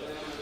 Thank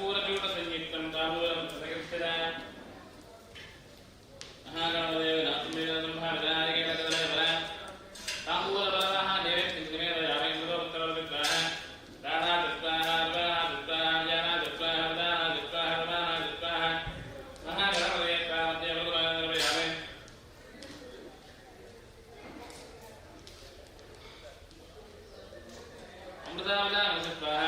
ಕರ್ಪೂರಚೂಟ ಸಂಯುಕ್ತಂ ತಾಂಬೂಲಂ ಪ್ರಸಕೃತ್ಯ ಮಹಾಗಣಪತೇ ನಾಥಮೇನ ತಾಂಬೂಲ ಬಲವಃ ನೈವೇದ್ಯಂ ನಿವೇದಯಾಮಿ. ಮೃದೋತ್ತರವಿದ್ವಾಃ ಪ್ರಾಣಾದಿತ್ವಾಹ ಅರ್ವಾಣಾದಿತ್ವಾಹ ವ್ಯಾನಾದಿತ್ವಾಹ ಉದಾನಾದಿತ್ವಾಹ ರಮಾನಾದಿತ್ವಾಹ ಮಹಾಗಣಪತೇ ತ್ವಾ ಮಧ್ಯೆ ಮೃದುವಾದರ್ಪಯಾಮಿ. ಅಮೃತಾವದಾನಸ್ವಾಹ.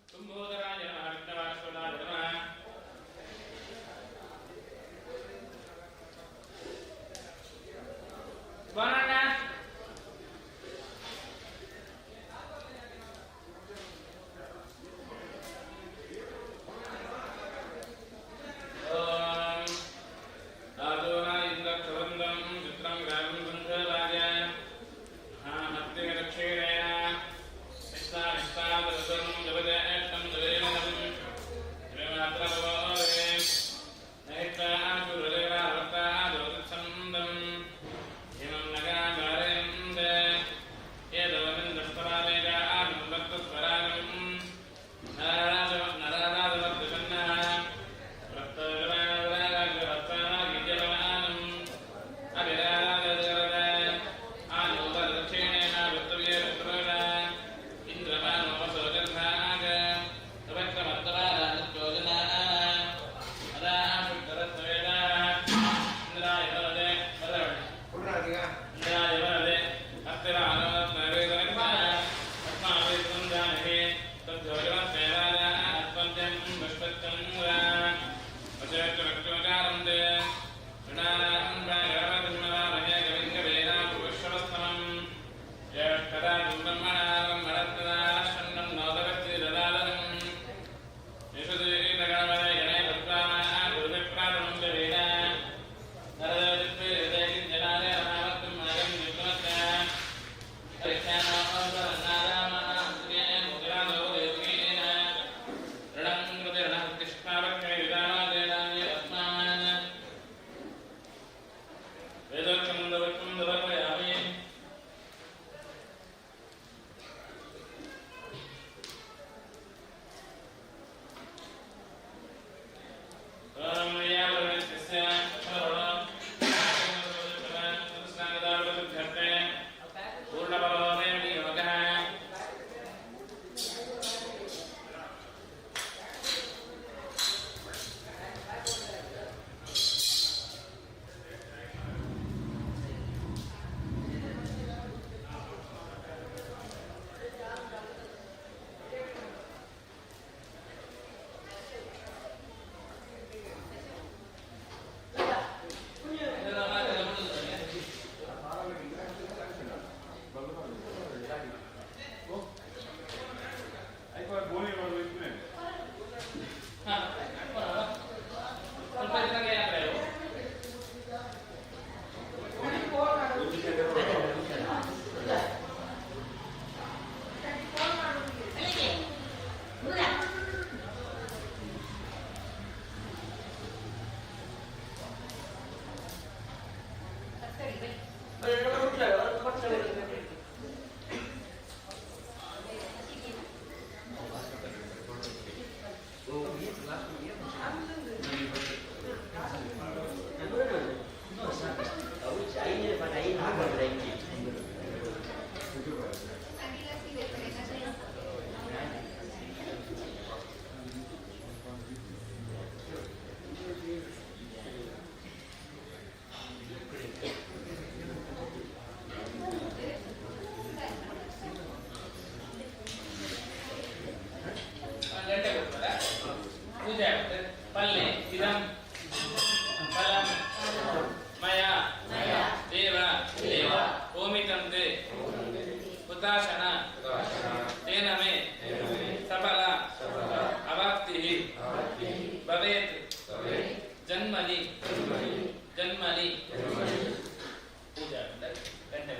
ಕುಂಭೋದರಾಯ ನಮಃ, ವಿಘ್ನವಾಶ್ವರಾಯ ನಮಃ. ಬಾಣಣ್ಣ. ಓಂ ರಾಜೋನ ಇಂದ್ರಕ್ಷಬಂಧಂ ಚಿತ್ರಂ ಗ್ರಾಮಂ ಬಂಧರಾಜ ಮಹಾಮತ್ರಿಗದಕ್ಷಿಣೇನ ನಿಷ್ಠಾ ನಿಷ್ಠಾದರ್ಶనం ಜಗದೇಷ್ಟಂ ಜಗದೇನಂ ಜಯಮಾತ್ರಭವೇ ನೈಷ್ಠಾಶುರದೇವಾವರ್ತಾದೋತ್ಸಂದಂ ಹಿಮಂ ನಗಾಭಾರಯಂದೆ ಏದೋಮಿಂದ್ರಸ್ವರಾಮೇಗಾನುವರ್ತಸ್ವರಾಗಂ ನರರಾಜವರ್ಧಸನ್ನಃ ವ್ರತ್ತರಾಜವರ್ತಾನಾಗೀಜಮಾನಂ ಅಭಿರಾಜಗರದ ಆನೋದಕ್ಷಿಣೇನ ವೃತ್ತವ್ಯ ವೃತ್ರಣ ಇಂದ್ರಮಾನೋಸೋಜರ್ಭಾಗ ತವಕ್ರಮತ್ತವಾರಾಜೋಜನಾ ಅದಾಶುಕ್ತರಸ್ವೇದ ಇಂದ್ರಾಯ ವರದೆ ವರವಣ ಇಂದ್ರಾಯ ವರದೆ ಅಸ್ಮಾನ್ ವೇದೋಕ್ಷಂ ದವರ್ಪಯಾಮಿ. ಓಂ ಯಾವರಸ್ಯ ಪೂರ್ಣಬಲೋದಯ ಯೋಗಃ. ಸ್ವಲ್ಪ ಇದ್ರಾಗೆ ಯಾತ್ರೆ. ಗಂಟೆ ಕೊಡ್ತಾರ, ಪೂಜೆ ಆಗುತ್ತೆ. ಪಲ್ಲೆ ಇದಂ ಫಲಂ ಮಯ ದೇವ ದೇವ ಹೋಮಿತಂ they ಹುತಾಶನ ತೇನ ಮೇ ಸಫಲ ಅವಾಪ್ತಿಃ ಭವೇತ್ ಜನ್ಮನಿ ಜನ್ಮನಿ. ಪೂಜೆ ಆಗುತ್ತೆ, ಗಂಟೆ.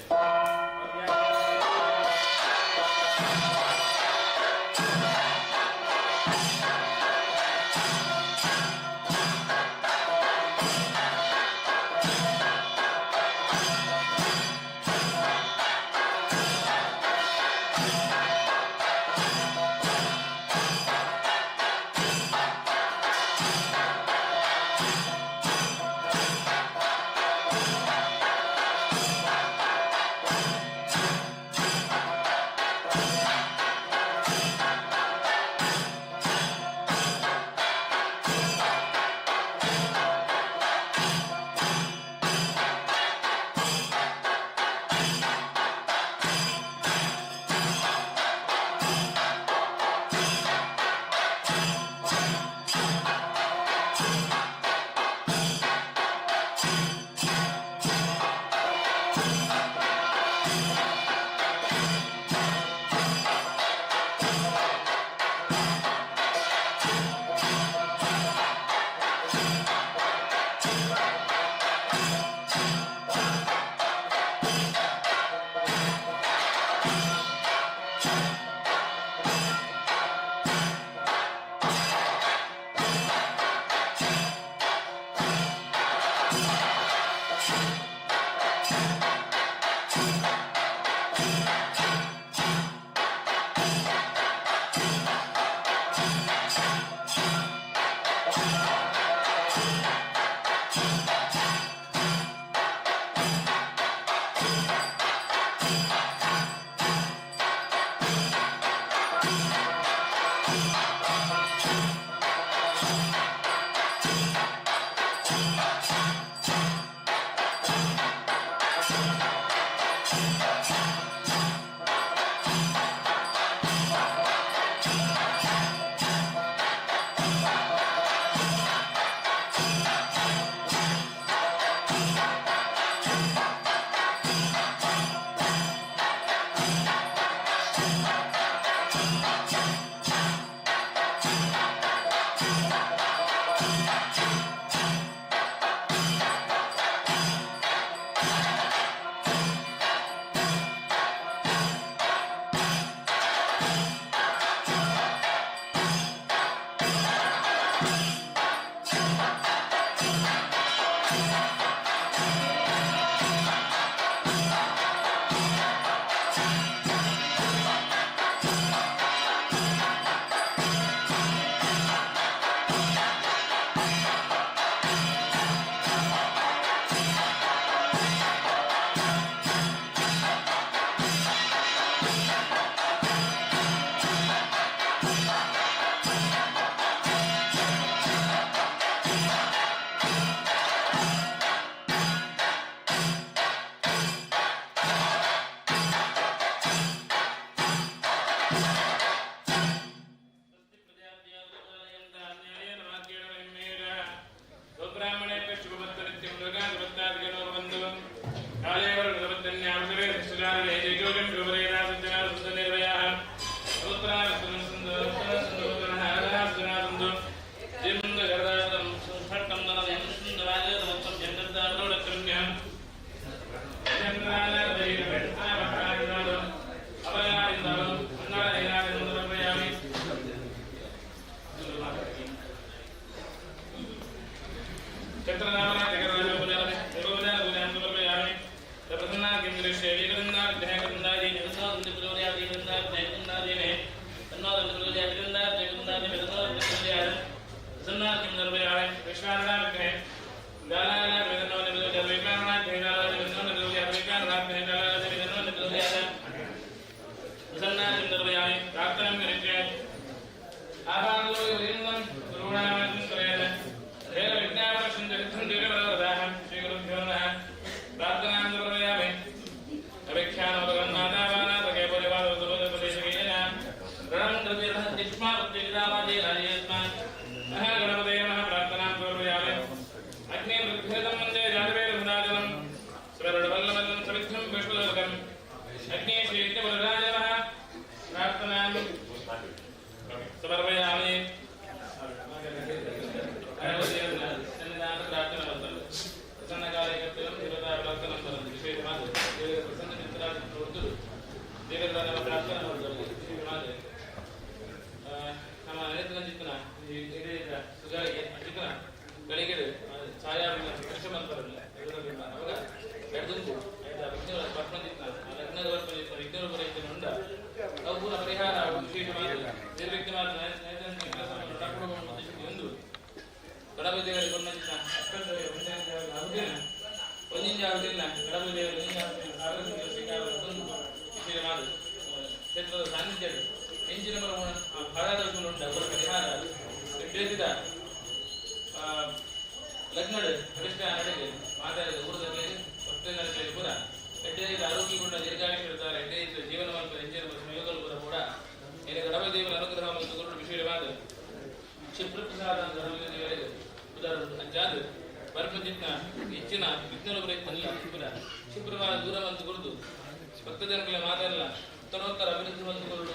ಭಕ್ತಜನಗಳ ಮಾತೆಲ್ಲ ಉತ್ತರೋತ್ತರ ಅಭಿವೃದ್ಧಿ ಹೊಂದಿಕೊಳ್ಳುವುದು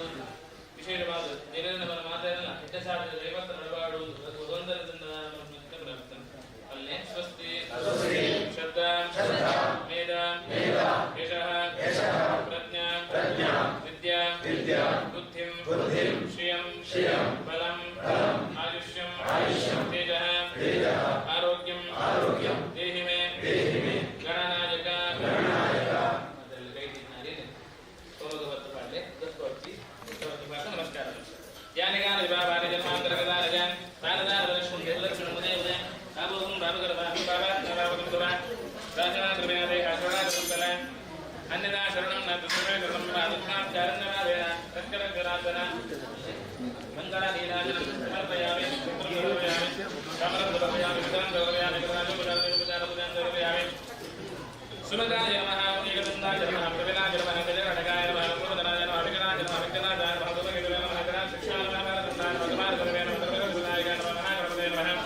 ವಿಶೇಷವಾದ ದೇವರ ಮಾತೆ. ಶ್ರಿಯಂ ಶ್ರಿಯಂ ಬಲಂ ಬಲಂ ಆಯುಷ್ಯಂ ಆಯುಷ್ಯಂ ತೇಜಃ ತೇಜಃ ಆರೋಗ್ಯಂ ಆರೋಗ್ಯಂ ದೇಹಿ ಮೇ ದೇಹಿ ಮೇ ಗಣನಾಯಕ ಗಣನಾಯಕ. ನಮಸ್ಕಾರ. ಯಾನಿಗಾನ ವಿಭಾವಾನಿ ಜನ್ಮಾಂತರಗದಾನ ಜಾನ್ ತಾನದಾನ ಲಕ್ಷ್ಮಣ ಉದಯ ಉದಯ ಬಾಬುಂ ಬಾಬುಗರ ಬಾಬು ಬಾಬಾ ಬಾಬುಗಂ ತುರಾ ರಾಜನಾದ್ರವ್ಯಾದೇಹ ಶರಣಾಗತಂತಲ ಅನ್ಯದಾ ಶರಣಂ ನ ತುಮೇ ಶರಣಂ ಮಮ ಚಾರಣ್ಯನಾದೇನ ರಕ್ಕರಗರಾಧನ ಮಂಗಳ ನೀರಾಜನಂ ಸಮರ್ಪಯಾಮಿ ಸಮರ್ಪಯಾಮಿ ಕಮಲಂ ಸಮರ್ಪಯಾಮಿ ವಿತರಂ ಸಮರ್ಪಯಾಮಿ ಕಮಲಾಜಂ ಪೂಜಾಂ ಪೂಜಾಂ ಸಮರ್ಪಯಾಮಿ. ಸುಮಗಾಯ ನಮಃ, ಏಕದಂತಾಯ ನಮಃ, ಪ್ರವಿನಾಯ ನಮಃ, ಗಜಗಣಗಾಯ ನಮಃ, ಲಂಬೋದರಾಯ ನಮಃ, ವಿಘ್ನಾಯ ನಮಃ, ವಿಘ್ನನಾಥಾಯ ನಮಃ, ಧೂಮಕೇತುವೇ ನಮಃ, ಗಣಾಧ್ಯಕ್ಷಾಯ ನಮಃ, ವರದಂತಾಯ ನಮಃ, ಕುಮಾರಗುರವೇ ನಮಃ, ಧರ್ಮಗುರುನಾಯಕಾಯ ನಮಃ, ಮಹಾಗಣಪತಯೇ ನಮಃ.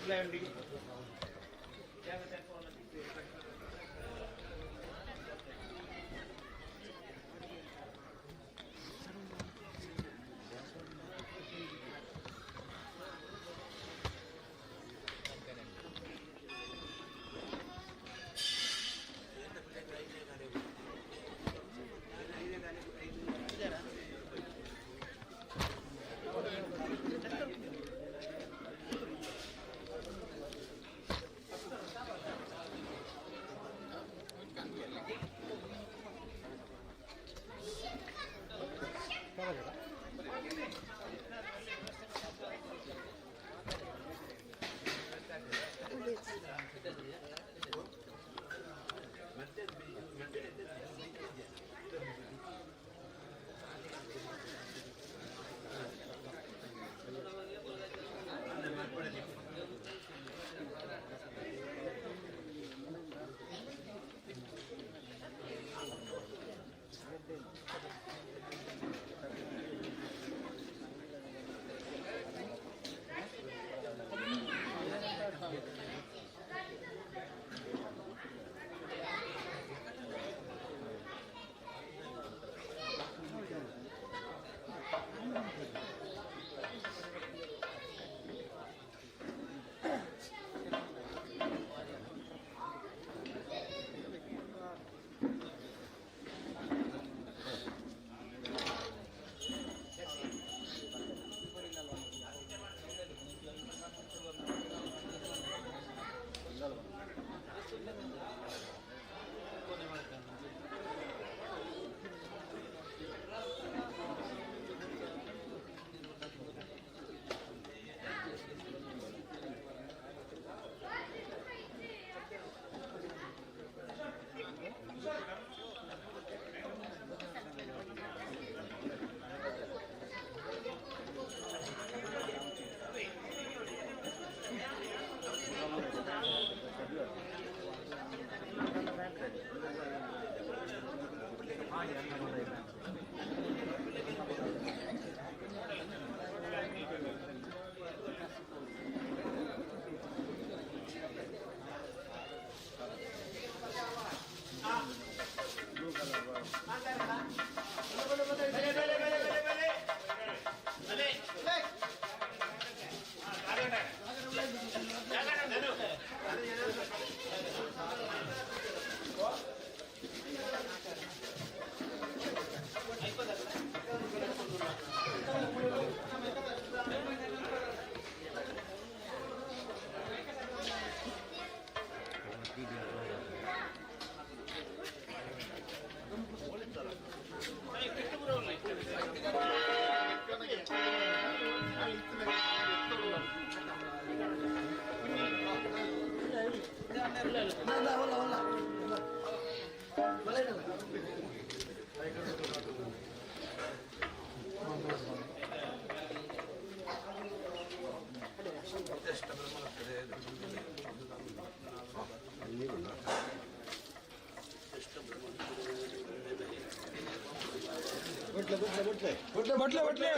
ಬಟ್ಲೆ ಬಟ್ಲೆ ಠಠಠಠ.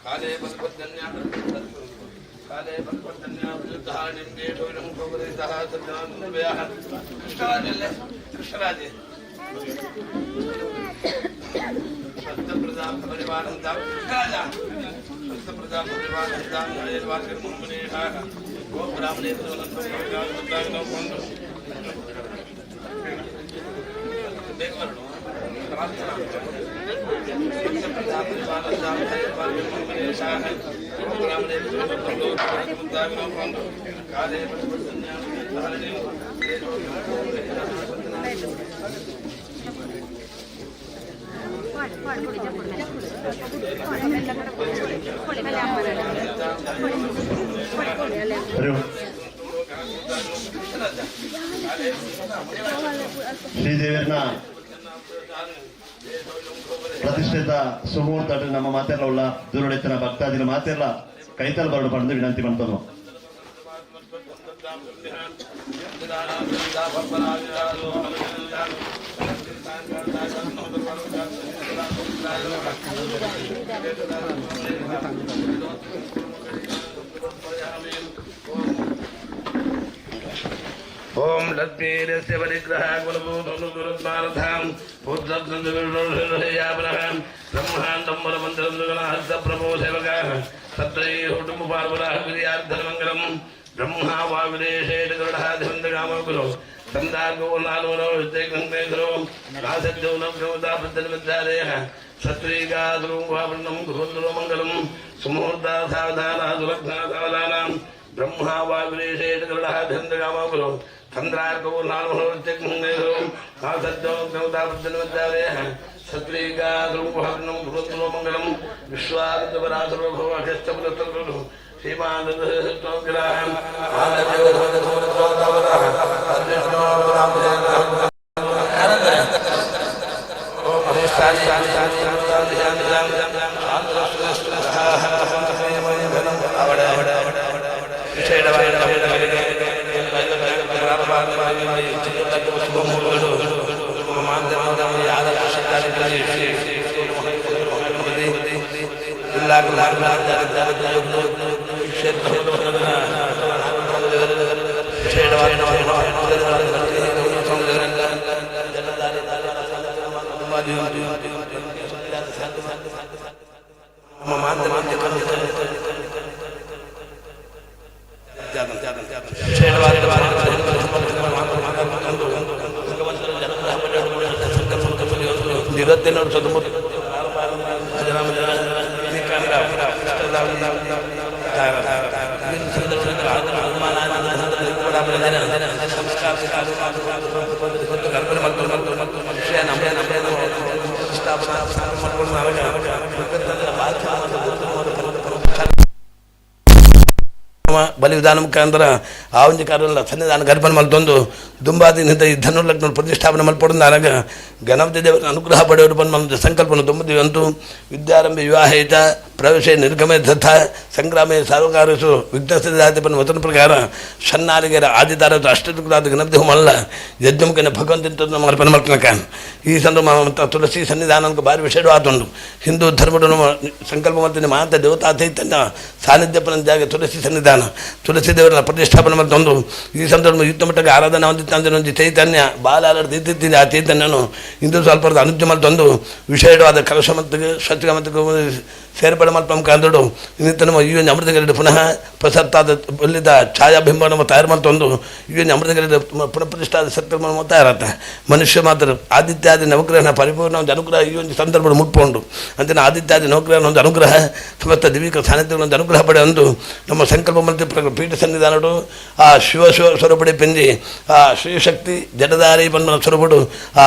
काले बलपद्यन्या काले बलपद्यन्या कृष्णराजे कृष्णराजे ಶ್ರೀದೇವಿಯನ್ನ ಪ್ರತಿಷ್ಠಿತ ಸುಮೂರ್ತ ನಮ್ಮ ಮಾತೆಲ್ಲ ಉಳ್ಳ ದೂರಡೆತ್ತನ ಭಕ್ತಾದಿನ ಮಾತೆಲ್ಲ ಕೈತಲ್ ಬರಡು ಪಡೆದು ವಿನಂತಿ ಮಾಡ್ತನು. ಓಂ ಲಕ್ಷ್ಮೀರಸ್ಯ ಪರಿಗ್ರಹ ಕುಲಭೂತನುಗುರುದ್ವಾರಧಾಂ ಪುತ್ರಯಾಪನಃ ಬ್ರಹ್ಮಾಂಡಂ ಬಲಮಂದಿರಂಗಣಹಸ್ತ ಪ್ರಭೋ ಸೇವಕಾಃ ಸತ್ರೈಃ ಕುಟುಂಬ ಪಾರ್ವರಾಃ ವಿದ್ಯಾರ್ಥಮಂಗಲಂ ಬ್ರಹ್ಮ ವಾವಿದೇಶೇಟ ಗರುಡಃ ಧಿವಂತಗಾಮಗುರು ಸಂದಾರ್ಗೋ ನಾನೋನೋ ವಿದ್ಯೇಕಂಕೇಂದ್ರೋ ನಾಸದ್ಯೋ ನವ್ಯೋದಾಪದ್ದನ್ವಿದ್ಯಾಲಯಃ ಸತ್ರೀಗಾದ್ರೂಪಾವೃಣಂ ಗುರುಂದ್ರೋ ಮಂಗಲಂ ಸುಮುಹೂರ್ತ ಸಾವಧಾನ ಸುಲಗ್ನ ಸಾವಧಾನಾಂ ಬ್ರಹ್ಮ ವಾವಿದೇಶೇಟ ಗರುಡಃ ಧಿವಂತಗಾಮಗುರು ಚಂದ್ರಾರ್ಕೋ ನಾಲ್ಮಹೋರ್ತ್ಯಗ್ನೇರೋ ನಾಸದ್ಯೋ ನವ್ಯೋದಾಪದ್ದನ್ವಿದ್ಯಾಲಯಃ ಸತ್ರೀಗಾದ್ರೂಪಾವೃಣಂ ಗುರುಂದ್ರೋ ಮಂಗಲಂ ವಿಶ್ವಾಮಿತ್ರಪರಾಸರ್ವಭವ ಅಗಸ್ತ್ಯಪುರಸ್ತರು ಶ್ರೀಮಾನ್ ಬಲಿವಿಧಾನ ಮುಖಾಂತರ ಆ ಒಂಜಿ ಕಾರಲ್ಲ ಸನ್ನಿಧಾನ ಗರ್ಭನ ಮಲ್ತೊಂದು ದುಂಬಾದಿ ನಿಂತ ಈ ಧನು ಲಗ್ನ ಪ್ರತಿಷ್ಠಾಪನೆ ಮಲ್ಪೊಡು ಆನಗ ಗಣಪತಿ ದೇವರ ಅನುಗ್ರಹ ಪಡೆಯಲು ಬಂದು ಮಲ್ತ ಸಂಕಲ್ಪನ ದುಂಬದಿ ಅಂತೂ ವಿದ್ಯಾರಂಭೆ ವಿವಾಹೇತ ಪ್ರವೇಶ ನಿರ್ಗಮೆ ತಥಾ ಸಂಗ್ರಾಮೆ ಸಾರ್ವಕಾರೇಶು ವಿಘ್ನಸ್ಥಾತಿ ಪನ್ ವಚನ ಪ್ರಕಾರ ಷನ್ನಾಲಿಗೆರ ಆದಿದಾರ ಅಷ್ಟದುಗ್ರಾದ ಗಣಪತಿ ಹೋಮಲ್ಲ ಯಜ್ಞಮುಖನ ಭಗವಂತ ನಮ್ಮ ಅರ್ಪಣೆ ಮಲ್ಪನಕ ಈ ಸಂದರ್ಭ ತುಳಸಿ ಸನ್ನಿಧಾನಕ್ಕೆ ಭಾರಿ ವಿಷಯವಾದುಂಡು. ಹಿಂದೂ ಧರ್ಮದ ಸಂಕಲ್ಪ ಮಾಡ್ತೀನಿ ಮಾತ ದೇವತಾ ಚೈತನ್ಯ ಸಾನ್ನಿಧ್ಯ ಜಾಗ ತುಳಸಿ ಸನ್ನಿಧಾನ ತುಳಸಿ ದೇವರನ್ನ ಪ್ರತಿಷ್ಠಾಪನೆ ಮತ್ತೊಂದು ಈ ಸಂದರ್ಭ ಯುದ್ಧ ಮಟ್ಟಕ್ಕೆ ಆರಾಧನೆ ಹೊಂದಿತ್ತಂದ್ರೆ ಒಂದು ಚೈತನ್ಯ ಬಾಲಾರ ದಿದ್ದಿದ್ದೀನಿ. ಆ ಚೈತನ್ಯನು ಹಿಂದೂ ಸ್ವಲ್ಪ ಅನುಜ್ಞೆ ಮತ್ತೊಂದು ವಿಷಯವಾದ ಕಲಶ ಮತ್ತು ಸ್ವಚ್ಛ ಮತ್ತು ಸೇರ್ಪಡೆ ಮಲ್ಪ ಕಂದಡು ಇನ್ನಿತ ನಮ್ಮ ಈ ಒಂದು ಅಮೃತಗರಡು ಪುನಃ ಪ್ರಸತ್ತಾದ ಬಲ್ಲಿದ ಛಾಯಾಬಿಂಬ ನಮ್ಮ ತಯಾರು ಮತ್ತೊಂದು ಈ ಒಂದು ಅಮೃತಗರಡು ಪುನಃ ಪ್ರತಿಷ್ಠಾದ ಸತ್ಕರ್ಮ ತಯಾರತ್ತ ಮನುಷ್ಯ ಮಾತ್ರ ಆದಿತ್ಯಾದಿ ನವಗ್ರಹನ ಪರಿಪೂರ್ಣ ಒಂದು ಅನುಗ್ರಹ ಈ ಒಂದು ಸಂದರ್ಭ ಮುಟ್ಕೊಂಡು ಅಂತಿನ ಆದಿತ್ಯಾದಿ ನವಗ್ರಹನ ಒಂದು ಅನುಗ್ರಹ ಸಮಸ್ತ ದಿವಿಕ ಸಾನ್ನಿಧ್ಯಗಳ ಒಂದು ಅನುಗ್ರಹ ಪಡೆಯೊಂದು ನಮ್ಮ ಸಂಕಲ್ಪ ಮಂತ್ರಿ ಪೀಠ ಸನ್ನಿಧಾನಡು ಆ ಶಿವ ಶಿವ ಸ್ವರೂಪಡೆ ಪಿಂಜಿ ಆ ಶ್ರೀಶಕ್ತಿ ಜಡಧಾರಿ ಬಣ್ಣ ಸ್ವರೂಪಡು ಆ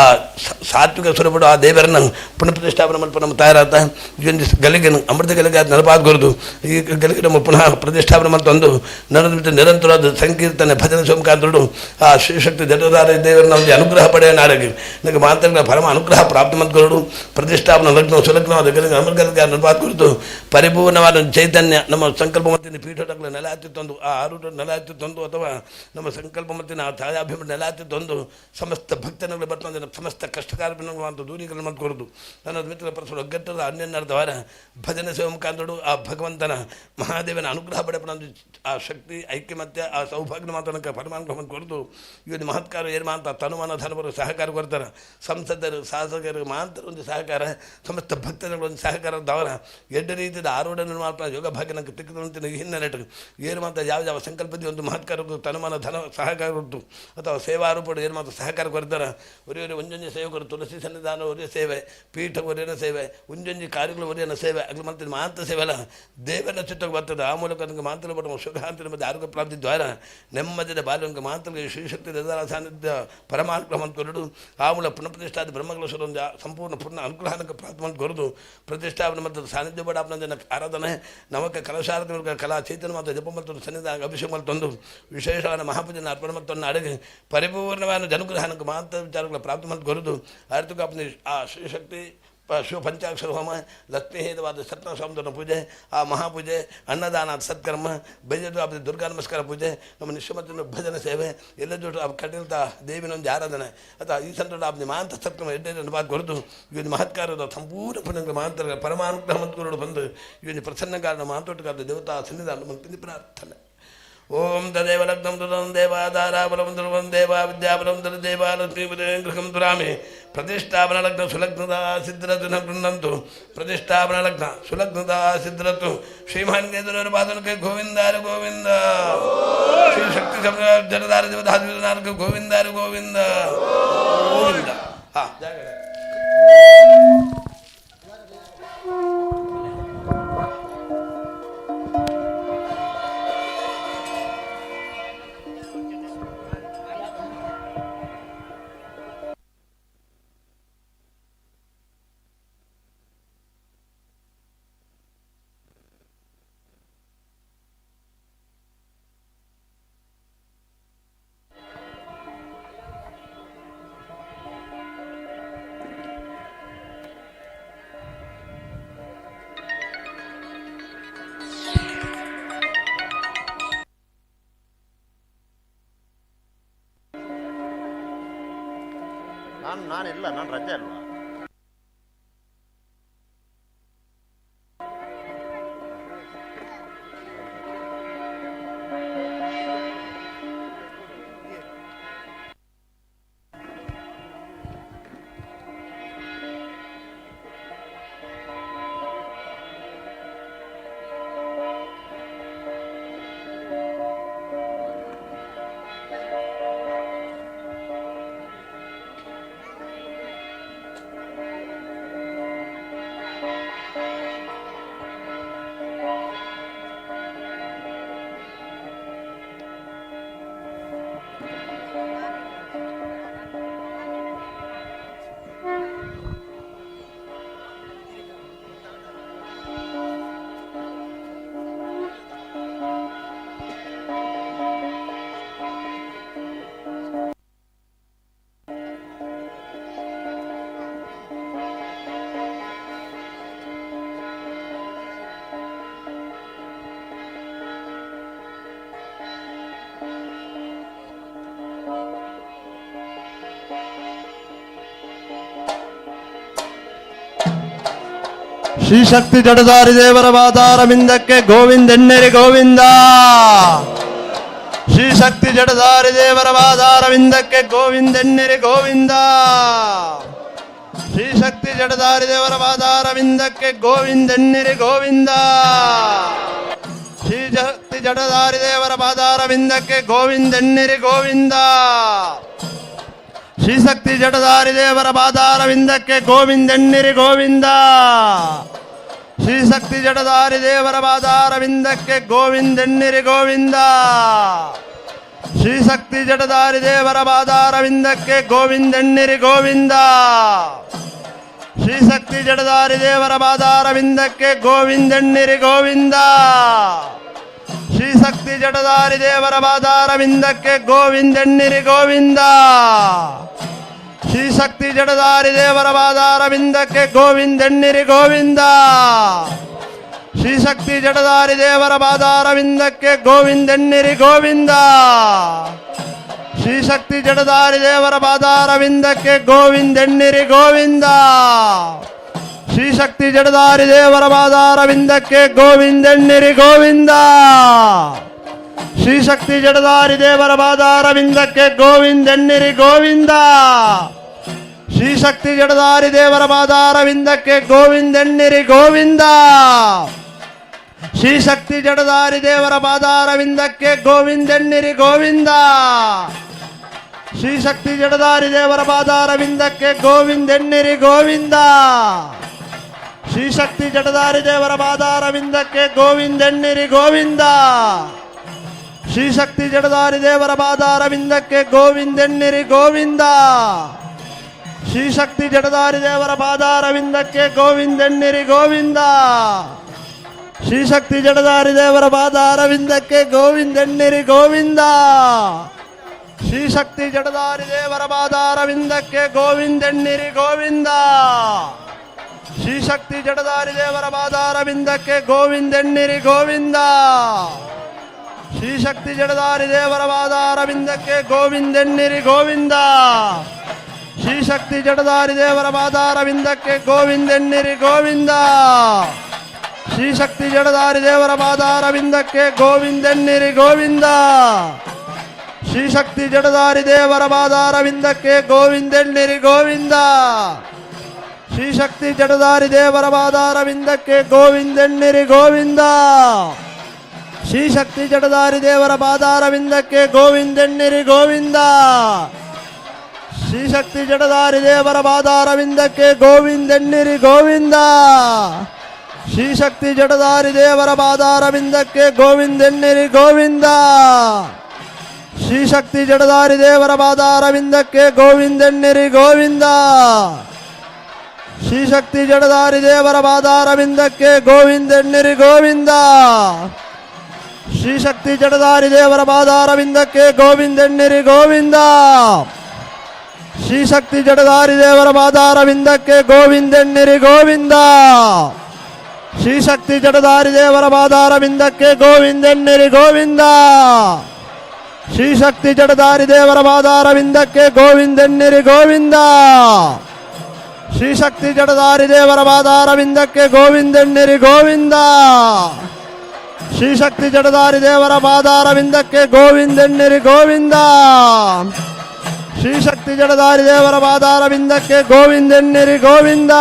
ಸಾತ್ವಿಕ ಸ್ವರೂಪಡು ಆ ದೇವರನ್ನ ಪುನಃ ಪ್ರತಿಷ್ಠಾಪನೆ ಮಲ್ಪ ನಮ್ಮ ತಯಾರಾತ ಈ ಒಂದು ಗಲಿಗೆನು. ಅಮೃತ ಕಲಿಕೆ ನಡಪಾದ ಕೊರದು ಈ ಕಲಿಕೆ ನಮ್ಮ ಪುನಃ ಪ್ರತಿಷ್ಠಾಪನೆ ಮತ್ತೊಂದು ನಡೆದ ನಿರಂತರವಾದ ಸಂಕೀರ್ತನೆ ಭಜನೆ ಸೋಮಕಾಂತರುಡು ಆ ಶ್ರೀಶಕ್ತಿ ಜಟಧಾರ ದೇವರ ನಮಗೆ ಅನುಗ್ರಹ ಪಡೆಯ ನಾಡಗೆ ನನಗೆ ಮಾತ್ರ ಪರಮ ಅನುಗ್ರಹ ಪ್ರಾಪ್ತಿ ಮತ್ಕೊರಡು ಪ್ರತಿಷ್ಠಾಪನ ಲಗ್ನ ಸುಲಗ್ನವಾದ ಕಲಿಕೆ ಅಮೃತ ಕಲಿಕೆ ನಡಪಾದ ಕುರಿತು ಪರಿಪೂರ್ಣವಾದ ಚೈತನ್ಯ ನಮ್ಮ ಸಂಕಲ್ಪ ಮತ್ತಿನ ಪೀಠಗಳ ನೆಲೆ ಹತ್ತಿ ತಂದು ಆ ಆರೂಢ ನೆಲೆ ಹತ್ತಿ ತಂದು ಅಥವಾ ನಮ್ಮ ಸಂಕಲ್ಪ ಮತ್ತಿನ ಆ ತಾಯಾಭಿಮ ನೆಲೆ ಹತ್ತಿ ತಂದು ಸಮಸ್ತ ಭಕ್ತನಗಳು ಬರ್ತಂದ್ರೆ ಸಮಸ್ತ ಕಷ್ಟಕಾರ್ಪಣಗಳು ದೂರೀಕರಣ ಮಾಡಿಕೊಡೋದು. ನನ್ನ ಮಿತ್ರ ಪರಸ್ಪರ ಒಗ್ಗಟ್ಟದ ಹನ್ನೆರಡು ವಾರ ಭಜನೆ ಸೇವೆ ಮುಖಾಂತರಡು ಆ ಭಗವಂತನ ಮಹಾದೇವನ ಅನುಗ್ರಹ ಪಡೆಪಣ ಆ ಶಕ್ತಿ ಐಕ್ಯಮತ್ಯ ಆ ಸೌಭಾಗ್ಯ ಮಾತನಕ ಪರಮಾನುಗ್ರಹ ಕೊರದು ಇವನು ಮಹತ್ಕಾರ ಏನು ಮಾತ ತನುಮಾನ ಧನವರು ಸಹಕಾರ ಕೊಡ್ತಾರೆ. ಸಂಸದರು ಶಾಸಕರು ಮಾತ್ರ ಒಂದು ಸಹಕಾರ, ಸಮಸ್ತ ಭಕ್ತರುಗಳು ಒಂದು ಸಹಕಾರ ದವರ ಎಡ್ಡ ರೀತಿಯ ಆರೋಢ ನಿರ್ಮಾಣ ಯೋಗ ಭಾಗ್ಯ ನಂಗೆ ತಿಕ್ಕದಂತೆ ಹಿನ್ನೆಲೆ ಏನು ಮಾತ್ರ ಯಾವ ಯಾವ ಸಂಕಲ್ಪದ ಒಂದು ಮಹತ್ಕಾರ ತನುಮಾನ ಧನ ಸಹಕಾರ ಉಂಟು ಅಥವಾ ಸೇವಾರೂಪಡು ಏನು ಮಾತ್ರ ಸಹಕಾರ ಕೊಡ್ತಾರೆ. ಒರಿಯೊರಿ ಒಂಜೊಂಜಿ ಸೇವಕರು ತುಳಸಿ ಸನ್ನಿಧಾನ ಒರಿಯ ಸೇವೆ, ಪೀಠ ಒರಿಯನ ಸೇವೆ, ಒಂಜೊಂಜಿ ಕಾರ್ಯಗಳು ಒರಿಯನ ಸೇವೆ ಅಗ್ಲು ಮತ್ತೆ ಮಾಂತ ಸೇವೆ ಅಲ್ಲ ದೇವನ ಚಿತ್ತಕ್ಕೆ ಬರ್ತದೆ. ಆ ಮೂಲಕ ನನಗೆ ಮಾತ್ರ ಬರುವ ಸುಖಾಂತರ ಮತ್ತು ಆರೋಗ್ಯ ಪ್ರಾಪ್ತಿ ದ್ವಾರ ನೆಮ್ಮದಿಯ ಬಾಲ್ಯಂಗೆ ಮಾತ್ರ ಶ್ರೀಶಕ್ತಿ ದೇವರ ಸಾನ್ನಿಧ್ಯ ಪರಮಾನುಗ್ರಹ ಕೊರಡು ಆ ಮೂಲಕ ಪುನಃಪ್ರತಿಷ್ಠಾದ ಬ್ರಹ್ಮಕಲಶದ ಒಂದು ಸಂಪೂರ್ಣ ಪೂರ್ಣ ಅನುಗ್ರಹಕ್ಕೆ ಪ್ರಾಪ್ತಿ ಕೊರದು ಪ್ರತಿಷ್ಠಾಪನೆ ಮತ್ತು ಸಾನ್ನಿಧ್ಯ ಬೇಡ ಆರಾಧನೆ ನಮಕ್ಕೆ ಕಲಶಾರತಿ ಕಲಾ ಚೈತನ್ಯ ಮತ್ತು ಜಪ ಮತ್ತು ಸನ್ನಿಧಾನ ಅಭಿಷೇಕ ಮತ್ತು ವಿಶೇಷವಾದ ಮಹಾಪೂಜೆ ಅರ್ಪಣೆ ಮತ್ತು ಅಡುಗೆ ಪರಿಪೂರ್ಣವಾದ ಜನುಗ್ರಹನಕ್ಕೆ ಮಹತ್ವ ವಿಚಾರಗಳ ಪ್ರಾಪ್ತಿ ಮತ್ತು ಕೊರದು ಅರ್ಥಕಾಪ್ನಿ ಆ ಶ್ರೀಶಕ್ತಿ ಶಿವ ಪಂಚಾಕ್ಷರ ಹೋಮ, ಲಕ್ಷ್ಮೀ ಸತ್ಯಸ್ವಾಮಿನ ಪೂಜೆ, ಆ ಮಹಾಪೂಜೆ, ಅನ್ನದಾನ ಸತ್ಕರ್ಮ, ಬೈಜದು ಆ ದುರ್ಗಾ ನಮಸ್ಕಾರ ಪೂಜೆ, ನಮ್ಮ ನಿಶ್ವಮತ್ತಿನ ಭಜನೆ ಸೇವೆ ಎಲ್ಲ ಜೋಡು ಆ ಕಟ್ಟಿಲ್ತ ದೇವಿನ ಒಂದು ಆರಾಧನೆ ಅಥವಾ ಈ ಸಂದರ್ಭ ಆಪ್ನಿ ಮಹಾಂತ ಸತ್ಕರ್ಮ ಎಡ್ಡೆ ಕೊರದು ಇವನು ಮಹತ್ಕಾರದ ಸಂಪೂರ್ಣ ಪುಣ್ಯ ಮಹಾಂತರ ಪರಮಾನುಗ್ರಹ ಮತ್ತು ಬಂದು ಇವನು ಪ್ರಸನ್ನಕಾರಣ ಮಹಾಂತೋಟಗಾರದ ದೇವತಾ ಸನ್ನಿಧಾನ ಮತ್ತು ಪ್ರಾರ್ಥನೆ. ಓಂ ತದೇವ ಲಗ್ನಂ ತುದಂ ದೇವಾಧಾರಾಬಲಂ ಧ್ರುವಂ ದೇವಾ ವಿದ್ಯಾಬಲಂ ದೇವಾ ಲಕ್ಷ್ಮೀಪದೇ ಗೃಹಂ ತುರಾಮಿ ಪ್ರತಿಷ್ಠಾಪನ ಲಗ್ನ ಸುಲಗ್ನದ ಸಿದ್ಧರತು ನ ಗೃಹಂತು ಪ್ರತಿಷ್ಠಾಪನ ಲಗ್ನ ಸುಲಗ್ನದ ಸಿದ್ಧರತು ಶ್ರೀಮಾನ್ ಪಾದನಕ್ಕೆ ಗೋವಿಂದಾರು ಗೋವಿಂದ ಶ್ರೀ ಶಕ್ತಿ ಜನದಾರ ದೇವಧಾತ್ವಿನಾರ್ಕ ಗೋವಿಂದಾರು ಗೋವಿಂದ ಗೋವಿಂದ. ಹಾಂ ಜಾಗರಣ. ನಾನು ನಾನಿಲ್ಲ, ನಾನು ರಜೆ ಅಲ್ವಾ? ಶ್ರೀಶಕ್ತಿ ಜಡದಾರಿ ದೇವರ ಬಾದಾರವಿಂದಕ್ಕೆ ಗೋವಿಂದೆನ್ನೆರಿ ಗೋವಿಂದ. ಶ್ರೀಶಕ್ತಿ ಜಡದಾರಿ ದೇವರ ಬಾದಾರವಿಂದಕ್ಕೆ ಗೋವಿಂದೆನ್ನೆರಿ ಗೋವಿಂದ. ಶ್ರೀಶಕ್ತಿ ಜಡದಾರಿ ದೇವರ ಬಾದಾರವಿಂದಕ್ಕೆ ಗೋವಿಂದೆನ್ನಿರಿ ಗೋವಿಂದ. ಶ್ರೀಶಕ್ತಿ ಜಡದಾರಿ ದೇವರ ಬಾದಾರವಿಂದಕ್ಕೆ ಗೋವಿಂದೆನ್ನಿರಿ ಗೋವಿಂದ. ಶ್ರೀಶಕ್ತಿ ಜಡಧಾರಿ ದೇವರ ಬಾದಾರವಿಂದಕ್ಕೆ ಗೋವಿಂದೆಣ್ಣಿರಿ ಗೋವಿಂದ. ಶ್ರೀಶಕ್ತಿ ಜಡಧಾರಿ ದೇವರ ಬಾದಾರವಿಂದಕ್ಕೆ ಗೋವಿಂದೆಣ್ಣಿರಿ ಗೋವಿಂದ. ಶ್ರೀಶಕ್ತಿ ಜಡಧಾರಿ ದೇವರ ಬಾದಾರವಿಂದಕ್ಕೆ ಗೋವಿಂದೆಣ್ಣಿರಿ ಗೋವಿಂದ. Sri Shakti Jatadhari ದೇವರ ಪಾದಾರವಿಂದಕ್ಕೆ ಗೋವಿಂದಣ್ಣಿರಿ ಗೋವಿಂದ. ಶ್ರೀಶಕ್ತಿ ಜಡಧಾರಿ ದೇವರ ಪಾದಾರವಿಂದಕ್ಕೆ ಗೋವಿಂದಣ್ಣಿರಿ ಗೋವಿಂದ. ಶ್ರೀಶಕ್ತಿ ಜಡಧಾರಿ ದೇವರ ಪಾದಾರವಿಂದಕ್ಕೆ ಗೋವಿಂದಣ್ಣಿರಿ ಗೋವಿಂದ. ಶ್ರೀಶಕ್ತಿ ಜಡಧಾರಿ ದೇವರ ಪಾದಾರವಿಂದಕ್ಕೆ ಗೋವಿಂದಣ್ಣಿರಿ ಗೋವಿಂದ. ಶ್ರೀಶಕ್ತಿ ಜಡಧಾರಿ ದೇವರ ಪಾದಾರವಿಂದಕ್ಕೆ ಗೋವಿಂದೆಣ್ಣಿರಿ ಗೋವಿಂದ. ಶ್ರೀಶಕ್ತಿ ಜಡಧಾರಿ ದೇವರ ಪಾದಾರವಿಂದಕ್ಕೆ ಗೋವಿಂದೆಣ್ಣಿರಿ ಗೋವಿಂದ. ಶ್ರೀಶಕ್ತಿ ಜಡಧಾರಿ ದೇವರ ಪಾದಾರವಿಂದಕ್ಕೆ ಗೋವಿಂದೆಣ್ಣಿರಿ ಗೋವಿಂದ. ಶ್ರೀಶಕ್ತಿ ಜಡಧಾರಿ ದೇವರ ಪಾದಾರವಿಂದಕ್ಕೆ ಗೋವಿಂದೆಣ್ಣಿರಿ ಗೋವಿಂದ. ಶ್ರೀಶಕ್ತಿ ಜಡಧಾರಿ ದೇವರ ಪಾದಾರವಿಂದಕ್ಕೆ ಗೋವಿಂದೆಣ್ಣಿರಿ ಗೋವಿಂದ. ಶ್ರೀಶಕ್ತಿ ಜಡಧಾರಿ ದೇವರ ಪಾದಾರವಿಂದಕ್ಕೆ ಗೋವಿಂದೆಣ್ಣಿರಿ ಗೋವಿಂದ. ಶ್ರೀಶಕ್ತಿ ಜಡಧಾರಿ ದೇವರ ಪಾದಾರವಿಂದಕ್ಕೆ ಗೋವಿಂದೆಣ್ಣಿರಿ ಗೋವಿಂದ. ಶ್ರೀಶಕ್ತಿ ಜಡಧಾರಿ ದೇವರ ಪಾದಾರವಿಂದಕ್ಕೆ ಗೋವಿಂದೆಣ್ಣಿರಿ ಗೋವಿಂದ. ಶ್ರೀಶಕ್ತಿ ಜಡಧಾರಿ ದೇವರ ಪಾದಾರವಿಂದಕ್ಕೆ ಗೋವಿಂದೆಣ್ಣಿರಿ ಗೋವಿಂದ. ಶ್ರೀಶಕ್ತಿ ಜಡಧಾರಿ ದೇವರ ಪಾದಾರವಿಂದಕ್ಕೆ ಗೋವಿಂದೆಣ್ಣಿರಿ ಗೋವಿಂದ. ಶ್ರೀಶಕ್ತಿ ಜಡಧಾರಿ ದೇವರ ಪಾದಾರವಿಂದಕ್ಕೆ ಗೋವಿಂದೆಣ್ಣಿರಿ ಗೋವಿಂದ. ಶ್ರೀಶಕ್ತಿ ಜಡಧಾರಿ ದೇವರ ಪಾದಾರವಿಂದಕ್ಕೆ ಗೋವಿಂದೆಣ್ಣಿರಿ ಗೋವಿಂದ. ಶ್ರೀಶಕ್ತಿ ಜಡಧಾರಿ ದೇವರ ಪಾದಾರವಿಂದಕ್ಕೆ ಗೋವಿಂದೆಣ್ಣಿರಿ ಗೋವಿಂದ. ಶ್ರೀಶಕ್ತಿ ಜಡಧಾರಿ ದೇವರ ಪಾದಾರವಿಂದಕ್ಕೆ ಗೋವಿಂದೆಣ್ಣಿರಿ ಗೋವಿಂದ. ಶ್ರೀಶಕ್ತಿ ಜಡಧಾರಿ ದೇವರ ಪಾದಾರವಿಂದಕ್ಕೆ ಗೋವಿಂದೆಣ್ಣಿರಿ ಗೋವಿಂದ. ಶ್ರೀಶಕ್ತಿ ಜಡಧಾರಿ ದೇವರ ಪಾದಾರವಿಂದಕ್ಕೆ ಗೋವಿಂದೆಣ್ಣಿರಿ ಗೋವಿಂದ. ಶ್ರೀಶಕ್ತಿ ಜಡಧಾರಿ ದೇವರ ಪಾದಾರವಿಂದಕ್ಕೆ ಗೋವಿಂದೆಣ್ಣಿರಿ ಗೋವಿಂದ. ಶ್ರೀಶಕ್ತಿ ಜಡಧಾರಿ ದೇವರ ಪಾದಾರವಿಂದಕ್ಕೆ ಗೋವಿಂದೆಣ್ಣಿರಿ ಗೋವಿಂದ. ಶ್ರೀಶಕ್ತಿ ಜಡಧಾರಿ ದೇವರ ಪಾದಾರವಿಂದಕ್ಕೆ ಗೋವಿಂದೆಣ್ಣಿರಿ ಗೋವಿಂದ. ಶ್ರೀಶಕ್ತಿ ಜಡಧಾರಿ ದೇವರ ಪಾದಾರವಿಂದಕ್ಕೆ ಗೋವಿಂದೆಣ್ಣಿರಿ ಗೋವಿಂದ. ಶ್ರೀಶಕ್ತಿ ಜಡಧಾರಿ ದೇವರ ಪಾದಾರವಿಂದಕ್ಕೆ ಗೋವಿಂದೆಣ್ಣಿರಿ ಗೋವಿಂದ. ಶ್ರೀಶಕ್ತಿ ಜಡಧಾರಿ ದೇವರ ಪಾದಾರವಿಂದಕ್ಕೆ ಗೋವಿಂದೆಣ್ಣಿರಿ ಗೋವಿಂದ. ಶ್ರೀಶಕ್ತಿ ಜಡಧಾರಿ ದೇವರ ಪಾದಾರವಿಂದಕ್ಕೆ ಗೋವಿಂದೆಣ್ಣಿರಿ ಗೋವಿಂದ. ಶ್ರೀಶಕ್ತಿ ಜಡಧಾರಿ ದೇವರ ಪಾದಾರವಿಂದಕ್ಕೆ ಗೋವಿಂದೆಣ್ಣಿರಿ ಗೋವಿಂದ. ಶ್ರೀಶಕ್ತಿ ಜಡಧಾರಿ ದೇವರ ಪಾದಾರವಿಂದಕ್ಕೆ ಗೋವಿಂದೆಣ್ಣಿರಿ ಗೋವಿಂದ. ಶ್ರೀಶಕ್ತಿ ಜಡಧಾರಿ ದೇವರ ಪಾದಾರವಿಂದಕ್ಕೆ ಗೋವಿಂದೆಣ್ಣಿರಿ ಗೋವಿಂದ. ಶ್ರೀಶಕ್ತಿ ಜಡಧಾರಿ ದೇವರ ಪಾದಾರವಿಂದಕ್ಕೆ ಗೋವಿಂದೆಣ್ಣಿರಿ ಗೋವಿಂದ. ಶ್ರೀಶಕ್ತಿ ಜಡಧಾರಿ ದೇವರ ಪಾದಾರವಿಂದಕ್ಕೆ ಗೋವಿಂದೆಣ್ಣಿರಿ ಗೋವಿಂದ. ಶ್ರೀಶಕ್ತಿ ಜಡಧಾರಿ ದೇವರ ಪಾದಾರವಿಂದಕ್ಕೆ ಗೋವಿಂದೆಣ್ಣಿರಿ ಗೋವಿಂದ.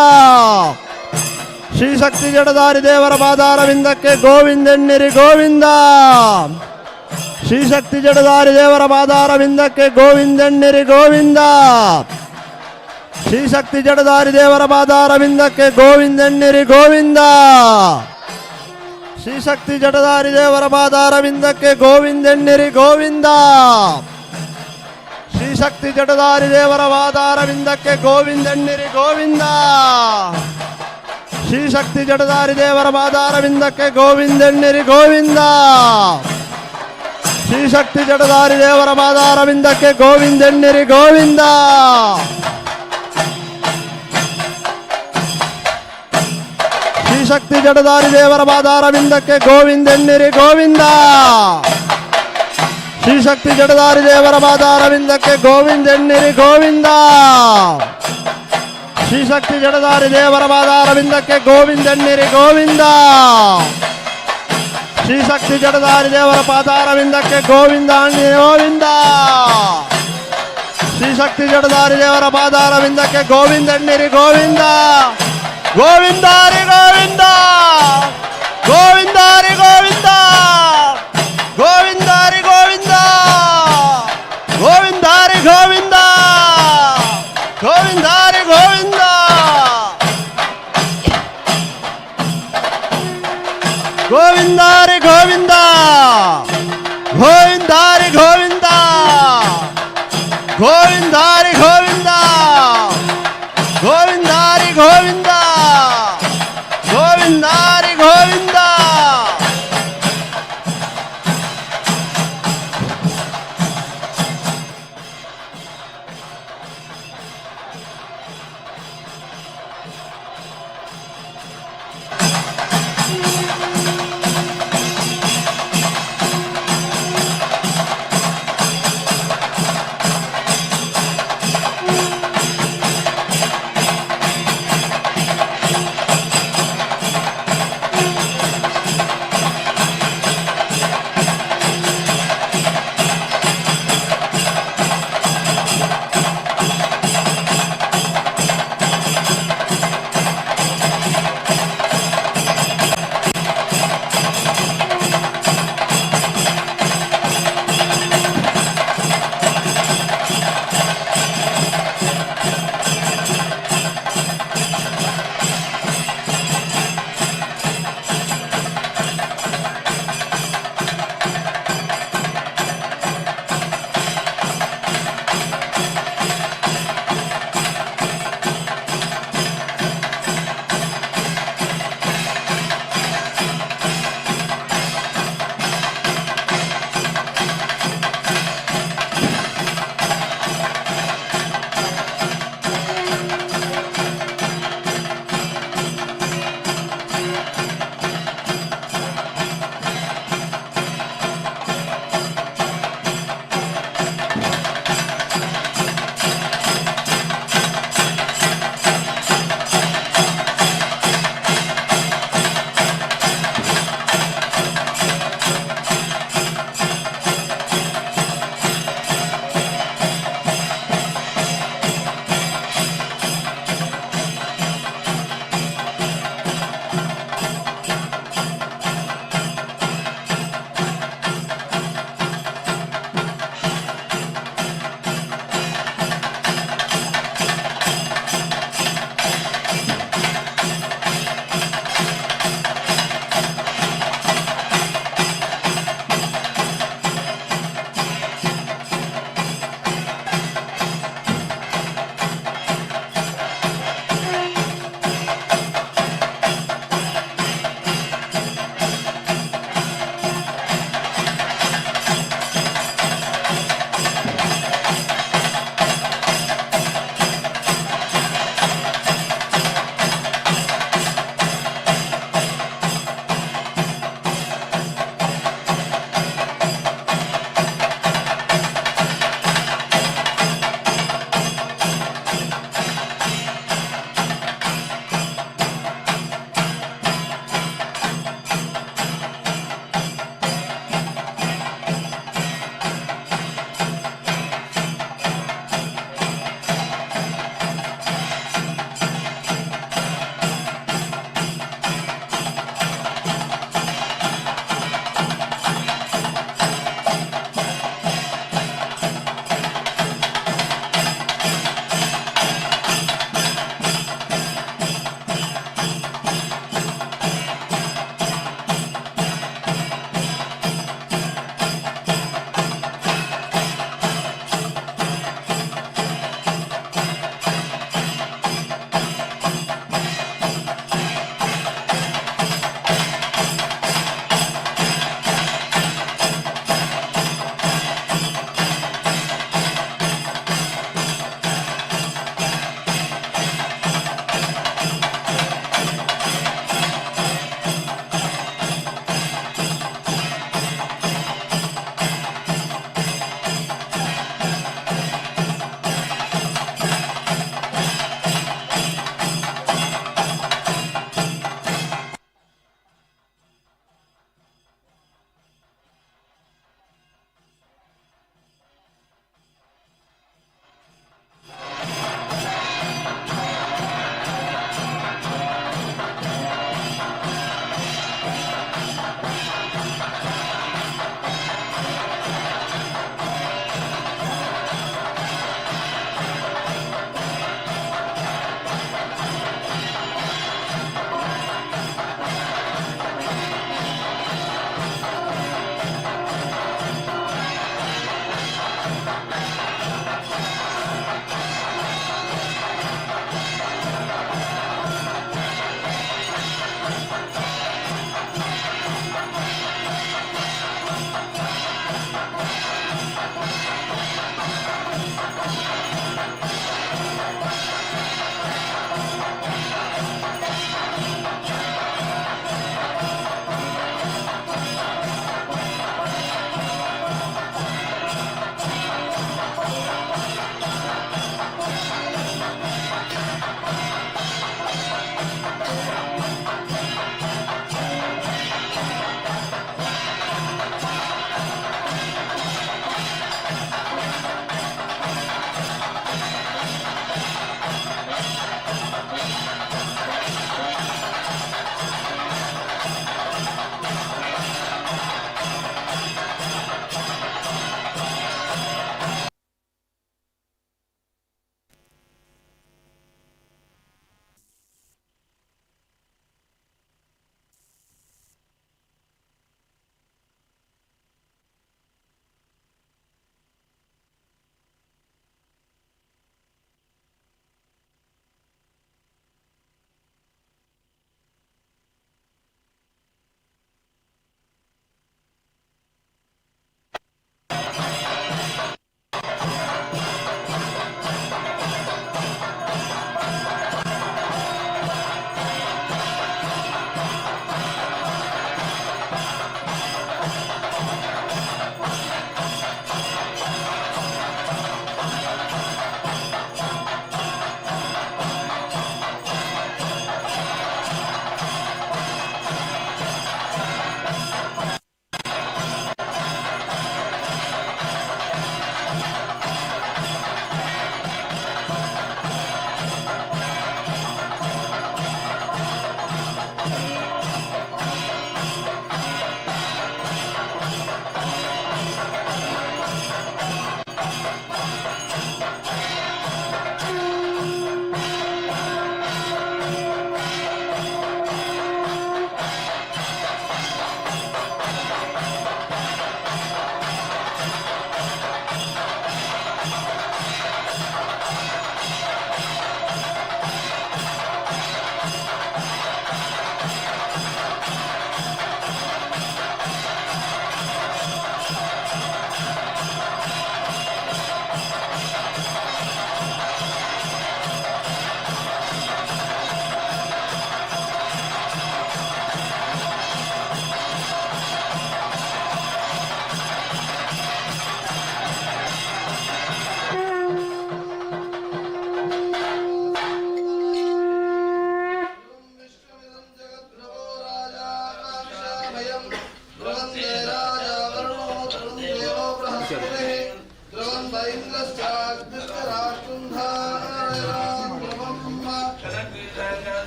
ಶ್ರೀಶಕ್ತಿ ಜಡಧಾರಿ ದೇವರ ಪಾದಾರವಿಂದಕ್ಕೆ ಗೋವಿಂದೆಣ್ಣಿರಿ ಗೋವಿಂದ. ಶ್ರೀಶಕ್ತಿ ಜಡಧಾರಿ ದೇವರ ಪಾದಾರವಿಂದಕ್ಕೆ ಗೋವಿಂದೆಣ್ಣಿರಿ ಗೋವಿಂದ. ಶ್ರೀಶಕ್ತಿ ಜಡಧಾರಿ ದೇವರ ಪಾದಾರವಿಂದಕ್ಕೆ ಗೋವಿಂದೆಣ್ಣಿರಿ ಗೋವಿಂದ. ಶ್ರೀಶಕ್ತಿ ಜಡಧಾರಿ ದೇವರ ಪಾದಾರವಿಂದಕ್ಕೆ ಗೋವಿಂದೆಣ್ಣಿರಿ ಗೋವಿಂದ. ಶ್ರೀಶಕ್ತಿ ಜಡಧಾರಿ ದೇವರ ಪಾದಾರವಿಂದಕ್ಕೆ ಗೋವಿಂದೆಣ್ಣಿರಿ ಗೋವಿಂದ. ಶ್ರೀಶಕ್ತಿ ಜಡಧಾರಿ ದೇವರ ಪಾದಾರವಿಂದಕ್ಕೆ ಗೋವಿಂದೆಣ್ಣಿರಿ ಗೋವಿಂದ. ಶ್ರೀಶಕ್ತಿ ಜಡಧಾರಿ ದೇವರ ಪಾದಾರವಿಂದಕ್ಕೆ ಗೋವಿಂದೆಣ್ಣಿರಿ ಗೋವಿಂದ. ಶ್ರೀಶಕ್ತಿ ಜಡಧಾರಿ ದೇವರ ಪಾದಾರವಿಂದಕ್ಕೆ ಗೋವಿಂದೆಣ್ಣಿರಿ ಗೋವಿಂದ. ಶ್ರೀಶಕ್ತಿ ಜಡಧಾರಿ ದೇವರ ಪಾದಾರವಿಂದಕ್ಕೆ ಗೋವಿಂದೆಣ್ಣಿರಿ ಗೋವಿಂದ. ಶ್ರೀಶಕ್ತಿ ಜಡಧಾರಿ ದೇವರ ಪಾದಾರವಿಂದಕ್ಕೆ ಗೋವಿಂದೆಣ್ಣಿರಿ ಗೋವಿಂದ. ಶ್ರೀಶಕ್ತಿ ಜಡಧಾರಿ ದೇವರ ಪಾದಾರವಿಂದಕ್ಕೆ ಗೋವಿಂದ ಗೋವಿಂದ. ಶ್ರೀಶಕ್ತಿ ಜಡಧಾರಿ ದೇವರ ಪಾದಾರವಿಂದಕ್ಕೆ ಗೋವಿಂದೆಣ್ಣಿರಿ ಗೋವಿಂದ. ಗೋವಿಂದಾರಿ ಗೋವಿಂದ, ಗೋವಿಂದಾರಿ ಗೋವಿಂದ, ಗೋವಿಂದಾರಿ ಗೋವಿಂದ, ಗೋವಿಂದಾರಿ ಗೋವಿಂದ, ಗೋವಿಂದಾರಿ ಗೋವಿಂದ, ಗೋವಿಂದಾರಿ ಗೋವಿಂದ, ಗೋವಿಂದಾರಿ ಗೋವಿಂದ, ಗೋವಿಂದಾರಿ ಗೋವಿಂದ, ಗೋವಿಂದಾರಿ ಗೋವಿಂದ.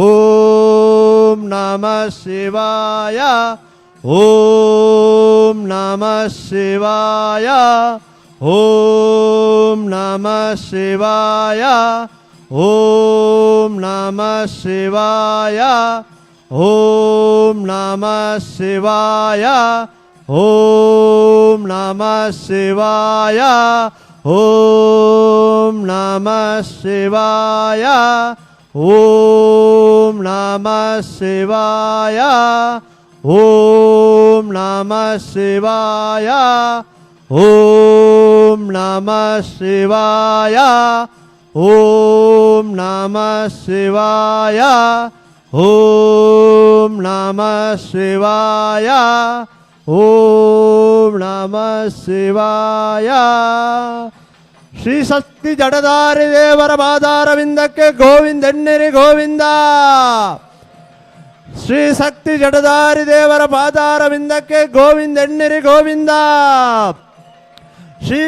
ಓಂ ನಮಃ ಶಿವಾಯ ಓಂ ನಮಃ ಶಿವಾಯ ಓಂ ನಮಃ ಶಿವಾಯ ಓಂ ನಮಃ ಶಿವಾಯ ಓಂ ನಮಃ ಶಿವಾಯ ಓಂ ನಮಃ ಶಿವಾಯ ಓಂ ನಮಃ ಶಿವಾಯ ಓಂ ನಮಃ ಶಿವಾಯ ಓಂ ನಮಃ ಶಿವಾಯ ಓಂ ನಮಃ ಶಿವಾಯ ಓಂ ನಮಃ ಶಿವಾಯ ಓಂ ನಮಃ ಶಿವಾಯ ಓಂ ನಮಃ ಶಿವಾಯ. ಶ್ರೀ ಶಕ್ತಿ ಜಡಧಾರಿ ದೇವರ ಪಾದಾರವಿಂದಕ್ಕೆ ಗೋವಿಂದೆನ್ನಿರಿ ಗೋವಿಂದ. ಶ್ರೀ ಶಕ್ತಿ ಜಡಧಾರಿ ದೇವರ ಪಾದಾರವಿಂದಕ್ಕೆ ಗೋವಿಂದೆನ್ನಿರಿ ಗೋವಿಂದ. ಶ್ರೀ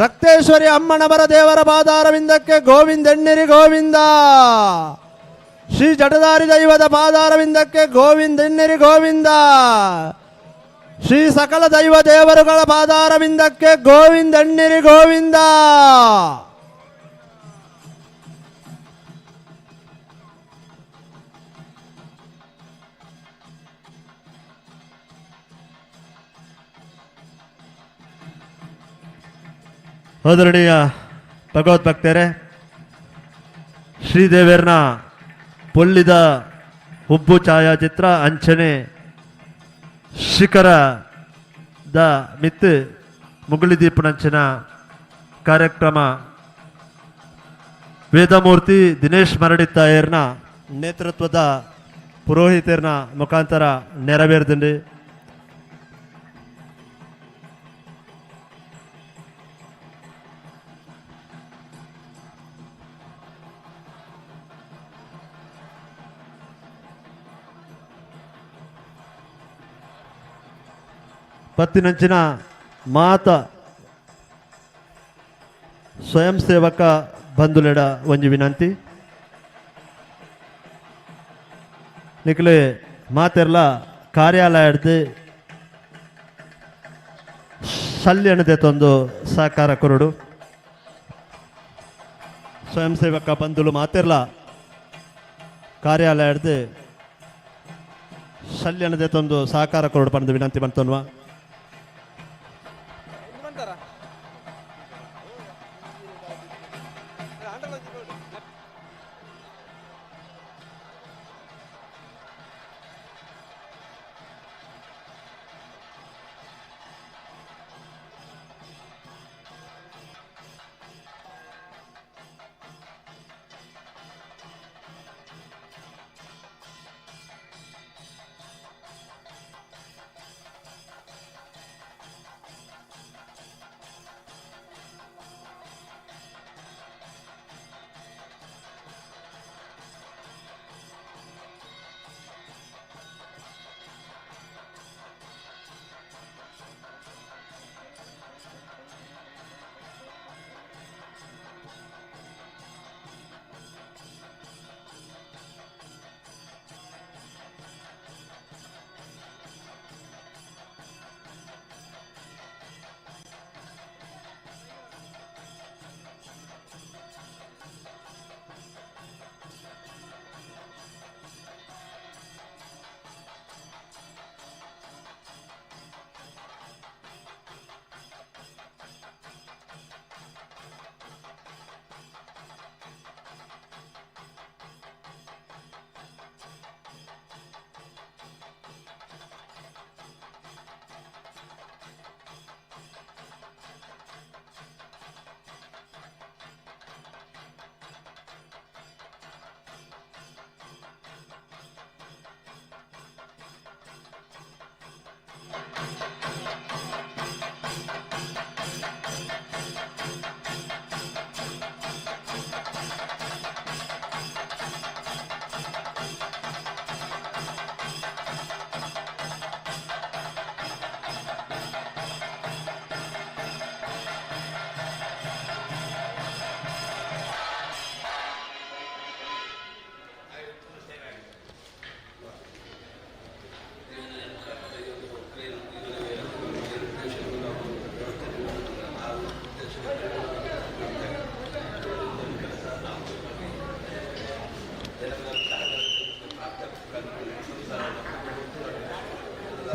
ರಕ್ತೇಶ್ವರಿ ಅಮ್ಮನವರ ದೇವರ ಪಾದಾರವಿಂದಕ್ಕೆ ಗೋವಿಂದೆನ್ನಿರಿ ಗೋವಿಂದ. ಶ್ರೀ ಜಡಧಾರಿ ದೈವದ ಪಾದಾರವಿಂದಕ್ಕೆ ಗೋವಿಂದೆನ್ನಿರಿ ಗೋವಿಂದ. ಶ್ರೀ ಸಕಲ ದೈವ ದೇವರುಗಳ ಪಾದಾರವಿಂದಕ್ಕೆ ಗೋವಿಂದೆನ್ನಿರಿ ಗೋವಿಂದ. ಆದರಣೀಯ ಭಗವತ್ ಭಕ್ತರೇ, ಶ್ರೀದೇವಿಯರ್ನ ಪೊಲ್ಲಿದ ಹುಬ್ಬು ಛಾಯಾಚಿತ್ರ ಅಂಚನೆ ಶಿಖರದ ಮಿತ್ತು ಮುಗುಳಿದೀಪನಂಚಿನ ಕಾರ್ಯಕ್ರಮ ವೇದಮೂರ್ತಿ ದಿನೇಶ್ ಮರಡಿತ್ತಾಯರ್ನ ನೇತೃತ್ವದ ಪುರೋಹಿತರ್ನ ಮುಖಾಂತರ ನೆರವೇರಿದಂಡಿ. ಪತ್ತಿನಂಚಿನ ಮಾತ ಸ್ವಯಂ ಸೇವಕ ಬಂಧುಲೆಡ ಒಂಜಿ ವಿನಂತಿ. ನಿಕ್ಲೆ ಮಾತೆರ್ಲ ಕಾರ್ಯಾಲಯಡ್ದು ಶಲ್ಯಣದೆ ತಂದು ಸಹಕಾರ ಕೊರಡು. ಸ್ವಯಂ ಸೇವಕ ಬಂಧುಲು ಮಾತೆರ್ಲ ಕಾರ್ಯಾಲಯಡ್ದು ಶಲ್ಯಣದೆ ತಂದು ಸಹಕಾರ ಕೊರಡು ಪಂದು ವಿನಂತಿ ಮಂತನ್ವಾ.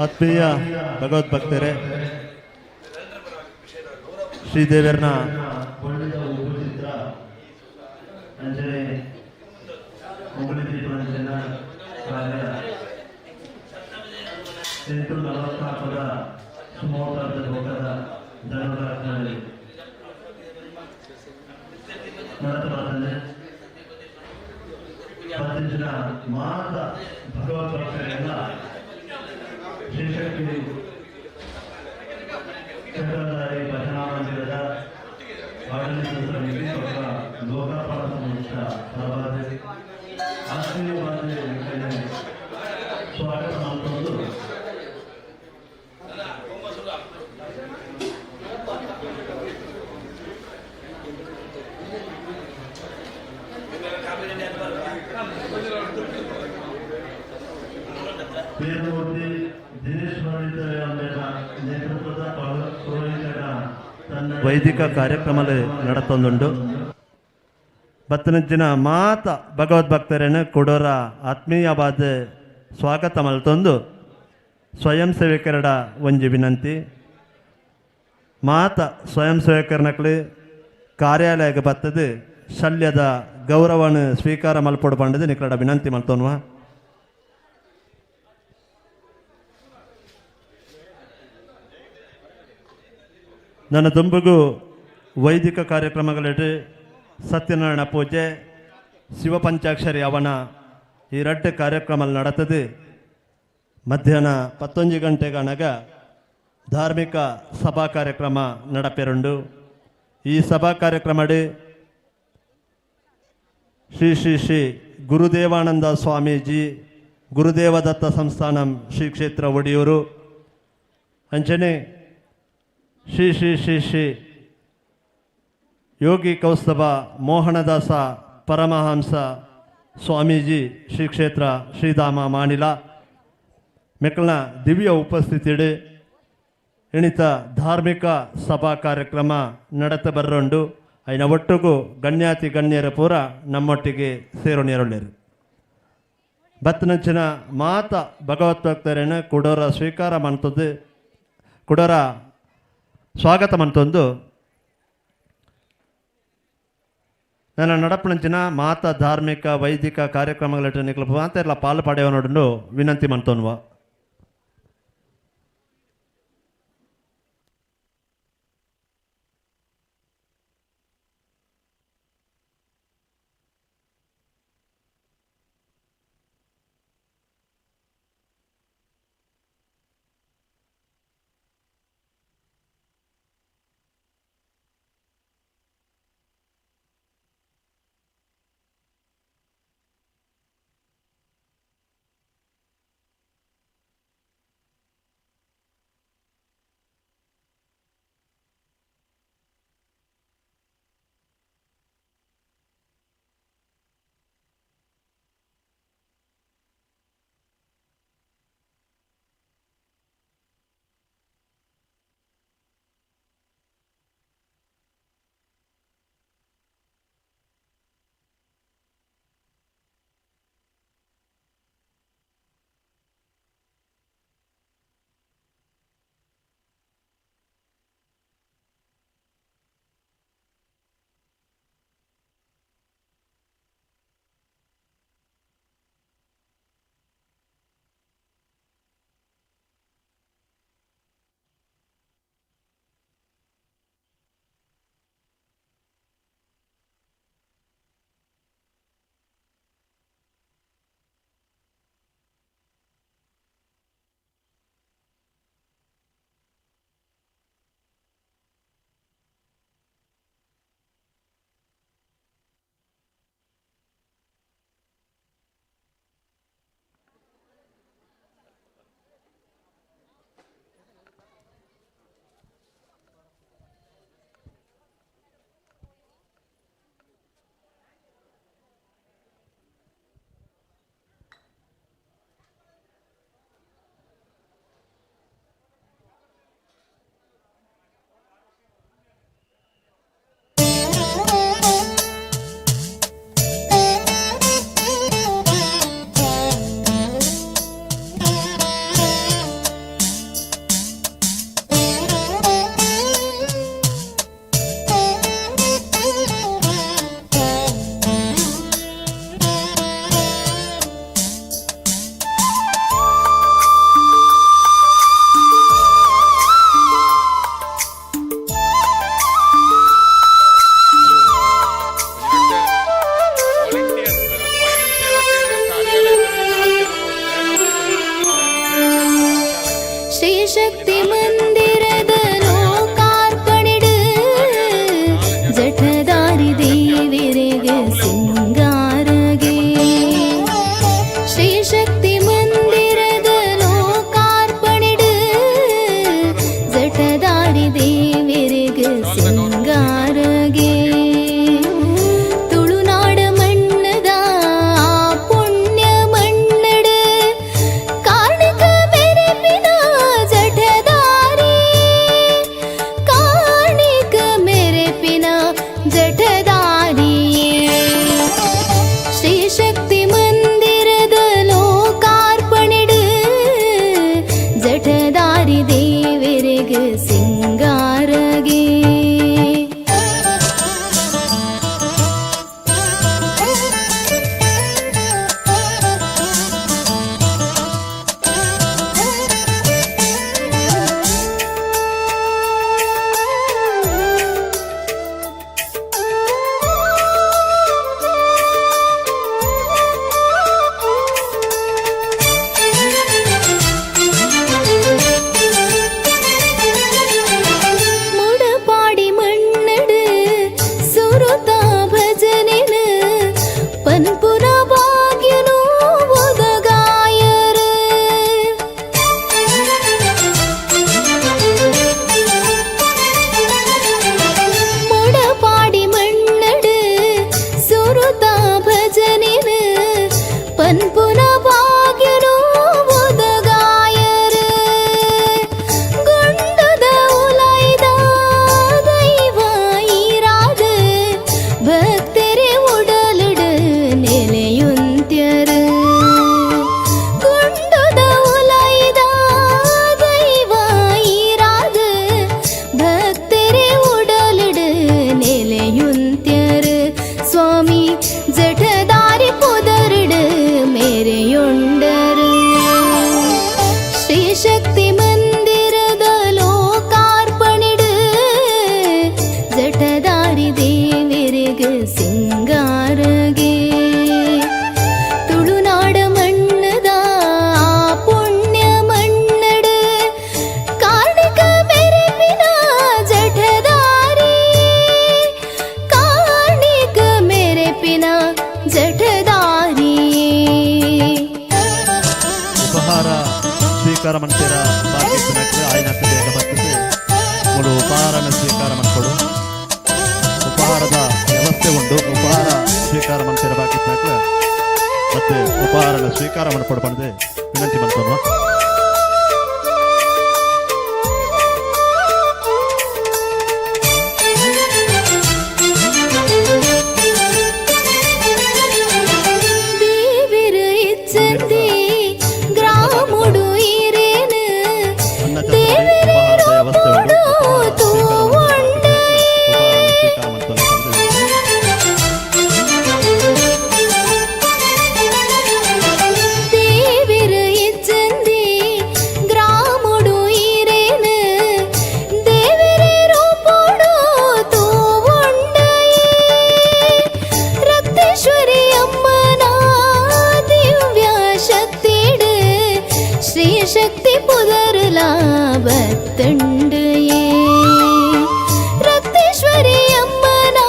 ಆತ್ಮೀಯ ಭಗವದ್ಭಕ್ತರೇ, ಶ್ರೀದೇವರನ ಮಾತ ಭಗವದ್ಭಕ್ತರೆಲ್ಲ ಶ್ರೀಶಕ್ತಿ ಚಕ್ರಧಾರಿ ಭಜನಾ ಮಂದಿರದ ಆಡಳಿತ ಸಮಿತಿ ಬೊಕ್ಕ ಲೋಕಾರ್ಪಣ ಸಂಸ್ಥೆ ಪರವಾದ್ ಆತ್ಮೀಯವಾದ ಸ್ವಾಗತ ಮಲ್ತೊಂದು ವೇದಮೂರ್ತಿ ದಿನೇಶ್ ಪಂಡಿತರ ನೇತೃತ್ವದ ಪುರೋಹಿತರ ತಂಡ ವೈದಿಕ ಕಾರ್ಯಕ್ರಮలు ನಡತೊಂದುಂಡು. ಬತ್ತನಂಚಿನ ಮಾತ ಭಗವದ್ಭಕ್ತರನ್ನು ಕೊಡೋರ ಆತ್ಮೀಯವಾದ ಸ್ವಾಗತ ಮಲ್ತೊಂದು ಸ್ವಯಂ ಸೇವಕರಡ ಒಂಜಿ ವಿನಂತಿ. ಮಾತ ಸ್ವಯಂ ಸೇವಕರನಕ್ಲಿ ಕಾರ್ಯಾಲಯಕ್ಕೆ ಬತ್ತದು ಶಲ್ಯದ ಗೌರವನ ಸ್ವೀಕಾರ ಮಲ್ಪೊಡು ಪಂಡದು ನಿಕ್ಕಡ ವಿನಂತಿ ಮಲ್ತೊನ್ವ. ನನ್ನ ದುಂಬುಗು ವೈದಿಕ ಕಾರ್ಯಕ್ರಮಗಳಿಟ್ಟು ಸತ್ಯನಾರಾಯಣ ಪೂಜೆ, ಶಿವಪಂಚಾಕ್ಷರಿ ಅವನ ಈ ರಡ್ಡು ಕಾರ್ಯಕ್ರಮ ನಡತದೆ. ಮಧ್ಯಾಹ್ನ 11 ಗಂಟೆಗನಗ ಧಾರ್ಮಿಕ ಸಭಾ ಕಾರ್ಯಕ್ರಮ ನಡಪೆರುಂಡು. ಈ ಸಭಾ ಕಾರ್ಯಕ್ರಮಡಿ ಶ್ರೀ ಶ್ರೀ ಶ್ರೀ ಗುರುದೇವಾನಂದ ಸ್ವಾಮೀಜಿ, ಗುರುದೇವದತ್ತ ಸಂಸ್ಥಾನಂ, ಶ್ರೀ ಕ್ಷೇತ್ರ ಒಡಿಯೂರು, ಅಂಚನೆ ಶ್ರೀ ಶ್ರೀ ಶ್ರೀ ಶ್ರೀ ಯೋಗಿ ಕೌಸ್ತಭ ಮೋಹನದಾಸ ಪರಮಹಂಸ ಸ್ವಾಮೀಜಿ, ಶ್ರೀ ಕ್ಷೇತ್ರ ಶ್ರೀಧಾಮ ಮಾಣಿಲ ಮೆಕ್ಕಲ್ನ ದಿವ್ಯ ಉಪಸ್ಥಿತಿಡು ಎಣಿತ ಧಾರ್ಮಿಕ ಸಭಾ ಕಾರ್ಯಕ್ರಮ ನಡತ ಬರ್ರೊಂಡು. ಐನ ಒಟ್ಟುಗು ಗಣ್ಯಾತಿ ಗಣ್ಯರ ಪೂರ ನಮ್ಮೊಟ್ಟಿಗೆ ಸೇರೋಣಿರೊಳ್ಳೆರು. ಬತ್ತನಂಚಿನ ಮಾತ ಭಗವದ್ಭಕ್ತರೇನ ಕುಡೋರ ಸ್ವೀಕಾರ ಮಾಡ್ತದ್ದು, ಕುಡೋರ ಸ್ವಾಗತ ಮಂತೊಂದು ನನ್ನ ನಡಪಣಂಚಿನ ಮಾತ ಧಾರ್ಮಿಕ ವೈದಿಕ ಕಾರ್ಯಕ್ರಮಗಳ ನಿಕ್ಲ ಮಾತೆಲ್ಲ ಪಾಲು ಪಡೆಯುವ ನೋಡು ವಿನಂತಿ ಮಂತೋನ್ವ. ಸಿಂಗಾರಗೆ. ಶ್ರೀ ಶಕ್ತಿ ಮಂದಿರದ ಲೋಕಾರ್ಪಣೆಡು ಜಟದಾರಿ ದೇವರಿಗೆ ಸಿಂಗಾರಗೆ. ತುಳುನಾಡ ಮಣ್ಣದ ಪುಣ್ಯ ಮಣ್ಣಡು ಕಾರ್ಣಿಕ ಮೆರೆಪಿನ ಜಠದಾರಿ, ಕಾರ್ಣಿಕ ಮೆರೆಪಿನ ಜಠದಾರಿಯೇ. ಶ್ರೀ ಶಕ್ತಿ ಮಂದಿರದ ಲೋಕಾರ್ಪಣೆಡು ಜಠದಾರಿ ದೇವರಿಗೆ ಸಿಂಗಾರಗೆ. ಮುಡಪಾಡಿ ಮಣ್ಣಡು ಸುರುತ ಭಜನೆನು ಪನ್ಪುನ ಭಾಗ್ಯನು ಒದಗಾಯರು. ಮುಡಪಾಡಿ ಮಣ್ಣಡು ಸುರುತ ಭಜನೆನು ಪನ್ಪುನ ಭಾಗ್ಯನು ಒದಗಾಯರು. ಗುಂಡದ ಉಲೈದ ದೈವ ಈರಾದ ಭಕ್ತರೆ ಉಡಲಿಡು ನೆಲೆಯುಂತ್ಯರು. ಗುಂಡದ ಉಲೈದ ದೈವ ಈರಾದ ಭಕ್ತರೆ ಉಡಲಿಡು ನೆಲೆಯುಂತ್ಯರು. ಸ್ವಾಮಿ ಜಠದಾರಿ ಪುದರುಡು ಮೇರೆಯುಂಡರು. ಶ್ರೀ ಶಕ್ತಿ ಮಂದಿರದ ಲೋಕಾರ್ಪಣೆಡು ಜಠದಾರಿ ದೇವರಿಗೆ ಸಿಂಗಾರಗೆ. ತುಳುನಾಡ ಮಣ್ಣದ ಪುಣ್ಯ ಮಣ್ಣಡು ಕಾರ್ಣಿಕ ಮೆರೆಪಿನ ಜಠದಾರಿ, ಕಾರ್ಣಿಕ ಮೆರೆಪಿನ ಜಠದಾರಿ. ಉಪಹಾರ ಸ್ವೀಕಾರ ಮಾಡ್ತೀರಾ ಬಾಕಿ ಆಯ್ನತ್ತು ಬೇಗ ಬರ್ತದೆ. ಮೂರು ಉಪಹಾರನ ಸ್ವೀಕಾರ ಮಾಡ್ಕೊಡು. ಉಪಹಾರದ ವ್ಯವಸ್ಥೆ ಉಂಟು. ಉಪಹಾರ ಸ್ವೀಕಾರ ಮಾಡ್ತೀರಾ ಬಾಕಿ ಮತ್ತೆ ಉಪಹಾರನ ಸ್ವೀಕಾರ ಮಾಡ್ಕೊಡು ಬಂದೆ ವಿನಂತಿ ಮಾಡ್ತೋಣ. ದೇವಿರು ಇಚ್ಚಂದಿ ಗ್ರಾಮುಡು ಇರೇನು ಅನ್ನ ದೇವರೇ ಉಪಹಾರದ ವ್ಯವಸ್ಥೆ ಉಂಟು. ರೂಪುಡು ಉಪಹಾರ ಸ್ವೀಕಾರ ಮಾಡ್ತಾರೆ. ಉಪಹಾರನ ಸ್ವೀಕಾರ ಮಾಡ್ತೋಣ ಬಂದೆ. ದೇವಿರು ಇಚ್ಚಂದಿ ಗ್ರಾಮುಡು ಇರೇನು ದೇವರೇ ರೂಪುಡು ತೂವುಂಡಯೇ. ರಕ್ತೇಶ್ವರಿ ಅಮ್ಮನ ದಿವ್ಯ ಶಕ್ತಿಡು ಶ್ರೀ ಶಕ್ತಿ ಪುದರುಲಾ ಬತ್ತಂಡೆಯೇ. ರಕ್ತೇಶ್ವರಿ ಅಮ್ಮನ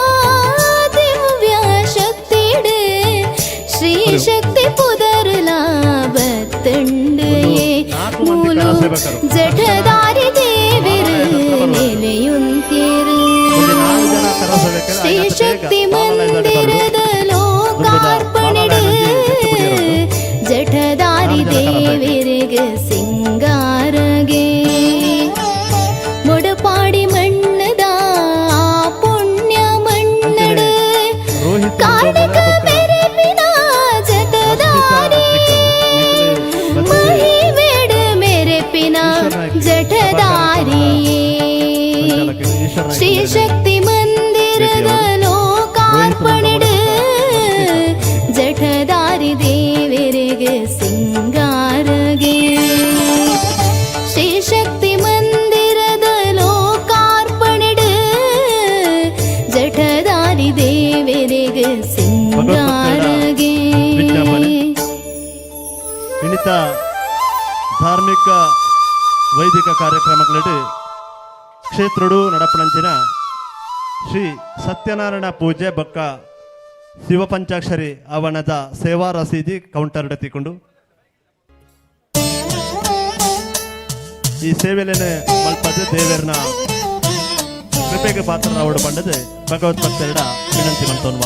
ದಿವ್ಯ ಶಕ್ತಿಡು ಶ್ರೀ ಶಕ್ತಿ ಪುದರುಲಾ ಬತ್ತಂಡೆಯೇ. ನಾಲ್ಕು ಮಂದಿ ಮೂಲು ಕರಸೇವಕರು. ಜಠದಾರಿ ದೇವಿರು ನೆಲೆಯುಂತಿರು. ಒಂದು ನಾಲ್ಕು ಜನ ಕರಸೇವಕರು ಶ್ರೀ ಆಯ್ನತ್ತು ಬೇಗ ಶಕ್ತಿ ಬಾಲಾಲಯದ ಬರುದು. ಮಂದಿರದ ಲೋಕಾರ್ಪಣೆಡು ಜಠದಾರಿ ದೇವಿರಿಗೆ ಸಿಂಗಾರಗೆ. ಮೊಡಪಾಡಿ ಮಣ್ಣದ ಪುಣ್ಯ ಮಣ್ಣಡು ರೋಹಿತ್ ಕಾರ್ಣಿಕ ಮೆರೆಪಿನ ಜಟದಾರಿ ಮಹಿಮೇಡು ಮೆರೆಪಿನ ಜಠದಾರಿಯೇ. ಶ್ರೀ ಶಕ್ತಿ ಮಂದಿರದ ಲೋಕಾರ್ಪಣೆಡು ಜಠದಾರಿ ದೇವರಿಗೆ ಸಿಂಗಾರಗೆ. ಶ್ರೀ ಶಕ್ತಿ ಮಂದಿರದ ಲೋಕಾರ್ಪಣೆಡು ಜಠದಾರಿ ದೇವರಿಗೆ ಸಿಂಗಾರಗೆ. ವಿಜ್ಞಾಪನೆ. ಇನ್ನಿತ ಧಾರ್ಮಿಕ ವೈದಿಕ ಕಾರ್ಯಕ್ರಮಗಳಲ್ಲಿ ಕ್ಷೇತ್ರಡು ನಡಪಣಂಚಿನ ಶ್ರೀ ಸತ್ಯನಾರಾಯಣ ಪೂಜೆ ಬೊಕ್ಕ ಶಿವಪಂಚಾಕ್ಷರಿ ಅವನದ ಸೇವಾ ರಸೀದಿ ಕೌಂಟರ್ ತಿಕೊಂಡು ಈ ಸೇವೆಲೇನೆ ಮಲ್ಪದ ದೇವರನ ಕೃಪೆಗೆ ಪಾತ್ರರಾವಡು ಪಂಡದು ಭಗವತ್ ಭಕ್ತರಡ ವಿನಂತಿ ಮಂತೋನ್ವ.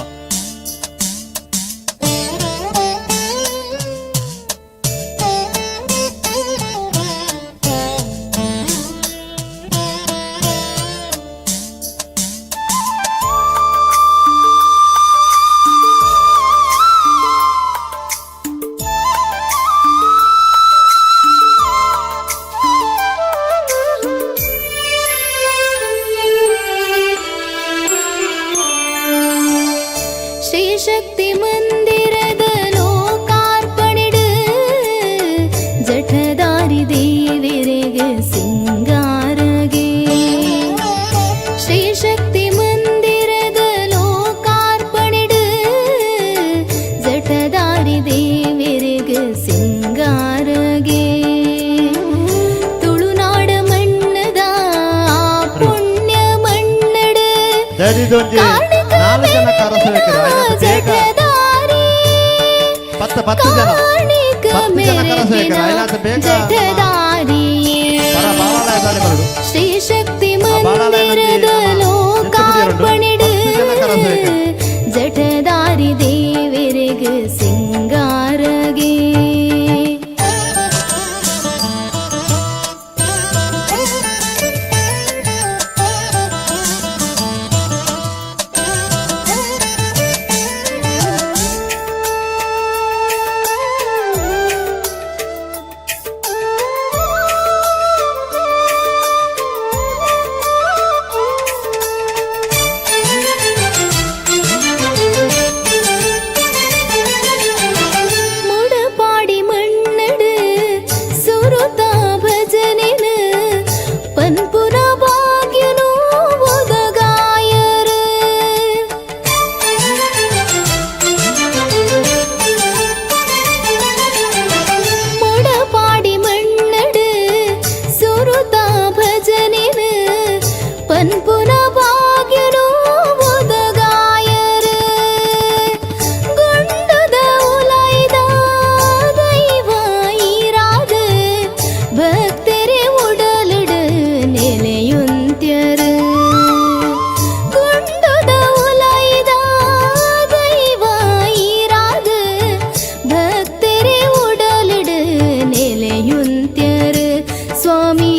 ಶ್ರೀ ಶಕ್ತಿ ಮಂದಿರದ ಲೋಕಾರ್ಪಣೆಡು ಜಠದಾರಿ ದೇವರಿಗೆ ಸಿಂಗಾರಗೆ. ಶ್ರೀ ಶಕ್ತಿ ಮಂದಿರದ ಲೋಕಾರ್ಪಣೆಡು ಜಠದಾರಿ ದೇವರಿಗೆ ಸಿಂಗಾರಗೆ. ತುಳುನಾಡ ಮಣ್ಣದ ಪುಣ್ಯ ಮಣ್ಣಡು ದಯದಿದ್ದೊಂಜಿ ನಾಲ್ಕು ಜನ ಕರಸೇವಕರು ಆಯ್ತು, ಬೇಗ. ಜಠದಾರಿ ಪತ್ತು ಪತ್ತು ಜನ 10 ಜನ ಕರಸೇವಕರು ಆಯ್ತು, ಬೇಗ. ಜಠದಾರಿಯೇ ಬರ ಬಾಲಾಲಯದಲ್ಲಿ ಬರಡು. ಶ್ರೀ ಶಕ್ತಿ ಆ ಬಾಲಾಲಯದಲ್ಲಿ ಮಂದಿರದ ನಮ್ಮ ಲೋಕಾರ್ಪಣೆಡು 10 ಜನ ಕರಸೇವಕರು. ಜಠದಾರಿ ದೇವರಿಗೆ ಸಿಂಗಾರಗೆ. ಮುಡಪಾಡಿ ಮಣ್ಣಡು ಸುರುತ ಭಜನೆನ ಪನ್ಪುನ ಭಾಗ್ಯನು ಒದಗಾಯರು. ಮುಡಪಾಡಿ ಮಣ್ಣಡು ಸುರುತ ಭಜನೆನ ಪನ್ಪುನ ಭಾಗ್ಯನು ಒದಗಾಯರು. ಗುಂಡುದ ಉಲೈದ ದೈವ ಈರಾದ ಭಕ್ತರೆ ಉಡಲಿಡು ನೆಲೆಯುಂತ್ಯರು. ಗುಂಡುದ ಉಲೈದ ದೈವ ಈರಾದ ಭಕ್ತರೆ ಉಡಲಿಡು ನೆಲೆಯುಂತ್ಯರು. ಸ್ವಾಮಿ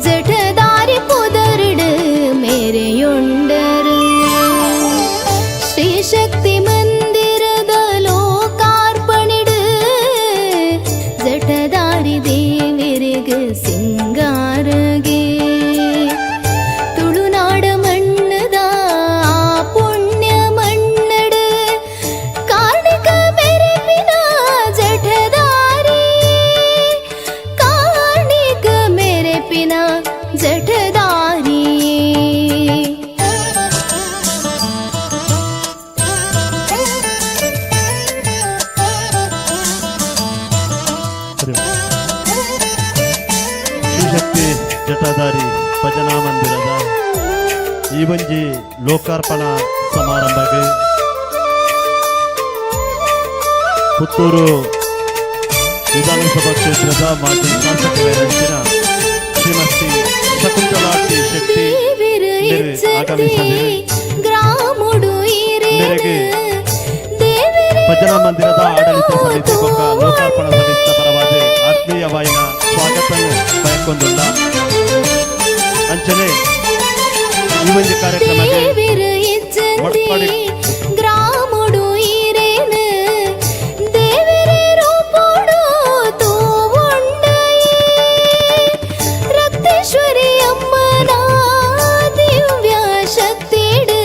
ಜಠದಾರಿ ಪುದರುಡು ಮೇರೆಯುಂಡರು. ಶ್ರೀ ಶಕ್ತಿ ಮಂದಿರದ ಲೋಕಾರ್ಪಣೆಡು ಜಠದಾರಿ ದೇವರಿಗೆ ಸಿಂಗಾರಗೆ. ತುಳುನಾಡ ಮಣ್ಣದ ಪುಣ್ಯ ಮಣ್ಣಡು ಕಾರ್ಣಿಕ ಮೆರೆಪಿನ ಜಠದಾರಿ, ಕಾರ್ಣಿಕ ಮೆರೆಪಿನ ಜಠದಾರಿ. ಸರಿ. ಶ್ರೀಶಕ್ತಿ ಜಟಾಧಾರಿ ಭಜನಾ ಮಂದಿರದ ಈ ಒಂಜಿ ಲೋಕಾರ್ಪಣಾ ಸಮಾರಂಭಕ್ಕೆ ಪುತ್ತೂರು ವಿಧಾನಸಭಾ ಕ್ಷೇತ್ರದ ಮಾಜಿ ಶಾಸಕರಾದ ಶ್ರೀಮತಿ ಶಕುಂತಲಾ ಟಿ ಶೆಟ್ಟಿ ದೇವಿರು ಮೇರೆ ಇಚ್ಚಂತಿ ಆಗಮಿಸಲಿದೆ. ಗ್ರಾಮುಡು ಈರೇನು ಮೇರೆಗೆ ದೇವಿರೆ ಭಜನಾ ಮಂದಿರದ ಆಡಳಿತ ಸಮಿತಿ ಬೊಕ್ಕ ಲೋಕಾರ್ಪಣಾ ಸಮಿತಿ ಪರವಾದ ಆತ್ಮೀಯವಾಯಿನ ಸ್ವಾಗತವನ್ನು ಬಯಕೊಂದುಲ್ಲ. ಅಂಚನೆ ಈ ಒಂದು ಕಾರ್ಯಕ್ರಮಕ್ಕೆ ದೇವಿರು ಇಚ್ಚಂತಿ ಮಟ್ಪಾಡಿ ಗ್ರಾಮುಡು ಈರೇನು ದೇವಿರೆ ರೂಪುಡು ತೂವುಂಡಯೇ. ರಕ್ತೇಶ್ವರಿ ಅಮ್ಮನ ದಿವ್ಯ ಶಕ್ತಿಡು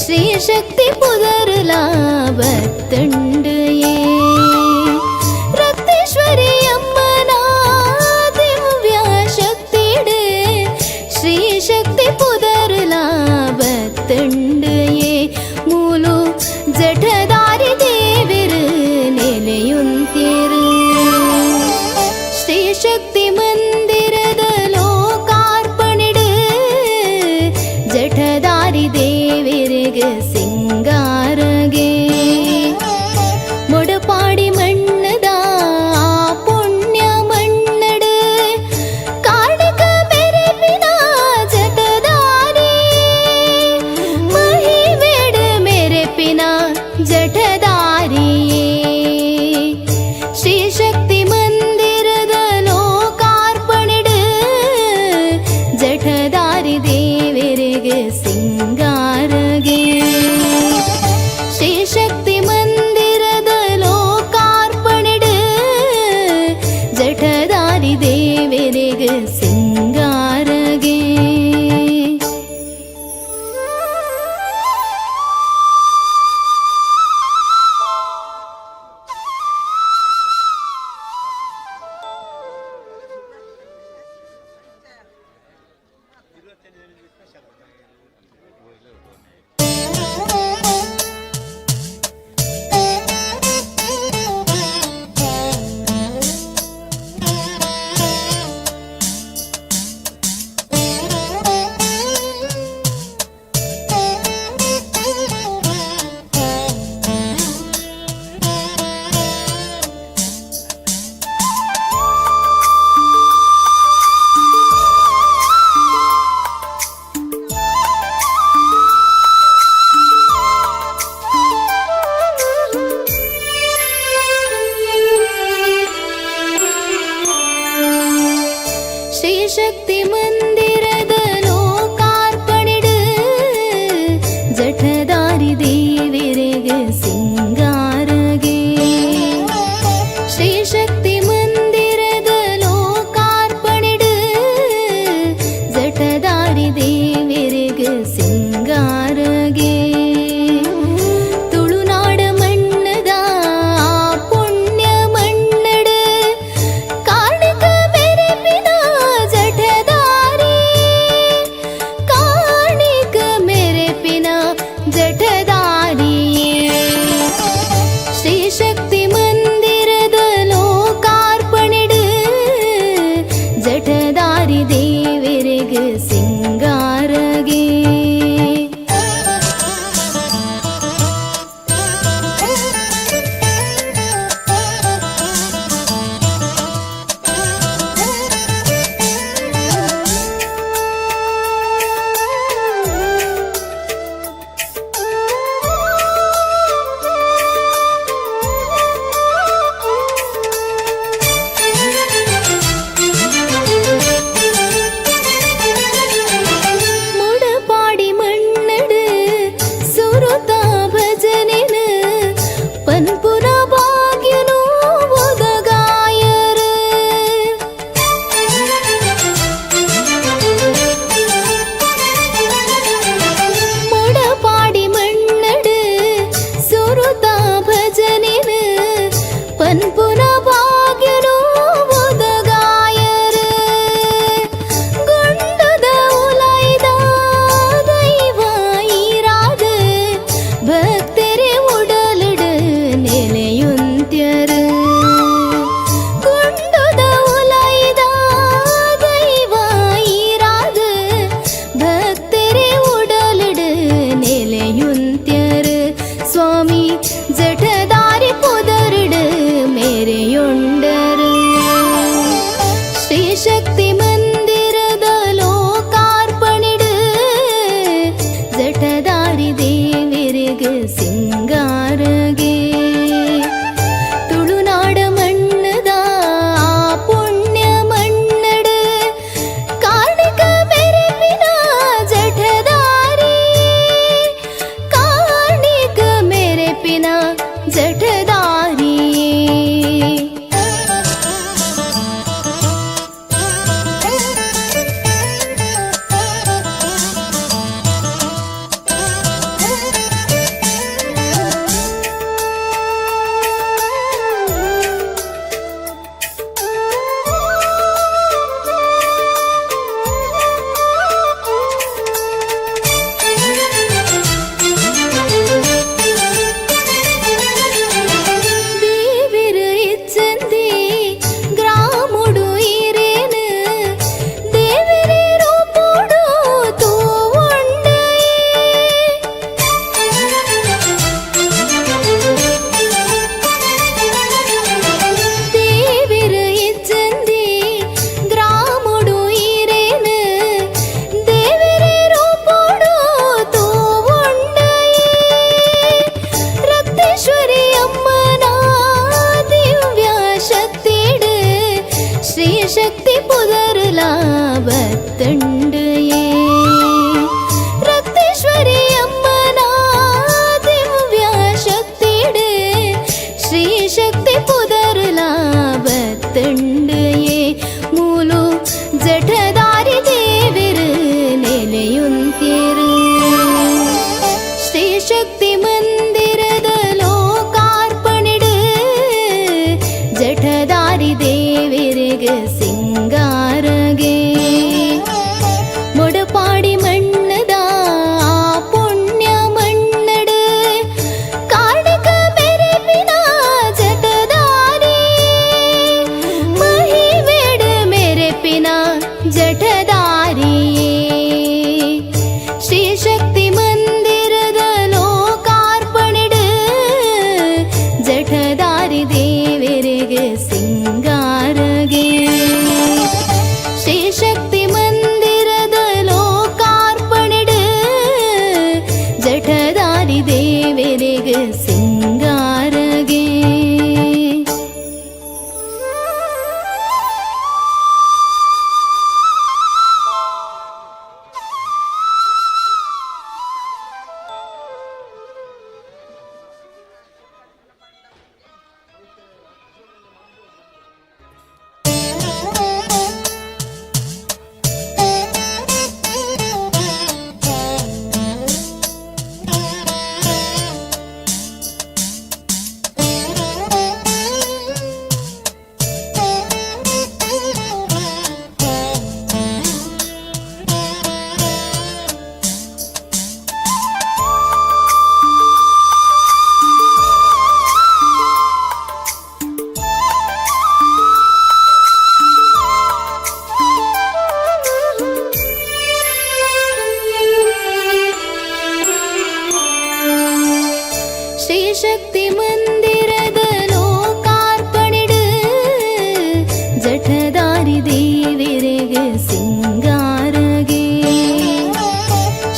ಶ್ರೀ ಶಕ್ತಿ ಪುದರುಲಾ ಬತ್ತಂಡೆಯೇ. ರಕ್ತೇಶ್ವರಿ ಅಮ್ಮನ ದಿವ್ಯ ಶಕ್ತಿಡು ಶ್ರೀ ಶಕ್ತಿ ಪುದರುಲಾ ಬತ್ತಂಡೆಯೇ. ಮೂಲು ಜಠದಾರಿ ದೇವಿರು ನೆಲೆಯುಂತಿರು. ಶ್ರೀ ಶಕ್ತಿ ಮಂದಿರದ ಲೋಕಾರ್ಪಣೆಡು ಜಠದಾರಿ ದೇವಿರಿಗೆ ಸಿಂಗಾರಗೆ. ಜಠದಾರಿಯೇ. ಶ್ರೀ ಶಕ್ತಿ ಮಂದಿರದ ಲೋಕಾರ್ಪಣೆಡು ಜಠದಾರಿ ದೇವರಿಗೆ ಸಿಂಗಾರಗೆ. ಶ್ರೀ ಶಕ್ತಿ ಮಂದಿರದ ಲೋಕಾರ್ಪಣೆಡು ಜಠದಾರಿ ದೇವರಿಗೆ ಸಿಂಗಾರಗೆ. ಶ್ರೀ ಶಕ್ತಿ ಮಂದಿರದ ಲೋಕಾರ್ಪಣೆಡು ಜಠದಾರಿ ದೇವರಿಗೆ ಸಿಂಗಾರಗೆ. ಶ್ರೀ ಶಕ್ತಿ ಮಂದಿರದ ಲೋಕಾರ್ಪಣೆಡು ಜಠದಾರಿ ದೇವರಿಗೆ ಸಿಂಗಾರಗೆ. ತುಳುನಾಡ ಮಣ್ಣದ ಪುಣ್ಯ ಮಣ್ಣಡು ಕಾರ್ಣಿಕ ಮೆರೆಪಿನ ಜಠದಾರಿ, ಕಾರ್ಣಿಕ ಮೆರೆಪಿನ ಜಠದಾರಿಯೇ. ಶ್ರೀ ಶಕ್ತಿ ಮಂದಿರದ ಲೋಕಾರ್ಪಣೆಡು ಜಠದಾರಿ ದೇವರಿಗೆ ಸಿಂಗಾರಗೆ. ಮುಡಪಾಡಿ ಮಣ್ಣಡು ಸುರುತ ಭಜನೆನ ಪನ್ಪುನ ಭಾಗ್ಯನು ಒದಗಾಯರು. ಮುಡಪಾಡಿ ಮಣ್ಣಡು ಸುರುತ ಭಜನೆನ ಪನ್ಪುನ ಭಾಗ್ಯನು ಒದಗಾಯರು. ಗುಂಡದ ಉಲೈದ ದೈವ ಈರಾದ ಭಕ್ತರೆ ಉಡಲಿಡು ನೆಲೆಯುಂತ್ಯರು. ಗುಂಡದ ಉಲೈದ ದೈವ ಈರಾದ ಭಕ್ತರೆ ಉಡಲಿಡು ನೆಲೆಯುಂತ್ಯರು. ಸ್ವಾಮಿ ಜಠದಾರಿ ಪುದರುಡು ಮೇರೆಯುಂಡರು. ಶ್ರೀ ಶಕ್ತಿ ಮಂದಿರದ ಲೋಕಾರ್ಪಣೆಡು ಜಠದಾರಿ ದೇವರಿಗೆ ಸಿಂಗಾರಗೆ. ತುಳುನಾಡ ಮಣ್ಣದ ಪುಣ್ಯ ಮಣ್ಣಡು ಕಾರ್ಣಿಕ ಮೆರೆಪಿನ ಜಠದಾರಿ, ಕಾರ್ಣಿಕ ಮೆರೆಪಿನ ಜಠದಾರಿಯೇ. ಬತ್ತಂಡಯೇ. ರಕ್ತೇಶ್ವರಿ ಅಮ್ಮನ ದಿವ್ಯ ಶಕ್ತಿಡು ಶ್ರೀ ಶಕ್ತಿ ಪುದರ್ಲಾ ಬತ್ತಂಡಯೇ. ಮೂಲು ಜಠದಾರಿ ದೇವಿರು ನೆಲೆಯುಂತೇರು. ಶ್ರೀ ಶಕ್ತಿ ಮಂದಿರದ ಲೋಕಾರ್ಪಣಿಡು ಜಠದಾರಿ ದೇವಿರಿಗೆ ಸಿಂಗಾರಗೆ. ಮೊಡಪಾಡಿ ಮಣ್ಣದ ಪುಣ್ಯ ಮಣ್ಣಡು ಕಾರ್ಣಿಕ ಮೆರೆಪಿನ ಜಟದಾರಿ, ಮಹಿಮೇಡು ಮೆರೆಪಿನ ಜಠದಾರಿಯೇ. ಶ್ರೀ ಶಕ್ತಿ ಮಂದಿರದ ಲೋಕಾರ್ಪಣಿಡು ಜಠದಾರಿ ದೇವರಿಗೆ ಸಿಂಗಾರಗೆ. ಶ್ರೀ ಶಕ್ತಿ ಮಂದಿರದ ಲೋಕಾರ್ಪಣಿಡು ಜಠದಾರಿ ದೇವರಿಗೆ ಸಿಂಗಾರಗೆ. ಶ್ರೀ ಶಕ್ತಿ ಮಂದಿರದ ಲೋಕಾರ್ಪಣಿಡು ಜಠದಾರಿ ದೇವಿರಿಗೆ ಸಿಂಗಾರಗೆ.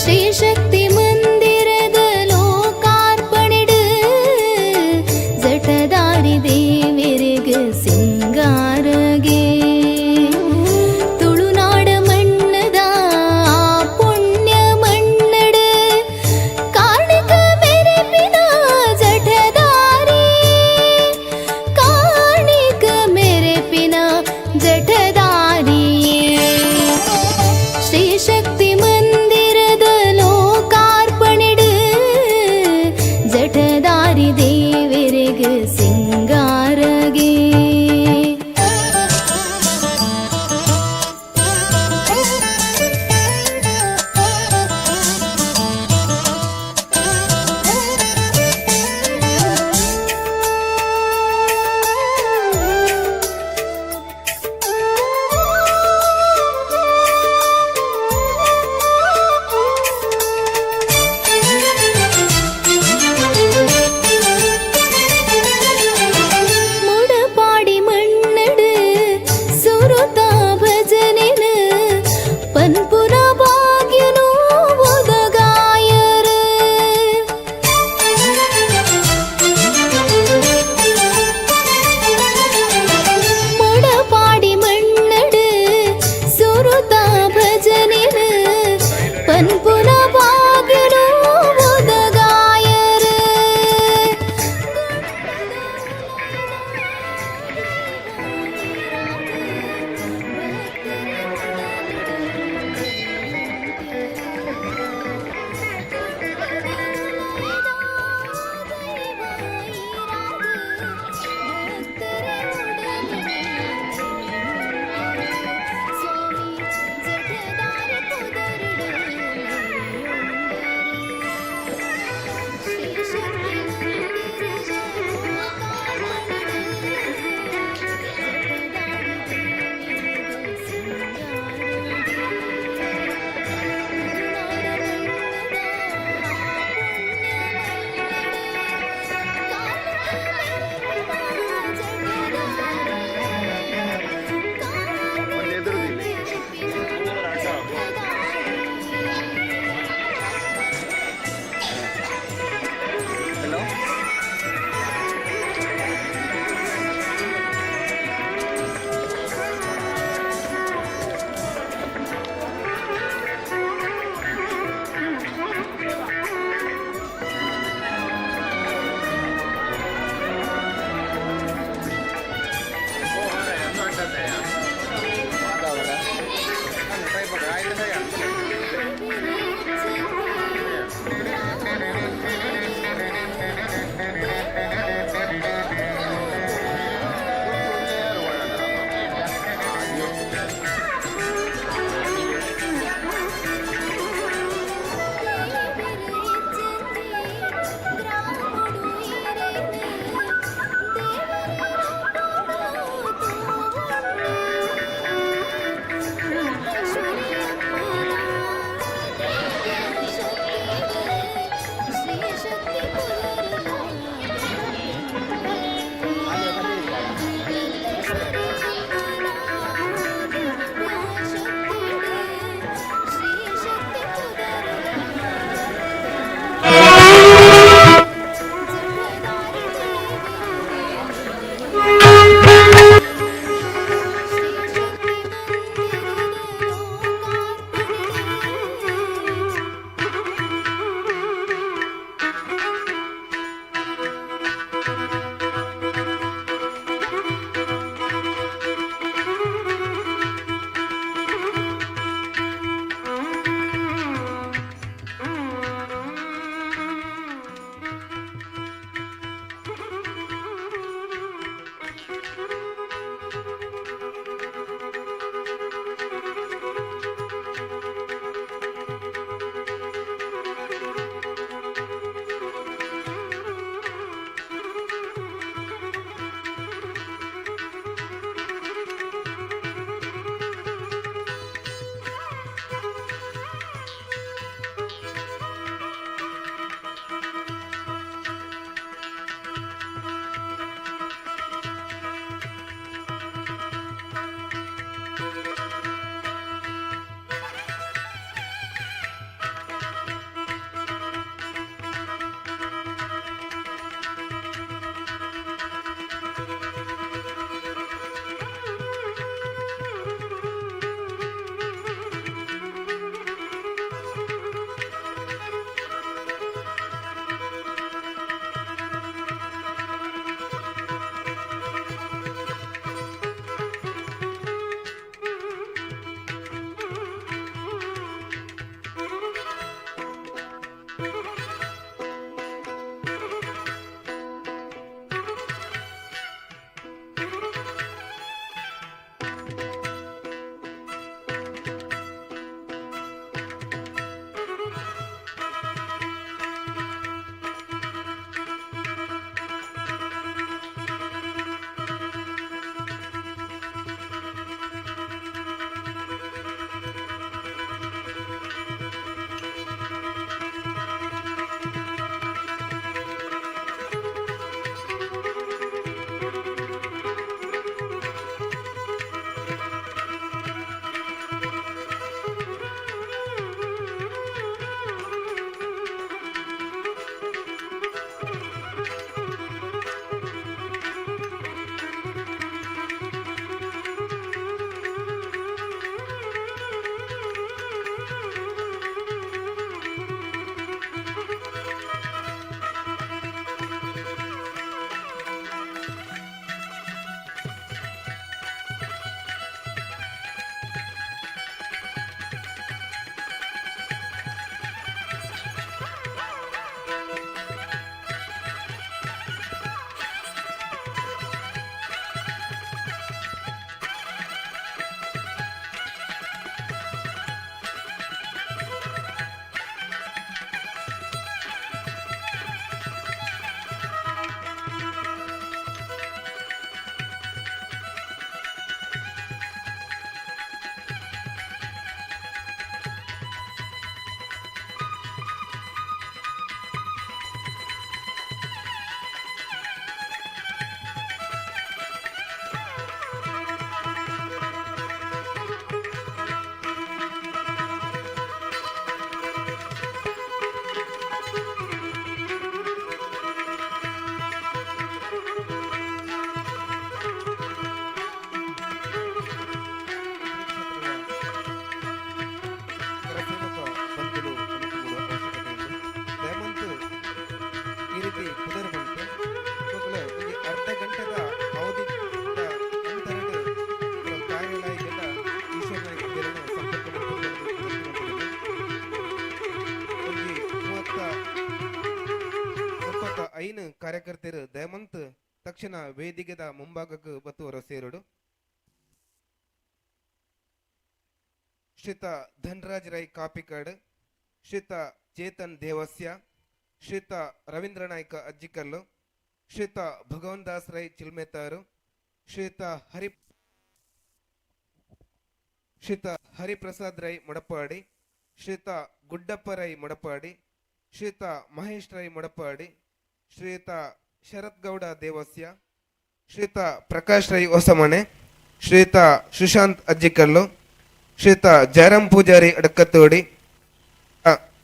ಶ್ರೀ ಶಕ್ತಿ ಮಂದಿರದ ಲೋಕಾರ್ಪಣಿಡು ಜಠದಾರಿ ದೇವಿರಿಗೆ ಸಿಂಗಾರಗೆ. ತುಳುನಾಡ ಮಣ್ಣದ ಪುಣ್ಯ ಮಣ್ಣಡು ಕಾರ್ಣಿಕ ಮೆರೆಪಿನ ಜಠದಾರಿ. ಕಾರ್ಯಕರ್ತರು ದಯಮಂತ್ ತಕ್ಷಣ ವೇದಿಕೆದ ಮುಂಭಾಗಕ್ಕೆ ಬತ್ತುವರ ಸೇರುಡು. ಶ್ರೀತ ಧನರಾಜ್ ರೈ ಕಾಪಿಕಾಡ್, ಶ್ರೀತ ಚೇತನ್ ದೇವಸ್ಯ, ಶ್ರೀತ ರವೀಂದ್ರ ನಾಯ್ಕ ಅಜ್ಜಿಕಲ್ಲು, ಶ್ರೀತ ಭಗವನ್ ದಾಸ್ ರೈ ಚಿಲ್ಮೆತಾರು, ಶ್ರೀತ ಹರಿಪ್ರಸಾದ್ ರೈ ಮುಡಪಾಡಿ, ಶ್ರೀತ ಗುಡ್ಡಪ್ಪ ರೈ ಮುಡಪಾಡಿ, ಶ್ರೀತ ಮಹೇಶ್ ರೈ ಮುಡಪಾಡಿ, ಶ್ರೀತ ಶರತ್ ಗೌಡ ದೇವಸ್ಯ, ಶ್ರೀತ ಪ್ರಕಾಶ್ ರೈ ಹೊಸಮನೆ, ಶ್ರೀತ ಸುಶಾಂತ್ ಅಜ್ಜಿಕಲ್ಲು, ಶ್ರೀತ ಜಯರಾಮ್ ಪೂಜಾರಿ ಅಡಕತ್ತೋಡಿ,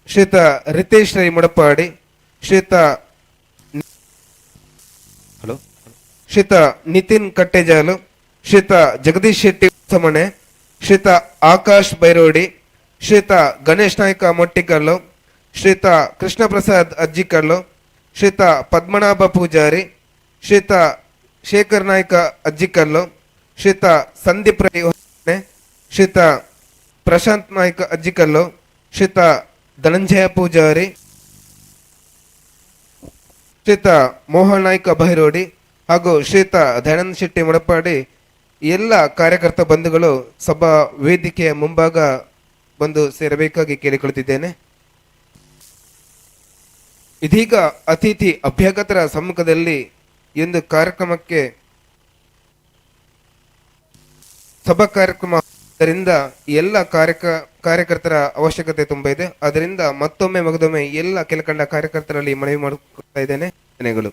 ಶ್ರೀತ ರಿತೇಶ್ ರೈ ಮುಡಪಾಡಿ, ಶ್ರೀತ ಹಲೋ. ಶ್ರೀತ ನಿತಿನ್ ಕಟ್ಟೆಜಾಲು, ಶ್ರೀತ ಜಗದೀಶ್ ಶೆಟ್ಟಿ ಹೊಸಮನೆ, ಶ್ರೀತ ಆಕಾಶ್ ಬೈರೋಡಿ, ಶ್ರೀತ ಗಣೇಶ್ ನಾಯ್ಕ ಮೊಟ್ಟಿಕಲ್ಲು, ಶ್ರೀತ ಕೃಷ್ಣ ಪ್ರಸಾದ್ ಅಜ್ಜಿಕಲ್ಲು, ಶ್ರೀತ ಪದ್ಮನಾಭ ಪೂಜಾರಿ, ಶ್ರೀತ ಶೇಖರ್ ನಾಯ್ಕ ಅಜ್ಜಿಕಲ್ಲು, ಶ್ರೀತ ಸಂದೀಪ್ ರೈ ಹೊಸಮನೆ, ಶ್ರೀತ ಪ್ರಶಾಂತ್ ನಾಯ್ಕ ಅಜ್ಜಿಕಲ್ಲು, ಶ್ರೀತ ಧನಂಜಯ ಪೂಜಾರಿ, ಶ್ರೀತ ಮೋಹನ್ ನಾಯ್ಕ ಬೈರೋಡಿ ಹಾಗೂ ಶ್ರೀತ ದಯಾನಂದ ಶೆಟ್ಟಿ ಮುಡಪಾಡಿ ಎಲ್ಲ ಕಾರ್ಯಕರ್ತ ಬಂಧುಗಳು ಸಭಾ ವೇದಿಕೆಯ ಮುಂಭಾಗ ಬಂದು ಸೇರಬೇಕಾಗಿ ಕೇಳಿಕೊಳ್ಳುತ್ತಿದ್ದೇನೆ. ಇದೀಗ ಅತಿಥಿ ಅಭ್ಯಾಗತರ ಸಮ್ಮುಖದಲ್ಲಿ ಒಂದು ಕಾರ್ಯಕ್ರಮಕ್ಕೆ ಸಭಾ ಕಾರ್ಯಕ್ರಮ ಆದ್ದರಿಂದ ಎಲ್ಲ ಕಾರ್ಯಕರ್ತರ ಅವಶ್ಯಕತೆ ತುಂಬಾ ಇದೆ. ಅದರಿಂದ ಮತ್ತೊಮ್ಮೆ ಮಗದೊಮ್ಮೆ ಎಲ್ಲ ಕೆಳಕಂಡ ಕಾರ್ಯಕರ್ತರಲ್ಲಿ ಮನವಿ ಮಾಡಿಕೊಳ್ತಾ ಇದ್ದೇನೆ. ಧನ್ಯಗಳು.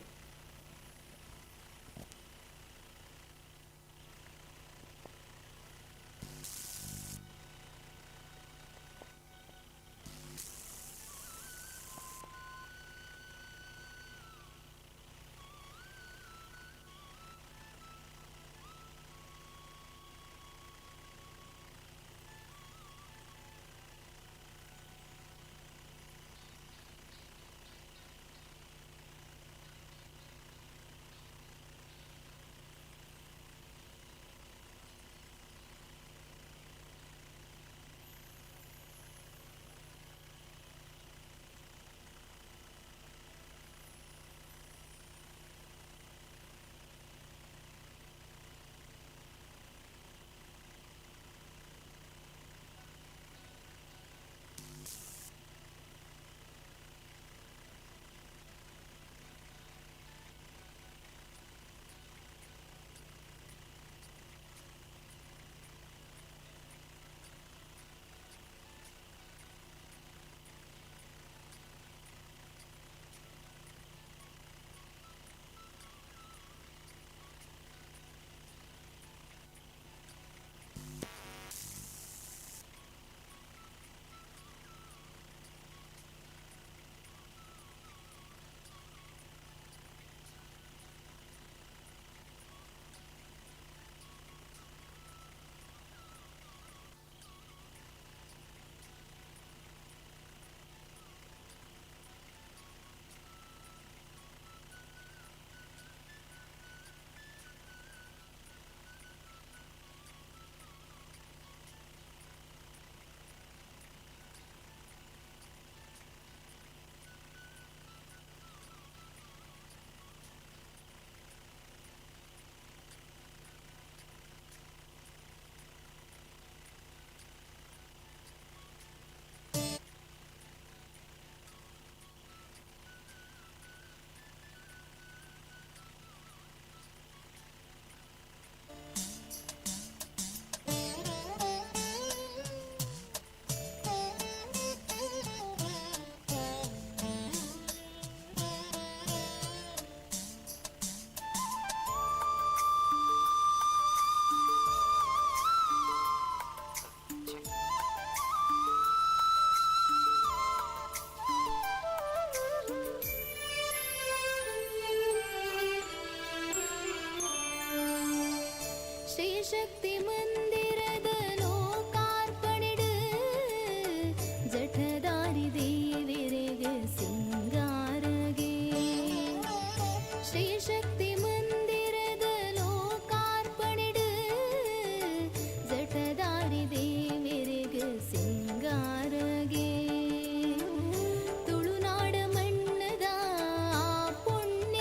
ಶ್ರೀಶಕ್ತಿ ಮಂದಿರದ ಲೋಕಾರ್ಪಣೆಡು ಜಠದಾರಿ ದೇವಿರೆಗೆ ಸಿಂಗಾರಗೆ. ಶ್ರೀಶಕ್ತಿ ಮಂದಿರದ ಲೋಕಾರ್ಪಣೆಡು ಜಠದಾರಿ ದೇವಿರೆಗೆ ಸಿಂಗಾರಗೆ. ತುಳುನಾಡ ಮಣ್ಣದ ಪುಣ್ಯ.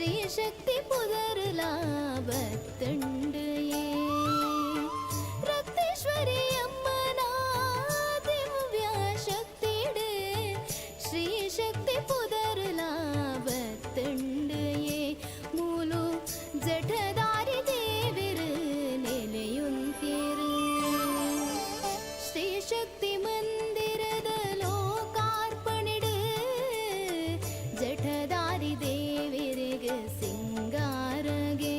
ಶ್ರೀ ಶಕ್ತಿ ಪುದರ್ಲಾ ಬತ್ತುಂಡುಯೇ. ರಕ್ತೇಶ್ವರಿ ಅಮ್ಮನ ದಿವ್ಯ ಶಕ್ತಿಡು ಶ್ರೀ ಶಕ್ತಿ ಪುದರ್ಲಾ ಬತ್ತುಂಡುಯೇ. ಮೂಲು ಜಠದಾರಿ ದೇವಿರು ನೆಲೆಯುಂತೇರು. ಶ್ರೀ ಶಕ್ತಿ ಮಂದಿರದ ಲೋಕಾರ್ಪಣೆಡು ಜಠದಾರಿ ದೇವಿರಿಗೆ ಸಿಂಗಾರಗೆ.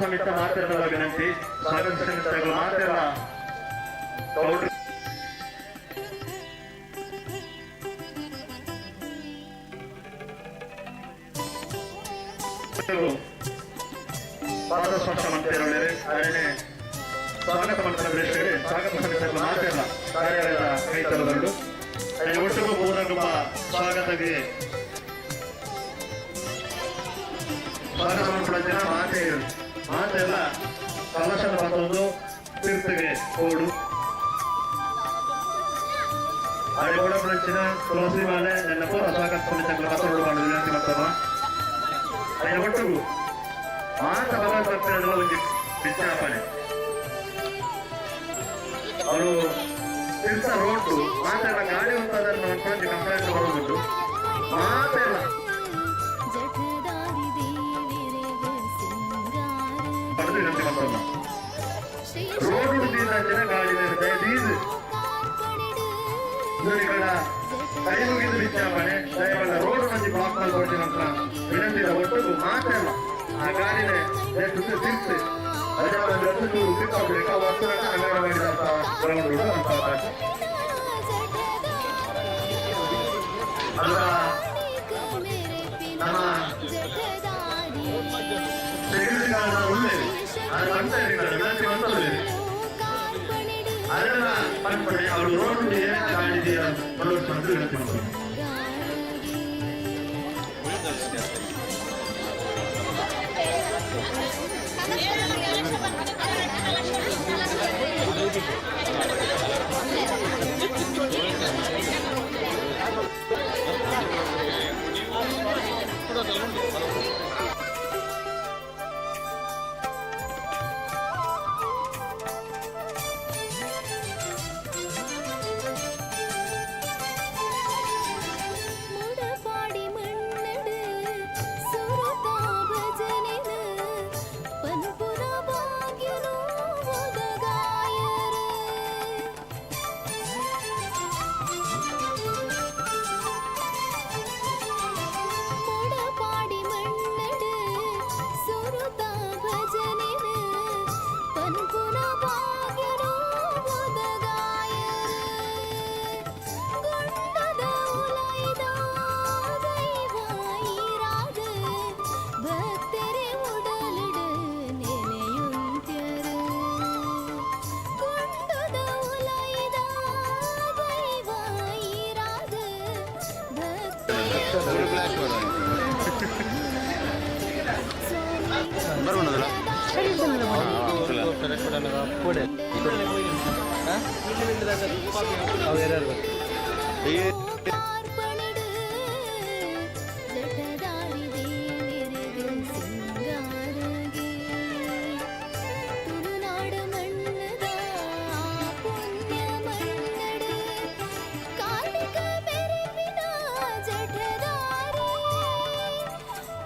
ಸಮಿತಿ ಮಾತೆರ್ನ ವಿನಂತಿ. ಸ್ವಾಗತ ಸಮಿತಿ ಮಾತೆರ್ನ ಕೌಂಟರ್ ಪಾದಸ್ಪರ್ಶ ಮಂತ್ರಿಯವರೇ ಅರಣ್ಯ ಸ್ವಾಗತ ಮಂತ್ರ ಸ್ವಾಗತ ಸಮಿತಿ ಮಾತೆರ್ನ ಕಾರ್ಯಾಲಯದ ಕೈತಲದಲ್ಲೂ ಅಲ್ಲಿ ಒಟ್ಟಿಗೂ ಪೂರ್ಣಕುಂಭ ಸ್ವಾಗತಕ್ಕೆ ಸ್ವಾಗತ ಮಂತ್ರ ಜನ ಮಾತೆ ಮಾತೆಲ್ಲ ಕಲಶದ ಮತ್ತೊಂದು ತೀರ್ಥಗೆ ಓಡು ಅಡಿಗೋಡ ತುಳಸಿ ಮಾಲೆ ನನ್ನ ಪೂರ ಸ್ವಾಗತ ಸಮಿತಿ ಪತ್ರಗಳು ಮಾಡಿ ವಿನಂತಿ ಮಾಡ್ತಾರ. ಅದರ ಒಟ್ಟಿಗೂ ಮಾತ ಭಗವತ್ ಒಂಜಿ ವಿಜ್ಞಾಪನೆ. ಅವರು ತೀರ್ಥ ರೋಡ್ ಮಾತೆಲ್ಲ ಗಾಡಿ ಉಂಟದನ್ನು ಒಂಜಿ ಕಂಪ್ಲೇಂಟ್ ಬರೋದುಂಟು ಮಾತೆಲ್ಲ. ಜಠದಾರಿ ದೇವಿರೆಗ ಸಿಂಗಾರಗೆ ಪಡೆದು ವಿನಂತಿ ಮಾಡ್ತಾರ. ಶ್ರೀ ರೋಡ್ ಜನ ಗಾಡಿ ದಯದೀದು ಲೋಕಾರ್ಪಣೆಡು ಕೈ ಮುಗಿದು ವಿಜ್ಞಾಪನೆ. ದಯಮಾಡಿ ರೋಡ್ ಒಂಜಿ ಬ್ಲಾಕ್ ಮಾಡಿ ನಂತರ ವಿನಂತಿ ಒಟ್ಟಿಗೂ ಮಾತೆಲ್ಲ ಆ ಗಾಡಿನ ಎಷ್ಟು ತಿರ್ತು ಅಂಗನವಾಡಿದಂತ ಗ್ರೌಂಡ್ ಅಂತ ಅಲ್ಲ. ನಮ್ಮ ಸೆಕ್ಯೂರಿಟಿ ಗಾರ್ಡ್ ಉಳ್ಳೇರಿ ಅದು ಅಂತ ವಿನಂತಿ ಮಂತಲ್ಲಿ ಅದನ್ನ ಪನ್ಪಡೆ ಅವರು ರೋಡ್ ಗಾಡಿ ಅಂತ ವಿನಂತಿ ಮಾಡ್ತಾರೆ. ಮುಡಪಾಡಿ ಮಣ್ಣಡು ಸುರತ ಭಜನೆನು ಪನ್ಪುನ ಭಾಗ್ಯನು ಒದಗಾಯರು. ಮುಡಪಾಡಿ ಮಣ್ಣಡು ಸುರತ ಭಜನೆನು ಪನ್ಪುನ ಭಾಗ್ಯನು ಒದಗಾಯರು. ಗುಂಡದ ಉಲೈದ ದೈವ ಈರಾದ ಭಕ್ತರೆ ಉಡಲಿಡು ನೆಲೆಯುಂತ್ಯರು. ಗುಂಡದ ಉಲೈದ ದೈವ ಈರಾದ ಭಕ್ತರೆ ಲೋಕಾರ್ಪಣೆಡು ಜಠದಾರಿ ದೇವಿರೆಗ ಸಿಂಗಾರಗೆ ತುಳುನಾಡ ಮಣ್ಣದ ಪುಣ್ಯ ಮಣ್ಣಡು ಕಾರ್ಣಿಕ ಮೆರೆಪಿನ ಜಠದಾರಿ,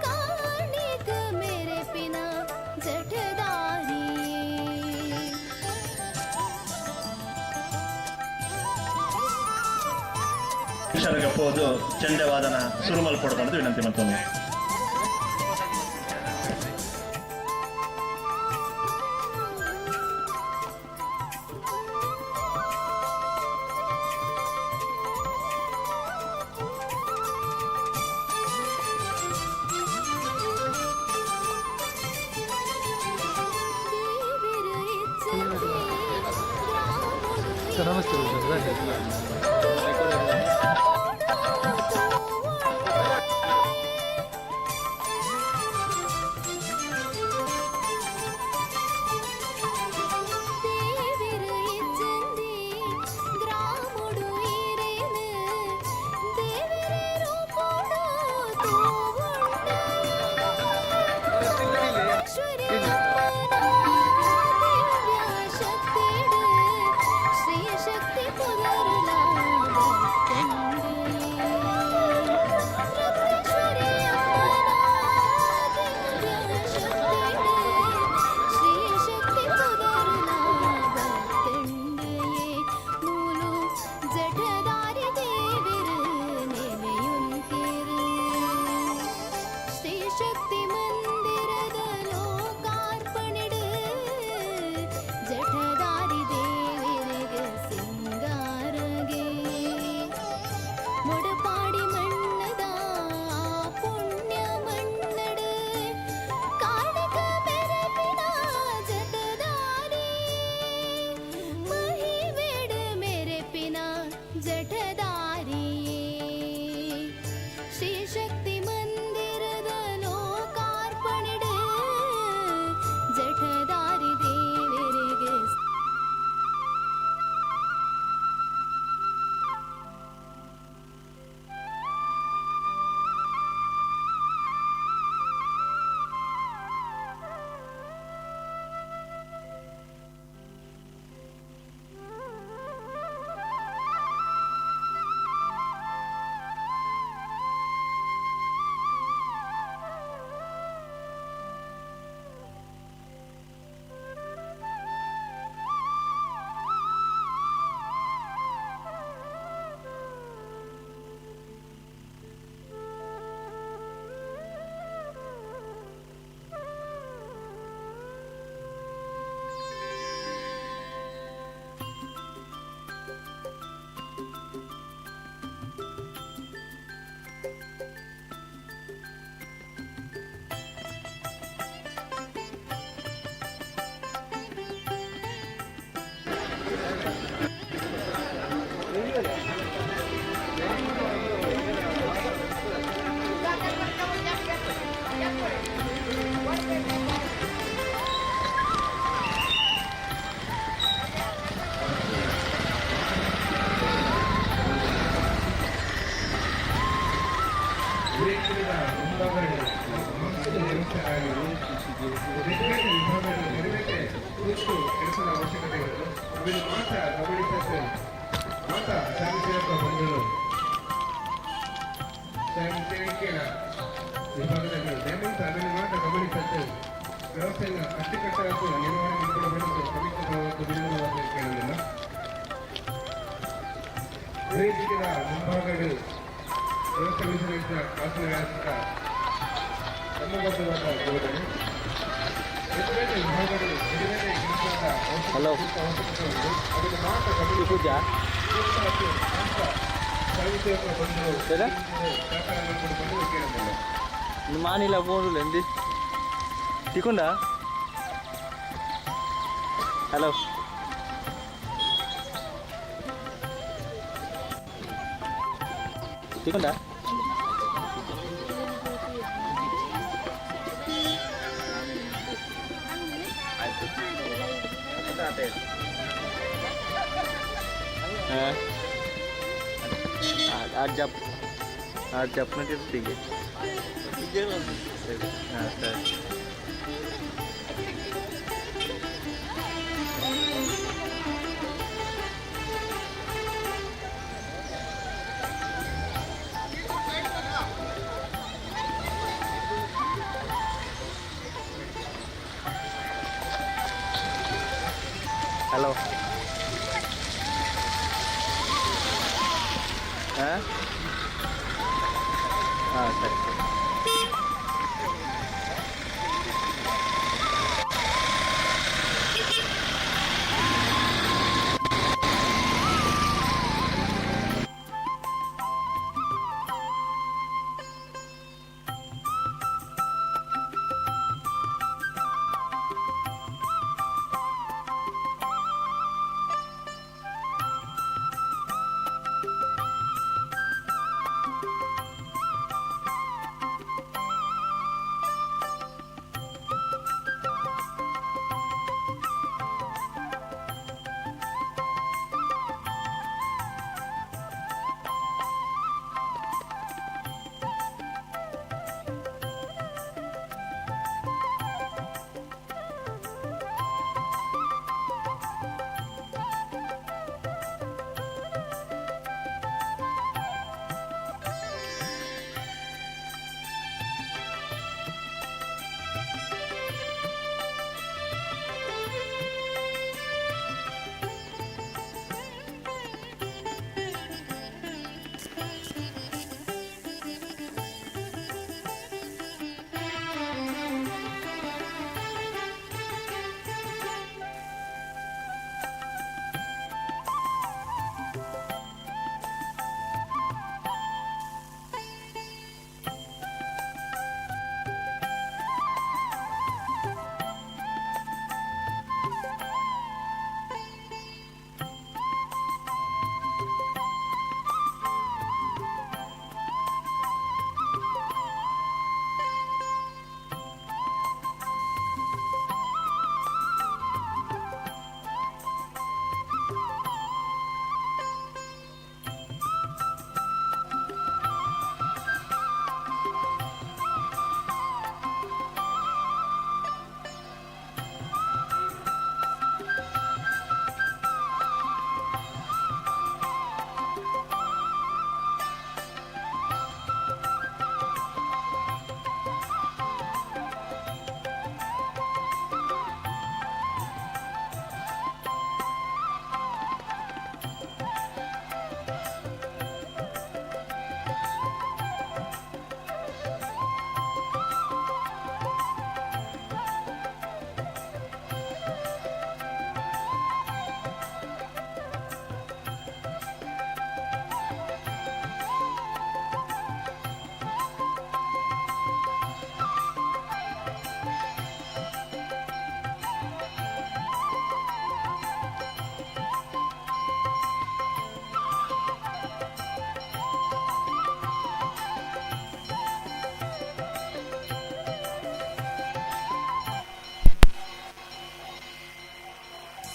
ಕಾರ್ಣಿಕ ಮೆರೆಪಿನ ಜಠದಾರಿ. ಪೋದು ಚೆಂಡೆವಾದನ ಸುರುಮಲ್ ಕೊಡಬಾರದು ವಿನಂತಿ ಮಾಡ್ತಾನೆ. ದೇವಿರು ಇಚ್ಛೆ ನಮಸ್ತೆ. ದೇವಿರು ಇಜ್ಜಂದಿ ಗ್ರಾಮುಡು ಈರೇನು ದೇವಿರೆ ರೂಪುಡು ತೂವುಂಡ. ಶ್ವರಿ ಅಮ್ಮನ ದಿವ್ಯ ಶಕ್ತಿಡು ಶ್ರೀ ಶಕ್ತಿ ಪುದರುಲ ರತ್ನೇಶ್ವರಿ ಅಮ್ಮನ ದಿವ್ಯ ಶಕ್ತಿಡು ಶ್ರೀ ಶಕ್ತಿ ಪುದರುಲ ಭಕ್ತಂಡೆಯೇ. ಮೂಲು ಜಠದಾರಿ ದೇವಿರು ನೆಲೆಯುಂತಿರು. ಶ್ರೀ ಶಕ್ತಿ ಮಂದಿರದ ಲೋಕಾರ್ಪಣೆಡು ಬೇರೆ ಬೇರೆ ವಿಭಾಗದ ಬೇರೆ ಬೇರೆ ತುರ್ತು ಕೆಲಸದ ಅವಶ್ಯಕತೆ ಇರುತ್ತೆ. ಅವೆಲ್ಲ ಮಾತ್ರ ಗಮನಿಸಕ್ಕೆ ಮಾತ್ರ ಸ್ವಯಂ ಸೇವಕ ಬಂಧುಗಳು, ಸ್ವಯಂ ಸೇವಿಕೆಯ ವಿಭಾಗದಲ್ಲಿ ದಯಮಾಡಿ ಅದನ್ನು ಮಾತ್ರ ಗಮನಿಸಕ್ಕೆ ವ್ಯವಸ್ಥೆಯನ್ನು ಅಚ್ಚುಕಟ್ಟಾಗಿ ನಿರ್ವಹಣೆ ಮಾಡಿಕೊಳ್ಳಬೇಕು. ಕಮಿಷನ್ ವಿನಮ್ರವಾಗಿ ಕೇಳುವುದಿಲ್ಲ. ವೇದಿಕೆಯ ಮುಂಭಾಗಗಳು ವ್ಯವಸ್ಥೆಗೊಳಿಸಲಾದ ಆಸನ ವ್ಯವಸ್ಥೆ ಕ್ರಮಬದ್ಧವಾದ ಬೋಧನೆ, ಬೇರೆ ಬೇರೆ ವಿಭಾಗಗಳು ಬೇರೆ ಬೇರೆ ಕೆಲಸದ ಅವಶ್ಯಕತೆ ಉಂಟು. ಅದನ್ನು ಮಾತ್ರ ಗಮನಿಸಿ ಮಾತ್ರ ಸ್ವಯಂ ಸೇವಕ ಬಂಧುಗಳು ಸಹಕಾರ ಮಾಡಿಕೊಂಡು ಕೇಳುವುದಿಲ್ಲ. ಮಾನಿಲ್ಲ ಫೋನ್ ಎಂದಿ ತಿಕೊಂಡ. ಹಲೋ, ತಿಕೊಂಡ. হ্যাঁ, আর জাপ আর জাপনাটির দিকে। হ্যাঁ স্যার। হ্যালো। হ্যাঁ হ্যাঁ ಸರಿ.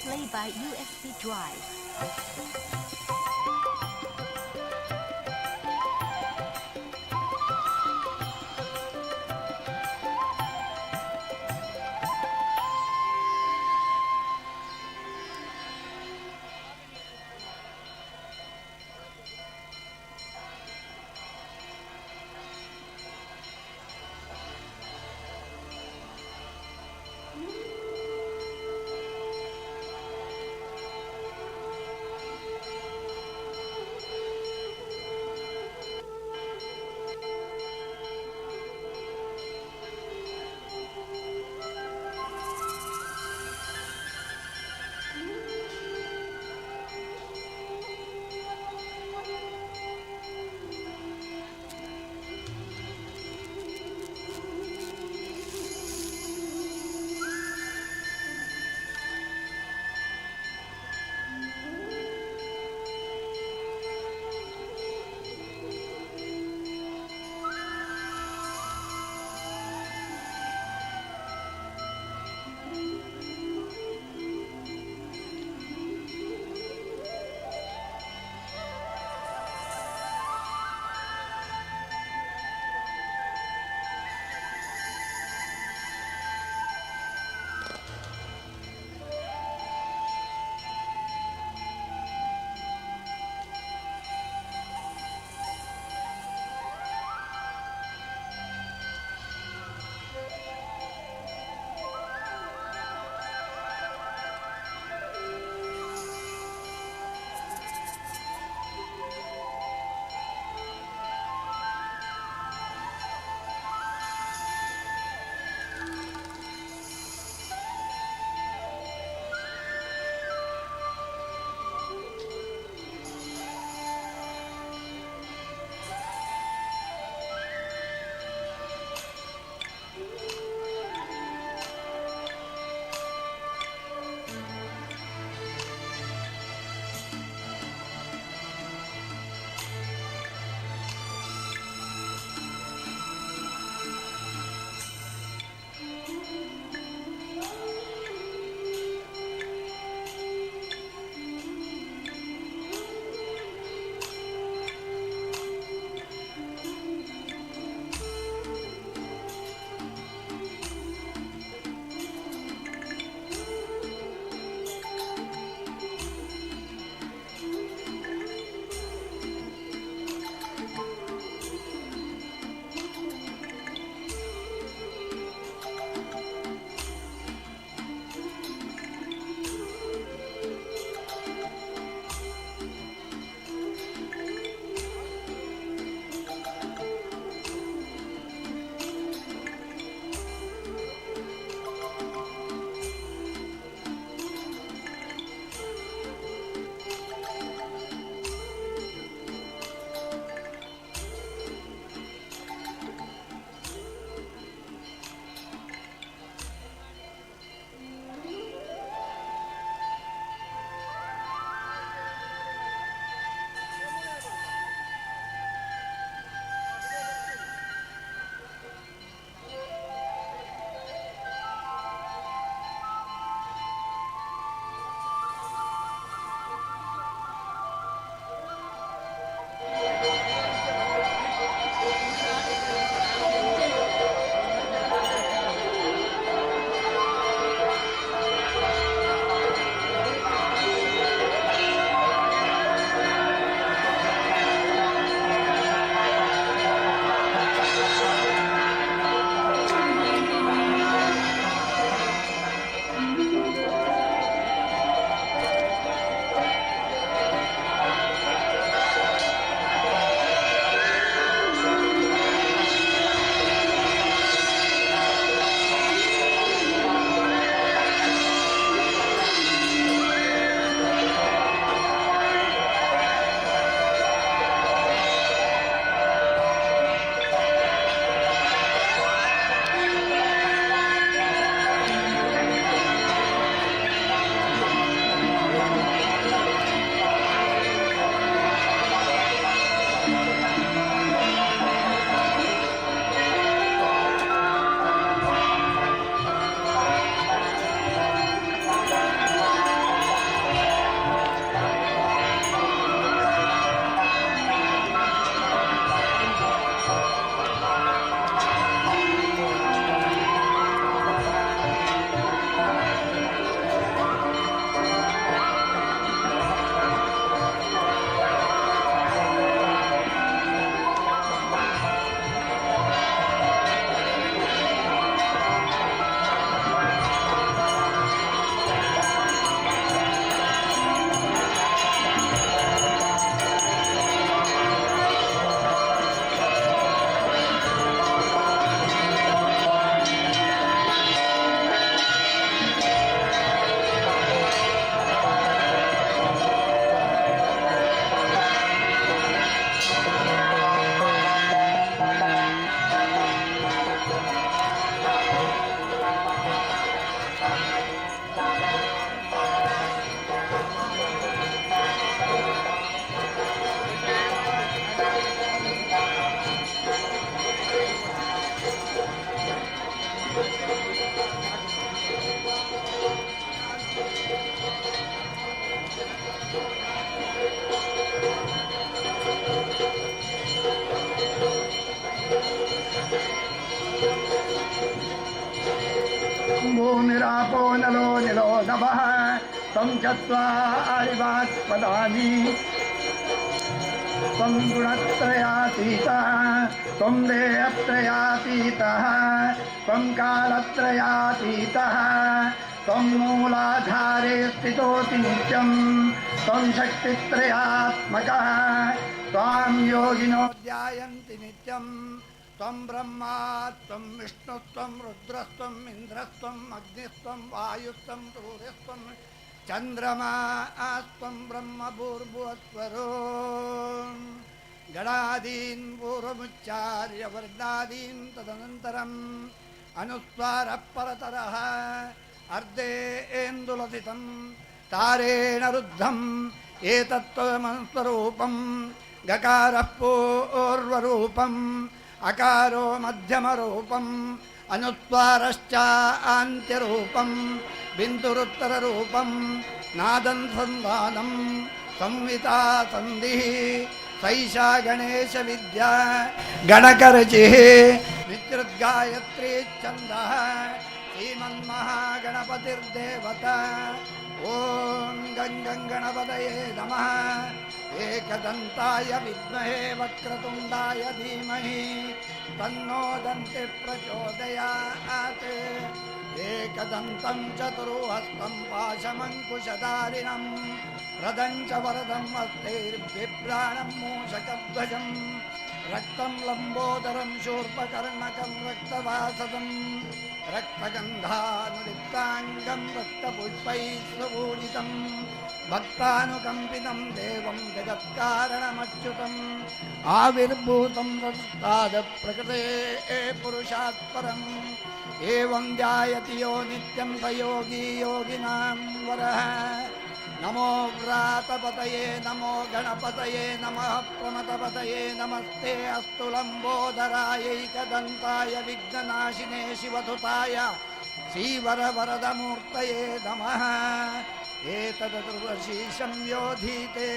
Play by USB drive. भूमिरापो नलो निलो नभः त्वं चत्वारिवाक्पदानि त्वं गुणत्रयातीतः त्वं देहत्रयातीतः त्वं कालत्रयातीतः त्वं मूलाधारे स्थितोऽसि नित्यं त्वं शक्तित्रयात्मकः त्वां योगिनो ध्यायन्ति नित्यम्। त्वं ब्रह्मा त्वं विष्णुस्त्वं रुद्रस्त्वम् इन्द्रस्त्वम् अग्निस्त्वं वायुस्त्वं सूर्यस्त्वं चन्द्रमास्त्वं ब्रह्म भूर्भुवस्वरो। गणादीन् पूर्वमुच्चार्य वर्णादीन् तदनन्तरम् अनुस्वारः परतरः अर्धेन्दुलसितं तारेण रुद्धम् एतत्त्वमनुस्वरूपं गकारः पूर्वरूपम् अकारो मध्यमरूपम् अनुस्वारश्च आन्त्यरूपं बिन्दुरुत्तररूपं नादं सन्धानं संहिता सन्धिः सैषा गणेशविद्या गणकरचिः नित्यगायत्री छन्दः श्रीमन्महागणपतिर्देवता। ॐ गं गं गणपतये नमः। एकदन्ताय विद्महे वक्रतुण्डाय धीमहि तन्नो दन्तिः प्रचोदयात्। एकदन्तं चतुर्हस्तं पाशमङ्कुशधारिणं रदं च वरदं हस्तैर्बिभ्राणं मूषकध्वजं रक्तं लम्बोदरं शूर्पकर्णकं रक्तवासदं रक्तगन्धानुलिप्ताङ्गं रक्तपुष्पैः सुपूजितं भक्तानुकम्पितं देवं जगत्कारणमच्युतम् आविर्भूतं प्रकृते पुरुषात् परम् एवं ध्यायति यो नित्यं स योगी योगिनां वरः। नमो व्रातपतये नमो गणपतये नमः प्रमथपतये नमस्ते अस्तु लम्बोदरायैकदन्ताय विघ्ननाशिने शिवसुताय श्रीवरवरदमूर्तये नमः। एतदुर्वशीशं योधीते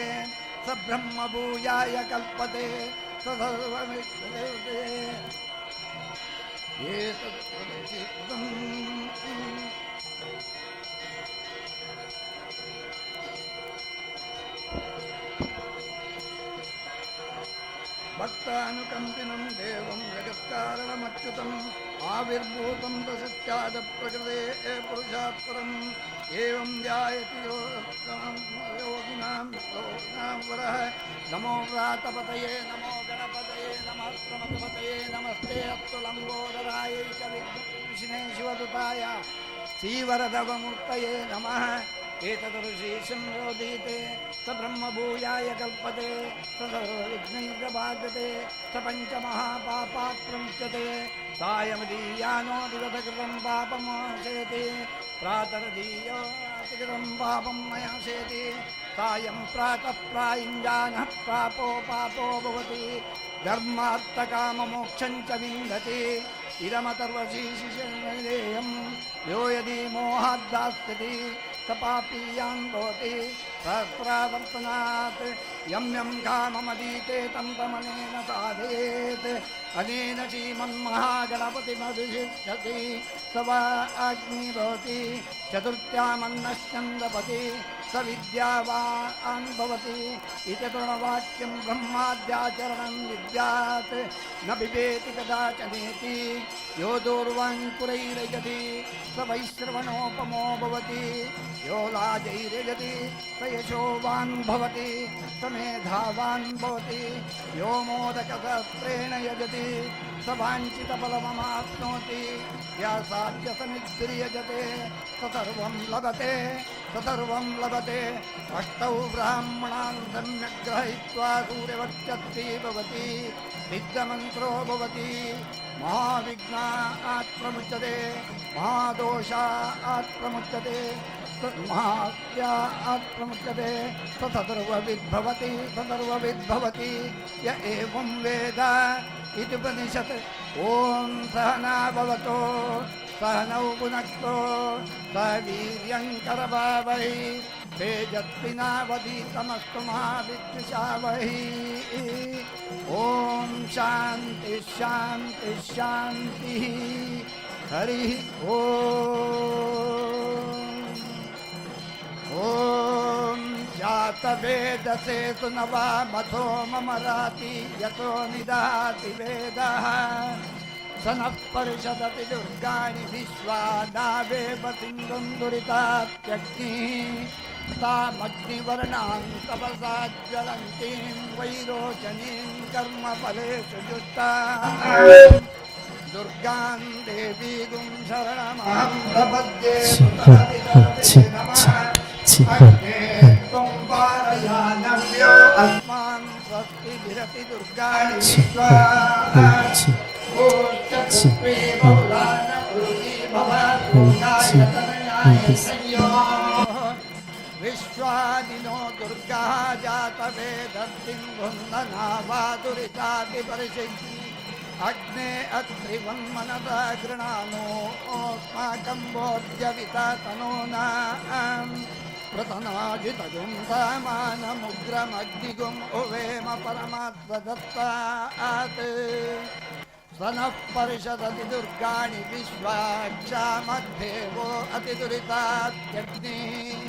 स ब्रह्मभूयाय कल्पते स सर्वमित्ते। एतदुर्वशीकृतम् भक्तानुकम्पिनं देवं जगत्कारणमच्युतम् आविर्भूतं प्रसत्याद प्रकृते पुरुषात् परम् एवं ध्यायति योगिनां योगिनां वरः। नमो व्रातपतये नमो गणपतये नमः प्रमथपतये नमस्ते अस्तु लम्बोदरायैकविघ्नविष्णे शिवदूताय श्रीवरदवमूर्तये नमः। एतदृशीशं रोदीते स ब्रह्मभूयाय कल्पते स सर्वविघ्नैर्बाधते स पञ्चमहापापात् प्रमुच्यते। सायमदीयानो दिवसकृतं पापमाशयति प्रातरदीयातिकृतं पापं मयाशयति। सायं प्रातः प्रायुञ्जानः प्रापो पापो भवति धर्मार्थकाममोक्षं च विन्दति। इदमतर्वशीशिषेयं यो यदि मोहाद्दास्यति स पापीयान् भवति सहस्रावर्तनात्। यं यं काममदीते तं तमनेन साधयेत्। अनेन श्रीमन्महागणपतिमभिषिच्यति स वा अग्नि भवति। चतुर्थ्यामन्नश्चन्दपति स विद्यावान् भवति। इति तृणवाक्यं ब्रह्माद्याचरणं विद्यात् न बिभेति कदाचनेति। यो दूर्वाङ्कुरैरजति स वैश्रवणोपमो भवति। यो लाजैरजति स यशोवान् भवति स मेधावान् भवति। यो मोदकसहस्रेण यजति स वाञ्छितफलममाप्नोति। व्यासाद्यसमिद्भिर्यजते स सर्वं लभते स सर्वं लभते। अष्टौ ब्राह्मणान् सम्यक् ग्रहीत्वा सूर्यवर्चस्वी भवति सिद्धमन्त्रो भवति। महाविघ्नात् प्रमुच्यते महादोषात् प्रमुच्यते महात्यात् प्रमुच्यते। स सर्वविद्भवति स सर्वविद्भवति। य एवं वेद इत्युपनिषत्। ॐ सहना भवतु सहनौ भुनक्तु सह वीर्यं करवावहै तेजस्विनावधीतमस्तु मा विद्विषावहै। ॐ शान्ति शान्ति शान्तिः। हरिः ॐ। ॐ जातवेदसे सुनवामथो मम राति यतो निदहाति वेदः। स नः परिषदति दुर्गाणि विश्वा नावेव सिन्धुं दुरितात्यग्निः। तामग्निवर्णां तपसा ज्वलन्तीं वैरोचनीं कर्मफलेषु जुष्टाम् दुर्गां देवीगुं शरणमहं प्रपद्ये। नमः अग्ने त्वं पारयानव्यो अस्मान् स्वस्तिभिरति दुर्गाणि विश्वा। ओश्चत्वे बहुलान भव विश्वादिनो दुर्गा जातवेदसिंहुन्दनावादुरितादिपरिषिद्धि अग्ने अत्रिवन्मनसा गृणानोऽस्माकं बोध्यविता तनूनाम् प्रतनाजितगुं समानमुग्रमग्निगुम् उवेम परमात्मदत्तात्। स नः परिषदति दुर्गाणि विश्वाक्षामद्धेवो अतिदुरितात्यग्निः।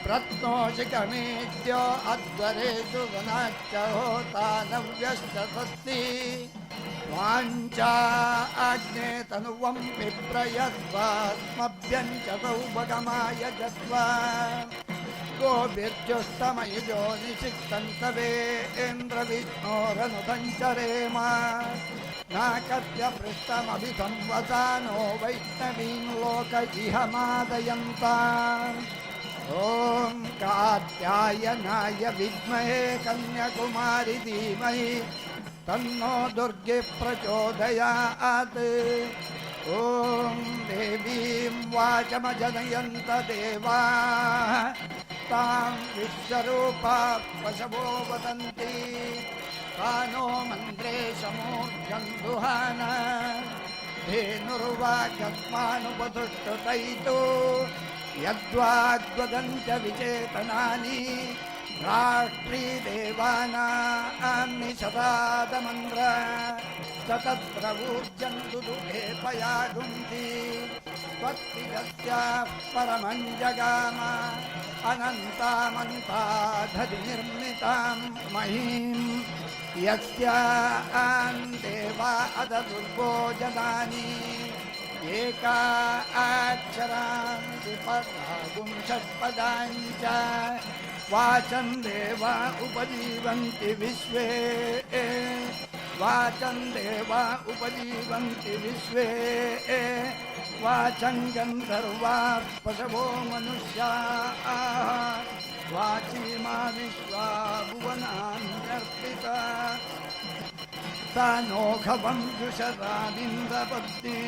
प्रत्नोषिकमेद्यो अध्वरेषु वनाच्च होता नव्यश्च सस्ति। वाञ्छा आग्ने तनुवं विप्रयस्वास्मभ्यं च सौभगमाय जस्वा। गोभिर्जुष्टमयिजो निषिक्तं तवेन्द्रविष्णोरनुसञ्चरेम। नाकस्य पृष्ठमभिसंवसानो वैष्णवीं लोक इह मादयन्ताम्। ॐ कात्यायनाय विद्महे कन्याकुमारि धीमहि तन्नो दुर्गे प्रचोदयात्। ॐ देवीं वाचमजनयन्त देवाः तां विश्वरूपा पशवो वदन्ति। तानो मन्द्रे शमूर्जं दुहान धेनुर्वागस्मानुपसुष्टुतैतु। यद्वाग्वदन्त्य विचेतनानि राष्ट्रीदेवानां निशदादमन्त्र स तत्र ऊर्जन्तु दुःखे पयागुंसि। त्वत्तिगस्याः परमं जगाम अनन्तामन्ताधि निर्मितां महीं। यस्यां देवा अददुर्भोजनानि एका अक्षरान्ति पदागुं षट्पदाञ्च वाचं देवा उपजीवन्ति विश्वे। वाचं देवा उपजीवन्ति विश्वे। वाचं गन्धर्वाः पशवो मनुष्याः। वाचीमा विश्वा भुवनान्यर्पिता। सा नोखवं जुषरामिन्द्रपत्नी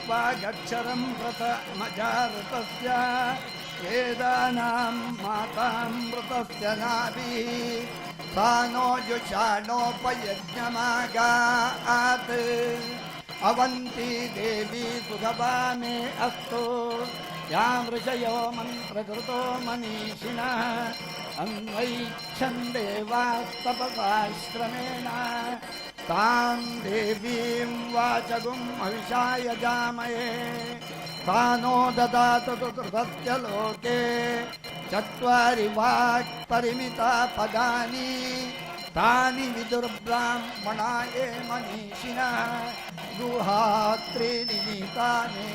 वागक्षरं प्रथमजातस्य वेदानां मातामृतस्य नाभिः। सा नो जुषाणोपयज्ञमागात्। अवन्ती देवी सुगभा मे अस्तु। यां ऋषयो मन्त्रकृतो मनीषिणः अन्वैच्छन् देवास्तपसाश्रमेण तां देवीं वाचगुं हविषा यजामहे। सा नो ददातु धृतस्य लोके चत्वारि वाक्परिमिता पदानि। तानि विदुर्ब्राह्मणाये मनीषिणः गुहात्रीणि नीतानि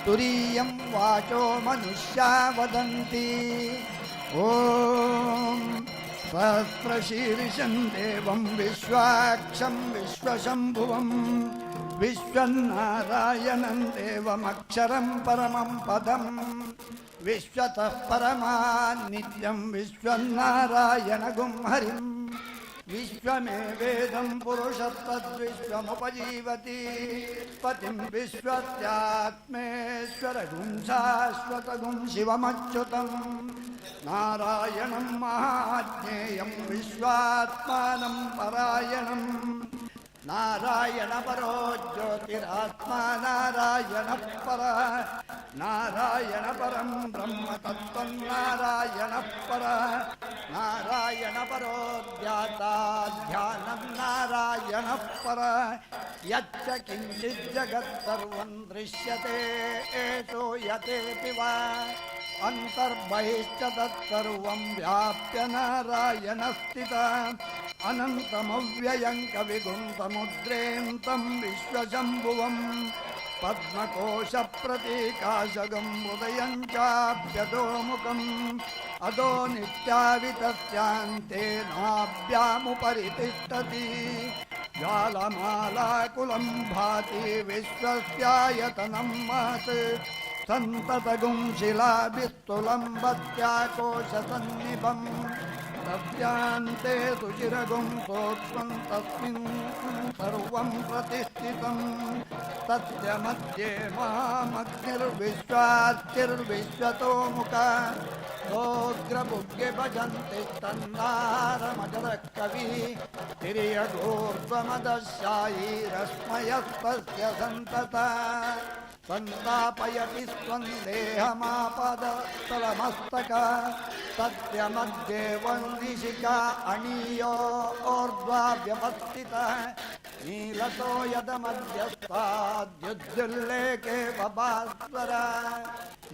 तुरीयं वाचो मनुष्या वदन्ति। ॐ सहस्रशीर्षं देवं विश्वाक्षं विश्वशम्भुवं विश्वनारायणं देवमक्षरं परमं पदं विश्वतः परमान्नित्यं विश्वनारायणगुं हरिम्। विश्वमेवेदं पुरुषस्तद्विश्वमुपजीवति पतिं विश्वस्यात्मेश्वरगुं शाश्वतगुं शिवमच्युतं नारायणं महाज्ञेयं विश्वात्मानं परायणम् नारायणपरो ज्योतिरात्मा नारायणः परः नारायणपरं ब्रह्मतत्त्वं नारायणः परः नारायणपरो ध्याता ध्यानं नारायणः परः यच्च किञ्चिज्जगत्सर्वं दृश्यते श्रूयतेऽपि वा अन्तर्बहिश्च तत्सर्वं व्याप्य नारायणस्थितः अनन्तमव्ययं कविगुं समुद्रेन्तं विश्वशम्भुवं पद्मकोशप्रतीकाशगं उदयं चाप्यधोमुखम् अधो नित्यावितस्यान्ते नाभ्यामुपरि तिष्ठति ज्वालमालाकुलं भाति विश्वस्यायतनं महत् सन्ततगुं शिलाभिस्तुलं वत्याकोशसन्निभम् तस्यान्ते सुचिरगुं सूक्ष्मं तस्मिन् सर्वं प्रतिष्ठितं तस्य मध्ये मामग्निर्विश्वार्चिर्विश्वतोमुखा सोऽग्रभुग्गे भजन्ति तन्नारमजरः कविः तिर्यगूर्ध्वमदशायी रश्मयस्तस्य सन्तता सन्तापयति स्वं देहमापदस्थलमस्तक तस्य मध्ये वह्निशिखा अणीयोर्ध्वा व्यवस्थितः नीलतो यदमध्यस्ताद्युद्युल्लेखे वभास्वर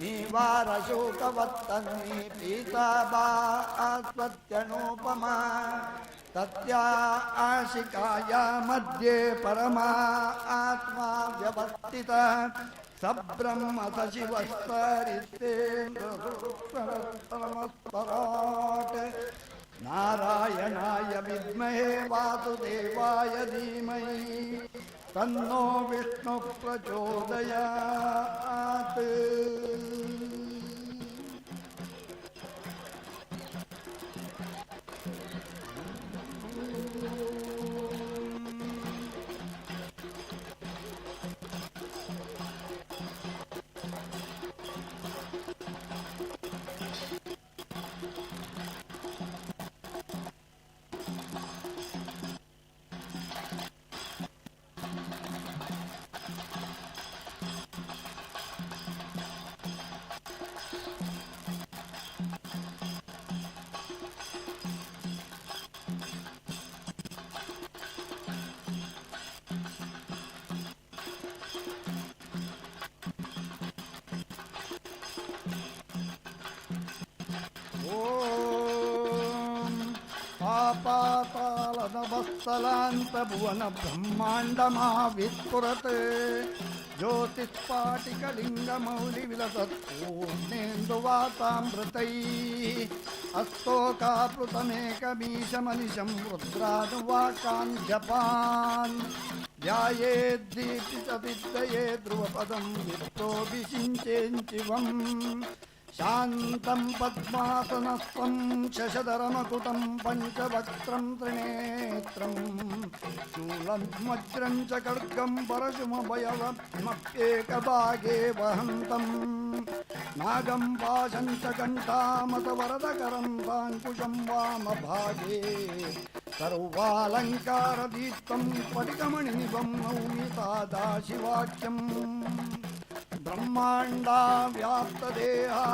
नीवारशोकवत्तन्नी पीताबास्वत्यनूपमा तस्या आशिकाया मध्ये परमा आत्मा व्यवस्थितः स ब्रह्म स शिवस्तरितेन्द्रपराट् नारायणाय विद्महे वासुदेवाय धीमहि तन्नो विष्णुः प्रचोदयात्। ॐ आपातालनवत्सलान्तभुवन ब्रह्माण्डमाविस्फुरत् ज्योतिष्पाटिकलिङ्गमौलिविलसत्पूर्णेन्दुवातामृतैः अस्तोकाप्लुतमेकमीशमनिशं रुद्रानुवाकान् जपान् ध्यायेद्दीपितविद्यये ध्रुवपदं विप्रोऽभिषिञ्चेञ्चिवम् शान्तं पद्मासनस्थं शशधरमकुटं पञ्चवक्त्रं त्रिनेत्रं शूलं वज्रं च खड्गं परशुमभयवमप्येकभागे वहन्तं नागं पाशं च कण्ठामत वरदकरं साङ्कुशं वामभागे सर्वालङ्कारदीप्तं स्फटिकमणिनिभं नौमि सदाशिवाख्यम् ब्रह्माण्डा व्याप्तदेहा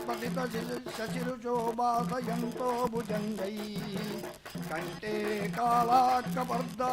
पतितशशिरुचो वासयन्तो भुजङ्गैः कण्ठे कालाकपर्दा।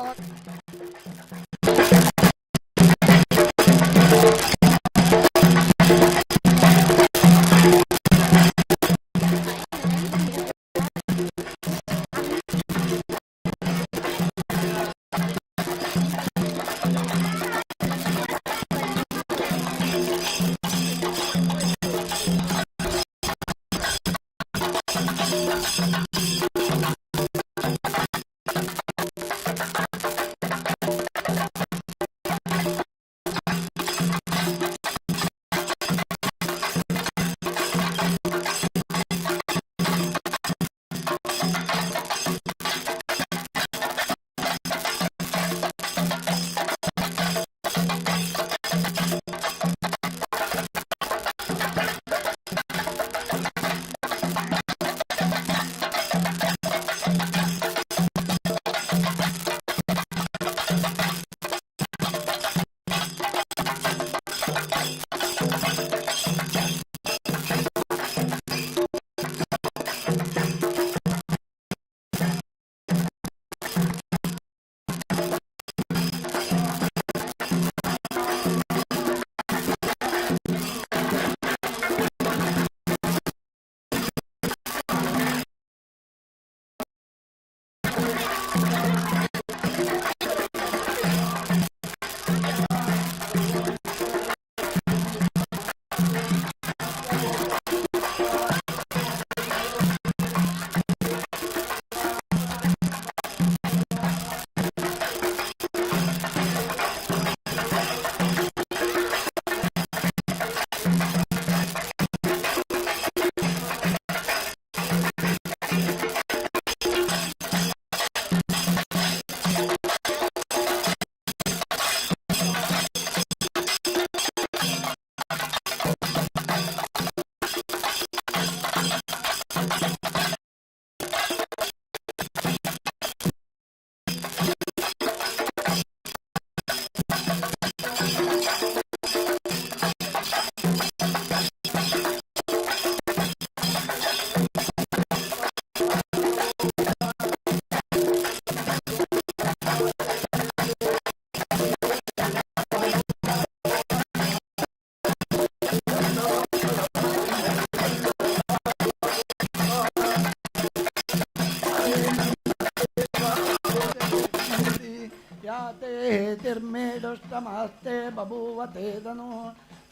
हेतिर्मेदुष्टमास्ते बभूव ते तनुः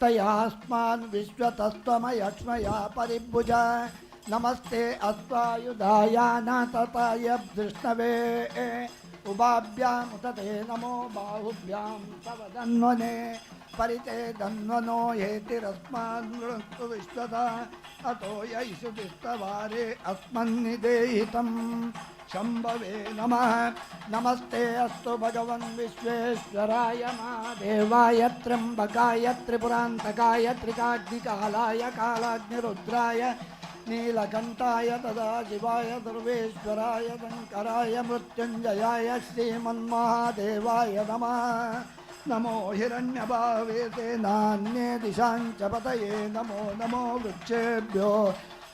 तयास्मान् विश्वतस्त्वमयक्ष्मया परिभुज नमस्ते अस्त्वायुधायानातताय धृष्णवे उभाभ्यामुत ते नमो बाहुभ्यां तव धन्वने परिते धन्वनो हेतिरस्मान् वृणक्तु विश्वतः अतो यैषुतिस्तवारे अस्मन्निदेहितं शम्भवे नमः। नमस्ते अस्तु भगवन् विश्वेश्वराय महादेवाय त्र्यम्बकाय त्रिपुरान्तकाय त्रिकाग्निकालाय कालाग्निरुद्राय नीलकण्ठाय तदा शिवाय सर्वेश्वराय शङ्कराय मृत्युञ्जयाय श्रीमन्महादेवाय नमः। नमो हिरण्यभावे ते नान्ये दिशां च पतये नमो नमो वृक्षेभ्यो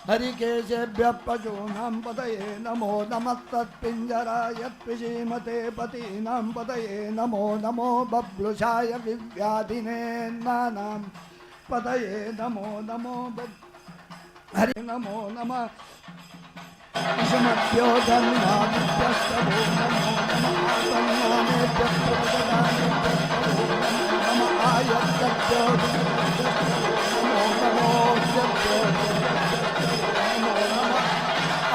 हरिकेशेभ्यः पशूनां पतये नमो नमस्तत्पिञ्जराय त्विषीमते पतीनां पतये नमो नमो बभ्लुषाय विव्याधिनेन्नानां पतये नमो नमो हरि नमो नमः। विषमभ्यो धन्वादिभ्यस्तवो नमो नमः आसन्नानेभ्यः प्रवददानेभ्यस्तवो नमो नमः आयत्तभ्यो नमो नमोऽभ्यो नमो नमः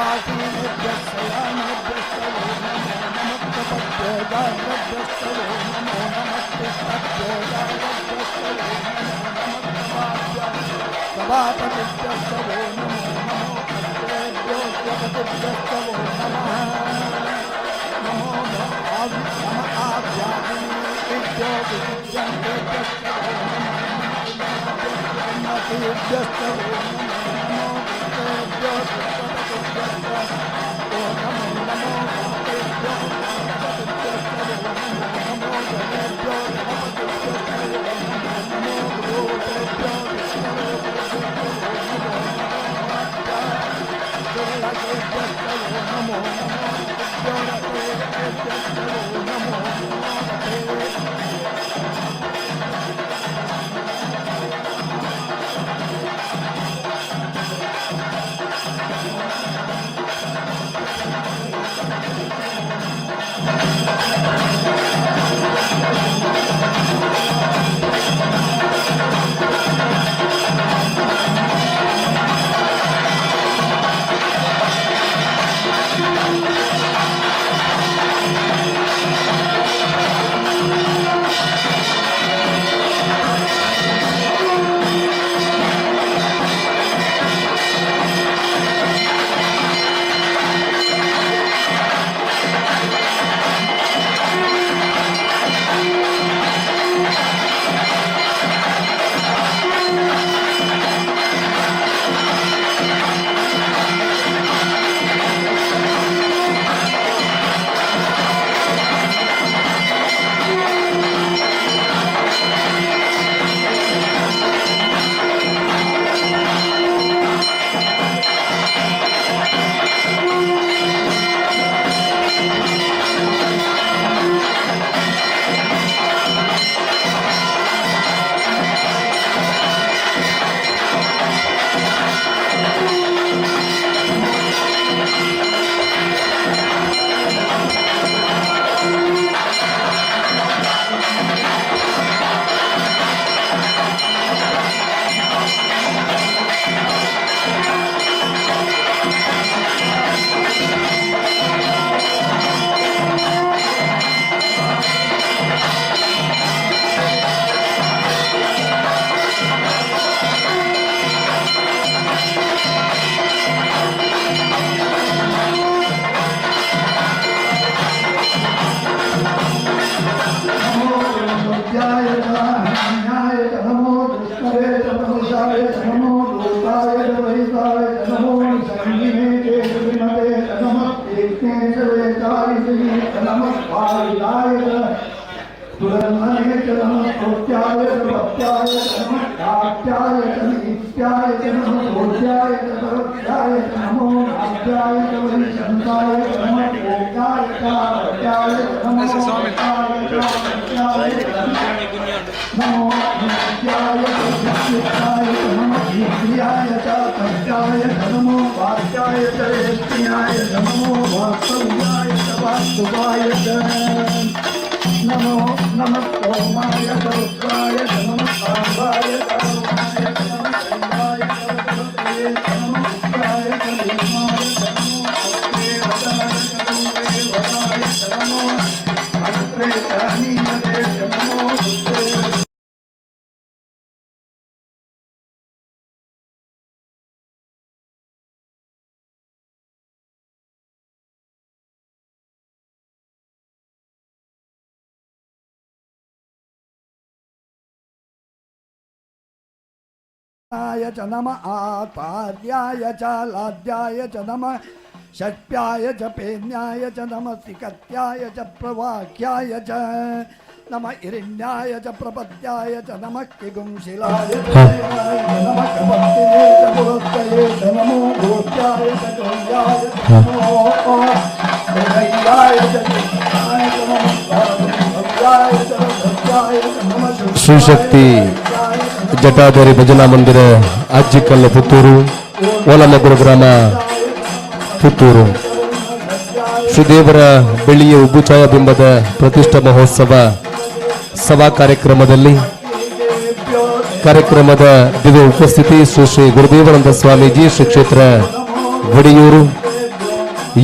आसीनेभ्यः शयानेभ्यस्तवो नमो नमः कपभ्यो जाग्रभ्यस्तवो नमो नमः तिष्ठभ्यो जागभ्यस्तवो नमो नमः सभाभ्यः सभापतिभ्यस्तवो नमो नमो अग्रेभ्यो स्वपतिभ्यस्तवो नमः। नमो नम आव्याधिनेभ्यो विद्यन्तेभ्यस्तवो नमो नमः नमो नमो वृत्तेभ्यो स्वपतिभ्यस्तवो नमो नमो भूतेभ्यो गणपतिभ्यस्तवो नमो नमो गणेभ्यो गणपतिभ्यस्तवो नमो नमो भूतेभ्यो विश्वरूपेभ्यस्तवो नमो नमो नमो नमो नमो नमो। ನಮೋ ನಮಃ ಸೋಮಾಯ ರುದ್ರಾಯ ನಮಃ ಸಾಂಬಾಯ ಚಾರುಣಾಯ ನಮಃ ಚಂಡಾಯ ಚ ನಮಃ ಉಗ್ರಾಯ ಚ ಭೀಮಾಯ ಚ ನಮೋ ಅಗ್ನೇ ವದಾಯ ಚ ಗೌರೇ ವದಾಯ ಚ ನಮೋ ಅಗ್ರೇ ಚ ಹನೀಯತೆ ಚ ನಮೋ ರುದ್ರೇ. ಆಯ ಚ ನಮ ಆತಾರ್ಯಾಯ ಚ ಲಾದ್ಯಾಯ ಚ ನಮ ಷಟ್ಪ್ಯಾಯ ಚ ಪೇನ್ಯಾಯ ಚ ನಮ ಸಿಕತ್ಯಾಯ ಚ ಪ್ರವಾಕ್ಯಾಯ ಚ ನಮ ಇರಿಣ್ಯಾಯ ಚ ಪ್ರಪತ್ಯಾಯ ಚ ನಮ ಕಿಗುಂಶಿಲಾಯ ಚ ನಮ ಕಪತ್ತಿನೇ ಚ ಪುರಸ್ತಯೇ ಚ ನಮೋ ಗೋಪ್ಯಾಯ ಚ ಗೌರ್ಯಾಯ ಚ ನಮೋ ಮೃಗಯ್ಯಾಯ ಚ ಕೃಷ್ಣಾಯ ಚ ನಮಃ ಭವ್ಯಾಯ ಚ ಭವ್ಯಾಯ ಚ ನಮಃ. ಶ್ರೀಶಕ್ತಿ ಜಟಾಧಾರಿ ಭಜನಾ ಮಂದಿರ, ಅಜ್ಜಿಕಲ್ಲು, ಪುತ್ತೂರು, ಓಲಮಗುರು ಗ್ರಾಮ, ಪುತ್ತೂರು. ಶ್ರೀದೇವರ ಬೆಳ್ಳಿಯ ಉಬ್ಬುಛಾಯ ಬಿಂಬದ ಪ್ರತಿಷ್ಠಾ ಮಹೋತ್ಸವ ಸಭಾ ಕಾರ್ಯಕ್ರಮದಲ್ಲಿ ಕಾರ್ಯಕ್ರಮದ ದಿವ್ಯ ಉಪಸ್ಥಿತಿ ಶ್ರೀ ಶ್ರೀ ಗುರುದೇವಾನಂದ ಸ್ವಾಮೀಜಿ, ಶ್ರೀ ಕ್ಷೇತ್ರ ಒಡಿಯೂರು,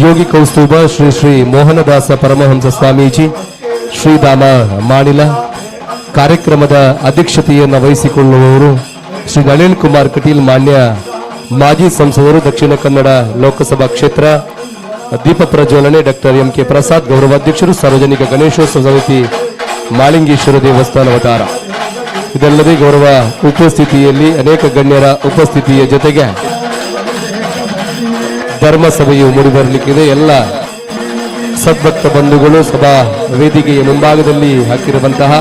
ಯೋಗಿ ಕೌಸ್ತುಭ ಶ್ರೀ ಶ್ರೀ ಮೋಹನದಾಸ ಪರಮಹಂಸ ಸ್ವಾಮೀಜಿ, ಶ್ರೀಧಾಮ ಮಾಣಿಲ. ಕಾರ್ಯಕ್ರಮದ ಅಧ್ಯಕ್ಷತೆಯನ್ನು ವಹಿಸಿಕೊಳ್ಳುವವರು ಶ್ರೀ ನಳಿನ್ ಕುಮಾರ್ ಕಟೀಲ್, ಮಾನ್ಯ ಮಾಜಿ ಸಂಸದರು, ದಕ್ಷಿಣ ಕನ್ನಡ ಲೋಕಸಭಾ ಕ್ಷೇತ್ರ. ದೀಪ ಪ್ರಜ್ವಲನೆ ಡಾಕ್ಟರ್ ಎಂ ಕೆ ಪ್ರಸಾದ್, ಗೌರವಾಧ್ಯಕ್ಷರು, ಸಾರ್ವಜನಿಕ ಗಣೇಶೋತ್ಸವ ಸಮಿತಿ, ಮಾಳಿಂಗೇಶ್ವರ ದೇವಸ್ಥಾನ, ವಟಾರ. ಇದಲ್ಲದೆ ಗೌರವ ಉಪಸ್ಥಿತಿಯಲ್ಲಿ ಅನೇಕ ಗಣ್ಯರ ಉಪಸ್ಥಿತಿಯ ಜೊತೆಗೆ ಧರ್ಮಸಭೆಯು ಮೂಡಿಬರಲಿಕ್ಕಿದೆ. ಎಲ್ಲ ಸದ್ಭಕ್ತ ಬಂಧುಗಳು ಸಭಾ ವೇದಿಕೆಯ ಮುಂಭಾಗದಲ್ಲಿ ಹಾಕಿರುವಂತಹ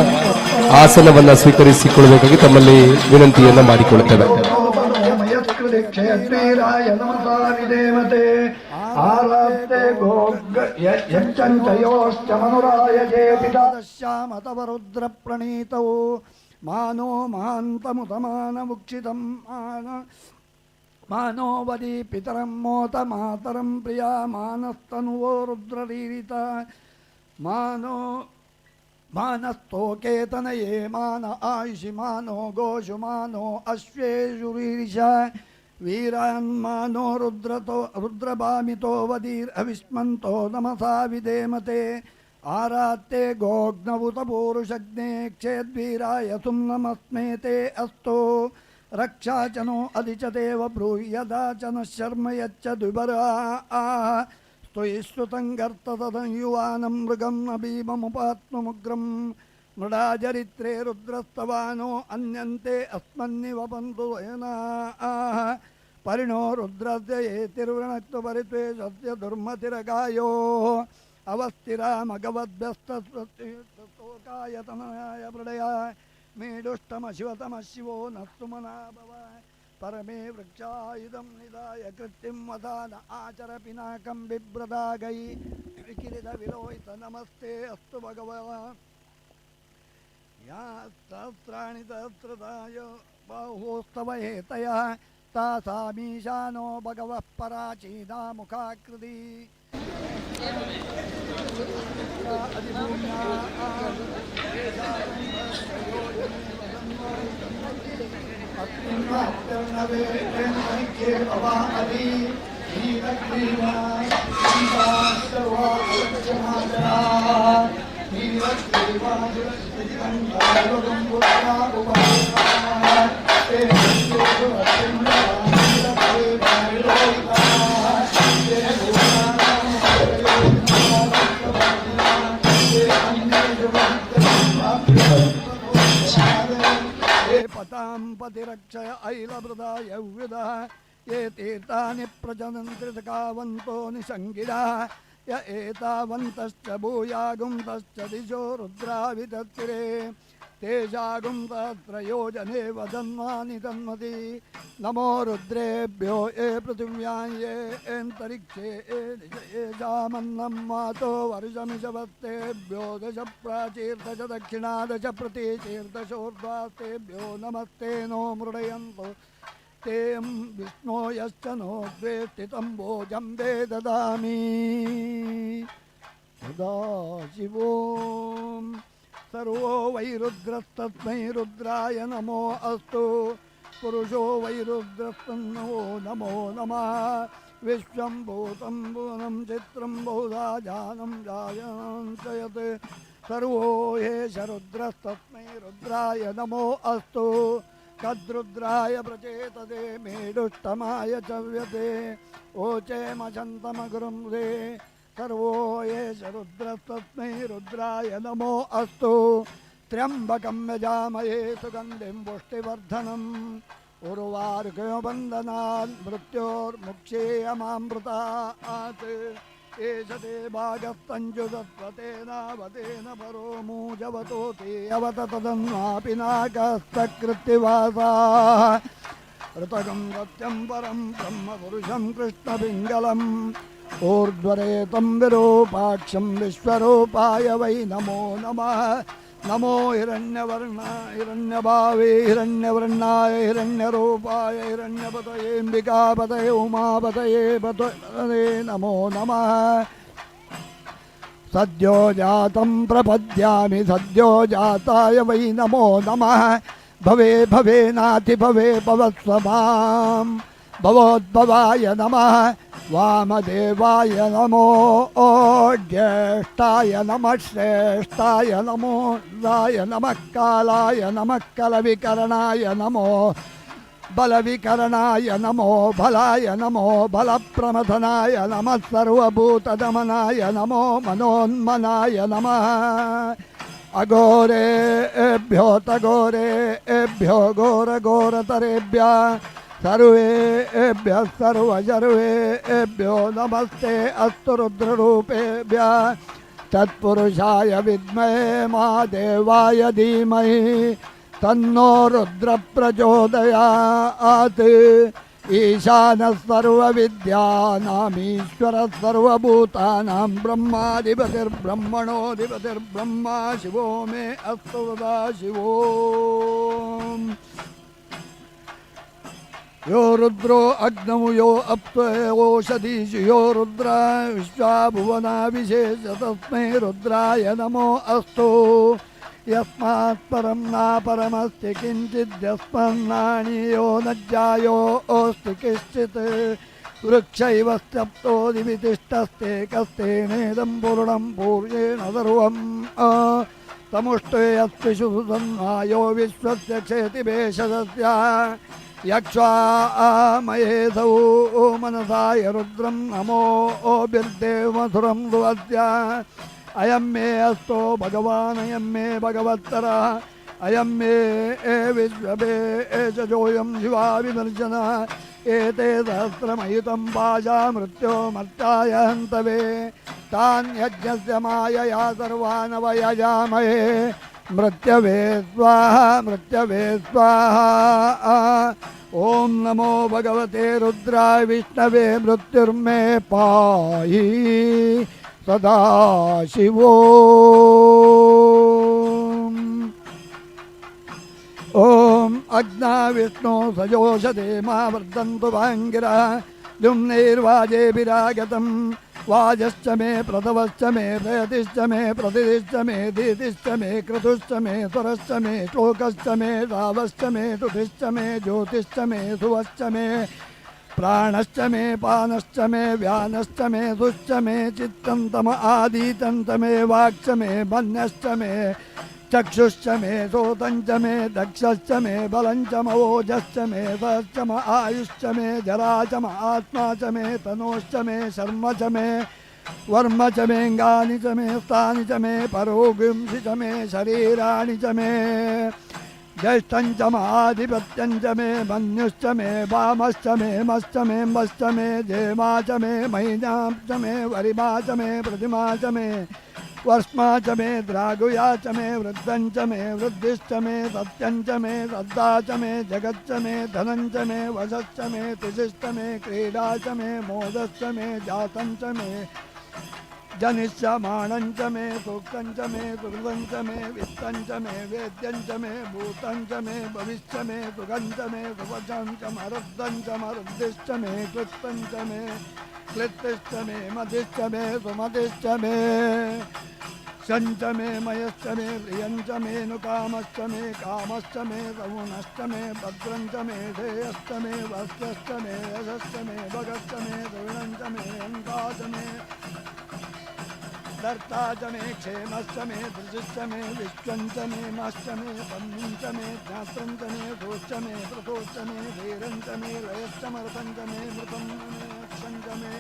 ಆಸನವನ್ನ ಸ್ವೀಕರಿಸಿಕೊಳ್ಳಬೇಕಾಗಿ ತಮ್ಮಲ್ಲಿ ವಿನಂತಿಯನ್ನ ಮಾಡಿಕೊಳ್ಳುತ್ತೇವೆ. ಕ್ಷೇತ್ರೀರಾಯ ನಮಸಾ ವಿದೇವತೆ ಆರಾಧ್ಯ ಯಚ್ಚಂಚಯೋಶ್ಚ ಮನುರಾಯ ಜೇಪಿತ ಶ್ಯಾಮ ತವ ರುದ್ರ ಪ್ರಣೀತೌ ಮಾನೋ ಮಹಾಂತಮುತಮಾನಮುಕ್ಷಿತಂ ಮಾನ ಮಾನೋವದಿ ಪಿತರಂ ಮೋತ ಮಾತರಂ ಪ್ರಿಯಾ ಮಾನಸ್ತನುವೋ ರುದ್ರರೀರಿತ ಮಾನೋ ಮಾನಸ್ತೋಕೇತನಯೇ ಮಾನ ಆಯುಷಿ ಮಾನೋ ಗೋಷು ಮಾನೋ ಅಶ್ವೇಷು ವೀರಾನ್ ಮಾನೋ ರುದ್ರತೋ ರುದ್ರಭಾಮಿತೋ ವದೀರ್ಅವಿಸ್ಮಂತೋ ನಮಸಾ ವಿಧೇಮತೆ ಆರಾತ್ತೆ ಗೋಗ್ನವುತ ಪೂರುಷಗ್ನೇ ಕ್ಷೇದ್ವೀರಾಯ ಸುಮ್ನಮಸ್ಮೇ ತೇ ಅಸ್ತು ರಕ್ಷಾ ಚ ನೋ ಅಧಿ ಚ ದೇವ ಬ್ರೂಹಿ ಯದಾ ಚ ನಃ ಶರ್ಮ ಯಚ್ಚ ದ್ವಿಬರಾ ಸ್ತುಯಿಸ್ತುತಂ ಗರ್ತತದಂ ಯುವಾನಂ ಮೃಗಂ ನ ಭೀಮಮುಪಾತ್ಮುಗ್ರಂ ಮೃಡಾಚರಿತ್ರೇ ರುದ್ರಸ್ತವಾನೋ ಅನ್ಯಂತೆ ಅಸ್ಮನ್ನಿವ ಬಂಧು ವಯನಾಃ ಪರಿಣೋ ರುದ್ರಸ್ಯ ಏತಿರ್ವೃಣಕ್ತು ಪರಿತ್ವೇ ಸತ್ಯ ದುರ್ಮತಿರಗಾಯೋ ಅವಸ್ಥಿರ ಮಘವದ್ಭ್ಯಸ್ತೋಕಾಯತನಯಾಯ ಮೃಡಯ ಮೇಡುಷ್ಟಮ ಶಿವತಮ ಶಿವೋ ನಸ್ತುಮನಾ ಭವ ಪರಮೇ ವೃಕ್ಷಾಯುಧಂ ನಿಧಾಯ ಕೃತ್ಯಂ ವದಾನ ಆಚರ ಪಿನಾಕಂ ಬಿಭ್ರದಾಗೈ ವಿಕಿರಿತ ವಿಲೋಹಿತ ನಮಸ್ತೆ ಅಸ್ತು ಭಗವಾನ್. ಯಾ ಸಹಸ್ರಾಣಿ ಸಹಸ್ರದಾಯ ಬಾಹೋಸ್ತವ ಹೇತಯ ತಾಸಾಮೀಶಾನೋ ಭಗವಃ ಪರಾಚೀನಾ ಮುಖಾಕೃತಿ ಪತಾಂ ಪತಿರಕ್ಷಯ ಐಲವೃದಾಯ ವ್ಯುಧಃ ये तीर्थानि प्रजनन्ति सखावन्तो निषङ्गिणः य एतावन्तश्च भूयागुंतश्च दिशो रुद्रावितत्तिरे तेषागुं सहस्रयोजने वदन्वानि तन्मति नमो रुद्रेभ्यो ये पृथिव्यां ये अन्तरिक्षे ये येषामन्नं मातो वर्षमिषवस्तेभ्यो दश प्राचीर्दश दक्षिणा दश प्रतीचीर्दशोर्ध्वास्तेभ्यो नमस्ते नो मृडयन्तु ते विष्णो यश्च नो द्वेष्टितं भोजम्बे ददामि सदाशिवोम्। सर्वो वै रुद्रस्तस्मै रुद्राय नमो अस्तु। पुरुषो वै रुद्रस्तन्नो नमो नमः। विश्वं भूतं भुवनं चित्रं बहुधा जानं जायनं च यत् सर्वो ह्येष रुद्रस्तस्मै रुद्राय नमो अस्तु। कद्रुद्राय प्रचेतते मेडुष्टमाय च व्यते ओचेमशन्तमगुरुं रे सर्वो ह्येष रुद्रस्तस्मै रुद्राय नमो अस्तु। त्र्यम्बकं यजामहे सुगन्धिं पुष्टिवर्धनम् उर्वारुकबन्धनात् मृत्योर्मुक्षीयमामृतात् एष ते भागस्तञ्जुदत्वतेनावतेन परो मूजवतोति अवत तदन्वापि नाकस्तकृत्तिवासाः। ऋतगं सत्यं परं ब्रह्मपुरुषं कृष्णपिङ्गलम् ऊर्ध्वरेतं विरूपाक्षं विश्वरूपाय वै नमो नमः। नमो हिरण्यवर्ण हिरण्यभावे हिरण्यवर्णाय हिरण्यरूपाय हिरण्यपतयेऽम्बिकापतये उमापतये पतये नमो नमः। सद्यो जातं प्रपद्यामि सद्यो जाताय वै नमो नमः। भवे भवे नातिभवे भवस्व मां भवोद्भवाय नमः। वामदेवाय नमो ज्येष्ठाय नमः श्रेष्ठाय नमो राय नमः कालाय नमः कलविकरणाय नमो बलविकरणाय नमो बलाय नमो बलप्रमथनाय नमः सर्वभूतदमनाय नमो मनोन्मनाय नमः। अघोरेभ्यो तघोरेभ्यो घोरघोरतरेभ्यः सर्वेभ्यः सर्वसर्वेभ्यो नमस्ते अस्तु रुद्ररूपेभ्यः। तत्पुरुषाय विद्महे महादेवाय धीमहि तन्नो रुद्र प्रचोदयात्। ईशानः सर्वविद्यानामीश्वरः सर्वभूतानां ब्रह्माधिपतिर्ब्रह्मणोऽधिपतिर्ब्रह्मा शिवो मे अस्तु सदा शिवो। यो रुद्रो अग्नौ यो अप्त्वोषधीषु यो रुद्र विश्वा भुवना विशेष तस्मै रुद्राय नमो अस्तु। यस्मात् परं नापरमस्ति किञ्चिद्यस्मन्नाणीयो न जायो अस्ति किश्चित्। वृक्ष इव स्तप्तो दिवि तिष्ठस्ते कस्तेनेदं पूर्णं पूर्येण सर्वम्। तमुष्टे अस्तिषु सुसन्नायो विश्वस्य क्षेतिभेषजस्य यक्ष्वा महेशौ मनसाय रुद्रं नमो ओभिर्देवमधुरं सुवस्य। अयं मे अस्तो भगवान् अयं मे भगवत्तरः अयं मे विश्वभे एषजोऽयं शिवा विमर्शनः। एते सहस्रमयुतं पाशा मृत्यो मर्त्याय हन्तवे तान् यज्ञस्य मायया सर्वान् वयजामहे। मृत्यवे स्वाहा मृत्यवे स्वाहा। ॐ नमो भगवते रुद्राय विष्णवे मृत्युर्मे पाहि सदा शिवो। ॐ अग्ना विष्णु सजोषदे मा वर्धन्तु भाङ्गिरः द्युम्नैर्वाजेभिरागतं वाजश्च मे प्रथवश्च मे प्रयतिश्च मे प्रतिदिश्च मे दीतिश्च मे क्रतुश्च मे स्वरश्च मे श्लोकश्च मे रावश्च मे तुतिश्च मे ज्योतिश्च मे सुवश्च मे प्राणश्च मे पानश्च मे व्यानश्च मे सुश्च मे चित्तं तम आदितं मे वाक्च मे मन्यश्च मे चक्षुश्च मे श्रोतं च मे दक्षश्च मे बलं च मओजश्च मे सहश्च म आयुश्च मे जरा च म आत्मा च मे तनोश्च मे शर्म च मे वर्म च मेऽङ्गानि च मे स्थानि च मे परोगुंसि च मे शरीराणि च मे ज्येष्ठं च महाधिपत्यं च मे मन्युश्च मे वामश्च मे मश्च मे मश्च मे जेमा च मे महिनां च मे वरिमा च मे प्रतिमा च मे वर्ष्मा च मे द्रागुया च मे वृद्धं च मे वृद्धिश्च मे सत्यं च मे श्रद्धा च मे जगच्च मे धनं च मे वशश्च मे तिशिश्च मे क्रीडा च मे मोदश्च मे जातं च मे जनिष्यमाणं च मे सूक्तं च मे सुहृदं च मे वित्तं च मे वेद्यं च मे भूतं च मे भविष्य मे सुखं च मे सुवचं च मरुद्धं च मरुद्धिश्च मे क्लिप्तं च मे क्लिप्तिश्च मे मतिश्च मे सुमतिश्च मे शञ्च मे मयश्च मे प्रियञ्च मे नुकामश्च मे कामश्च मे सगुणश्च मे भद्रञ्च मे श्रेयश्च मे वस्यश्च मे यशश्च मे भगश्च मे द्रविणञ्च मे अन्ता च मे दर्ता च मे क्षेमश्च मे धृतिश्च मे विश्वञ्च मे मश्च मे बन्धुञ्च मे ज्ञात्रञ्च मे दोश्च मे प्रथोश्च मे धीरञ्च मे लयश्च मृतञ्च मे मृतं मे अक्षञ्च मे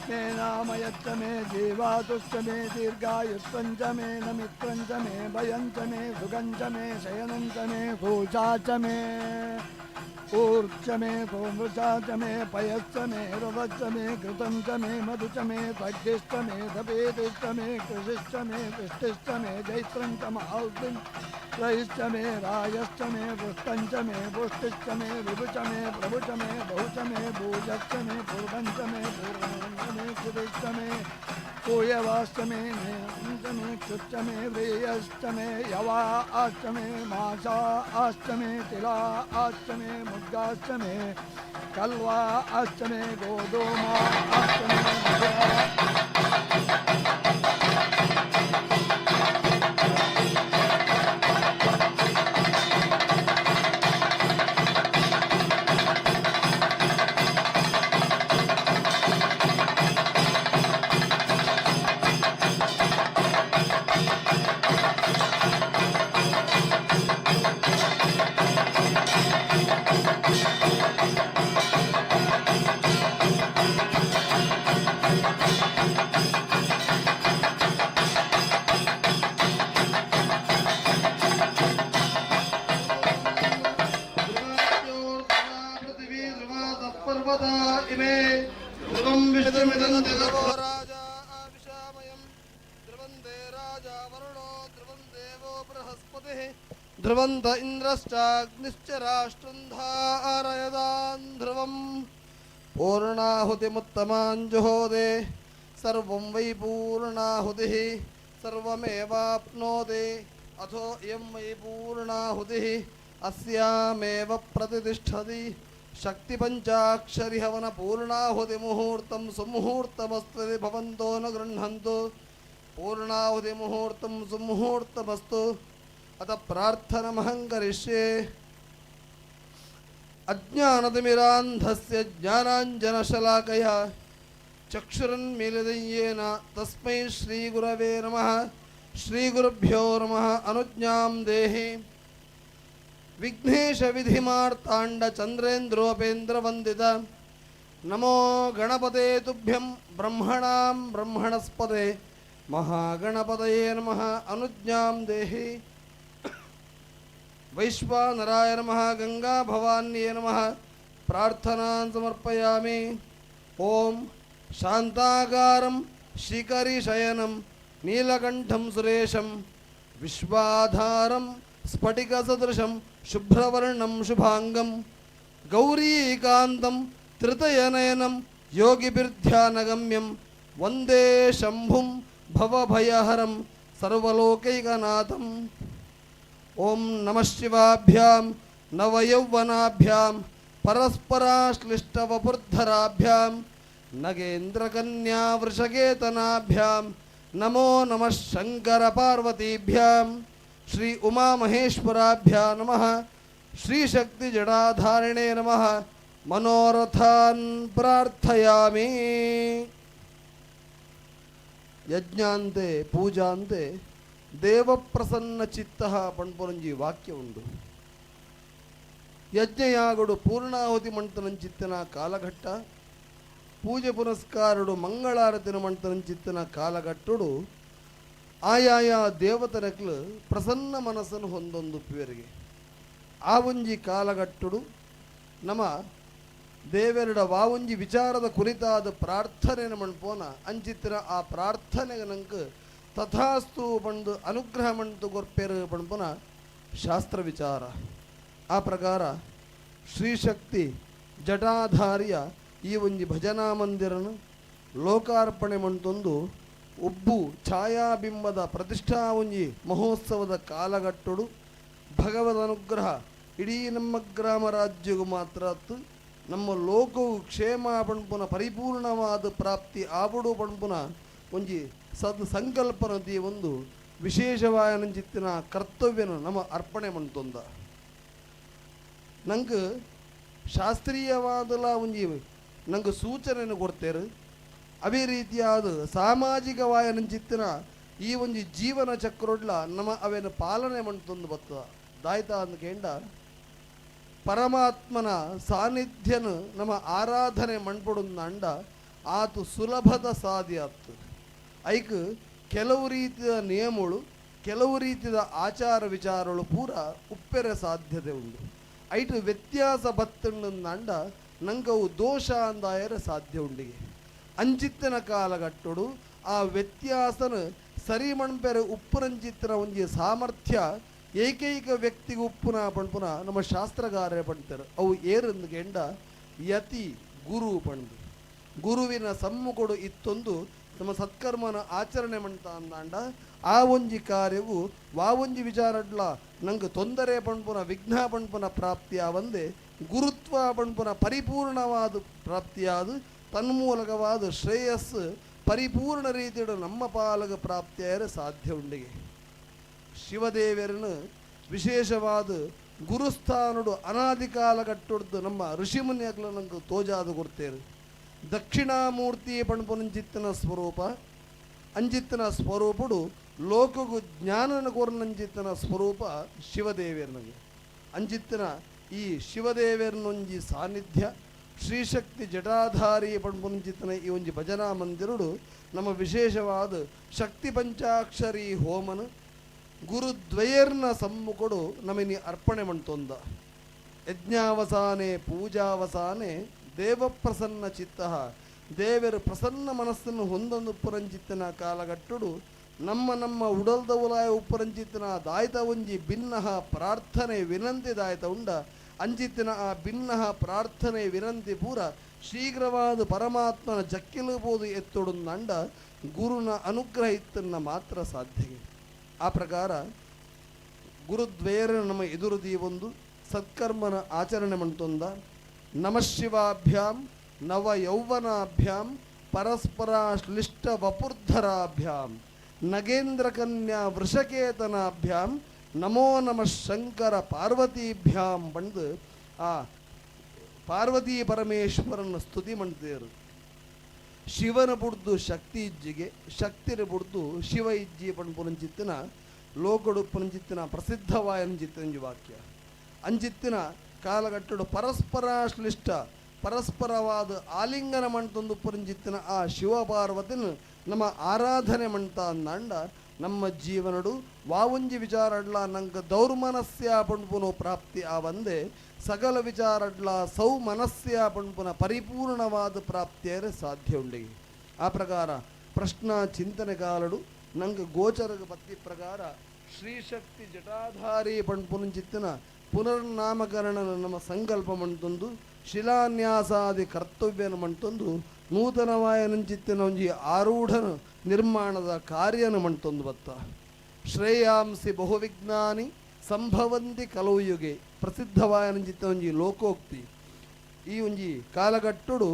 मे नामयच्च मे जीवातुश्च मे दीर्घायुत्वञ्च मे नमित्रञ्च मे भयञ्च मे सुगञ्च मे शयनञ्च मे पूजा च मे ऊर्च मे सोमृचा च मे पयश्च मे रवश्च मे घृतं च मे मधु च मे सग्धिश्च मे सपेतिश्च मे कृषिश्च मे वृष्टिश्च मे जैत्रं च माल्तिं त्रयश्च मे रायश्च मे वृष्टं च मे पुष्टिश्च मे विभु च मे प्रभु च मे बहु च मे भूजश्च मे पूर्वं च मे पूर्वं च मे क्षुतिश्च मे पूयवाश्च मे नेयं च मे क्षुच्च मे व्रीयश्च मे यवाश्च मे मासाश्च मे तिलाश्च मे मुद्गाश्च मे कल्वाश्च मे गोधूमाश्च मे मधुरा। ध्रुवन्त इन्द्रश्चाग्निश्च राष्ट्रं धारयतां ध्रुवं पूर्णाहुतिमुत्तमां जुहोदे सर्वं वै पूर्णाहुतिः सर्वमेवाप्नोति अथो इयं वै पूर्णाहुतिः अस्यामेव प्रतितिष्ठति। शक्तिपञ्चाक्षरि हवन पूर्णाहुतिमुहूर्तं सुमुहूर्तमस्त्वति भवन्तो न गृह्णन्तु। पूर्णाहुतिमुहूर्तं सुमुहूर्तमस्तु। अतः प्रार्थनमहं करिष्ये। अज्ञानतिमिरान्धस्य ज्ञानाञ्जनशलाकया चक्षुरुन्मीलितं येन तस्मै श्रीगुरवे नमः। श्रीगुरुभ्यो नमः। अनुज्ञां देहि। विघ्नेशविधिमार्ताण्डचन्द्रेन्द्रोपेन्द्रवन्दित नमो गणपते तुभ्यं ब्रह्मणां ब्रह्मणस्पते महागणपतये नमः। अनुज्ञां देहि। वैश्वानराय नमः। गंगा भवान्ये नमः। प्रार्थनां समर्पयामि। ॐ शान्ताकारं शिखरिशयनं नीलकण्ठं सुरेशं विश्वाधारं स्फटिकसदृशं शुभ्रवर्णं शुभाङ्गं गौरीकान्तं त्रितयनयनं योगिभिर्ध्यानगम्यं वन्दे शम्भुं भवभयहरं सर्वलोकैकनाथम्। ॐ नमः शिवाभ्यां नवयौवनाभ्यां परस्पराश्लिष्टवपुर्धराभ्यां नगेन्द्रकन्यावृषकेतनाभ्यां नमो नमः शङ्करपार्वतीभ्यां श्री उमामहेश्वराभ्यां नमः। श्रीशक्तिजडाधारिणे नमः। मनोरथान् प्रार्थयामि। यज्ञान्ते पूजान्ते ದೇವಪ್ರಸನ್ನ ಚಿತ್ತ ಪಣ್ಪುರಂಜಿ ವಾಕ್ಯ ಉಂಡು. ಯಜ್ಞಯಾಗಡು ಪೂರ್ಣಾಹುತಿ ಮಂತನಂಚಿತ್ತನ ಕಾಲಘಟ್ಟ, ಪೂಜೆ ಪುನಸ್ಕಾರಡು ಮಂಗಳಾರತಿನ ಮಂತನಂಚಿತ್ತನ ಕಾಲಘಟ್ಟುಡು ಆಯಾಯ ದೇವತನಕ್ಲು ಪ್ರಸನ್ನ ಮನಸ್ಸನ್ನು ಹೊಂದೊಂದು ಪಿವರಿಗೆ. ಆ ಒಂಜಿ ಕಾಲಘಟ್ಟುಡು ನಮ್ಮ ದೇವೆರಡ ವಾವಂಜಿ ವಿಚಾರದ ಕುರಿತಾದ ಪ್ರಾರ್ಥನೆಯನ್ನು ಮಣ್ಪೋನ ಅಂಚಿತ್ತಿನ ಆ ಪ್ರಾರ್ಥನೆಗೆ ನಂಗೆ ತಥಾಸ್ತು ಬಂದು ಅನುಗ್ರಹ ಮಂತು ಗೊರ್ಪೆರು ಪಣ್ಪುನ ಶಾಸ್ತ್ರ ವಿಚಾರ. ಆ ಪ್ರಕಾರ ಶ್ರೀಶಕ್ತಿ ಜಟಾಧಾರಿಯ ಈ ಒಂಜಿ ಭಜನಾ ಮಂದಿರನು ಲೋಕಾರ್ಪಣೆ ಮಂತೊಂದು ಉಬ್ಬು ಛಾಯಾಬಿಂಬದ ಪ್ರತಿಷ್ಠಾ ಒಂಜಿ ಮಹೋತ್ಸವದ ಕಾಲಗಟ್ಟುಡು ಭಗವದ್ ಅನುಗ್ರಹ ಇಡೀ ನಮ್ಮ ಗ್ರಾಮ ರಾಜ್ಯಗೂ ಮಾತ್ರ ಅತ್ತು ನಮ್ಮ ಲೋಕವು ಕ್ಷೇಮ ಪಣ್ಪುನ ಪರಿಪೂರ್ಣವಾದ ಪ್ರಾಪ್ತಿ ಆಬುಡು ಪಣ್ಪುನ ಒಂಜಿ ಸದ್ ಸಂಕಲ್ಪನದಿ ಒಂದು ವಿಶೇಷವಾಯನಂಚಿತ್ತಿನ ಕರ್ತವ್ಯನ ನಮ್ಮ ಅರ್ಪಣೆ ಮಂತೊಂದ. ನಂಗೆ ಶಾಸ್ತ್ರೀಯವಾದಲ ಒಂಜಿ ನಂಗೆ ಸೂಚನೆಯನ್ನು ಕೊಡ್ತೇರು. ಅದೇ ರೀತಿಯಾದ ಸಾಮಾಜಿಕವಾಯನಂಚಿತ್ತಿನ ಈ ಒಂಜಿ ಜೀವನ ಚಕ್ರೊಡ್ಲ ನಮ್ಮ ಅವೇನು ಪಾಲನೆ ಮಂತೊಂದು ಬತ್ತದ. ದಾಯ್ತ ಅಂದ್ಕೇಂಡ ಪರಮಾತ್ಮನ ಸಾನ್ನಿಧ್ಯನು ನಮ್ಮ ಆರಾಧನೆ ಮಣ್ಪೊಡುಂದಾಂಡ ಆತು ಸುಲಭದ ಸಾಧ್ಯ ಆತು. ಐಕ್ ಕೆಲವು ರೀತಿಯ ನಿಯಮಗಳು ಕೆಲವು ರೀತಿಯ ಆಚಾರ ವಿಚಾರಗಳು ಪೂರ ಉಪ್ಪೆರೆ ಸಾಧ್ಯತೆ ಉಂಟು. ಐಟು ವ್ಯತ್ಯಾಸ ಬತ್ತಂಡ ನಂಗವು ದೋಷ ಅಂದಾಯರೆ ಸಾಧ್ಯ ಉಂಡಿಗೆ. ಅಂಚಿತ್ತನ ಕಾಲಗಟ್ಟುಡು ಆ ವ್ಯತ್ಯಾಸನ ಸರಿ ಮಣ್ಪೆರೆ ಉಪ್ಪುರಂಚಿತ್ತನ ಒಂಜಿ ಸಾಮರ್ಥ್ಯ ಏಕೈಕ ವ್ಯಕ್ತಿಗೆ ಉಪ್ಪುನ ಪಣ್ಪುನ ನಮ್ಮ ಶಾಸ್ತ್ರಗಾರರೇ ಪಣ್ತಾರೆ. ಅವು ಏರಂದು ಕೆಂಡ ಯತಿ ಗುರು ಪಂಡು ಗುರುವಿನ ಸಮ್ಮುಖಡು ಇತ್ತೊಂದು ನಮ್ಮ ಸತ್ಕರ್ಮನ ಆಚರಣೆ ಮಂತ ಅಂದಾಂಡ ಆ ಒಂಜಿ ಕಾರ್ಯವು ವಾ ಒಂಜಿ ವಿಚಾರಡ್ಲ ನಂಗೆ ತೊಂದರೆ ಪಣ್ಪುನ ವಿಘ್ನ ಪಣ್ಪುನ ಪ್ರಾಪ್ತಿಯ ಒಂದೇ ಗುರುತ್ವ ಪಣ್ಪುನ ಪರಿಪೂರ್ಣವಾದ ಪ್ರಾಪ್ತಿಯಾದ ತನ್ಮೂಲಕವಾದ ಶ್ರೇಯಸ್ಸು ಪರಿಪೂರ್ಣ ರೀತಿಯು ನಮ್ಮ ಪಾಲಗ ಪ್ರಾಪ್ತಿಯಾದರೆ ಸಾಧ್ಯ ಉಂಡಿಗೆ. ಶಿವದೇವರನ್ನು ವಿಶೇಷವಾದ ಗುರುಸ್ಥಾನುಡು ಅನಾದಿ ಕಾಲ ಕಟ್ಟುಡ್ದು ನಮ್ಮ ಋಷಿಮುನಿಯಾಗ್ಲ ನಂಗೆ ತೋಜಾದು ಕೊಡ್ತೇರು. ದಕ್ಷಿಣಾಮೂರ್ತಿ ಪಣ್ಪುನಂಚಿತ್ತನ ಸ್ವರೂಪ ಅಂಜಿತ್ತನ ಸ್ವರೂಪುಡು ಲೋಕಗು ಜ್ಞಾನನ ಕೋರ್ನಂಚಿತ್ತನ ಸ್ವರೂಪ ಶಿವದೇವರನಿಗೆ. ಅಂಜಿತ್ತನ ಈ ಶಿವದೇವರನೊಂಜಿ ಸಾನ್ನಿಧ್ಯ ಶ್ರೀಶಕ್ತಿ ಜಟಾಧಾರಿ ಪಣ್ಪುನಂಚಿತ್ತನ ಈ ಒಂಜಿ ಭಜನಾ ಮಂದಿರುಡು ನಮ್ಮ ವಿಶೇಷವಾದ ಶಕ್ತಿ ಪಂಚಾಕ್ಷರಿ ಹೋಮನ ಗುರುದ್ವಯರ್ನ ಸಮ್ಮುಖಡು ನಮಿನಿ ಅರ್ಪಣೆ ಮಂತೊಂದ. ಯಜ್ಞಾವಸಾನೆ ಪೂಜಾವಸಾನೆ ದೇವಪ್ರಸನ್ನ ಚಿತ್ತ ದೇವರು ಪ್ರಸನ್ನ ಮನಸ್ಸನ್ನು ಹೊಂದೊಂದು ಉಪ್ಪರಂಚಿತ್ತನ ಕಾಲಗಟ್ಟುಡು ನಮ್ಮ ನಮ್ಮ ಉಡಲ್ದ ಉಲಾಯ ಉಪ್ಪರಂಚಿತ್ತನ ದಾಯ್ತ ಒಂಜಿ ಭಿನ್ನಹ ಪ್ರಾರ್ಥನೆ ವಿನಂತಿ ದಾಯ್ತ ಉಂಡ ಅಂಚಿತ್ತಿನ ಆ ಭಿನ್ನಹ ಪ್ರಾರ್ಥನೆ ವಿನಂತಿ ಪೂರ ಶೀಘ್ರವಾದ ಪರಮಾತ್ಮನ ಜಕ್ಕಿಲುಬೋದು ಎತ್ತೊಡುಂದಂಡ ಗುರುನ ಅನುಗ್ರಹ ಇತ್ತನ್ನ ಮಾತ್ರ ಸಾಧ್ಯ. ಆ ಪ್ರಕಾರ ಗುರುದ್ವೇರ ನಮ್ಮ ಎದುರು ಒಂದು ಸತ್ಕರ್ಮನ ಆಚರಣೆ ಮಂತೊಂದ. ನಮಃಶಿವಾಭ್ಯಾಂ ನವ ಯೌವನಾಭ್ಯಾಂ ಪರಸ್ಪರ ಶ್ಲಿಷ್ಟ ವಪುರ್ಧರಾಭ್ಯಾಂ ನಗೇಂದ್ರ ಕನ್ಯಾ ವೃಷಕೇತನಾಭ್ಯಾಂ ನಮೋ ನಮಃ ಶಂಕರ ಪಾರ್ವತೀಭ್ಯಾಂ ಬಂದು ಆ ಪಾರ್ವತಿ ಪರಮೇಶ್ವರನ ಸ್ತುತಿ ಮಾಡ್ತೇರು. ಶಿವನ ಬುಡ್ದು ಶಕ್ತಿ ಇಜ್ಜಿಗೆ ಶಕ್ತಿನ ಬುಡ್ದು ಶಿವ ಇಜ್ಜಿ ಪಣ್ಪುನಂಚಿತ್ತಿನ ಲೋಕಡು ಪುನಂಚಿತ್ತಿನ ಪ್ರಸಿದ್ಧವಾಯಂಚಿತ್ತಿನ ವಾಕ್ಯ. ಅಂಚಿತ್ತಿನ ಕಾಲಗಟ್ಟಡು ಪರಸ್ಪರ ಶ್ಲಿಷ್ಟ ಪರಸ್ಪರವಾದ ಆಲಿಂಗನ ಮಂಟೊಂದು ಪುರಂಜಿತ್ತಿನ ಆ ಶಿವಪಾರ್ವತಿನ ನಮ್ಮ ಆರಾಧನೆ ಮಂಟ ಅಂದಾಂಡ ನಮ್ಮ ಜೀವನಡು ವಾವಂಜಿ ವಿಚಾರಡ್ಲ ನಂಗೆ ದೌರ್ಮನಸ್ಯ ಪಣ್ಪುನು ಪ್ರಾಪ್ತಿ ಆ ಒಂದೇ ಸಕಲ ವಿಚಾರಡ್ಲ ಸೌ ಮನಸ್ಯ ಪಣ್ಪುನ ಪರಿಪೂರ್ಣವಾದ ಪ್ರಾಪ್ತಿಯರೆ ಸಾಧ್ಯ ಉಂಡಿಗೆ. ಆ ಪ್ರಕಾರ ಪ್ರಶ್ನ ಚಿಂತನೆ ಕಾಲಡು ನಂಗೆ ಗೋಚರಗ ಪತ್ತಿ ಪ್ರಕಾರ ಶ್ರೀಶಕ್ತಿ ಜಟಾಧಾರಿ ಪಣ್ಪುನಂಚಿತ್ತಿನ ಪುನರ್ನಾಮಕರಣ ನಮ್ಮ ಸಂಕಲ್ಪ ಮಂಟೊಂದು ಶಿಲಾನ್ಯಾಸಾದಿ ಕರ್ತವ್ಯನ ಮಂಟೊಂದು ನೂತನವಾಯನಂಚಿತ್ತಿನ ಒಂಜಿ ಆರೂಢನ ನಿರ್ಮಾಣದ ಕಾರ್ಯನ ಮಂಟೊಂದು ಬತ್ತ. ಶ್ರೇಯಾಂಸಿ ಬಹುವಿಜ್ಞಾನಿ ಸಂಭವಂತಿ ಕಲೌಯುಗೆ ಪ್ರಸಿದ್ಧವಾಯನಂಚಿತ್ತಿನ ಒಂಜಿ ಲೋಕೋಕ್ತಿ. ಈ ಒಂಜಿ ಕಾಲಗಟ್ಟುಡು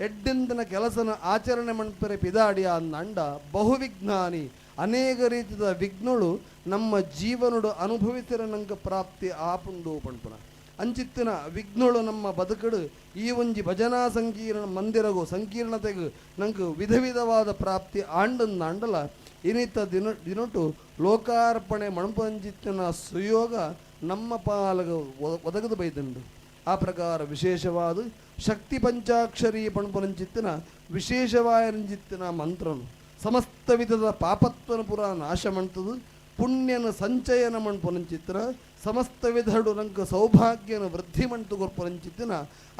ಎಡ್ಡಿಂದನ ಕೆಲಸನ ಆಚರಣೆ ಮಣ್ಪೆರೆ ಪಿದಾಡಿಯ ಅಂದಂಡ ಬಹುವಿಜ್ಞಾನಿ ಅನೇಕ ರೀತಿಯ ವಿಘ್ನಳು ನಮ್ಮ ಜೀವನಡು ಅನುಭವಿಸಿರ ನಂಗೆ ಪ್ರಾಪ್ತಿ ಆಪುಂಡು ಪಣ್ಪುನ. ಅಂಚಿತ್ತಿನ ವಿಘ್ನಳು ನಮ್ಮ ಬದುಕಡು ಈ ಒಂಜಿ ಭಜನಾ ಸಂಕೀರ್ಣ ಮಂದಿರಗು ಸಂಕೀರ್ಣತೆಗು ನಂಗೆ ವಿಧ ವಿಧವಾದ ಪ್ರಾಪ್ತಿ ಆಂಡಂದಾಂಡಲ ಇನಿತ ದಿನ ದಿನಟು ಲೋಕಾರ್ಪಣೆ ಮಣ್ಪಂಚಿತ್ತಿನ ಸುಯೋಗ ನಮ್ಮ ಪಾಲಗ ಒದಗದು ಬೈದುಂಡು. ಆ ಪ್ರಕಾರ ವಿಶೇಷವಾದ ಶಕ್ತಿ ಪಂಚಾಕ್ಷರಿ ಪಣ್ಪುನಂಚಿತ್ತಿನ ವಿಶೇಷವಾಯನಂಚಿತ್ತಿನ ಮಂತ್ರನು ಸಮಸ್ತ ವಿಧದ ಪಾಪತ್ವನ ಪುರ ನಾಶ ಮಂತದು ಪುಣ್ಯನ ಸಂಚಯನ ಮಣ್ಪುನಂಚಿತ್ತಿನ ಸಮಸ್ತ ವಿಧಡು ನಂಗೆ ಸೌಭಾಗ್ಯನ ವೃದ್ಧಿ ಮಂಟು ಕೊರ್ಪುನಂಚಿತ್ತಿನ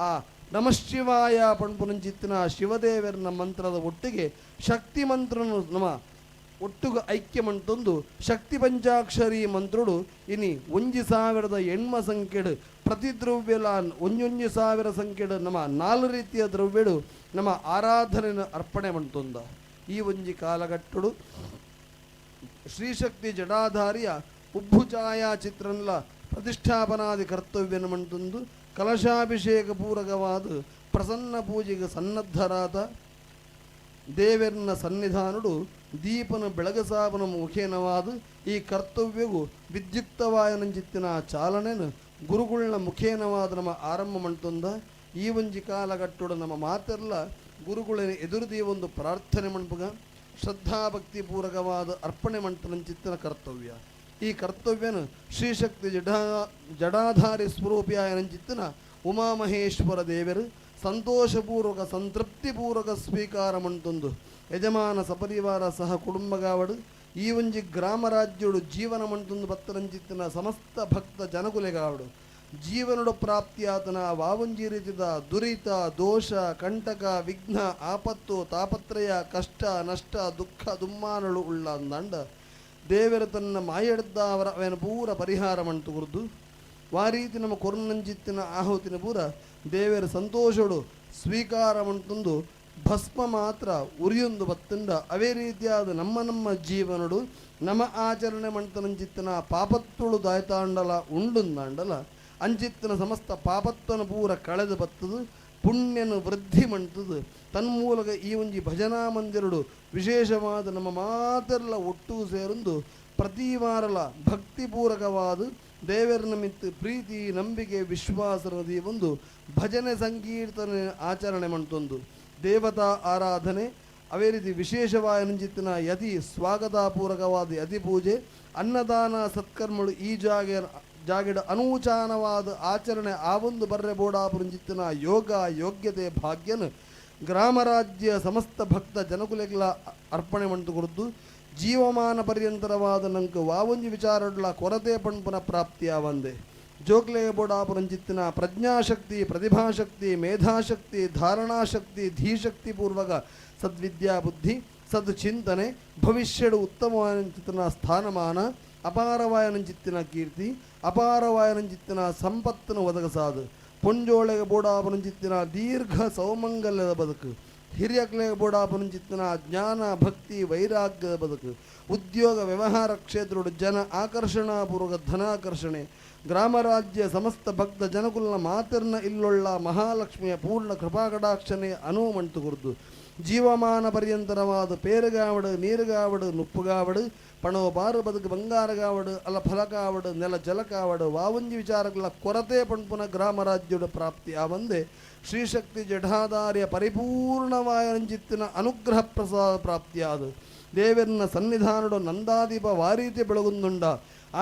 ಆ ನಮಃಶಿವಾಯ ಪಣ್ಪುನಂಚಿತ್ತಿನ ಶಿವದೇವರನ ಮಂತ್ರದ ಒಟ್ಟಿಗೆ ಶಕ್ತಿ ಮಂತ್ರನು ನಮ್ಮ ಒಟ್ಟುಗ ಐಕ್ಯ ಮಂಟೊಂದು ಶಕ್ತಿ ಪಂಚಾಕ್ಷರಿ ಮಂತ್ರುಡು ಇನಿ 1008 ಸಂಖ್ಯೆಡು ಪ್ರತಿ ದ್ರವ್ಯಲ 1000 ಸಂಖ್ಯೆಡು ನಮ್ಮ 4 ರೀತಿಯ ದ್ರವ್ಯಡು ನಮ್ಮ ಆರಾಧನೆಯನ್ನು ಅರ್ಪಣೆ ಮಂಟೊಂದ. ಈ ಒಂಜಿ ಕಾಲಗಟ್ಟುಡು ಶ್ರೀಶಕ್ತಿ ಜಡಾಧಾರಿಯ ಉಬ್ಬುಛಾಯಾ ಚಿತ್ರನ್ಲ ಪ್ರತಿಷ್ಠಾಪನಾದಿ ಕರ್ತವ್ಯನ ಮಂಟೊಂದು ಕಲಶಾಭಿಷೇಕ ಪೂರಕವಾದ ಪ್ರಸನ್ನ ಪೂಜೆಗೆ ಸನ್ನದ್ಧರಾದ ದೇವರನ್ನ ಸನ್ನಿಧಾನುಡು ದೀಪನ ಬೆಳಗಸಾಬನ ಮುಖೇನವಾದ ಈ ಕರ್ತವ್ಯವು ವಿದ್ಯುಕ್ತವಾಯನಂಚಿತ್ತಿನ ಚಾಲನೆನು ಗುರುಗುಳ್ನ ಮುಖೇನವಾದ ನಮ್ಮ ಆರಂಭ ಮಂಟುಂದ ಈ ಒಂಜಿ ಕಾಲಗಟ್ಟುಡು ನಮ್ಮ ಮಾತೆಲ್ಲ ಗುರುಗಳಿನ ಎದುರುದಿ ಒಂದು ಪ್ರಾರ್ಥನೆ ಮಣ್ಪುಗ ಶ್ರದ್ಧಾಭಕ್ತಿ ಪೂರಕವಾದ ಅರ್ಪಣೆ ಮಂಟನಂಚಿತ್ತಿನ ಕರ್ತವ್ಯ. ಈ ಕರ್ತವ್ಯನ ಶ್ರೀಶಕ್ತಿ ಜಡಾಧಾರಿ ಸ್ವರೂಪಿಯಾಯನಂಚಿತ್ತಿನ ಉಮಾಮಹೇಶ್ವರ ದೇವರು ಸಂತೋಷಪೂರ್ವಕ ಸಂತೃಪ್ತಿಪೂರ್ವಕ ಸ್ವೀಕಾರ ಮಂಟುಂದು ಯಜಮಾನ ಸಪರಿವಾರ ಸಹ ಕುಟುಂಬಗಾವಡು ಈ ಒಂಜಿ ಗ್ರಾಮ ರಾಜ್ಯೋಡು ಜೀವನ ಮಂಟುಂದು ಬತ್ತರಂಚಿತ್ತಿನ ಸಮಸ್ತ ಭಕ್ತ ಜನಕುಲೆಗಾವಡು ಜೀವನಡು ಪ್ರಾಪ್ತಿಯಾತನ ವಾವಂಜಿ ರೀತಿದ ದುರಿತ ದೋಷ ಕಂಟಕ ವಿಘ್ನ ಆಪತ್ತು ತಾಪತ್ರಯ ಕಷ್ಟ ನಷ್ಟ ದುಃಖ ದುಮ್ಮಾನಳು ಉಳ್ಳ ಅಂದಂಡ ದೇವರ ತನ್ನ ಮಾಯೆಡ್ದ ಅವರ ಅವನ ಪೂರ ಪರಿಹಾರ ಮಂಟು ಕುರ್ದು ವಾರೀತಿ ನಮ್ಮ ಕೊರ್ನಂಜಿತ್ತಿನ ಆಹುತಿನ ಪೂರ ದೇವರ ಸಂತೋಷಡು ಸ್ವೀಕಾರ ಮಂಟುಂದು ಭಸ್ಮ ಮಾತ್ರ ಉರಿಯೊಂದು ಬತ್ತಂಡ ಅವೇ ರೀತಿಯಾದ ನಮ್ಮ ನಮ್ಮ ಜೀವನಡು ನಮ್ಮ ಆಚರಣೆ ಮಂಟನಂಚಿತ್ತಿನ ಪಾಪತ್ತುಳು ದಾಯ್ತಾಂಡಲ ಉಂಡುಂದಾಂಡಲ ಅಂಚಿತ್ತಿನ ಸಮಸ್ತ ಪಾಪತ್ವನ ಪೂರ ಕಳೆದು ಬತ್ತದು ಪುಣ್ಯನು ವೃದ್ಧಿ ಮಂಟದು ತನ್ಮೂಲಕ ಈ ಒಂಜಿ ಭಜನಾ ಮಂದಿರಡು ವಿಶೇಷವಾದ ನಮ್ಮ ಮಾತೆಲ್ಲ ಒಟ್ಟು ಸೇರೊಂದು ಪ್ರತಿ ವಾರಲ ಭಕ್ತಿಪೂರಕವಾದ ದೇವರ ನಿಮಿತ್ತ ಪ್ರೀತಿ ನಂಬಿಕೆ ವಿಶ್ವಾಸದ ಈ ಒಂದು ಭಜನೆ ಸಂಕೀರ್ತನೆ ಆಚರಣೆ ಮಂಟೊಂದು ದೇವತಾ ಆರಾಧನೆ ಅವೇ ರೀತಿ ವಿಶೇಷವಾದ ನಂಜಿತ್ತಿನ ಯತಿ ಸ್ವಾಗತಾಪೂರಕವಾದ ಯತಿ ಪೂಜೆ ಅನ್ನದಾನ ಸತ್ಕರ್ಮಗಳು ಈ ಜಾಗೆ ಜಾಗೆಡ ಅನೂಚಾನವಾದ ಆಚರಣೆ ಆ ಒಂದು ಬರ್ರೆ ಬೋಡಾಪುರಂಜಿತ್ತಿನ ಯೋಗ ಯೋಗ್ಯತೆ ಭಾಗ್ಯನ ಗ್ರಾಮರಾಜ್ಯ ಸಮಸ್ತ ಭಕ್ತ ಜನಕುಲೆಗಳ ಅರ್ಪಣೆ ಮಂಟು ಕೊರದ್ದು ಜೀವಮಾನ ಪರ್ಯಂತರವಾದ ನಂಗೆ ವಾವಂಜಿ ವಿಚಾರಡ್ಲ ಕೊರತೆ ಪಣ್ಪುನ ಪ್ರಾಪ್ತಿಯಾವಂದೆ ಜೋಕ್ಲೆ ಬೋಡಾಪುರಂಜಿತ್ತಿನ ಪ್ರಜ್ಞಾಶಕ್ತಿ ಪ್ರತಿಭಾಶಕ್ತಿ ಮೇಧಾಶಕ್ತಿ ಧಾರಣಾಶಕ್ತಿ ಧೀಶಕ್ತಿ ಪೂರ್ವಕ ಸದ್ವಿದ್ಯಾ ಬುದ್ಧಿ ಸದ್ಚಿಂತನೆ ಭವಿಷ್ಯಡು ಉತ್ತಮವಾದ ಸ್ಥಾನಮಾನ ಅಪಾರವಾಯನಂಚಿತ್ತಿನ ಕೀರ್ತಿ ಅಪಾರವಾಯನಂಚಿತ್ತಿನ ಸಂಪತ್ತನ್ನು ಒದಗಸಾದು ಪೊಂಜೋಳೆಗೆ ಬೋಡಾಪುರಂಜಿತ್ತಿನ ದೀರ್ಘ ಸೌಮಂಗಲ್ಯದ ಬದುಕು ಹಿರಿಯಕ್ಲೆಗೆ ಬೋಡಾಪುರಂಜಿತ್ತಿನ ಜ್ಞಾನ ಭಕ್ತಿ ವೈರಾಗ್ಯದ ಬದುಕು ಉದ್ಯೋಗ ವ್ಯವಹಾರ ಕ್ಷೇತ್ರಡು ಜನ ಆಕರ್ಷಣಾಪೂರ್ವಕ ಧನಾಕರ್ಷಣೆ ಗ್ರಾಮರಾಜ್ಯ ಸಮಸ್ತ ಭಕ್ತ ಜನಕುಲನ ಮಾತಿರ್ನ ಇಲ್ಲೊಳ್ಳ ಮಹಾಲಕ್ಷ್ಮಿಯ ಪೂರ್ಣ ಕೃಪಾಕಟಾಕ್ಷಣೆ ಅನುಮಂಟು ಕುರ್ದು ಜೀವಮಾನ ಪರ್ಯಂತರವಾದ ಪೇರುಗಾವಡು ನೀರುಗಾವಡು ನುಪ್ಪುಗಾವಡು ಪಣೋ ಬಾರು ಬದುಕು ಬಂಗಾರಗಾವಡು ಅಲ್ಲ ಫಲಕಾವಡು ನೆಲ ಜಲಕಾವಡು ವಾವಂಜಿ ವಿಚಾರಗಳ ಕೊರತೆ ಪಣ್ಪುನ ಗ್ರಾಮರಾಜ್ಯದ ಪ್ರಾಪ್ತಿ ಆವಂದೆ ಶ್ರೀಶಕ್ತಿ ಜಠಾಧಾರ್ಯ ಪರಿಪೂರ್ಣವಾಯಂಚಿತ್ತಿನ ಅನುಗ್ರಹ ಪ್ರಸಾದ ಪ್ರಾಪ್ತಿಯಾದ ದೇವರನ್ನ ಸನ್ನಿಧಾನಡು ನಂದಾದೀಪ ವಾರೀತಿ ಬೆಳಗುಂದುಂಡ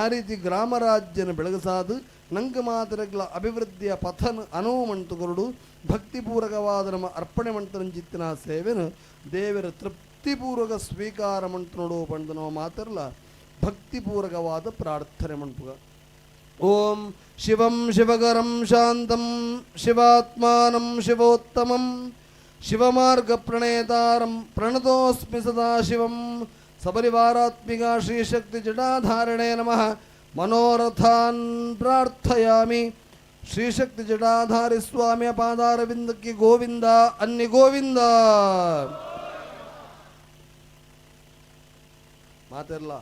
ಆ ರೀತಿ ಗ್ರಾಮರಾಜ್ಯನ ಬೆಳಗಸಾದು ನಂಗೆ ಮಾತ್ರಗಳ ಅಭಿವೃದ್ಧಿಯ ಪಥನ ಅನುವು ಮಂಟುಕೊರಡು ಭಕ್ತಿಪೂರಕವಾದ ನಮ್ಮ ಅರ್ಪಣೆ ಮಂಟರಂಜಿತ್ತಿನ ಸೇವೆನು ದೇವರ ತೃಪ್ತಿಪೂರ್ವಕ ಸ್ವೀಕಾರ ಮಂಟು ನೋಡು ಪಂಡು ನಾವು ಮಾತ್ರಲ್ಲ ಭಕ್ತಿಪೂರ್ವಕವಾದ ಪ್ರಾರ್ಥನೆ ಮಂಟುಗ. ಓಂ ಶಿವಂ ಶಿವಕರಂ ಶಾಂತಂ ಶಿವಾತ್ಮಾನಂ ಶಿವೋತ್ತಮಂ ಶಿವಮಾರ್ಗ ಪ್ರಣೇತಾರಂ ಪ್ರಣತೋಸ್ಮಿ ಸದಾಶಿವಂ ಸಪರಿವಾರಾತ್ಮಿಕ ಶ್ರೀಶಕ್ತಿ ಜಟಾಧಾರಣೆ ನಮಃ. ಮನೋರಥಾನ್ ಪ್ರಾರ್ಥಯಾಮಿ. ಶ್ರೀಶಕ್ತಿ ಜಟಾಧಾರಿ ಸ್ವಾಮಿಯ ಪಾದಾರವಿಂದಕ್ಕೆ ಗೋವಿಂದ ಅನ್ನಿ ಗೋವಿಂದ. ಮಾತೆಲ್ಲ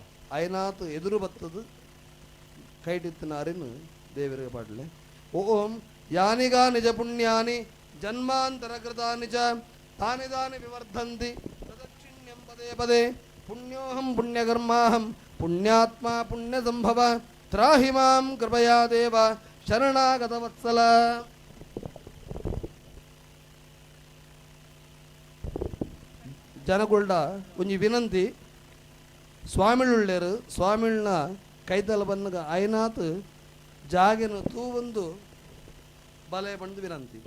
ಐನಾತು ಎದುರು ಬತ್ತದು ಕೈಟಿತ್ತಿನ ಅರಿನು ದೇವರಿಗೆ ಪಾಡಲೆ. ಓಂ ಯಾನಿಗ ನಿಜ ಪುಣ್ಯಾನಿ ಜನ್ಮಾಂತರ ಕೃತಾನಿ ಚ ತಾನಿ ತಾನಿ ವಿವರ್ಧಂತಿ ಪ್ರದಕ್ಷಿಣ್ಯಂ ಪದೇ ಪದೇ ಪುಣ್ಯೋಹಂ ಪುಣ್ಯಕರ್ಮಾಹಂ ಪುಣ್ಯಾತ್ಮ ಪುಣ್ಯ ಸಂಭವ ತ್ರಾಹಿ ಮಾಂ ಕೃಪಯಾ ದೇವ ಶರಣಾಗತ ವತ್ಸಲ. ಜನಗುಳ್ಡ ಒಂಜಿ ವಿನಂತಿ, ಸ್ವಾಮಿಳುಳ್ಳೇರು ಸ್ವಾಮಿಳ್ನ ಕೈತಲ ಬನ್ನಗ ಐನಾತ್ ಜಾಗೆನ ತೂವೊಂದು ಬಲೆ ಬಂದು ವಿನಂತಿ.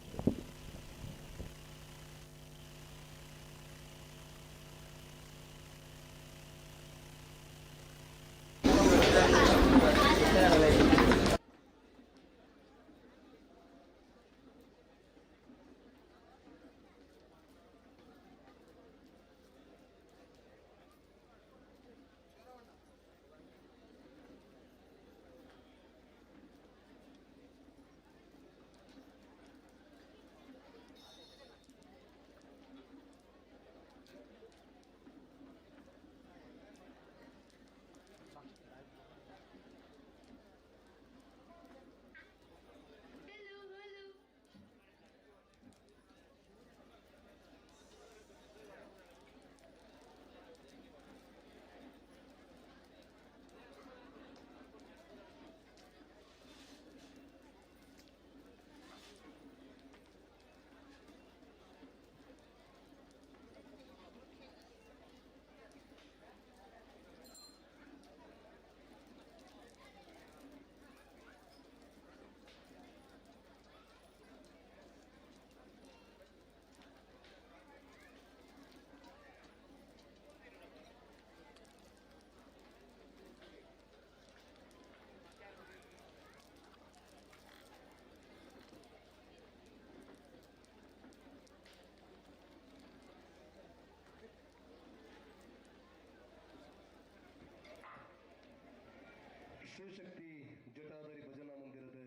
Srishakti Jatadhari ಭಜನಾ ಮಂದಿರದ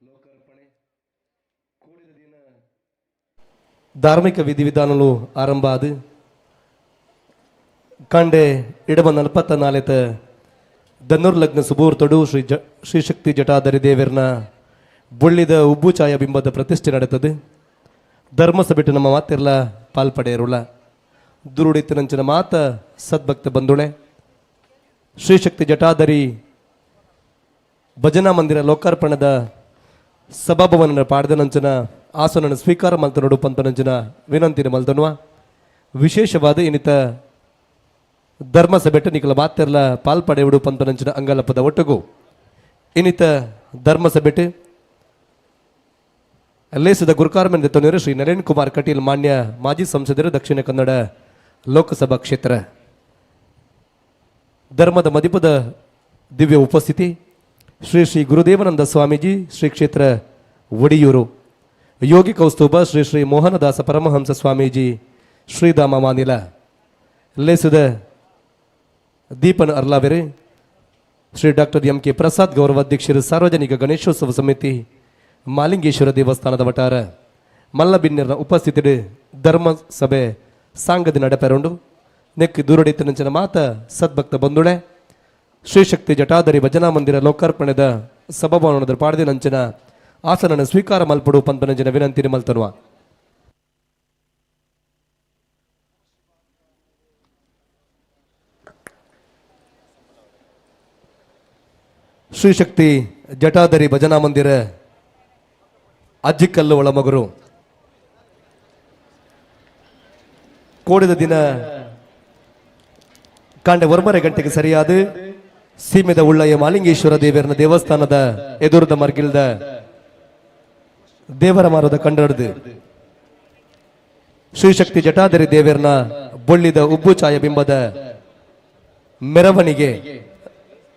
ಲೋಕಾರ್ಪಣೆ ಕೂಡಿದ ದಿನ ಧಾರ್ಮಿಕ ವಿಧಿವಿಧಾನಗಳು ಆರಂಭ ಆದ ಕಾಂಡೆ ಇಡಬ 44 ದನ್ನೂರ್ ಲಗ್ನ ಸುಬೂರ್ತೊಡು ಶ್ರೀ ಶ್ರೀಶಕ್ತಿ ಜಟಾಧರಿ ದೇವರನ ಬುಳ್ಳಿದ ಉಬ್ಬು ಛಾಯ ಬಿಂಬದ ಪ್ರತಿಷ್ಠೆ ನಡೆತದೆ. ಧರ್ಮಸಭೆಟ್ಟು ನಮ್ಮ ಮಾತಿರ್ಲ ಪಾಲ್ಪಡೆಯರುಳ ದುರುಡಿತನಂಚಿನ ಮಾತ ಸದ್ಭಕ್ತ ಬಂಧುಳೆ ಶ್ರೀಶಕ್ತಿ ಜಟಾಧರಿ ಭಜನಾ ಮಂದಿರ ಲೋಕಾರ್ಪಣದ ಸಭಾಭವನ ಪಾಡ್ದನಂಚಿನ ಆಸನನ್ನು ಸ್ವೀಕಾರ ಮಲ್ತನೋಡು ಪಂತನಂಚಿನ ವಿನಂತಿನ ಮಲ್ತನುವ ವಿಶೇಷವಾದ ಇನ್ನಿತ ಧರ್ಮಸಭೆಟ್ಟು ನಿಕಲ ಮಾತೆರ್ಲ ಪಾಲ್ಪಡೆಯುಡು ಪಂತನಂಚಿನ ಅಂಗಲಪದ ಒಟ್ಟುಗು ಇನ್ನಿತ ಧರ್ಮಸಭೆಟ್ಟು ಲೇಸದ ಗುರುಕಾರ್ಮೆಂದ ತೊನಿರು ಶ್ರೀ ನರೇನ್ ಕುಮಾರ್ ಕಟೀಲ್ ಮಾನ್ಯ ಮಾಜಿ ಸಂಸದರು ದಕ್ಷಿಣ ಕನ್ನಡ ಲೋಕಸಭಾ ಕ್ಷೇತ್ರ. ಧರ್ಮದ ಮದಿಪದ ದಿವ್ಯ ಉಪಸ್ಥಿತಿ ಶ್ರೀ ಶ್ರೀ ಗುರುದೇವಾನಂದ ಸ್ವಾಮೀಜಿ ಶ್ರೀ ಕ್ಷೇತ್ರ ಒಡಿಯೂರು, ಯೋಗಿ ಕೌಸ್ತುಭ ಶ್ರೀ ಶ್ರೀ ಮೋಹನದಾಸ ಪರಮಹಂಸ ಸ್ವಾಮೀಜಿ ಶ್ರೀಧಾಮ ಮಾನಿಲ. ಲೇಸದ ದೀಪನ ಅರ್ಲಾವೆರೆ ಶ್ರೀ ಡಾಕ್ಟರ್ MK Prasad ಗೌರವಾಧ್ಯಕ್ಷರು ಸಾರ್ವಜನಿಕ ಗಣೇಶೋತ್ಸವ ಸಮಿತಿ ಮಾಲಿಂಗೇಶ್ವರ ದೇವಸ್ಥಾನದ ವಟಾರ ಮಲ್ಲಬಿನ್ನರ ಉಪಸ್ಥಿತಿ ಧರ್ಮ ಸಭೆ ಸಾಂಗದ ನಡೆಪೆರುಂಡು ನೆಕ್ ದೂರಡಿತನಂಚಿನ ಮಾತ ಸದ್ಭಕ್ತ ಬಂಧುಳೆ ಶ್ರೀಶಕ್ತಿ ಜಟಾಧರಿ ಭಜನಾ ಮಂದಿರ ಲೋಕಾರ್ಪಣೆದ ಸಭಾಭವನದ ಪಾಡ್ದಿನಂಚಿನ ಆಸನನ ಸ್ವೀಕಾರ ಮಲ್ಪಡು ಪಂಪನಂಚಿನ ವಿನಂತಿ ಮಲ್ತನುವ. ಶ್ರೀಶಕ್ತಿ ಜಟಾಧರಿ ಭಜನಾ ಮಂದಿರ ಅಜ್ಜಿಕಲ್ಲು ಒಳಮಗುರು ಕೋಡಿದ ದಿನ ಕಾಂಡೆ 1:30 ಗಂಟೆಗೆ ಸರಿಯಾದ ಸೀಮೆದ ಉಳ್ಳಯ್ಯ ಮಾಲಿಂಗೇಶ್ವರ ದೇವರನ ದೇವಸ್ಥಾನದ ಎದುರದ ಮರ್ಗಿಲ್ದ ದೇವರ ಮಾರದ ಕಂಡಡ್ದು ಶ್ರೀಶಕ್ತಿ ಜಟಾಧರಿ ದೇವರನ ಬೊಳ್ಳಿದ ಉಬ್ಬು ಛಾಯ ಬಿಂಬದ ಮೆರವಣಿಗೆ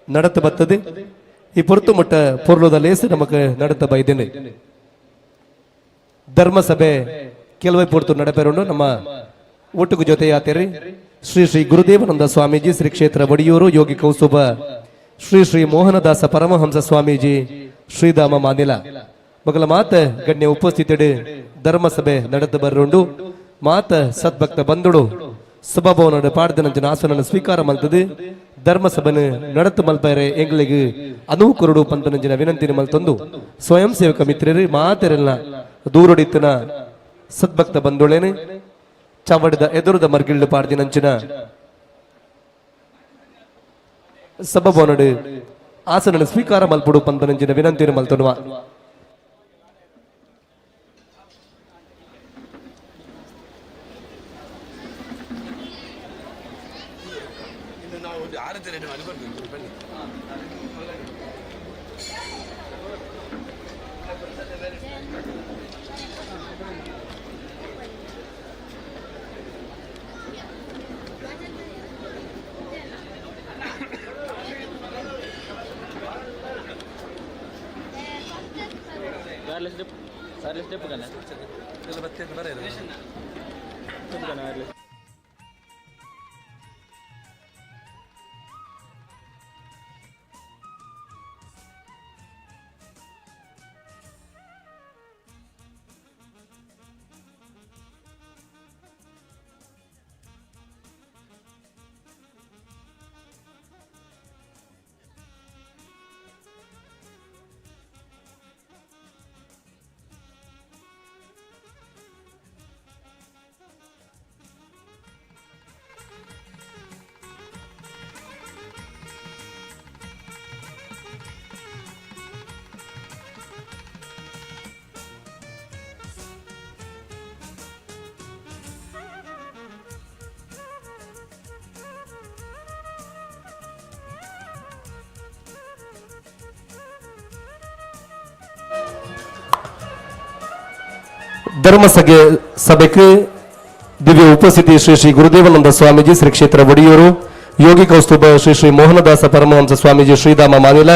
நடத்த ಬರ್ತದೆ. ಈ ಪೊರ್ತು ಮುಟ್ಟ ಪೊರ್ಲುದ ಲೇಸು ನಮಕ್ ನಡತ ಬೈದೇನೆ. ಧರ್ಮಸಭೆ ಕೆಲವೇ ಪೊರ್ತು ನಡೆಪೆರುಂಡು ನಮ್ಮ ಒಟ್ಟುಗು ಜೊತೆಯಾತೇರಿ ಶ್ರೀ ಶ್ರೀ ಗುರುದೇವಾನಂದ ಸ್ವಾಮೀಜಿ ಶ್ರೀ ಕ್ಷೇತ್ರ ಒಡಿಯೂರು, ಯೋಗಿ ಕೌಸುಬ ಶ್ರೀ ಶ್ರೀ ಮೋಹನದಾಸ ಪರಮಹಂಸ ಸ್ವಾಮೀಜಿ ಶ್ರೀಧಾಮ ಮಾನಿಲ ಮಗಲ ಮಾತ ಗಣ್ಯ ಉಪಸ್ಥಿತಿಡು ಧರ್ಮಸಭೆ ನಡೆದು ಬರುಂಡು. ಮಾತ ಸದ್ಭಕ್ತ ಬಂಧುಡು ಸಭಾಭವನದ ಪಾಡ್ದನಂಚಿನ ಆಸನನ್ನು ಸ್ವೀಕಾರ ಮಲ್ತದೆ. ಧರ್ಮಸಭೆನ ನಡತು ಮಲ್ಪರೆ ಎಂಗ್ಲಿಗೆ ಅನುವು ಕೊರಡು ಪಂತನಂಚಿನ ವಿನಂತಿನ ಮಲ್ತೊಂದು ಸ್ವಯಂ ಸೇವಕ ಮಿತ್ರರು ಮಾತೆರೆಲ್ಲ ದೂರಡಿತ್ತನ ಸದ್ಭಕ್ತ ಬಂಧುಳೇನೆ ಚಾವಡಿದ ಎದುರುದ ಮರ್ಗಿಲ್ಡು ಪಾಡ್ದಿನಂಚಿನ ಸಭಾಭವನಡು ಆಸನನ್ನು ಸ್ವೀಕಾರ ಮಲ್ಪಡು ಪಂತನಂಚಿನ ವಿನಂತಿನ ಮಲ್ತೊನುವ. ಧರ್ಮಸಭೆ ಸಭೆಗೆ ದಿವ್ಯ ಉಪಸ್ಥಿತಿ ಶ್ರೀ ಶ್ರೀ ಗುರುದೇವಾನಂದ ಸ್ವಾಮೀಜಿ ಶ್ರೀ ಕ್ಷೇತ್ರ ಒಡಿಯೂರು, ಯೋಗಿ ಕೌಸ್ತುಭ ಶ್ರೀ ಶ್ರೀ ಮೋಹನದಾಸ ಪರಮಹಂಸ ಸ್ವಾಮೀಜಿ ಶ್ರೀಧಾಮ ಮಾನಿಲ,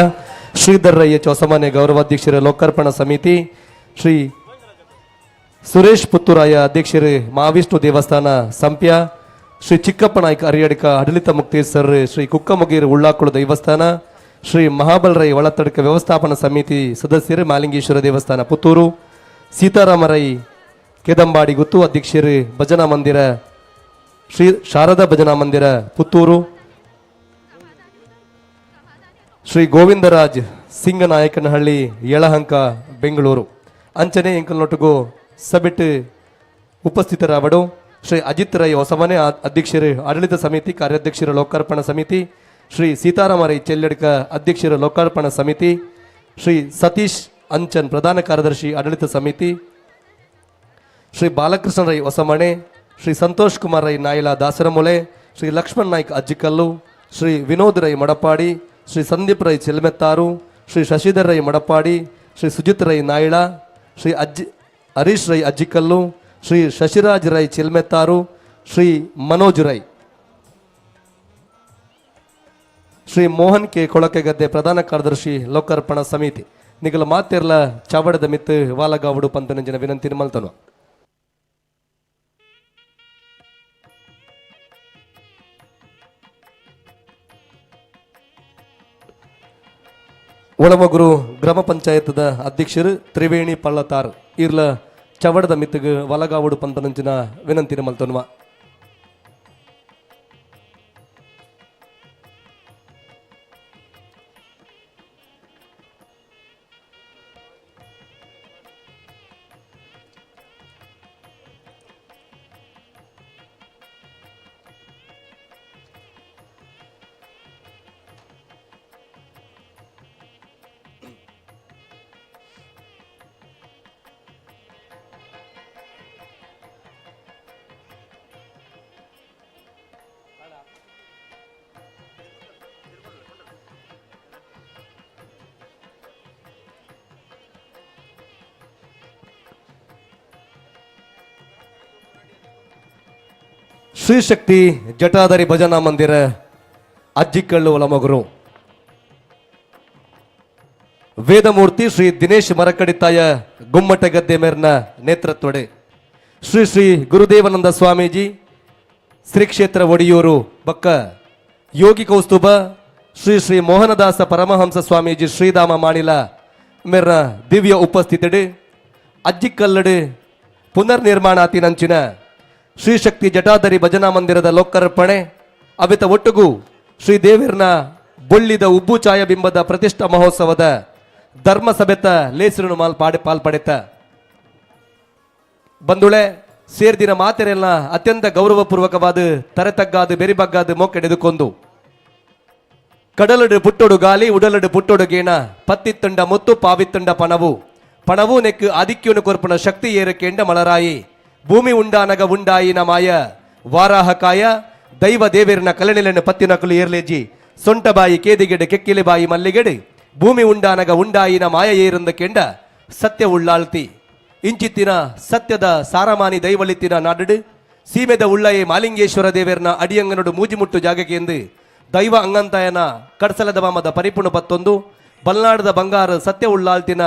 ಶ್ರೀಧರಯ್ಯ ಚೊಸಮಾನೆ ಗೌರವಾಧ್ಯಕ್ಷರ ಲೋಕಾರ್ಪಣಾ ಸಮಿತಿ, ಶ್ರೀ ಸುರೇಶ್ ಪುತ್ತೂರಾಯ ಅಧ್ಯಕ್ಷರು ಮಹಾವಿಷ್ಣು ದೇವಸ್ಥಾನ ಸಂಪ್ಯ, ಶ್ರೀ ಚಿಕ್ಕಪ್ಪ ನಾಯ್ಕ ಅರಿಯಡಿಕ ಆಡಳಿತ ಮುಕ್ತೇಸರ್ ಶ್ರೀ ಕುಕ್ಕಮುಗೀರು ಉಳ್ಳಾಕುಳು ದೇವಸ್ಥಾನ, ಶ್ರೀ ಮಹಾಬಲರೈ ಒಳತಡ್ಕ ವ್ಯವಸ್ಥಾಪನಾ ಸಮಿತಿ ಸದಸ್ಯರು ಮಾಲಿಂಗೇಶ್ವರ ದೇವಸ್ಥಾನ ಪುತ್ತೂರು, ಸೀತಾರಾಮರೈ ಕೆದಂಬಾಡಿ ಗುತ್ತು ಅಧ್ಯಕ್ಷರು ಭಜನಾ ಮಂದಿರ ಶ್ರೀ ಶಾರದಾ ಭಜನಾ ಮಂದಿರ ಪುತ್ತೂರು, ಶ್ರೀ ಗೋವಿಂದರಾಜ್ ಸಿಂಗನಾಯಕನಹಳ್ಳಿ ಯಳಹಂಕ ಬೆಂಗಳೂರು. ಅಂಚನೆ ಎಂಕಲ್ನೊಟ್ಟಿಗೂ ಸಭೆಟ್ ಉಪಸ್ಥಿತರಾವಡು ಶ್ರೀ ಅಜಿತ್ ರೈ ಹೊಸಮನೆ ಅಧ್ಯಕ್ಷರು ಆಡಳಿತ ಸಮಿತಿ ಕಾರ್ಯಾಧ್ಯಕ್ಷರ ಲೋಕಾರ್ಪಣಾ ಸಮಿತಿ, ಶ್ರೀ ಸೀತಾರಾಮ ರೈ ಚೆಲ್ಲಡ್ಕ ಅಧ್ಯಕ್ಷರ ಲೋಕಾರ್ಪಣಾ ಸಮಿತಿ, ಶ್ರೀ ಸತೀಶ್ ಅಂಚನ್ ಪ್ರಧಾನ ಕಾರ್ಯದರ್ಶಿ ಆಡಳಿತ ಸಮಿತಿ, ಶ್ರೀ ಬಾಲಕೃಷ್ಣ ರೈ ಹೊಸಮಣೆ, ಶ್ರೀ ಸಂತೋಷ್ ಕುಮಾರ್ ರೈ ನಾಯಿಲ ದಾಸರಮೊಲೆ, ಶ್ರೀ ಲಕ್ಷ್ಮಣ್ ನಾಯ್ಕ್ ಅಜ್ಜಿಕಲ್ಲು, ಶ್ರೀ ವಿನೋದ್ ರೈ ಮಡಪಾಡಿ, ಶ್ರೀ ಸಂದೀಪ್ ರೈ ಚೆಲ್ಮೆತ್ತಾರು, ಶ್ರೀ ಶಶಿಧರ್ ರೈ ಮಡಪಾಡಿ, ಶ್ರೀ ಸುಜಿತ್ ರೈ ನಾಯಿಳ, ಶ್ರೀ ಹರೀಶ್ ರೈ ಅಜ್ಜಿಕಲ್ಲು, ಶ್ರೀ ಶಶಿರಾಜ್ ರೈ ಚಿಲ್ಮೆತ್ತಾರು, ಶ್ರೀ ಮನೋಜ್ ರೈ, ಶ್ರೀ ಮೋಹನ್ ಕೆ ಕೊಳಕೆಗದ್ದೆ ಪ್ರಧಾನ ಕಾರ್ಯದರ್ಶಿ ಲೋಕಾರ್ಪಣಾ ಸಮಿತಿ. ನಿಗಲ ಮಾತೆರ್ಲ ಚಾವಡದ ಮಿತ್ತು ವಾಲಗಾವುಡು ಪಂತನಂಜಿನ ವಿನಂತಿ ಮಲ್ತನು. ಒಳಮಗುರು ಗ್ರಾಮ ಪಂಚಾಯತ್ದ ಅಧ್ಯಕ್ಷರು ತ್ರಿವೇಣಿ ಪಳ್ಳತಾರ್ ಇರ್ಲ ಚವಡದ ಮಿತ್ತಗ್ ವಲಗಾವುಡು ಪಂತನಂಚಿನ ವಿನಂತಿನ ಮಲ್ತೊನ್ವ. ಶ್ರೀಶಕ್ತಿ ಜಟಾಧರಿ ಭಜನಾ ಮಂದಿರ ಅಜ್ಜಿಕಳ್ಳು ಒಲಮಗುರು ವೇದಮೂರ್ತಿ ಶ್ರೀ ದಿನೇಶ್ ಮರಕಡಿತಾಯ ಗುಮ್ಮಟಗದ್ದೆ ಮೇರ್ನ ನೇತೃತ್ವಡೆ ಶ್ರೀ ಶ್ರೀ ಗುರುದೇವಾನಂದ ಸ್ವಾಮೀಜಿ ಶ್ರೀ ಕ್ಷೇತ್ರ ಒಡಿಯೂರು ಬಕ್ಕ ಯೋಗಿ ಕೌಸ್ತುಭ ಶ್ರೀ ಶ್ರೀ ಮೋಹನದಾಸ ಪರಮಹಂಸ ಸ್ವಾಮೀಜಿ ಶ್ರೀಧಾಮ ಮಾಣಿಲ ಮೇರ್ನ ದಿವ್ಯ ಉಪಸ್ಥಿತಿಡೆ ಅಜ್ಜಿಕಲ್ಲಡೆ ಪುನರ್ನಿರ್ಮಾಣ ಆತಿನಂಚಿನ ಶ್ರೀಶಕ್ತಿ ಜಟಾಧರಿ ಭಜನಾ ಮಂದಿರದ ಲೋಕಾರ್ಪಣೆ ಅವಿತ ಒಟ್ಟುಗು ಶ್ರೀ ದೇವಿರ್ನ ಬೊಳ್ಳಿದ ಉಬ್ಬು ಛಾಯಬಿಂಬದ ಪ್ರತಿಷ್ಠಾ ಮಹೋತ್ಸವದ ಧರ್ಮ ಸಭೆತ ಲೇಸರನು ಮಾಲ್ ಪಾಡಿ ಪಾಲ್ಪಡೆತ ಬಂದುಳೆ ಸೇರ್ದಿನ ಮಾತೆರೆಲ್ಲ ಅತ್ಯಂತ ಗೌರವಪೂರ್ವಕವಾದ ತರೆತಗ್ಗಾದು ಬೆರಿಬಗ್ಗಾದು ಮೋಕೆಡೆದುಕೊಂದು ಕಡಲಡು ಪುಟ್ಟೊಡು ಗಾಲಿ ಉಡಲಡು ಪುಟ್ಟೊಡು ಗೇಣ ಪತ್ತಿತ್ತುಂಡ ಮುತ್ತು ಪಾವಿತ್ತುಂಡ ಪಣವು ಪಣವು ನೆಕ್ಕು ಆದಿಕ್ಯನು ಕೊರ್ಪುನ ಶಕ್ತಿ ಏರಕೆಂಡ ಮಲರಾಯಿ ಭೂಮಿ ಉಂಡಾನಗ ಉಂಡಾಯಿನ ಮಾಯ ವಾರಾಹಕಾಯ ದೈವ ದೇವಿರನ ಕಲನೆಲೆನ್ನು ಪತ್ತಿನಕಲು ಏರ್ಲೇಜಿ ಸೊಂಟಬಾಯಿ ಕೇದಿಗೆಡೆ ಕೆಕ್ಕಿಲೆ ಬಾಯಿ ಮಲ್ಲಿಗೆಡೆ ಭೂಮಿ ಉಂಡಾನಗ ಉಂಡಾಯಿನ ಮಾಯ ಏರಂದ ಕೆಂಡ ಸತ್ಯ ಉಳ್ಳಾಳ್ತಿ ಇಂಚಿತ್ತಿನ ಸತ್ಯದ ಸಾರಮಾನಿ ದೈವಳಿತ್ತಿನ ನಾಡು ಸೀಮೆದ ಉಳ್ಳಯೇ ಮಾಲಿಂಗೇಶ್ವರ ದೇವರನ ಅಡಿಯಂಗನೊಡು ಮೂಜಿಮುಟ್ಟು ಜಾಗಕ್ಕೆ ಎಂದು ದೈವ ಅಂಗಂತಾಯನ ಕಡ್ಸಲದ ಮಾಮದ ಪರಿಪುಣ ಪತ್ತೊಂದು ಬಲ್ನಾಡದ ಬಂಗಾರ ಸತ್ಯ ಉಳ್ಳಾಳ್ತಿನ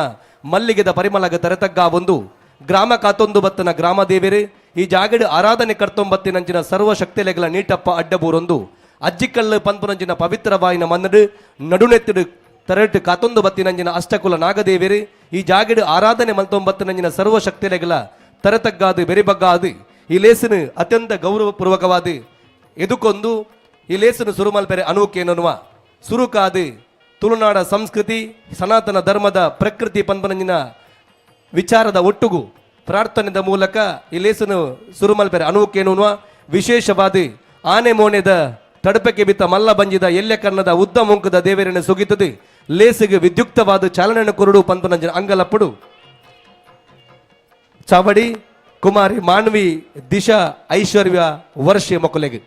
ಮಲ್ಲಿಗೆದ ಪರಿಮಳಗ ತರೆತಗ್ಗ ಒಂದು ಗ್ರಾಮ ಕಾತೊಂದು ಬತ್ತನ ಗ್ರಾಮ ದೇವೇರು ಈ ಜಾಗಡು ಆರಾಧನೆ ಕರ್ತೊಂಬತ್ತಿನಂಚಿನ ಸರ್ವ ಶಕ್ತಿಲೆಗಳ ನೀಟಪ್ಪ ಅಡ್ಡಬೂರೊಂದು ಅಜ್ಜಿಕಲ್ಲು ಪನ್ಪುನಂಚಿನ ಪವಿತ್ರ ಬಾಯಿನ ಮನ್ನಡು ನಡುನೆತ್ತಿಡು ತರಟು ಕಾತೊಂದು ಬತ್ತಿನಂಜಿನ ಅಷ್ಟಕುಲ ನಾಗದೇವೇರು ಈ ಜಾಗಡು ಆರಾಧನೆ ಮಲ್ತೊಂಬತ್ತಿನಂಜಿನ ಸರ್ವ ಶಕ್ತಿಲೆಗಳ ತರತಗ್ಗಾದು ಬೆರಿಬಗ್ಗಾದು ಈ ಲೇಸನು ಅತ್ಯಂತ ಗೌರವಪೂರ್ವಕವಾದ ಎದುಕೊಂದು ಈ ಲೇಸನು ಸುರುಮಲ್ಪೆರೆ ಅನುಕೇನನ್ನುವ ಸುರುಕಾದು ತುಳುನಾಡ ಸಂಸ್ಕೃತಿ ಸನಾತನ ಧರ್ಮದ ಪ್ರಕೃತಿ ಪನ್ಪನಂಜಿನ ವಿಚಾರದ ಒಟ್ಟುಗು ಪ್ರಾರ್ಥನೆದ ಮೂಲಕ ಈ ಲೇಸನು ಸುರುಮಲ್ಪೆರೆ ಅನುಕೇನುವ ವಿಶೇಷವಾದ ಆನೆ ಮೋನೆದ ತಡಪಕ್ಕೆ ಬಿತ್ತ ಮಲ್ಲ ಬಂಜಿದ ಎಲ್ಲೆ ಕನ್ನದ ಉದ್ದ ಮುಂಕದ ದೇವರನ್ನು ಸುಗಿತದೆ ಲೇಸಿಗೆ ವಿದ್ಯುಕ್ತವಾದ ಚಾಲನೆಯನ್ನು ಕೊರಡು ಪಂಪನಂಜಿನ ಅಂಗಲಪ್ಪಡು ಚಾವಡಿ ಕುಮಾರಿ ಮಾನ್ವಿ ದಿಶಾ ಐಶ್ವರ್ಯ ವರ್ಷ ಮೊಕಲೆಗೆ.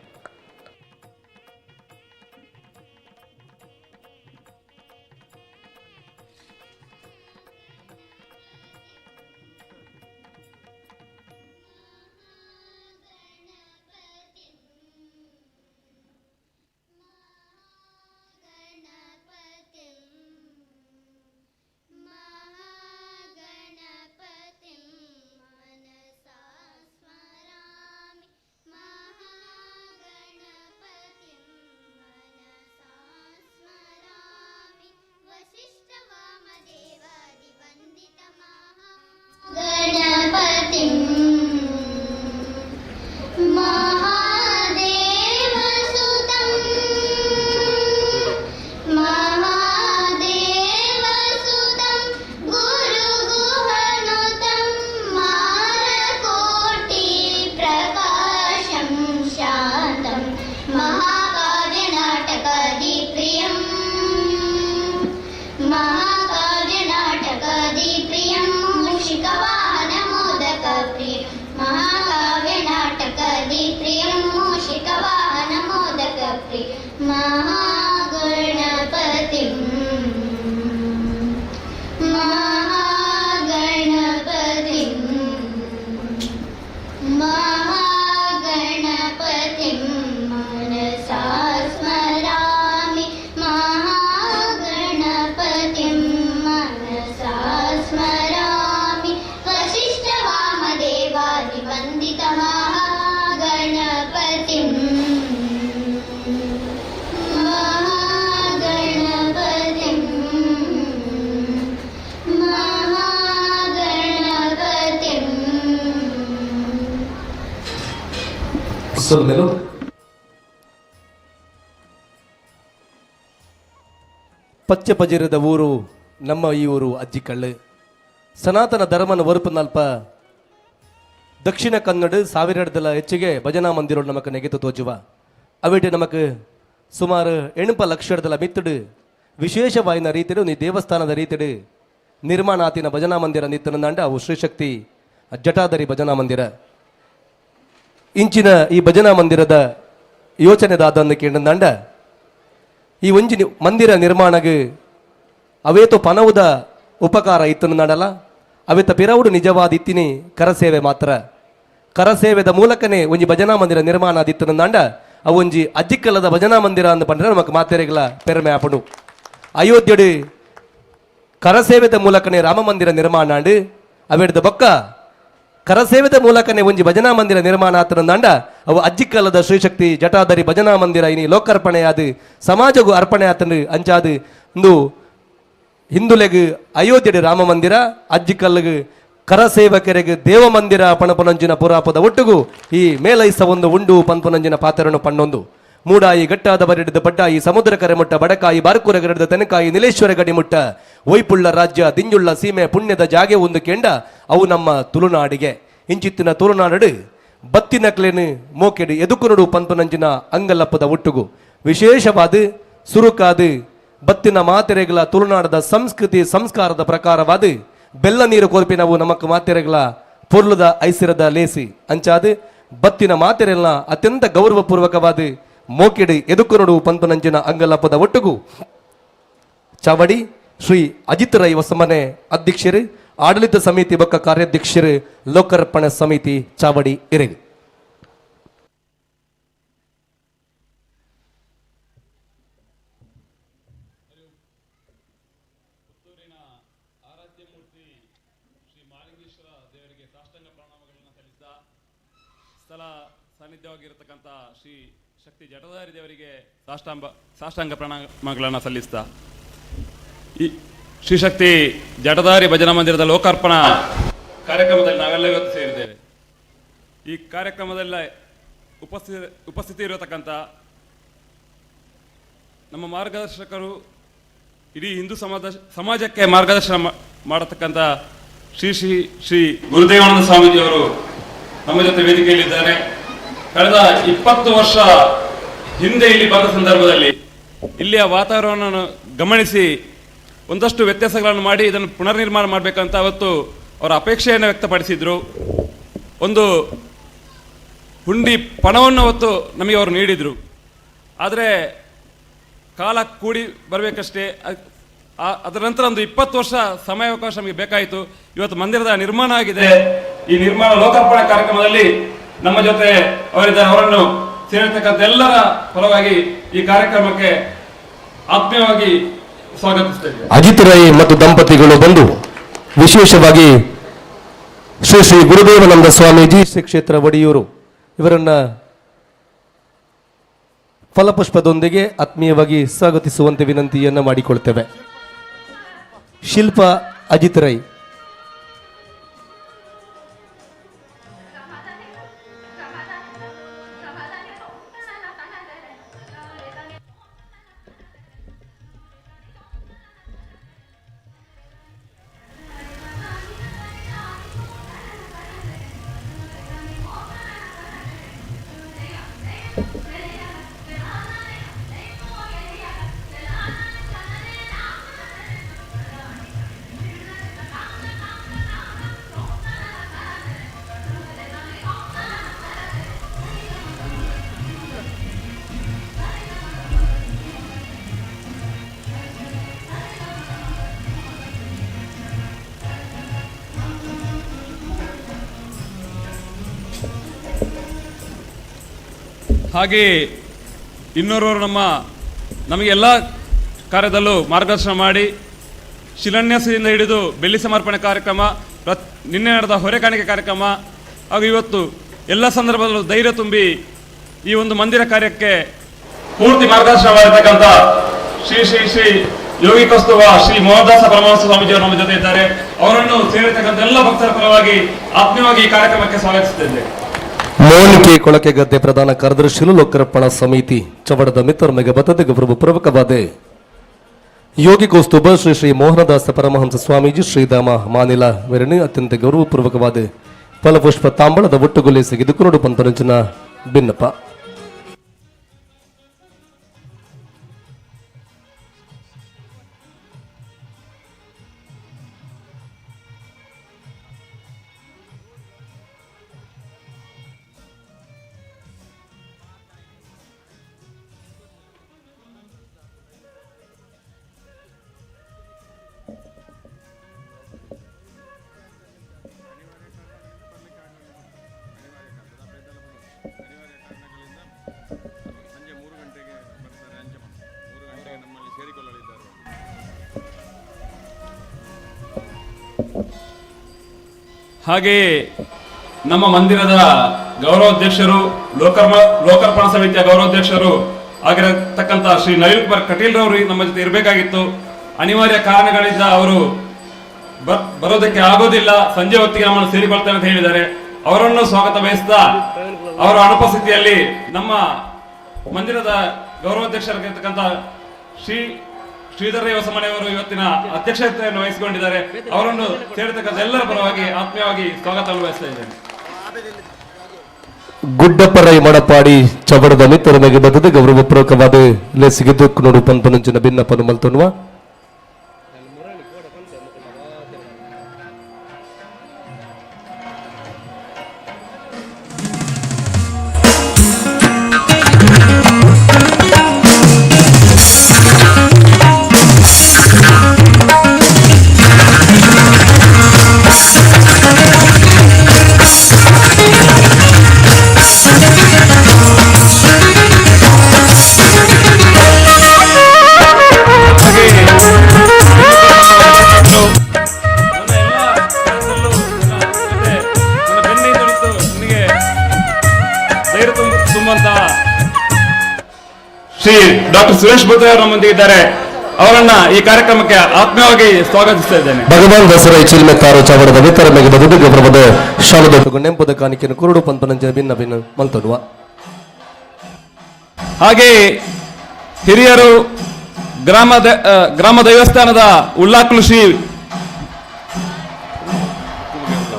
ಸೊಲ್ಮೆಲು. ಪಚ್ಚೆ ಪಜಿರದ ಊರು ನಮ್ಮ ಈ ಊರು ಅಜ್ಜಿಕಳ್ಳು. ಸನಾತನ ಧರ್ಮನ ಒರುಪನಲ್ಪ ದಕ್ಷಿಣ ಕನ್ನಡ ಸಾವಿರದಲ ಹೆಚ್ಚಿಗೆ ಭಜನಾ ಮಂದಿರ ನಮಕ್ ನೆಗೆತು ತೋಜುವ ಅವಿಟೆ ನಮಕ್ ಸುಮಾರು ಎಣುಪ ಲಕ್ಷದಲ ಮಿತ್ತಡು ವಿಶೇಷವಾಯಿನ ರೀತಿಡು ನೀ ದೇವಸ್ಥಾನದ ರೀತಿಡು ನಿರ್ಮಾಣ ಆತಿನ ಭಜನಾ ಮಂದಿರ ನಿತ್ತನಂಡ ಅವು ಶ್ರೀಶಕ್ತಿ ಜಟಾಧರಿ ಭಜನಾ ಮಂದಿರ. ಇಂಚಿನ ಈ ಭಜನಾ ಮಂದಿರದ ಯೋಚನೆ ದಾದಂದು ಕೇಂದ್ರ ಈ ಒಂಜಿ ಮಂದಿರ ನಿರ್ಮಾಣಗ್ ಅವೇತು ಪನವುದ ಉಪಕಾರ ಇತ್ತನು ನಡಲ ಅವೇತ ಪಿರವುಡು ನಿಜವಾದ ಇತ್ತಿನಿ ಕರಸೇವೆ ಮಾತ್ರ. ಕರಸೇವೆದ ಮೂಲಕನೇ ಒಂಜಿ ಭಜನಾ ಮಂದಿರ ನಿರ್ಮಾಣ ಆದಿತ್ತನು ನಾಂಡ ಅವು ಒಂಜಿ ಅಜ್ಜಿಕ್ಕಲ್ಲದ ಭಜನಾ ಮಂದಿರ ಅಂದ್ ಪಂಡ್ರೆ ನಮಕ್ ಮಾತೆರೆಗಳ ಪೆರ್ಮೆ ಆಪುಂಡು. ಅಯೋಧ್ಯೆಡು ಕರಸೇವೆದ ಮೂಲಕನೇ ರಾಮ ಮಂದಿರ ನಿರ್ಮಾಣ ಆಂಡ್ ಅವೆಡ್ದ ಬೊಕ್ಕ ಕರಸೇವೆದ ಮೂಲಕನೇ ಒಂಜಿ ಭಜನಾ ಮಂದಿರ ನಿರ್ಮಾಣ ಆತನ ನಾಂಡ ಅವು ಅಜ್ಜಿಕ್ಕಲ್ಲದ ಶ್ರೀಶಕ್ತಿ ಜಟಾಧರಿ ಭಜನಾ ಮಂದಿರ ಇನಿ ಲೋಕಾರ್ಪಣೆಯಾದ ಸಮಾಜಗೂ ಅರ್ಪಣೆ ಆತನು ಅಂಚಾದು ಇಂದು ಹಿಂದುಲೆಗ್ ಅಯೋಧ್ಯೆಡ್ ರಾಮ ಮಂದಿರ ಅಜ್ಜಿಕಲ್ಲಗ್ ಕರಸೇವಕರಿಗೆ ದೇವ ಮಂದಿರ ಪಣಪನಂಜಿನ ಪುರಾಪದ ಒಟ್ಟುಗು ಈ ಮೇಲೈಸ ಒಂದು ಉಂಡು ಪನ್ಪನಂಜಿನ ಪಾತ್ರನು ಪಣ್ಣೊಂದು ಮೂಡಾಯಿ ಗಟ್ಟಾದ ಬರಿಡಿದ ಬಡ್ಡಾಯಿ ಸಮುದ್ರ ಕರೆಮುಟ್ಟ ಬಡಕಾಯಿ ಬಾರ್ಕುರ ಗರಡಿದ ತೆನಕಾಯಿ ನಿಲೇಶ್ವರ ಗಡಿಮುಟ್ಟ ಒಯ್ಪುಳ್ಳ ರಾಜ್ಯ ದಿಂಜುಳ್ಳ ಸೀಮೆ ಪುಣ್ಯದ ಜಾಗೆ ಒಂದು ಕೆಂಡ ಅವು ನಮ್ಮ ತುಳುನಾಡಿಗೆ. ಇಂಚಿತ್ತಿನ ತುಳುನಾಡು ಬತ್ತಿನಕ್ಲೇನು ಮೋಕೆಡು ಎದುಕುನುಡು ಪನ್ಪನಂಜಿನ ಅಂಗಲ್ಲಪ್ಪದ ಒಟ್ಟುಗು ವಿಶೇಷವಾದ ಸುರುಕಾದು ಬತ್ತಿನ ಮಾತೆರೆಗಳ ತುಳುನಾಡದ ಸಂಸ್ಕೃತಿ ಸಂಸ್ಕಾರದ ಪ್ರಕಾರವಾದ ಬೆಲ್ಲ ನೀರು ಕೊರ್ಪಿನವು ನಮಕ್ ಮಾತೆರೆಗಳ ಪೊರ್ಲುದ ಐಸಿರದ ಲೇಸಿ ಅಂಚಾದು ಬತ್ತಿನ ಮಾತೆರೆಲ್ಲ ಅತ್ಯಂತ ಗೌರವಪೂರ್ವಕವಾದ ಮೋಕೆಡು ಎದುಕುನುಡು ಪನ್ಪನಂಜಿನ ಅಂಗಲ್ಲಪ್ಪದ ಒಟ್ಟುಗು ಚಾವಡಿ ಶ್ರೀ ಅಜಿತ್ ರೈ ಹೊಸಮನೆ ಅಧ್ಯಕ್ಷರು ಆಡಳಿತ ಸಮಿತಿ ಬೊಕ್ಕ ಕಾರ್ಯಾಧ್ಯಕ್ಷರು ಲೋಕಾರ್ಪಣೆ ಸಮಿತಿ ಚಾವಡಿ ಇರೆಗು. ಶ್ರೀ ಮಾಲಿಂಗೇಶ್ವರ ದೇವರಿಗೆ ಸಾಷ್ಟಾಂಗ ಪ್ರಣಾಮಗಳನ್ನು ಸಲ್ಲಿಸಿದ ಸ್ಥಳ ಸಾನ್ನಿಧ್ಯವಾಗಿರತಕ್ಕಂಥ ಶ್ರೀ ಶಕ್ತಿ ಜಟಧಾರಿ ದೇವರಿಗೆ ಸಾಷ್ಟಾಂಗ ಪ್ರಣಾಮಗಳನ್ನು ಸಲ್ಲಿಸ್ತಾ ಈ ಶ್ರೀಶಕ್ತಿ ಜಟಧಾರಿ ಭಜನಾ ಮಂದಿರದ ಲೋಕಾರ್ಪಣಾ ಕಾರ್ಯಕ್ರಮದಲ್ಲಿ ನಾವೆಲ್ಲ ಇವತ್ತು ಸೇರಿದ್ದೇವೆ. ಈ ಕಾರ್ಯಕ್ರಮದಲ್ಲ ಉಪಸ್ಥಿತಿ ಇರತಕ್ಕಂಥ ನಮ್ಮ ಮಾರ್ಗದರ್ಶಕರು, ಇಡೀ ಹಿಂದೂ ಸಮಾಜಕ್ಕೆ ಮಾರ್ಗದರ್ಶನ ಮಾಡತಕ್ಕಂಥ ಶ್ರೀ ಶ್ರೀ ಶ್ರೀ ಗುರುದೇವಾನಂದ ಸ್ವಾಮೀಜಿಯವರು ನಮ್ಮ ಜೊತೆ ವೇದಿಕೆಯಲ್ಲಿದ್ದಾರೆ. ಕಳೆದ 20 ವರ್ಷ ಹಿಂದೆ ಇಲ್ಲಿ ಬಂದ ಸಂದರ್ಭದಲ್ಲಿ ಇಲ್ಲಿಯ ವಾತಾವರಣವನ್ನು ಗಮನಿಸಿ ಒಂದಷ್ಟು ವ್ಯತ್ಯಾಸಗಳನ್ನು ಮಾಡಿ ಇದನ್ನು ಪುನರ್ನಿರ್ಮಾಣ ಮಾಡಬೇಕಂತ ಅವತ್ತು ಅವರ ಅಪೇಕ್ಷೆಯನ್ನು ವ್ಯಕ್ತಪಡಿಸಿದರು. ಒಂದು ಹುಂಡಿ ಪಣವನ್ನು ಅವತ್ತು ನಮಗೆ ಅವರು ನೀಡಿದರು. ಆದರೆ ಕಾಲ ಕೂಡಿ ಬರಬೇಕಷ್ಟೇ, ಅದರ ನಂತರ ಒಂದು 20 ವರ್ಷ ಸಮಯಾವಕಾಶ ನಮಗೆ ಬೇಕಾಯಿತು. ಇವತ್ತು ಮಂದಿರದ ನಿರ್ಮಾಣ ಆಗಿದೆ. ಈ ನಿರ್ಮಾಣ ಲೋಕಾರ್ಪಣೆ ಕಾರ್ಯಕ್ರಮದಲ್ಲಿ ನಮ್ಮ ಜೊತೆ ಅವರಿದ್ದಾರೆ. ಅವರನ್ನು ಸೇರಿರ್ತಕ್ಕಂಥ ಎಲ್ಲರ ಪರವಾಗಿ ಈ ಕಾರ್ಯಕ್ರಮಕ್ಕೆ ಆತ್ಮೀಯವಾಗಿ ಸ್ವಾಗತಿಸುತ್ತೇವೆ. ಅಜಿತ್ ರೈ ಮತ್ತು ದಂಪತಿಗಳು ಬಂದು ವಿಶೇಷವಾಗಿ ಶ್ರೀ ಶ್ರೀ ಗುರುದೇವಾನಂದ ಸ್ವಾಮೀಜಿ ಶ್ರೀ ಕ್ಷೇತ್ರ ಒಡಿಯೂರು ಇವರನ್ನ ಫಲಪುಷ್ಪದೊಂದಿಗೆ ಆತ್ಮೀಯವಾಗಿ ಸ್ವಾಗತಿಸುವಂತೆ ವಿನಂತಿಯನ್ನು ಮಾಡಿಕೊಳ್ತೇವೆ. ಶಿಲ್ಪ ಅಜಿತ್ ರೈ. ಹಾಗೆ ಇನ್ನೋರ್ವರು ನಮಗೆ ಎಲ್ಲ ಕಾರ್ಯದಲ್ಲೂ ಮಾರ್ಗದರ್ಶನ ಮಾಡಿ ಶಿಲಾನ್ಯಾಸದಿಂದ ಹಿಡಿದು ಬೆಳ್ಳಿ ಸಮರ್ಪಣೆ ಕಾರ್ಯಕ್ರಮ, ನಿನ್ನೆ ನಡೆದ ಹೊರೆ ಕಾಣಿಕೆ ಕಾರ್ಯಕ್ರಮ ಹಾಗೂ ಇವತ್ತು ಎಲ್ಲ ಸಂದರ್ಭದಲ್ಲೂ ಧೈರ್ಯ ತುಂಬಿ ಈ ಒಂದು ಮಂದಿರ ಕಾರ್ಯಕ್ಕೆ ಪೂರ್ತಿ ಮಾರ್ಗದರ್ಶನ ಮಾಡಿರ್ತಕ್ಕಂಥ ಶ್ರೀ ಶ್ರೀ ಶ್ರೀ ಯೋಗಿ ಕಸ್ತುವ ಶ್ರೀ ಮೋಹನದಾಸ ಪರಮಹಂಸ ಸ್ವಾಮೀಜಿಯವರು ನಮ್ಮ ಜೊತೆ ಇದ್ದಾರೆ. ಅವರನ್ನು ಸೇರಿರ್ತಕ್ಕಂಥ ಎಲ್ಲ ಭಕ್ತರ ಪರವಾಗಿ ಆತ್ಮೀಯವಾಗಿ ಈ ಕಾರ್ಯಕ್ರಮಕ್ಕೆ ಸ್ವಾಗತಿಸುತ್ತಿದ್ದೇವೆ. ಮೋನಿಕೆ ಕೊಳಕೆ ಗದ್ದೆ ಪ್ರಧಾನ ಕಾರ್ಯದರ್ಶಿಲು ಲೋಕಾರ್ಪಣಾ ಸಮಿತಿ ಚವಡದ ಮಿತ್ರಮೆಗೆ ಬತ್ತದ ಗೌರವ ಪೂರ್ವಕವಾದ ಯೋಗಿ ಕೌಸ್ತುಭ ಶ್ರೀ ಶ್ರೀ ಮೋಹನದಾಸ ಪರಮಹಂಸ ಸ್ವಾಮೀಜಿ ಶ್ರೀಧಾಮ ಮಾನಿಲ ವೆರಣಿ ಅತ್ಯಂತ ಗೌರವಪೂರ್ವಕವಾದ ಫಲಪುಷ್ಪ ತಾಂಬಳದ ಒಟ್ಟುಗೊಲೆ ಸಿಗಿದು ಪಂಪರಂಚನ ಭಿನ್ನಪ್ಪ. ಹಾಗೆಯೇ ನಮ್ಮ ಮಂದಿರದ ಗೌರವಾಧ್ಯಕ್ಷರು ಲೋಕಾರ್ಪಣಾ ಸಮಿತಿಯ ಗೌರವಾಧ್ಯಕ್ಷರು ಆಗಿರತಕ್ಕಂಥ ಶ್ರೀ ನವೀನ್ ಕುಮಾರ್ ಕಟೀಲ್ ರವರು ನಮ್ಮ ಜೊತೆ ಇರಬೇಕಾಗಿತ್ತು. ಅನಿವಾರ್ಯ ಕಾರಣಗಳಿಂದ ಅವರು ಬರೋದಕ್ಕೆ ಆಗೋದಿಲ್ಲ, ಸಂಜೆ ಹೊತ್ತಿಗೆ ನಮ್ಮನ್ನು ಸೇರಿಕೊಳ್ತೇನೆ ಅಂತ ಹೇಳಿದ್ದಾರೆ. ಅವರನ್ನು ಸ್ವಾಗತ ಬಯಸ್ತಾ ಅವರ ಅನುಪಸ್ಥಿತಿಯಲ್ಲಿ ನಮ್ಮ ಮಂದಿರದ ಗೌರವಾಧ್ಯಕ್ಷರಾಗಿರ್ತಕ್ಕಂಥ ಶ್ರೀ ಶ್ರೀಧರ ಹೊಸಮನೆಯವರು ಇವತ್ತಿನ ಅಧ್ಯಕ್ಷತೆಯನ್ನು ವಹಿಸಿಕೊಂಡಿದ್ದಾರೆ. ಅವರನ್ನು ಸೇರಿರ್ತಕ್ಕಂಥ ಎಲ್ಲರ ಪರವಾಗಿ ಆತ್ಮೀಯವಾಗಿ ಸ್ವಾಗತವನ್ನು ಬಯಸ್ತಾ ಇದ್ದೇನೆ. ಗುಡ್ಡಪ್ಪ ರೈ ಮಡಪಾಡಿ ಚವಡದ ಮಿತ್ರರಿಗೆ ಬದದ ಗೌರವಪೂರ್ವಕವಾದ ಲೆಸಿಗೆ ನೋಡು ಪಂಪನಂಚಿನ ಭಿನ್ನಪ್ಪನು ಮಲ್ತೊನ್ನುವ ಶ್ರೀ ಡಾಕ್ಟರ್ ಸುರೇಶ್ ಬೋತ್ರೆ ಅವರು ನಮ್ಮೊಂದಿಗೆ ಇದ್ದಾರೆ. ಅವರನ್ನ ಈ ಕಾರ್ಯಕ್ರಮಕ್ಕೆ ಆತ್ಮೀಯವಾಗಿ ಸ್ವಾಗತಿಸ್ತಾ ಇದ್ದೇನೆ. ಭಗವಾನ್ ದಸರಾ ಚಿಲ್ಮೆತ್ತಾರು ಚಾವಡದ ವಿತರಣೆಗೆ ಬದುಕು ಗೌರವದ ಶಾಲದೊಟ್ಟು ನೆಂಪದ ಕಾಣಿಕೆಯನ್ನು ಕುರುಡು ಪಂಪನಂಚಿನ ಭಿನ್ನ ಭಿನ್ನ ಮಲ್ತೊಡುವ. ಹಾಗೆ ಹಿರಿಯರು ಗ್ರಾಮ ದೇವಸ್ಥಾನದ ಉಳ್ಳಾಕಲು ಶ್ರೀ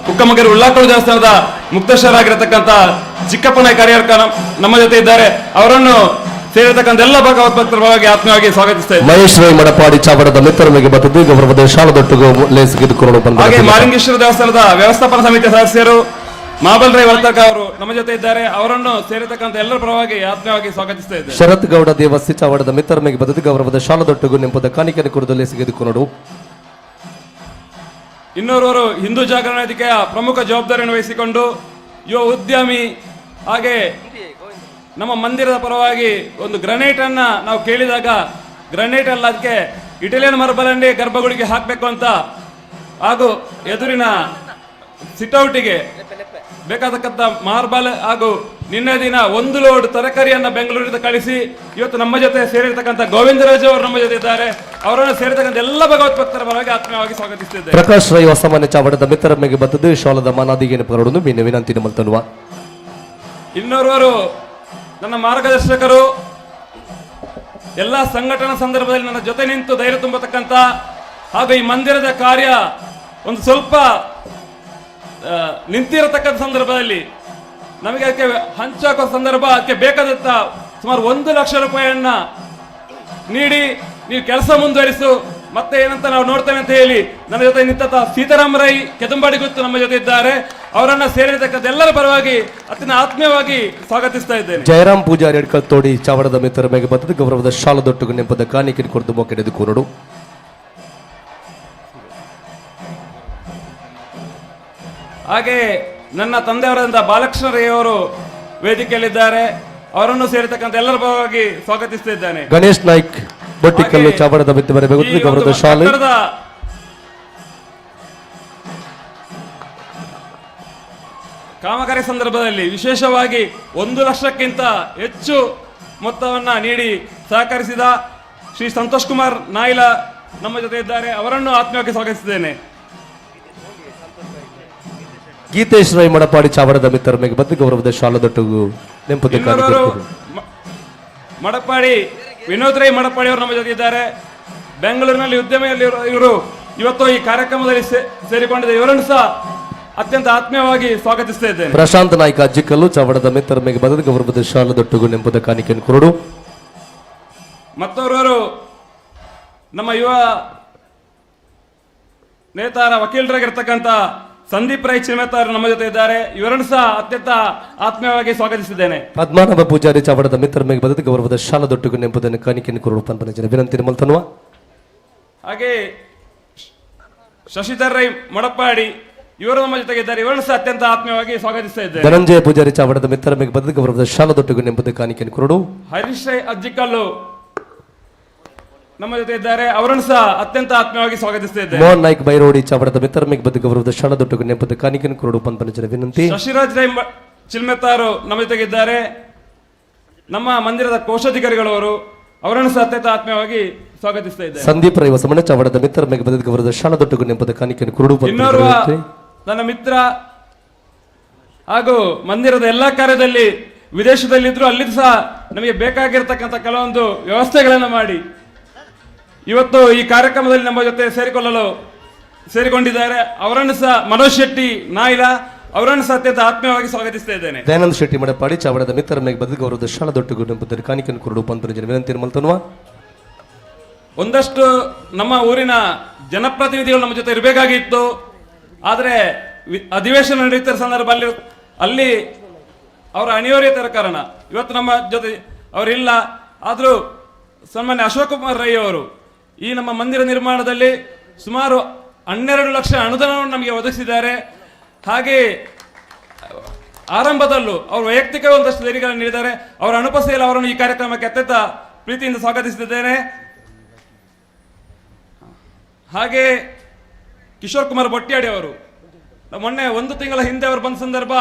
ಕುಕ್ಕಮಗೆರೆ ಉಳ್ಳಾಕಲು ದೇವಸ್ಥಾನದ ಮುಕ್ತೇಶ್ವರಾಗಿರತಕ್ಕಂಥ ಚಿಕ್ಕಪ್ಪನ ಕಾರ್ಯಕರ್ತ ನಮ್ಮ ಜೊತೆ ಇದ್ದಾರೆ. ಅವರನ್ನು ಸೇರಿರ್ತಕ್ಕಂಥ ಎಲ್ಲ ಭಗವತ್ ಭಕ್ತರ ಆತ್ಮೀಯವಾಗಿ ಸ್ವಾಗತಿಸ್ತಾ ಇದ್ದಾರೆ. ಮಹೇಶ್ ರೈ ಮಡಪಾಡಿ ಚಾವಡದ ಮಿತ್ರರಿಗೆ ಬತ್ತದ್ದು ಗೌರವದ ಶಾಲದೊಟ್ಟಿಗೂ ಲೇಸಿಗೆ ಬಂದ. ಹಾಗೆ ಮಾಲಿಂಗೇಶ್ವರ ದೇವಸ್ಥಾನದ ವ್ಯವಸ್ಥಾಪನಾ ಸಮಿತಿಯ ಸದಸ್ಯರು ಮಾಬಲ್ ರೈ ವರ್ತಕ ಅವರು ನಮ್ಮ ಜೊತೆ ಇದ್ದಾರೆ. ಅವರನ್ನು ಸೇರಿರ್ತಕ್ಕಂಥ ಎಲ್ಲರ ಪರವಾಗಿ ಆತ್ಮೀಯವಾಗಿ ಸ್ವಾಗತಿಸ್ತಾ ಇದ್ದಾರೆ. ಶರತ್ ಗೌಡ ದೇವಸ್ಥಿ ಚಾವಡದ ಮಿತ್ರರಿಗೆ ಬದದು ಗೌರವದ ಶಾಲದೊಟ್ಟಿಗೂ ನೆಂಪದ ಕಾಣಿಕೆಯನ್ನು ಕುರಿತು ಲೇಸಿಗೆ ಇನ್ನೋರ್ವರು ಹಿಂದೂ ಜಾಗರಣ ವೇದಿಕೆಯ ಪ್ರಮುಖ ಜವಾಬ್ದಾರಿಯನ್ನು ವಹಿಸಿಕೊಂಡು ಯುವ ಉದ್ಯಮಿ ಹಾಗೆ ನಮ್ಮ ಮಂದಿರದ ಪರವಾಗಿ ಒಂದು ಗ್ರನೈಟ್ ಅನ್ನ ನಾವು ಕೇಳಿದಾಗ ಗ್ರನೈಟ್ ಅಲ್ಲ, ಅದಕ್ಕೆ ಇಟಾಲಿಯನ್ ಮಾರ್ಬಲ್ ಗರ್ಭಗುಡಿಗೆ ಹಾಕಬೇಕು ಅಂತ ಹಾಗೂ ಎದುರಿನ ಸಿಟೌಟಿಗೆ ಬೇಕಾದಕ್ಕಂಥ ಮಾರ್ಬಲ್ ಹಾಗೂ ನಿನ್ನೆ ದಿನ 1 ಲೋಡ್ ತರಕಾರಿಯನ್ನ ಬೆಂಗಳೂರಿಂದ ಕಳಿಸಿ ಇವತ್ತು ನಮ್ಮ ಜೊತೆ ಸೇರಿರ್ತಕ್ಕಂಥ ಗೋವಿಂದರಾಜ್ ಅವರು ನಮ್ಮ ಜೊತೆ ಇದ್ದಾರೆ. ಅವರನ್ನು ಸೇರಿರ್ತಕ್ಕಂಥ ಎಲ್ಲ ಭಗವತ್ ಭಕ್ತರ ಪರವಾಗಿ ಆತ್ಮೀಯವಾಗಿ ಸ್ವಾಗತಿಸುತ್ತಿದ್ದಾರೆ. ಪ್ರಕಾಶ್ ರೈ ಹೊಸಮಾನ್ಯ ಚಾವಡದ ಮಿತ್ರರ ಮೇಲೆ ಬತ್ತದ್ದು ಶಾಲದ ಮಾನಾದಿಗೆ ಪರಡನ್ನು ವಿನಂತಿ ಮಲ್ತನುವ. ಇನ್ನೋರ್ವರು ನನ್ನ ಮಾರ್ಗದರ್ಶಕರು, ಎಲ್ಲ ಸಂಘಟನಾ ಸಂದರ್ಭದಲ್ಲಿ ನನ್ನ ಜೊತೆ ನಿಂತು ಧೈರ್ಯ ತುಂಬತಕ್ಕಂಥ ಹಾಗೂ ಈ ಮಂದಿರದ ಕಾರ್ಯ ಒಂದು ಸ್ವಲ್ಪ ನಿಂತಿರತಕ್ಕಂಥ ಸಂದರ್ಭದಲ್ಲಿ ನಮಗೆ ಅದಕ್ಕೆ ಹಂಚಾಕೋ ಸಂದರ್ಭ ಅದಕ್ಕೆ ಬೇಕಾದಂಥ ಸುಮಾರು 1 ಲಕ್ಷ ರೂಪಾಯಿಯನ್ನ ನೀಡಿ ನೀವು ಕೆಲಸ ಮುಂದುವರಿಸು, ಮತ್ತೆ ಏನಂತ ನಾವು ನೋಡ್ತೇವೆ ಅಂತ ಹೇಳಿ ನನ್ನ ಜೊತೆ ನಿಂತ ಸೀತಾರಾಮ ರೈ ಕೆದಂಬಾಡಿ ಗುತ್ತು ನಮ್ಮ ಜೊತೆ ಇದ್ದಾರೆ. ಅವರನ್ನ ಸೇರಿರ್ತಕ್ಕಂಥ ಎಲ್ಲರ ಪರವಾಗಿ ಅತ್ಯಂತ ಆತ್ಮೀಯವಾಗಿ ಸ್ವಾಗತಿಸ್ತಾ ಇದ್ದೇನೆ. ಜಯರಾಮ್ ಪೂಜಾರಿ ಎಡ್ಕಲ್ ತೋಡಿ ಚಾವಡದ ಮಿತ್ರರ ಮೇಲೆ ಬತ್ತದ ಗೌರವದ ಶಾಲದೊಟ್ಟು ನೆಂಪದ ಕಾಣಿಕೆ ಕೊರದು ಮೊಕ್ಕೆಡೆದು ಕೂರಡು. ಹಾಗೆ ನನ್ನ ತಂದೆಯವರಾದಂಥ ಬಾಲಕೃಷ್ಣ ರೈ ಅವರು ವೇದಿಕೆಯಲ್ಲಿದ್ದಾರೆ. ಅವರನ್ನು ಸೇರಿರ್ತಕ್ಕಂಥ ಎಲ್ಲರ ಪರವಾಗಿ ಸ್ವಾಗತಿಸ್ತಾ ಇದ್ದಾನೆ. ಗಣೇಶ್ ನಾಯ್ಕ್ ಬೊಟ್ಟಿಕಲ್ಲು ಚಾವಡದ ಮಿತ್ರ ಗೌರವದ ಶಾಲೆ ಕಾಮಗಾರಿ ಸಂದರ್ಭದಲ್ಲಿ ವಿಶೇಷವಾಗಿ 1 ಲಕ್ಷಕ್ಕಿಂತ ಹೆಚ್ಚು ಮೊತ್ತವನ್ನ ನೀಡಿ ಸಹಕರಿಸಿದ ಶ್ರೀ ಸಂತೋಷ್ ಕುಮಾರ್ ನಾಯಿಲ ನಮ್ಮ ಜೊತೆ ಇದ್ದಾರೆ. ಅವರನ್ನು ಆತ್ಮೀಯವಾಗಿ ಸ್ವಾಗತಿಸಿದ್ದೇನೆ. Geetesh Rai Madapadi ಚಾವಡದ ಮಿತ್ರರ ಮೇಗೆ ಬದ್ದು ಗೌರವದ ಶಾಲದೊಟ್ಟಿಗೂ ನೆಂಪುದ ಇನ್ನೋರ್ವರು ಮಡಪಾಡಿ ವಿನೋದ್ ರೈ ಮಡಪಾಡಿ ಅವರು ನಮ್ಮ ಜೊತೆ ಇದ್ದಾರೆ. ಬೆಂಗಳೂರಿನಲ್ಲಿ ಉದ್ಯಮಿಯಲ್ಲಿ ಇವರು ಇವತ್ತು ಈ ಕಾರ್ಯಕ್ರಮದಲ್ಲಿ ಸೇರಿಕೊಂಡಿದ್ದಾರೆ. ಇವರನ್ನು ಸಹ ಅತ್ಯಂತ ಆತ್ಮೀಯವಾಗಿ ಸ್ವಾಗತಿಸ್ತಾ ಇದ್ದೇನೆ. ಪ್ರಶಾಂತ್ ನಾಯ್ಕ ಅಜ್ಜಿಕಲ್ಲು ಚಾವಡದ ಮಿತ್ರರ ಮೇಗೆ ಬದ್ದು ಗೌರವದ ಶಾಲದೊಟ್ಟಿಗೂ ನೆಂಪುದ ಕಾಣಿಕೆಯನ್ನು ಕೊರಡು. ಮತ್ತೋರ್ವರು ನಮ್ಮ ಯುವ ನೇತಾರ ವಕೀಲರಾಗಿರ್ತಕ್ಕಂಥ ಸಂದೀಪ್ ರೈ ಚಿನ್ಮೇತಾರ್ ನಮ್ಮ ಜೊತೆ ಇದ್ದಾರೆ. ಇವರನ್ನು ಸಹ ಅತ್ಯಂತ ಆತ್ಮೀಯವಾಗಿ ಸ್ವಾಗತಿಸಿದ್ದೇನೆ. ಪದ್ಮನಾಭ ಪೂಜಾರಿ ಚಾವಡದ ಮಿತ್ರರ ಮೇಗೆ ಬದ್ದು ಗೌರವದ ಶಾಲದೊಟ್ಟಿಗೂ ನೆಂಪುದನ್ನು ಕಾಣಿಕೆಯನ್ನು ಕೊರಡು ಪಂಪನ ವಿನಂತಿ ಮಲ್ತನ್ವ. ಹಾಗೆ ಶಶಿಧರ್ ರೈ ಮಡಪಾಡಿ ಇವರು ನಮ್ಮ ಜೊತೆಗೆ ಇದ್ದಾರೆ. ಇವರನ್ನು ಸಹ ಅತ್ಯಂತ ಆತ್ಮೀಯವಾಗಿ ಸ್ವಾಗತಿಸ್ತಾ ಇದ್ದೇನೆ. ಧನಂಜಯ ಪೂಜಾರಿ ಚಾವಡದ ಮಿತ್ರರ ಮೇಗೆ ಬದ್ದು ಗೌರವದ ಶಾಲದೊಟ್ಟಿಗೂ ನೆಂಪುದ ಕಾಣಿಕೆಯನ್ನು ಕೊರಡು. ಹರೀಶ್ ರೈ ಅಜ್ಜಿಕಲ್ಲು ನಮ್ಮ ಜೊತೆ ಇದ್ದಾರೆ. ಅವರನ್ನು ಸಹ ಅತ್ಯಂತ ಆತ್ಮೀಯವಾಗಿ ಸ್ವಾಗತಿಸ್ತಾ ಇದ್ದೇನೆ. ಮೋಹನ್ ನಾಯ್ಕ್ ಬೈರೋಡಿ ಚಾವಡದ ಮಿತ್ರರ ಮೇಗೆ ಬದ್ದು ಗೌರವದ ಶಾಲದೊಟ್ಟಿಗೂ ನೆಂಪುದ ಕಾಣಿಕೆಯನ್ನು ಕೊರಡು ಪಂಪನ ವಿನಂತಿ. ಶಶಿರಾಜ್ ರೈ ಚಿಲ್ಮೆತ್ತಾರು ನಮ್ಮ ಜೊತೆಗಿದ್ದಾರೆ. ನಮ್ಮ ಮಂದಿರದ ಕೋಶಾಧಿಕಾರಿಗಳವರು, ಅವರನ್ನು ಸಹ ಅತ್ಯಂತ ಆತ್ಮೀಯವಾಗಿ ಸ್ವಾಗತಿಸ್ತಾ ಇದ್ದೇನೆ. ಸಂದೀಪ್ ರೈ ಹೊಸಮಣ ಚಾವಡದ ಮಿತ್ರರ ಮೇಗೆ ಬದ್ದು ಗೌರವದ ಶಾಲದೊಟ್ಟಿಗೂ ನೆಂಪುದ ಕಾಣಿಕೆಯನ್ನು ಕೊರಡು ಪಂಪನ ಇನ್ನೋರ್ವ ವಿನಂತಿ. ನನ್ನ ಮಿತ್ರ ಹಾಗೂ ಮಂದಿರದ ಎಲ್ಲಾ ಕಾರ್ಯದಲ್ಲಿ ವಿದೇಶದಲ್ಲಿದ್ರು ಅಲ್ಲಿ ಸಹ ನಮಗೆ ಬೇಕಾಗಿರ್ತಕ್ಕಂಥ ಕೆಲವೊಂದು ವ್ಯವಸ್ಥೆಗಳನ್ನು ಮಾಡಿ ಇವತ್ತು ಈ ಕಾರ್ಯಕ್ರಮದಲ್ಲಿ ನಮ್ಮ ಜೊತೆ ಸೇರಿಕೊಂಡಿದ್ದಾರೆ. ಅವರನ್ನು ಸಹ ಮನೋಜ್ ಶೆಟ್ಟಿ ನಾಯಿಲ ಅವರನ್ನು ಸಹ ಅತ್ಯಂತ ಆತ್ಮೀಯವಾಗಿ ಸ್ವಾಗತಿಸ್ತಾ ಇದ್ದೇನೆ. ದಯಾನಂದ ಶೆಟ್ಟಿ ಮಡಪಾಡಿ ಚಾವಡದ ಮಿತ್ರರ ಮೇಗೆ ಬದ್ದು ಗೌರವದ ಶಾಲದೊಟ್ಟಿಗೂ ನೆಂಪುದ ಕಾಣಿಕೆಯನ್ನು ಕೊರಡು ಪಂಪನ ವಿನಂತಿ ಮಲ್ತನ್ವ. ಒಂದಷ್ಟು ನಮ್ಮ ಊರಿನ ಜನಪ್ರತಿನಿಧಿಗಳು ನಮ್ಮ ಜೊತೆ ಇರಬೇಕಾಗಿತ್ತು. ಆದರೆ ಅಧಿವೇಶನ ನಡೆಯುತ್ತಿರುವ ಸಂದರ್ಭ ಅಲ್ಲಿ ಅವರ ಅನಿವಾರ್ಯತೆಯ ಕಾರಣ ಇವತ್ತು ನಮ್ಮ ಜೊತೆ ಅವರಿಲ್ಲ. ಆದರೂ ಸನ್ಮಾನ್ಯ ಅಶೋಕ್ ಕುಮಾರ್ ರೈ ಅವರು ಈ ನಮ್ಮ ಮಂದಿರ ನಿರ್ಮಾಣದಲ್ಲಿ ಸುಮಾರು 12 ಲಕ್ಷ ಅನುದಾನವನ್ನು ನಮಗೆ ಒದಗಿಸಿದ್ದಾರೆ. ಹಾಗೆ ಆರಂಭದಲ್ಲೂ ಅವರು ವೈಯಕ್ತಿಕ ಒಂದಷ್ಟು ದೇಣಿಗೆಗಳನ್ನು ನೀಡಿದ್ದಾರೆ. ಅವರ ಅನುಪಸ್ಥಿತಿಯಲ್ಲಿ ಅವರನ್ನು ಈ ಕಾರ್ಯಕ್ರಮಕ್ಕೆ ಅತ್ಯಂತ ಪ್ರೀತಿಯಿಂದ ಸ್ವಾಗತಿಸುತ್ತಿದ್ದೇನೆ. ಹಾಗೆ ಕಿಶೋರ್ ಕುಮಾರ್ ಬೊಟ್ಟಿಯಾಡಿ ಅವರು ಮೊನ್ನೆ 1 ತಿಂಗಳ ಹಿಂದೆ ಅವರು ಬಂದ ಸಂದರ್ಭ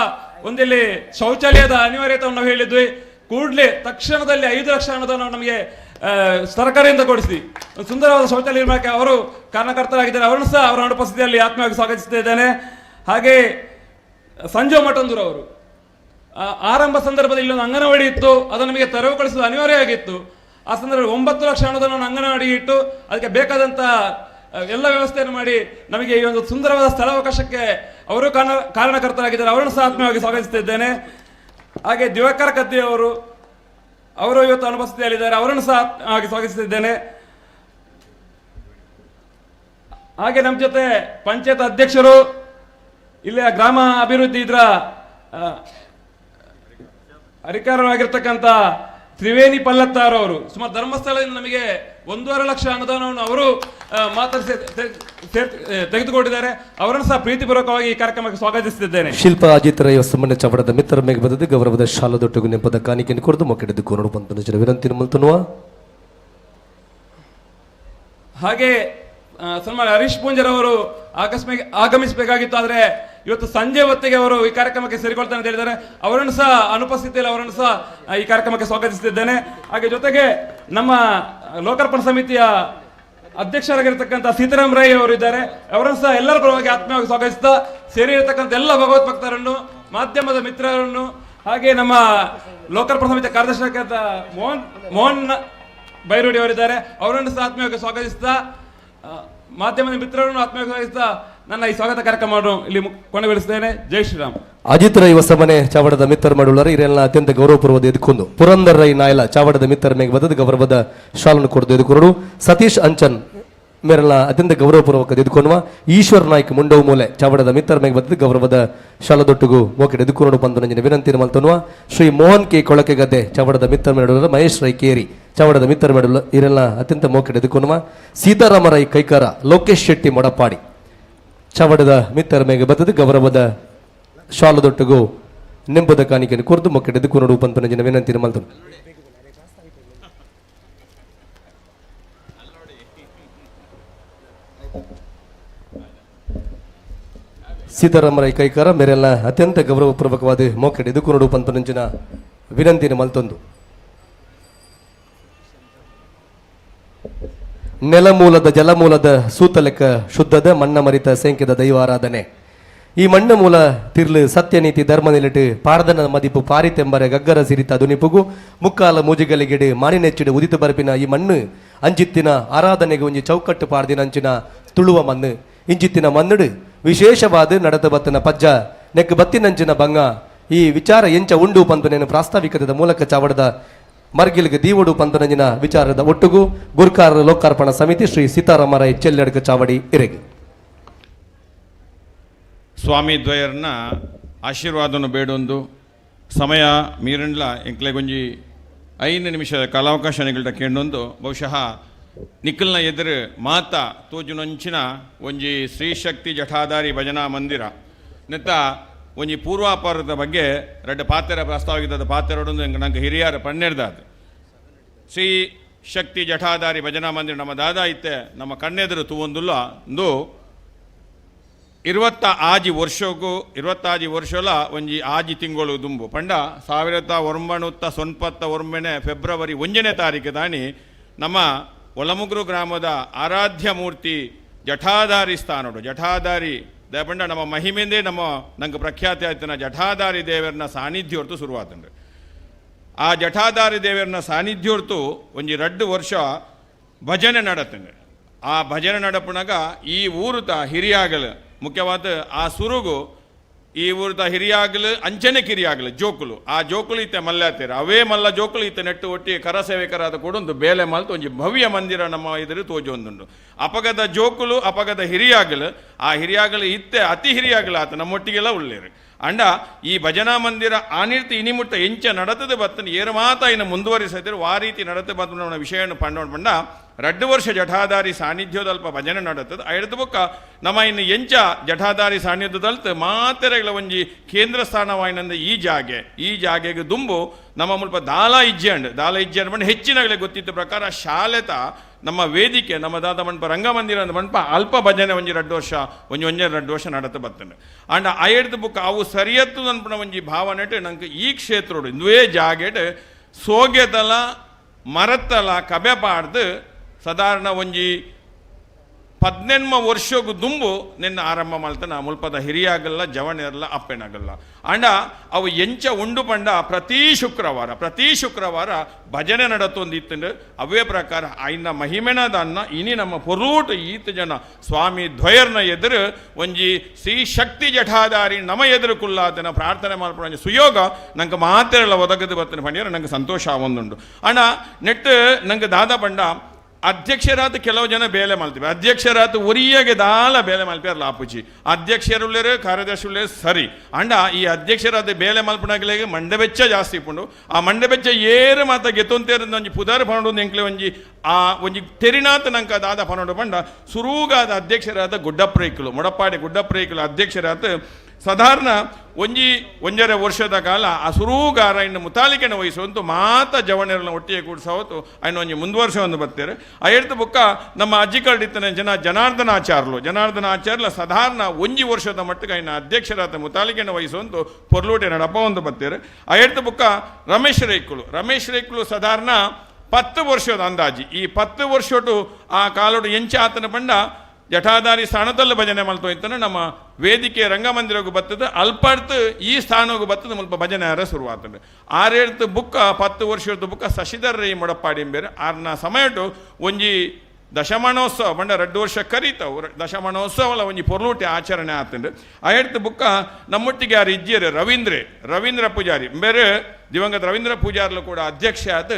ಒಂದಿಲ್ಲಿ ಶೌಚಾಲಯದ ಅನಿವಾರ್ಯತೆಯನ್ನು ನಾವು ಹೇಳಿದ್ವಿ. ಕೂಡಲೇ ತಕ್ಷಣದಲ್ಲಿ 5 ಲಕ್ಷ ಅನುದಾನವನ್ನು ನಮಗೆ ಸರ್ಕಾರದಿಂದ ಕೊಡಿಸಿ ಒಂದು ಸುಂದರವಾದ ಶೌಚಾಲಯ ನಿರ್ಮಾಣಕ್ಕೆ ಅವರು ಕಾರಣಕರ್ತರಾಗಿದ್ದಾರೆ. ಅವರನ್ನು ಸಹ ಅವರ ಅನುಪಸ್ಥಿತಿಯಲ್ಲಿ ಆತ್ಮೀಯವಾಗಿ ಸ್ವಾಗತಿಸ್ತಾ ಇದ್ದೇನೆ. ಹಾಗೆ ಸಂಜು ಮಠಂದೂರು ಅವರು ಆರಂಭ ಸಂದರ್ಭದಲ್ಲಿ ಇಲ್ಲೊಂದು ಅಂಗನವಾಡಿ ಇತ್ತು, ಅದನ್ನು ನಮಗೆ ತೆರವುಗೊಳಿಸುವುದು ಅನಿವಾರ್ಯ ಆಗಿತ್ತು. ಆ ಸಂದರ್ಭದಲ್ಲಿ 9 ಲಕ್ಷ ಅನುದಾನವನ್ನು ಅಂಗನವಾಡಿಗೆ ಇಟ್ಟು ಅದಕ್ಕೆ ಬೇಕಾದಂಥ ಎಲ್ಲ ವ್ಯವಸ್ಥೆಯನ್ನು ಮಾಡಿ ನಮಗೆ ಈ ಒಂದು ಸುಂದರವಾದ ಸ್ಥಳಾವಕಾಶಕ್ಕೆ ಅವರು ಕಾರಣಕರ್ತರಾಗಿದ್ದಾರೆ. ಅವರನ್ನು ಸಹ ಆತ್ಮೀಯವಾಗಿ ಸ್ವಾಗತಿಸ್ತಾ ಇದ್ದೇನೆ. ಹಾಗೆ ದಿವಾಕರ ಕದ್ದಿ ಅವರು ಇವತ್ತು ಅನುಪಸ್ಥಿತಿಯಲ್ಲಿದ್ದಾರೆ. ಅವರನ್ನು ಸಹ ಆತ್ಮೀಯವಾಗಿ ಸ್ವಾಗತಿಸುತ್ತಿದ್ದೇನೆ. ಹಾಗೆ ನಮ್ಮ ಜೊತೆ ಪಂಚಾಯತ್ ಅಧ್ಯಕ್ಷರು, ಇಲ್ಲಿಯ ಗ್ರಾಮ ಅಭಿವೃದ್ಧಿ ಇದರ ಅಧಿಕಾರವಾಗಿರ್ತಕ್ಕಂಥ ತ್ರಿವೇಣಿ ಪಲ್ಲತ್ತಾರ್ ಅವರು ಸುಮಾರು ಧರ್ಮಸ್ಥಳದಿಂದ ನಮಗೆ 1.5 ಲಕ್ಷ ಅನುದಾನವನ್ನು ಅವರು ಮಾತಾಡಿಸಿ ತೆಗೆದುಕೊಂಡಿದ್ದಾರೆ. ಅವರನ್ನು ಸಹ ಪ್ರೀತಿಪೂರ್ವಕವಾಗಿ ಈ ಕಾರ್ಯಕ್ರಮಕ್ಕೆ ಸ್ವಾಗತಿಸುತ್ತಿದ್ದೇನೆ. ಶಿಲ್ಪಾ ಅಜಿತ್ ರೈ ಸುಮ್ಮನೆ ಚಾವಡದ ಮಿತ್ರರ ಮೇಗೆ ಬದ್ದು ಗೌರವದ ಶಾಲದೊಟ್ಟಿಗೂ ನೆಂಪದ ಕಾಣಿಕೆಯನ್ನು ಕೊರದು ಮೊಕ್ಕೆಡೆದು ಕೋರಡು ಪಂಪನ ವಿನಂತಿ ಮಲ್ತನುವ. ಹಾಗೆ ಸನ್ಮಾನ್ಯ ಹರೀಶ್ ಪೂಂಜರ್ ಅವರು ಆಗಮಿಸಬೇಕಾಗಿತ್ತು, ಆದರೆ ಇವತ್ತು ಸಂಜೆ ಹೊತ್ತಿಗೆ ಅವರು ಈ ಕಾರ್ಯಕ್ರಮಕ್ಕೆ ಸೇರಿಕೊಳ್ತಾನೆ ಅಂತ ಹೇಳಿದ್ದಾರೆ. ಅವರನ್ನು ಸಹ ಅನುಪಸ್ಥಿತಿಯಲ್ಲಿ ಅವರನ್ನು ಸಹ ಈ ಕಾರ್ಯಕ್ರಮಕ್ಕೆ ಸ್ವಾಗತಿಸುತ್ತಿದ್ದೇನೆ. ಹಾಗೆ ಜೊತೆಗೆ ನಮ್ಮ ಲೋಕಾರ್ಪಣಾ ಸಮಿತಿಯ ಅಧ್ಯಕ್ಷರಾಗಿರ್ತಕ್ಕಂಥ ಸೀತಾರಾಮ್ ರೈ ಅವರು ಇದ್ದಾರೆ. ಅವರನ್ನು ಸಹ ಎಲ್ಲರ ಪರವಾಗಿ ಆತ್ಮೀಯವಾಗಿ ಸ್ವಾಗತಿಸ್ತಾ ಸೇರಿರತಕ್ಕಂಥ ಎಲ್ಲ ಭಗವತ್ ಭಕ್ತರನ್ನು, ಮಾಧ್ಯಮದ ಮಿತ್ರರನ್ನು, ಹಾಗೆ ನಮ್ಮ ಲೋಕಾರ್ಪಣಾ ಸಮಿತಿಯ ಕಾರ್ಯದರ್ಶಿಯಾಗಿದ್ದ ಮೋಹನ್ ಬೈರೋಡಿ ಅವರಿದ್ದಾರೆ, ಅವರನ್ನು ಸಹ ಆತ್ಮೀಯವಾಗಿ ಸ್ವಾಗತಿಸ್ತಾ ಮಾಧ್ಯಮದ ಮಿತ್ರರನ್ನು ಆತ್ಮೀಯವಾಗಿ ಸ್ವಾಗತಿಸ್ತಾ ನನ್ನ ಈ ಸ್ವಾಗತ ಕಾರ್ಯಕ್ರಮವನ್ನು ಇಲ್ಲಿ ಕೊನೆಗೊಳಿಸುತ್ತೇನೆ. ಜೈ ಶ್ರೀರಾಮ್. ಅಜಿತ್ ರೈ ಹೊಸಮನೆ ಚಾವಡದ ಮಿತ್ರ ಮಾಡುಳ್ಳರು ಇರೆಲ್ಲ ಅತ್ಯಂತ ಗೌರವಪೂರ್ವದ ಎದುಕೊಂಡು ಪುರಂದರ್ ರೈ ನಾಯಲ ಚಾವಡದ ಮಿತ್ರ ಮೇಗೆ ಬದದ ಗೌರವದ ಶಾಲನ್ನು ಕೊಡದು ಎದುಕೊರಡು ಸತೀಶ್ ಅಂಚನ್ ಮೇರೆಲ್ಲ ಅತ್ಯಂತ ಗೌರವಪೂರ್ವಕ ಎದುಕೊನುವ ಈಶ್ವರ್ ನಾಯ್ಕ್ ಮುಂಡವು ಮೂಲೆ ಚಾವಡದ ಮಿತ್ರ ಮೇಗೆ ಬದದ ಗೌರವದ ಶಾಲದೊಟ್ಟಿಗೂ ಮೋಕೆಡ್ ಎದುಕೊರಡು ಬಂದು ನಂಜಿನ ವಿನಂತಿ ಮಲ್ತನುವ ಶ್ರೀ ಮೋಹನ್ ಕೆ ಕೊಳಕೆಗದ್ದೆ ಚಾವಡದ ಮಿತ್ರ ಮೇಡುವ ಮಹೇಶ್ ರೈ ಕೇರಿ ಚಾವಡದ ಮಿತ್ರ ಮೇಡಲು ಇರೆಲ್ಲ ಅತ್ಯಂತ ಮೋಕೆಡ್ ಎದುಕೊನುವ ಸೀತಾರಾಮ ರೈ ಕೈಕಾರ ಲೋಕೇಶ್ ಶೆಟ್ಟಿ ಮೊಡಪಾಡಿ ಚಾವಡದ ಮಿತ್ರ ಮೇಗೆ ಬದದ ಗೌರವದ ಶಾಲದೊಟ್ಟಿಗೂ ನಿಂಬುದ ಕಾಣಿಕೆಯನ್ನು ಕುರಿತು ಮೊಕ್ಕೆಡ್ ಎದುಕೊನಡು ಪಂಪನ ವಿನಂತಿ ಮಲ್ತನು. ಸೀತಾರಾಮರೈ ಕೈಕಾರ ಮೇರೆಲ್ಲ ಅತ್ಯಂತ ಗೌರವಪೂರ್ವಕವಾದ ಮೋಕೆಡ್ ಎದುಕೊನಡು ಪಂಪನಂಚಿನ ವಿನಂತಿನ ಮಲ್ತೊಂದು. ನೆಲಮೂಲದ ಜಲಮೂಲದ ಸೂತಲೆಕ್ಕ ಶುದ್ಧದ ಮಣ್ಣ ಮರಿತ ಸೇಂಕಿದ ದೈವಾರಾಧನೆ ಈ ಮಣ್ಣು ಮೂಲ ತಿರ್ಲು ಸತ್ಯನೀತಿ ಧರ್ಮ ನಿಲಟು ಪಾರದನ ಮದಿಪು ಪಾರಿತೆಂಬರೆ ಗಗ್ಗರ ಸಿರಿತ ದುನಿಪುಗು ಮುಕ್ಕಾಲ ಮೂಜಿಗಲಿಗೆಡು ಮಾನಿನೆಚ್ಚಿಡು ಉದಿತು ಬರಪಿನ ಈ ಮಣ್ಣು ಅಂಚಿತ್ತಿನ ಆರಾಧನೆಗೆ ಒಂಜಿ ಚೌಕಟ್ಟು ಪಾಡ್ದಿನ ಅಂಚಿನ ತುಳುವ ಮಣ್ಣು ಇಂಚಿತ್ತಿನ ಮಣ್ಣುಡು ವಿಶೇಷವಾದ ನಡತ ಬತ್ತನ ಪಜ್ಜ ನೆಕ್ ಬತ್ತಿನಂಚಿನ ಬಂಗ ಈ ವಿಚಾರ ಎಂಚ ಉಂಡು ಪಂಪನೇನು ಪ್ರಾಸ್ತಾವಿಕದ ಮೂಲಕ ಚಾವಡದ ಮರ್ಗಿಲ್ಗೆ ದೀವಡು ಪಂಪನಂಜಿನ ವಿಚಾರದ ಒಟ್ಟುಗು ಗುರ್ಕಾರ ಲೋಕಾರ್ಪಣಾ ಸಮಿತಿ ಶ್ರೀ ಸೀತಾರಾಮರಾಯ್ ಚೆಲ್ಲಡ್ಕ ಚಾವಡಿ ಇರೆಗೆ. ಸ್ವಾಮಿ ದ್ವಯರ್ನ ಆಶೀರ್ವಾದನು ಬೇಡೊಂದು ಸಮಯ ಮೀರಂಡ್ಲ ಎಂಕ್ಲೆಗೊಂಜಿ 5 ನಿಮಿಷದ ಕಾಲಾವಕಾಶ ನಿಗಲ್ಟ ಕೇಂಡೊಂದು ಬಹುಶಃ ನಿಖಲ್ನ ಎದುರು ಮಾತ ತೋಜುನಂಚಿನ ಒಂಜಿ ಶ್ರೀಶಕ್ತಿ ಜಠಾಧಾರಿ ಭಜನಾ ಮಂದಿರ ನೆತ್ತ ಒಂಜಿ ಪೂರ್ವಾಪರದ ಬಗ್ಗೆ ರಡ್ಡ ಪಾತೆರ ಪ್ರಸ್ತಾವಿತದ ಪಾತೆರೊಡೊಂದು ನಂಗೆ ಹಿರಿಯರ ಪನ್ನೆರ್ದಾದ್. ಶ್ರೀ ಶಕ್ತಿ ಜಠಾಧಾರಿ ಭಜನಾ ಮಂದಿರ ನಮ್ಮ ದಾದಾ ಇತ್ತೆ ನಮ್ಮ ಕಣ್ಣೆದುರು ತೂವೊಂದುಲ್ಲ ಒಂದು 26 ವರ್ಷಕ್ಕೂ 26 ವರ್ಷಲ ಒಂಜಿ ಆಜಿ ತಿಂಗಳು ದುಂಬು ಪಂಡ 1999 ಫೆಬ್ರವರಿ 1ನೇ ತಾರೀಕು ದಾನಿ ನಮ್ಮ ಒಲಮುಗ್ರು ಗ್ರಾಮದ ಆರಾಧ್ಯ ಮೂರ್ತಿ ಜಠಾಧಾರಿ ಸ್ಥಾನಡು ಜಠಾಧಾರಿ ದಯಪಂಡ ನಮ್ಮ ಮಹಿಮೆಂದೇ ನಮ್ಮ ನಂಗೆ ಪ್ರಖ್ಯಾತಿ ಆಯ್ತನ ಜಠಾಧಾರಿ ದೇವರನ್ನ ಸಾನ್ನಿಧ್ಯ ಹೊರತು ಶುರುವಾತಂಡ್ರೆ. ಆ ಜಠಾಧಾರಿ ದೇವರನ್ನ ಸಾನ್ನಿಧ್ಯ ಹೊರತು ಒಂಜಿ 2 ವರ್ಷ ಭಜನೆ ನಡತಂಡ್ರೆ. ಆ ಭಜನೆ ನಡಪುಣಗ ಈ ಊರುತ ಹಿರಿಯಾಗಲು ಮುಖ್ಯವಾದ ಆ ಸುರುಗು ಈ ಊರುತ ಹಿರಿಯಾಗಲು ಅಂಚನೆ ಕಿರಿಯಾಗಲು ಜೋಕುಲು ಆ ಜೋಕುಲು ಇತ್ತೆ ಮಲ್ಲಾತೀರ ಅವೇ ಮಲ್ಲ ಜೋಕುಲು ಇತ್ತೆ ನೆಟ್ಟು ಒಟ್ಟಿ ಕರಸೇವಕರಾದ ಕೂಡ ಒಂದು ಬೇಲೆ ಮಲ್ತು ಒಂಜಿ ಭವ್ಯ ಮಂದಿರ ನಮ್ಮ ಎದುರು ತೋಜೊಂದುಂಡು. ಅಪಗದ ಜೋಕುಲು ಅಪಗದ ಹಿರಿಯಾಗಲು ಆ ಹಿರಿಯಾಗಲು ಇತ್ತೆ ಅತಿ ಹಿರಿಯಾಗಲು ಆತ ನಮ್ಮೊಟ್ಟಿಗೆಲ್ಲ ಉಳ್ಳೇರು. ಅಂಡ ಈ ಭಜನಾ ಮಂದಿರ ಆನಿರ್ತಿ ಇನಿಮುಟ್ಟ ಎಂಚ ನಡತದ ಬತ್ತನ ಏರು ಮಾತ ಇನ್ನು ಮುಂದುವರಿಸಿದ್ರು ಆ ರೀತಿ ನಡತೆ ಬತ್ತನ ವಿಷಯವನ್ನು ಪಂಡೋಣ ಪಂಡ 2 ವರ್ಷ ಜಠಾಧಾರಿ ಸಾನ್ನಿಧ್ಯದಲ್ಪ ಭಜನೆ ನಡತದ. ಐದು ಬೊಕ್ಕ ನಮ್ಮ ಇನ್ನು ಎಂಚ ಜಠಾಧಾರಿ ಸಾನ್ನಿಧ್ಯದಲ್ತ ಮಾತೆರೆಗಳ ಒಂಜಿ ಕೇಂದ್ರ ಸ್ಥಾನವಾಯಿನಂದ ಈ ಜಾಗೆ ಈ ಜಾಗೆಗೆ ದುಂಬು ನಮ್ಮ ಮುಲ್ಪ ದಾಲ ಇಜ್ಜೆ ದಾಲ ಇಜ್ಜೆ ಅಂಡ್ ಹೆಚ್ಚಿನಗಳೇ ಗೊತ್ತಿದ್ದ ಪ್ರಕಾರ ಶಾಲೆತ ನಮ್ಮ ವೇದಿಕೆ ನಮ್ಮ ದಾದ ಮಂಟಪ ರಂಗಮಂದಿರ ಅಂದ ಮಂಟಪ ಅಲ್ಪ ಭಜನೆ ಒಂಜಿ 2 ವರ್ಷ ಒಂಜಿ ಒಂಜೆ 2 ವರ್ಷ ನಡತ ಬತ್ತಂಡು. ಅಂಡ ಐಡ್ದು ಬುಕ್ ಅವು ಸರಿಯತ್ತು ಅನ್ಪುನ ಒಂಜಿ ಭಾವನೆಟ್ ನಂಗೆ ಈ ಕ್ಷೇತ್ರೋಡು ಇಂದುವೇ ಜಾಗೆಟ್ ಸೋಗೆದಲ ಮರತ್ತಲ ಕಬೆ ಪಾಡ್ದು ಸಾಧಾರಣ ಒಂಜಿ 18 ವರ್ಷಕ್ಕೂ ದುಂಬು ನಿನ್ನ ಆರಂಭ ಮಾಡ್ತಾನೆ ಮುಲ್ಪದ ಹಿರಿಯಾಗಲ್ಲ ಜವಣಿರಲ್ಲ ಅಪ್ಪೆನಾಗಲ್ಲ. ಅಂಡ ಅವು ಎಂಚ ಉಂಡು ಪಂಡ ಪ್ರತಿ ಶುಕ್ರವಾರ ಭಜನೆ ನಡತೊಂದು ಇತ್ತಂಡು. ಅವೇ ಪ್ರಕಾರ ಆಯ್ನ ಮಹಿಮೆನದ ಅನ್ನ ಇನಿ ನಮ್ಮ ಪೊರೂಟ ಈತ ಜನ ಸ್ವಾಮಿ ದ್ವಯರ್ನ ಎದುರು ಒಂಜಿ ಶ್ರೀ ಶಕ್ತಿ ಜಠಾಧಾರಿ ನಮ ಎದುರು ಕುಲ್ಲಾತನ ಪ್ರಾರ್ಥನೆ ಮಾಡ್ಕೊಂಡು ಒಂಜಿ ಸುಯೋಗ ನಂಗೆ ಮಾತೆರೆಲ್ಲ ಒದಗದು ಬರ್ತನೆ ಪಂಡಿಯರ ನಂಗೆ ಸಂತೋಷ ಒಂದುಂಡು. ಅಣ್ಣ ನೆಟ್ ನಂಗೆ ದಾದ ಪಂಡ ಅಧ್ಯಕ್ಷರಾದ ಕೆಲವು ಜನ ಬೇಲೆ ಮಾಡ್ತೀವಿ ಅಧ್ಯಕ್ಷರಾದ ಒರಿಯಗೆ ದಾಲ ಬೇಲೆ ಮಲ್ಪಿಯಾರ ಲಾಪುಜಿ ಅಧ್ಯಕ್ಷರುಳ್ಳೇರು ಕಾರ್ಯದರ್ಶಿ ಸರಿ ಅಂಡ ಈ ಅಧ್ಯಕ್ಷರಾದ ಬೇಲೆ ಮಲ್ಪುನಾಗಲಿಗೆ ಮಂಡಬೆಚ್ಚ ಜಾಸ್ತಿ ಇಪ್ಪುಂಡು. ಆ ಮಂಡಬೆಚ್ಚ ಏರು ಮಾತ ಗೆತ್ತೊಂತೇರು ಒಂಜಿ ಪುದಾರ್ ಪನೊಂಡು ಎಂಕ್ಲೆ ಒಂಜಿ ಆ ಒಂಜಿ ತೆರಿನಾಥ ನಂಕ ದಾದ ಪನೊಂಡು ಪಂಡ ಸುರೂಗಾದ ಅಧ್ಯಕ್ಷರಾದ ಗುಡ್ಡಪ್ರೈಕುಲು ಮೊಡಪಾಡಿ ಗುಡ್ಡಪ್ರೈಕುಲು ಅಧ್ಯಕ್ಷರಾದ ಸಾಧಾರಣ ಒಂಜಿ 1.5 ವರ್ಷದ ಕಾಲ ಆ ಸುರೂಗಾರ ಇನ್ನು ಮುತಾಲಿಕೆನ ವಹಿಸುವಂತು ಮಾತ ಜವಣರನ್ನ ಒಟ್ಟಿಗೆ ಕೂಡಿಸವತ್ತು ಅಯ್ನ ಒಂಜಿ ಮುಂದುವರ್ಷ ಒಂದು ಬರ್ತಾರೆ. ಆ ಹೇಳ್ತು ಬುಕ್ಕ ನಮ್ಮ ಅಜ್ಜಿ ಕರಡಿತ್ತನ ಜನ ಜನಾರ್ದನ ಆಚಾರ್ಲ ಸಾಧಾರಣ 1 ವರ್ಷದ ಮಟ್ಟಿಗೆ ಅಯ್ನ ಅಧ್ಯಕ್ಷರಾದ ಮುತಾಲಿಕೆನ ವಹಿಸುವಂತು ಪೊರ್ಲೂಟೆ ನಡಪ ಒಂದು ಬರ್ತಾರೆ. ಆ ಹೇಳ್ತು ಬುಕ್ಕ ರಮೇಶ್ ರೈಕುಲು ಸಾಧಾರಣ 10 ವರ್ಷದ ಅಂದಾಜಿ ಈ 10 ವರ್ಷಟು ಆ ಕಾಲೋಡು ಎಂಚ ಆತನ ಪಂಡ ಜಠಾಧಾರಿ ಸ್ಥಾನದಲ್ಲೂ ಭಜನೆ ಮಾಡ್ತೋ ಇತ್ತನ ನಮ್ಮ ವೇದಿಕೆ ರಂಗಮಂದಿರಗೂ ಬತ್ತದ ಅಲ್ಪಾರ್ತು ಈ ಸ್ಥಾನಗೂ ಬತ್ತದ ಮುಲ್ಪ ಭಜನೆ ಆರ ಶುರುವಾತಂಡು. ಆರೇಳ್ತು ಬುಕ್ಕ 10 ವರ್ಷದ ಬುಕ್ಕ ಶಶಿಧರ್ ರೈ ಮೊಡಪಾಡಿ ಬೇರೆ ಆರ್ನ ಸಮಯಟು ಒಂಜಿ ದಶಮಾನೋತ್ಸವ ಬಂಡ 2 ವರ್ಷ ಕರೀತಾವು ದಶಮಾನೋತ್ಸವಲ ಒಂಜಿ ಪೊರ್ಲೂಟಿ ಆಚರಣೆ ಆತಂಡು. ಆ ಹೇಳ್ತು ಬುಕ್ಕ ನಮ್ಮೊಟ್ಟಿಗೆ ಯಾರು ಇಜ್ಜಿಯರು ರವೀಂದ್ರ ಪೂಜಾರಿ ಬೇರೆ ದಿವಂಗತ ರವೀಂದ್ರ ಪೂಜಾರ್ಲು ಕೂಡ ಅಧ್ಯಕ್ಷ ಆತ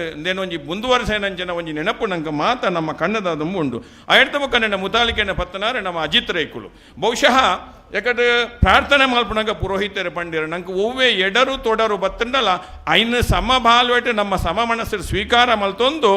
ಒಂಜಿ ಮುಂದುವರಿಸೇನಂಚಿನ ಒಂಜಿ ನೆನಪು ನಂಗೆ ಮಾತ ನಮ್ಮ ಕಣ್ಣದ ದುಂಬು ಉಂಡು. ಆ ಹೇಳ್ತ ಬುಕ್ಕ ನನ್ನ ಮುತಾಲಿಕೆನ ಪತ್ತನಾರೆ ನಮ್ಮ ಅಜಿತ್ ರೈಕುಲು ಬಹುಶಃ ಯಾಕಂದ್ರೆ ಪ್ರಾರ್ಥನೆ ಮಲ್ಪನಂಗ ಪುರೋಹಿತರು ಪಂಡಿರ ನಂಗೆ ಒವ್ವೆ ಎಡರು ತೊಡರು ಬತ್ತಂಡಲ್ಲ ಐನು ಸಮಬಾಲ್ವೆಟ್ ನಮ್ಮ ಸಮ ಮನಸ್ಸು ಸ್ವೀಕಾರ ಮಲ್ತೊಂದು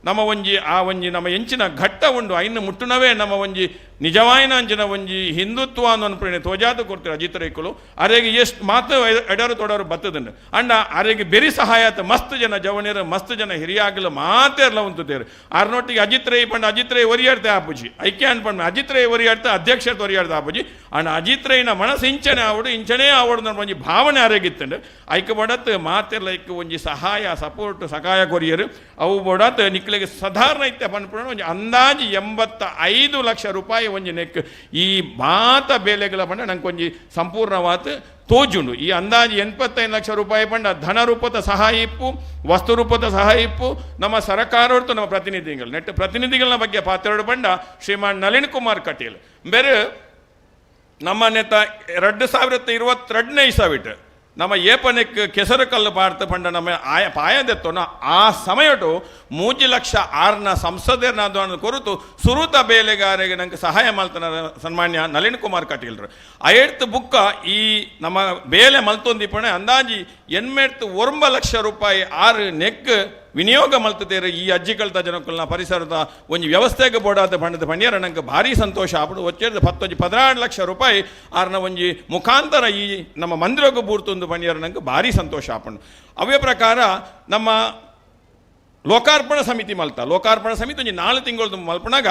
ನಮ್ಮ ಒಂಜಿ ಆ ಒಂಜಿ ನಮ್ಮ ಎಂಚಿನ ಘಟ್ಟ ಉಂಡು ಐನು ಮುಟ್ಟುನವೇ ನಮ್ಮ ಒಂಜಿ ನಿಜವಾಯಿನ ಅಂಚಿನ ಒಂಜಿ ಹಿಂದುತ್ವ ಅನ್ನೋ ತೋಜಾತ ಕೊಡ್ತೀರ ಅಜಿತ್ ರೈಕುಲು ಅರೆಗೆ ಎಷ್ಟು ಮಾತು ಎಡರು ತೊಡರು ಬತ್ತದಂಡು. ಅಂಡ ಅರೆಗೆ ಬೆರಿ ಸಹಾಯತ ಮಸ್ತ್ ಜನ ಜವನಿಯರು ಮಸ್ತ್ ಜನ ಹಿರಿಯಾಗಲು ಮಾತೇರ್ಲ ಉಂಟುತ್ತೇರು ಆರ್ನೊಟ್ಟಿಗೆ ಅಜಿತ್ ರೈ ಪಂಡ ಅಜಿತ್ ರೈ ಒರಿಯಾಡ್ತೆ ಆಪುಜಿ ಐಕ್ಯ ಅನ್ಪಂಡ ಅಜಿತ್ ರೈ ಒರಿಯಾಡ್ತೆ ಅಧ್ಯಕ್ಷತೆ ಒರಿಯಾಡ್ತೆ ಆಪುಜಿ. ಅಂಡ ಅಜಿತ್ ರೈನ ಮನಸ್ಸು ಇಂಚನೆ ಆವಡು ಇಂಚನೇ ಆವಡು ಅನ್ನೋ ಒಂಜಿ ಭಾವನೆ ಅರೆಗಿತ್ತಂಡು ಐಕ ಬಡತ್ ಮಾತೆರ್ಲ ಐಕ್ ಒಂಜಿ ಸಹಾಯ ಸಪೋರ್ಟ್ ಸಹಾಯ ಕೊರಿಯರು ಅವು ಬಡತ್ ನಿಕ್ಲ ಎಂಕ್ಲೆಗ್ ಸಾಧಾರಣ ಇತ್ತೆ ಪನ್ಪುನ ಒಂಜಿ ಅಂದಾಜು 85 ಲಕ್ಷ ರೂಪಾಯಿ ಒಂಜಿ ನೆಕ್ ಈ ಮಾತ ಬೇಲೆಗಳ ಪಂಡ ನಂಗೆ ಒಂಜಿ ಸಂಪೂರ್ಣವಾದ ತೋಜುಂಡು. ಈ ಅಂದಾಜು 85 ಲಕ್ಷ ರೂಪಾಯಿ ಪಂಡ ಧನ ರೂಪದ ಸಹಾಯ ಇಪ್ಪು, ವಸ್ತು ರೂಪದ ಸಹಾಯ ಇಪ್ಪು, ನಮ್ಮ ಸರಕಾರ ನಮ್ಮ ಪ್ರತಿನಿಧಿಗಳು ನೆಟ್ ಪ್ರತಿನಿಧಿಗಳ ಬಗ್ಗೆ ಪಾತ್ರೋಡು ಪಂಡ ಶ್ರೀಮಾನ್ ನಳಿನ್ ಕುಮಾರ್ ಕಟೀಲ್ ಬೇರೆ ನಮ್ಮ ನೇತ 2022ನೇ ಇಸವಿಟ್ ನಮ್ಮ ಏಪನೆಕ್ ಕೆಸರು ಕಲ್ಲು ಪಾಡ್ತ ಪಂಡ ನಮ್ಮ ಆಯ ಪಾಯದೆತ್ತೋನ ಆ ಸಮಯಟು 3 ಲಕ್ಷ ಆರ್ನ ಸಂಸದರನ್ನ ಕೊರತು ಸುರುತ ಬೇಲೆಗಾರಿಗೆ ನಂಗೆ ಸಹಾಯ ಮಲ್ತನ ಸನ್ಮಾನ್ಯ ನಳಿನ್ ಕುಮಾರ್ ಕಟೀಲ್ರು. ಐಡ್ತು ಬುಕ್ಕ ಈ ನಮ್ಮ ಬೇಲೆ ಮಲ್ತೊಂದಿಪ್ಪಣೆ ಅಂದಾಜಿ 89 ಲಕ್ಷ ರೂಪಾಯಿ ಆರು ನೆಕ್ ವಿನಿಯೋಗ ಮಲ್ತದೇರು ಈ ಅಜ್ಜಿಕಲ್ತ ಜನಕ್ಕಲ್ನ ಪರಿಸರದ ಒಂಜಿ ವ್ಯವಸ್ಥೆಗೆ ಬೋಡಾದ ಪಂಡದ ಪಣ್ಯರ ನಂಗೆ ಭಾರಿ ಸಂತೋಷ ಆಪುಡು. ಒಚ್ಚೇರ್ದ ಪತ್ತೊಂಜಿ 16 ಲಕ್ಷ ರೂಪಾಯಿ ಆರ್ನ ಒಂಜಿ ಮುಖಾಂತರ ಈ ನಮ್ಮ ಮಂದಿರಕ್ಕೆ ಬೂರ್ತೊಂದು ಪಣ್ಯರ ನಂಗೆ ಭಾರಿ ಸಂತೋಷ ಆಪುಂಡು. ಅವೇ ಪ್ರಕಾರ ನಮ್ಮ ಲೋಕಾರ್ಪಣಾ ಸಮಿತಿ ಮಲ್ತ, ಲೋಕಾರ್ಪಣಾ ಸಮಿತಿ ಒಂಜಿ 4 ತಿಂಗಳು ಮಲ್ಪನಾಗ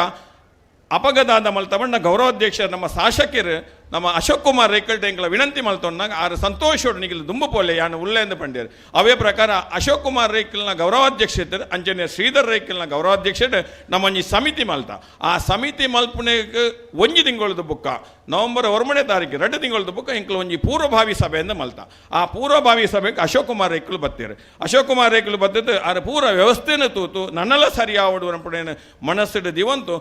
ಅಪಗದಾದ ಮಲ್ತಬಣ್ಣ ಗೌರವಾಧ್ಯಕ್ಷರು ನಮ್ಮ ಶಾಸಕರು ನಮ್ಮ ಅಶೋಕ್ ಕುಮಾರ್ ರೇಕಲ್ ಟೆಂಕ್ಲ ವಿನಂತಿ ಮಲ್ತೊಂಡಾಗ ಆರು ಸಂತೋಷೋಡು ನಿಗಿಲ್ ದುಂಬು ಪೋಲೆ ಯಾನು ಉಲ್ಲೆಂದು ಪಂಡೇರು. ಅವೇ ಪ್ರಕಾರ ಅಶೋಕ್ ಕುಮಾರ್ ರೇಕಲ್ನ ಗೌರವಾಧ್ಯಕ್ಷರು ಅಂಜನೆ ಶ್ರೀಧರ್ ರೇಕಲ್ನ ಗೌರವಾಧ್ಯಕ್ಷರು ನಮ್ಮೊಂಜಿ ಸಮಿತಿ ಮಲ್ತ. ಆ ಸಮಿತಿ ಮಲ್ಪುನೆಗ್ ಒಂಜಿ ತಿಂಗಳದ ಬುಕ್ಕ ನವೆಂಬರ್ 1ನೇ ತಾರೀಕು 2 ತಿಂಗಳದ ಬುಕ್ಕ ಎಂಕ್ಲ ಒಂಜಿ ಪೂರ್ವಭಾವಿ ಸಭೆಯಿಂದ ಮಲ್ತ. ಆ ಪೂರ್ವಭಾವಿ ಸಭೆಗೆ ಅಶೋಕ್ ಕುಮಾರ್ ರೇಕಲ್ ಬತ್ತೀರು. ಅಶೋಕ್ ಕುಮಾರ್ ರೇಕಲ್ ಬತ್ತದ್ದು ಆರ ಪೂರ ವ್ಯವಸ್ಥೆನ ತೂತು ನನ್ನೆಲ್ಲ ಸರಿಯಾವಡು ಅನ್ಪುಣೇನು ಮನಸ್ಸಿಡು ದಿವಂತು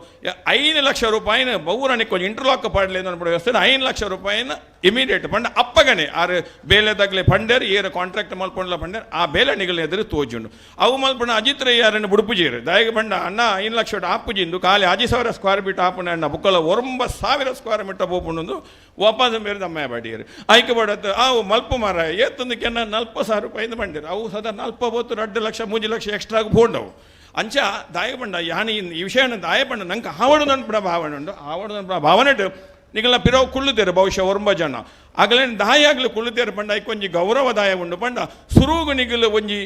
5 ಲಕ್ಷ ರೂಪಾಯಿನ ಬೌರಣಿಕ್ ಒಂಜಿ ಇಂಟರ್ಲಾಕ್ ಪಾಡ್ಲೆ ಅನ್ಪುಣ ವ್ಯವಸ್ಥೆ 5 ಲಕ್ಷ ರೂಪಾಯಿನ ಇಮಿಡಿಯೇಟ್ ಪಂಡ ಅಪ್ಪಗನೆ ಆರು ಬೇಲೆ ತಗಲೆ ಪಂಡೇರ್ ಏರು ಕಾಂಟ್ರಾಕ್ಟ್ ಮಲ್ಪೊಂಡ್ಲ ಪಂಡೇರ್ ಆ ಬೇಲೆ ನಿಗಲ ಎದುರು ತೋಜುಂಡು. ಅವು ಮಲ್ಪಣ ಅಜಿತ್ ರೈ ಯಾರನ್ನು ಬುಡುಪುಜೀರು ದಾಯಗ ಪಂಡ ಅಣ್ಣ 5 ಲಕ್ಷ ಆಪುಜಿಂದು ಖಾಲಿ 5,000 ಸ್ಕ್ವೇರ್ ಮೀಟರ್ ಆಪುಣ ಅಣ್ಣ ಬುಕ್ಕಲ 9,000 ಸ್ಕ್ವೇರ್ ಮೀಟರ್ ಪೋಪುಂಡು ವಾಪಸ್ ಮೇರೆ ದಮ್ಮ ಬಾಡಿಯರು ಆಯ್ಕೆ ಬಡತ್ತು ಅವು ಮಲ್ಪ ಮಾರ ಏತಂದು ಕೆನ್ನ 40,000 ರೂಪಾಯಿಂದ ಬಂಡಿರು ಅವು ಸದಾ 40 ಬೋತು 2 ಲಕ್ಷ 3 ಲಕ್ಷ ಎಕ್ಸ್ಟ್ರಾ ಪೋಂಡವು. ಅಂಚ ದಾಯಪಂಡ ಯಾನಿ ಈ ವಿಷಯ ದಾಯಪಂಡ ನಂಗೆ ಆವಡು ನನ್ಪಡ ಭಾವನೆ ಉಂಡು ಆವಡು ನನ್ಪಡ ಭಾವನೆ ನಿಗಲ ಪಿರವು ಕುಳ್ಳುತ್ತೇರು ಬಹುಶಃ ಒರಂಬ ಜನ ಆಗಲೇನು ದಾಯ ಆಗಲಿ ಕುಳ್ಳುತ್ತೇರು ಪಂಡ ಐಕೊಂಜಿ ಗೌರವದಾಯ ಉಂಡು ಪಂಡ ಸುರುಗು ನಿಗಲು ಒಂಜಿ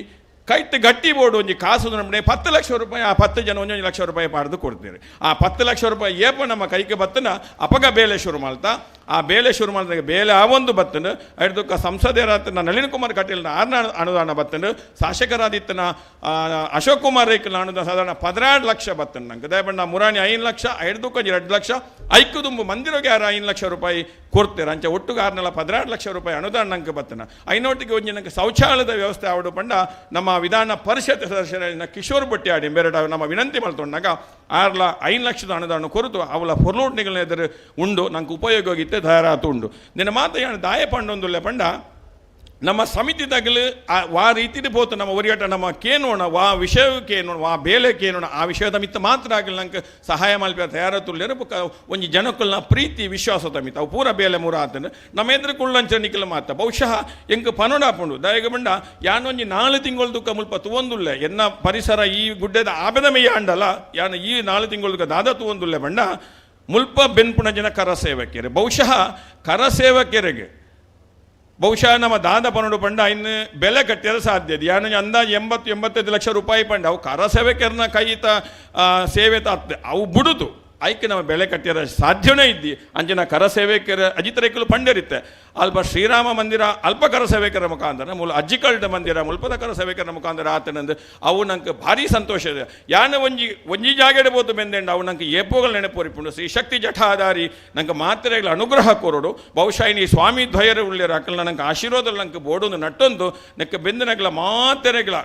ಕೈಟ್ ಗಟ್ಟಿ ಬೋರ್ಡು ಒಂಜಿ ಕಾಸು ನಮ್ಮನೆ 10 ಲಕ್ಷ ರೂಪಾಯಿ ಆ 10 ಜನ 1 ಲಕ್ಷ ರೂಪಾಯಿ ಪಾಡ್ದು ಕೊಡ್ತೀರಿ. ಆ 10 ಲಕ್ಷ ರೂಪಾಯಿ ಏಪ ನಮ್ಮ ಕೈಗೆ ಬತ್ತನ ಅಪಗ ಬೇಲೆ ಶುರು ಮಾಡ್ತಾ ಆ ಬೇಲೆ ಶುರು ಮಾಡಿದಾಗ ಬೇಲೆ ಆ ಒಂದು ಬತ್ತನ ಐದುಕ್ಕ ಸಂಸದರಾತನ ನಳಿನ್ ಕುಮಾರ್ ಕಟೀಲ್ನ ಆರ್ನ ಅನುದಾನ ಬತ್ತನ ಶಾಸಕರಾದಿತ್ತನ ಅಶೋಕ್ ಕುಮಾರ್ ರೇಖಲ್ ಅನುದಾನ ಸಾಧಾರಣ 16 ಲಕ್ಷ ಬತ್ತನ ನಂಗೆ ದಯಬಣ್ಣ ಮುರಾಣಿ 5 ಲಕ್ಷ ಐದುಕ್ಕ 2 ಲಕ್ಷ ಐಕ್ಕುದುಂಬು ಮಂದಿರಗೆ ಯಾರು 5 ಲಕ್ಷ ರೂಪಾಯಿ ಕೊಡ್ತೀರ ಅಂಚೆ ಒಟ್ಟುಗೆ ಆರ್ನೆಲ್ಲ 16 ಲಕ್ಷ ರೂಪಾಯಿ ಅನುದಾನ ನಂಗೆ ಬತ್ತನ. ಐನೋಟಿಗೆ ಒಂಜಿ ನಂಗೆ ಶೌಚಾಲಯದ ವ್ಯವಸ್ಥೆ ಆವಡು ಪಂಡ ನಮ್ಮ ವಿಧಾನ ಪರಿಷತ್ ಸದಸ್ಯರಾದ ಕಿಶೋರ್ ಬಟ್ಟಿಯಾಡಿ ಬೇರೆ ನಮ್ಮ ವಿನಂತಿ ಮಾಡ್ಕೊಂಡಾಗ ಆರ್ಲ 5 ಲಕ್ಷದ ಅನುದಾನ ಕೊರತು ಅವಳ ಪೊರ್ಲೋಟ್ನಿಗಳ ಎದುರು ಉಂಡು ನಂಗೆ ಉಪಯೋಗ ಆಗಿತ್ತೆ ತಯಾರಾತು ಉಂಡು. ನಿನ್ನ ಮಾತು ಏನು ದಾಯ ಪಂಡೊಂದುಲ್ಲೆ ಪಂಡ ನಮ್ಮ ಸಮಿತಿ ತಗಲು ವಾ ರೀತಿಲಿ ಪೋತು ನಮ್ಮ ಒರಿಯಾಟ ನಮ್ಮ ಕೇನೋಣ ವಾ ವಿಷಯಕ್ಕೇನೋಣ ವಾ ಬೇಲೆ ಕೇನೋಣ ಆ ವಿಷಯದ ಮಿತ್ತ ಮಾತ್ರ ಆಗಲಿ ನಂಗೆ ಸಹಾಯ ಮಲ್ಪೆ ತಯಾರತುಲ್ಲೇರು ಬೊಕ್ಕ ಒಂಜಿ ಜನಕ್ಕಲ್ನ ಪ್ರೀತಿ ವಿಶ್ವಾಸದ ಮಿತ್ತ ಅವು ಪೂರ ಬೇಲೆ ಮೂರ ಆತನ ನಮ್ಮ ಎದುರು ಕುಳ್ಳಂಚ ನಿಖಲ ಮಾತ ಬಹುಶಃ ಎಂಕ್ ಪನೋಡ ಆಪುಂಡು ದಯಗ ಬಂಡ ಯಾನೊಂಜಿ 4 ತಿಂಗಳು ದುಃಖ ಮುಲ್ಪ ತುವೊಂದುಲ್ಲೆ ಎನ್ನ ಪರಿಸರ ಈ ಗುಡ್ಡೆದ ಆಬೆದ ಮೇಯ ಅಂಡಲ್ಲ ಯಾನ ಈ 4 ತಿಂಗಳು ದುಃಖ ದಾದ ತುವೊಂದುಲ್ಲೆ ಬಂಡ ಮುಲ್ಪ ಬೆನ್ಪುಣ ಜನ ಕರಸೇವಕಿಯರು ಬಹುಶಃ ಕರಸೇವಕಿಯರಿಗೆ ಬಹುಶಃ ನಮ್ಮ ದಾದ ಪನೋಡು ಪಂಡ ಇನ್ನು ಬೆಲೆ ಕಟ್ಟಿಯಲು ಸಾಧ್ಯ ಇದೆ. ಯಾನು ಅಂದಾಜು 80-85 ಲಕ್ಷ ರೂಪಾಯಿ ಪಂಡ ಅವು ಕರಸೇವಕರನ್ನ ಕೈತ ಸೇವೆ ತಾತ್ ಅವು ಬುಡುದು ಐಕೆ ನಮ್ಮ ಬೆಲೆ ಕಟ್ಟಿಯರ ಸಾಧ್ಯವೇ ಇದ್ದಿ ಅಂಚಿನ ಕರಸೇವಕರ ಅಜಿತ ರೇಖಲು ಪಂಡರಿತ್ತೆ ಅಲ್ಪ ಶ್ರೀರಾಮ ಮಂದಿರ ಅಲ್ಪ ಕರಸೇವಕರ ಮುಖಾಂತರ ಮೂಲ ಅಜ್ಜಿಕಲ್ಡ ಮಂದಿರ ಮುಲ್ಪದ ಕರಸೇವಕರ ಮುಖಾಂತರ ಆತನಂದು ಅವು ನಂಗೆ ಭಾರಿ ಸಂತೋಷ ಇದೆ. ಯಾನ ಒಂಜಿ ಒಂಜಿ ಜಾಗಡೆ ಬೋತು ಬೆಂದೆಂಡು ಅವು ನಂಗೆ ಏಪೋಗಳು ನೆನಪೊರಿಪುಂಡು. ಶ್ರೀ ಶಕ್ತಿ ಜಠಾಧಾರಿ ನಂಗೆ ಮಾತ್ರೆಗಳ ಅನುಗ್ರಹ ಕೊರಡು ಬಹುಶಃ ಈ ಸ್ವಾಮಿ ದ್ವಯರು ಉಳ್ಳೇರು ಅಕ್ಕಲ್ನ ನಂಗೆ ಆಶೀರ್ವಾದ ನಂಗೆ ಬೋಡೊಂದು ನಟ್ಟೊಂದು ನೆಕ್ಕ ಬೆಂದನಗಳ ಮಾತ್ರೆಗಳ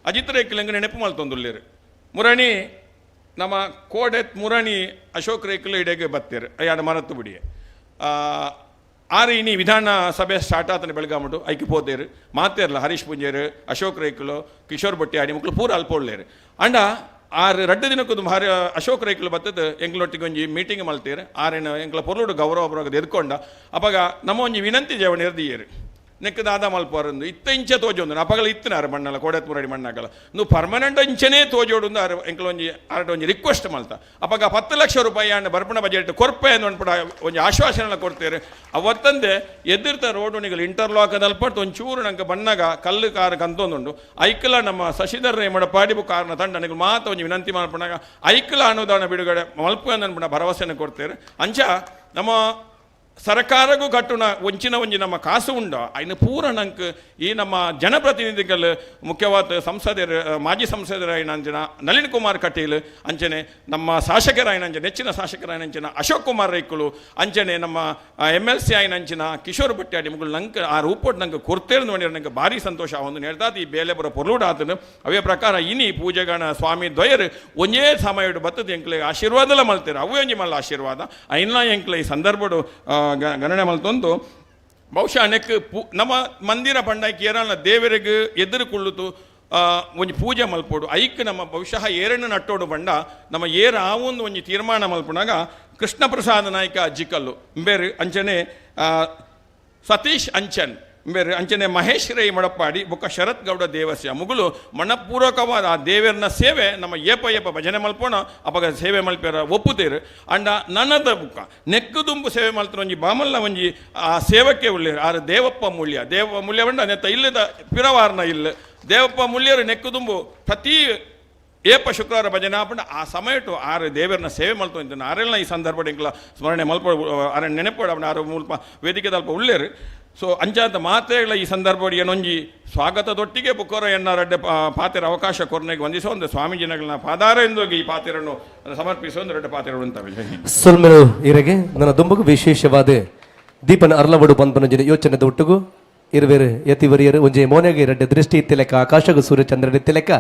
ಅಜಿತ್ ರೇಖಲಂಗೆ ನೆನಪು ಮಲ್ತೊಂದುಲ್ಲೇರು ಮುರಣಿ ನಮ್ಮ ಕೋಡೆತ್ ಮುರಣಿ ಅಶೋಕ್ ರೇಖಲು ಇಡೆಗೆ ಬತ್ತೀರು ಅಯ್ಯಾಡ ಮರತ್ತು ಬಿಡಿಯೆ ಆರು ಇನಿ ವಿಧಾನಸಭೆ ಸ್ಟಾರ್ಟ್ ಆತನ ಬೆಳಗಾಮುಂಟು ಐಕೆ ಪೋತೇರು ಮಾತೇರ್ಲ ಹರೀಶ್ ಪೂಂಜೇರು ಅಶೋಕ್ ರೇಖಲು ಕಿಶೋರ್ ಬಟ್ಟಿ ಆಡಿ ಮಕ್ಕಳು ಪೂರ ಅಲ್ಪ ಉಳ್ಳೇರು ಅಂಡ ಆರು ರಡ್ಡು ದಿನಕ್ಕೊಂದು ಭಾರಿ ಅಶೋಕ್ ರೇಖಲು ಬತ್ತದ ಎಂಗ್ಲೊಟ್ಟಿಗೆ ಒಂಜಿ ಮೀಟಿಂಗ್ ಮಲ್ತೇರು ಆರೇನು ಎಂಕ್ಲ ಪೊರ್ಲುಡು ಗೌರವ ಬರೋದು ಎದ್ಕೊಂಡ ಅಪಗ ನಮ್ಮ ಒಂಜಿ ವಿನಂತಿ ಜೇವನ ಎರ್ದಿಯೇರು ನೆಕ್ ದಾದ ಮಲ್ಪವರಂದು ಇತ್ತ ಇಂಚೆ ತೋಜೊಂದು ಅಪಗಲ ಇತ್ತನಾರು ಮಣ್ಣಲ್ಲ ಕೋಡೆತ್ ಮುರಡಿ ಮಣ್ಣಾಗಲ್ಲ ನೀವು ಪರ್ಮನೆಂಟ್ ಇಂಚೆನೇ ತೋಜೋಡು ಆರು ಎಂಕಲ ಒಂಜಿ ಆರಟ ಒಂಜಿ ರಿಕ್ವೆಸ್ಟ್ ಮಲ್ತ ಅಪಗ 10 ಲಕ್ಷ ರೂಪಾಯಿ ಅಣ್ಣ ಬರ್ಪಣ ಬಜೆಟ್ ಕೊರ್ಪೆ ಅಂದ್ ಪಡ ಒಂಜಿ ಆಶ್ವಾಸನೆ ಕೊಡ್ತೇವೆ. ಅವತ್ತಂದೆ ಎದುರ್ತ ರೋಡುನಿಗಳು ಇಂಟರ್ಲಾಕ್ ಅಲ್ಪಟ್ಟು ಒಂಚೂರು ನಂಗೆ ಬಣ್ಣಗ ಕಲ್ಲು ಕಾರು ಕಂತೊಂದುಂಡು ಐಕಲ ನಮ್ಮ ಶಶಿಧರ್ ರೇಮಡ ಪಾಡಿಬು ಕಾರನ ತಂಡ ನಿಗಳು ಮಾತ ಒಂಜಿ ವಿನಂತಿ ಮಲ್ಪಣಾಗ ಐಕಲ ಅನುದಾನ ಬಿಡುಗಡೆ ಮಲ್ಪ ಅಂದ್ಪಡ ಭರವಸೆಯನ್ನು ಕೊಡ್ತೇವೆ. ಅಂಚ ನಮ್ಮ ಸರ್ಕಾರಗೂ ಕಟ್ಟುನ ಒಂಚಿನ ಒಂಜಿ ನಮ್ಮ ಕಾಸು ಉಂಡ ಐನ ಪೂರ ನಂಕ್ ಈ ನಮ್ಮ ಜನಪ್ರತಿನಿಧಿಗಳು ಮುಖ್ಯವಾದ ಸಂಸದರು, ಮಾಜಿ ಸಂಸದರಾಯಿನಂಚಿನ ನಳಿನ್ ಕುಮಾರ್ ಕಟೀಲ್, ಅಂಚನೆ ನಮ್ಮ ಶಾಸಕರಾಯಿನಂಚ ನೆಚ್ಚಿನ ಶಾಸಕರಾಯಿನಂಚಿನ ಅಶೋಕ್ ಕುಮಾರ್ ರೈಕುಲು, ಅಂಚನೆ ನಮ್ಮ ಎಮ್ ಎಲ್ ಸಿ ಆಯಿನಂಚಿನ ಕಿಶೋರ್ ಭಟ್ಯಾಡಿ ಮುಗುಳು ನಂಗೆ ಆ ರೂಪೋಟ್ ನಂಗೆ ಕೊರ್ತೇರು ನೋಡಿದ್ರೆ ನಂಗೆ ಭಾರಿ ಸಂತೋಷ ಒಂದು ಹೇಳ್ತಾ ಈ ಬೇಲೆ ಬರೋ ಪೊರ್ಲೂಡ್ ಆತನು. ಅವೇ ಪ್ರಕಾರ ಇನಿ ಪೂಜೆಗಣ ಸ್ವಾಮಿ ದ್ವಯರು ಒಂಜೇ ಸಮಯಡು ಬತ್ತದ ಎಂಕ್ಲೆ ಆಶೀರ್ವಾದಲ ಮಲ್ತೇರು. ಅವೇ ಒಂಜಿ ಮಲ್ಲ ಆಶೀರ್ವಾದ ಐನ್ಲ ಎಂಕ್ಲೆ ಈ ಸಂದರ್ಭಡು ಗಣನೆ ಮಲ್ತೊಂದು. ಬಹುಶಃ ನೆಕ್ ಪೂ ನಮ್ಮ ಮಂದಿರ ಪಂಡ ಕೇರಳ ದೇವರಿಗೆ ಎದುರು ಕುಳ್ಳುತು ಒಂಜಿ ಪೂಜೆ ಮಲ್ಪೋಡು. ಐಕ್ ನಮ್ಮ ಬಹುಶಃ ಏರನ್ನು ನಟ್ಟೋಡು ಬಂಡ ನಮ್ಮ ಏರ ಆ ಒಂದು ಒಂಜಿ ತೀರ್ಮಾನ ಮಲ್ಪುನಾಗ ಕೃಷ್ಣ ಪ್ರಸಾದ ನಾಯ್ಕ ಅಜ್ಜಿಕಲ್ಲು ಬೇರೆ, ಅಂಚನೆ ಸತೀಶ್ ಅಂಚನ್ ಬೇರೆ, ಅಂಚನೆ ಮಹೇಶ್ ರೈ ಮಡಪಾಡಿ ಬೊಕ್ಕ ಶರತ್ ಗೌಡ ದೇವಸ್ಯ ಮುಗುಲು ಮನಪೂರ್ವಕವಾದ ಆ ದೇವರನ ಸೇವೆ ನಮ್ಮ ಏಪ ಏಪ ಭಜನೆ ಮಲ್ಪೋಣ ಅಪಗ ಸೇವೆ ಮಲ್ಪೇರ ಒಪ್ಪುತ್ತೇರು. ಅಂಡ ನನ್ನದ ಬುಕ್ಕ ನೆಕ್ಕುದುಂಬು ಸೇವೆ ಮಲ್ತನ ಒಂಜಿ ಬಾಮಲ್ಲ ಒಂಜಿ ಆ ಸೇವಕ್ಕೆ ಉಳ್ಳೇರು ಆರು ದೇವಪ್ಪ ಮೂಲ್ಯ. ದೇವಪ್ಪ ಮೂಲ್ಯ ಬಂಡ ನೆತ್ತ ಇಲ್ಲದ ಪಿರವಾರನ ಇಲ್ಲ ದೇವಪ್ಪ ಮೂಲ್ಯರು ನೆಕ್ಕುದುಂಬು ಪ್ರತಿ ಏಪ ಶುಕ್ರವಾರ ಭಜನೆ ಆಪಂಡ ಆ ಸಮಯಟು ಆರು ದೇವರನ್ನ ಸೇವೆ ಮಲ್ತು ಅಂತ ಆರೆಲ್ಲ ಈ ಸಂದರ್ಭ ಎಂಕ್ಲ ಸ್ಮರಣೆ ಮಲ್ಪ ಆರ ನೆನಪೋಡು ಅವನ ಆರು ಮುಲ್ಪ ವೇದಿಕೆ ದಲ್ಪ ಉಳ್ಳೇರು. ಸೊ ಅಂಚಾಂತ ಮಾತೆಗಳ ಈ ಸಂದರ್ಭ ಏನೊಂಜಿ ಸ್ವಾಗತದೊಟ್ಟಿಗೆ ಬುಕೋರ ಎನ್ನ ರಡ್ಡೆ ಪಾತೆರ ಅವಕಾಶ ಕೊರ್ನೆಗೆ ವಂದಿಸೋ ಒಂದು ಸ್ವಾಮೀಜಿನಗಳನ್ನ ಪಾದಾರ ಎಂದೋಗಿ ಈ ಪಾತೆರನ್ನು ಸಮರ್ಪಿಸೋ ಒಂದು ರಡ್ಡೆ ಪಾತೆರಡು ಅಂತ. ಸೊಲ್ಮೆಲು ಇರಗೆ. ನನ್ನ ದುಂಬಗು ವಿಶೇಷವಾದ ದೀಪನ ಅರ್ಲವಡು ಪನ್ಪನಂಜಿನ ಯೋಚನೆದ ಒಟ್ಟುಗು ಇರುವೆರು ಯತಿವರಿಯರು. ಒಂಜೆ ಮೋನೆಗೆ ರಡ್ಡೆ ದೃಷ್ಟಿ ಇತ್ತಿಲೆಕ್ಕ, ಆಕಾಶಗು ಸೂರ್ಯ ಚಂದ್ರನ ಇತ್ತಿಲೆಕ್ಕ,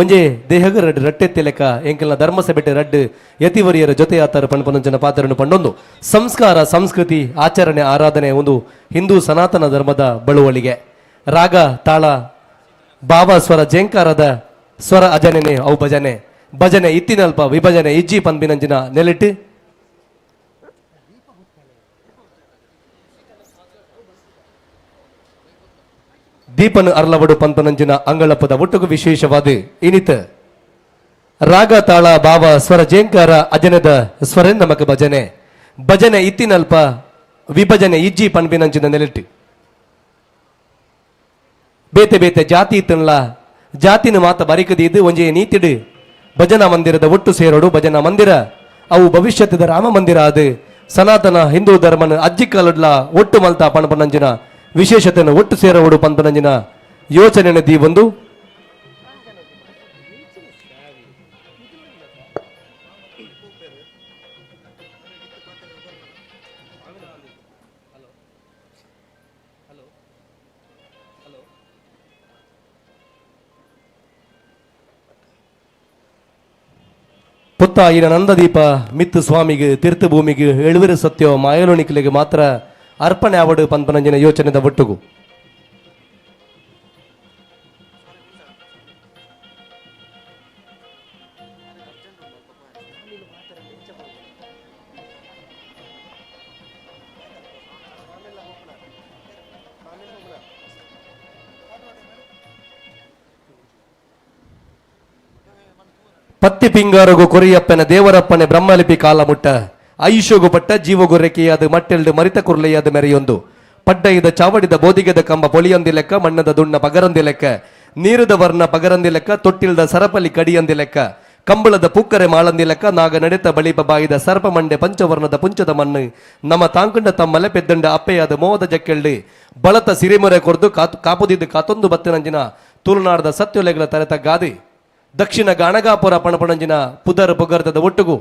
ಒಂಜೆ ದೇಹಗ ರಡ್ಡು ರಟ್ಟೆ ಎತ್ತಿಲೆಕ್ಕ ಎಂಕಲ್ನ ಧರ್ಮಸಭೆಟೆ ರಡ್ಡು ಯತಿವರಿಯರ ಜೊತೆ ಆತಾರ ಪನ್ಪನಂಜನ ಪಾತ್ರನು ಪಂಡೊಂದು ಸಂಸ್ಕಾರ, ಸಂಸ್ಕೃತಿ, ಆಚರಣೆ, ಆರಾಧನೆ ಒಂದು ಹಿಂದೂ ಸನಾತನ ಧರ್ಮದ ಬಳುವಳಿಗೆ. ರಾಗ, ತಾಳ, ಭಾವ, ಸ್ವರ ಜೇಂಕಾರದ ಸ್ವರ ಅಜನೆನೆ ಅವು ಭಜನೆ. ಭಜನೆ ಇತ್ತಿನಲ್ಪ ವಿಭಜನೆ ಇಜ್ಜಿ ಪನ್ಪಿನಂಜಿನ ನೆಲೆಟ್ಟು ದೀಪನ ಅರ್ಲವಡು ಪಂಪನಂಜಿನ ಅಂಗಳಪ್ಪದ ಒಟ್ಟುಗು ವಿಶೇಷವಾದ ಇನಿತ ರಾಗ, ತಾಳ, ಭಾವ, ಸ್ವರ ಜೇಂಕಾರ ಅಜನದ ಸ್ವರ ನಮಕ ಭಜನೆ. ಭಜನೆ ಇತ್ತಿನಲ್ಪ ವಿಭಜನೆ ಇಜ್ಜಿ ಪನ್ಪಿನಂಚಿನ ನೆಲೆಟ್ಟು ಬೇತೆ ಬೇತೆ ಜಾತಿ ಇತ್ತನ್ಲ ಜಾತಿನ ಮಾತ ಬರಿಕದೀದು ಒಂಜೆ ನೀತಿಡು ಭಜನಾ ಮಂದಿರದ ಒಟ್ಟು ಸೇರೋಡು. ಭಜನಾ ಮಂದಿರ ಅವು ಭವಿಷ್ಯದ ರಾಮ ಮಂದಿರ. ಅದು ಸನಾತನ ಹಿಂದೂ ಧರ್ಮನ ಅಜ್ಜಿ ಕಾಲಡ್ಲ ಒಟ್ಟು ಮಲ್ತ ಪಣಪನಂಜಿನ ವಿಶೇಷತೆಯನ್ನು ಒಟ್ಟು ಸೇರೋಡು ಪನ್ಪನಂಜಿನ ಯೋಚನೆ ಒಂದು. ಪುತ್ತ ಈನ ನಂದದೀಪ ಮಿತ್ತು ಸ್ವಾಮಿಗೆ ತೀರ್ಥ ಭೂಮಿಗೆ ಎಳುವಿರು ಸತ್ಯ ಮಾಯಲೋಣಿಕಲಿಗೆ ಮಾತ್ರ ಅರ್ಪಣೆ ಆವಡು ಪನ್ಪನಂಜಿನ ಯೋಚನೆದ ಒಟ್ಟುಗು. ಪತ್ತಿ ಪಿಂಗಾರಗು ಕೊರಿಯಪ್ಪನ ದೇವರಪ್ಪನೆ ಬ್ರಹ್ಮಲಿಪಿ ಕಾಲ ಮುಟ್ಟ ಆಯುಷ್ಯಗು ಪಟ್ಟ ಜೀವಗು ರೆಕೆಯಾದ ಮಟ್ಟೆಲ್ಡು ಮರಿತ ಕುರ್ಲೆಯಾದ ಮೆರೆಯೊಂದು ಪಡ್ಡೈದ ಚಾವಡಿದ ಬೋದಿಗೆದ ಕಂಬ ಪೊಳಿಯೊಂದಿ ಲೆಕ್ಕ, ಮಣ್ಣದ ದುಣ್ಣ ಪಗರಂದಿ ಲೆಕ್ಕ, ನೀರದ ವರ್ಣ ಪಗರಂದಿ ಲೆಕ್ಕ, ತೊಟ್ಟಿಲ್ದ ಸರಪಲಿ ಕಡಿಯಂದಿ ಲೆಕ್ಕ, ಕಂಬಳದ ಪೂಕ್ಕರೆ ಮಾಳಂದಿ ಲೆಕ್ಕ, ನಾಗ ನಡೆತ ಬಳಿಪ ಬಾಯಿದ ಸರ್ಪ ಮಂಡೆ ಪಂಚವರ್ಣದ ಪುಂಚದ ಮಣ್ಣು ನಮ್ಮ ತಾಂಕುಂಡ ತಮ್ಮಲೆ ಪೆದ್ದಂಡ ಅಪ್ಪೆಯಾದ ಮೋದ ಜಕ್ಕೆಳ್ಳಿ ಬಳತ ಸಿರಿಮೊರೆ ಕೊರ್ದು ಕಾಪುದಿದ್ದು ಕಾತೊಂದು ಬತ್ತಿನಂಜಿನ ತುಳುನಾಡದ ಸತ್ಯೊಲೆಗಳ ತರೆತ ಗಾದಿ ದಕ್ಷಿಣ ಗಾಣಗಾಪುರ ಪಣಪಣಂಜಿನ ಪುದರ್ ಪುಗರ್ತದ ಒಟ್ಟುಗು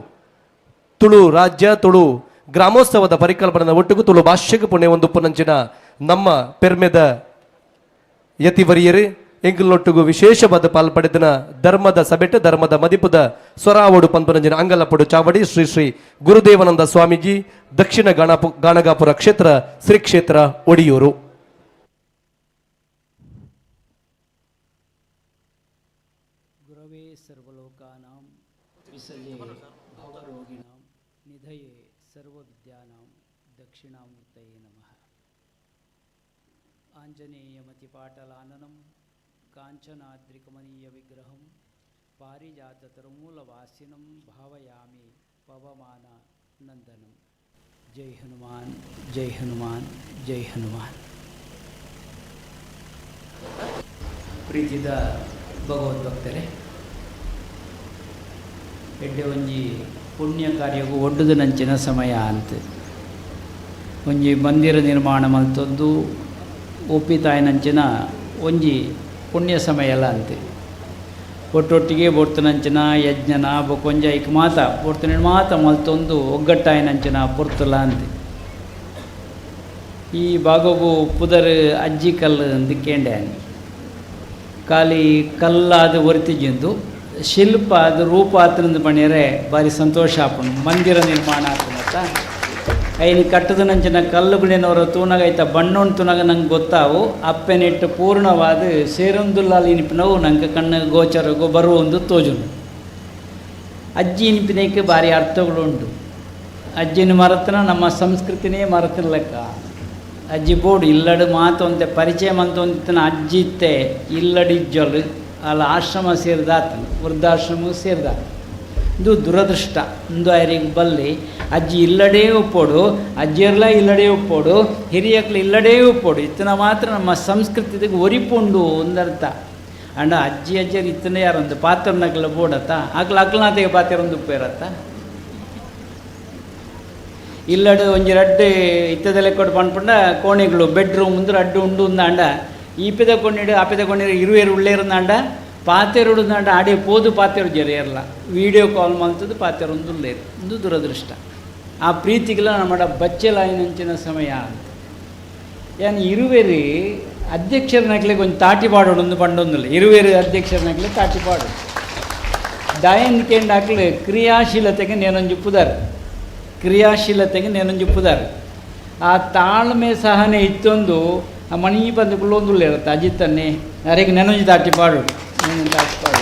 ತುಳು ರಾಜ್ಯ ತುಳು ಗ್ರಾಮೋತ್ಸವದ ಪರಿಕಲ್ಪನೆಯ ಒಟ್ಟುಗು ತುಳು ಭಾಷೆಗೆ ಪುಣ್ಯ ಒಂದು ಪುನಂಚಿನ ನಮ್ಮ ಪೆರ್ಮೆದ ಯತಿವರಿಯರು ಎಂಕಲ್ನೊಟ್ಟುಗು ವಿಶೇಷವಾದ ಪಾಲ್ಪಡೆದನ ಧರ್ಮದ ಸಬೆಟ್ ಧರ್ಮದ ಮದಿಪುದ ಸ್ವರಾವಡು ಪಂಪನಂಜಿನ ಅಂಗಲಪಡು ಚಾವಡಿ ಶ್ರೀ ಶ್ರೀ ಗುರುದೇವಾನಂದ ಸ್ವಾಮೀಜಿ, ದಕ್ಷಿಣ ಗಾಣಗಾಪುರ ಕ್ಷೇತ್ರ, ಶ್ರೀ ಕ್ಷೇತ್ರ ಒಡಿಯೂರು. ಗುರವೇ ಸರ್ವಲೋಕಾನಾಂ ವಿಸಯೇ ಭವರೋಗಿಣಾಂ ನಿಧಯೇ ಸರ್ವವಿದ್ಯಾನಾಂ ದಕ್ಷಿಣಾಮೂರ್ತಯೇ ನಮಃ. ಆಂಜನೇಯಮತಿಪಾಟಲಾನನಂ ಕಾಂಚನಾದ್ರಿಕಮನೀಯ ವಿಗ್ರಹಂ ಪಾರಿಜಾತತರುಮೂಲವಾಸಿನಂ ಭಾವಯಾಮಿ ಪವಮಾನ ನಂದನಂ. ಜೈ ಹನುಮಾನ್, ಜೈ ಹನುಮಾನ್, ಜೈ ಹನುಮಾನ್. ಪ್ರೀತಿದ ಭಗವದ್ಭಕ್ತರೇ, ಎಡ್ಡೆ ಒಂಜಿ ಪುಣ್ಯ ಕಾರ್ಯಗೂ ಒಡ್ಡುದು ನಂಚಿನ ಸಮಯ ಅಂತ. ಒಂಜಿ ಮಂದಿರ ನಿರ್ಮಾಣ ಮಲ್ತೊಂದು ಒಪ್ಪಿತಾಯಿನಂಚಿನ ಒಂಜಿ ಪುಣ್ಯ ಸಮಯಲ ಅಂತೆ ಒಟ್ಟೊಟ್ಟಿಗೆ ಬೊರ್ತುನಂಚಿನ ಯಜ್ಞನ ಬೊಕೊಂಜ ಐಕ್ ಮಾತ ಬೊರ್ತುನ ಮಾತ ಮಲ್ತೊಂದು ಒಗ್ಗಟ್ಟಾಯಿನಂಚಿನ ಪೊರ್ತುಲ ಅಂತೆ. ಈ ಬಾಗೊಗು ಪುದರ್ ಅಜ್ಜಿ ಕಲ್ಲು ಅಂದು ಕೇಂಡೆ ಖಾಲಿ ಕಲ್ಲಾದ ಒರಿತಿಜಿಂದು ಶಿಲ್ಪ ಅದು ರೂಪ ಆತನಂದು ಪಣಿಯರೆ ಭಾರಿ ಸಂತೋಷ ಆಪುಂಡು ಮಂದಿರ ನಿರ್ಮಾಣ ಆಪುಂಡತ್ತ. ಐನು ಕಟ್ಟದನಂಚಿನ ಕಲ್ಲುಗಳಿನವರ ತೂನಗ ಐತ ಬಣ್ಣೋನ್ ತೂನಗ ನಂಗೆ ಗೊತ್ತಾವು ಅಪ್ಪೆನಿಟ್ಟು ಪೂರ್ಣವಾದ ಸೇರೊಂದುಲ್ಲಾಲ್ ಇನಿಪಿನವು ನಂಗೆ ಕಣ್ಣು ಗೋಚರಗು ಬರುವೊಂದು ತೋಜುನು. ಅಜ್ಜಿ ಇನಿಪಿನಕ್ಕೆ ಭಾರಿ ಅರ್ಥಗಳು ಉಂಟು. ಅಜ್ಜಿನ ಮರತನ ನಮ್ಮ ಸಂಸ್ಕೃತಿನೇ ಮರತಿನ ಲೆಕ್ಕ. ಅಜ್ಜಿ ಬೋರ್ಡು ಇಲ್ಲಡು ಮಾತು ಅಂತೆ ಪರಿಚಯ ಮಂತ ಒಂದಿತ್ತನ ಅಜ್ಜಿ ಇತ್ತೆ ಇಲ್ಲಡಿಜ್ಜಲು ಅಲ್ಲ ಆಶ್ರಮ ಸೇರಿದಾತನು ವೃದ್ಧಾಶ್ರಮ ಸೇರಿದಾತ. ಇದು ದುರದೃಷ್ಟ ಇಂದು ಐರಿಗೆ ಬಲ್ಲಿ ಅಜ್ಜಿ ಇಲ್ಲಡೇ ಒಪ್ಪೋಡು, ಅಜ್ಜಿಯರ್ಲ ಇಲ್ಲಡೇ ಒಪ್ಪೋಡು, ಹಿರಿಯಕ್ಲು ಇಲ್ಲಡೇ ಒಪ್ಪೋಡು. ಇತ್ತನ ಮಾತ್ರ ನಮ್ಮ ಸಂಸ್ಕೃತಿಗೆ ಒರಿಪುಂಡು ಒಂದರ್ಥ. ಅಂಡ ಅಜ್ಜಿ ಅಜ್ಜಿಯರು ಇತ್ತನ ಯಾರೊಂದು ಪಾತ್ರನಕ್ಲ ಬೋಡತ್ತ ಅಕ್ಲ ಅಕ್ಲನಾತೆಗೆ ಪಾತ್ರ ಒಂದು ಉಪ್ಪೇರತ್ತ. ಇಲ್ಲಡು ಒಂಜಿ ರಡ್ಡು ಇತ್ತದೆಲೆ ಕೊಟ್ಟು ಪಂಡ್ಪಂಡ ಕೋಣೆಗಳು ಬೆಡ್ರೂಮ್ ಒಂದು ರಡ್ಡು ಉಂಡು ಅಂದಾಂಡ ಈಪೆದ ಕೊಂಡಿಡು ಆಪೆದ ಕೊಂಡಿಡು ಇರುವೇರು ಉಳ್ಳೇರುಂದಾಂಡ ಪಾತೆರುಡು ಅಂದಾಂಡ ಆಡೆ ಪೋದು ಪಾತೆರು ಜರಿಯರ್ಲ ವೀಡಿಯೋ ಕಾಲ್ ಮಲ್ತದ್ದು ಪಾತೆರು ಒಂದು ಉಳ್ಳೇರು. ಒಂದು ದುರದೃಷ್ಟ. ಆ ಪ್ರೀತಿಗೆಲ್ಲ ನಮ್ಮ ಬಚ್ಚಲಾಯಿನಂಚಿನ ಸಮಯ ಅಂತ. ಏನು ಇರುವೇರಿ ಅಧ್ಯಕ್ಷರನಕ್ಲೆ ಕೊಂಚ ತಾಟಿ ಪಾಡೋಡು ಒಂದು ಪಂಡೊಂದಿಲ್ಲ. ಇರುವೇರು ಅಧ್ಯಕ್ಷರನಕ್ಲೆ ತಾಟಿ ಪಾಡು ದಾಯನ್ ಕೇಂಡಾಕ್ಲೆ ಕ್ರಿಯಾಶೀಲತೆಗೆ ನೇನೊಂಜಿ ಪುದರ್, ಕ್ರಿಯಾಶೀಲತೆಗೆ ನೇನೊಂಜಿ ಪುದರ್. ಆ ತಾಳ್ಮೆ ಸಹನೆ ಇತ್ತೊಂದು ಆ ಮಣಿ ಬಂದು ಕುಳ್ಳೊಂದುಳ್ಳ ಇರುತ್ತೆ ಅಜಿತ್ತನ್ನೇ ಅರೆಗೆ ನೆನೊಂಜಿ ತಾಟಿ ಪಾಡು ನೆನೊಂಜಿ ತಾಟಿ ಪಾಡು.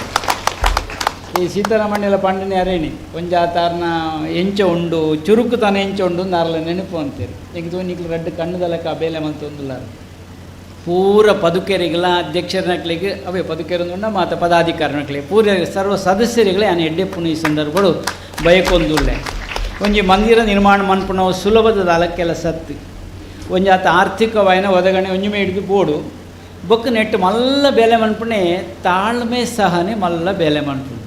ಈ ಸೀತಾರಾಮಣ್ಣೆಲ್ಲ ಪಂಡನೆ ಅರೇಣಿ ಒಂಜ ತಾರ್ನ ಎಂಚ ಉಂಡು ಚುರುಕು ತಾನ ಎಂಚ ಉಂಡು ನಾರ್ಲ ನೆನಪು ಅಂತೀರಿ. ಈಗ ತೋನಿಕ್ಲು ರಡ್ಡು ಕಣ್ಣುದಲಕ ಬೇಲೆ ಮಂತೊಂದುಲ್ಲಾರ ಪೂರ ಪದುಕೆರಿಗೆಲ್ಲ ಅಧ್ಯಕ್ಷರನಕ್ಲಿಗೆ ಅವೇ ಪದುಕೆರಂದುಂಡ ಮಾತ ಪದಾಧಿಕಾರಿನಕ್ಲಿ ಪೂರ ಸರ್ವ ಸದಸ್ಯರಿಗಳೇ ಆನೆ ಎಡ್ಡೆಪ್ಪುನ ಈ ಸಂದರ್ಭಗಳು ಬಯಕೊಂದುಲ್ಲೆ. ಒಂಜಿ ಮಂದಿರ ನಿರ್ಮಾಣ ಮನ್ಪುನವು ಸುಲಭದ ದಾಲ ಸತ್ತು ಒಂಜಿ ಆತ ಆರ್ಥಿಕವಾಯಿನ ಒದಗಣೆ ಒಂಜಿ ಮೇ ಹಿಡಿದು ಬೋಡು ಬೊಕ್ಕ ನೆಟ್ಟು ಮಲ್ಲ ಬೇಲೆ ಮನ್ಪುಣೆ ತಾಳ್ಮೆ ಸಹನೆ ಮಲ್ಲ ಬೇಲೆ ಮನ್ಪುಣೆ.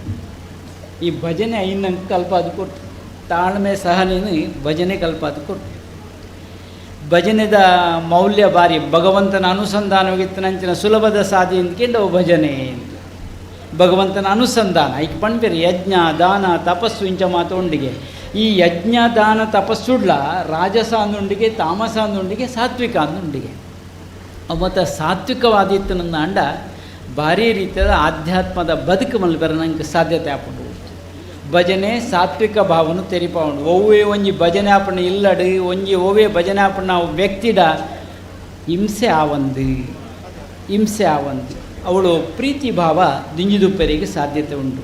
ಈ ಭಜನೆ ಐನಂಗೆ ಕಲ್ಪಾದು ಕೊಟ್ಟು ತಾಳ್ಮೆ ಸಹನೆಯನ್ನು ಭಜನೆ ಕಲ್ಪಾದು ಕೊಟ್ಟು ಭಜನೆದ ಮೌಲ್ಯ ಬಾರಿ ಭಗವಂತನ ಅನುಸಂಧಾನವಾಗಿತ್ತನಂಚಿನ ಸುಲಭದ ಸಾಧಿ ಅಂದ್ಕೊಂಡು ಭಜನೆ ಅಂತ ಭಗವಂತನ ಅನುಸಂಧಾನ ಐಕ್ ಪಣ್ಪೇರು ಯಜ್ಞ ದಾನ ತಪಸ್ಸು ಇಂಚ ಮಾತು ಉಂಡಿಗೆ. ಈ ಯಜ್ಞ ದಾನ ತಪಸ್ಸುಡ್ಲ ರಾಜಸ ಅಂದುಂಡಿಗೆ ತಾಮಸ ಅಂದುಂಡಿಗೆ ಸಾತ್ವಿಕ ಅಂದುಂಡಿಗೆ. ಮತ್ತು ಸಾತ್ವಿಕವಾದಿತ್ತು ನನ್ನ ಅಂಡ ಭಾರಿ ರೀತಿಯಾದ ಆಧ್ಯಾತ್ಮದ ಬದುಕು ಮಲ್ ಬರ ನಂಗೆ ಸಾಧ್ಯತೆ ಆಪುಂಡು. ಭಜನೆ ಸಾತ್ವಿಕ ಭಾವನು ತೆರಿಪಾವುಂಡು. ಒವ್ವೇ ಒಂಜಿ ಭಜನೆ ಆಪಣ್ಣ ಇಲ್ಲಡು ಒಂಜಿ ಒವ್ವೇ ಭಜನೆ ಆಪಣ್ಣ ವ್ಯಕ್ತಿಡ ಹಿಂಸೆ ಆವಂದು ಹಿಂಸೆ ಆವಂದು ಅವಳು ಪ್ರೀತಿ ಭಾವ ದಿಂಜಿದುಪ್ಪರಿಗೆ ಸಾಧ್ಯತೆ ಉಂಟು.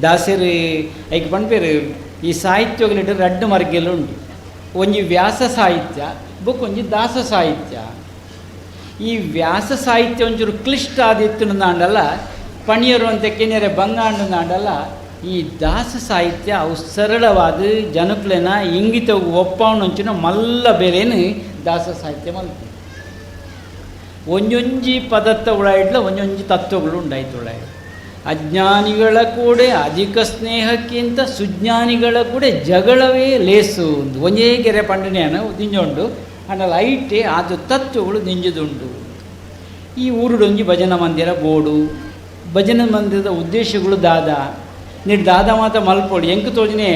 ದಾಸರು ಐಕ್ ಪಣ್ಪೇರು ಈ ಸಾಹಿತ್ಯಗಳಿಟ್ಟು ರಡ್ಡು ಮರ್ಗೆಲ್ಲ ಉಂಟು. ಒಂಜಿ ವ್ಯಾಸ ಸಾಹಿತ್ಯ ಬೊಕ್ ಒಂಜಿ ದಾಸ ಸಾಹಿತ್ಯ. ಈ ವ್ಯಾಸ ಸಾಹಿತ್ಯ ಒಂಚೂರು ಕ್ಲಿಷ್ಟ ಆದಿತ್ತು ನಾಂಡಲ್ಲ ಪಣಿಯರು ಅಂತ ಕೆನೆರೆ ಬಂಗಾಂಡು ನಾಂಡಲ್ಲ. ಈ ದಾಸ ಸಾಹಿತ್ಯ ಅವು ಸರಳವಾದ ಜನಕ್ಲೆನ ಇಂಗಿತ ಒಪ್ಪವನೊಂಚಿನ ಮಲ್ಲ ಬೇರೇನು ದಾಸ ಸಾಹಿತ್ಯ ಮಲ್ತು. ಒಂಜೊಂಜಿ ಪದತ್ತ ಉಳಾಯಿಡ್ಲ ಒಂಜೊಂಜಿ ತತ್ವಗಳು ಉಂಡಾಯ್ತು ಉಳಾಯಿ. ಅಜ್ಞಾನಿಗಳ ಕೂಡ ಅಧಿಕ ಸ್ನೇಹಕ್ಕಿಂತ ಸುಜ್ಞಾನಿಗಳ ಕೂಡ ಜಗಳವೇ ಲೇಸು ಒಂದು ಒಂದೇ ಗೆರೆ ಪಂಡನೆಯನ್ನು ದಿಂಜುಂಡು ಅಂಡಲ ಐಟೆ ಅದು ತತ್ವಗಳು ದಿಂಜದುಂಡು. ಈ ಊರುಡೊಂಜಿ ಭಜನಾ ಮಂದಿರ ಬೋಡು ಭಜನೆ ಮಂದಿರದ ಉದ್ದೇಶಗಳು ದಾದ ನೀಡು ದಾದ ಮಾತ ಮಲ್ಪೋಡು ಎಂಕ್ ತೋಜನೆ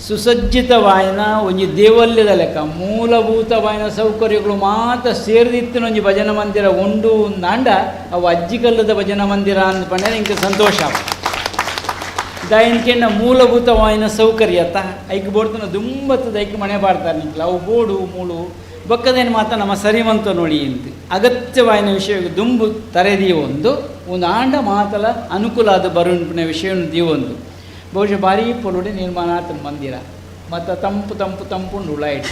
ಸುಸಜ್ಜಿತವಾಯಿನ ಒಂಜಿ ದೇವಲ್ಯದ ಲೆಕ್ಕ ಮೂಲಭೂತವಾಯಿನ ಸೌಕರ್ಯಗಳು ಮಾತ ಸೇರಿದಿತ್ತಿನ ಒಂಜಿ ಭಜನಾ ಮಂದಿರ ಉಂಡು ನಾಂಡ ಅವು ಅಜ್ಜಿಕಲ್ಲದ ಭಜನಾ ಮಂದಿರ ಅಂದ್ ಪಂಡ ಎಂಕ್ ಸಂತೋಷ. ದಾಯನ್ಕೆಂಡ ಮೂಲಭೂತವಾಯಿನ ಸೌಕರ್ಯತ ಐಕ್ ಬೋಡ್ತನ ದುಂಬತ್ತದ ಐಕ್ ಮನೆ ಬಾಡ್ತಾರೆ ನಿಂಕ್ಲ ಅವು ಬೋಡು ಮೂಳು ಬೊಕ್ಕದೇನು ಮಾತ ನಮ್ಮ ಸರಿವಂತ ನೋಡಿ ಅಂತ ಅಗತ್ಯವಾಯಿನ ವಿಷಯ ದುಂಬು ತರೆದೀವೊಂದು ಒಂದು ಆಂಡ ಮಾತಲ ಅನುಕೂಲ ಆದ ಬರುಣಿನ ವಿಷಯವನ್ನು ದೀವೊಂದು ಬಹುಶಃ ಭಾರೀ ಪೊಲುಡೆ ನಿರ್ಮಾಣ ಆತನ ಮಂದಿರ ಮತ್ತು ತಂಪು ತಂಪು ತಂಪು ಉಂಡು ಉಳಾಯಿಡು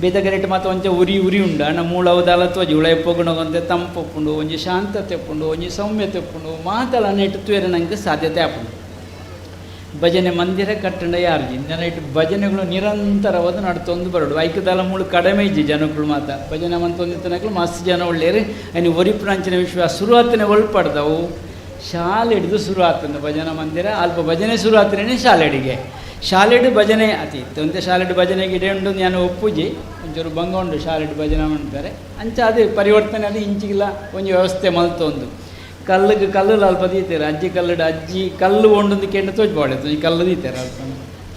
ಬೇತಗರೇಟ್ ಮಾತ ಒಂಚ ಉರಿ ಉರಿ ಉಂಡು ಅಣ್ಣ ಮೂಳವದಾಲ ತ್ವಜಿ ಉಳಾಯಿ ಪೊಗುಣಗೊಂತೆ ತಂಪು ಉಪ್ಪುಂಡು ಒಂಜಿ ಶಾಂತತೆ ಉಪ್ಪುಂಡು ಒಂಜಿ ಸೌಮ್ಯತೆ ಉಪ್ಪುಂಡು ಮಾತಲ ನೆಟ್ಟು ತೂಯರೆ ನಂಗೆ ಸಾಧ್ಯತೆ ಆಪುಂಡು. ಭಜನೆ ಮಂದಿರ ಕಟ್ಟಂಡ ಯಾರು ಇಟ್ಟು ಭಜನೆಗಳು ನಿರಂತರವಾದ ನಡ್ತೊಂದು ಬರಡು ಐಕದಾಲ ಮೂಳು ಕಡಿಮೆ ಇಜ್ಜಿ ಜನಗಳು ಮಾತ ಭಜನೆ ಮಂತೊಂದಿತ್ತನಕ್ಲು ಮಸ್ತ್ ಜನ ಒಳ್ಳೆಯರು ಅಯ್ಯ ಒರಿಪುನಂಚಿನ ವಿಶ್ವಾಸ ಶುರುವಾತನೆ ಒಳ್ಪಡ್ದವು ಶಾಲೆ ಹಿಡಿದು ಶುರು ಆತಂದು ಭಜನಾ ಮಂದಿರ ಅಲ್ಪ ಭಜನೆ ಶುರು ಆತನೇ ಶಾಲೆ ಅಡಿಗೆ ಶಾಲೆಡು ಭಜನೆ ಅತಿ ಇತ್ತು ಶಾಲೆಡು ಭಜನೆಗೆ ಇಡೆ ಉಂಡು ನಾನು ಒಪ್ಪುಜಿ ಒಂಚೂರು ಬಂಗ ಉಂಡು ಶಾಲೆಡು ಭಜನೆ ಮಾಡ್ತಾರೆ ಅಂಚ ಅದು ಪರಿವರ್ತನೆ ಅದು ಇಂಚಿಗಿಲ್ಲ ಒಂಜಿ ವ್ಯವಸ್ಥೆ ಮಲ್ತೊಂದು ಕಲ್ಲುಗೆ ಕಲ್ಲು ಅಲ್ಪ ದೀತಾರೆ ಅಜ್ಜಿ ಕಲ್ಲುಡು ಅಜ್ಜಿ ಕಲ್ಲು ಒಂಡೊಂದು ಕೆಂಡ ತೋಜ್ ಈ ಕಲ್ಲು ದೀತಾರೆ ಅಲ್ಪ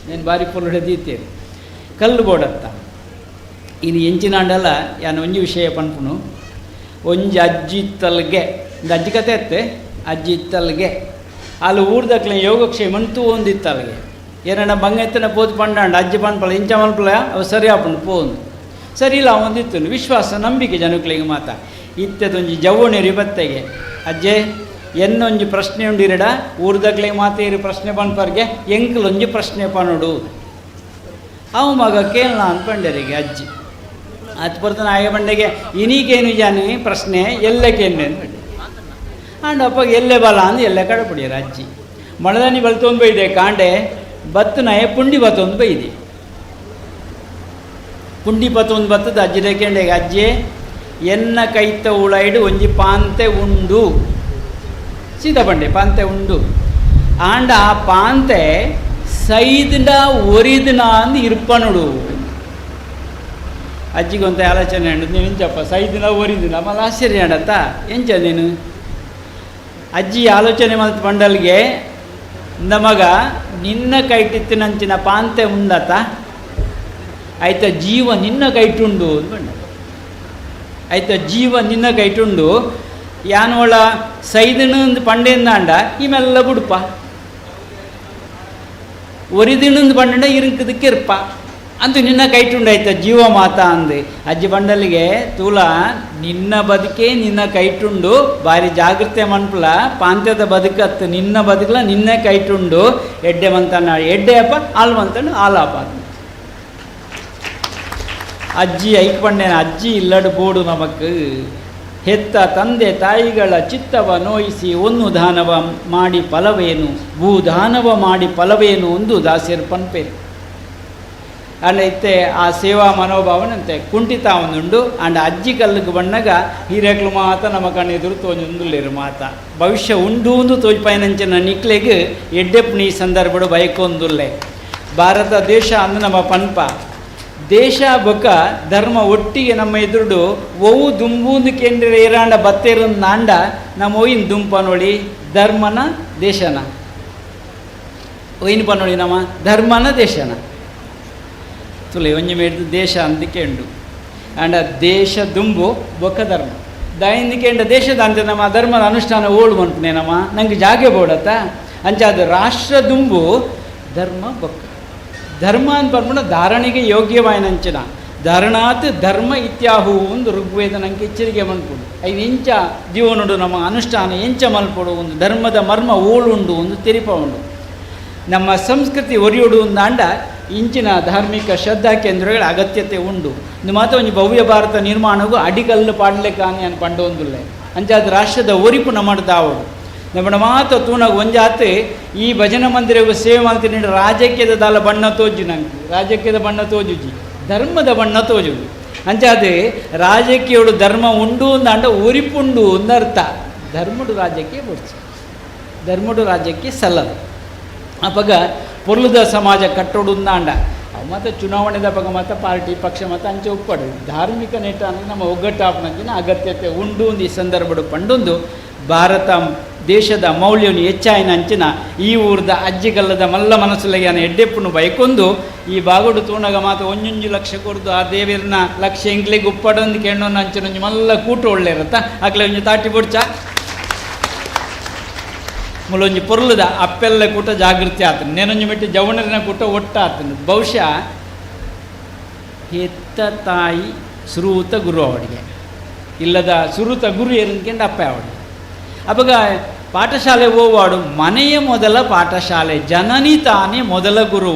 నేను ಬಾರಿ ಪೊಲುಡೆ ದೀತೇರು ಕಲ್ಲು ಬೋಡತ್ತ ಇನ್ನು ಎಂಚಿನಾಂಡಲ ಯಾನ್ ಒಂಜಿ ವಿಷಯ ಪನ್ಪುನು ಒಂಜಿ ಅಜ್ಜಿ ಇತ್ತಲ್ಗೆ ಒಂದು ಅಜ್ಜಿ ಕತೆ ಅತ್ತೆ ಅಜ್ಜಿ ಇತ್ತಲ್ಗೆ ಅಲ್ಲಿ ಊರ್ದಕ್ಲೆ ಯೋಗಕ್ಷೇಮ ಒಂದಿತ್ತಲ್ಗೆ ಏನಣ್ಣ ಬಂಗ ಎತ್ತನ ಪೋದು ಪಂಡಾಂಡ ಅಜ್ಜಿ ಪನ್ಪಲ ಇಂಚ ಮನ್ಪಲ ಅವು ಸರಿ ಆಪುಂಡು ಪೋಂದು ಸರಿ ಇಲ್ಲ ಒಂದಿತ್ತು ವಿಶ್ವಾಸ ನಂಬಿಕೆ ಜನಕ್ಲೆಗ್ ಮಾತ ಇತ್ತೆದೊಂಜಿ ಜವ್ವಣಿರಿ ಬತ್ತೆಗೆ ಅಜ್ಜೆ ಎನ್ನೊಂಜಿ ಪ್ರಶ್ನೆ ಉಂಡಿರಡ ಊರ್ದಕ್ಲೆ ಮಾತೇರಿ ಪ್ರಶ್ನೆ ಪನ್ಪರ್ಗೆ ಎಂಕಲೊಂಜಿ ಪ್ರಶ್ನೆ ಪನೋಡು ಅವು ಮಗ ಕೇಳಲ ಅನ್ಪಂಡರಿಗೆ ಅಜ್ಜಿ ಅತ್ ಪೊರ್ತನ ಆಯ ಬಂಡೆಗೆ ಇನೀಕೇನು ಜಾನಿ ಪ್ರಶ್ನೆ ಎಲ್ಲಕ್ಕೇನು ಅನ್ಪಂಡೆ ಅಂಡ್ ಅಪ್ಪ ಎಲ್ಲೆ ಬಲ ಅಂದು ಎಲ್ಲೆ ಕಡಪಡಿಯರು ಅಜ್ಜಿ ಮಳದಾನಿ ಬಲ್ತೊಂದು ಬೈದೆ ಕಾಂಡೆ ಬತ್ತನಾಯ ಪುಂಡಿ ಬತ್ತೊಂದು ಬೈದೆ ಪುಂಡಿ ಬತ್ತೊಂದು ಬತ್ತದ ಅಜ್ಜಿ ಕೇಂಡೆಗೆ ಅಜ್ಜಿ ಎನ್ನ ಕೈತ ಉಳೈಡು ಒಂಜಿ ಪಾಂತೆ ಉಂಡು ಸೀದಾ ಬಂಡೆ ಪಾಂತೆ ಉಂಡು ಆಂಡ ಆ ಪಾಂತೆ ಸೈದ್ನ ಒರಿದ್ನ ಅಂದು ಇರ್ಪನುಡು ಅಜ್ಜಿಗೊಂತ ಆಲೋಚನೆ ಉಂಡು ನೀವು ಎಂಚಪ್ಪ ಸೈದಿನ ಒರಿದಿನ ಮಲ್ಲ ಆಶ್ಚರ್ಯ ಅಂಡತ್ತ ಎಂಚ ನೀನು ಅಜ್ಜಿ ಆಲೋಚನೆ ಮಲ್ತ್ ಬಂಡಲ್ಗೆ ನಮಗ ನಿನ್ನ ಕೈಟಿತ್ತಿನಂಚಿನ ಪಾಂತೆ ಉಂಡತ ಆಯ್ತ ಜೀವ ನಿನ್ನ ಕೈಟುಂಡು ಬಂಡ ಆಯ್ತ ಜೀವ ನಿನ್ನ ಕೈಟುಂಡು ಯಾನೋಳ ಸೈದನ ಒಂದು ಪಂಡೆಂದಾಂಡ ಇಮೆಲ್ಲ ಬುಡುಪ ಒರಿದಿನಂದು ಪಂಡ ಇರಂಕದಕ್ಕೆ ಇರ್ಪ ಅಂತೂ ನಿನ್ನ ಕೈಟುಂಡಾಯ್ತ ಜೀವ ಮಾತಾ ಅಂದು ಅಜ್ಜಿ ಬಂಡಲಿಗೆ ತೂಲ ನಿನ್ನ ಬದುಕೆ ನಿನ್ನ ಕೈಟುಂಡು ಬಾರಿ ಜಾಗೃತೆ ಮನ್ಪುಲ ಪಾಂತ್ಯದ ಬದುಕತ್ತು ನಿನ್ನ ಬದುಕಲ ನಿನ್ನ ಕೈಟುಂಡು ಎಡ್ಡೆ ಮಂತನ ಎಡ್ಡೆ ಅಪ್ಪ ಹಾಲು ಮಂತಣ್ಣ ಹಾಲಪ್ಪ ಅಜ್ಜಿ ಐಕ್ ಪಂಡೇನ ಅಜ್ಜಿ ಇಲ್ಲಡು ಬೋಡು ನಮಕ್ ಹೆತ್ತ ತಂದೆ ತಾಯಿಗಳ ಚಿತ್ತವ ನೋಯಿಸಿ ಒಂದು ದಾನವ ಮಾಡಿ ಫಲವೇನು ಭೂದಾನವ ಮಾಡಿ ಫಲವೇನು ಒಂದು ದಾಸಿಯರು ಪನ್ಪೇರು ಅಂಡ್ ಇತ್ತೆ ಆ ಸೇವಾ ಮನೋಭಾವನಂತೆ ಕುಂಠಿತ ಒಂದುಂಡು ಅಂಡ್ ಅಜ್ಜಿ ಕಲ್ಲಿಗೆ ಬಣ್ಣಗ ಹಿರಿಯಕ್ಲು ಮಾತ ನಮ್ಮ ಕಣ್ಣೆದುರು ತೋಜೊಂದುಲ್ಲೇರು ಮಾತ ಭವಿಷ್ಯ ಉಂಡು ಒಂದು ತೋಜ್ಪಾಯಿನಂಚಿನ ನಿಕ್ಲೆಗ್ ಎಡ್ಡೆಪ್ಪು ಈ ಸಂದರ್ಭಡು ಬಯಕೊಂದುಲ್ಲೆ ಭಾರತ ದೇಶ ಅಂದು ನಮ್ಮ ಪನ್ಪ ದೇಶ ಬೊಕ ಧರ್ಮ ಒಟ್ಟಿಗೆ ನಮ್ಮ ಎದುರುಡು ಒವು ದುಂಬೂಂದು ಕೇಂದ್ರ ಏರಾಂಡ ಬತ್ತೇರೊಂದು ನಾಂಡ ನಮ್ಮ ಒಯ್ಯಿನ ದುಂಪನೊಳಿ ಧರ್ಮನ ದೇಶನ ಒಯ್ಯಿನ ಪನೊಳಿ ನಮ್ಮ ಧರ್ಮನ ದೇಶನ ತುಲೆ ಒಂಜಿ ಮೇಡ್ದು ದೇಶ ಅಂದಕ್ಕೆ ಉಂಡು ಆಂಡ ದೇಶ ದುಂಬು ಬೊಕ ಧರ್ಮ ದಾಯಿಂದಕ್ಕೆ ದೇಶದ ಅಂತ ನಮ್ಮ ಧರ್ಮದ ಅನುಷ್ಠಾನ ಓಳು ಮನ್ಪುನೆ ನಮ್ಮ ನಂಗೆ ಜಾಗೆ ಬೋಡತ್ತ ಅಂಚ ಅದು ರಾಷ್ಟ್ರ ದುಂಬು ಧರ್ಮ ಬೊಕ್ಕ ಧರ್ಮ ಅಂತ ಪನ್ಪುಂಡ ಧಾರಣೆಗೆ ಯೋಗ್ಯವಾಯಿನಂಚಿನ ಧರಣಾತ್ ಧರ್ಮ ಇತ್ಯಾಹು ಒಂದು ಋಗ್ವೇದ ನಂಗೆ ಎಚ್ಚರಿಕೆ ಮನ್ಪುಂಡು ಐದು ಇಂಚ ಜೀವನುಡು ನಮ್ಮ ಅನುಷ್ಠಾನ ಎಂಚ ಮಲ್ಪಡು ಒಂದು ಧರ್ಮದ ಮರ್ಮ ಓಳುಂಡು ಒಂದು ತೆರಿಪ ಉಂಡು ನಮ್ಮ ಸಂಸ್ಕೃತಿ ಒರಿಯುಡು ಅಂದಾಂಡ ಇಂಚಿನ ಧಾರ್ಮಿಕ ಶ್ರದ್ಧಾ ಕೇಂದ್ರಗಳ ಅಗತ್ಯತೆ ಉಂಡು ಇದು ಮಾತ್ರ ಒಂಜಿ ಭವ್ಯ ಭಾರತ ನಿರ್ಮಾಣಗೂ ಅಡಿಕಲ್ಲು ಪಾಡ್ಲೆಕ್ಕಾನಿ ಅನ್ ಪಂಡೊಂದುಲ್ಲೆ ಅಂಚಾದ ರಾಷ್ಟ್ರದ ಒರಿಪು ನಮ್ಮ ನಮ್ಮ ಮಾತ ತೂನಾಗ ಒಂಜಾತ್ ಈ ಭಜನಾ ಮಂದಿರಗೂ ಸೇವೆ ಮಾಡ್ತೀನಿ ರಾಜಕೀಯದ ದಾಲ ಬಣ್ಣ ತೋಜು ನಂಗೆ ರಾಜಕೀಯದ ಬಣ್ಣ ತೋಜುಜಿ ಧರ್ಮದ ಬಣ್ಣ ತೋಜುದು ಅಂಚಾದ ರಾಜಕೀಯೋಡು ಧರ್ಮ ಉಂಡು ಅಂದ ಒರಿಪುಂಡು ಅಂದರ್ಥ ಧರ್ಮಡು ರಾಜಕೀಯ ಬೊಡ್ಚಿ ಧರ್ಮಡು ರಾಜ್ಯಕ್ಕೆ ಸಲ್ಲದು ಅಪಗ ಪೊರ್ಲುದ ಸಮಾಜ ಕಟ್ಟೋಡು ಅಂದಾಂಡ ಅವು ಮತ್ತು ಚುನಾವಣೆದ ಪಗ ಮತ್ತು ಪಾರ್ಟಿ ಪಕ್ಷ ಮತ್ತು ಅಂಚೆ ಒಪ್ಪಡು ಧಾರ್ಮಿಕ ನೆಟ್ಟ ನಮ್ಮ ಒಗ್ಗಟ್ಟಾಪನಂಚಿನ ಅಗತ್ಯತೆ ಉಂಡು ಒಂದು ಈ ಸಂದರ್ಭಡು ಪಂಡೊಂದು ಭಾರತ ದೇಶದ ಮೌಲ್ಯವನ್ನು ಹೆಚ್ಚಾಯಿನ ಅಂಚಿನ ಈ ಊರ್ದ ಅಜ್ಜಿಗಲ್ಲದ ಮಲ್ಲ ಮನಸ್ಸುಲಗೆ ಎಡ್ಡೆಪ್ಪುನು ಬೈಕೊಂದು ಈ ಬಾಗುಡು ತೂಣಗ ಮಾತ ಒಂಜೊಂಜು ಲಕ್ಷ ಕೊರ್ದು ಆ ದೇವಿರ್ನ ಲಕ್ಷ ಎಂಕ್ಲೆಗ್ ಉಪ್ಪಡೊಂದು ಕೆಣ್ಣೊಂದು ಅಂಚಿನ ಒಂಜಿ ಮಲ್ಲ ಕೂಟ ಒಳ್ಳೆ ಇರತ್ತ ಅಕ್ಲೆ ಒಂಜಿ ತಾಟಿ ಬುಡ್ಚ ಮುಲೊಂಜಿ ಪೊರ್ಲುದ ಅಪ್ಪೆಲ್ಲ ಕೂಟ ಜಾಗೃತಿ ಆತನು ನೇನೊಂಜಿ ಮೆಟ್ಟಿ ಜವಣರಿನ ಕೂಟ ಒಟ್ಟಾತನು ಬಹುಶಃ ಹೆತ್ತ ತಾಯಿ ಸುರೂತ ಗುರು ಅವಳಿಗೆ ಇಲ್ಲದ ಸುರೂತ ಗುರು ಏನ್ಕೆಂಡು ಅಪ್ಪ ಅವಳಿಗೆ ಅವಾಗ ಪಾಠಶಾಲೆ ಹೋವಾಡು ಮನೆಯ ಮೊದಲ ಪಾಠಶಾಲೆ ಜನನಿ ತಾನೇ ಮೊದಲ ಗುರು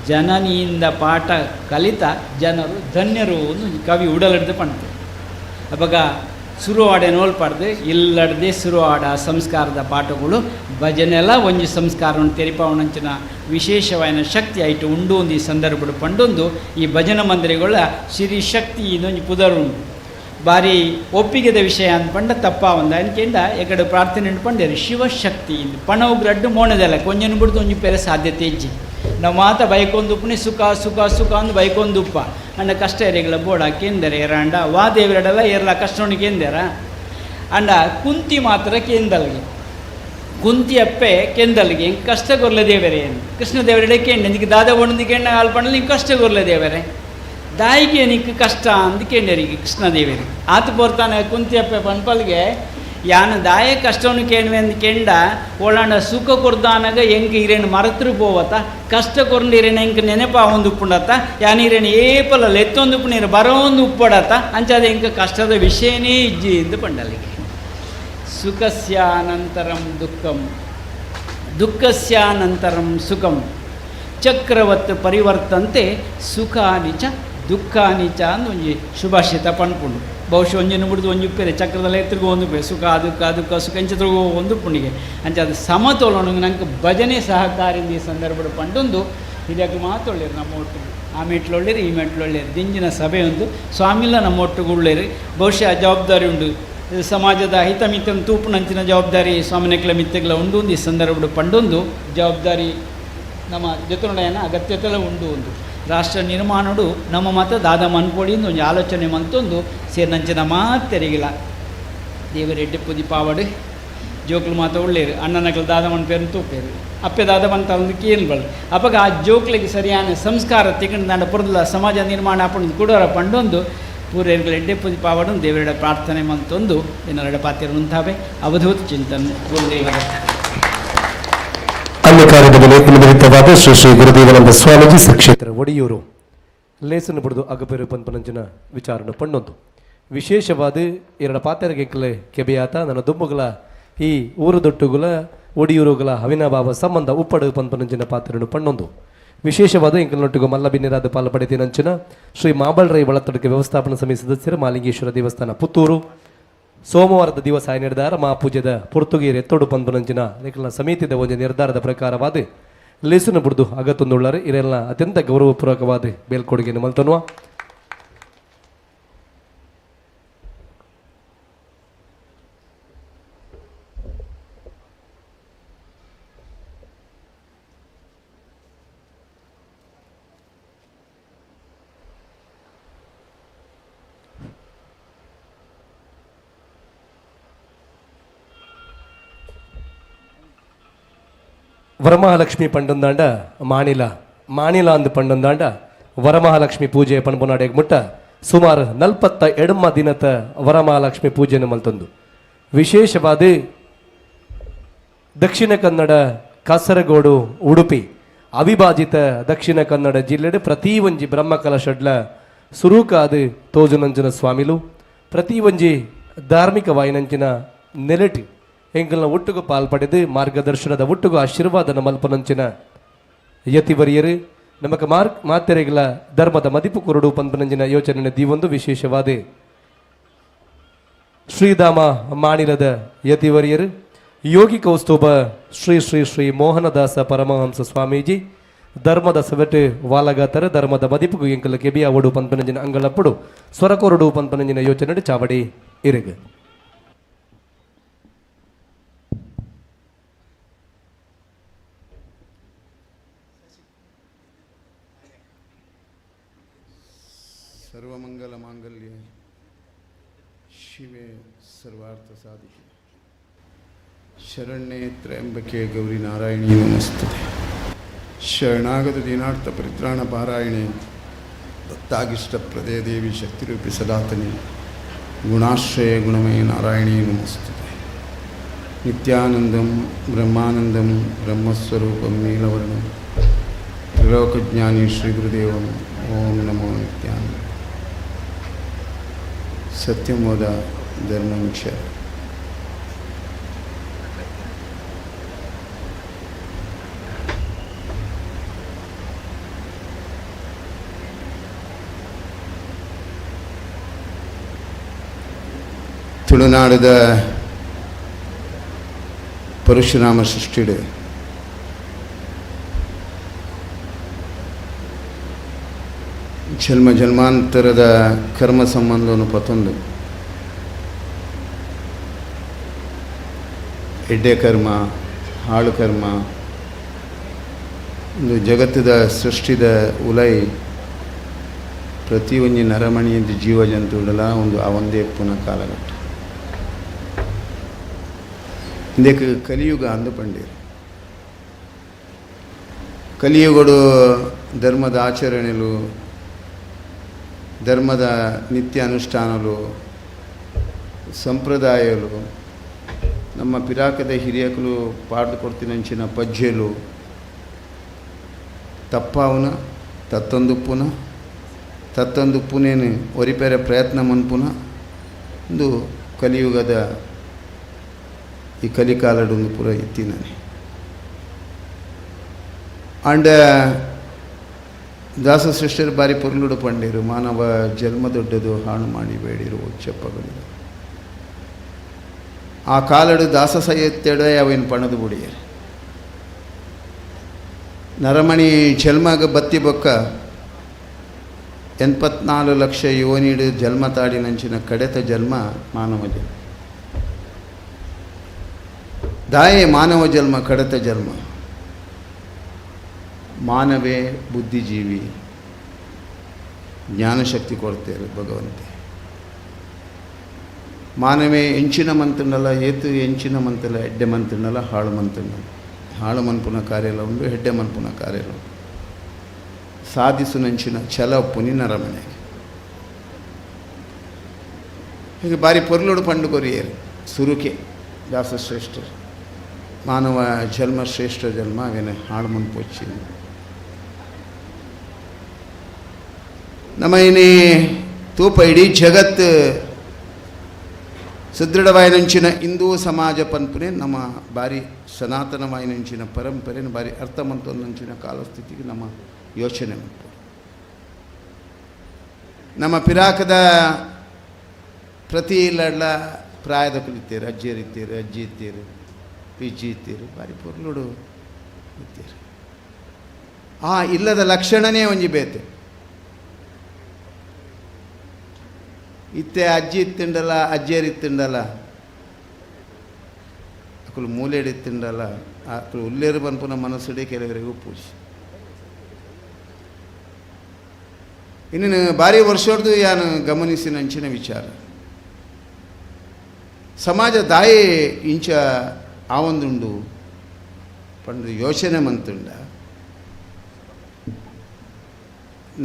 ಜನನಿಯಿಂದ ಪಾಠ ಕಲಿತ ಜನರು ಧನ್ಯರು ಒಂದು ಕವಿ ಉಡಲಿಡ್ದು ಪಣ್ತೆ ಅವಾಗ ಸುರುವಾಡೆ ನೋಲ್ಪಾಡ್ದು ಇಲ್ಲಡ್ದೆ ಸುರುವಾಡ ಸಂಸ್ಕಾರದ ಪಾಠಗಳು ಭಜನೆಲ್ಲ ಒಂಜಿ ಸಂಸ್ಕಾರವನ್ನು ತೆರಿಪಾವಣಂಚಿನ ವಿಶೇಷವಾದ ಶಕ್ತಿ ಆಯಿತು ಉಂಡು ಒಂದು ಈ ಸಂದರ್ಭಡು ಪಂಡೊಂದು ಈ ಭಜನ ಮಂದಿರಗಳ ಸಿರಿ ಶಕ್ತಿ ಇದೊಂದು ಪುದರ್ ಉಂಡು ಬಾರಿ ಒಪ್ಪಿಗೆದ ವಿಷಯ ಅಂದ್ಪಂಡ ತಪ್ಪ ಒಂದು ಅನ್ಕೆಂಡ ಎಕಡೆ ಪ್ರಾರ್ಥನೆ ಪಂಡೇರು ಶಿವಶಕ್ತಿ ಇಂದು ಪಣವು ಗ್ರಡ್ಡು ಮೋಣದಲ್ಲ ಕೊಂಜನು ಬಿಡ್ದು ಒಂಜಿ ಪೇರೆ ಸಾಧ್ಯತೆ ಇಜ್ಜಿ. ನಾವು ಮಾತ ಬೈಕೊಂದುಪ್ಪನೆ ಸುಖ ಸುಖ ಸುಖ ಅಂದು ಬೈಕೊಂದುಪ್ಪ ಅಂಡ ಕಷ್ಟ ಎರೆಗಳ ಬೋಡ ಕೇಂದರೆ ಏರಾಂಡ ವಾ ದೇವರಡಲ್ಲ ಏರ್ಲ ಕಷ್ಟೋಣಿ ಕೇಂದೇರ ಅಂಡ ಕುಂತಿ ಮಾತ್ರ ಕೇಂದಲ್ಗೆ ಕುಂತಿ ಅಪ್ಪೆ ಕೆಂದಲ್ಗೆ ಎಂಕ್ ಕಷ್ಟ ಕೊರ್ಲೆ ದೇವರೇ ಏನು ಕೃಷ್ಣ ದೇವರೆಡೆ ಕೇಂಡೆ ನಿಂಗೆ ದಾದ ಒಣಂದು ಕೇಂಡ ಅಲ್ಪಂಡಲ ನಿಂಗೆ ಕಷ್ಟ ಕೊರ್ಲೆ ದೇವರೇ ದಾಯಿಗೆ ನಿಂಗೆ ಕಷ್ಟ ಅಂದ್ ಕೇಂಡರಿಗೆ ಕೃಷ್ಣ ದೇವರಿಗೆ ಆತ ಪೋರ್ತಾನೆ ಕುಂತಿ ಅಪ್ಪೆ ಪನ್ಪಲ್ಗೆ ಯಾನು ದಾಯ ಕಷ್ಟವನ್ನು ಕೇಣ್ವೆ ಅಂದ್ ಕೆಂಡ ಓಳಾಂಡ ಸುಖ ಕೊರ್ದಾನಗ ಎಂಕ್ ಇರೇನು ಮರತ್ರು ಪೋವತ್ತ ಕಷ್ಟ ಕೊರ್ಂಡು ಇರೇನು ಎಂಕ್ ನೆನಪ ಒಂದು ಉಪ್ಪುಂಡತ್ತ ಯಾನ್ ಇರೇನು ಏಪಲ ಲೆತ್ತೊಂದು ಉಪ್ಪು ನೀರು ಬರೋಂದು ಉಪ್ಪಡತ್ತ ಅಂಚಾದ ಎಂಕ್ ಕಷ್ಟದ ವಿಷಯನೇ ಇಜ್ಜಿ ಎಂದು ಪಂಡಲಿಗೆ. ಸುಖಸ್ಯಾನಂತರಂ ದುಃಖಂ ದುಃಖಸ್ಯಾನಂತರಂ ಸುಖಂ ಚಕ್ರವತ್ ಪರಿವರ್ತಂತೆ ಸುಖಾನಿ ಚ ದುಃಖಾನಿ ಚ ಅಂದ್ ಒಂಜಿ ಶುಭಾಷಿತ ಪಣ್ಪುಂಡು. ಬಹುಶಃ ಒಂಜಿನ ಮುಡಿದು ಒಂಜಿ ಉಪ್ಪೇರೆ ಚಕ್ರದಲ್ಲೇ ತಿರುಗು ಒಂದು ಉಪ್ಪೆ ಸುಖ ದುಃಖ ದುಃಖ ಸುಖ ಇಂಚ ತಿರುಗು ಒಂದು ಪುಣ್ಣಿಗೆ ಅಂಚ ಅದು ಸಮತೋಲನ ನಂಗೆ ಭಜನೆ ಸಹಕಾರಿಂದ ಈ ಸಂದರ್ಭದ ಪಂಡೊಂದು ಇದಕ್ಕೆ ಮಾತೊಳ್ಳಿರು ನಮ್ಮ ಒಟ್ಟು ಆ ಮೆಟ್ಲೊಳ್ಳಿರಿ ಈ ಮೆಟ್ಲೊಳ್ಳಿರಿ ದಿಂಜಿನ ಸಭೆ ಒಂದು ಸ್ವಾಮಿಲ್ಲ ನಮ್ಮ ಒಟ್ಟುಗುಳ್ಳೇರಿ ಬಹುಶಃ ಜವಾಬ್ದಾರಿ ಉಂಡು ಸಮಾಜದ ಹಿತಮಿತನ ತೂಪುನಂಚಿನ ಜವಾಬ್ದಾರಿ ಸ್ವಾಮಿನಕ್ಲ ಮಿತ್ತಗಳ ಉಂಡು ಈ ಸಂದರ್ಭದ ಪಂಡೊಂದು ಜವಾಬ್ದಾರಿ ನಮ್ಮ ಜೊತೆನೊಡೆಯನ ಅಗತ್ಯತೆಲ್ಲ ಉಂಡು ಒಂದು ರಾಷ್ಟ್ರ ನಿರ್ಮಾಣಡು ನಮ್ಮ ಮತ ದಾದ ಮನ್ಪೊಡಿ ಒಂದು ಆಲೋಚನೆ ಮಂತೊಂದು ಸೇರಿನಂಚಿನ ಮಾತೆರಿಗಿಲ್ಲ ದೇವರೆಡ್ಡಿ ಪುದಿ ಪಾವಡು ಜೋಕ್ಲು ಮಾತ ಒಳ್ಳೇರು ಅಣ್ಣನಕ್ಲು ದಾದ ಮನ್ಪೇರು ತೂಪೇರು ಅಪ್ಪೆ ದಾದ ಮಂತ ಒಂದು ಕೇಳ್ಬಳು ಅಪ್ಪಗ ಆ ಜೋಕ್ಲಿಗೆ ಸರಿಯಾದ ಸಂಸ್ಕಾರ ತಿಕ್ಕಂಡು ದಾಂಡ ಪುರದಲ ಸಮಾಜ ನಿರ್ಮಾಣ ಅಪ್ಪಂದು ಕುಡೋರ ಪಂಡೊಂದು ಪೂರ್ವಗಳ ಎಡ್ಡೆ ಪುದಿ ಪಾವಡು ದೇವರೆಡ ಪ್ರಾರ್ಥನೆ ಮಂತೊಂದು ಏನರೆಡ ಪಾತಿರ ಮುಂತಾವೆ ಅವಧೂತ ಚಿಂತನೆ ಗುರುದೇವರ. ಅನ್ಯ ಕಾರ್ಯದಲ್ಲಿ ನಿಮಿತ್ತವಾದ ಶ್ರೀ ಶ್ರೀ ಗುರುದೇವಾನಂದ ಸ್ವಾಮೀಜಿ ಶ್ರೀ ಕ್ಷೇತ್ರ ಒಡಿಯೂರು ಲೇಸನ್ನು ಬಿಡುದು ಅಗಪೇರು ಪನ್ಪನಂಚಿನ ವಿಚಾರಣೆ ಪಣ್ಣೊಂದು ವಿಶೇಷವಾದ ಎರಡ ಪಾತೆರಗೆಕ್ಕಲೆ ಕೆಬೆಯಾತ ನನ್ನ ದುಂಬುಗಳ ಈ ಊರು ದೊಟ್ಟುಗುಲ ಒಡಿಯೂರುಗಳ ಅವಿನಾಭಾವ ಸಂಬಂಧ ಉಪ್ಪಡು ಪನ್ಪನಂಚಿನ ಪಾತ್ರನು ಪಣ್ಣೊಂದು ವಿಶೇಷವಾದ ಎಂಕಲ್ನೊಟ್ಟಿಗೂ ಮಲ್ಲಬಿನ್ನಿರಾದ ಪಾಲು ಪಡೆದಿನಂಚಿನ ಶ್ರೀ ಮಾಬಳ್ರೈ ಬಳತ್ತಡಿಕೆ ವ್ಯವಸ್ಥಾಪನಾ ಸಮಿತಿ ಸದಸ್ಯರು ಮಾಲಿಂಗೇಶ್ವರ ದೇವಸ್ಥಾನ ಪುತ್ತೂರು ಸೋಮವಾರದ ದಿವಸ ನಿರ್ಧಾರ ಮಹಾಪೂಜೆದ ಪುರ್ತುಗೀರ್ ಎತ್ತೋಡು ಪಂಪನಂಚಿನ ಲೇಖನ ಸಮಿತಿದ ಒಂದು ನಿರ್ಧಾರದ ಪ್ರಕಾರವಾದ ಲೇಸುನ ಬುಡ್ದು ಅಗತ್ತೊಂದುಳ್ಳಾರೆ ಇರೆಲ್ಲ ಅತ್ಯಂತ ಗೌರವಪೂರ್ವಕವಾದ ಬೇಲ್ಕೊಡುಗೆಯನ್ನು ಮಲ್ತನುವ. ವರಮಹಾಲಕ್ಷ್ಮಿ ಪಂಡೊಂದಾಂಡ ಮಾಣಿಲ ಮಾಣಿಲ ಅಂದು ಪಂಡೊಂದಾಂಡ ವರಮಹಾಲಕ್ಷ್ಮಿ ಪೂಜೆ ಪಣಪುನಾಡೆಗ್ ಮುಟ್ಟ ಸುಮಾರು 48 ದಿನದ ವರಮಹಾಲಕ್ಷ್ಮಿ ಪೂಜೆಯನ್ನು ಮಲ್ತೊಂದು ವಿಶೇಷವಾದ ದಕ್ಷಿಣ ಕನ್ನಡ ಕಾಸರಗೋಡು ಉಡುಪಿ ಅವಿಭಾಜಿತ ದಕ್ಷಿಣ ಕನ್ನಡ ಜಿಲ್ಲೆಡು ಪ್ರತಿ ಒಂಜಿ ಬ್ರಹ್ಮಕಲಶಡ್ಲ ಸುರೂಕಾದ ತೋಜುನಂಜನ ಸ್ವಾಮಿಲು ಪ್ರತಿ ಒಂಜಿ ಧಾರ್ಮಿಕ ವಾಯಿನಂಚಿನ ನೆಲೆಟಿ ಎಂಕಲ್ನ ಒಟ್ಟುಗು ಪಾಲ್ ಪಡೆದು ಮಾರ್ಗದರ್ಶನದ ಒಟ್ಟುಗು ಆಶೀರ್ವಾದನ ಮಲ್ಪನಂಚಿನ ಯತಿವರಿಯರು ನಮಕ ಮಾರ್ಕ್ ಮಾತೆರೆಗಳ ಧರ್ಮದ ಮದಿಪು ಕುರುಡು ಪಂಪನಂಚಿನ ಯೋಚನೆ ದೀವೊಂದು ವಿಶೇಷವಾದ ಶ್ರೀಧಾಮ ಮಾಣಿಲದ ಯತಿವರಿಯರು ಯೋಗಿ ಕೌಸ್ತುಭ ಶ್ರೀ ಶ್ರೀ ಶ್ರೀ ಮೋಹನದಾಸ ಪರಮಹಂಸ ಸ್ವಾಮೀಜಿ ಧರ್ಮದ ಸವೆಟು ವಾಲಗಾತರ ಧರ್ಮದ ಮದಿಪುಗು ಎಂಕಲ ಕೆಬಿಯ ಒಡು ಪಂಪನಂಜಿನ ಅಂಗಳಪ್ಪಡು ಸ್ವರಕೊರಡು ಪಂಪನಂಜಿನ ಯೋಚನೆ ಚಾವಡಿ ಇರುಗು. ಸರ್ವಮಂಗಲ ಮಾಂಗಲ್ಯ ಶಿವೆ ಸರ್ವಾರ್ಥ ಸಾಧಿಕೆ ಶರಣ್ಯೇ ತ್ರ್ಯಂಬಕೆ ಗೌರಿ ನಾರಾಯಣಿ ನಮಸ್ತುತೆ. ಶರಣಾಗತ ದೀನಾರ್ಥ ಪರಿತ್ರಾಣ ಪಾರಾಯಣೆ ಭಕ್ತಾಗಿಷ್ಟ ಪ್ರದೇ ದೇವಿ ಶಕ್ತಿರೂಪಿ ಸದಾತನಿ ಗುಣಾಶ್ರಯ ಗುಣಮಯ ನಾರಾಯಣಿ ನಮಸ್ತುತೆ. ನಿತ್ಯಾನಂದಂ ಬ್ರಹ್ಮಾನಂದಂ ಬ್ರಹ್ಮಸ್ವರೂಪಂ ನೀಲವರ್ಣಂ ತ್ರಿಲೋಕಜ್ಞಾನಿ ಶ್ರೀ ಗುರುದೇವಂ ಓಂ ನಮೋ ನಿತ್ಯಾನಂದ. ಸತ್ಯಮೋದ ಧರ್ಮಂಕ್ಷ ತುಳುನಾಡದ ಪರಶುರಾಮ ಸೃಷ್ಟಿಡು ಜನ್ಮ ಜನ್ಮಾಂತರದ ಕರ್ಮ ಸಂಬಂಧವನ್ನು ಪತೊಂದು ಎಡ್ಡೆ ಕರ್ಮ ಹಾಳು ಕರ್ಮ ಒಂದು ಜಗತ್ತದ ಸೃಷ್ಟಿದ ಉಲೈ ಪ್ರತಿಯೊಂಜಿ ನರಮಣಿಯಂದು ಜೀವ ಜಂತುಡಲ ಒಂದು ಆ ಒಂದೇ ಪುನಃ ಕಾಲಘಟ್ಟ. ಇಂದಕ್ಕೆ ಕಲಿಯುಗ ಅಂದು ಪಂಡೀರು. ಕಲಿಯುಗಡು ಧರ್ಮದ ಆಚರಣೆಲು, ಧರ್ಮದ ನಿತ್ಯ ಅನುಷ್ಠಾನಲು, ಸಂಪ್ರದಾಯಲು, ನಮ್ಮ ಪಿರಾಕದ ಹಿರಿಯಕಲು ಪಾಡ್ದು ಕೊಡ್ತಿನಂಚಿನ ಪಜ್ಜೆಲು ತಪ್ಪಾವುನ ತತ್ತೊಂದುಪ್ಪುನ ತತ್ತೊಂದುಪ್ಪುನೇನು ಒರಿಪೇರೆ ಪ್ರಯತ್ನ ಮನ್ಪುನ ಒಂದು ಕಲಿಯುಗದ ಈ ಕಲಿಕಾಲಡೊಂದು ಪೂರ ಇತ್ತಿನಾನೆ. ಆಂಡ ದಾಸಶ್ರೇಷ್ಠರು ಬಾರಿ ಪೊರ್ಲುಡು ಪಂಡೇರು, ಮಾನವ ಜನ್ಮ ದೊಡ್ಡದು ಹಾಳು ಮಾಡಿ ಬೇಡಿರು ಚಪ್ಪಗಳಿರು. ಆ ಕಾಲಡು ದಾಸ ಸಹಿತ್ಯಡೆ ಅವೇನು ಪಣದು ಬುಡಿಯರು. ನರಮಣಿ ಜನ್ಮಗ ಬತ್ತಿ ಬೊಕ್ಕ 84 ಲಕ್ಷ ಯೋನಿಡು ಜನ್ಮ ತಾಡಿನಂಚಿನ ಕಡೆತ ಜನ್ಮ ಮಾನವ ಜನ್ಮ. ದಾಯೆ ಮಾನವ ಜನ್ಮ ಕಡೆತ ಜನ್ಮ. ಮಾನವೇ ಬುದ್ಧಿಜೀವಿ, ಜ್ಞಾನಶಕ್ತಿ ಕೊಡ್ತೇವೆ ಭಗವಂತೆ. ಮಾನವೇ ಎಂಚಿನ ಮಂತುಂಡಲ ಏತು ಎಂಚಿನ ಮಂತಲ್ಲ ಎಡ್ಡೆ ಮಂತುಂಡಲ ಹಾಳು ಮಂತುಂಡಲ. ಹಾಳು ಮನ್ಪುನ ಕಾರ್ಯಲ ಉಂಡು, ಹೆಡ್ಡೆ ಮನ್ಪುನ ಕಾರ್ಯಲ ಉಂಡು. ಸಾಧಿಸು ನಂಚಿನ ಛಲ ಪುನಿ ನರಮನೆಗೆ. ಹೀಗೆ ಬಾರಿ ಪೊರ್ಲುಡು ಪಂಡು ಕೊರಿಯರು ಸುರುಕೆ ದಾಸಶ್ರೇಷ್ಠರು. ಮಾನವ ಜನ್ಮ ಶ್ರೇಷ್ಠ ಜನ್ಮ ಅವೇನೆ ಹಾಳು ಮನ್ಪೊಚ್ಚಿ. ನಮ್ಮ ಇನಿ ತೂಪ ಇಡೀ ಜಗತ್ತು ಸುದೃಢವಾಯಿನಂಚಿನ ಹಿಂದೂ ಸಮಾಜ ಪನ್ಪುನೆ ನಮ್ಮ ಬಾರಿ ಸನಾತನವಾಯಿನಂಚಿನ ಪರಂಪರೆನ ಬಾರಿ ಅರ್ಥವಂತನಂಚಿನ ಕಾಲಸ್ಥಿತಿಗೆ ನಮ್ಮ ಯೋಚನೆ ಉಂಟು. ನಮ್ಮ ಪಿರಾಕದ ಪ್ರತಿ ಇಲ್ಲಡ್ಲ ಪ್ರಾಯದ ಕುಲಿತೀರು, ಅಜ್ಜಿಯರು ಇತ್ತೀರು, ಅಜ್ಜಿ ಇತ್ತೀರು, ಪಿಜ್ಜಿ ಇತ್ತೀರು, ಬಾರಿ ಪೊರ್ಲುಡು ಇತ್ತೀರು. ಆ ಇಲ್ಲದ ಲಕ್ಷಣನೇ ಒಂಜಿ ಬೇತೆ. ಇತ್ತೆ ಅಜ್ಜಿ ಇತ್ತಿಂಡಲ್ಲ, ಅಜ್ಜಿಯರು ಇತ್ತಿಂಡಲ್ಲ, ಅಕುಲು ಮೂಲೆಡು ಇತ್ತಿಂಡಲ್ಲ, ಅಕುಲು ಉಲ್ಲೇರು ಪನ್ಪುನ ಮನಸ್ಸುಡೆ ಕೆಲವರಿಗೂ ಪೂಜೆ. ಇನ್ನು ಭಾರಿ ವರ್ಷದ್ದು ಯಾನು ಗಮನಿಸಿನ ಅಂಚಿನ ವಿಚಾರ, ಸಮಾಜ ದಾಯಿ ಇಂಚ ಆವೊಂದುಂಡು ಪಂಡು ಯೋಚನೆ ಮಂತುಂಡ.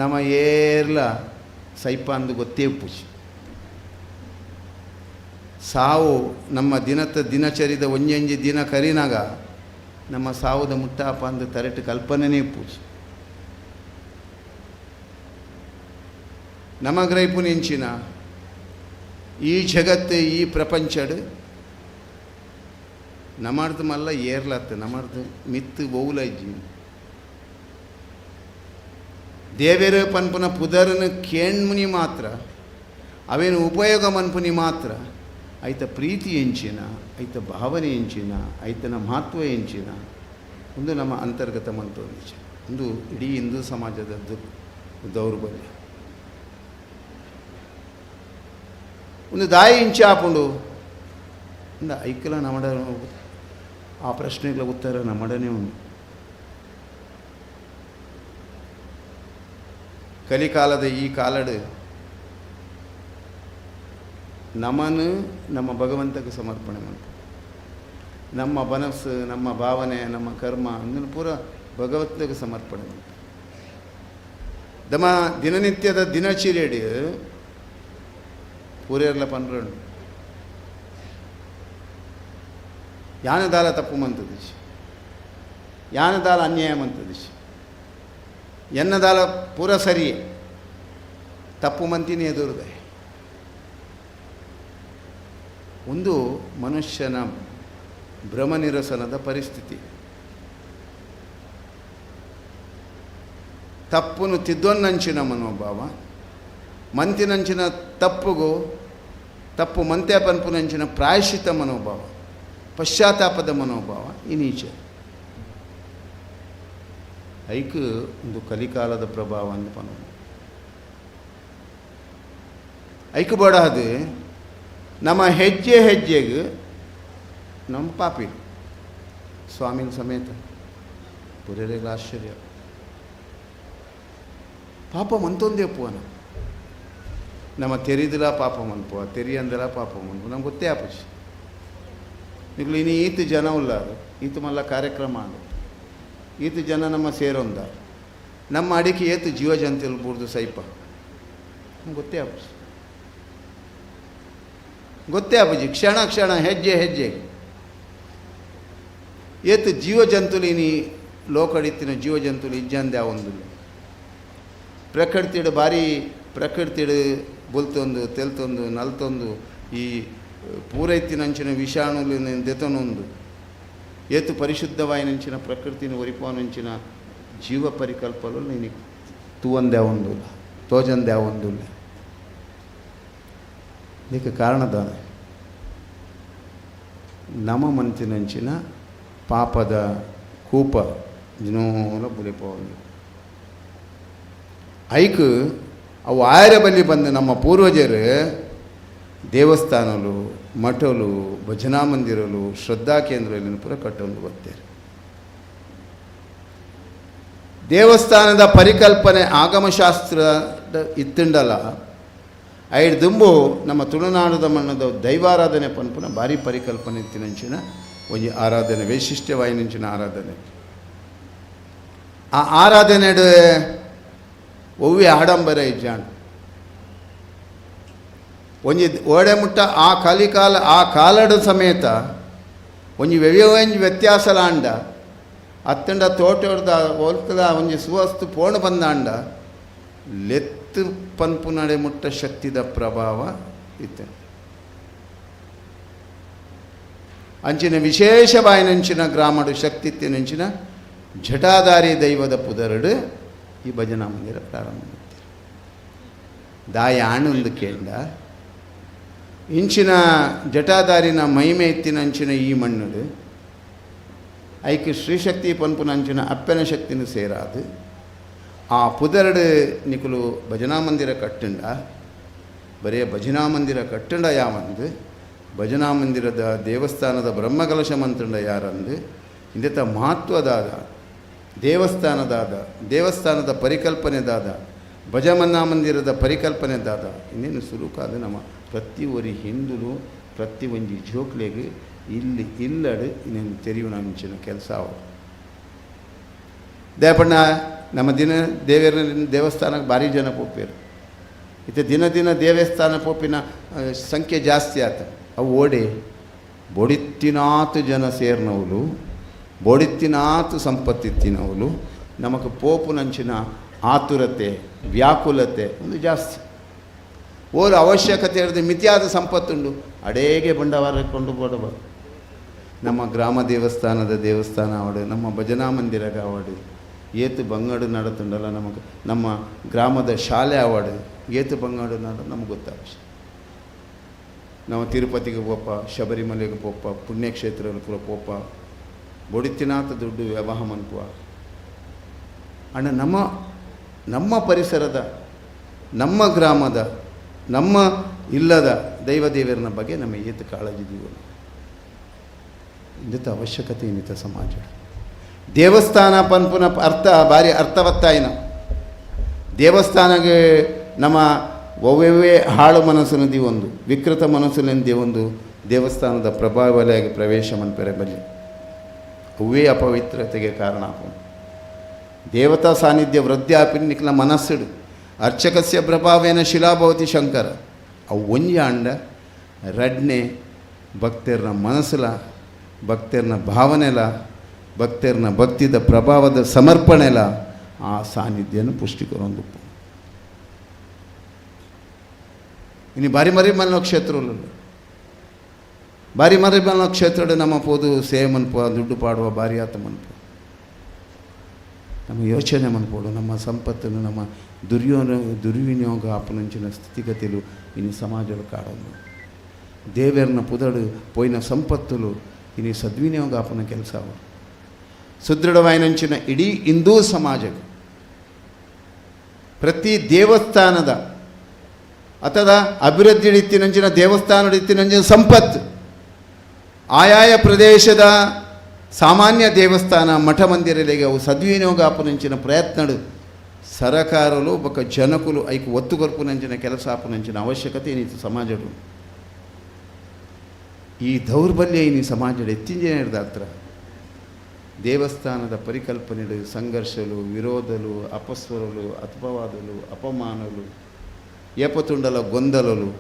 ನಮ್ಮ ಏರ್ಲ ಸೈಪಾಂದು ಗೊತ್ತೇ ಪೂಜೆ. ಸಾವು ನಮ್ಮ ದಿನದ ದಿನಚರಿದ ಒಂಜೊಂಜಿ ದಿನ ಕರಿನಾಗ ನಮ್ಮ ಸಾವುದ ಮುಟ್ಟಾಪ ಅಂದು ತರೆಟು ಕಲ್ಪನೆನೇ ಪೂಜೆ. ನಮಗ್ರೈಪು ನಿಂಚಿನ ಈ ಜಗತ್ತು ಈ ಪ್ರಪಂಚಡು ನಮರ್ದು ಮಲ್ಲ ಏರ್ಲತ್ತು, ನಮರ್ದು ಮಿತ್ತು ಬೌಲಜ್ಜಿ. ದೇವೇರು ಪನ್ಪುನ ಪುದರನು ಕೇಣ್ಮುನಿ ಮಾತ್ರ, ಅವೇನು ಉಪಯೋಗ ಮನ್ಪುನಿ ಮಾತ್ರ, ಐತ ಪ್ರೀತಿ ಎಂಚಿನ, ಐತ ಭಾವನೆ ಎಂಚಿನ, ಐತನ ಮಹತ್ವ ಎಂಚಿನ ಒಂದು ನಮ್ಮ ಅಂತರ್ಗತ ಮಂತು ನಿಜ. ಒಂದು ಇಡೀ ಹಿಂದೂ ಸಮಾಜದ ದೌರ್ಬಲ್ಯ. ಒಂದು ದಾಯಿ ಇಂಚ ಆಪುಂಡು ಅಂದ ಐಕಲ ನಮಡ ಆ ಪ್ರಶ್ನೆಗಳ ಉತ್ತರ ನಮ್ಮಡನೆ ಉಂಟು. ಕಲಿಕಾಲದ ಈ ಕಾಲಡು ನಮನು ನಮ್ಮ ಭಗವಂತಕ್ಕೆ ಸಮರ್ಪಣೆ ಮಾಡ್ತಾರೆ. ನಮ್ಮ ಮನಸ್ಸು, ನಮ್ಮ ಭಾವನೆ, ನಮ್ಮ ಕರ್ಮ ಅದನ್ನು ಪೂರ ಭಗವಂತಗೆ ಸಮರ್ಪಣೆ ಮಾಡ್ತಾರೆ. ನಮ್ಮ ದಿನನಿತ್ಯದ ದಿನಚರಿಯಡಿ ಪೂರೇರ್ಲ ಪನ್ರಣ್ಣು ಯಾನದಾಲ ತಪ್ಪು ಮಂತದಿಶ್, ಯಾನದಾಲ ಅನ್ಯಾಯ ಮಂತದಿಶ್, ಎನ್ನದಾಲ ಪೂರ ಸರಿಯೇ ತಪ್ಪು ಮಂತಿನಿ ಎದುರುದೆ. ಒಂದು ಮನುಷ್ಯನ ಭ್ರಮ ನಿರಸನದ ಪರಿಸ್ಥಿತಿ. ತಪ್ಪುನು ತಿದ್ದೊನ್ನಂಚಿನ ಮನೋಭಾವ, ಮಂತಿನಂಚಿನ ತಪ್ಪುಗು ತಪ್ಪು ಮಂತ್ಯ ಪನ್ಪುನಂಚಿನ ಪ್ರಾಯಶ್ಚಿತ ಮನೋಭಾವ, ಪಶ್ಚಾತ್ತಾಪದ ಮನೋಭಾವ ಈ ನೀಚ ಐಕ್ ಒಂದು ಕಲಿಕಾಲದ ಪ್ರಭಾವ ಅಂದ್ ಪನೋ. ಐಕ್ ಬೇಡ ಅದು ನಮ್ಮ ಹೆಜ್ಜೆ ಹೆಜ್ಜೆಗೆ ನಮ್ಮ ಪಾಪಿ ಸ್ವಾಮಿನ ಸಮೇತ ಪುರೇರೆಗಳ ಆಶ್ಚರ್ಯ. ಪಾಪ ಮಂತೊಂದೇ ಪೋನ ನಮ್ಮ ತೆರಿದಿಲ್ಲ ಪಾಪ ಮನ್ಪುವ ತೆರಿಯಂದಿಲ್ಲ ಪಾಪ ಮನ್ಪು ನಮ್ಗೆ ಗೊತ್ತೇ ಆಪುಜಿ. ನಿಕ್ಲು ಇನ್ನು ಈತ ಜನ ಉಲ್ಲಾರು, ಈತ ಮಲ್ಲ ಕಾರ್ಯಕ್ರಮ ಅಂದು ಈತ ಜನ ನಮ್ಮ ಸೇರೊಂದ ನಮ್ಮ ಅಡಿಕೆ ಏತು ಜೀವ ಜಂತಿಲ್ ಬೂರ್ದು ಸೈಪ ನಮ್ಗೆ ಗೊತ್ತೇ ಆಪುಜಿ, ಗೊತ್ತೇ ಆಪುಜಿ. ಕ್ಷಣ ಕ್ಷಣ ಹೆಜ್ಜೆ ಹೆಜ್ಜೆ ಏತು ಜೀವ ಜಂತುಲು ಇನಿ ಲೋಕಡಿತ್ತಿನ ಜೀವ ಜಂತುಲು ಇಜ್ಜಂದೆ ಒಂದು ಪ್ರಕೃತಿಡು ಭಾರಿ ಪ್ರಕೃತಿಡು ಬೊಲ್ತೊಂದು ತೆಲ್ತೊಂದು ನಲ್ತೊಂದು ಈ ಪೂರೈತಿನಂಚಿನ ವಿಷಾಣುಲು ದೆತೊನೊಂದು ಏತು ಪರಿಶುದ್ಧವಾಯಿನಂಚಿನ ಪ್ರಕೃತಿನ ಒರಿಪೋನಂಚಿನ ಜೀವ ಪರಿಕಲ್ಪಲು ನೀನು ತೂವಂದೆ ಒಂದುಲ್ಲ ತೋಜಂದೆ ಒಂದುಲ್ಲ. ಇದಕ್ಕೆ ಕಾರಣದಾನೆ ನಮ ಮಂತಿನಂಚಿನ ಪಾಪದ ಕೂಪ ದಿನೋಲ ಬುಲಿಪೋಂದು ಐಕ್ ಅವು ಆಯರ ಬಲ್ಲಿ ಬಂದು ನಮ್ಮ ಪೂರ್ವಜರು ದೇವಸ್ಥಾನಲು ಮಠಲು ಭಜನಾ ಮಂದಿರಲು ಶ್ರದ್ಧಾ ಕೇಂದ್ರಗಳನ್ನು ಪೂರ ಕಟ್ಟೊಂದು ಬರ್ತಾರೆ. ದೇವಸ್ಥಾನದ ಪರಿಕಲ್ಪನೆ ಆಗಮಶಾಸ್ತ್ರ ಇತ್ತುಂಡಲ ಐಡ್ ದುಂಬು ನಮ್ಮ ತುಳುನಾಡದ ಮಣ್ಣದ ದೈವಾರಾಧನೆ ಪನ್ಪುನ ಭಾರಿ ಪರಿಕಲ್ಪನೆ ಇತ್ತಿನಂಚಿನ ಒಂಜಿ ಆರಾಧನೆ ವೈಶಿಷ್ಟ್ಯವಾಯಿನಂಚಿನ ಆರಾಧನೆ. ಆ ಆರಾಧನೆ ಒವ್ವೆ ಆಡಂಬರ ಇಜ್ಜಾಂಡ್ ಒಂಜಿ ಓಡೆ ಮುಟ್ಟ ಆ ಕಲಿಕಾಲ ಆ ಕಾಲಡು ಸಮೇತ ಒಂಜಿ ವ್ಯವ್ಯವಂಜಿ ವ್ಯತ್ಯಾಸಲಾಂಡ ಅತ್ತಂಡ ತೋಟದ ಒಲ್ತದ ಒಂಜಿ ಸುವಸ್ತು ಪೋಣ ಬಂದಾಂಡ ಲೆತ್ತು ಪನ್ಪು ನಡೆ ಮುಟ್ಟ ಶಕ್ತಿದ ಪ್ರಭಾವ ಇತ್ತು. ಅಂಚಿನ ವಿಶೇಷವಾಯಿನಂಚಿನ ಗ್ರಾಮಡು ಶಕ್ತಿ ಇತ್ತಿನಂಚಿನ ಜಟಾಧಾರಿ ದೈವದ ಪುದರಡು ಈ ಭಜನಾ ಮಂದಿರ ಪ್ರಾರಂಭ ಮಾಡ್ತೀರಿ. ದಾಯ ಆಣೊಂದು ಕೇಂಡ ಇಂಚಿನ ಜಟಾಧಾರಿನ ಮಹಿಮೆ ಇತ್ತಿನಂಚಿನ ಈ ಮಣ್ಣುಡು ಐಕ್ ಶ್ರೀಶಕ್ತಿ ಪನ್ಪುನಂಚಿನ ಅಪ್ಪನ ಶಕ್ತಿನ ಸೇರಾದು ಆ ಪುದರಡು ನಿಕುಲು ಭಜನಾ ಮಂದಿರ ಕಟ್ಟಂಡ ಬರೇ ಭಜನಾ ಮಂದಿರ ಕಟ್ಟಂಡ ಯಾವಂದು ಭಜನಾ ಮಂದಿರದ ದೇವಸ್ಥಾನದ ಬ್ರಹ್ಮಕಲಶ ಮಂತ್ರಂಡ ಯಾರಂದು ಇಂದೆತ ಮಹತ್ವದಾದ ದೇವಸ್ಥಾನದಾದ ದೇವಸ್ಥಾನದ ಪರಿಕಲ್ಪನೆದಾದ ಭಜಮನ್ನಾ ಮಂದಿರದ ಪರಿಕಲ್ಪನೆದಾದ ಇನ್ನೇನು ಸುರುಕಾದ ನಮ್ಮ ಪ್ರತಿ ಒರಿ ಹಿಂದುಲು ಪ್ರತಿ ಒಂಜಿ ಜೋಕ್ಲೆಗ್ ಇಲ್ಲಿ ಇಲ್ಲಡು ಇನ್ನೇನು ತೆರಿಯುವ ಅಂಚಿನ ಕೆಲಸ ಅವು. ದೇಪಣ್ಣ ನಮ್ಮ ದಿನ ದೇವರ ದೇವಸ್ಥಾನಕ್ಕೆ ಭಾರಿ ಜನ ಪೋಪೇರು ಇತ್ತೆ ದಿನ ದಿನ ದೇವಸ್ಥಾನ ಪೋಪಿನ ಸಂಖ್ಯೆ ಜಾಸ್ತಿ ಆತ. ಅವು ಓಡೆ ಬೊಡಿತ್ತಿನಾತು ಜನ ಸೇರ್ನವಲು ಬೊಡಿತ್ತಿನಾತು ಸಂಪತ್ತಿತ್ತಿನವಲು ನಮಕ್ ಪೋಪುನಂಚಿನ ಆತುರತೆ ವ್ಯಾಕುಲತೆ ಒಂದು ಜಾಸ್ತಿ. ಓರು ಅವಶ್ಯಕತೆ ಇರದೆ ಮಿತಿಯಾದ ಸಂಪತ್ತುಂಡು ಅಡೇಗೆ ಬಂಡವಾಳ ಕೊಂಡು ಬೋಡಬಾರ್ದು. ನಮ್ಮ ಗ್ರಾಮ ದೇವಸ್ಥಾನದ ದೇವಸ್ಥಾನ ಆವಡು ನಮ್ಮ ಭಜನಾ ಮಂದಿರಗ ಆವಡು ಏತು ಬಂಗಡು ನಡತುಂಡಲ್ಲ ನಮಗೆ ನಮ್ಮ ಗ್ರಾಮದ ಶಾಲೆ ಆವಡು ಏತು ಬಂಗಡು ನಡ ನಮಗೆ ಗೊತ್ತಾಗ. ನಾವು ತಿರುಪತಿಗೆ ಪೋಪ ಶಬರಿಮಲೆಗೆ ಪೋಪ ಪುಣ್ಯಕ್ಷೇತ್ರ ಪೂರ ಪೋಪ ಬೊಡಿತಿನಾಥ ದುಡ್ಡು ವ್ಯವಹಾರ ಮನ್ಪುವ ಅಣ್ಣ ನಮ್ಮ ನಮ್ಮ ಪರಿಸರದ ನಮ್ಮ ಗ್ರಾಮದ ನಮ್ಮ ಇಲ್ಲದ ದೈವ ದೇವರನ ಬಗ್ಗೆ ನಮ್ಮ ಏತು ಕಾಳಜಿ ದೀವನು ಇಂದಿತ ಅವಶ್ಯಕತೆ ಏನಿತ ಸಮಾಜ. ದೇವಸ್ಥಾನ ಪನ್ಪುನ ಅರ್ಥ ಭಾರಿ ಅರ್ಥವತ್ತಾಯಿನ ದೇವಸ್ಥಾನಗೆ ನಮ್ಮ ಒವ್ವೆವ್ವೇ ಹಾಳು ಮನಸ್ಸು ಒಂದು ವಿಕೃತ ಮನಸ್ಸಿನಿಂದ ಒಂದು ದೇವಸ್ಥಾನದ ಪ್ರಭಾವಲೆಯಾಗಿ ಪ್ರವೇಶ ಮನ್ಪೆರೆ ಬಲ್ಲಿ ಅವೇ ಅಪವಿತ್ರತೆಗೆ ಕಾರಣ ಆಪುಂಡು. ದೇವತಾ ಸಾನ್ನಿಧ್ಯ ವೃದ್ಧಿ ಆಪಿನ ನಿಕ್ಲ ಮನಸ್ಸುಡು ಅರ್ಚಕಸ್ಯ ಪ್ರಭಾವೇನ ಶಿಲಾಭವತಿ ಶಂಕರ ಅವು ಒಂಜಿ ಆಂಡ ರಡ್ನೆ ಭಕ್ತರ್ನ ಮನಸ್ಸುಲ ಭಕ್ತರ್ನ ಭಾವನೆಲ ಭಕ್ತರ್ನ ಭಕ್ತಿದ ಪ್ರಭಾವದ ಸಮರ್ಪಣೆಲ ಆ ಸಾನ್ನಿಧ್ಯನ ಪುಷ್ಟಿ ಕೊರೊಂದುಪ್ಪು. ಇನ್ನು ಬಾರಿ ಮರಿ ಮಲ್ನ ಕ್ಷೇತ್ರಲು ಬಾರಿ ಮರಿ ಮಲ್ನ ಕ್ಷೇತ್ರಡು ನಮ್ಮ ಪೋದು ಸೇವೆ ಮನ್ಪುವ ದುಡ್ಡು ಪಾಡುವ ಬಾರಿ ಆತ ಮನ್ಪು ನಮ್ಮ ಯೋಚನೆ ಮನ್ಪೋಡು ನಮ್ಮ ಸಂಪತ್ತನ್ನು ನಮ್ಮ ದುರ್ವಿನಿಯೋಗ ಆಪನಂಚಿನ ಸ್ಥಿತಿಗತಿಲು ಇನ್ನು ಸಮಾಜಡು ಕಾಡೋದು ದೇವೆರ್ನ ಪುದಡು ಪೋಯಿನ ಸಂಪತ್ತುಲು ಇನ್ನು ಸದ್ವಿನಿಯೋಗ ಆಪನ ಕೆಲಸ ಅವು. ಸುದೃಢವಾಯಿನಂಚಿನ ಇಡೀ ಹಿಂದೂ ಸಮಾಜಕ್ಕೆ ಪ್ರತಿ ದೇವಸ್ಥಾನದ ಅಥವಾ ಅಭಿವೃದ್ಧಿ ಇತ್ತಿನಂಚಿನ ದೇವಸ್ಥಾನದ ಇತ್ತಿನಂಚಿನ ಸಂಪತ್ತು ಆಯಾಯ ಪ್ರದೇಶದ ಸಾಮಾನ್ಯ ದೇವಸ್ಥಾನ ಮಠ ಮಂದಿರಗಳಿಗೆ ಅವು ಸದ್ವಿನಿಯೋಗ ಆಪನಂಚಿನ ಪ್ರಯತ್ನಡು ಸರಕಾರಲು ಬೊಕ್ಕ ಜನಕುಲು ಐಕ್ ಒತ್ತು ಕೊರ್ಪುನಂಚಿನ ಕೆಲಸ ಆಪುನಂಚಿನ ಅವಶ್ಯಕತೆ ಏನಿತ್ತು ಸಮಾಜಡು. ಈ ದೌರ್ಬಲ್ಯ ಇನಿ ಸಮಾಜಡ್ ಎತ್ತಿಂಜನೇರ್ದಾತ್ರ ದೇವಸ್ಥಾನದ ಪರಿಕಲ್ಪನೆಡು ಸಂಘರ್ಷಲು, ವಿರೋಧಲು, ಅಪಸ್ವರಲು, ಅಪವಾದಲು, ಅಪಮಾನಲು, ಏಪತುಂಡಲ ಗೊಂದಲಲು,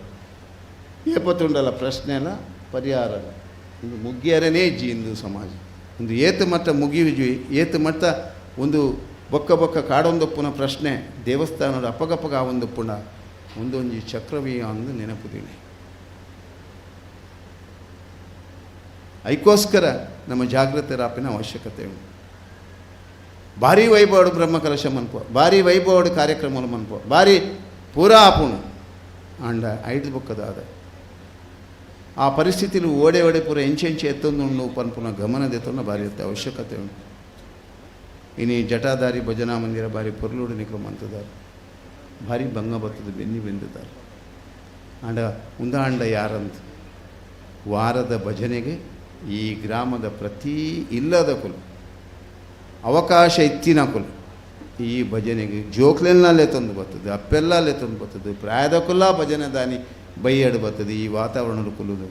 ಏಪತುಂಡಲ ಪ್ರಶ್ನೆಲ ಪರಿಹಾರ ಒಂದು ಮುಗ್ಗಿಯರನೇ ಇಜ್ಜಿ ಇಂದು ಸಮಾಜ. ಒಂದು ಏತು ಮಟ್ಟ ಮುಗಿಯುಜಿ, ಏತು ಮಟ್ಟ ಒಂದು ಬೊಕ್ಕ ಬೊಕ್ಕ ಕಾಡೊಂದೊಪ್ಪುನ ಪ್ರಶ್ನೆ ದೇವಸ್ಥಾನದ ಅಪಗಪಗ ಒಂದೊಪ್ಪುನ ಒಂದೊಂಜಿ ಚಕ್ರವೀಯ ಅಂದು ನೆನಪುದೀನಿ. ಐಕೋಸ್ಕರ ನಮ್ಮ ಜಾಗೃತರಾಪಿನ ಅವಶ್ಯಕತೆ ಉಂಟು. ಭಾರಿ ವೈಭವಡು ಬ್ರಹ್ಮಕಲಶ ಮನ್ಪು, ಭಾರಿ ವೈಭವಡು ಕಾರ್ಯಕ್ರಮలు ಮನ್ಪು, ಭಾರಿ ಪೂರಾ ಆಪುಣು ಅಂಡ ಐದು ಬೊಕ್ಕದಾದ ಆ ಪರಿಸ್ಥಿತಿಲು ಓಡೆ ಓಡೆ ಪೂರ ಎಂಚೆಂಚೆ ಎತ್ತೊಂದು ಪನ್ಪುನ ಗಮನದೆತ್ತೊಂದು ಭಾರಿ ಅವಶ್ಯಕತೆ ಉಂಟು. ಇನಿ ಜಟಾಧಾರಿ ಭಜನಾ ಮಂದಿರ ಭಾರಿ ಪೊರ್ಲುಡು ನಿಕ್ಲು ಮಂತದಾರ, ಭಾರಿ ಭಂಗ ಬತ್ತದ ಬೆನ್ನಿ ಬೆಂದುದಾರ. ಅಂಡ ಉಂದಾಂಡ ಯಾರಂತ ವಾರದ ಭಜನೆಗೆ ಈ ಗ್ರಾಮದ ಪ್ರತಿ ಇಲ್ಲದ ಕುಲು ಅವಕಾಶ ಇತ್ತಿನ ಕುಲು ಈ ಭಜನೆಗೆ ಜೋಕ್ಲೆಲ್ಲೇ ತಂದು ಬರ್ತದೆ, ಅಪ್ಪೆಲ್ಲಲ್ಲೇ ತಂದು ಬರ್ತದೆ, ಪ್ರಾಯದ ಕುಲ ಭಜನೆ ದಾನಿ ಬೈಯಡು ಬರ್ತದೆ. ಈ ವಾತಾವರಣದ ಕುಲುದು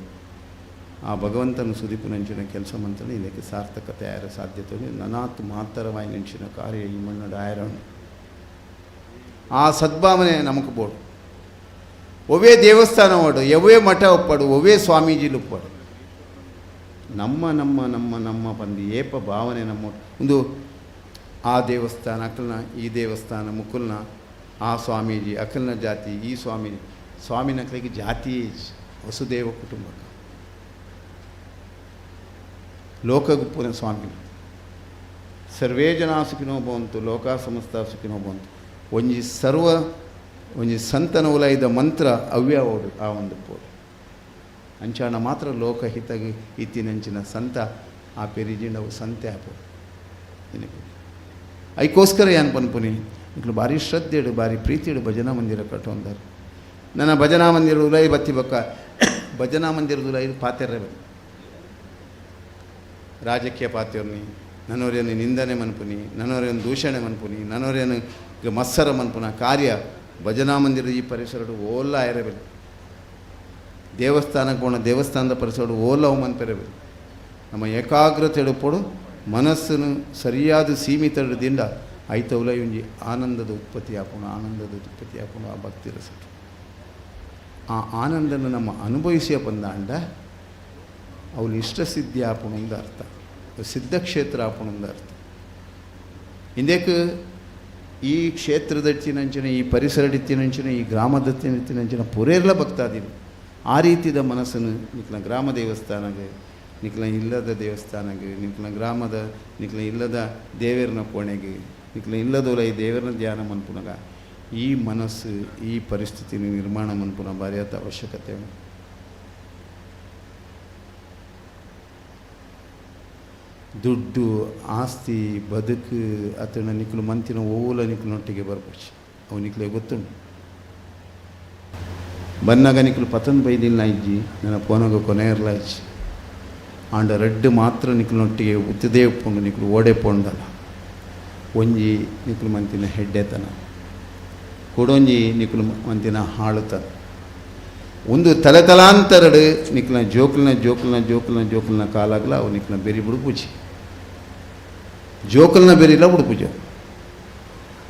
ಆ ಭಗವಂತನ ಸುದೀಪುನಂಚಿನ ಕೆಲಸ ಮಂತನೆ ಇದಕ್ಕೆ ಸಾರ್ಥಕತೆ ಆಯರ ಸಾಧ್ಯತೆ ನನಾತ್ ಮಹತ್ತರವಾಗಿ ನೆಂಚಿನ ಕಾರ್ಯ ಈ ಮಣ್ಣು ಆಯರಣ ಆ ಸದ್ಭಾವನೆ ನಮಕ್ ಬೋಡು. ಒವೇ ದೇವಸ್ಥಾನ ಓಡು, ಎವೇ ಮಠ ಒಪ್ಪಡು, ಒವೇ ಸ್ವಾಮೀಜಿಲು ಒಪ್ಪಡು, ನಮ್ಮ ನಮ್ಮ ನಮ್ಮ ನಮ್ಮ ಬಂದು ಏಪ ಭಾವನೆ ನಮ್ಮ ಒಂದು ಆ ದೇವಸ್ಥಾನ ಅಕಲ್ನ, ಈ ದೇವಸ್ಥಾನ ಮುಕುಲ್ನ, ಆ ಸ್ವಾಮೀಜಿ ಅಕಲ್ನ ಜಾತಿ, ಈ ಸ್ವಾಮೀಜಿ ಸ್ವಾಮಿನಕಲಿಗೆ ಜಾತಿ ವಸುದೇವ ಕುಟುಂಬಕ್ಕೆ ಲೋಕಗುಪ್ಪುನ ಸ್ವಾಮಿ ಸರ್ವೇ ಜನ ಸುಖಿನೋ ಭವಂತು, ಲೋಕ ಸಮಸ್ತ ಸುಖಿನೋ ಭವಂತು. ಒಂಜಿ ಸರ್ವ ಒಂಜಿ ಸಂತನ ಉಲೈದ ಮಂತ್ರ ಅವ್ಯ ಓಡು ಆ ಒಂದು ಪೋಡು ಅಂಚಾಣ ಮಾತ್ರ ಲೋಕಹಿತ ಇತ್ತಿನಂಚಿನ ಸಂತ ಆ ಪೆರಿಜಿಂಡವು ಸಂತೆ ಆಪೋ ಐಕೋಸ್ಕರ ಏನ್ ಪನ್ಪುನಿ ಇಕ್ಲು ಭಾರಿ ಶ್ರದ್ಧೆಡು ಭಾರಿ ಪ್ರೀತಿಡು ಭಜನಾ ಮಂದಿರ ಕಟ್ಟೊಂದಾರೆ. ನನ್ನ ಭಜನಾ ಮಂದಿರ ಉಲೈ ಬತ್ತಿ ಬೊಕ್ಕ ಭಜನಾ ಮಂದಿರದ ಉಲೈ ಪಾತೆರ್ರೆ ಬತ್ತಿ ರಾಜಕೀಯ ಪಾತೆರ್ನಿ, ನನ್ನೋರೇನು ನಿಂದನೆ ಮನ್ಪುನಿ, ನನ್ನೋರೇನು ದೂಷಣೆ ಮನ್ಪುನಿ, ನನ್ನೋರೇನು ಮತ್ಸರ ಮನ್ಪುನ ಕಾರ್ಯ ಭಜನಾ ಮಂದಿರದ ಈ ಪರಿಸರಡು ಓಲ್ಲ ಆಯರಬೇಕು. ದೇವಸ್ಥಾನಕ್ಕೆ ಹೋಣ ದೇವಸ್ಥಾನದ ಪರಿಸರಡು ಓಲ್ಲ ಅವು ಮನ್ಪೆರಬೇಕು. ನಮ್ಮ ಏಕಾಗ್ರತೆ ಎಡುಪೊಡು ಮನಸ್ಸನ್ನು ಸರಿಯಾದ ಸೀಮಿತದಿಂದ ಐತೌಲ ಒಂಜಿ ಆನಂದದ ಉತ್ಪತ್ತಿ ಆಪುಣ, ಆನಂದದ ಉತ್ಪತ್ತಿ ಆಪುಣ ಆ ಭಕ್ತಿ ರಸ. ಆ ಆನಂದನ ನಮ್ಮ ಅನುಭವಿಸಿಯ ಬಂದಾಂಡ ಅವಳು ಇಷ್ಟಸಿದ್ಧಿ ಆಪುಣಂದ ಅರ್ಥ, ಸಿದ್ಧಕ್ಷೇತ್ರ ಆಪುಣಂದ ಅರ್ಥ. ಇಂದೇಕ ಈ ಕ್ಷೇತ್ರದಟ್ಟಿನಂಚಿನ, ಈ ಪರಿಸರಡಿತ್ತಿನಂಚಿನ, ಈ ಗ್ರಾಮದತ್ತಿನಂಚಿನ ಪುರೇರ್ಲ ಭಕ್ತಾದಿರು ಆ ರೀತಿದ ಮನಸ್ಸನ್ನು ನಿಕ್ಲ ಗ್ರಾಮ ದೇವಸ್ಥಾನಗೆ, ನಿಕ್ಲ ಇಲ್ಲದ ದೇವಸ್ಥಾನಗೆ, ನಿಕ್ಲ ಗ್ರಾಮದ ನಿಕ್ಲ ಇಲ್ಲದ ದೇವೇರ್ನ ಕೋಣೆಗೆ, ನಿಕ್ಲ ಇಲ್ಲದೋಲ ಈ ದೇವರನ್ನ ಧ್ಯಾನ ಮನ್ಪುನಗ ಈ ಮನಸ್ಸು ಈ ಪರಿಸ್ಥಿತಿ ನಿರ್ಮಾಣ ಮನ್ಪುನ ಭಾರಿ ಅವಶ್ಯಕತೆ. ದುಡ್ಡು ಆಸ್ತಿ ಬದುಕು ಅತನ ನಿಕ್ಲು ಮಂತಿನ ಓಲ ನಿಕ್ಲೊಟ್ಟಿಗೆ ಬರ್ಪುಚಿ ಅವು ನಿಕ್ಲೆ ಗೊತ್ತುಂಟು. ಬನ್ನಾಗ ನಿಕ್ಲು ಪತನ್ ಬೈದಿಲ್ಲ ಇಜ್ಜಿ, ನನ್ನ ಪೋನಗ ಕೊನೆಯರ್ಲ ಇಜ್ಜಿ, ಆಂಡ ರಡ್ಡು ಮಾತ್ರ ನಿಕ್ಲೊಟ್ಟಿಗೆ ಉತ್ತದೇ ಉಪ್ಪುಂಡು, ನಿಕ್ಲು ಓಡೆ ಪೋಂಡಲ್ಲ. ಒಂಜಿ ನಿಕ್ಲು ಮಂತಿನ ಹೆಡ್ಡೆತನ, ಕೊಡೊಂಜಿ ನಿಕ್ಲು ಮಂತಿನ ಹಾಳುತನ. ಒಂದು ತಲೆ ತಲಾಂತರಡು ನಿಕ್ಲ ಜೋಕ್ಲನ ಜೋಕ್ಲನ ಜೋಕ್ಲನ ಜೋಕ್ಲನ ಕಾಲಾಗಲ ಅವು ನಿಕ್ಲ ಬೆರಿ ಬುಡುಪುಜಿ, ಜೋಕಲ್ನ ಬೆರಿಲ್ಲ ಬುಡುಪುಜ.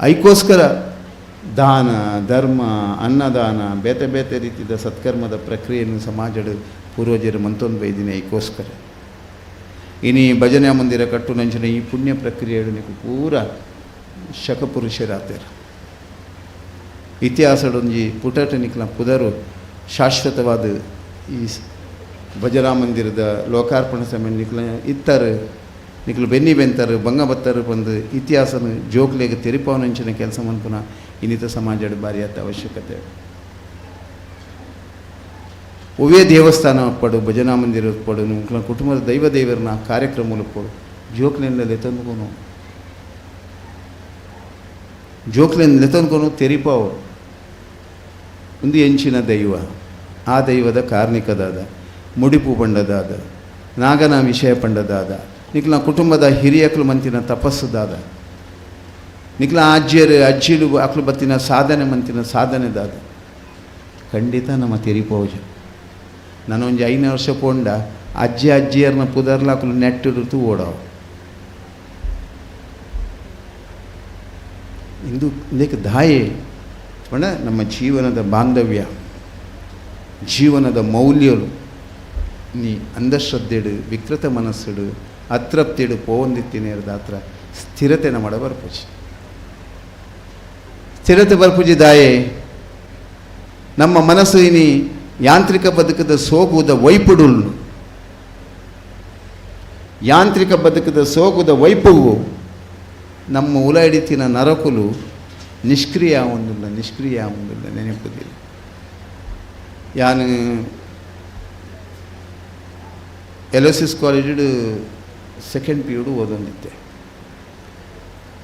ಐಕೋಸ್ಕರ ದಾನ ಧರ್ಮ ಅನ್ನದಾನ ಬೇತೆ ಬೇತೆ ರೀತಿಯ ಸತ್ಕರ್ಮದ ಪ್ರಕ್ರಿಯೆಯನ್ನು ಸಮಾಜದ ಪೂರ್ವಜರು ಮಂತೊಂದು ಬೈದಿನಿ ಐಕೋಸ್ಕರ. ಇನಿ ಭಜನೆ ಮಂದಿರ ಕಟ್ಟು ನಂಚಿನ ಈ ಪುಣ್ಯ ಪ್ರಕ್ರಿಯೆಯನ್ನು ಪೂರ ಶಕಪುರುಷರಾತೇರ ಇತಿಹಾಸಡೊಂಜಿ ಪುಟಟ ನಿಕ್ಲ ಪುದರು ಶಾಶ್ವತವಾದ ಈ ಭಜನಾ ಮಂದಿರದ ಲೋಕಾರ್ಪಣೆ ಸಮಯ ನಿಕ್ಲ ಇತ್ತಾರೆ, ನಿಕ್ಲು ಬೆನ್ನಿ ಬೆಂತಾರೆ, ಬಂಗ ಬತ್ತಾರೆ ಬಂದು ಇತಿಹಾಸನ ಜೋಕ್ಲೆಗೆ ತೆರಿಪಾವನಂಚಿನ ಕೆಲಸ ಮನ್ಪುನ ಇನ್ನಿತ ಸಮಾಜದ ಭಾರಿ ಅತ್ತ ಅವಶ್ಯಕತೆ. ಒವೇ ದೇವಸ್ಥಾನ ಪಡು, ಭಜನಾ ಮಂದಿರ ಪಡು, ನಿಕ್ಲ ಕುಟುಂಬದ ದೈವ ದೇವರನ್ನ ಕಾರ್ಯಕ್ರಮ ಪಡು, ಜೋಕ್ಲೆಲ್ಲ ಲೆತಂದ್ಕೊನು ಜೋಕ್ಲೆನ್ ಲೆತಂದ್ಕೊನು ತೆರಿಪಾವು. ಒಂದು ಎಂಚಿನ ದೈವ, ಆ ದೈವದ ಕಾರ್ಣಿಕದಾದ, ಮುಡಿಪು ಪಂಡದಾದ, ನಾಗನ ವಿಷಯ ಪಂಡದಾದ, ನಿಕ್ಲ ಕುಟುಂಬದ ಹಿರಿಯಕ್ಲು ಮಂತಿನ ತಪಸ್ಸುದಾದ, ನಿಕ್ಲ ಅಜ್ಜಿಯರು ಅಜ್ಜಿಲು ಅಕ್ಲು ಬತ್ತಿನ ಸಾಧನೆ ಮಂತಿನ ಸಾಧನೆ ದಾದ ಖಂಡಿತ ನಮ್ಮ ತೆರಿಪೋಜ. ನಾನೊಂಜಿ 5 ವರ್ಷ ಪೋಂಡ ಅಜ್ಜಿ ಅಜ್ಜಿಯರ್ನ ಪುದರ್ಲ ಅಕ್ಲು ನೆಟ್ಟಿಡ್ತು ಓಡವು. ಇಂದು ಇಂದಕ್ಕೆ ದಾಯೆ ಪಂಡ ನಮ್ಮ ಜೀವನದ ಬಾಂಧವ್ಯ, ಜೀವನದ ಮೌಲ್ಯಲು ನೀ ಅಂಧಶ್ರದ್ಧೆಡು ವಿಕೃತ ಮನಸ್ಸುಡು ಅತೃಪ್ತಿಡು ಪೋವಂದಿತ್ತಿನೇರ್ದಾತ್ರ ಸ್ಥಿರತೆ ನಮ್ಮಡ ಬರ್ಪುಜಿ. ಸ್ಥಿರತೆ ಬರ್ಪುಜಿ ದಾಯೆ ನಮ್ಮ ಮನಸ್ಸು ಇನಿ ಯಾಂತ್ರಿಕ ಬದುಕದ ಸೋಗುದ ವೈಪುಡುಲ್ಲು, ಯಾಂತ್ರಿಕ ಬದುಕದ ಸೋಗುದ ವೈಪುವು ನಮ್ಮ ಉಲ ಹಿಡಿತಿನ ನರಕುಲು ನಿಷ್ಕ್ರಿಯ ಒಂದಿಲ್ಲ, ನಿಷ್ಕ್ರಿಯ ಒಂದಿಲ್ಲ ನೆನಪುದಿಲ್ಲ. ಯಾನು ಎಲೋಸಿಸ್ ಕಾಲೇಜು ಸೆಕೆಂಡ್ ಪಿರಿಯಡ್ ಓದೊಂದಿತ್ತೆ.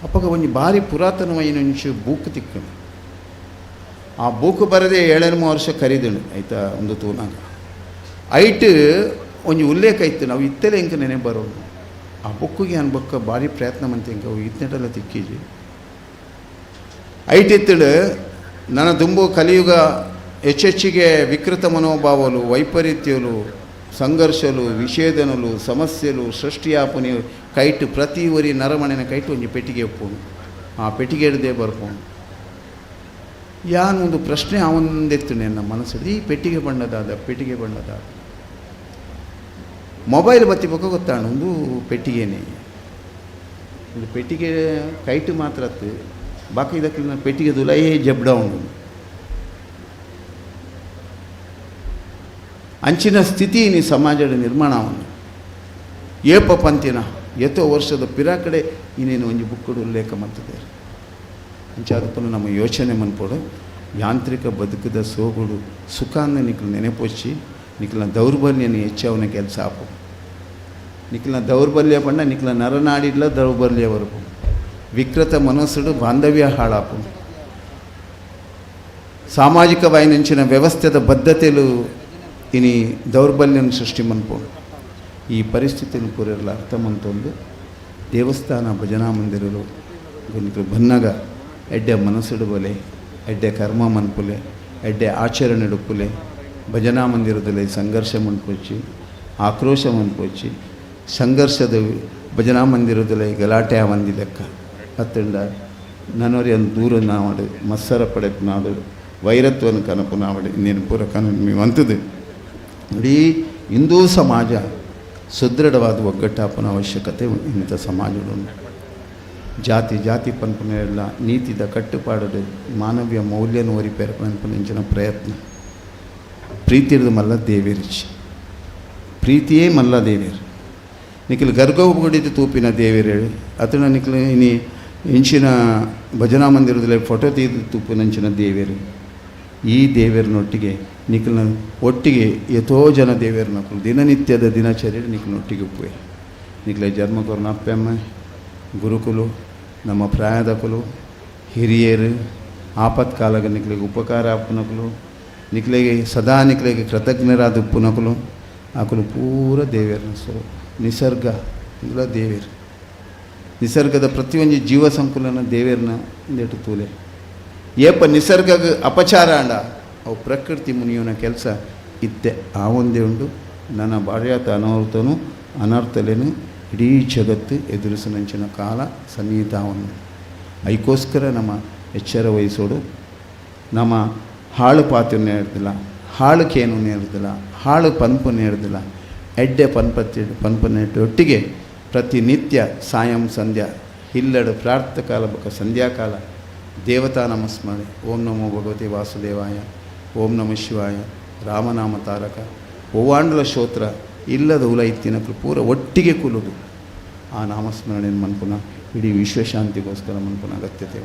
ಅಪ್ಪಗ ಒಂಜಿ ಭಾರಿ ಪುರಾತನವಾಯಿನ ಬೂಕ್ ತಿಕ್ಕನು. ಆ ಬೂಕು ಬರದೆ 7 ವರ್ಷ ಕರಿದಳು ಆಯ್ತಾ ಒಂದು ತೂನಾಗ ಐಟ್ ಒಂಜಿ ಉಲ್ಲೇಖ ಇತ್ತು. ನಾವು ಇತ್ತಲೇ ಇಂಕ ನೆನೆ ಬರೋದು ಆ ಬುಕ್ಕಿಗೆ ಅನ್ಬಕ್ಕ ಭಾರಿ ಪ್ರಯತ್ನ ಮಂತೆ ಇಂಕ ಅವು ಇತ್ನೆಟೆಲ್ಲ ತಿಕ್ಕೀಜಿ ಐಟ್ ಇತ್ತಳು. ನನ್ನ ದುಂಬು ಕಲಿಯುಗ ಹೆಚ್ಚೆಚ್ಚಿಗೆ ವಿಕೃತ ಮನೋಭಾವಲು, ವೈಪರೀತ್ಯಲು, ಸಂಘರ್ಷಲು, ವಿಷೇದನಲು, ಸಮಸ್ಯೆಲು ಸೃಷ್ಟಿಯಾಪುನಿ ಕೈಟು ಪ್ರತಿ ಒರಿ ನರಮಣೆನ ಕೈಟು ಒಂಜಿ ಪೆಟ್ಟಿಗೆ ಒಪ್ಪುನು. ಆ ಪೆಟ್ಟಿಗೆ ಹಿಡ್ದೇ ಬರ್ಪೋನು. ಯಾನ್ ಒಂದು ಪ್ರಶ್ನೆ ಅವಂದೆತ್ತು ನನ್ನ ಮನಸ್ಸು, ಈ ಪೆಟ್ಟಿಗೆ ಬಣ್ಣದಾದ, ಪೆಟ್ಟಿಗೆ ಬಣ್ಣದಾದ ಮೊಬೈಲ್ ಬತ್ತಿ ಬೊಕ್ಕ ಗೊತ್ತಾಣ ಒಂದು ಪೆಟ್ಟಿಗೆನೇ, ಒಂದು ಪೆಟ್ಟಿಗೆ ಕೈಟು ಮಾತ್ರ ಅತ್ತು ಬಾಕಿ ಇದಕ್ಕೆ ಪೆಟ್ಟಿಗೆ ದುಲಯೇ ಜಬ್ಡ ಉಂಡು. ಅಂಚಿನ ಸ್ಥಿತಿ ನೀ ಸಮಾಜದ ನಿರ್ಮಾಣವನ್ನು ಏಪ ಪಂತಿನ ಎತ್ತೋ ವರ್ಷದ ಪಿರಾಕಡೆ ಇನ್ನೇನು ಒಂಜಿ ಬುಕ್ಕಡು ಉಲ್ಲೇಖ ಮಂತದೆ. ಅಂಚಾದಪ್ಪನು ನಮ್ಮ ಯೋಚನೆ ಮನ್ಪೋಡು ಯಾಂತ್ರಿಕ ಬದುಕದ ಸೋಗುಡು ಸುಖಾನ್ನ ನಿಕ್ಲು ನೆನೆಪೊಚ್ಚಿ ನಿಕ್ಲ ದೌರ್ಬಲ್ಯನ ಹೆಚ್ಚವನ ಕೆಲಸ ಆಪು. ನಿಕ್ಲ ದೌರ್ಬಲ್ಯ ಪಂಡ ನಿಕ್ಲ ನರನಾಡಿಡ್ಲ ದೌರ್ಬಲ್ಯ ವರಪು, ವಿಕೃತ ಮನಸ್ಸುಡು ಬಾಂಧವ್ಯ ಹಾಳಾಪು, ಸಾಮಾಜಿಕ ವಾಯಿನಂಚಿನ ವ್ಯವಸ್ಥೆದ ಬದ್ಧತೆಲು ಇನಿ ದೌರ್ಬಲ್ಯನ ಸೃಷ್ಟಿ ಮನ್ಪೋಡು. ಈ ಪರಿಸ್ಥಿತಿಯನ್ನು ಪೂರೆಲ್ಲ ಅರ್ಥ ಮಂತೊಂದು ದೇವಸ್ಥಾನ ಭಜನಾ ಮಂದಿರಲು ನಿಕ್ಲು ಬನ್ನಾಗ ಎಡ್ಡೆ ಮನಸ್ಸಿಡುಬಲೆ, ಎಡ್ಡೆ ಕರ್ಮ ಮನ್ಪುಲೆ, ಎಡ್ಡೆ ಆಚರಣೆ ಉಡುಪುಲೆ, ಭಜನಾ ಮಂದಿರದಲ್ಲಿ ಸಂಘರ್ಷ ಮನ್ಪೊಚ್ಚಿ, ಆಕ್ರೋಶ ಮನ್ಪೊಚ್ಚಿ, ಸಂಘರ್ಷದ ಭಜನಾ ಮಂದಿರದಲ್ಲಿ ಗಲಾಟೆ ಆವಂದಿ ಲೆಕ್ಕ ಅತ್ತಂಡ ನನೋರಿ ಒಂದು ದೂರ ನಾವಡು ಮತ್ಸರ ಪಡೆಪು ನಾಡು ವೈರತ್ವನ ಕನಪು ನಾವಡು ಇನ್ನೇನು ಪೂರ ಕನ ವಂತದ್ದು. ಇಡೀ ಹಿಂದೂ ಸಮಾಜ ಸುದೃಢವಾದ ಒಗ್ಗಟ್ಟಾಪನ ಅವಶ್ಯಕತೆ ಇಂಥ ಸಮಾಜಗಳು. ಜಾತಿ ಜಾತಿ ಪನ್ಪುನೆಲ್ಲ ನೀತಿದ ಕಟ್ಟುಪಾಡದು ಮಾನವೀಯ ಮೌಲ್ಯನ ಒರಿಪೇರ ಪನ್ಪುನಂಚಿನ ಪ್ರಯತ್ನ. ಪ್ರೀತಿರ್ದು ಮಲ್ಲ ದೇವೇರಿಚಿ, ಪ್ರೀತಿಯೇ ಮಲ್ಲ ದೇವೇರು. ನಿಖಿಲ್ ಗರ್ಗಗುಡಿದ ತೂಪಿನ ದೇವೇರು ಹೇಳಿ ಅತನ ನಿಖಿಲ್ ಇನಿ ಇಂಚಿನ ಭಜನಾ ಮಂದಿರದಲ್ಲಿ ಫೋಟೋ ತೆಗೆದು ತೂಪಿನಂಚಿನ ದೇವೇರು. ಈ ದೇವೇರಿನೊಟ್ಟಿಗೆ ನಿಖಿಲ್ನ ಒಟ್ಟಿಗೆ ಎತೋ ಜನ ದೇವೇರನಕ್ಕಲು ದಿನನಿತ್ಯದ ದಿನಚರಿ ನಿಖಿಲ್ನೊಟ್ಟಿಗೆ ಉಪ್ಪುವೆ. ನಿಖಿಲ ಜನ್ಮಕೊರ್ನ ಅಪ್ಪೆಮ್ಮ ಗುರುಕುಲು ನಮ್ಮ ಪ್ರಾಯದಕುಲು ಹಿರಿಯರು ಆಪತ್ಕಾಲಗ ನಿಖಲಿಗೆ ಉಪಕಾರ ಅಪ್ಪನಕುಲು ನಿಖಲಿಗೆ ಸದಾ ನಿಖಲಿಗೆ ಕೃತಜ್ಞರಾದ ಉಪ್ಪುನಕುಲು ಆಕುಲು ಪೂರ ದೇವೇರನ ಸ್ವರೂಪ. ನಿಸರ್ಗ ಇಂದುಲ ದೇವೇರು, ನಿಸರ್ಗದ ಪ್ರತಿಯೊಂದು ಜೀವ ಸಂಕುಲನ ದೇವೇರನ ಇಂದೆಟು ತೂಲೆ. ಏಪ ನಿಸರ್ಗ ಅಪಚಾರ ಅಂಡ ಅವು ಪ್ರಕೃತಿ ಮುನಿಯವನ ಕೆಲಸ ಇತ್ತೆ ಆ ಒಂದೇ ಉಂಡು. ನನ್ನ ಬಾರ್ಯಾತ ಅನರ್ಥನು ಅನರ್ಥಲೇನು ಇಡೀ ಜಗತ್ತು ಎದುರಿಸನಂಚಿನ ಕಾಲ ಸನ್ನಿಹಿತವನ್ನು. ಅದಕ್ಕೋಸ್ಕರ ನಮ್ಮ ಎಚ್ಚರ ವಹಿಸೋಡು. ನಮ್ಮ ಹಾಳು ಪಾತ್ರೆ ನೇರ್ದಿಲ್ಲ, ಹಾಳು ಕೇನು ನೇರ್ದಿಲ್ಲ, ಹಾಳು ಪನ್ಪು ನೇರ್ದಿಲ್ಲ, ಎಡ್ಡೆ ಪನ್ಪತ್ತಿ ಪನ್ಪು ಒಟ್ಟಿಗೆ ಪ್ರತಿನಿತ್ಯ ಸಾಯಂ ಸಂಧ್ಯಾ ಇಲ್ಲಡು ಪ್ರಾರ್ಥಕಾಲ ಬೊಕ ಸಂಧ್ಯಾಕಾಲ ದೇವತಾ ನಮಸ್ಮರಣೆ, ಓಂ ನಮೋ ಭಗವತಿ ವಾಸುದೇವಾಯ, ಓಂ ನಮಃ ಶಿವಾಯ, ರಾಮನಾಮ ತಾರಕ ಒವ್ವಾಂಡ್ಲ ಸ್ತೋತ್ರ ಇಲ್ಲದ ಉಲ ಇತ್ತಿನಕ್ಲು ಪೂರ ಒಟ್ಟಿಗೆ ಕುಲುದು ಆ ನಾಮಸ್ಮರಣೆ ಮನ್ಪುನ ಇಡೀ ವಿಶ್ವಶಾಂತಿಗೋಸ್ಕರ ಮನ್ಪುನ ಅಗತ್ಯತೆ.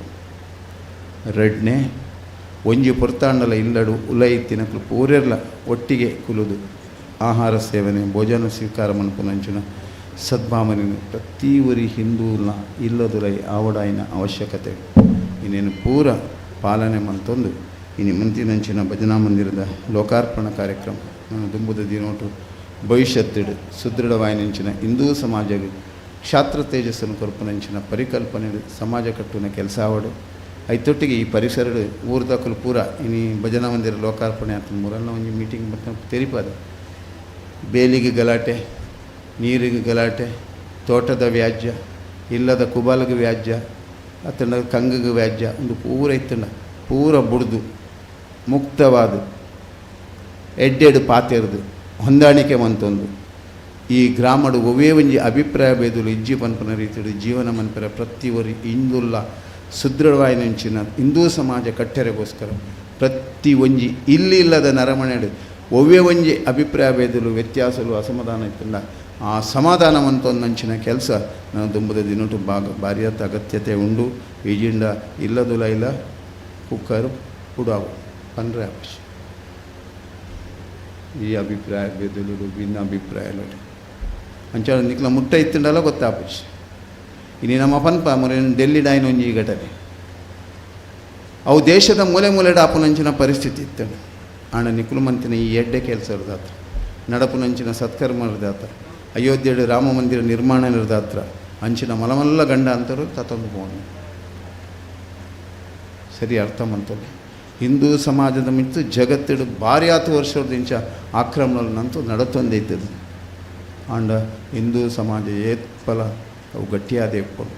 ರಡ್ನೆ ಒಂಜಿ ಪೊರ್ತಾಂಡಲ ಇಲ್ಲಡು ಉಲ ಇತ್ತಿನಕ್ಲು ಪೂರೆರ್ಲ ಒಟ್ಟಿಗೆ ಕುಲುದು ಆಹಾರ ಸೇವನೆ ಭೋಜನ ಸ್ವೀಕಾರ ಮನ್ಪುನಂಚಿನ ಸದ್ಭಾವನೆ ಪ್ರತಿ ಊರಿ ಹಿಂದೂಲ ಇಲ್ಲದುಲೈ ಆವಡಾಯಿನ ಅವಶ್ಯಕತೆ ಇನ್ನೇನು ಪೂರ ಪಾಲನೆ ಮಂತೊಂದು ಇನ್ನು ಮುಂತಿನಂಚಿನ ಭಜನಾ ಮಂದಿರದ ಲೋಕಾರ್ಪಣಾ ಕಾರ್ಯಕ್ರಮ ನಾನು ದುಂಬುದ ದಿನೋಟು ಭವಿಷ್ಯತ್ತಿಡು ಸುದೃಢವಾಯಿನಂಚಿನ ಹಿಂದೂ ಸಮಾಜ ಕ್ಷಾತ್ರ ತೇಜಸ್ಸನ್ನು ಕೊರ್ಪುನಂಚಿನ ಪರಿಕಲ್ಪನೆ ಸಮಾಜ ಕಟ್ಟುನ ಕೆಲಸ ಆವಡು. ಐತೊಟ್ಟಿಗೆ ಈ ಪರಿಸರದ ಊರ್ದಕುಲು ಪೂರ ಇನಿ ಭಜನಾ ಮಂದಿರ ಲೋಕಾರ್ಪಣೆ ಆತ ಮೂರಲ್ಲ ಒಂಜಿ ಮೀಟಿಂಗ್ ಮತ್ತೆ ತೆರಿಪಾದ. ಬೇಲಿಗೆ ಗಲಾಟೆ, ನೀರಿಗೆ ಗಲಾಟೆ, ತೋಟದ ವ್ಯಾಜ್ಯ, ಇಲ್ಲದ ಕುಬಾಲಗೆ ವ್ಯಾಜ್ಯ, ಅತ್ತಂಡ ಕಂಗಗೆ ವ್ಯಾಜ್ಯ, ಒಂದು ಪೂರ ಇತ್ತಂಡ ಪೂರ ಬುಡ್ದು ಮುಕ್ತವಾದ ಎಡ್ಡೆಡು ಪಾತೆರ್ದು ಹೊಂದಾಣಿಕೆ ಮಂತೊಂದು ಈ ಗ್ರಾಮಡು ಒವ್ವೇ ಒಂಜಿ ಅಭಿಪ್ರಾಯ ಬೇದುಲು ಇಜ್ಜಿ ಪನ್ಪುನ ರೀತಿಡು ಜೀವನ ಮನ್ಪರ ಪ್ರತಿ ಒರಿ ಇಂದುಲ್ಲ ಸುದೃಢವಾಯಿನಂಚಿನ ಹಿಂದೂ ಸಮಾಜ ಕಟ್ಟೆರೆಗೋಸ್ಕರ ಪ್ರತಿ ಒಂಜಿ ಇಲ್ಲಿ ಇಲ್ಲದ ನರಮಣೆಡು ಒವ್ವೇ ಒಂಜಿ ಅಭಿಪ್ರಾಯ ಬೇದಲು ವ್ಯತ್ಯಾಸಲು ಅಸಮಾಧಾನ ಇತ್ತಲ್ಲ ಆ ಸಮಾಧಾನ ಮಂತೊಂದಂಚಿನ ಕೆಲಸ ನಾವು ದುಂಬದ ದಿನಟು ಭಾರಿಯಾದ ಅಗತ್ಯತೆ ಉಂಡು. ಈಜಿಂಡ ಇಲ್ಲದುಲ ಇಲ್ಲ ಕುಕ್ಕರ್ ಪುಡಾವು ಪನ್ರೆ ಅವಶ್ಯ ಈ ಅಭಿಪ್ರಾಯ ಬೇದಲು ಭಿನ್ನ ಅಭಿಪ್ರಾಯ ಅಂಚ ನಿಕ್ಲ ಮುಟ್ಟ ಇತ್ತಂಡಲ್ಲ ಗೊತ್ತಾಪಶ್. ಇನಿ ನಮ್ಮ ಪನ್ಪ ಮೊರೆ ಡೆಲ್ಲಿ ಡಾಯ್ನ ಒಂಜಿ ಘಟನೆ ಅವು ದೇಶದ ಮೂಲೆ ಮೂಲೆಡ ಆಪುನಂಚಿನ ಪರಿಸ್ಥಿತಿ ಇತ್ತು. ಆಂಡ ನಿಕುಲು ಮಂತಿನ ಈ ಎಡ್ಡೆ ಕೆಲಸ ಇರ್ದಾತ್ರ, ನಡಪುನಂಚಿನ ಸತ್ಕರ್ಮ ಇರ್ದಾತ್ರ, ಅಯೋಧ್ಯೆಡು ರಾಮ ಮಂದಿರ ನಿರ್ಮಾಣ ಇರ್ದಾತ್ರ ಅಂಚಿನ ಮಲಮಲ್ಲ ಗಂಡ ಅಂತರು ತತ್ತೊಂದು ಪೋನು ಸರಿ ಅರ್ಥ ಮಂತೊಲಿ. ಹಿಂದೂ ಸಮಾಜದ ಮಿತ್ತು ಜಗತ್ತಿಡು ಭಾರಿ ಆತು ವರ್ಷದ ಇಂಚ ಆಕ್ರಮಣನಂತೂ ನಡತೊಂದೈತದೆ. ಆಂಡ ಹಿಂದೂ ಸಮಾಜ ಏತ್ಪಲ ಅವು ಗಟ್ಟಿಯಾದ ಇಪ್ಪುಂಡು.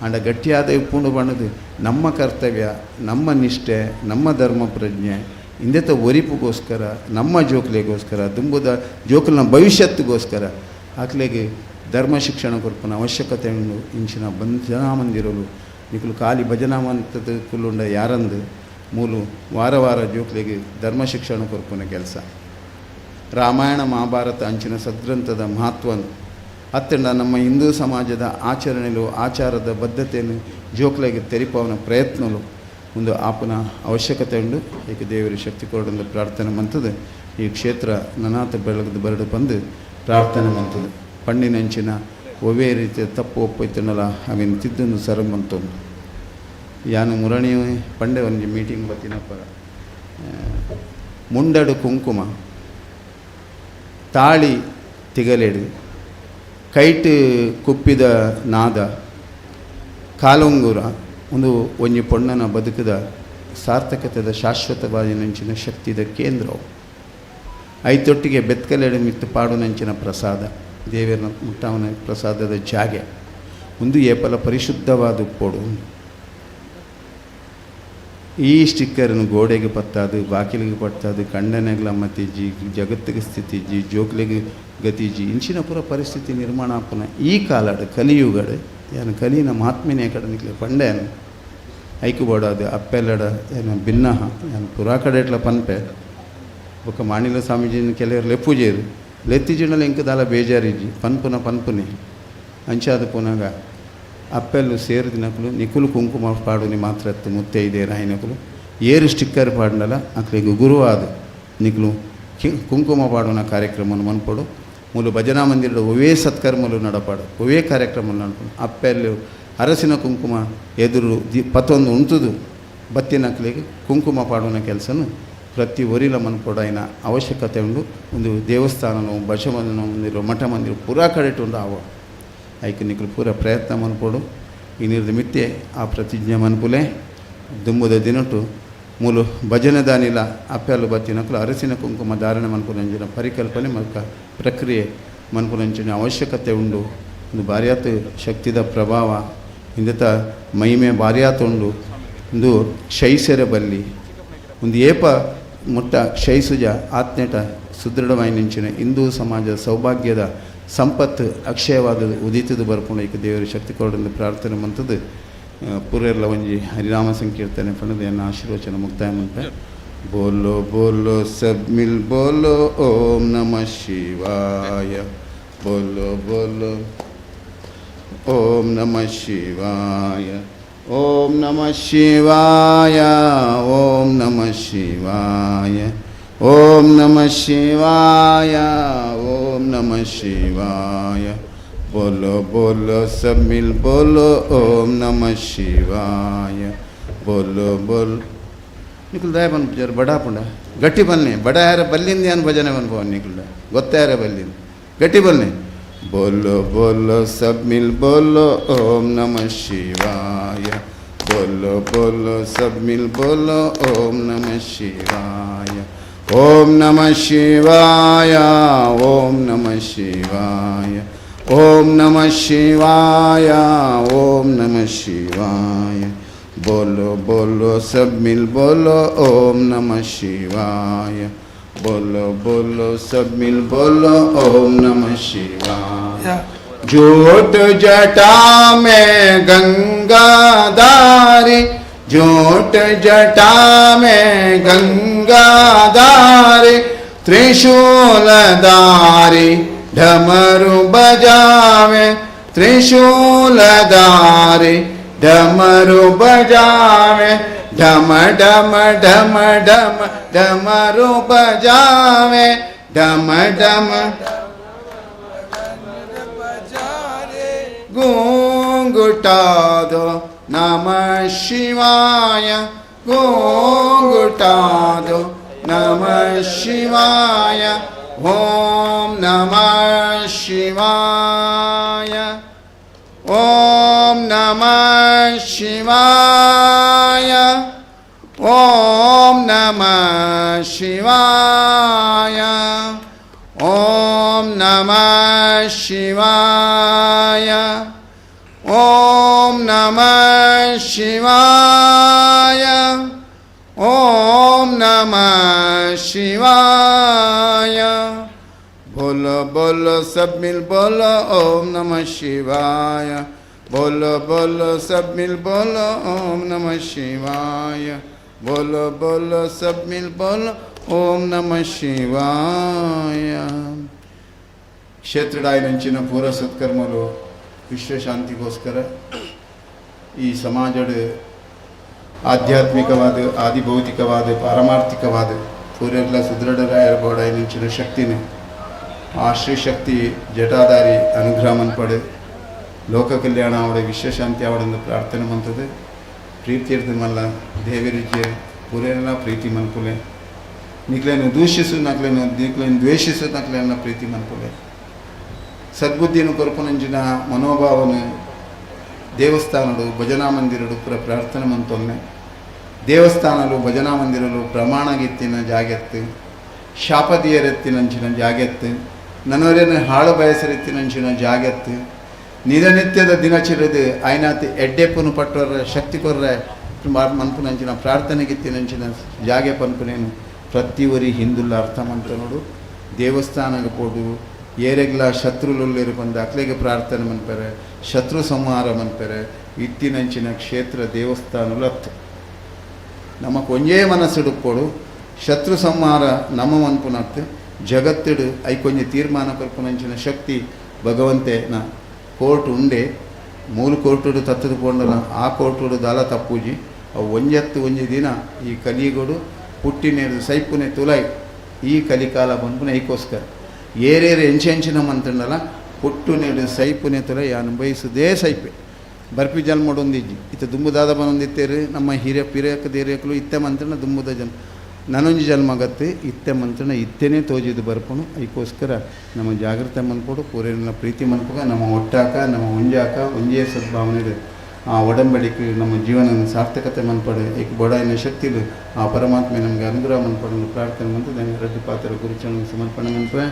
ಆಂಡ ಗಟ್ಟಿಯಾದ ಇಪ್ಪುಂಡು ಬಣ್ಣದು ನಮ್ಮ ಕರ್ತವ್ಯ, ನಮ್ಮ ನಿಷ್ಠೆ, ನಮ್ಮ ಧರ್ಮ ಪ್ರಜ್ಞೆ ಇಂದೆತ ಒರಿಪುಗೋಸ್ಕರ, ನಮ್ಮ ಜೋಕ್ಲೆಗೋಸ್ಕರ, ದುಂಬುದ ಜೋಕುಲ್ನ ಭವಿಷ್ಯತ್ತಿಗೋಸ್ಕರ ಆಕ್ಲೆಗೆ ಧರ್ಮ ಶಿಕ್ಷಣ ಕೊರ್ಪುನ ಅವಶ್ಯಕತೆ ಉಂಡು. ಇಂಚಿನ ಭಜನಾ ಮಂದಿರಲು ನಿಕುಲು ಖಾಲಿ ಭಜನಾ ಮಂತದ ಕುಲ್ಲುಂಡ ಯಾರಂದು ಮೂಲು ವಾರ ವಾರ ಜೋಕ್ಲೆಗೆ ಧರ್ಮ ಶಿಕ್ಷಣ ಕೊರ್ಪುನ ಕೆಲಸ. ರಾಮಾಯಣ ಮಹಾಭಾರತ ಅಂಚಿನ ಸದ್ಗ್ರಂಥದ ಮಹತ್ವನು ಅತ್ತಂಡ ನಮ್ಮ ಹಿಂದೂ ಸಮಾಜದ ಆಚರಣೆಲು ಆಚಾರದ ಬದ್ಧತೆಯನ್ನು ಜೋಕ್ಲೆಗೆ ತೆರಿಪವನ ಪ್ರಯತ್ನಲು ಒಂದು ಆಪನ ಅವಶ್ಯಕತೆ ಉಂಡು. ಏಕೆ ದೇವರು ಶಕ್ತಿ ಕೊರಡೊಂದು ಪ್ರಾರ್ಥನೆ ಮಂತದೆ. ಈ ಕ್ಷೇತ್ರ ನನಾತ ಬೆಳಗದ ಬರಡು ಬಂದು ಪ್ರಾರ್ಥನೆ ಮಂತದೆ. ಪಣ್ಣಿನಂಚಿನ ಒವ್ವೇ ರೀತಿಯ ತಪ್ಪು ಒಪ್ಪೈತನಲ್ಲ ಅವಿನ ತಿದ್ದನ್ನು ಸರಮಂತೊಂದು ಯಾನು ಮುರಣಿ ಪಂಡೆ ಒಂಜಿ ಮೀಟಿಂಗ್ ಬತ್ತಿನಪ್ಪ ಮುಂಡಡು ಕುಂಕುಮ ತಾಳಿ ತಿಗಲೆಡು ಕೈಟ್ ಕುಪ್ಪಿದ ನಾದ ಕಾಲುಂಗುರ ಒಂದು ಒಂಜಿ ಪೊಣ್ಣನ ಬದುಕದ ಸಾರ್ಥಕತೆದ ಶಾಶ್ವತವಾದಿನಂಚಿನ ಶಕ್ತಿದ ಕೇಂದ್ರವು. ಐತೊಟ್ಟಿಗೆ ಬೆತ್ಕಲೆಡು ಮಿತ್ತು ಪಾಡುನಂಚಿನ ಪ್ರಸಾದ ದೇವರನ ಮುಟ್ಟಾವನ ಪ್ರಸಾದದ ಜಾಗೆ ಒಂದು ಏಪಲ ಪರಿಶುದ್ಧವಾದ ಪೋಡು. ಈ ಸ್ಟಿಕ್ಕರನ್ನು ಗೋಡೆಗೆ ಪತ್ತಾದು ಬಾಕಿಲಿಗೆ ಪತ್ತಾದು ಕಂಡನೆಗ್ಲ ಮತ್ತಿಜ್ಜಿ ಜಗತ್ತಿಗೆ ಸ್ಥಿತಿಜ್ಜಿ ಜೋಕ್ಲಿಗೆ ಗತಿಜಿ ಇಂಚಿನ ಪೂರ ಪರಿಸ್ಥಿತಿ ನಿರ್ಮಾಣ ಆಪುನ ಈ ಕಾಲಡು ಕಲಿಯುಗಡು ಏನು ಕಲಿನ ಮಹಾತ್ಮೆನೇ ಕಡೆ ನಿಕ್ಲೆ ಪಂಡೇನು ಐಕು ಬೋಡಾದು ಅಪ್ಪೆಲ್ಲಡ ಏನು ಭಿನ್ನಹ ಏನು ಪುರಾ ಕಡೆ ಎಟ್ಲ ಪನ್ಪೆ ಬೊಕ್ಕ ಮಾಣಿಲ ಸ್ವಾಮೀಜಿನ ಕೆಲವರು ಲೆಪ್ಪುಜೇರು ಲೆತ್ತಿಜಿಂಡಲ ಇಂಕದಾಲ ಬೇಜಾರಿಜ್ಜಿ ಪನ್ಪುನ ಪನ್ಪುನೆ ಅಂಚಾದ ಪುನಗ ಅಪ್ಪೆಲ್ಲು ಸೇರಿದಿನಕುಲು ನಿಕುಲು ಕುಂಕುಮ ಪಾಡುನಿ ಮಾತ್ರ ಎತ್ತು ಮುತ್ತೈದೆ ರಾಯಿನಕುಲು ಏರು ಸ್ಟಿಕ್ಕರ್ ಪಾಡನಲ ಅಕ್ಲಿಗೆ ಗುರುವಾದ ನಿಕುಲು ಕುಂಕುಮ ಪಾಡುನ ಕಾರ್ಯಕ್ರಮವನ್ನು ಮನ್ಪೊಡು. ಮೂಲು ಭಜನಾ ಮಂದಿರದ ಒವೇ ಸತ್ಕರ್ಮಲು ನಡಪಾಡು ಒವೇ ಕಾರ್ಯಕ್ರಮ ನಡಪಡು ಅಪ್ಪೆಲ್ಲು ಅರಸಿನ ಕುಂಕುಮ ಎದುರು the ಪತ್ತೊಂದು ಉಂಟುದು ಬತ್ತಿನಕ್ಲಿಗೆ ಕುಂಕುಮ ಪಾಡುನ ಕೆಲಸನು ಪ್ರತಿ ಒರಿಲ ಮನ್ಪೊಡಾಯಿನ ಅವಶ್ಯಕತೆ ಉಂಡು. ಒಂದು ದೇವಸ್ಥಾನನು ಭಜಮಂದಿರ ಮಂದಿರ ಮಠ ಮಂದಿರ ಪೂರಾ ಕಡೆಟು ಉಂಡು ಆವ ಐಕ್ ನಿಕುಲು ಪೂರ ಪ್ರಯತ್ನ ಮನ್ಪೊಡು. ಈ ನೀರ್ದ ಮಿತ್ತೆ ಆ ಪ್ರತಿಜ್ಞೆ ಮನ್ಪುಲೆ ದುಂಬುದ ದಿನಟು ಮೂಲು ಭಜನೆ ದಾನಿಲ ಅಪ್ಪೆಲ್ಲು ಬತ್ತಿನಕುಲು ಅರಸಿನ ಕುಂಕುಮ ಧಾರಣೆ ಮನ್ಪುನಂಚಿನ ಪರಿಕಲ್ಪನೆ ಮಲ್ಕ ಪ್ರಕ್ರಿಯೆ ಮನ್ಪುನಂಚಿನ ಅವಶ್ಯಕತೆ ಉಂಡು. ಒಂದು ಭಾರ್ಯಾತ ಶಕ್ತಿದ ಪ್ರಭಾವ ಇಂದತ ಮಹಿಮೆ ಭಾರ್ಯಾತ ಉಂಡು. ಒಂದು ಕ್ಷಯಿಸೆರೆ ಬಲ್ಲಿ ಒಂದು ಏಪ ಮುಟ್ಟ ಕ್ಷಯಿಸುಜ ಆತ್ನೇಟ ಸುದೃಢವಾಯಿನಂಚಿನ ಹಿಂದೂ ಸಮಾಜದ ಸೌಭಾಗ್ಯದ ಸಂಪತ್ತು ಅಕ್ಷಯವಾದ ಉದಿತದ ಬರ್ಪುಂಡು. ಏಕ ದೇವರ ಶಕ್ತಿ ಕೊರಡೆಂದು ಪ್ರಾರ್ಥನೆ ಮಂತದ್ದು ಪೂರೆರ್ಲ ಒಂಜಿ ಹರಿನಾಮ ಸಂಕೀರ್ತನೆ ಪಂಡದು ಎನ್ನ ಆಶೀರ್ವಚನ ಮುಕ್ತಾಯ ಮಂತೆ. ಬೋಲೋ ಬೋಲೋ ಸಬ್ ಮಿಲ್ ಬೋಲೋ ಓಂ ನಮಃ ಶಿವಾಯ ಬೋಲೋ ಬೋಲೋ ಓಂ ನಮಃ ಶಿವಾಯ ಓಂ ನಮಃ ಶಿವಾಯ ಓಂ ನಮಃ ಶಿವಾಯ ಓಂ ನಮಃ ಶಿವಾಯ ಓಂ ನಮಃ ಶಿವಾಯ ಬೋಲೋ ಬೋಲೋ ಸಬ್ ಮಿಲ್ ಬೋಲೋ ಓಂ ನಮಃ ಶಿವಾಯ ಬೋಲೋ ಬೋಲ್. ನಿಕುಲ್ ದಾಯ ಬನ್ ಬಡ ಪುಂಡ ಗಟ್ಟಿ ಬನ್ನಿ ಬಡ ಯಾರ ಬಲ್ಲಿಂದ ಏನು ಭಜನೆ ಬನ್ಪವ ನಿಕುಲ್ದ ಗೊತ್ತಾರ ಬಲ್ಲಿಂದ ಗಟ್ಟಿ ಬನ್ನಿ. बोलो बोलो सब मिल बोलो ओम नमः शिवाय। बोलो बोलो सब मिल बोलो ओम नमः शिवाय। ओम नमः शिवाय। ओम नमः शिवाय। ओम नमः शिवाय। ओम नमः शिवाय। बोलो बोलो सब मिल बोलो ओम नमः शिवाय। बोलो बोलो सब मिल बोलो ओम नमः शिवाय। जोट जटा में गंगाधारी, जोट जटा में गंगाधारी, त्रिशूलधारी ढमरू बजावे, त्रिशूलधारी ढमरू बजावे, ढम ढम ढम ढम ढमरू बजावे, ढम ढम घूंघटा दो नमः शिवाय, घूंघटा दो नमः शिवाय, ओम नमः शिवाय, ओम नमः शिवाय, ओम नमः शिवाय, ओम नमः शिवाय, ओम नमः शिवाय, ओम नमः शिवाय। बोलो बोलो सब मिल बोलो ओम नमः शिवाय। बोलो बोलो सब मिल बोलो ओम नमः शिवाय। बोलो बोलो सब मिल बोलो ओम नमः शिवाय. ಕ್ಷೇತ್ರಡಾಯನಂಚಿನ ಪೂರ ಸತ್ಕರ್ಮಲು ವಿಶ್ವಶಾಂತಿಗೋಸ್ಕರ ಈ ಸಮಾಜದ ಆಧ್ಯಾತ್ಮಿಕವಾದ, ಆದಿಭೌತಿಕವಾದ, ಪಾರಮಾರ್ಥಿಕವಾದ ಪೂರೆಲ್ಲ ಸುದೃಢರಾಯರ್ಬೋಡಾಯನಂಚಿನ ಶಕ್ತಿನೇ ಆ ಶ್ರೀಶಕ್ತಿ ಜಟಾಧಾರಿ ಅನುಗ್ರಹ ಮನ್ಪಡೆ ಲೋಕ ಕಲ್ಯಾಣ ಅವಡೆ ವಿಶ್ವಶಾಂತಿ ಅವಡೆಂದು ಪ್ರಾರ್ಥನೆ ಮಂತದೆ. ಪ್ರೀತಿರ್ದು ಮಲ್ಲ ದೇವರಿಜ್ಜೆ ಪೂರೆಲ್ಲ ಪ್ರೀತಿ ಮನ್ಪುಲೆ, ನಿಕ್ಲೇನು ದೂಷಿಸು ನಕ್ಲೇನು ನಿಕ್ಲೇನು ದ್ವೇಷಿಸು ನಕ್ಲೇನ ಪ್ರೀತಿ ಮನ್ಪುಲೆ. ಸದ್ಬುದ್ಧಿಯನ್ನು ಕೊರಪುನಂಚಿನ ಮನೋಭಾವನೆ ದೇವಸ್ಥಾನಡು ಭಜನಾ ಮಂದಿರಡು ಪೂರ ಪ್ರಾರ್ಥನೆ ಮಂತೊನ್ನೆ. ದೇವಸ್ಥಾನಲು ಭಜನಾ ಮಂದಿರಲು ಪ್ರಮಾಣಗಿತ್ತಿನ ಜಾಗೆತ್ತು, ಶಾಪದಿಯರೆತ್ತಿನಂಚಿನ ಜಾಗೆತ್ತು, ನನವರೇನು ಹಾಳು ಬಯಸರೆತ್ತಿನಂಚಿನ ಜಾಗೆತ್ತು, ನಿರನಿತ್ಯದ ದಿನಚಿರದು ಐನಾತಿ ಎಡ್ಡೆಪ್ಪನು ಪಟ್ಟವರ ಶಕ್ತಿ ಕೊರ್ರೆ ಮನ್ಪುನಂಚಿನ ಪ್ರಾರ್ಥನೆಗಿತ್ತಿನಂಚಿನ ಜಾಗೆ ಪನ್ಪುನೇನು ಪ್ರತಿ ಒರಿ ಹಿಂದುಲ್ಲ ಅರ್ಥ ಮಂತ ನೋಡು. ದೇವಸ್ಥಾನಕ್ಕೆ ಪೋಡು ಏರೆಗ್ಲ ಶತ್ರುಲುಲ್ಲೇರು ಬಂದು ಅಕ್ಲೆಗೆ ಪ್ರಾರ್ಥನೆ ಮನ್ಪೆರೆ, ಶತ್ರು ಸಂಹಾರ ಮನ್ಪೆರೆ. ಇತ್ತಿನಂಚಿನ ಕ್ಷೇತ್ರ ದೇವಸ್ಥಾನಲು ಅತ್ತು ನಮಕ್ ಒಂಜೇ ಮನಸ್ಸುಡುಕ್ಕೊಡು ಶತ್ರು ಸಂಹಾರ ನಮ್ಮ ಮನ್ಪುನತ್ತು ಜಗತ್ತಿಡು ಐಕೊಂಜಿ ತೀರ್ಮಾನ ಕೊರ್ಪುನಂಚಿನ ಶಕ್ತಿ ಭಗವಂತೆ ನ ಕೋರ್ಟ್ ಉಂಡೆ. ಮೂಲು ಕೋರ್ಟುಡು ತತ್ತದು ಪೋಂಡಲ ಆ ಕೋರ್ಟುಡು ದಾಲ ತಪ್ಪೂಜಿ ಅವು ಒಂಜತ್ತು ಒಂಜಿ ದಿನ ಈ ಕಲಿಗೊಡು ಪುಟ್ಟಿನೇರು ಸೈಪುನೆ ತುಲೈ ಈ ಕಲಿಕಾಲ ಬಂದ್ಪುನ ಐಕೋಸ್ಕರ ಏರೇರು ಎಂಚೆಂಚಿನ ಮಂತಂಡಲ ಪುಟ್ಟು ನೇಡು ಸೈಪುನೆ ತುಲೈ ಅನುಭವಿಸುವುದೇ ಸೈಪೆ ಬರ್ಪಿ ಜನ್ಮಡೊಂದಿಜ್ಜಿ ಇತ್ತ ದುಂಬುದಾದ ಬನೊಂದಿತ್ತೇರು ನಮ್ಮ ಹಿರಿಯ ಪಿರಿಯಕ ದೇರಿಯಕಲು ಇತ್ತೆ ಮಂತ್ರಣ ದುಂಬುದ ಜನ್ಮ ನನೊಂಜಿ ಜನ್ಮಗತ್ತೆ ಇತ್ತೆ ಮಂತ್ರಣ ಇತ್ತೇನೆ ತೋಜಿದ್ದು ಬರ್ಪುನು. ಐಕೋಸ್ಕರ ನಮ್ಮ ಜಾಗೃತೆ ಮನ್ಪೋಡು ಪೂರೇನ ಪ್ರೀತಿ ಮನ್ಪುಗ ನಮ್ಮ ಒಟ್ಟಾಕ ನಮ್ಮ ಒಂಜಾಕ ಒಂಜೇ ಸದ್ಭಾವನೆ ಇದೆ. ಆ ಒಡಂಬಡಿಕೆ ನಮ್ಮ ಜೀವನ ಸಾರ್ಥಕತೆ ಮನ್ಪಡೆ ಏಕ ಬಡಾಯಿನ ಶಕ್ತಿಲು ಆ ಪರಮಾತ್ಮೆ ನಮಗೆ ಅನುಗ್ರಹ ಮನ್ಪಡಲು ಪ್ರಾರ್ಥನೆ ಮಂತು ರಡ್ಡು ಪಾತ್ರ ಗುರುಚರಣ ಸಮರ್ಪಣೆ ಮನ್ಪೆ.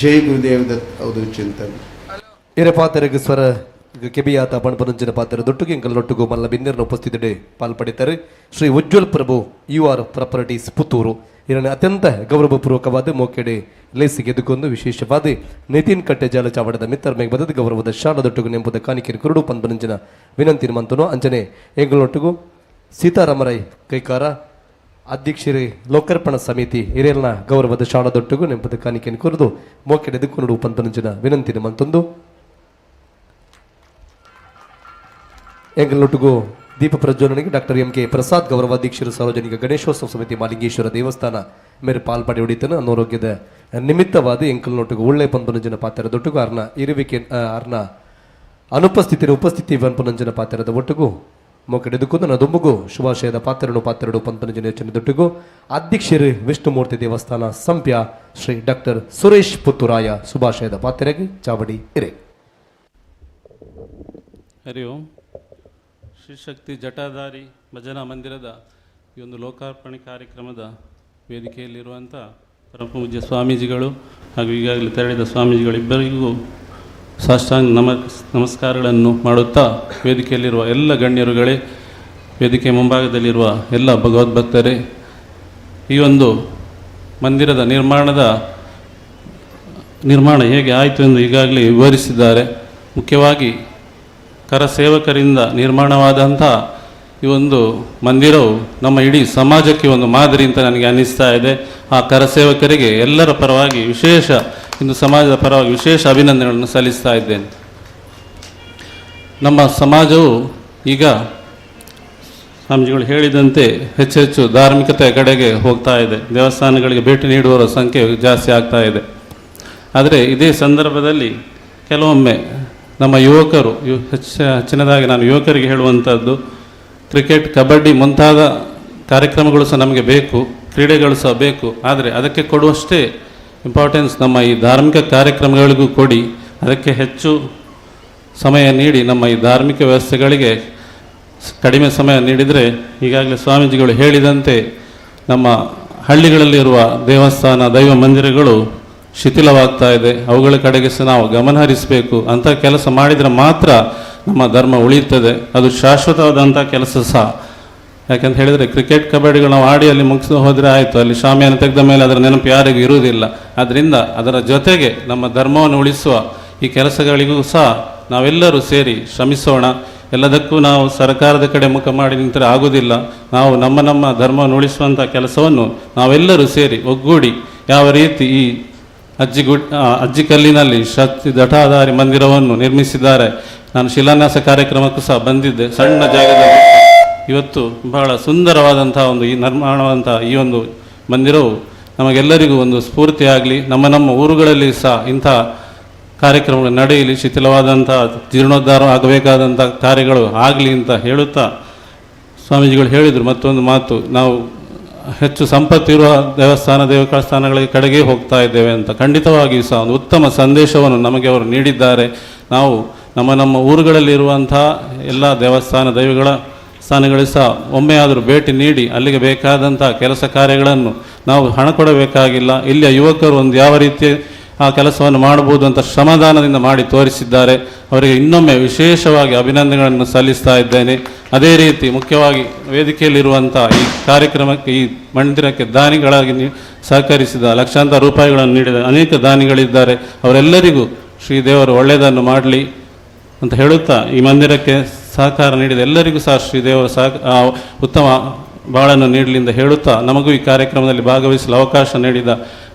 ಜೈ ಗುರುದೇವ್ ದತ್ ಹೌದು ಚಿಂತನೆ. ಇರೆ ಪಾತ್ರರಿಗೆ ಸ್ವರ ಕೆಬಿಯಾತ ಪಣಪನಂಚಿನ ಪಾತ್ರ ದೊಟ್ಟುಗೆ ಎಂಕಲ್ ಮಲ್ಲ ಬಿನ್ನೆರ್ನ ಉಪಸ್ಥಿತಿಡೆ ಪಾಲ್ಪಡಿತಾರೆ Shri Ujwal Prabhu U R properties Puttur ಇದನ್ನು ಅತ್ಯಂತ ಗೌರವಪೂರ್ವಕವಾದ ಮೋಕೆಡೆ ಲೇಸಿಗೆ ಎದುಕೊಂದು ವಿಶೇಷವಾದ ನಿತಿನ್ ಕಟ್ಟೆ ಜಾಲ ಚಾವಡದ ಮಿತ್ರರ ಮೇಗ್ ಬದದ ಗೌರವದ ಶಾಲದೊಟ್ಟಿಗೂ ನೆಂಪುದ ಕಾಣಿಕೆ ಕುರುಡು ಪನ್ಪನಂಚಿನ ವಿನಂತಿ ಮಂತನು. ಅಂಚನೆ ಎಂಗಳೊಟ್ಟಿಗೂ ಸೀತಾರಾಮರೈ ಕೈಕಾರ ಅಧ್ಯಕ್ಷರೇ ಲೋಕಾರ್ಪಣ ಸಮಿತಿ ಹಿರಿಯಲ್ನ ಗೌರವದ ಶಾಲದೊಟ್ಟಿಗೂ ನೆಂಪುದ ಕಾಣಿಕೆಯನ್ನು ಕುರಿದು ಮೋಕೆಡೆ ಎದುಕೊಂಡು ಪನ್ಪನಂಚಿನ ವಿನಂತಿ ಮಂತೊಂದು. ಎಂಗಳೊಟ್ಟಿಗೂ ದೀಪ ಪ್ರಜ್ವಲನೆಗೆ doctor M K Prasad ಗೌರವಾಧ್ಯಕ್ಷರು ಸಾರ್ವಜನಿಕ ಗಣೇಶೋತ್ಸವ ಸಮಿತಿ ಮಾಲಿಂಗೇಶ್ವರ ದೇವಸ್ಥಾನ ಮೇರೆ ಪಾಲ್ಪಡಿ ಹೊಡಿತನ ಅನಾರೋಗ್ಯದ ನಿಮಿತ್ತವಾದ ಎಂಕಲ್ನೊಟ್ಟಿಗೂ ಒಳ್ಳೆ ಪಂಪನಂಜನ ಪಾತ್ರದ ಅರ್ನ ಇರುವಿಕೆ ಅರ್ನ ಅನುಪಸ್ಥಿತಿ ಉಪಸ್ಥಿತಿ ಪಂಪನಂಜನ ಪಾತ್ರದ ಒಟ್ಟಿಗೂ ಮೊಕಡೆದುಕು ನನ್ನ ದುಂಬುಗು ಶುಭಾಶಯದ ಪಾತ್ರನು ಪಾತ್ರರು ಪಂಪನ ಯೋಚನೆ ದೊಟ್ಟಿಗೂ ಅಧ್ಯಕ್ಷರು ವಿಷ್ಣುಮೂರ್ತಿ ದೇವಸ್ಥಾನ ಸಂಪ್ಯ ಶ್ರೀ ಡಾಕ್ಟರ್ ಸುರೇಶ್ ಪುತ್ತೂರಾಯ ಶುಭಾಶಯದ ಪಾತ್ರೆಗೆ ಚಾವಡಿ ಇರೆ. ಹರಿ ಓಂ. ಶ್ರೀಶಕ್ತಿ ಜಟಾಧಾರಿ ಭಜನಾ ಮಂದಿರದ ಈ ಒಂದು ಲೋಕಾರ್ಪಣೆ ಕಾರ್ಯಕ್ರಮದ ವೇದಿಕೆಯಲ್ಲಿರುವಂಥ ಪರಮಪೂಜ್ಯ ಸ್ವಾಮೀಜಿಗಳು ಹಾಗೂ ಈಗಾಗಲೇ ತೆರಳಿದ ಸ್ವಾಮೀಜಿಗಳಿಬ್ಬರಿಗೂ ಸಾಷ್ಟಾಂಗ ನಮಸ್ಕಾರಗಳನ್ನು ಮಾಡುತ್ತಾ, ವೇದಿಕೆಯಲ್ಲಿರುವ ಎಲ್ಲ ಗಣ್ಯರುಗಳೇ, ವೇದಿಕೆ ಮುಂಭಾಗದಲ್ಲಿರುವ ಎಲ್ಲ ಭಗವದ್ಭಕ್ತರೇ, ಈ ಒಂದು ಮಂದಿರದ ನಿರ್ಮಾಣ ಹೇಗೆ ಆಯಿತು ಎಂದು ಈಗಾಗಲೇ ವಿವರಿಸಿದ್ದಾರೆ. ಮುಖ್ಯವಾಗಿ ಕರಸೇವಕರಿಂದ ನಿರ್ಮಾಣವಾದಂಥ ಈ ಒಂದು ಮಂದಿರವು ನಮ್ಮ ಇಡೀ ಸಮಾಜಕ್ಕೆ ಒಂದು ಮಾದರಿ ಅಂತ ನನಗೆ ಅನ್ನಿಸ್ತಾ ಇದೆ. ಆ ಕರಸೇವಕರಿಗೆ ಎಲ್ಲರ ಪರವಾಗಿ ವಿಶೇಷ, ಇಂದು ಸಮಾಜದ ಪರವಾಗಿ ವಿಶೇಷ ಅಭಿನಂದನೆಗಳನ್ನು ಸಲ್ಲಿಸ್ತಾ ಇದ್ದೇನೆ. ನಮ್ಮ ಸಮಾಜವು ಈಗ ಸ್ವಾಮೀಜಿಗಳು ಹೇಳಿದಂತೆ ಹೆಚ್ಚು ಹೆಚ್ಚು ಧಾರ್ಮಿಕತೆಯ ಕಡೆಗೆ ಹೋಗ್ತಾ ಇದೆ. ದೇವಸ್ಥಾನಗಳಿಗೆ ಭೇಟಿ ನೀಡುವವರ ಸಂಖ್ಯೆ ಜಾಸ್ತಿ ಆಗ್ತಾ ಇದೆ. ಆದರೆ ಇದೇ ಸಂದರ್ಭದಲ್ಲಿ ಕೆಲವೊಮ್ಮೆ ನಮ್ಮ ಯುವಕರು, ಹೆಚ್ಚಿನದಾಗಿ ನಾನು ಯುವಕರಿಗೆ ಹೇಳುವಂಥದ್ದು, ಕ್ರಿಕೆಟ್, ಕಬಡ್ಡಿ ಮುಂತಾದ ಕಾರ್ಯಕ್ರಮಗಳು ಸಹ ನಮಗೆ ಬೇಕು, ಕ್ರೀಡೆಗಳು ಸಹ ಬೇಕು. ಆದರೆ ಅದಕ್ಕೆ ಕೊಡುವಷ್ಟೇ ಇಂಪಾರ್ಟೆನ್ಸ್ ನಮ್ಮ ಈ ಧಾರ್ಮಿಕ ಕಾರ್ಯಕ್ರಮಗಳಿಗೂ ಕೊಡಿ. ಅದಕ್ಕೆ ಹೆಚ್ಚು ಸಮಯ ನೀಡಿ ನಮ್ಮ ಈ ಧಾರ್ಮಿಕ ವ್ಯವಸ್ಥೆಗಳಿಗೆ ಕಡಿಮೆ ಸಮಯ ನೀಡಿದರೆ, ಈಗಾಗಲೇ ಸ್ವಾಮೀಜಿಗಳು ಹೇಳಿದಂತೆ ನಮ್ಮ ಹಳ್ಳಿಗಳಲ್ಲಿರುವ ದೇವಸ್ಥಾನ, ದೈವ ಮಂದಿರಗಳು ಶಿಥಿಲವಾಗ್ತಾ ಇದೆ. ಅವುಗಳ ಕಡೆಗೆ ಸಹ ನಾವು ಗಮನ ಹರಿಸಬೇಕು. ಅಂಥ ಕೆಲಸ ಮಾಡಿದರೆ ಮಾತ್ರ ನಮ್ಮ ಧರ್ಮ ಉಳಿಯುತ್ತದೆ. ಅದು ಶಾಶ್ವತವಾದಂಥ ಕೆಲಸ ಸಹ. ಯಾಕಂತ ಹೇಳಿದರೆ ಕ್ರಿಕೆಟ್, ಕಬಡ್ಡಿಗಳು ನಾವು ಆಡಿ ಅಲ್ಲಿ ಮುಗಿಸಿ ಹೋದರೆ ಆಯಿತು, ಅಲ್ಲಿ ಶಾಮಿಯಾನ ತೆಗೆದ ಮೇಲೆ ಅದರ ನೆನಪು ಯಾರಿಗೂ ಇರುವುದಿಲ್ಲ. ಆದ್ದರಿಂದ ಅದರ ಜೊತೆಗೆ ನಮ್ಮ ಧರ್ಮವನ್ನು ಉಳಿಸುವ ಈ ಕೆಲಸಗಳಿಗೂ ಸಹ ನಾವೆಲ್ಲರೂ ಸೇರಿ ಶ್ರಮಿಸೋಣ. ಎಲ್ಲದಕ್ಕೂ ನಾವು ಸರ್ಕಾರದ ಕಡೆ ಮುಖ ಮಾಡಿ ನಿಂತರೆ ಆಗುವುದಿಲ್ಲ. ನಾವು ನಮ್ಮ ನಮ್ಮ ಧರ್ಮವನ್ನು ಉಳಿಸುವಂಥ ಕೆಲಸವನ್ನು ನಾವೆಲ್ಲರೂ ಸೇರಿ ಒಗ್ಗೂಡಿ ಯಾವ ರೀತಿ ಈ ಅಜ್ಜಿಕಲ್ಲಿನಲ್ಲಿ ಶಕ್ತಿ ಜಟಾಧಾರಿ ಮಂದಿರವನ್ನು ನಿರ್ಮಿಸಿದ್ದಾರೆ. ನಾನು ಶಿಲಾನ್ಯಾಸ ಕಾರ್ಯಕ್ರಮಕ್ಕೂ ಸಹ ಬಂದಿದ್ದೆ. ಸಣ್ಣ ಜಾಗದಲ್ಲಿ ಇವತ್ತು ಬಹಳ ಸುಂದರವಾದಂಥ ಒಂದು ಈ ನಿರ್ಮಾಣವಾದಂಥ ಈ ಒಂದು ಮಂದಿರವು ನಮಗೆಲ್ಲರಿಗೂ ಒಂದು ಸ್ಫೂರ್ತಿಯಾಗಲಿ. ನಮ್ಮ ನಮ್ಮ ಊರುಗಳಲ್ಲಿ ಸಹ ಇಂಥ ಕಾರ್ಯಕ್ರಮಗಳು ನಡೆಯಲಿ, ಶಿಥಿಲವಾದಂಥ ಜೀರ್ಣೋದ್ಧಾರ ಆಗಬೇಕಾದಂಥ ಕಾರ್ಯಗಳು ಆಗಲಿ ಅಂತ ಹೇಳುತ್ತಾ ಸ್ವಾಮೀಜಿಗಳು ಹೇಳಿದರು. ಮತ್ತೊಂದು ಮಾತು, ನಾವು ಹೆಚ್ಚು ಸಂಪತ್ತಿರುವ ದೇವಸ್ಥಾನ ದೇವಸ್ಥಾನಗಳ ಕಡೆಗೆ ಹೋಗ್ತಾ ಇದ್ದೇವೆ ಅಂತ. ಖಂಡಿತವಾಗಿಯೂ ಸಹ ಒಂದು ಉತ್ತಮ ಸಂದೇಶವನ್ನು ನಮಗೆ ಅವರು ನೀಡಿದ್ದಾರೆ. ನಾವು ನಮ್ಮ ನಮ್ಮ ಊರುಗಳಲ್ಲಿರುವಂಥ ಎಲ್ಲ ದೇವಸ್ಥಾನ ದೈವಗಳ ಸ್ಥಾನಗಳಿಗೆ ಸಹ ಒಮ್ಮೆಯಾದರೂ ಭೇಟಿ ನೀಡಿ ಅಲ್ಲಿಗೆ ಬೇಕಾದಂಥ ಕೆಲಸ ಕಾರ್ಯಗಳನ್ನು ನಾವು ಹಣ ಕೊಡಬೇಕಾಗಿಲ್ಲ. ಇಲ್ಲಿಯ ಯುವಕರು ಒಂದು ಯಾವ ರೀತಿ ಆ ಕೆಲಸವನ್ನು ಮಾಡ್ಬೋದು ಅಂತ ಶ್ರಮದಾನದಿಂದ ಮಾಡಿ ತೋರಿಸಿದ್ದಾರೆ. ಅವರಿಗೆ ಇನ್ನೊಮ್ಮೆ ವಿಶೇಷವಾಗಿ ಅಭಿನಂದನೆಗಳನ್ನು ಸಲ್ಲಿಸ್ತಾ ಇದ್ದೇನೆ. ಅದೇ ರೀತಿ ಮುಖ್ಯವಾಗಿ ವೇದಿಕೆಯಲ್ಲಿರುವಂಥ ಈ ಕಾರ್ಯಕ್ರಮಕ್ಕೆ, ಈ ಮಂದಿರಕ್ಕೆ ದಾನಿಗಳಾಗಿ ಸಹಕರಿಸಿದ, ಲಕ್ಷಾಂತರ ರೂಪಾಯಿಗಳನ್ನು ನೀಡಿದ ಅನೇಕ ದಾನಿಗಳಿದ್ದಾರೆ. ಅವರೆಲ್ಲರಿಗೂ ಶ್ರೀದೇವರು ಒಳ್ಳೆಯದನ್ನು ಮಾಡಲಿ ಅಂತ ಹೇಳುತ್ತಾ, ಈ ಮಂದಿರಕ್ಕೆ ಸಹಕಾರ ನೀಡಿದ ಎಲ್ಲರಿಗೂ ಸಹ ಶ್ರೀದೇವರು ಉತ್ತಮ ಬಾಳನ್ನು ನೀಡಲಿ ಅಂತ ಹೇಳುತ್ತಾ, ನಮಗೂ ಈ ಕಾರ್ಯಕ್ರಮದಲ್ಲಿ ಭಾಗವಹಿಸಲು ಅವಕಾಶ ನೀಡಿದ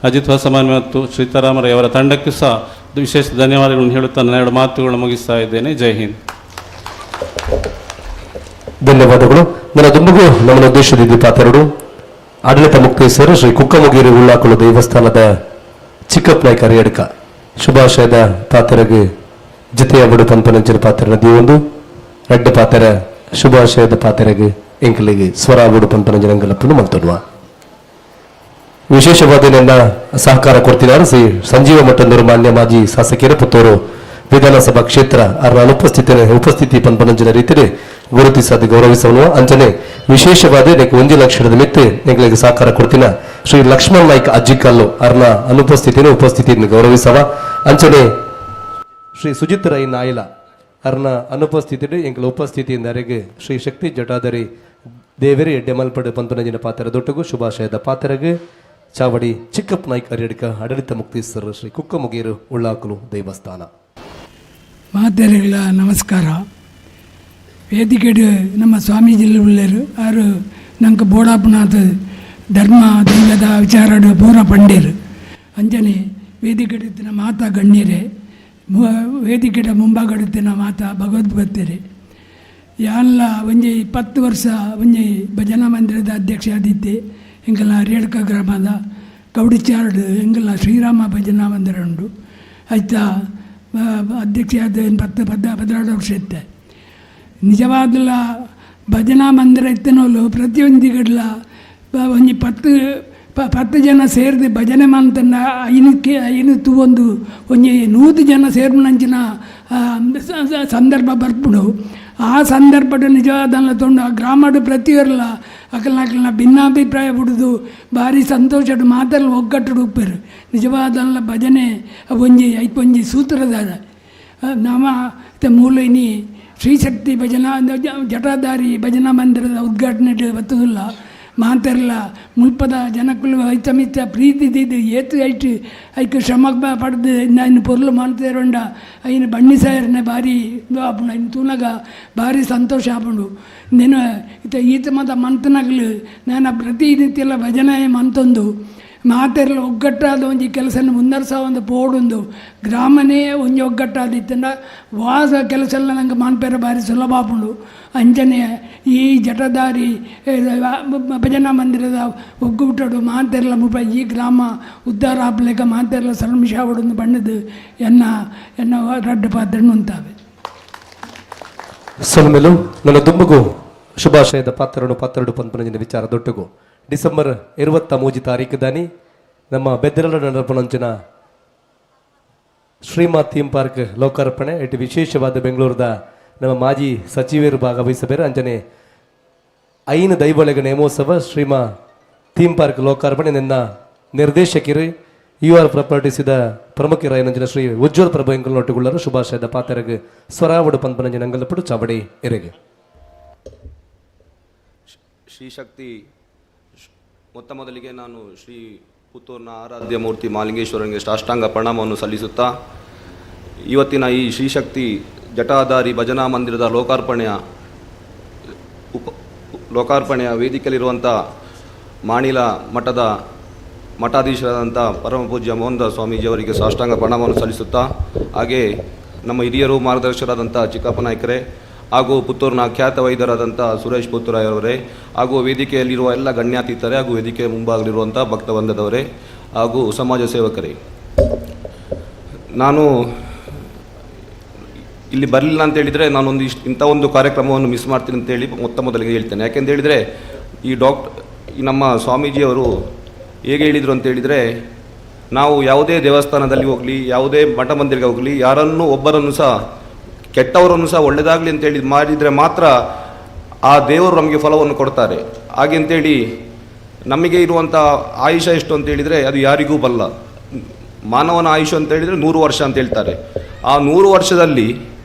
ಅಜಿತ್ ಹೊಸಮಾನ್ ಮತ್ತು ಸೀತಾರಾಮರಯ್ಯವರ ತಂಡಕ್ಕೂ ಸಹ ವಿಶೇಷ ಧನ್ಯವಾದಗಳನ್ನು ಹೇಳುತ್ತಾ ನನ್ನ ಎರಡು ಮಾತುಗಳನ್ನು ಮುಗಿಸ್ತಾ ಇದ್ದೇನೆ. ಜೈ ಹಿಂದ್. ಧನ್ಯವಾದಗಳು. ನನ್ನ ದುಂಬುಗು ನಮ್ಮ ಉದ್ದೇಶದ ಪಾತ್ರರು ಆಡಳಿತ ಮುಕ್ತೇಶ್ವರ ಶ್ರೀ ಕುಕ್ಕಮುಗೇರಿ ಉಳ್ಳಾಕುಳು ದೇವಸ್ಥಾನದ ಚಿಕ್ಕಪ್ಪ ನಾಯ್ಕ ಅರಿಯಡ್ಕ ಶುಭಾಶಯದ ಪಾತ್ರರಿಗೆ ಜೊತೆಯ ಬಡು ಪಂಪನಂಚಿನ ಪಾತ್ರ ನದಿಯೊಂದು ರಡ್ಡ ಪಾತ್ರ ಶುಭಾಶಯದ ಪಾತ್ರೆಗೆ ಎಂಕಲಿಗೆ ಸ್ವರ ಬಡು ಪಂಪನಂಚಿನ ಅಂಗಲಪ್ಪನ್ನು ಮಲ್ತೊಡುವ ವಿಶೇಷವಾದ ನನ್ನ ಸಹಕಾರ ಕೊಡ್ತಿದ್ದಾರೆ ಶ್ರೀ ಸಂಜೀವ ಮಠಂದೂರು ಮಾನ್ಯ ಮಾಜಿ ಶಾಸಕರ ಪುತ್ತೂರು ವಿಧಾನಸಭಾ ಕ್ಷೇತ್ರ ಅವರ ಉಪಸ್ಥಿತಿ ಪಂಪನಂಚಿನ ರೀತಿಯಲ್ಲಿ ಗುರುತಿಸದು ಗೌರವಿಸಲು ಅಂಚನೆ ವಿಶೇಷವಾದ 1 ಲಕ್ಷದ ಮಿತ್ತೆ ಎಂಗಳಿಗೆ ಸಹಕಾರ ಕೊಡ್ತಿನ ಶ್ರೀ ಲಕ್ಷ್ಮಣ್ ನಾಯ್ಕ ಅಜ್ಜಿಕಲ್ಲು ಅವರ ಅನುಪಸ್ಥಿತಿಯನ್ನು ಉಪಸ್ಥಿತಿಯನ್ನು ಗೌರವಿಸವ ಅಂಚನೆ ಶ್ರೀ ಸುಜಿತ್ ರೈ ನಾಯಿಲ ಅರ್ನ ಅನುಪಸ್ಥಿತಿ ಎಂಕಲ ಉಪಸ್ಥಿತಿಯಿಂದ ಅರೆಗೆ ಶ್ರೀ ಶಕ್ತಿ ಜಟಾಧರಿ ದೇವರಿ ಎಡ್ಡೆಮಲ್ಪಡು ಪಂತನಂಜಿನ ಪಾತ್ರ ದೊಟ್ಟಗು ಶುಭಾಶಯದ ಪಾತ್ರಗೆ ಚಾವಡಿ ಚಿಕ್ಕಪ್ಪ ನಾಯ್ಕ ಅರಿಯಡ್ಕ ಆಡಳಿತ ಮುಕ್ತೇಶ್ವರ ಶ್ರೀ ಕುಕ್ಕಮುಗೇರು ಉಳ್ಳಾಕುಲು ದೇವಸ್ಥಾನ. ಮಾತೆರೆಗಳ ನಮಸ್ಕಾರ. ವೇದಿಕೆಡು ನಮ್ಮ ಸ್ವಾಮೀಜಿ ಉಳ್ಳೇರು ಆರು ನಂಗೆ ಬೋಡಾಪನಾಥ ಧರ್ಮ ದೈವದ ವಿಚಾರಡು ಪೂರ ಪಂಡೇರು ಅಂಜನೆ ವೇದಿಕೆಡುತ್ತಿನ ಮಾತಾ ಗಣ್ಯರೇ, ವೇದಿಕೆಡ ಮುಂಭಾಗಡುತ್ತಿನ ಮಾತಾ ಭಗವದ್ಭಕ್ತರೇ, ಯಾನ್ಲ ಒಂಜಿ 10 ವರ್ಷ ಒಂಜಿ ಭಜನಾ ಮಂದಿರದ ಅಧ್ಯಕ್ಷ ಆದಿತ್ತೆ. ಎಂಕಲ್ನ ರೇಡ್ಕ ಗ್ರಾಮದ ಕೌಡಿಚಾರ್ಡ್ ಎಂಕಲ್ನ ಶ್ರೀರಾಮ ಭಜನಾ ಮಂದಿರ ಉಂಡು. ಆಯ್ತಾ ಅಧ್ಯಕ್ಷ ಆದ 10 12 ವರ್ಷ ಇತ್ತೆ. ನಿಜವಾದಲ ಭಜನಾ ಮಂದಿರ ಇತ್ತಿನೋಲು ಪ್ರತಿಯೊಂದಿಗಡ್ಲ ಒಂಜಿ ಪತ್ತು ಪತ್ತು ಜನ ಸೇರ್ದು ಭಜನೆ ಮಂತಂಡ ಐನಕ್ಕೆ ಐನು ತೂವೊಂದು ಒಂಜಿ 100 ಜನ ಸೇರ್ಪುನಂಚಿನ ಸಂದರ್ಭ ಬರ್ಪುಂಡು. ಆ ಸಂದರ್ಭಡ್ ನಿಜವಾದ ತೊಂಡು ಆ ಗ್ರಾಮಡ್ ಪ್ರತಿಯೊರ್ಲ ಅಕಲ್ನ ಭಿನ್ನಾಭಿಪ್ರಾಯ ಬಿಡುದು ಭಾರಿ ಸಂತೋಷಡ್ ಮಾತೆಲ್ಲ ಒಗ್ಗಟ್ಟು ಉಪ್ಪೆರು. ನಿಜವಾದಲ್ಲ ಭಜನೆ ಒಂಜಿ ಐಕೊಂಜಿ ಸೂತ್ರಧಾರ ನಮ ಮೂಲ ಇನಿ ಶ್ರೀಶಕ್ತಿ ಭಜನಾ ಜಟಾಧಾರಿ ಭಜನಾ ಮಂದಿರದ ಉದ್ಘಾಟನೆ ಬತ್ತುದಿಲ್ಲ ಮಾತೆರ್ಲ ಮುಲ್ಪದ ಜನಕ್ಕುಲು ಐತಮಿತ್ತ ಪ್ರೀತಿ ದೀದು ಏತು ಐಟ್ ಐಕ್ ಶ್ರಮ ಪಡ್ದು ಐನು ಪೊರ್ಲು ಮಲ್ತೇರುಂಡ ಐನು ಬಣ್ಣಿ ಸಾಯರ್ನೆ ಭಾರಿ ಇದು ಆಪುಂಡು. ಐನು ತೂನಗ ಭಾರಿ ಸಂತೋಷ ಆಪುಂಡು. ನೆನ ಇತ್ತೆ ಈತ ಮಾತ ಮಂತನಗ್ಲು ನಾನ ಪ್ರತಿನಿತ್ಯಲ ಭಜನೆ ಮಂತೊಂದು ಮಾತೆರ್ಲ ಒಗ್ಗಟ್ಟಾದ ಒಂಜಿ ಕೆಲಸನ ಮುಂದರ್ಸ ಒಂದು ಪೋಡುಂದು ಗ್ರಾಮನೇ ಒಂಜಿ ಒಗ್ಗಟ್ಟಾದ ಇತ್ತಂಡ ವಾಸ ಕೆಲಸ ಎಲ್ಲ ನಂಗೆ ಮಾನ್ಪೇರ ಭಾರಿ ಸುಲಭ ಆಪುಂಡು. ಅಂಚನೆ ಈ ಜಟಧಾರಿ ಭಜನಾ ಮಂದಿರದ ಒಗ್ಗೂಟಡು ಮಾತೆರ್ಲ ಮುಲ್ಪ ಈ ಗ್ರಾಮ ಉದ್ಧಾರ ಆಪಲೇಕ ಮಾತೆರ್ಲ ಸರ್ಮಿಷಾವಡೊಂದು ಬಣ್ಣದು ಎನ್ನ ಎನ್ನ ರಡ್ಡ ಪಾತ್ರನು ಅಂತಾವೆ. ಸೊಲ್ಮೆಲು ನನ್ನ ದುಂಬುಗು ಶುಭಾಶಯದ ಪಾತ್ರನು ಪಾತ್ರಡು ಪಂಪನಂಜಿನ ವಿಚಾರ ದೊಟ್ಟುಗು ಡಿಸೆಂಬರ್ 23 ತಾರೀಕು ದಾನಿ ನಮ್ಮ ಬೆದ್ರಲ ನಡಪುನಂಚಿನ ಶ್ರೀಮಾ ಥೀಮ್ ಪಾರ್ಕ್ ಲೋಕಾರ್ಪಣೆ ಇಟ್ಟು ವಿಶೇಷವಾದ ಬೆಂಗಳೂರದ ನಮ್ಮ ಮಾಜಿ ಸಚಿವರು ಭಾಗವಹಿಸಬೇರು. ಅಂಚನೆ 5 ದೈವೊಲೆಗ ನೇಮೋತ್ಸವ ಶ್ರೀಮಾ ಥೀಮ್ ಪಾರ್ಕ್ ಲೋಕಾರ್ಪಣೆ ನಿನ್ನ ನಿರ್ದೇಶಕರು you are ಪ್ರಾಪರ್ಟೀಸಿದ ಪ್ರಮುಖರಾಯನಂಚಿನ ಶ್ರೀ ಉಜ್ವಲ್ ಪ್ರಭು ಎಂಕಲ್ನೊಟ್ಟುಗುಳ್ಳರು ಶುಭಾಶಯದ ಪಾತ್ರಗ್ ಸ್ವರಾವಡು ಪಂಪನಂಜಿನ ಅಂಗಲಪುಡು ಚಾವಡಿ ಎರೆಗೆ. ಶ್ರೀಶಕ್ತಿ ಮೊತ್ತ ಮೊದಲಿಗೆ ನಾನು ಶ್ರೀ ಪುತ್ತೂರಿನ ಆರಾಧ್ಯ ಮೂರ್ತಿ ಮಾಲಿಂಗೇಶ್ವರನಿಗೆ ಸಾಷ್ಟಾಂಗ ಪ್ರಣಾಮವನ್ನು ಸಲ್ಲಿಸುತ್ತಾ ಇವತ್ತಿನ ಈ ಶ್ರೀಶಕ್ತಿ ಜಟಾಧಾರಿ ಭಜನಾ ಮಂದಿರದ ಲೋಕಾರ್ಪಣೆಯ ವೇದಿಕೆಯಲ್ಲಿರುವಂಥ ಮಾಣಿಲ ಮಠದ ಮಠಾಧೀಶರಾದಂಥ ಪರಮಪೂಜ್ಯ ಮೋಹನದಾಸ್ ಸ್ವಾಮೀಜಿಯವರಿಗೆ ಸಾಷ್ಟಾಂಗ ಪ್ರಣಾಮವನ್ನು ಸಲ್ಲಿಸುತ್ತಾ, ಹಾಗೆಯೇ ನಮ್ಮ ಹಿರಿಯರು ಮಾರ್ಗದರ್ಶಕರಾದಂಥ ಚಿಕ್ಕಪ್ಪ ನಾಯ್ಕರೇ ಹಾಗೂ ಪುತ್ತೂರಿನ ಖ್ಯಾತ ವೈದ್ಯರಾದಂಥ ಸುರೇಶ್ ಪುತ್ತೂರಾಯವರೇ ಹಾಗೂ ವೇದಿಕೆಯಲ್ಲಿರುವ ಎಲ್ಲ ಗಣ್ಯಾತಿಥರೇ ಹಾಗೂ ವೇದಿಕೆಯ ಮುಂಭಾಗಲಿರುವಂಥ ಭಕ್ತವೃಂದದವರೇ ಹಾಗೂ ಸಮಾಜ ಸೇವಕರೇ, ನಾನು ಇಲ್ಲಿ ಬರಲಿಲ್ಲ ಅಂತೇಳಿದರೆ ನಾನೊಂದು ಇಷ್ಟು ಇಂಥ ಒಂದು ಕಾರ್ಯಕ್ರಮವನ್ನು ಮಿಸ್ ಮಾಡ್ತೀನಿ ಅಂತೇಳಿ ಮೊತ್ತ ಮೊದಲಿಗೆ ಹೇಳ್ತೇನೆ. ಯಾಕೆಂತೇಳಿದರೆ ಈ ಈ ನಮ್ಮ ಸ್ವಾಮೀಜಿಯವರು ಹೇಗೆ ಹೇಳಿದರು ಅಂತೇಳಿದರೆ, ನಾವು ಯಾವುದೇ ದೇವಸ್ಥಾನದಲ್ಲಿ ಹೋಗಲಿ, ಯಾವುದೇ ಮಠ ಮಂದಿರಕ್ಕೆ ಹೋಗಲಿ, ಯಾರನ್ನೂ ಒಬ್ಬರನ್ನು ಸಹ ಕೆಟ್ಟವರನ್ನು ಸಹ ಒಳ್ಳೆಯದಾಗಲಿ ಅಂತೇಳಿ ಮಾಡಿದರೆ ಮಾತ್ರ ಆ ದೇವರು ನಮಗೆ ಫಲವನ್ನು ಕೊಡ್ತಾರೆ. ಹಾಗೆ ಅಂತೇಳಿ ನಮಗೆ ಇರುವಂಥ ಆಯುಷ ಎಷ್ಟು ಅಂತೇಳಿದರೆ ಅದು ಯಾರಿಗೂ ಬಲ್ಲ. ಮಾನವನ ಆಯುಷ ಅಂತೇಳಿದರೆ 100 ವರ್ಷ ಅಂತ ಹೇಳ್ತಾರೆ. ಆ 100 ವರ್ಷದಲ್ಲಿ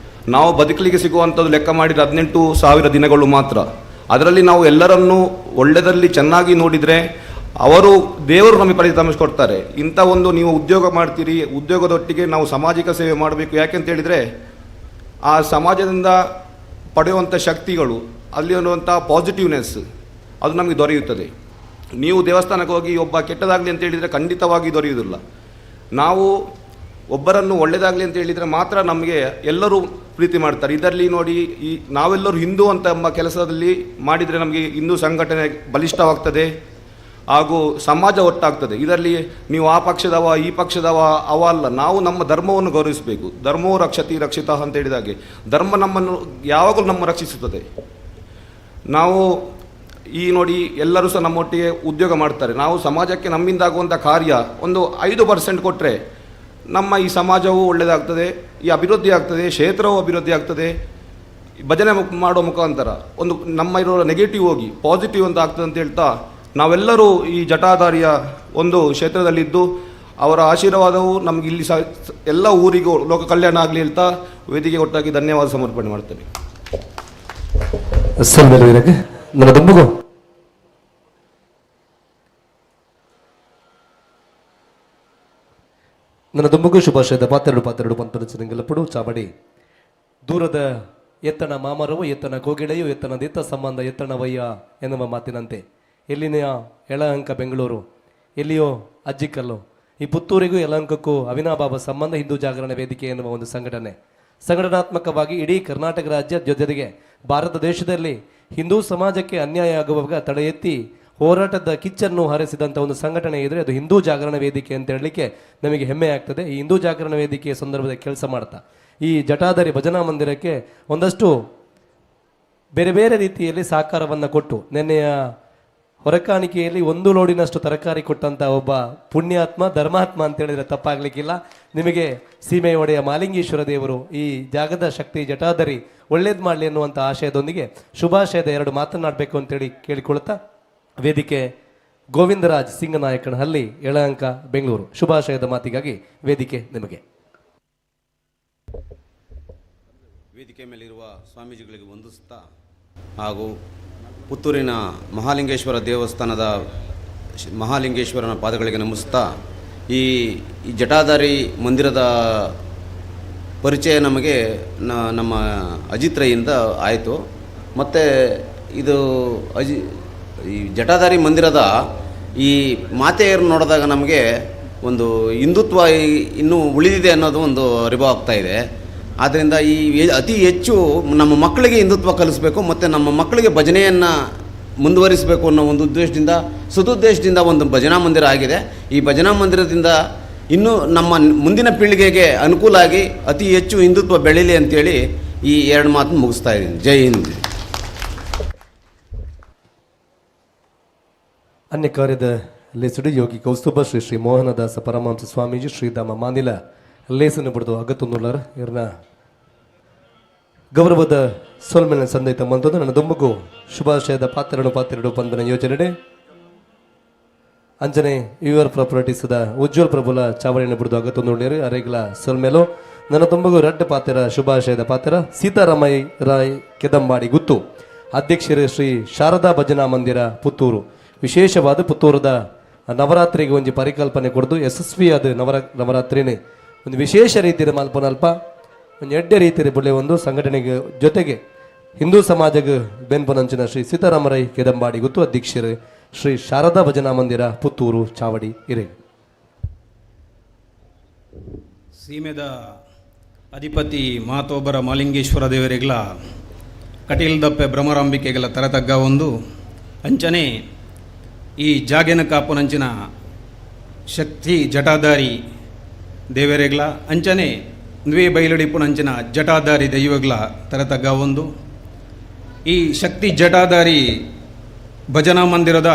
ನಾವು ಬದುಕಲಿಕ್ಕೆ ಸಿಗುವಂಥದ್ದು ಲೆಕ್ಕ ಮಾಡಿದರೆ 18,000 ದಿನಗಳು ಮಾತ್ರ. ಅದರಲ್ಲಿ ನಾವು ಎಲ್ಲರನ್ನೂ ಒಳ್ಳೆಯದರಲ್ಲಿ ಚೆನ್ನಾಗಿ ನೋಡಿದರೆ ಅವರು ದೇವರು ನಮಗೆ ಫಲಿತಾಂಶ ಕೊಡ್ತಾರೆ. ಇಂಥ ಒಂದು ನೀವು ಉದ್ಯೋಗ ಮಾಡ್ತೀರಿ, ಉದ್ಯೋಗದೊಟ್ಟಿಗೆ ನಾವು ಸಾಮಾಜಿಕ ಸೇವೆ ಮಾಡಬೇಕು. ಯಾಕೆಂತೇಳಿದರೆ ಆ ಸಮಾಜದಿಂದ ಪಡೆಯುವಂಥ ಶಕ್ತಿಗಳು, ಅಲ್ಲಿರುವಂಥ ಪಾಸಿಟಿವ್ನೆಸ್ ಅದು ನಮಗೆ ದೊರೆಯುತ್ತದೆ. ನೀವು ದೇವಸ್ಥಾನಕ್ಕೆ ಹೋಗಿ ಒಬ್ಬ ಕೆಟ್ಟದಾಗಲಿ ಅಂತ ಹೇಳಿದರೆ ಖಂಡಿತವಾಗಿ ದೊರೆಯುವುದಿಲ್ಲ. ನಾವು ಒಬ್ಬರನ್ನು ಒಳ್ಳೆಯದಾಗಲಿ ಅಂತ ಹೇಳಿದರೆ ಮಾತ್ರ ನಮಗೆ ಎಲ್ಲರೂ ಪ್ರೀತಿ ಮಾಡ್ತಾರೆ. ಇದರಲ್ಲಿ ನೋಡಿ, ಈ ನಾವೆಲ್ಲರೂ ಹಿಂದೂ ಅಂತ ಎಂಬ ಕೆಲಸದಲ್ಲಿ ಮಾಡಿದರೆ ನಮಗೆ ಹಿಂದೂ ಸಂಘಟನೆ ಬಲಿಷ್ಠವಾಗ್ತದೆ ಹಾಗೂ ಸಮಾಜ ಒಟ್ಟಾಗ್ತದೆ. ಇದರಲ್ಲಿ ನೀವು ಆ ಪಕ್ಷದವ ಈ ಪಕ್ಷದವ ಅವ ಅಲ್ಲ, ನಾವು ನಮ್ಮ ಧರ್ಮವನ್ನು ಗೌರವಿಸಬೇಕು. ಧರ್ಮೋ ರಕ್ಷತಿ ರಕ್ಷಿತ ಅಂತ ಹೇಳಿದಾಗೆ ಧರ್ಮ ನಮ್ಮನ್ನು ಯಾವಾಗಲೂ ನಮ್ಮ ರಕ್ಷಿಸುತ್ತದೆ. ನಾವು ಈ ನೋಡಿ ಎಲ್ಲರೂ ಸಹ ನಮ್ಮೊಟ್ಟಿಗೆ ಉದ್ಯೋಗ ಮಾಡ್ತಾರೆ. ನಾವು ಸಮಾಜಕ್ಕೆ ನಮ್ಮಿಂದಾಗುವಂಥ ಕಾರ್ಯ ಒಂದು 5% ಕೊಟ್ಟರೆ ನಮ್ಮ ಈ ಸಮಾಜವೂ ಒಳ್ಳೆಯದಾಗ್ತದೆ, ಈ ಅಭಿವೃದ್ಧಿ ಆಗ್ತದೆ, ಕ್ಷೇತ್ರವೂ ಅಭಿವೃದ್ಧಿ ಆಗ್ತದೆ. ಭಜನೆ ಮಾಡೋ ಮುಖಾಂತರ ಒಂದು ನಮ್ಮ ಇರೋ ನೆಗೆಟಿವ್ ಹೋಗಿ ಪಾಸಿಟಿವ್ ಅಂತ ಆಗ್ತದೆ ಅಂತ ಹೇಳ್ತಾ ನಾವೆಲ್ಲರೂ ಈ ಜಟಾಧಾರಿಯ ಒಂದು ಕ್ಷೇತ್ರದಲ್ಲಿದ್ದು ಅವರ ಆಶೀರ್ವಾದವು ನಮ್ಗೆ ಇಲ್ಲಿ ಸಹ ಎಲ್ಲ ಊರಿಗೂ ಲೋಕ ಕಲ್ಯಾಣ ಆಗಲಿ ಹೇಳ್ತಾ ವೇದಿಕೆ ಒಟ್ಟಾಗಿ ಧನ್ಯವಾದ ಸಮರ್ಪಣೆ ಮಾಡ್ತೇನೆ. ನನ್ನ ದುಂಬುಗು ಶುಭಾಶಯದ ಪಾತ್ರೆಡು ಪಾತ್ರೆಡು ಪಂಪನಚಿನಂಗಲಪುಡು ಚಾವಡಿ ದೂರದ ಎತ್ತನ ಮಾಮರವು ಎತ್ತನ ಕೋಗಿಳೆಯು ಎತ್ತನ ದಿತ್ತ ಸಂಬಂಧ ಎತ್ತನ ವಯ್ಯ ಎನ್ನುವ ಮಾತಿನಂತೆ ಎಲ್ಲಿನ ಯಳಹಂಕ ಬೆಂಗಳೂರು, ಎಲ್ಲಿಯೋ ಅಜ್ಜಿಕಲ್ಲು, ಈ ಪುತ್ತೂರಿಗೂ ಯಲಹಂಕಕ್ಕೂ ಅವಿನಾಭಾವ ಸಂಬಂಧ ಹಿಂದೂ ಜಾಗರಣ ವೇದಿಕೆ ಎನ್ನುವ ಒಂದು ಸಂಘಟನೆ ಸಂಘಟನಾತ್ಮಕವಾಗಿ ಇಡೀ ಕರ್ನಾಟಕ ರಾಜ್ಯ ಜೊತೆಗೆ ಭಾರತ ದೇಶದಲ್ಲಿ ಹಿಂದೂ ಸಮಾಜಕ್ಕೆ ಅನ್ಯಾಯ ಆಗುವಾಗ ತಡೆ ಎತ್ತಿ ಹೋರಾಟದ ಕಿಚ್ಚನ್ನು ಹಾರಿಸಿದಂಥ ಒಂದು ಸಂಘಟನೆ ಇದ್ದರೆ ಅದು ಹಿಂದೂ ಜಾಗರಣ ವೇದಿಕೆ ಅಂತ ಹೇಳಲಿಕ್ಕೆ ನಮಗೆ ಹೆಮ್ಮೆ ಆಗ್ತದೆ. ಈ ಹಿಂದೂ ಜಾಗರಣ ವೇದಿಕೆಯ ಸಂದರ್ಭದಲ್ಲಿ ಕೆಲಸ ಮಾಡ್ತಾ ಈ ಜಟಾಧಾರಿ ಭಜನಾ ಮಂದಿರಕ್ಕೆ ಒಂದಷ್ಟು ಬೇರೆ ಬೇರೆ ರೀತಿಯಲ್ಲಿ ಸಹಕಾರವನ್ನು ಕೊಟ್ಟು ನಿನ್ನೆಯ ಹೊರಕಾಣಿಕೆಯಲ್ಲಿ ಒಂದು ಲೋಡಿನಷ್ಟು ತರಕಾರಿ ಕೊಟ್ಟಂತ ಒಬ್ಬ ಪುಣ್ಯಾತ್ಮ, ಧರ್ಮಾತ್ಮ ಅಂತ ಹೇಳಿದ್ರೆ ತಪ್ಪಾಗಲಿಕ್ಕಿಲ್ಲ. ನಿಮಗೆ ಸೀಮೆ ಒಡೆಯ ಮಾಲಿಂಗೇಶ್ವರ ದೇವರು ಈ ಜಾಗದ ಶಕ್ತಿ ಜಟಾಧರಿ ಒಳ್ಳೇದು ಮಾಡಲಿ ಅನ್ನುವಂಥ ಆಶಯದೊಂದಿಗೆ ಶುಭಾಶಯದ ಎರಡು ಮಾತನಾಡಬೇಕು ಅಂತೇಳಿ ಕೇಳಿಕೊಳ್ಳುತ್ತಾ ವೇದಿಕೆ ಗೋವಿಂದರಾಜ್ ಸಿಂಗನಾಯಕನಹಳ್ಳಿ, ಯಳಹಂಕ, ಬೆಂಗಳೂರು. ಶುಭಾಶಯದ ಮಾತಿಗಾಗಿ ವೇದಿಕೆ ನಿಮಗೆ. ವೇದಿಕೆ ಮೇಲಿರುವ ಸ್ವಾಮೀಜಿಗಳಿಗೆ ವಂದಿಸುತ್ತಾ ಹಾಗೂ ಪುತ್ತೂರಿನ ಮಹಾಲಿಂಗೇಶ್ವರ ದೇವಸ್ಥಾನದ ಮಹಾಲಿಂಗೇಶ್ವರನ ಪಾದಗಳಿಗೆ ನಮಿಸುತ್ತಾ ಈ ಈ ಜಟಾಧಾರಿ ಮಂದಿರದ ಪರಿಚಯ ನಮಗೆ ನಮ್ಮ ಅಜಿತ್ ರೈಯಿಂದ ಆಯಿತು. ಮತ್ತು ಇದು ಈ ಜಟಾಧಾರಿ ಮಂದಿರದ ಈ ಮಾತೆಯರು ನೋಡಿದಾಗ ನಮಗೆ ಒಂದು ಹಿಂದುತ್ವ ಇನ್ನೂ ಉಳಿದಿದೆ ಅನ್ನೋದು ಒಂದು ಅರಿವು ಆಗ್ತಾ ಇದೆ. ಆದ್ದರಿಂದ ಈ ಅತಿ ಹೆಚ್ಚು ನಮ್ಮ ಮಕ್ಕಳಿಗೆ ಹಿಂದುತ್ವ ಕಲಿಸಬೇಕು ಮತ್ತು ನಮ್ಮ ಮಕ್ಕಳಿಗೆ ಭಜನೆಯನ್ನು ಮುಂದುವರಿಸಬೇಕು ಅನ್ನೋ ಒಂದು ಉದ್ದೇಶದಿಂದ, ಸದುದ್ದೇಶದಿಂದ ಒಂದು ಭಜನಾ ಮಂದಿರ ಆಗಿದೆ. ಈ ಭಜನಾ ಮಂದಿರದಿಂದ ಇನ್ನೂ ನಮ್ಮ ಮುಂದಿನ ಪೀಳಿಗೆಗೆ ಅನುಕೂಲ ಆಗಿ ಅತಿ ಹೆಚ್ಚು ಹಿಂದುತ್ವ ಬೆಳೀಲಿ ಅಂತೇಳಿ ಈ ಎರಡು ಮಾತನ್ನು ಮುಗಿಸ್ತಾ ಇದ್ದೀನಿ. ಜೈ ಹಿಂದ್. ಅನ್ಯ ಕಾರ್ಯದ ಲೇಸುಡು ಯೋಗಿ ಕೌಸ್ತುಭ ಶ್ರೀ ಶ್ರೀ ಮೋಹನದಾಸ ಪರಮಹಂಸ ಸ್ವಾಮೀಜಿ ಶ್ರೀಧಾಮ ಮಾನಿಲ ಲೇಸನ್ನು ಬಿಡ್ದು ಅಗತ್ತೊಂದುಳ್ಳರ ಇರ್ನ ಗೌರವದ ಸೊಲ್ಮೆನ ಸಂದೈತ ಮಂತದ್ದು ನನ್ನ ದೊಂಬಗು ಶುಭಾಶಯದ ಪಾತ್ರನು ಪಾತ್ರಡು ಪಂದನ ಯೋಜನೆಡೆ ಅಂಜನೆ your ಪ್ರಾಪರ್ಟೀಸದ ಉಜ್ವಲ್ ಪ್ರಬುಲ ಚಾವಳಿಯನ್ನು ಬಿಡ್ದು ಅಗತ್ತೊಂದುಳ್ಳೇರು ಅರೆಗ್ಲ ಸೊಲ್ಮೆಲು ನನ್ನ ತುಂಬಗೂ ರಡ್ಡ ಪಾತ್ರ ಶುಭಾಶಯದ ಪಾತ್ರ ಸೀತಾರಾಮಯ್ಯ ರಾಯ್ ಕೆದಂಬಾಡಿ ಗುತ್ತು ಅಧ್ಯಕ್ಷರು ಶ್ರೀ ಶಾರದಾ ಭಜನಾ ಮಂದಿರ ಪುತ್ತೂರು. ವಿಶೇಷವಾದ ಪುತ್ತೂರದ ನವರಾತ್ರಿಗೆ ಒಂಜಿ ಪರಿಕಲ್ಪನೆ ಕೊಡ್ದು ಯಶಸ್ವಿಯಾದ ನವರಾತ್ರಿನೇ ಒಂದು ವಿಶೇಷ ರೀತಿಯ ಮಲ್ಪನಲ್ಪ ಒಂದು ಎಡ್ಡೆ ರೀತಿಯ ಬುಳ್ಳೆ ಒಂದು ಸಂಘಟನೆಗೆ ಜೊತೆಗೆ ಹಿಂದೂ ಸಮಾಜಕ್ಕೆ ಬೆನ್ಪನಂಚಿನ ಶ್ರೀ ಸೀತಾರಾಮರೈ ಕೆದಂಬಾಡಿ ಗುತ್ತು ಅಧ್ಯಕ್ಷರು ಶ್ರೀ ಶಾರದಾ ಭಜನಾ ಮಂದಿರ ಪುತ್ತೂರು ಚಾವಡಿ ಇರೆ. ಸೀಮೆದ ಅಧಿಪತಿ ಮಾತೋಬರ ಮಾಲಿಂಗೇಶ್ವರ ದೇವರಿಗಳ ಕಟೀಲ್ದಪ್ಪೆ ಭ್ರಮರಾಂಬಿಕೆಗಳ ತರತಗ್ಗ ಒಂದು ಅಂಚನೆ ಈ ಜಾಗೆನ ಕಾಪುನಂಚಿನ ಶಕ್ತಿ ಜಟಾಧಾರಿ ದೇವರೆಗ್ಲ ಅಂಚನೆ ದ್ವೇ ಬೈಲಡಿಪುನಂಚಿನ ಜಟಾಧಾರಿ ದೈವಗಳ ತರತಗ್ಗ ಒಂದು ಈ ಶಕ್ತಿ ಜಟಾಧಾರಿ ಭಜನಾ ಮಂದಿರದ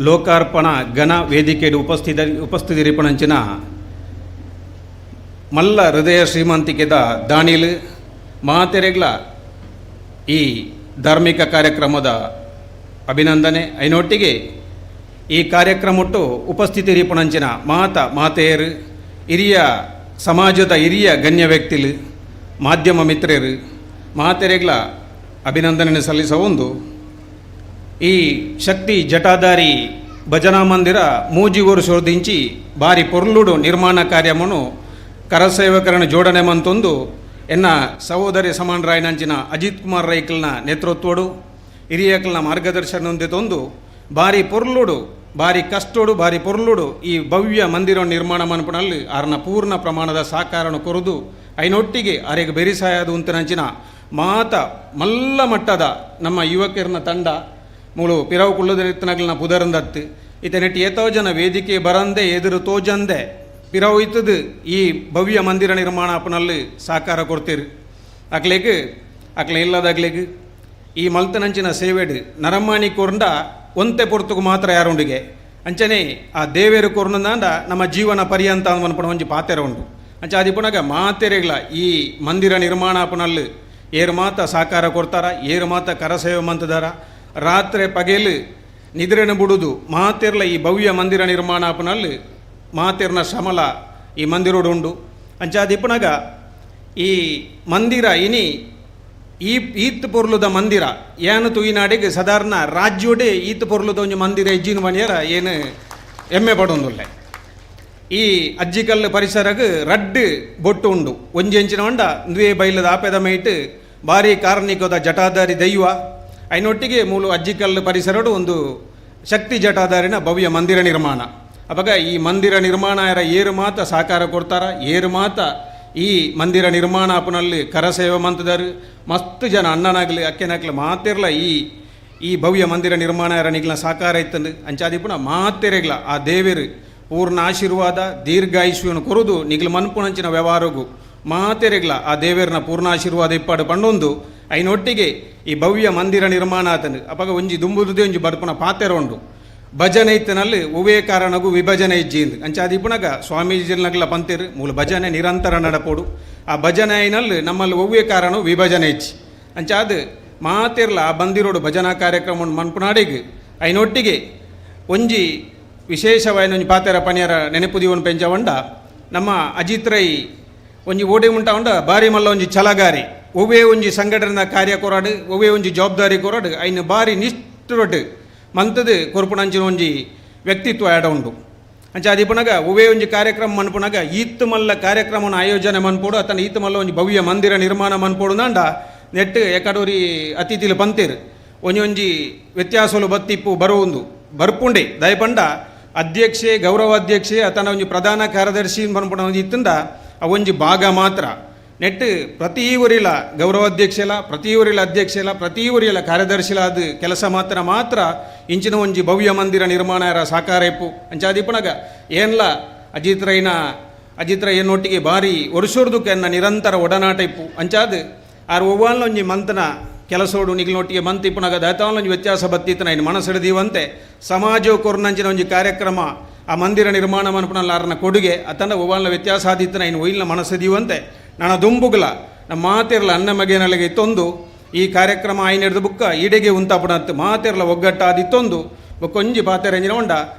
ಲೋಕಾರ್ಪಣಾ ಘನ ವೇದಿಕೆಡು ಉಪಸ್ಥಿತರಿಪಣಂಚಿನ ಮಲ್ಲ ಹೃದಯ ಶ್ರೀಮಂತಿಕೆದ ದಾನಿಲ್ ಮಾತೆರೆಗ್ಲ ಈ ಧಾರ್ಮಿಕ ಕಾರ್ಯಕ್ರಮದ ಅಭಿನಂದನೆ. ಐನೊಟ್ಟಿಗೆ ಈ ಕಾರ್ಯಕ್ರಮಟ್ಟು ಉಪಸ್ಥಿತಿರಿಪುಣಂಚಿನ ಮಾತ ಮಾತೆಯರು, ಹಿರಿಯ ಸಮಾಜದ ಹಿರಿಯ ಗಣ್ಯ ವ್ಯಕ್ತಿಲು, ಮಾಧ್ಯಮ ಮಿತ್ರರು ಮಾತೆರೆಗ್ಲ ಅಭಿನಂದನೆ ಸಲ್ಲಿಸ ಒಂದು ಈ ಶಕ್ತಿ ಜಟಾಧಾರಿ ಭಜನಾ ಮಂದಿರ ಮೂಜಿಗೂರು ಶೋಧಿಂಚಿ ಬಾರಿ ಪೊರ್ಲುಡು ನಿರ್ಮಾಣ ಕಾರ್ಯಮನು ಕರಸೇವಕರಣ ಜೋಡಣೆ ಮಂತೊಂದು ಎನ್ನ ಸಹೋದರಿ ಸಮಾನ್ ರಾಯ್ನಂಚಿನ ಅಜಿತ್ ಕುಮಾರ್ ರೈಕಲ್ನ ನೇತೃತ್ವಡು ಹಿರಿಯಕಲ್ನ ಮಾರ್ಗದರ್ಶನದೊಂದು ಬಾರಿ ಪೊರ್ಲುಡು ಬಾರಿ ಕಷ್ಟೋಡು ಬಾರಿ ಪೊರ್ಲುಡು ಈ ಭವ್ಯ ಮಂದಿರ ನಿರ್ಮಾಣ ಮನ್ಪುನಲ್ಲಿ ಆರ್ನ ಪೂರ್ಣ ಪ್ರಮಾಣದ ಸಾಕಾರನು ಕೊರದು ಐನೊಟ್ಟಿಗೆ ಅರೆಗೆ ಬೆರಿಸಾಯದು ಉಂತನಂಚಿನ ಮಾತ ಮಲ್ಲ ಮಟ್ಟದ ನಮ್ಮ ಯುವಕರನ್ನ ತಂಡ ಮೂಲು ಪಿರವು ಕುಳ್ಳದರಿತ್ತನಗ್ಲನ ಪುದರಂದತ್ತು ಇತನೆಟ್ಟು ಏತೋ ಜನ ವೇದಿಕೆ ಬರಂದೆ ಎದುರು ತೋಜಂದೆ ಪಿರವು ಇತ್ತದು ಈ ಭವ್ಯ ಮಂದಿರ ನಿರ್ಮಾಣ ಅಪ್ಪನಲ್ಲಿ ಸಾಕಾರ ಕೊಡ್ತೀರಿ. ಅಕ್ಲೆಗ್ ಅಕ್ಲೆ ಇಲ್ಲದಾಗ್ಲೆಗ್ ಈ ಮಲ್ತನಂಚಿನ ಸೇವೆಡು ನರಮಾಣಿ ಕೊರ್ಂಡ ಒಂತೆ ಪೊರ್ತುಗು ಮಾತ್ರ ಯಾರುಂಡಿಗೆ ಅಂಚನೆ ಆ ದೇವೇರು ಕೊರ್ನಂದಾಂಡ ನಮ್ಮ ಜೀವನ ಪರ್ಯಂತ ಅನ್ಪಣ ಒಂಜಿ ಪಾತೆರ ಉಂಡು. ಅಂಚ ಆದಿಪುನಗ ಮಾತೆರೆಗ್ಲ ಈ ಮಂದಿರ ನಿರ್ಮಾಣ ಅಪ್ಪನಲ್ಲಿ ಏರು ಮಾತ ಸಾಕಾರ ಕೊಡ್ತಾರ, ಏರು ಮಾತ ಕರಸೇವೆ ಮಂತದಾರ, ರಾತ್ರಿ ಪಗೆಲು ನಿದ್ರೆನ ಬುಡುದು ಮಾತೆರ್ಲ ಈ ಭವ್ಯ ಮಂದಿರ ನಿರ್ಮಾಣ ಅಪ್ಪನಲ್ಲಿ ಮಾತೆರ್ನ ಶ್ರಮಲ ಈ ಮಂದಿರೋಡು ಉಂಡು. ಅಂಚಾದಿಪ್ಪನಗ ಈ ಮಂದಿರ ಇನಿ ಈ ಈತ್ ಪೊರ್ಲುದ ಮಂದಿರ ಏನು ತುಯಿನಾಡಿಗೆ ಸಾಧಾರಣ ರಾಜ್ಯೋಡೆ ಈತ್ ಪೊರ್ಲುದ ಒಂಜಿ ಮಂದಿರ ಇಜ್ಜಿನ ಮನಿಯರ ಏನು ಹೆಮ್ಮೆ ಪಡೊಂದುಲ್ಲೆ. ಈ ಅಜ್ಜಿಕಲ್ಲು ಪರಿಸರಗ್ ರಡ್ಡು ಬೊಟ್ಟು ಉಂಡು. ಒಂಜಿ ಎಂಚಿನ ಉಂಡ ದ್ವೇ ಬೈಲದ ಆಪೆದ ಮೈಟ್ ಭಾರಿ ಕಾರ್ಣಿಕದ ಜಟಾಧಾರಿ ದೈವ ಐನೊಟ್ಟಿಗೆ ಮೂಲು ಅಜ್ಜಿಕಲ್ಲು ಪರಿಸರಡು ಒಂದು ಶಕ್ತಿ ಜಟಾಧಾರಿನ ಭವ್ಯ ಮಂದಿರ ನಿರ್ಮಾಣ. ಅವಾಗ ಈ ಮಂದಿರ ನಿರ್ಮಾಣ ಯಾರ ಏರು ಮಾತ ಸಾಕಾರ ಕೊಡ್ತಾರ, ಏರು ಮಾತ ಈ ಮಂದಿರ ನಿರ್ಮಾಣ ಅಪ್ಪನಲ್ಲಿ ಕರಸೇವೆ ಮಂತದಾರು ಮಸ್ತ್ ಜನ ಅಣ್ಣನಾಗಲಿ ಅಕ್ಕೆನಾಗಲಿ ಮಾತಿರ್ಲ ಈ ಈ ಭವ್ಯ ಮಂದಿರ ನಿರ್ಮಾಣ ಯಾರ ನಿಗ್ಲ ಸಾಕಾರ ಇತ್ತಂದು ಅಂಚಾದಿಪುನ ಮಾತೆರೆಗ್ಲ ಆ ದೇವರು ಪೂರ್ಣ ಆಶೀರ್ವಾದ ದೀರ್ಘಾಯುಷ್ಯವನ್ನು ಕೊರುದು ನಿಗ್ಲ ಮನ್ಪುಣಂಚಿನ ವ್ಯವಹಾರಗು ಮಾತೆರೆಗ್ಲ ಆ ದೇವರನ ಪೂರ್ಣ ಆಶೀರ್ವಾದ ಇಪ್ಪಾಡು ಪಂಡೊಂದು ಐನೊಟ್ಟಿಗೆ ಈ ಭವ್ಯ ಮಂದಿರ ನಿರ್ಮಾಣ ಆತನು ಅಪಗ ಒಂಜಿ ದುಂಬುದುದೇ ಒಂಜಿ ಬರ್ಪುನ ಪಾತೆರ ಉಂಡು ಭಜನೆ ಇತ್ತನಲ್ಲಿ ಒವ್ವೇ ಕಾರಣಗೂ ವಿಭಜನೆ ಇಜ್ಜಿಂದು ಅಂಚಾದ ಇಪ್ಪುನಗ ಸ್ವಾಮೀಜಿನಗಲ ಪಂತಿರು ಮೂಲ ಭಜನೆ ನಿರಂತರ ನಡಪೋಡು ಆ ಭಜನೆ ಐನಲ್ಲಿ ನಮ್ಮಲ್ಲಿ ಒವ್ವೇ ಕಾರಣ ವಿಭಜನೆ ಇಜ್ಜಿ ಅಂಚಾದ ಮಾತಿರ್ಲ ಆ ಬಂದಿರೋಡು ಭಜನಾ ಕಾರ್ಯಕ್ರಮ ಮನ್ಪುನಾಡಿಗೆ ಐನೊಟ್ಟಿಗೆ ಒಂಜಿ ವಿಶೇಷವಾಯಿನ ಒಂಜಿ ಪಾತೆರ ಪನಿಯರ ನೆನಪು ದೀವನ್ ಪೆಂಚವಂಡ ನಮ್ಮ ಅಜಿತ್ ರೈ ಒಂಜಿ ಓಡಿ ಉಂಟ ಉಂಡ ಬಾರಿ ಮಲ್ಲ ಒಂಜಿ ಛಲಗಾರಿ ಒವ್ವೇ ಒಂಜಿ ಸಂಘಟನೆದ ಕಾರ್ಯ ಕೊರಾಡು ಒವ್ವೇ ಒಂಜಿ ಜವಾಬ್ದಾರಿ ಕೊರಾಡು ಐನ ಬಾರಿ ನಿಷ್ಠುರೊಟ್ಟು ಮಂತದು ಕೊರ್ಪುಣಂಚಿನ ಒಂಜಿ ವ್ಯಕ್ತಿತ್ವ ಆಡ ಉಂಡು ಅಂಚ ಅದಿಪುನಗ ಒವ್ವೇ ಒಂಜಿ ಕಾರ್ಯಕ್ರಮ ಮನ್ಪುನಗ ಈತ್ ಮಲ್ಲ ಕಾರ್ಯಕ್ರಮನ ಆಯೋಜನೆ ಮನ್ಪೋಡು ಅತನ ಈತ್ ಮಲ್ಲ ಒಂಜಿ ಭವ್ಯ ಮಂದಿರ ನಿರ್ಮಾಣ ಮನ್ಪೋಡು ನಾಂಡ ನೆಟ್ ಎಕಡೋರಿ ಅತಿಥಿಲು ಪಂತೇರು ಒಂಜಿ ಒಂಜಿ ವ್ಯತ್ಯಾಸಲು ಬತ್ತಿಪ್ಪು ಬರುವುಂದು ಬರ್ಪುಂಡೆ ದಯಪಂಡ ಅಧ್ಯಕ್ಷೆ ಗೌರವಾಧ್ಯಕ್ಷೆ ಅತನ ಒಂಜಿ ಪ್ರಧಾನ ಕಾರ್ಯದರ್ಶಿ ಪನ್ಪುಣ ಒಂಜಿ ಇತ್ತಂಡ ಆ ಒಂಜಿ ಭಾಗ ಮಾತ್ರ ನೆಟ್ ಪ್ರತಿ ಊರಿಲ ಗೌರವಾಧ್ಯಕ್ಷೆಲ ಪ್ರತಿ ಊರಿಲ ಅಧ್ಯಕ್ಷೆಲ ಪ್ರತಿ ಊರಿಲ ಕಾರ್ಯದರ್ಶಿಲ ಅದು ಕೆಲಸ ಮಾತ್ರ ಮಾತ್ರ ಇಂಚಿನ ಒಂಜಿ ಭವ್ಯ ಮಂದಿರ ನಿರ್ಮಾಣ ಸಾಕಾರ ಇಪ್ಪು ಅಂಚಾದಿಪ್ಪನಗ ಏನ್ಲ ಅಜಿತ್ ರೈನ ಅಜಿತ್ ರೈ ಎನ್ನೊಟ್ಟಿಗೆ ಬಾರಿ ವರ್ಷೋರ್ದುಕ್ಕೆ ಎನ್ನ ನಿರಂತರ ಒಡನಾಟ ಇಪ್ಪು ಅಂಚಾದ್ ಆರ್ ಒವ್ವಾಲ್ನ ಒಂಜಿ ಮಂತನ ಕೆಲಸೋಡು ನಿಗ್ಲೊಟ್ಟಿಗೆ ಮಂತ್ ಇಪ್ಪುನಗ ದಾತಾವಲ ಒಂಜಿ ವ್ಯತ್ಯಾಸ ಬತ್ತಿತ್ತನ ಇನ್ನು ಮನಸ್ಸಿಡ್ದೀವಂತೆ ಸಮಾಜ ಕೊರ್ನಂಚಿನ ಒಂಜಿ ಕಾರ್ಯಕ್ರಮ ಆ ಮಂದಿರ ನಿರ್ಮಾಣ ಮನ್ಪುನಲ್ಲ ಆರ್ನ ಕೊಡುಗೆ ಅತನ ಒವ್ವಾಲ್ನ ವ್ಯತ್ಯಾಸ ಆದಿತ್ತನ ಇನ್ನು ಒಯ್ಲ್ನ ಮನಸ್ಸದೀವಂತೆ ನನ್ನ ದುಂಬುಗ್ಲ ನಮ್ಮ ಮಾತಿರ್ಲ ಅನ್ನ ಮಗೇನಲ್ಲಿಗೆ ಇತ್ತೊಂದು ಈ ಕಾರ್ಯಕ್ರಮ ಆಯ್ನ ಹಿಡ್ದು ಬುಕ್ಕ ಈಡೆಗೆ ಉಂತಾಪುಣತ್ತು ಮಾತಿರ್ಲ ಒಗ್ಗಟ್ಟಾದಿತ್ತೊಂದು ಬೊಕ್ಕೊಂಜಿ ಪಾತೆರ ಉಂಡ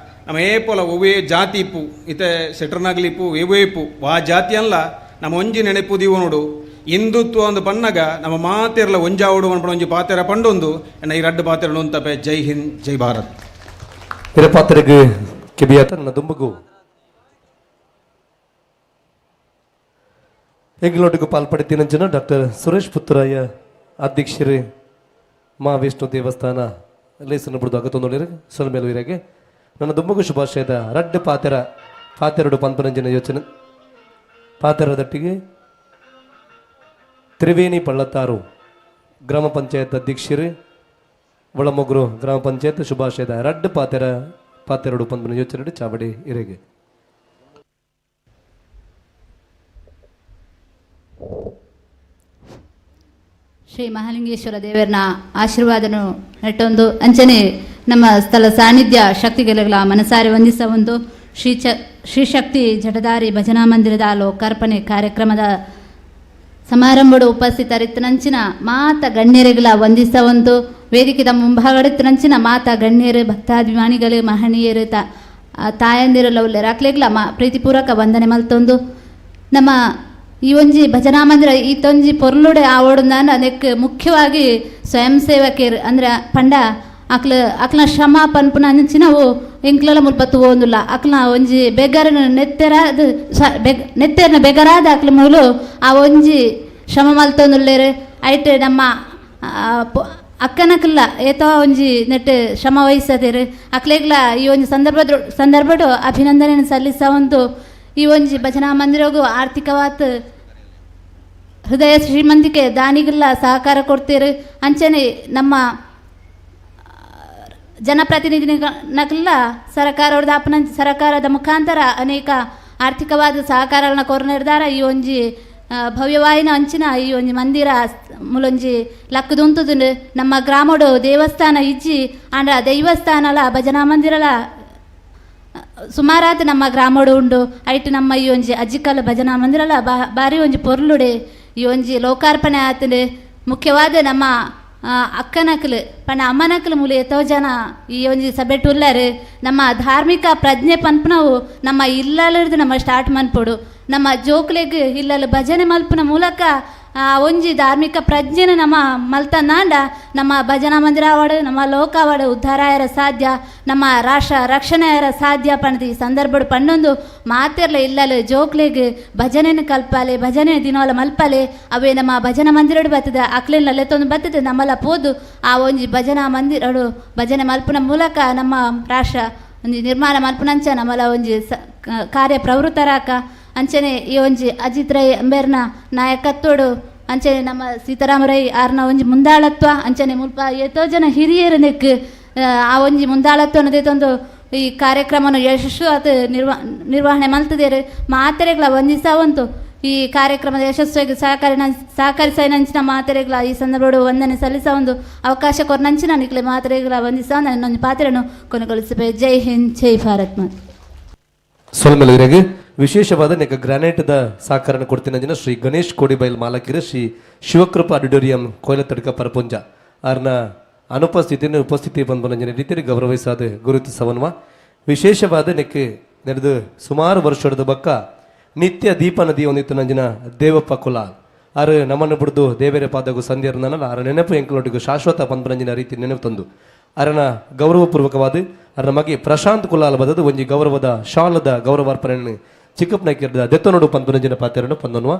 ನಮ್ಮ ಏಪೊಲ ಒವ್ವೇ ಜಾತಿ ಇಪ್ಪು ಇತ್ತೆ ಸೆಟ್ರನಾಗ್ಲಿಪ್ಪು ಏವೇ ಇಪ್ಪು ವಾ ಜಾತಿ ಅಲ್ಲ ನಮ್ಮ ಒಂಜಿ ನೆನಪು ದೀವ ನೋಡು ಹಿಂದುತ್ವ ಒಂದು ಪನ್ನಗ ನಮ್ಮ ಮಾತಿರ್ಲ ಒಂಜಾವುಡು ಅನ್ಪಣ ಒಂಜಿ ಪಾತೆರ ಪಂಡೊಂದು ಎನ್ನ ಈ ರಡ್ಡು ಪಾತೆರ ಉಂತಪೆ. ಜೈ ಹಿಂದ್, ಜೈ ಭಾರತ್. ಹಿರಪಾತ್ರೆಗೆ ಕಿಬಿಯಾತ ನನ್ನ ದುಂಬುಗು ಹೆಗ್ಲೋಟಿಗೂ ಪಾಲ್ಪಡಿತೀನಂಚಿನ ಡಾಕ್ಟರ್ ಸುರೇಶ್ ಪುತ್ತರಾಯ ಅಧ್ಯಕ್ಷರೇ ಮಹಾವಿಷ್ಣು ದೇವಸ್ಥಾನ ಲೇಸನ್ನು ಬಿಡ್ದು ಅಗತ್ತೊಂದು ಸೊಲ್ಮೇಲು ಇರಾಗೆ ನನ್ನ ದುಂಬುಗು ಶುಭಾಶಯದ ರಡ್ಡು ಪಾತೆರ ಪಾತೆರಡು ಪಂಪನಂಜಿನ ಯೋಚನೆ ಪಾತೆರದಟ್ಟಿಗೆ ತ್ರಿವೇಣಿ ಪಳ್ಳತ್ತಾರು ಗ್ರಾಮ ಪಂಚಾಯತ್ ಅಧ್ಯಕ್ಷರೇ ಒಳಮೊಗ್ರು ಗ್ರಾಮ ಪಂಚಾಯತ್ ಶುಭಾಶಯದ ರಡ್ಡು ಪಾತೆರ ಪಾತೆರಡು ಪಂಪನ ಯೋಚನೆ ಚಾವಡಿ ಇರೆಗೆ. ಶ್ರೀ ಮಹಾಲಿಂಗೇಶ್ವರ ದೇವರನ ಆಶೀರ್ವಾದನು ನೆಟ್ಟೊಂದು ಅಂಚನೆ ನಮ್ಮ ಸ್ಥಳ ಸಾನ್ನಿಧ್ಯ ಶಕ್ತಿಗಳ ಮನಸಾರೆ ವಂದಿಸ ಒಂದು ಶ್ರೀಶಕ್ತಿ ಜಟದಾರಿ ಭಜನಾ ಮಂದಿರದ ಲೋಕಾರ್ಪಣೆ ಕಾರ್ಯಕ್ರಮದ ಸಮಾರಂಭಡು ಉಪಸ್ಥಿತರಿತ್ತನಂಚಿನ ಮಾತ ಗಣ್ಯರುಗಳ ವಂದಿಸ ಒಂದು ವೇದಿಕೆದ ಮುಂಭಾಗಡಿತ್ತನಂಚಿನ ಮಾತ ಗಣ್ಯರು ಭಕ್ತಾಭಿಮಾನಿಗಳು ಮಹನೀಯರು ತಾಯಂದಿರು ಲೌಲ್ಯರಾಕ್ಲೆಗ್ಲ ಮಾ ಪ್ರೀತಿಪೂರ್ವಕ ವಂದನೆ ಮಲ್ತೊಂದು ನಮ್ಮ ಈ ಒಂಜಿ ಭಜನಾ ಮಂದಿರ ಈತೊಂಜಿ ಪೊರ್ಲುಡೆ ಆವೊಡುಂದಾಂಡ ಅದಕ್ಕೆ ಮುಖ್ಯವಾಗಿ ಸ್ವಯಂ ಸೇವಕಿಯರು ಅಂದ್ರೆ ಪಂಡ ಅಕ್ಲ ಅಕ್ಲ ಶ್ರಮ ಪನ್ಪುನ ಅಂಚಿನವು ಎಂಕ್ಲಲ ಮುಲ್ಪ ತೂವೊಂದುಲ್ಲ ಅಕ್ಲ ಒಂಜಿ ಬೆಗರನ ನೆತ್ತೆರಾದ ನೆತ್ತೆರ್ನ ಬೆಗರಾದ ಅಕ್ಲ ಮೂಲು ಆ ಒಂಜಿ ಶ್ರಮ ಮಲ್ತೊಂದುಲ್ಲೇರು ಐಟ್ ನಮ್ಮ ಅಕ್ಕನಕ್ಲ ಏತೋ ಒಂಜಿ ನೆಟ್ ಶ್ರಮ ವಹಿಸದೇರು ಅಕ್ಲೆಗ್ಲ ಈ ಒಂಜಿ ಸಂದರ್ಭಡು ಅಭಿನಂದನೆಯನ್ನು ಸಲ್ಲಿಸ ಒಂದು ಈ ಒಂಜಿ ಭಜನಾ ಮಂದಿರಗೂ ಆರ್ಥಿಕವಾದ ಹೃದಯ ಶ್ರೀಮಂತಿಕೆ ದಾನಿಗೆಲ್ಲ ಸಹಕಾರ ಕೊಡ್ತೀರಿ ಅಂಚನೆ ನಮ್ಮ ಜನಪ್ರತಿನಿಧಿನಕ್ಕೆಲ್ಲ ಸರಕಾರದ ಅಪನ ಸರಕಾರದ ಮುಖಾಂತರ ಅನೇಕ ಆರ್ಥಿಕವಾದ ಸಹಕಾರಗಳನ್ನ ಕೊರ್ನಿರ್ದಾರ ಈ ಒಂಜಿ ಭವ್ಯವಾಯಿನ ಅಂಚಿನ ಈ ಒಂಜಿ ಮಂದಿರ ಮುಲೊಂಜಿ ಲಕ್ಕದುಂತುದು ನಮ್ಮ ಗ್ರಾಮಡು ದೇವಸ್ಥಾನ ಇಜ್ಜಿ ಆಂಡ ದೈವಸ್ಥಾನಲ ಭಜನಾ ಮಂದಿರಲ ಸುಮಾರಾದ ನಮ್ಮ ಗ್ರಾಮಡು ಉಂಡು ಐಟ್ ನಮ್ಮ ಈ ಒಂಜಿ ಅಜ್ಜಿಕಲ್ ಭಜನಾ ಮಂದಿರಲ ಬಾರಿ ಒಂಜಿ ಪೊರ್ಲುಡೆ ಈ ಒಂಜಿ ಲೋಕಾರ್ಪಣೆ ಆತಂಡು ಮುಖ್ಯವಾದ ನಮ್ಮ ಅಕ್ಕನಕ್ಲು ಪಂಡ ಅಮ್ಮನಕ್ಲು ಮೂಲ ಎತ್ತೋ ಜನ ಈ ಒಂಜಿ ಸಭೆಟ್ ಉಲ್ಲಾರು ನಮ್ಮ ಧಾರ್ಮಿಕ ಪ್ರಜ್ಞೆ ಪನ್ಪುನವು ನಮ್ಮ ಇಲ್ಲಲಿರ್ದು ನಮ್ಮ ಸ್ಟಾರ್ಟ್ ಮನ್ಪೊಡು ನಮ್ಮ ಜೋಕ್ಲೆಗ್ ಇಲ್ಲಲು ಭಜನೆ ಮಲ್ಪುನ ಮೂಲಕ ಆ ಒಂಜಿ ಧಾರ್ಮಿಕ ಪ್ರಜ್ಞೆನ ನಮ್ಮ ಮಲ್ತನಾಂಡ ನಮ್ಮ ಭಜನಾ ಮಂದಿರ ಆವಡು ನಮ್ಮ ಲೋಕ ಆವಡು ಉದ್ಧಾರ ಆಯರ ಸಾಧ್ಯ ನಮ್ಮ ರಾಷ್ಟ್ರ ರಕ್ಷಣೆ ಆಯರ ಸಾಧ್ಯ ಪಂಡ್ದು ಈ ಸಂದರ್ಭಡು ಪಂಡೊಂದು ಮಾತಿರ್ಲ ಇಲ್ಲಲು ಜೋಕ್ಲೆಗ್ ಭಜನೆನ ಕಲ್ಪಾಲೆ ಭಜನೆ ದಿನವಲ ಮಲ್ಪಾಲೆ ಅವೇ ನಮ್ಮ ಭಜನಾ ಮಂದಿರಡು ಬರ್ತದೆ ಅಕ್ಲೆಲ್ಲ ಲೆತ್ತೊಂದು ಬರ್ತದೆ ನಮ್ಮಲ್ಲ ಪೋದು ಆ ಒಂಜಿ ಭಜನಾ ಮಂದಿರಡು ಭಜನೆ ಮಲ್ಪುನ ಮೂಲಕ ನಮ್ಮ ರಾಷ್ಟ್ರ ಒಂಜಿ ನಿರ್ಮಾಣ ಮಲ್ಪುನಂಚ ನಮ್ಮಲ ಒಂಜಿ ಕಾರ್ಯ ಪ್ರವೃತ್ತರಾಕ ಅಂಚನೆ ಈ ಒಂಜಿ ಅಜಿತ್ ರೈ ಅಂಬೇರ್ನ ನಾಯಕತ್ವಡು ಅಂಚನೆ ನಮ್ಮ ಸೀತಾರಾಮ ರೈ ಆರ್ನ ಒಂಜಿ ಮುಂದಾಳತ್ವ ಅಂಚನೆ ಮುಲ್ಪ ಏತೋ ಜನ ಹಿರಿಯರು ನೆಕ್ ಆ ಒಂಜಿ ಮುಂದಾಳತ್ವ ಅನ್ನೋದೇತೊಂದು ಈ ಕಾರ್ಯಕ್ರಮನ ಯಶಸ್ಸು ಅದು ನಿರ್ವಹಣೆ ಮಲ್ತದೇರು ಮಾತೆರೆಗ್ಲ ವಂದಿಸ ಉಂಟು ಈ ಕಾರ್ಯಕ್ರಮದ ಯಶಸ್ವಿಯಾಗಿ ಸಹಕರಿಸೈನಂಚಿನ ಮಾತೆರೆಗ್ಲ ಈ ಸಂದರ್ಭಡು ವಂದನೆ ಸಲ್ಲಿಸ ಒಂದು ಅವಕಾಶ ಕೊರ್ನಂಚಿನ ನಿಕ್ಲೆ ಮಾತೆರೆಗ್ಲ ವಂದಿಸ ನನ್ನ ಪಾತ್ರೆಯನ್ನು ಕೊನೆಗೊಳಿಸಬೇಕು. ಜೈ ಹಿಂದ್, ಜೈ ಭಾರತ್ ಮಾತೆ. ಸೊಲ್ಮೆಲುವಿರೆಗೆ ವಿಶೇಷವಾದ ನೆಕ ಗ್ರಾನೈಟ್ದ ಸಾಕಾರನ ಕೊಡ್ತಿನ ಜನ ಶ್ರೀ ಗಣೇಶ್ ಕೋಡಿಬೈಲ್ ಮಾಲಕಿರ ಶ್ರೀ ಶಿವಕೃಪಾ ಆಡಿಟೋರಿಯಂ ಕೋಯಲತಡ್ಕ ಪರಪುಂಜ ಆರ್ನ ಅನುಪಸ್ಥಿತಿಯನ್ನು ಉಪಸ್ಥಿತಿ ಬಂದ ರೀತಿಯಲ್ಲಿ ಗೌರವಿಸಾದ ಗುರುತಿಸವನ್ವ. ವಿಶೇಷವಾದ ನೆಕ್ಕೆ ನಡೆದು ಸುಮಾರು ವರ್ಷದ ಬಕ್ಕ ನಿತ್ಯ ದೀಪ ನದಿ ಒಂದಿತ್ತು ನಂಜಿನ ದೇವಪ್ಪ ಕುಲಾಲ್ ಆರು ನಮ್ಮನ್ನು ಬಿಡ್ದು ದೇವರ ಪಾದಗು ಸಂಧ್ಯರ್ನಲ್ಲ ಆರ ನೆನಪು ಎಂಕಲೊಟ್ಟಿಗೂ ಶಾಶ್ವತ ಪಂಪನಂಜಿನ ರೀತಿ ನೆನಪು ತಂದು ಅರನ ಗೌರವಪೂರ್ವಕವಾದ ಅರನ ಮಗೆ ಪ್ರಶಾಂತ್ ಕುಲಾಲ್ ಬದದು ಒಂಜಿ ಗೌರವದ ಶಾಲದ ಗೌರವಾರ್ಪಣೆಯನ್ನು ಚಿಕ್ಕಪ್ಪನಾಕಿರ್ದ ದೆತ್ತನೋಡು ಪಂಪನಂಜಿನ ಪಾತ್ರನು ಪಂದನ್ವ.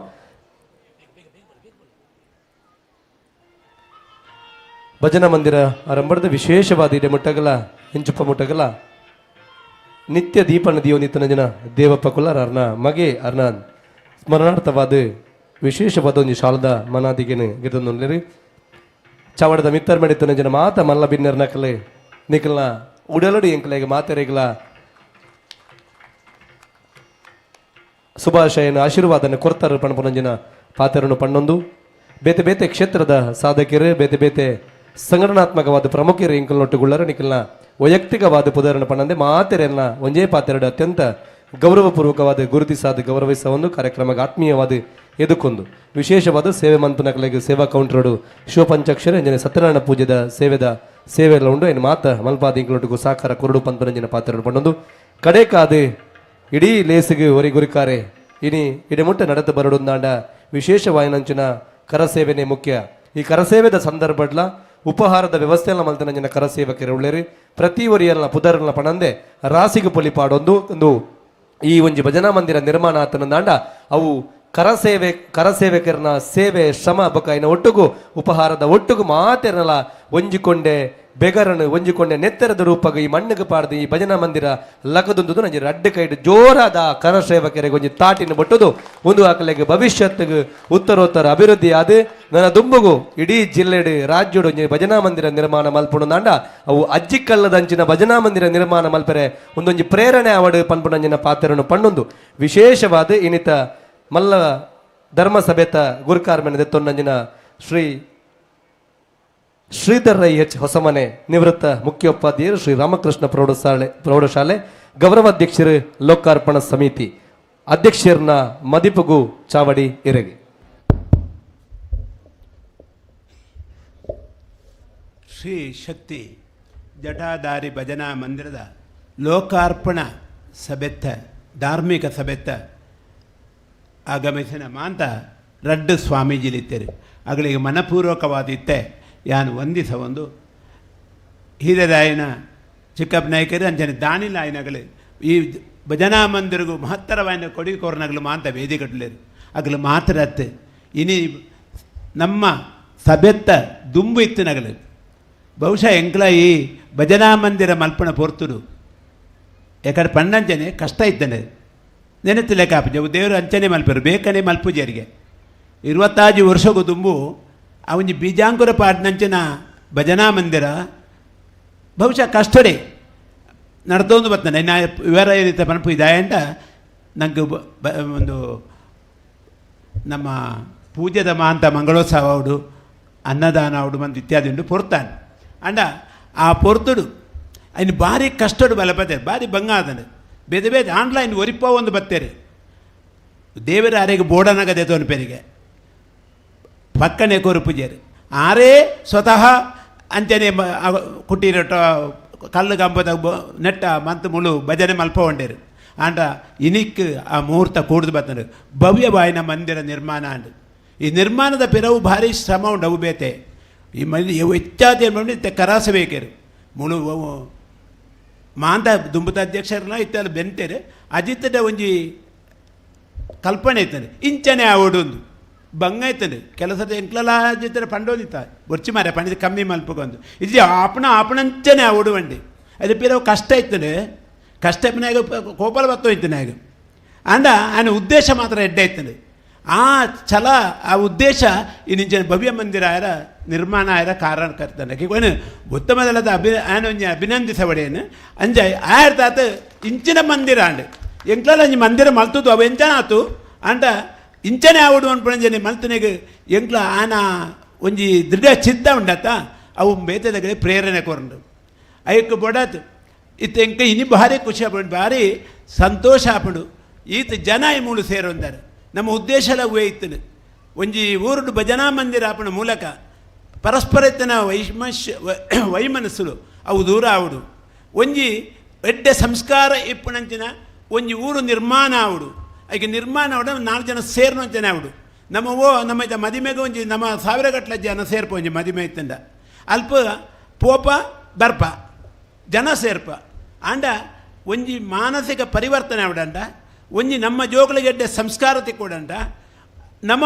ಭಜನಾ ಮಂದಿರ ಆರಂಭದ ವಿಶೇಷವಾದ ಇದೆ ಮುಟ್ಟಗಲ ಹೆಂಚುಪ್ಪ ಮುಟ್ಟಗಲ ನಿತ್ಯ ದೀಪ ನದಿಯೋ ನಿತ್ಯನಂಜನ ದೇವಪ್ಪ ಕುಲಾರ್ ಅರ್ನ ಮಗೆ ಅರ್ನ ಸ್ಮರಣಾರ್ಥವಾದ ವಿಶೇಷವಾದ ಒಂದು ಶಾಲದ ಮನಾದಿಗೆನು ಗಿದೊಂದು ಚಾವಡದ ಮಿತ್ತರ್ ಮೆಡಿತನಂಜನ ಮಾತ ಮಲ್ಲ ಬಿನ್ನರ್ ನಕಲೆ ನಿಕಲ್ನ ಉಡಲಡಿ ಎಂಕಲೆಗೆ ಮಾತೆರೆಗಳ ಶುಭಾಶಯನ ಆಶೀರ್ವಾದನ ಕೊರ್ತಾರ ಪಣಪುನಂಜಿನ ಪಾತೆರನು ಪಣ್ಣೊಂದು. ಬೇತೆ ಬೇತೆ ಕ್ಷೇತ್ರದ ಸಾಧಕರು ಬೇತೆ ಬೇತೆ ಸಂಘಟನಾತ್ಮಕವಾದ ಪ್ರಮುಖರು ಎಂಕಲ್ನೊಟ್ಟುಗುಳ್ಳರ ನಿಖಲ್ನ ವೈಯಕ್ತಿಕವಾದ ಪುದರನ ಪಣ್ಣಂದೆ ಮಾತೆರೆಲ್ಲ ಒಂಜೇ ಪಾತೆರಡು ಅತ್ಯಂತ ಗೌರವಪೂರ್ವಕವಾದ ಗುರುತಿಸಾದ ಗೌರವಿಸ ಒಂದು ಕಾರ್ಯಕ್ರಮಕ್ಕೆ ಆತ್ಮೀಯವಾದ ಎದುಕೊಂದು ವಿಶೇಷವಾದ ಸೇವೆ ಮಂತನಕಲೆಗೆ ಸೇವಾ ಕೌಂಟರ್ಡು ಶಿವಪಂಚಾಕ್ಷರ ಎಂಜನೆ ಸತ್ಯನಾರಾಯಣ ಪೂಜೆದ ಸೇವೆದ ಸೇವೆ ಎಲ್ಲ ಉಂಡು. ಇನ್ನು ಮಾತ ಮಲ್ಪಾದ ಇಂಕ್ಲೊಟ್ಟಿಗೂ ಸಾಕಾರ ಕುರುಡು ಪಂಪನಂಜಿನ ಪಾತ್ರ ಪಣ್ಣೊಂದು. ಕಡೆಕಾದು ಇಡೀ ಲೇಸಿಗೆ ಒರಿ ಗುರಿಕಾರೆ ಇನಿ ಇಡಮುಟ್ಟ ನಡೆದು ಬರಡುಂದಾಂಡ ವಿಶೇಷವಾಯಿನಂಚಿನ ಕರಸೇವೆನೇ ಮುಖ್ಯ. ಈ ಕರಸೇವೆದ ಸಂದರ್ಭಡ್ಲ ಉಪಹಾರದ ವ್ಯವಸ್ಥೆಯನ್ನ ಮಲ್ತನಂಜಿನ ಕರಸೇವಕರು ಉಳ್ಳೇರಿ ಪ್ರತಿ ಒರಿಯಲ್ನ ಪುದರ್ನ ಪಣಂದೆ ರಾಸಿಗೆ ಪೊಲಿಪಾಡೊಂದು ಒಂದು ಈ ಒಂಜಿ ಭಜನಾ ಮಂದಿರ ನಿರ್ಮಾಣ ಆತನಂದಾಂಡ ಅವು ಕರಸೇವೆ ಕರಸೇವಕರನ ಸೇವೆ ಶ್ರಮ ಬೊಕ ಒಟ್ಟುಗು ಉಪಹಾರದ ಒಟ್ಟುಗು ಮಾತೆರನಲ ಒಂಜಿಕೊಂಡೆ ಬೆಗರನು ಒಂಜಿಕೊಂಡೆ ನೆತ್ತರದ ರೂಪಗ ಈ ಮಣ್ಣಿಗೆ ಪಾಡ್ದು ಈ ಭಜನಾ ಮಂದಿರ ಲಕದೊಂದು ನಂಜಿ ರಡ್ಡು ಕೈಡು ಜೋರಾದ ಕರಸೇವಕರಿಗೆ ಒಂಜಿ ತಾಟಿನ ಬೊಟ್ಟುದು ಒಂದು ಆಕಲೆಗೆ ಭವಿಷ್ಯತ್ತಿಗೆ ಉತ್ತರೋತ್ತರ ಅಭಿವೃದ್ಧಿ ಆದ ನನ್ನ ದುಂಬುಗು ಇಡೀ ಜಿಲ್ಲೆಡು ರಾಜ್ಯಡು ಒಂಜಿ ಭಜನಾ ಮಂದಿರ ನಿರ್ಮಾಣ ಮಲ್ಪುಣದಾಂಡ ಅವು ಅಜ್ಜಿಕಲ್ಲದಂಚಿನ ಭಜನಾ ಮಂದಿರ ನಿರ್ಮಾಣ ಮಲ್ಪರೆ ಒಂದೊಂಜಿ ಪ್ರೇರಣೆ ಅವಡು ಪನ್ಪುಣಂಜಿನ ಪಾತ್ರನು ಪಣ್ಣೊಂದು. ವಿಶೇಷವಾದ ಇನ್ನಿತ ಮಲ್ಲ ಧರ್ಮಸಭೆತ ಗುರುಕಾರ್ಮೆನ ದೆತ್ತೊನ್ನಂಜಿನ ಶ್ರೀ ಶ್ರೀಧರ್ ರೈ ಎಚ್ ಹೊಸಮನೆ ನಿವೃತ್ತ ಮುಖ್ಯೋಪಾಧ್ಯಾಯರು ಶ್ರೀ ರಾಮಕೃಷ್ಣ ಪ್ರೌಢಶಾಲೆ ಗೌರವಾಧ್ಯಕ್ಷರು ಲೋಕಾರ್ಪಣಾ ಸಮಿತಿ ಅಧ್ಯಕ್ಷರನ್ನ ಮದಿಪುಗು ಚಾವಡಿ ಇರಗಿ. ಶ್ರೀ ಶಕ್ತಿ ಜಟಾಧಾರಿ ಭಜನಾ ಮಂದಿರದ ಲೋಕಾರ್ಪಣಾ ಸಭೆತ್ತ ಧಾರ್ಮಿಕ ಸಭೆತ್ತ ಆಗಮಿಸಿನ ಮಾಂತ ರಡ್ಡು ಸ್ವಾಮೀಜಿಲಿತ್ತೇರು ಅಗಳಿಗೆ ಮನಪೂರ್ವಕವಾದಿತ್ತೆ ಯಾನು ವಂದಿಸ ಒಂದು ಹಿರಿಯರಾಯನ ಚಿಕ್ಕಪ್ಪ ನಾಯಕರು ಅಂಚನೆ ದಾನಿಲಾಯನಗಳು ಈ ಭಜನಾ ಮಂದಿರಗು ಮಹತ್ತರವಾಯನ ಕೊಡಿಕೋರ್ನಗಳು ಮಾಂತ ವೇದಿ ಕಟ್ಟಲೇರು ಅಗಲು ಮಾತ್ರ ಅತ್ತೆ ಇನಿ ನಮ್ಮ ಸಭೆತ್ತ ದುಂಬು ಇತ್ತಿನಗಲು ಬಹುಶಃ ಎಂಕ್ಲ ಈ ಭಜನಾ ಮಂದಿರ ಮಲ್ಪಣ ಪೊರ್ತುಡು ಯಾಕಂದ್ರೆ ಪಣ್ಣಂಚನೆ ಕಷ್ಟ ಇದ್ದಾನೆ ನೆನತಿಲ್ಲ ಕಾಪು ದೇವರು ಅಂಚನೆ ಮಲ್ಪರು ಬೇಕನೆ ಮಲ್ಪುಜರಿಗೆ 25 ವರ್ಷಗೂ ದುಂಬು ಆ ಒಂಜಿ ಬೀಜಾಂಕುರ ಪಾಡ್ನಂಚಿನ ಭಜನಾ ಮಂದಿರ ಬಹುಶಃ ಕಷ್ಟಡೆ ನಡ್ತೊಂದು ಬರ್ತದೆ. ನಾ ವಿವರ ಏನಿತ್ತ ಪನಪು ಇದಾಯಂಟ ನಂಗೆ ಒಂದು ನಮ್ಮ ಪೂಜೆದ ಮಾಂತ ಮಂಗಳೋತ್ಸವ ಅವಡು ಅನ್ನದಾನ ಅವಡು ಮಂತ್ ಇತ್ಯಾದಿ ಉಂಡು ಪೊರ್ತಾನೆ ಅಂಡ ಆ ಪೊರ್ತುಡು ಇನ್ನು ಭಾರಿ ಕಷ್ಟಡು ಬಲಪತೆ ಭಾರಿ ಬಂಗ ಆದನೆ ಬೇರೆ ಬೇರೆ ಆನ್ಲೈನ್ ಒರಿಪ್ಪ ಒಂದು ಬತ್ತೇರಿ ದೇವರ ಅರೆಗೆ ಬೋಡನಗದೆ ತೋನು ಪೆರಿಗೆ ಪಕ್ಕನೆ ಕೋರು ಪೂಜಾರಿ ಆರೇ ಸ್ವತಃ ಅಂಚನೆ ಕುಟೀರಟ ಕಲ್ಲು ಕಂಬದ ನೆಟ್ಟ ಮಂತ್ ಮುಳು ಭಜನೆ ಮಲ್ಪ ಉಂಡೇರು ಆಂಡ ಇನಿಕ್ ಆ ಮುಹೂರ್ತ ಕೂಡ್ದು ಬರ್ತದೆ ಭವ್ಯವಾಯಿನ ಮಂದಿರ ನಿರ್ಮಾಣ ಅಂಡು ಈ ನಿರ್ಮಾಣದ ಪಿರವು ಭಾರಿ ಶ್ರಮ ಉಂಡು ಅವು ಬೇತೆ ಈ ಮಂದಿ ಹೆಚ್ಚಾದ ಮಂದಿ ಕರಾಸ ಬೇಕೇರು ಮುಳು ಮಾಂತ ದುಂಬುತ ಅಧ್ಯಕ್ಷರನ್ನ ಇತ್ತೆಲ್ಲ ಬೆಂತೇರು ಅಜಿತದ ಒಂಜಿ ಕಲ್ಪನೆ ಇತ್ತಂದ್ರೆ ಇಂಚನೆ ಆವಡೊಂದು ಬಂಗ ಇತ್ತಂದ್ರೆ ಕೆಲಸದ ಎಂಕ್ಲಲ ಅಜಿತರ ಪಂಡೋದಿತ್ತ ಬೊರ್ಚಿ ಮಾರೆ ಪಂಡಿತ ಕಮ್ಮಿ ಮಲ್ಪಗೊಂದು ಇದು ಆಪಣ ಆಪಣಂಚನೆ ಆವಡು ಬಂಡಿ ಅದು ಪಿರವು ಕಷ್ಟ ಇತ್ತಂದ್ರೆ ಕಷ್ಟ ಇಪ್ಪನಾಗ ಕೋಪಲ ಬತ್ತೋ ಇತ್ತನಾಗ ಅಂಡ ಆನ ಉದ್ದೇಶ ಮಾತ್ರ ಎಡ್ಡೆ ಇತ್ತಂದ್ರೆ ಆ ಛಲ ಆ ಉದ್ದೇಶ ಇನ್ನಿಂಚಿನ ಭವ್ಯ ಮಂದಿರ ಆಯರ ನಿರ್ಮಾಣ ಆಯರ ಕಾರಣ ಕರ್ತಾನೆ ಏನು ಉತ್ತಮದಲ್ಲದ ಆನ ಒಂಜಿ ಅಭಿನಂದಿಸಬಡೇನು ಅಂಜ ಆಯರ್ ತಾತ ಇಂಚಿನ ಮಂದಿರ ಅಂಡ್ ಎಂಕ್ಲಲ್ಲ ಅಂಜಿ ಮಂದಿರ ಮಲ್ತದ್ದು ಅವು ಎಂಚನ ಆತು ಅಂಡ ಇಂಚನೆ ಆವಡು ಅನ್ಪಣಂಜನೆ ಮಲ್ತನೆಗ್ ಎಂಕ್ಲ ಆನ ಒಂಜಿ ದೃಢ ಚಿತ್ತ ಉಂಡತ್ತ ಅವು ಬೇತೆದಗಡೆ ಪ್ರೇರಣೆ ಕೊರಂಡು ಅಯ್ಯಕ್ಕೆ ಬೊಡಾತು ಇತ್ತ ಎಂಕ ಇನಿ ಭಾರಿ ಖುಷಿ ಆಪುಂಡು, ಭಾರಿ ಸಂತೋಷ ಆಪುಂಡು. ಈತ ಜನ ಈ ಮೂಲು ಸೇರೊಂದಾರೆ ನಮ್ಮ ಉದ್ದೇಶ ಎಲ್ಲ ಅವೇ ಇತ್ತನು. ಒಂಜಿ ಊರುಡು ಭಜನಾ ಮಂದಿರ ಆಪಣ ಮೂಲಕ ಪರಸ್ಪರ ಇತ್ತನ ವೈಮಸ್ಯ ವೈಮನಸ್ಸುಲು ಅವು ದೂರ ಆವಡು. ಒಂಜಿ ಎಡ್ಡೆ ಸಂಸ್ಕಾರ ಇಪ್ಪುನಂಚಿನ ಒಂಜಿ ಊರು ನಿರ್ಮಾಣ ಆವಡು. ಐಕೆ ನಿರ್ಮಾಣ ಆವಡು 4 ಜನ ಸೇರ್ನಂಚನೆ ಆವಡು. ನಮ್ಮ ಓ ನಮ್ಮ ಇತ್ತ ಮದಿಮೆಗೆ ಒಂಜಿ ನಮ್ಮ ಸಾವಿರಗಟ್ಟಲೆ ಜನ ಸೇರ್ಪ ಒಂಜಿ ಮದಿಮೆ ಇತ್ತಂಡ ಅಲ್ಪ ಪೋಪ ಬರ್ಪ ಜನ ಸೇರ್ಪ ಆಂಡ ಒಂಜಿ ಮಾನಸಿಕ ಪರಿವರ್ತನೆ ಆವಡಂಡ, ಒಂಜಿ ನಮ್ಮ ಜೋಕುಲಿಗೆಡ್ಡೆ ಸಂಸ್ಕಾರ ತಿಕ್ಕೊಡಂಡ, ನಮ್ಮ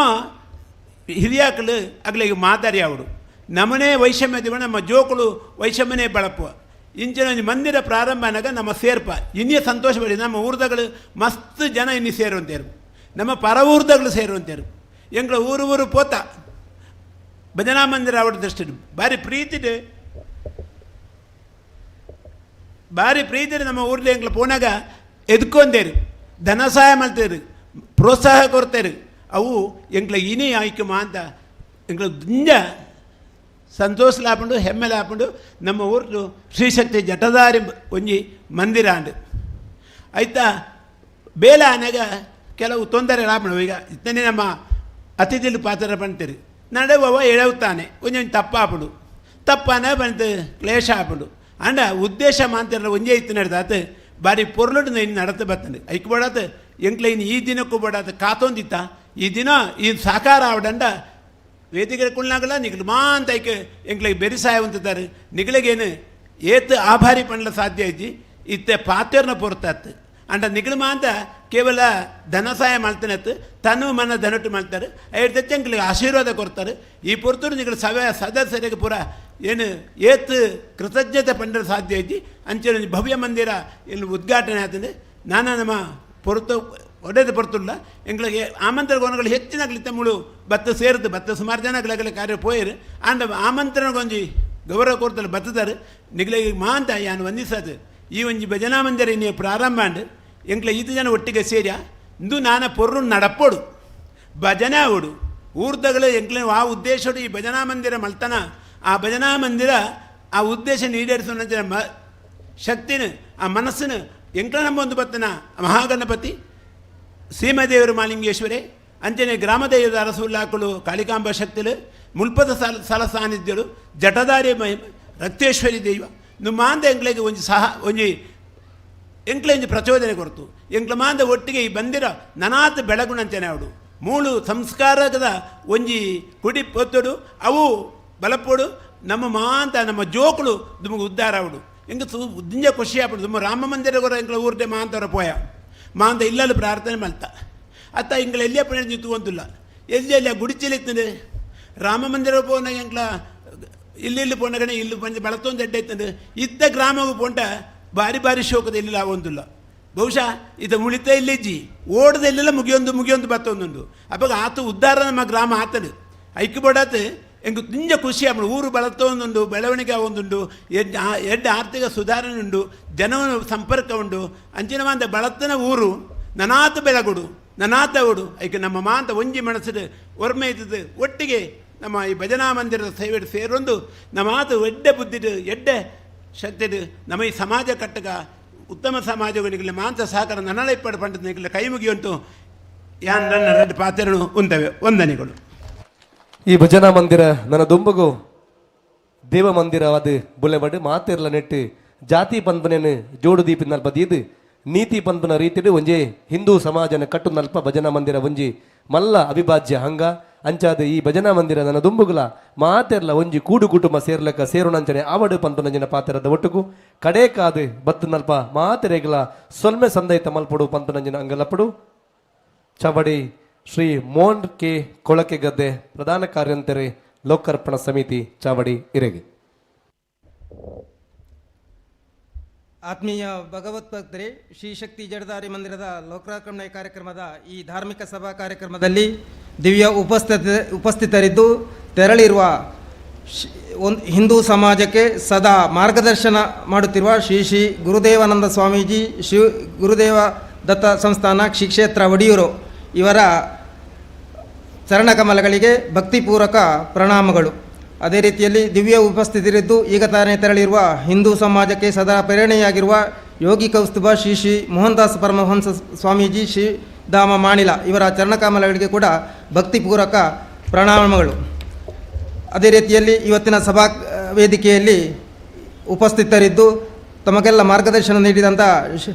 ಹಿರಿಯಾಕಲು ಅಗ್ಲಿಗೆ ಮಾದರಿ ಆವಡು. ನಮ್ಮನೇ ವೈಷಮ್ಯ ದಿವ ನಮ್ಮ ಜೋಕುಲು ವೈಷಮ್ಯನೇ ಬಳಪುವ ಇಂಚಿನ ಒಂಜಿ ಮಂದಿರ ಪ್ರಾರಂಭ ಆನಾಗ ನಮ್ಮ ಸೇರ್ಪ ಇನ್ನೇ ಸಂತೋಷ ಪಡಿ. ನಮ್ಮ ಊರ್ದಗಳು ಮಸ್ತ್ ಜನ ಇನ್ನಿ ಸೇರುವಂತೇರು, ನಮ್ಮ ಪರ ಊರ್ದಗಳು ಸೇರುವಂತೇರು. ಎಂಗಳ ಊರು ಊರು ಪೋತ ಭಜನಾ ಮಂದಿರ ಅವಡ ದೃಷ್ಟಿ ಭಾರಿ ಪ್ರೀತಿಡು ಭಾರಿ ಪ್ರೀತಿಡು ನಮ್ಮ ಊರ್ಲಿ ಎಂಗ್ಲ ಪೋನಾಗ ಎದ್ಕೊಂದೇರು, ಧನ ಸಹಾಯ ಮಾಡ್ತೇರು, ಪ್ರೋತ್ಸಾಹ ಕೊಡ್ತೇರು. ಅವು ಎಂಗ್ಲ ಇನಿ ಆಯ್ಕೆ ಮಾಂತ ಎಂಗ್ಲ ದಿಂಜ ಸಂತೋಷ ಲಾಪುಂಡು, ಹೆಮ್ಮೆ ಲಾಪುಂಡು. ನಮ್ಮ ಊರು ಶ್ರೀಶಕ್ತಿ ಜಟದಾರಿ ಒಂಜಿ ಮಂದಿರ ಅಂಡು ಆಯ್ತಾ. ಬೇಲ ಆನಾಗ ಕೆಲವು ತೊಂದರೆ ಲಾಪುಂಡು. ಈಗ ಇತ್ತನೇ ನಮ್ಮ ಅತಿಥಿಲು ಪಾತ್ರ ಪಂತೀರಿ ನಡುವವ ಎಳವುತ್ತಾನೆ ಒಂಜೊಂಜಿ ತಪ್ಪಾಪುಂಡು, ತಪ್ಪಾನ ಬಂತು ಕ್ಲೇಶ ಆಪುಂಡು. ಅಂಡ ಉದ್ದೇಶ ಮಾಂತಿರ ಒಂಜೇ ಇತ್ತು ನಡೆದಾತು ಬಾರಿ ಪೊರ್ಲುಡು ಇನ್ನು ನಡತೆ ಬರ್ತದೆ. ಐಕ್ ಬೋಡಾತ ಎಂಕ್ಲ ಇನ್ನು ಈ ದಿನಕ್ಕೂ ಬೋಡಾತ ಕಾತೊಂದಿತ್ತ ಈ ದಿನ ಈ ಸಾಕಾರ ಆವಡಂಡ ವೇದಿಕೆ ಕುಳ್ನಾಗಲ ನಿಗ್ಲು ಮಾಂತ ಐಕೆ ಎಂಕ್ಲಿಗೆ ಬೆರಿಸಾಯ ಉಂಟುತ್ತಾರೆ. ನಿಗ್ಲಿಗೇನು ಏತ್ ಆಭಾರಿ ಪಂಡ್ಲ ಸಾಧ್ಯ ಐತಿ ಇತ್ತೆ ಪಾತ್ಯರ್ನ ಪೊರ್ತಾತ್. ಅಂಡ ನಿಗ್ಲು ಮಾಂತ ಕೇವಲ ಧನ ಸಹಾಯ ಮಾಡ್ತಾನೆ, ತನು ಮನ ಧನಟ್ಟು ಮಾಡ್ತಾರೆ, ಐದು ಎಂಕ್ಲಿಗೆ ಆಶೀರ್ವಾದ ಕೊಡ್ತಾರೆ. ಈ ಪೊರ್ತರು ನಿಗ್ಲು ಸಭೆ ಸದಸ್ಯರಿಗೆ ಪೂರ ಏನು ಏತ್ ಕೃತಜ್ಞತೆ ಪಂಡರ ಸಾಧ್ಯ ಐತಿ. ಅಂಚೆ ಭವ್ಯ ಮಂದಿರ ಇಲ್ಲಿ ಉದ್ಘಾಟನೆ ಆಗ್ತದೆ. ನಾನು ನಮ್ಮ ಪೊರ್ತು ಒಡೆದು ಪೊರ್ತುಲ್ಲ ಎಂಗಳಿಗೆ ಆಮಂತ್ರಣ ಗೋಣಗಳು ಹೆಚ್ಚಿನಾಗ್ಲಿ ಮುಳು ಭತ್ತ ಸೇರಿದು ಭತ್ತ ಸುಮಾರು ಜನ ಅಗಲ ಕಾರ್ಯ ಪೋಯರು. ಆಂಡ ಆಮಂತ್ರಣಗೊಂಜಿ ಗೌರವ ಕೊಡ್ತಲ್ಲ ಬತ್ತದಾರೆ ನಿಗ್ಲಿಗೆ ಮಾಂತ ಯಾನು ವಂದಿಸದು. ಈ ಒಂಜಿ ಭಜನಾ ಮಂದಿರ ಇನ್ನೇ ಪ್ರಾರಂಭ ಅಂಡ್ ಎಂಕ್ಲ ಈತ ಜನ ಒಟ್ಟಿಗೆ ಸೇರ್ಯ ಇಂದು ನಾನ ಪೊರ್ರು ನಡಪೋಡು ಭಜನೆ ಆವಡು ಊರ್ದಗಳು ಎಂಕ್ಲ ಆ ಉದ್ದೇಶಡು ಈ ಭಜನಾ ಮಂದಿರ ಮಲ್ತನ ಆ ಭಜನಾ ಮಂದಿರ ಆ ಉದ್ದೇಶ ಈಡೇರಿಸುವ ಮ ಶಕ್ತಿನ ಆ ಮನಸ್ಸಿನ ಎಂಕ್ಲ ನಮ್ಮ ಒಂದು ಬತ್ತನ ಮಹಾಗಣಪತಿ ಸೀಮದೇವರು ಮಾಲಿಂಗೇಶ್ವರೇ ಅಂಚನೆ ಗ್ರಾಮದೇವದ ಅರಸುಲ್ಲಾಕುಲು ಕಾಳಿಕಾಂಬ ಶಕ್ತಿಲು ಮುಲ್ಪದ ಸಲ ಸಾನ್ನಿಧ್ಯರು ಜಟದಾರಿ ರಕ್ತೇಶ್ವರಿ ದೈವ ಮಾಂದ ಎಂಕ್ಲೆಗೆ ಒಂಜಿ ಸಹ ಒಂಜಿ ಎಂಕ್ಲೆ ಒಂಜಿ ಪ್ರಚೋದನೆ ಕೊಡ್ತು. ಎಂಕ್ಲ ಮಾಂದ ಒಟ್ಟಿಗೆ ಈ ಬಂದಿರ ನನಾತ್ ಬೆಳಗುಣಂಚನೆ ಅವಡು ಮೂಳು ಸಂಸ್ಕಾರದ ಒಂಜಿ ಕುಡಿ ಪೊತ್ತಡು ಅವು ಬಲಪೋಡು ನಮ್ಮ ಮಾಂತ ನಮ್ಮ ಜೋಕುಳು ದುಮಗೆ ಉದ್ಧಾರ ಅವಡು. ಎಂಗ ದಿಂಜ ಖುಷಿ ಆಪಡು. ತುಂಬ ರಾಮ ಮಂದಿರ ಕೊರ ಎಂಕ್ಲ ಊರ್ದೆ ಮಾಂತವರ ಪೋಯ ಮಾಂತ ಇಲ್ಲಲ್ಲಿ ಪ್ರಾರ್ಥನೆ ಮಲ್ತ ಅತ್ತ ಇಂಗ್ಲ ಎಲ್ಲಿಯ ಪಣಿ ತೂವಂತಿಲ್ಲ ಎಲ್ಲಿ ಎಲ್ಲಿ ಗುಡಿಚಲಿತ್ತಂದ್ರೆ ರಾಮ ಮಂದಿರ ಪೋನ ಎಂಕ್ಲ ಇಲ್ಲಿ ಇಲ್ಲಿ ಪೋನಗಣೆ ಇಲ್ಲಿ ಬಂದು ಬಳತೊಂದು ಎಡ್ಡೆ ಇತ್ತಂದ್ರೆ ಇತ್ತ ಗ್ರಾಮವು ಪೋಂಟ ಬಾರಿ ಬಾರಿ ಶೋಕದ ಇಲ್ಲಿ ಆವೊಂದಿಲ್ಲ. ಬಹುಶಃ ಇದು ಮುಳಿತ ಇಲ್ಲಿಜ್ಜಿ ಓಡದ ಇಲ್ಲೆಲ್ಲ ಮುಗಿಯೊಂದು ಮುಗಿಯೊಂದು ಬತ್ತೊಂದುಂಡು. ಅಪ್ಪಾಗ ಆತ ಉದ್ಧಾರ ನಮ್ಮ ಗ್ರಾಮ ಆತನು ಐಕ್ಯ ಬೋಡಾತ ಎಂಕು ದಿಂಜ ಖುಷಿ ಆಪುಂಡು. ಊರು ಬಳತೊಂದುಂಡು, ಬೆಳವಣಿಗೆ ಒಂದುಂಡು, ಎಡ್ಡೆ ಆರ್ಥಿಕ ಸುಧಾರಣೆ ಉಂಡು, ಜನನ ಸಂಪರ್ಕ ಉಂಡು. ಅಂಚಿನ ಮಾಂತ ಬಳತನ ಊರು ನನಾತ ಬೆಳಗುಡು ನನಾತ ಊಡು ಐಕೆ ನಮ್ಮ ಮಾಂತ ಒಂಜಿ ಮನಸ್ಸು ಒರ್ಮೆ ಇದ್ದದ್ದು ಒಟ್ಟಿಗೆ ನಮ್ಮ ಈ ಭಜನಾ ಮಂದಿರದ ಸೇವೆ ಸೇರೊಂದು ನಮ್ಮ ಆತ ಎಡ್ಡೆ ಬುದ್ಧಿಡು ಎಡ್ಡೆ ಶಕ್ತಿಡು ನಮ್ಮ ಈ ಸಮಾಜ ಕಟ್ಟಕ ಉತ್ತಮ ಸಮಾಜಗಳಿಗೆ ಮಾಂತ ಸಹಕಾರ ನನ್ನಳ ಇಪ್ಪಡು ಪಂಡದ ಕೈ ಮುಗಿಯುಂಟು ಯಾನ್ ನನ್ನ ಎರಡು ಪಾತ್ರಗಳು ಉಂಟವೆ. ವಂದನೆಗಳು. ಈ ಭಜನಾ ಮಂದಿರ ನನ್ನ ದುಂಬಗು ದೇವ ಮಂದಿರವಾದ ಬುಲೆಬಡು ಮಾತಿರ್ಲ ನೆಟ್ಟು ಜಾತಿ ಪಂಪನೇನು ಜೋಡು ದೀಪ ನಲ್ಪ ದೀದು ನೀತಿ ಪಂಪನ ರೀತಿಡು ಒಂಜೆ ಹಿಂದೂ ಸಮಾಜನ ಕಟ್ಟು ನಲ್ಪ ಭಜನಾ ಮಂದಿರ ಒಂಜಿ ಮಲ್ಲ ಅವಿಭಾಜ್ಯ ಹಂಗ ಅಂಚಾದ ಈ ಭಜನಾ ಮಂದಿರ ನನ್ನ ದುಂಬುಗುಲ ಮಾತೆರ್ಲ ಒಂಜಿ ಕೂಡು ಕುಟುಂಬ ಸೇರ್ಲಕ್ಕ ಸೇರುನಂಚನೆ ಆವಡು ಪಂಪನಂಜಿನ ಪಾತೆರದ ಒಟ್ಟುಗು ಕಡೇಕಾದು ಬತ್ತು ನಲ್ಪ ಮಾತೆರೆಗ್ಲ ಸೊಲ್ಮೆ ಸಂದೈತ ಮಲ್ಪಡು ಪಂಪನಂಜಿನ ಅಂಗಲಪಡು. ಚಾವಡಿ ಶ್ರೀ ಮೋಹನ್ ಕೆ ಕೊಳಕೆ ಗದ್ದೆ ಪ್ರಧಾನ ಕಾರ್ಯಂತರೆ ಲೋಕಾರ್ಪಣಾ ಸಮಿತಿ ಚಾವಡಿ ಇರೆಗೆ. ಆತ್ಮೀಯ ಭಗವತ್ ಭಕ್ತರೇ, ಶ್ರೀ ಶಕ್ತಿ ಜಡಧಾರಿ ಮಂದಿರದ ಲೋಕಾರ್ಪಣೆ ಕಾರ್ಯಕ್ರಮದ ಈ ಧಾರ್ಮಿಕ ಸಭಾ ಕಾರ್ಯಕ್ರಮದಲ್ಲಿ ದಿವ್ಯ ಉಪಸ್ಥಿತರಿದ್ದು ತೆರಳಿರುವ ಒಂದು ಹಿಂದೂ ಸಮಾಜಕ್ಕೆ ಸದಾ ಮಾರ್ಗದರ್ಶನ ಮಾಡುತ್ತಿರುವ ಶ್ರೀ ಶ್ರೀ ಗುರುದೇವಾನಂದ ಸ್ವಾಮೀಜಿ, ಶ್ರೀ ಗುರುದೇವ ದತ್ತ ಸಂಸ್ಥಾನ ಶ್ರೀ ಕ್ಷೇತ್ರ ಒಡಿಯೂರು ಇವರ ಚರಣಕಮಲಗಳಿಗೆ ಭಕ್ತಿಪೂರ್ವಕ ಪ್ರಣಾಮಗಳು. ಅದೇ ರೀತಿಯಲ್ಲಿ ದಿವ್ಯ ಉಪಸ್ಥಿತರಿದ್ದು ಈಗ ತಾನೇ ತೆರಳಿರುವ ಹಿಂದೂ ಸಮಾಜಕ್ಕೆ ಸದಾ ಪ್ರೇರಣೆಯಾಗಿರುವ ಯೋಗಿ ಕೌಸ್ತುಭ ಶ್ರೀ ಶ್ರೀ ಮೋಹನದಾಸ್ ಪರಮಹಂಸ ಸ್ವಾಮೀಜಿ ಶ್ರೀ ಧಾಮ ಮಾಣಿಲ ಇವರ ಚರಣಕಮಲಗಳಿಗೆ ಕೂಡ ಭಕ್ತಿಪೂರ್ವಕ ಪ್ರಣಾಮಗಳು. ಅದೇ ರೀತಿಯಲ್ಲಿ ಇವತ್ತಿನ ಸಭಾ ವೇದಿಕೆಯಲ್ಲಿ ಉಪಸ್ಥಿತರಿದ್ದು ತಮಗೆಲ್ಲ ಮಾರ್ಗದರ್ಶನ ನೀಡಿದಂಥ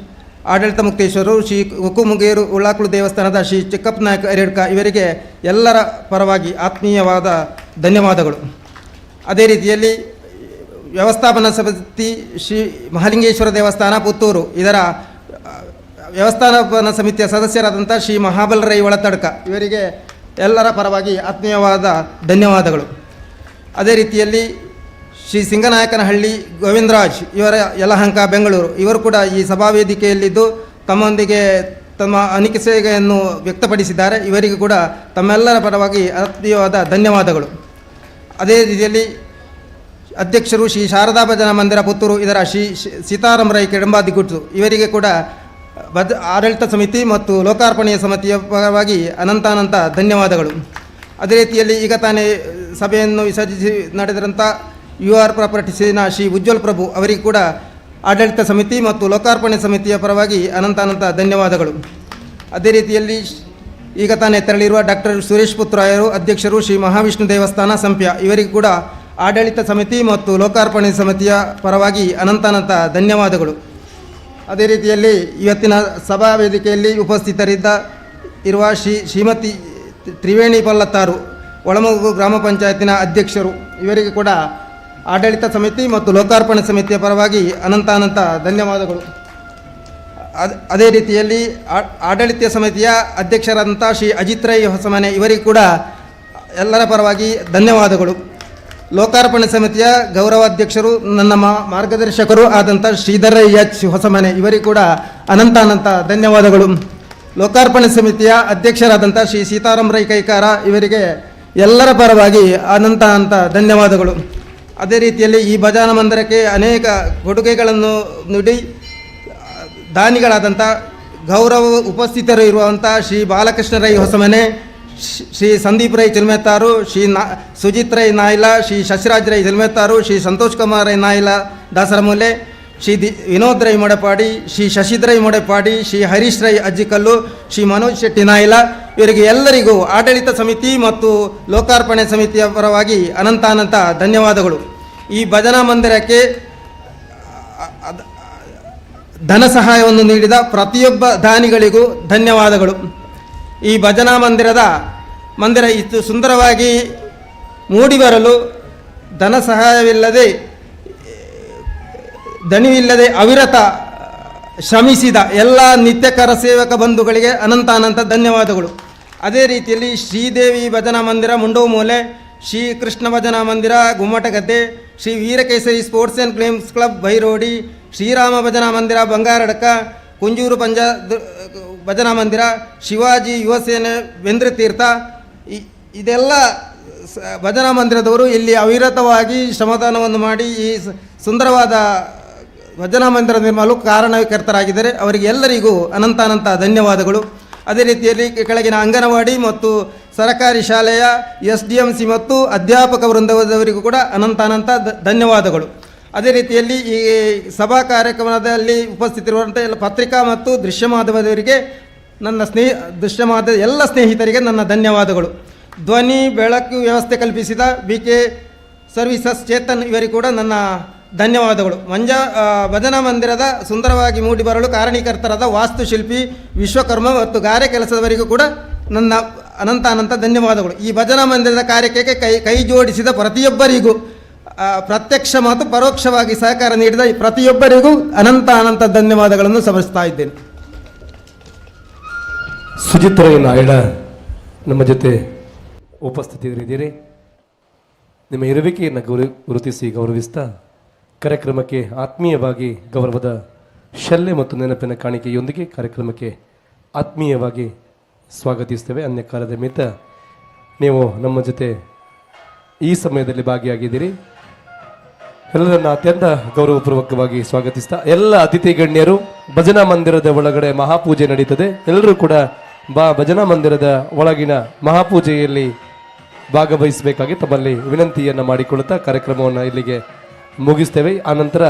ಆಡಳಿತ ಮುಕ್ತೇಶ್ವರರು ಶ್ರೀ ಕುಕ್ಕುಮುಗೇರು ಉಳ್ಳಾಕುಳು ದೇವಸ್ಥಾನದ ಶ್ರೀ ಚಿಕ್ಕಪ್ಪ ನಾಯಕ ಎರೇಡ್ಕ ಇವರಿಗೆ ಎಲ್ಲರ ಪರವಾಗಿ ಆತ್ಮೀಯವಾದ ಧನ್ಯವಾದಗಳು. ಅದೇ ರೀತಿಯಲ್ಲಿ ವ್ಯವಸ್ಥಾಪನಾ ಸಮಿತಿ ಶ್ರೀ ಮಹಾಲಿಂಗೇಶ್ವರ ದೇವಸ್ಥಾನ ಪುತ್ತೂರು ಇದರ ವ್ಯವಸ್ಥಾಪನಾ ಸಮಿತಿಯ ಸದಸ್ಯರಾದಂಥ ಶ್ರೀ ಮಹಾಬಲರೈ ಒಳತಡ್ಕ ಇವರಿಗೆ ಎಲ್ಲರ ಪರವಾಗಿ ಆತ್ಮೀಯವಾದ ಧನ್ಯವಾದಗಳು. ಅದೇ ರೀತಿಯಲ್ಲಿ ಶ್ರೀ ಸಿಂಗನಾಯಕನಹಳ್ಳಿ ಗೋವಿಂದರಾಜ್ ಇವರ ಯಲಹಂಕ ಬೆಂಗಳೂರು ಇವರು ಕೂಡ ಈ ಸಭಾವೇದಿಕೆಯಲ್ಲಿದ್ದು ತಮ್ಮೊಂದಿಗೆ ತಮ್ಮ ಅನಿಸಿಕೆಯನ್ನು ವ್ಯಕ್ತಪಡಿಸಿದ್ದಾರೆ. ಇವರಿಗೂ ಕೂಡ ತಮ್ಮೆಲ್ಲರ ಪರವಾಗಿ ಆತ್ಮೀಯವಾದ ಧನ್ಯವಾದಗಳು. ಅದೇ ರೀತಿಯಲ್ಲಿ ಅಧ್ಯಕ್ಷರು ಶ್ರೀ ಶಾರದಾ ಭಜನಾ ಮಂದಿರ ಪುತ್ತೂರು ಇದರ ಶ್ರೀ ಸೀತಾರಾಮ ರೈ ಕೆಡಂಬಾದಿಗುಟ್ಟು ಇವರಿಗೆ ಕೂಡ ಆಡಳಿತ ಸಮಿತಿ ಮತ್ತು ಲೋಕಾರ್ಪಣೆಯ ಸಮಿತಿಯ ಪರವಾಗಿ ಅನಂತಾನಂತ ಧನ್ಯವಾದಗಳು. ಅದೇ ರೀತಿಯಲ್ಲಿ ಈಗ ತಾನೇ ಸಭೆಯನ್ನು ವಿಸರ್ಜಿಸಿ ನಡೆದಂಥ you are ಪ್ರಾಪರ್ಟೀಸಿನ ಶ್ರೀ ಉಜ್ವಲ್ ಪ್ರಭು ಅವರಿಗೆ ಕೂಡ ಆಡಳಿತ ಸಮಿತಿ ಮತ್ತು ಲೋಕಾರ್ಪಣೆ ಸಮಿತಿಯ ಪರವಾಗಿ ಅನಂತಾನಂತ ಧನ್ಯವಾದಗಳು. ಅದೇ ರೀತಿಯಲ್ಲಿ ಈಗ ತಾನೇ ತೆರಳಿರುವ ಡಾಕ್ಟರ್ ಸುರೇಶ್ ಪುತ್ರಾಯರು ಅಧ್ಯಕ್ಷರು ಶ್ರೀ ಮಹಾವಿಷ್ಣು ದೇವಸ್ಥಾನ ಸಂಪ್ಯ ಇವರಿಗೂ ಕೂಡ ಆಡಳಿತ ಸಮಿತಿ ಮತ್ತು ಲೋಕಾರ್ಪಣೆ ಸಮಿತಿಯ ಪರವಾಗಿ ಅನಂತಾನಂತ ಧನ್ಯವಾದಗಳು. ಅದೇ ರೀತಿಯಲ್ಲಿ ಇವತ್ತಿನ ಸಭಾ ವೇದಿಕೆಯಲ್ಲಿ ಉಪಸ್ಥಿತರಿದ್ದ ಇರುವ ಶ್ರೀಮತಿ ತ್ರಿವೇಣಿ ಪಲ್ಲತ್ತಾರು ಒಳಮಗು ಗ್ರಾಮ ಪಂಚಾಯತಿನ ಅಧ್ಯಕ್ಷರು ಇವರಿಗೆ ಕೂಡ ಆಡಳಿತ ಸಮಿತಿ ಮತ್ತು ಲೋಕಾರ್ಪಣೆ ಸಮಿತಿಯ ಪರವಾಗಿ ಅನಂತಾನಂತ ಧನ್ಯವಾದಗಳು. ಅದೇ ರೀತಿಯಲ್ಲಿ ಆಡಳಿತ ಸಮಿತಿಯ ಅಧ್ಯಕ್ಷರಾದಂಥ ಶ್ರೀ ಅಜಿತ್ ರೈ ಹೊಸಮನೆ ಇವರಿಗೂ ಕೂಡ ಎಲ್ಲರ ಪರವಾಗಿ ಧನ್ಯವಾದಗಳು. ಲೋಕಾರ್ಪಣೆ ಸಮಿತಿಯ ಗೌರವಾಧ್ಯಕ್ಷರು ನನ್ನ ಮಾರ್ಗದರ್ಶಕರು ಆದಂಥ ಶ್ರೀಧರ ಎಚ್ ಹೊಸಮನೆ ಇವರಿಗೂ ಕೂಡ ಅನಂತಾನಂತ ಧನ್ಯವಾದಗಳು. ಲೋಕಾರ್ಪಣೆ ಸಮಿತಿಯ ಅಧ್ಯಕ್ಷರಾದಂಥ ಶ್ರೀ ಸೀತಾರಾಮ್ ರೈ ಕೈಕಾರ ಇವರಿಗೆ ಎಲ್ಲರ ಪರವಾಗಿ ಅನಂತ ಅನಂತ ಧನ್ಯವಾದಗಳು. ಅದೇ ರೀತಿಯಲ್ಲಿ ಈ ಭಜನಾ ಮಂದಿರಕ್ಕೆ ಅನೇಕ ಕೊಡುಗೆಗಳನ್ನು ನೀಡಿ ದಾನಿಗಳಾದಂಥ ಗೌರವ ಉಪಸ್ಥಿತರು ಇರುವಂಥ ಶ್ರೀ ಬಾಲಕೃಷ್ಣ ರೈ ಹೊಸಮನೆ, ಶ್ರೀ ಸಂದೀಪ್ ರೈ ಚಿಲ್ಮೆತ್ತಾರು, ಶ್ರೀ ಸುಜಿತ್ ರೈ ನಾಯ್ಲ, ಶ್ರೀ ಶಶಿರಾಜ್ ರೈ ಚಿಲ್ಮೆತ್ತಾರು, ಶ್ರೀ ಸಂತೋಷ್ ಕುಮಾರ್ ರೈ ನಾಯ್ಲ ದಾಸರಮೂಲೆ, ಶ್ರೀ ವಿನೋದ್ ರೈ ಮೊಡೆಪಾಡಿ, ಶ್ರೀ ಶಶಿಧರ್ ರೈ ಮೊಡೆಪಾಡಿ, ಶ್ರೀ ಹರೀಶ್ ರೈ ಅಜ್ಜಿಕಲ್ಲು, ಶ್ರೀ ಮನೋಜ್ ಶೆಟ್ಟಿ ನಾಯ್ಲ ಇವರಿಗೆ ಎಲ್ಲರಿಗೂ ಆಡಳಿತ ಸಮಿತಿ ಮತ್ತು ಲೋಕಾರ್ಪಣೆ ಸಮಿತಿಯ ಪರವಾಗಿ ಅನಂತಾನಂತ ಧನ್ಯವಾದಗಳು. ಈ ಭಜನಾ ಮಂದಿರಕ್ಕೆ ಧನ ಸಹಾಯವನ್ನು ನೀಡಿದ ಪ್ರತಿಯೊಬ್ಬ ದಾನಿಗಳಿಗೂ ಧನ್ಯವಾದಗಳು. ಈ ಭಜನಾ ಮಂದಿರ ಇಷ್ಟು ಸುಂದರವಾಗಿ ಮೂಡಿಬರಲು ಧನ ಸಹಾಯವಿಲ್ಲದೆ ದಣಿವಿಲ್ಲದೆ ಅವಿರತ ಶ್ರಮಿಸಿದ ಎಲ್ಲ ನಿತ್ಯಕರ ಸೇವಕ ಬಂಧುಗಳಿಗೆ ಅನಂತಾನಂತ ಧನ್ಯವಾದಗಳು. ಅದೇ ರೀತಿಯಲ್ಲಿ ಶ್ರೀದೇವಿ ಭಜನಾ ಮಂದಿರ ಮುಂಡೋಮೂಲೆ, ಶ್ರೀ ಕೃಷ್ಣ ಭಜನಾ ಮಂದಿರ Gummatagadde, Shri Veerakesari sports and games club Bairodi, Shrirama Bhajana Mandira Bangaradka, Kunjur Panja ಭಜನಾ ಮಂದಿರ, ಶಿವಾಜಿ ಯುವಸೇನೆ ವೆಂದ್ರತೀರ್ಥ, ಇದೆಲ್ಲ ಭಜನಾ ಮಂದಿರದವರು ಇಲ್ಲಿ ಅವಿರತವಾಗಿ ಶ್ರಮದಾನವನ್ನು ಮಾಡಿ ಈ ಸುಂದರವಾದ ಭಜನಾ ಮಂದಿರ ನಿರ್ಮಾಣವು ಕಾರಣಕರ್ತರಾಗಿದ್ದಾರೆ. ಅವರಿಗೆ ಎಲ್ಲರಿಗೂ ಅನಂತಾನಂತ ಧನ್ಯವಾದಗಳು. ಅದೇ ರೀತಿಯಲ್ಲಿ ಕೆಳಗಿನ ಅಂಗನವಾಡಿ ಮತ್ತು ಸರಕಾರಿ ಶಾಲೆಯ SDMC ಮತ್ತು ಅಧ್ಯಾಪಕ ವೃಂದದವರಿಗೂ ಕೂಡ ಅನಂತಾನಂತ ಧನ್ಯವಾದಗಳು. ಅದೇ ರೀತಿಯಲ್ಲಿ ಈ ಸಭಾ ಕಾರ್ಯಕ್ರಮದಲ್ಲಿ ಉಪಸ್ಥಿತರಿರುವಂಥ ಎಲ್ಲ ಪತ್ರಿಕಾ ಮತ್ತು ದೃಶ್ಯ ಮಾಧ್ಯಮದವರಿಗೆ ನನ್ನ ದೃಶ್ಯ ಮಾಧ್ಯಮ ಎಲ್ಲ ಸ್ನೇಹಿತರಿಗೆ ನನ್ನ ಧನ್ಯವಾದಗಳು. ಧ್ವನಿ ಬೆಳಕು ವ್ಯವಸ್ಥೆ ಕಲ್ಪಿಸಿದ BK services Chetan ಇವರಿಗೂ ಕೂಡ ನನ್ನ ಧನ್ಯವಾದಗಳು. ಭಜನಾ ಮಂದಿರದ ಸುಂದರವಾಗಿ ಮೂಡಿಬರಲು ಕಾರಣೀಕರ್ತರಾದ ವಾಸ್ತುಶಿಲ್ಪಿ ವಿಶ್ವಕರ್ಮ ಮತ್ತು ಗಾರೆ ಕೆಲಸದವರಿಗೂ ಕೂಡ ನನ್ನ ಅನಂತ ಅನಂತ ಧನ್ಯವಾದಗಳು. ಈ ಭಜನಾ ಮಂದಿರದ ಕಾರ್ಯಕ್ಕೆ ಕೈ ಜೋಡಿಸಿದ ಪ್ರತಿಯೊಬ್ಬರಿಗೂ ಪ್ರತ್ಯಕ್ಷ ಮತ್ತು ಪರೋಕ್ಷವಾಗಿ ಸಹಕಾರ ನೀಡಿದ ಪ್ರತಿಯೊಬ್ಬರಿಗೂ ಅನಂತ ಅನಂತ ಧನ್ಯವಾದಗಳನ್ನು ಸಮರ್ಪಿಸ್ತಾ ಇದ್ದೇನೆ. ಸುಜಿತ್ ರೈ ನಾಯ್ಡ ನಮ್ಮ ಜೊತೆ ಉಪಸ್ಥಿತರಿದ್ದೀರಿ. ನಿಮ್ಮ ಇರುವಿಕೆಯನ್ನು ಗುರುತಿಸಿ ಗೌರವಿಸ್ತಾ ಕಾರ್ಯಕ್ರಮಕ್ಕೆ ಆತ್ಮೀಯವಾಗಿ ಗೌರವದ ಶಲ್ಯ ಮತ್ತು ನೆನಪಿನ ಕಾಣಿಕೆಯೊಂದಿಗೆ ಕಾರ್ಯಕ್ರಮಕ್ಕೆ ಆತ್ಮೀಯವಾಗಿ ಸ್ವಾಗತಿಸ್ತೇವೆ. ಅನ್ಯ ಕಾಲದ ನಿಮಿತ್ತ ನೀವು ನಮ್ಮ ಜೊತೆ ಈ ಸಮಯದಲ್ಲಿ ಭಾಗಿಯಾಗಿದ್ದೀರಿ. ಎಲ್ಲರನ್ನ ಅತ್ಯಂತ ಗೌರವಪೂರ್ವಕವಾಗಿ ಸ್ವಾಗತಿಸ್ತಾ ಎಲ್ಲ ಅತಿಥಿ ಗಣ್ಯರು ಭಜನಾ ಮಂದಿರದ ಒಳಗಡೆ ಮಹಾಪೂಜೆ ನಡೀತದೆ. ಎಲ್ಲರೂ ಕೂಡ ಭಜನಾ ಮಂದಿರದ ಒಳಗಿನ ಮಹಾಪೂಜೆಯಲ್ಲಿ ಭಾಗವಹಿಸಬೇಕಾಗಿ ತಮ್ಮಲ್ಲಿ ವಿನಂತಿಯನ್ನು ಮಾಡಿಕೊಳ್ಳುತ್ತಾ ಕಾರ್ಯಕ್ರಮವನ್ನು ಇಲ್ಲಿಗೆ ಮುಗಿಸ್ತೇವೆ. ಆನಂತರ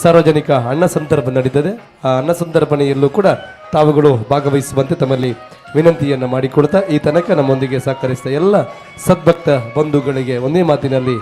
ಸಾರ್ವಜನಿಕ ಅನ್ನ ಸಂತರ್ಪಣೆ ನಡೀತದೆ. ಆ ಅನ್ನ ಸಂತರ್ಪಣೆಯಲ್ಲೂ ಕೂಡ ತಾವುಗಳು ಭಾಗವಹಿಸುವಂತೆ ತಮ್ಮಲ್ಲಿ ವಿನಂತಿಯನ್ನು ಮಾಡಿಕೊಳ್ತಾ, ಈ ತನಕ ನಮ್ಮೊಂದಿಗೆ ಸಹಕರಿಸಿದ ಎಲ್ಲ ಸದ್ಭಕ್ತ ಬಂಧುಗಳಿಗೆ ಒಂದೇ ಮಾತಿನಲ್ಲಿ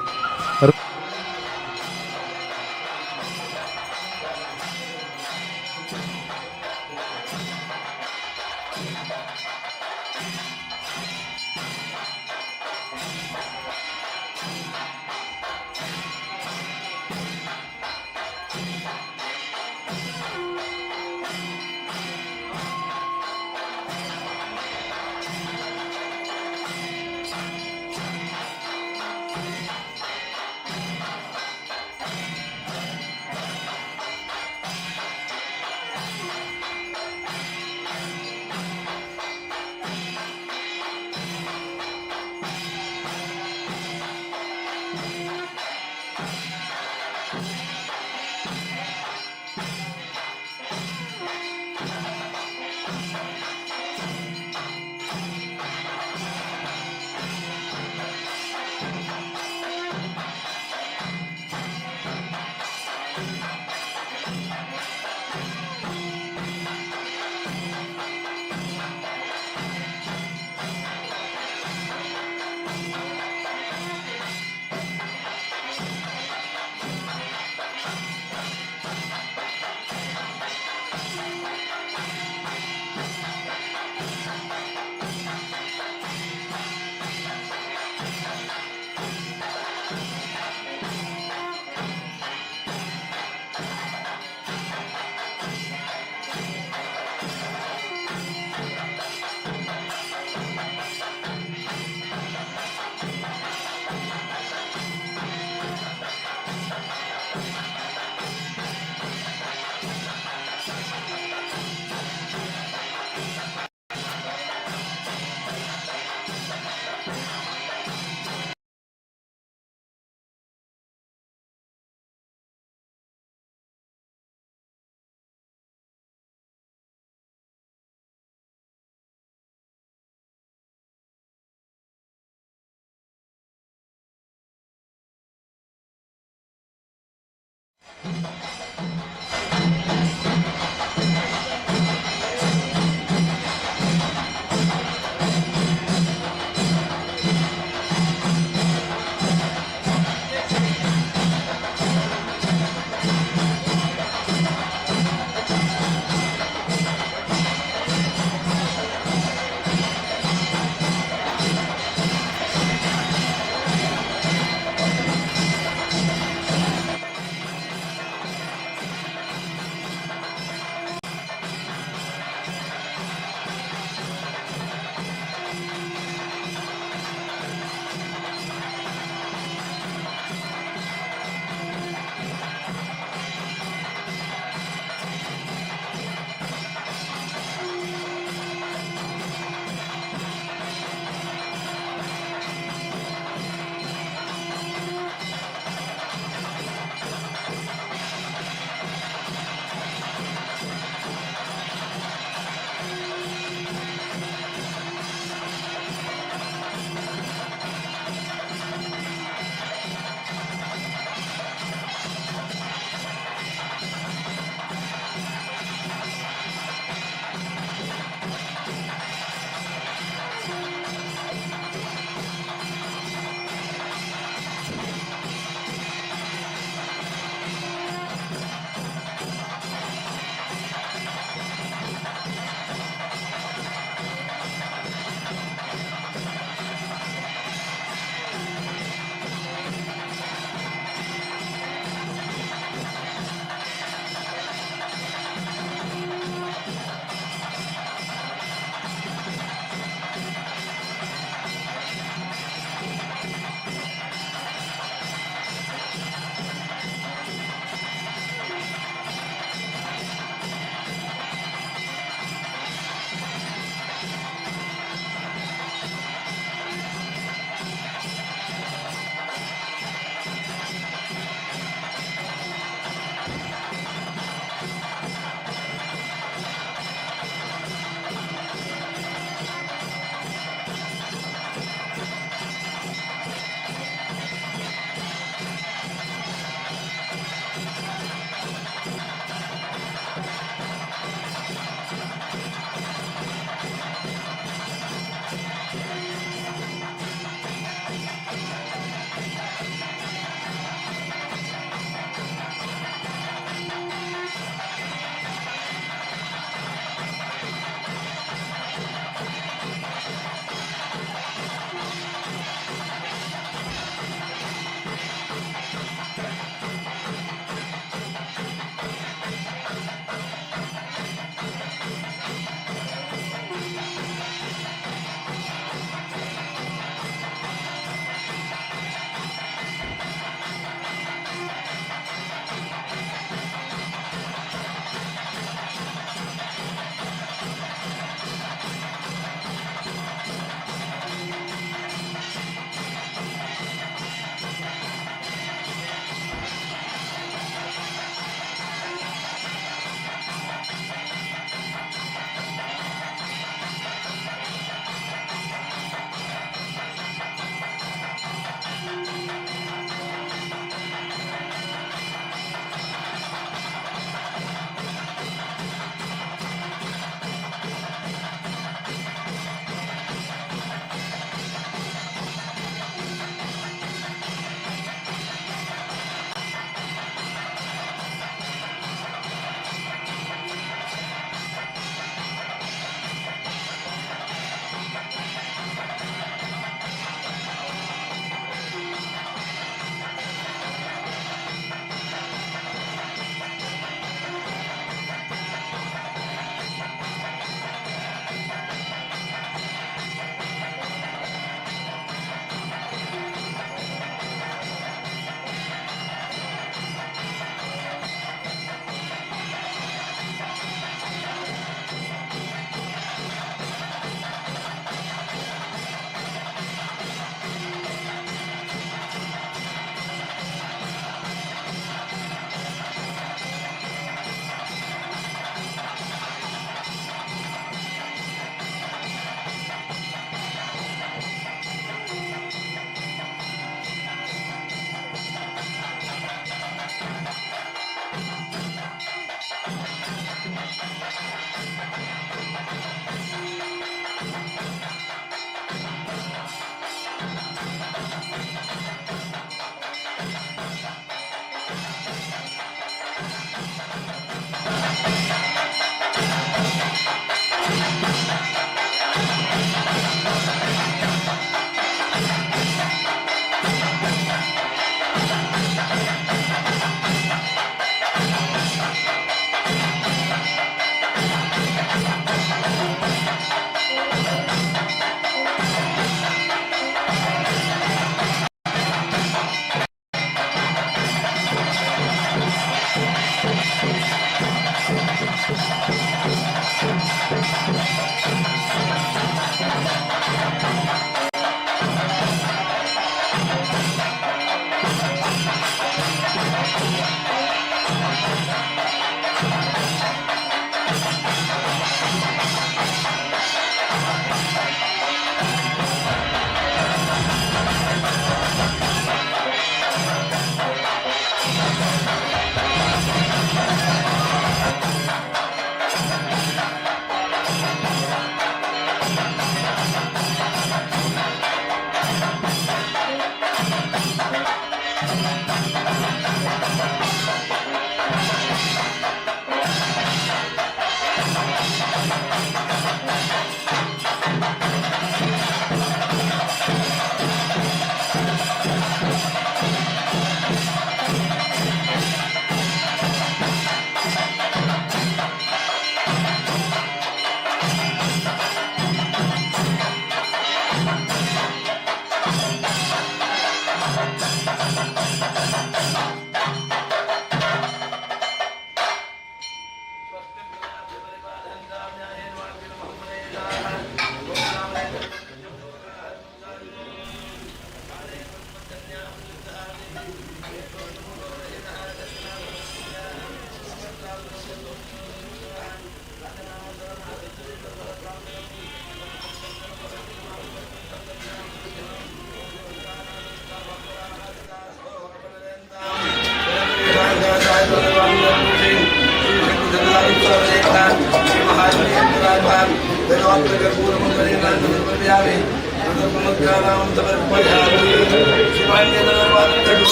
ಪ್ರಸಾದ.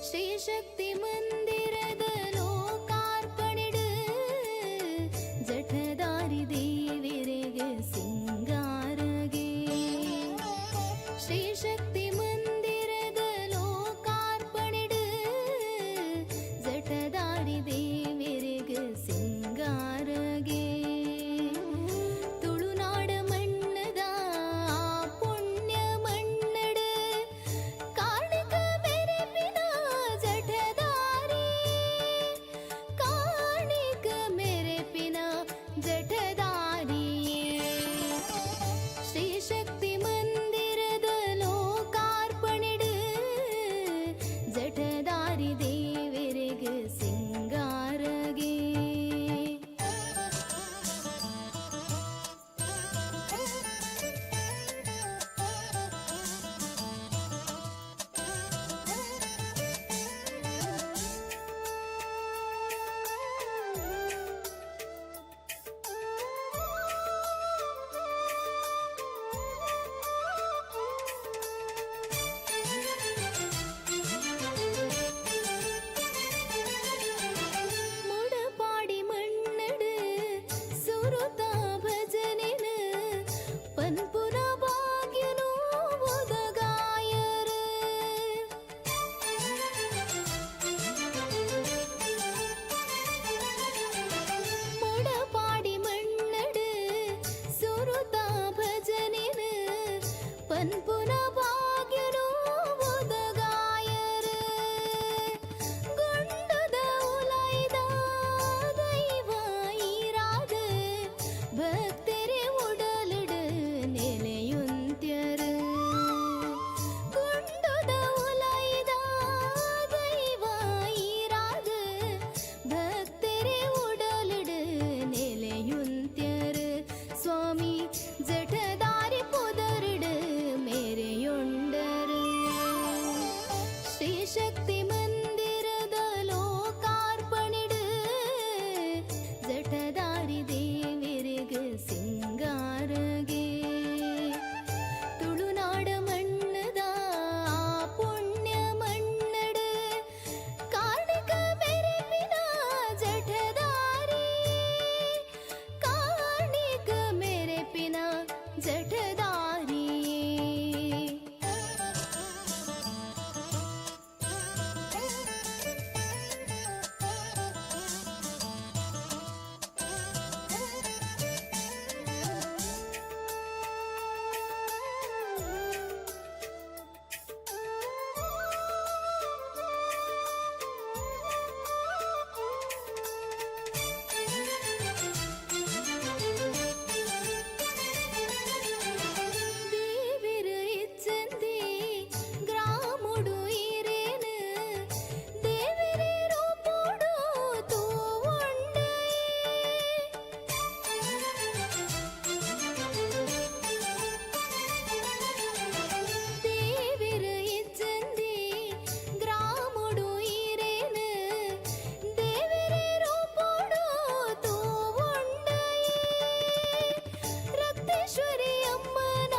ಶ್ರೀ ಶಕ್ತಿ ಮಂದಿರದ ಲೋಕಾರ್ಪಣೆಡು ಜಠದಾರಿ ದೇವಿರೆಗೆ ಸಿಂಗಾರಗೆ. ಶ್ರೀ ಶಕ್ತಿ ಮಂದಿರದ ಲೋಕಾರ್ಪಣೆಡು ಜಠದಾರಿ ದೇವಿರೆಗೆ ಸಿಂಗಾರಗೆ. ತುಳುನಾಡ ಮಣ್ಣದ ಪುಣ್ಯ ಮಣ್ಣಡು ಕಾರ್ಣಿಕ ಮೆರೆಪಿನ ಜಠದಾರಿ, ಕಾರ್ಣಿಕ ಮೆರೆಪಿನ ಜಠದಾರಿ. ಶ್ರೀ ಶಕ್ತಿ ಮಂದಿರದ ಲೋಕಾರ್ಪಣೆಡು ಜಠದಾರಿ ದೇವರಿಗೆ ಸಿಂಗಾರಗೆ. ಮುಡಪಾಡಿ ಮಣ್ಣಡು ಸುರುತ ಭಜನೆನ ಪನ್ಪುನ ಭಾಗ್ಯನು ಒದಗಾಯರು. ಮುಡಪಾಡಿ ಮಣ್ಣಡು ಸುರುತ ಭಜನೆನ ಪನ್ಪುನ ಭಾಗ್ಯನು ಒದಗಾಯರು. ಗುಂಡದ ಉಲೈದ ದೈವ ಈರಾದ ಭಕ್ತರೆ ಉಡಲಿಡು ನೆಲೆಯುಂತ್ಯರು. ಗುಂಡದ ಉಲೈದ ದೈವ ಈರಾದ ಭಕ್ತರೆ ಉಡಲಿಡು ನೆಲೆಯುಂತ್ಯರು. ಸ್ವಾಮಿ ಜಠದಾರಿ ಪುದರುಡು ಮೇರೆಯುಂಡರು. ಶ್ರೀ ಶಕ್ತಿ ಮಂದಿರದ ಲೋಕಾರ್ಪಣೆಡು ಜಠದಾರಿ ದೇವಿರಿಗೆ ಸಿಂಗಾರಗೆ. ತುಳುನಾಡ ಮಣ್ಣದ ಪುಣ್ಯ ಮಣ್ಣಡು ಕಾರ್ಣಿಕ ಮೆರೆಪಿನ ಜಠದಾರಿ, ಕಾರ್ಣಿಕ ಮೆರೆಪಿನ ಜಠದಾರಿ. ದೇವಿರ ಇಚ್ಚಂದಿ ಗ್ರಾಮುಡು ಈರೇನು ದೇವಿರೆ ರೂಪುಡು ತೂವುಂಡೆ. ದೇವಿರ ಇಚ್ಚಂದಿ ಗ್ರಾಮುಡು ಈರೇನು ದೇವಿರೆ ರೂಪುಡು ತೂವುಂಡೆ. ರಕ್ತೇಶ್ವರಿ ಅಮ್ಮನ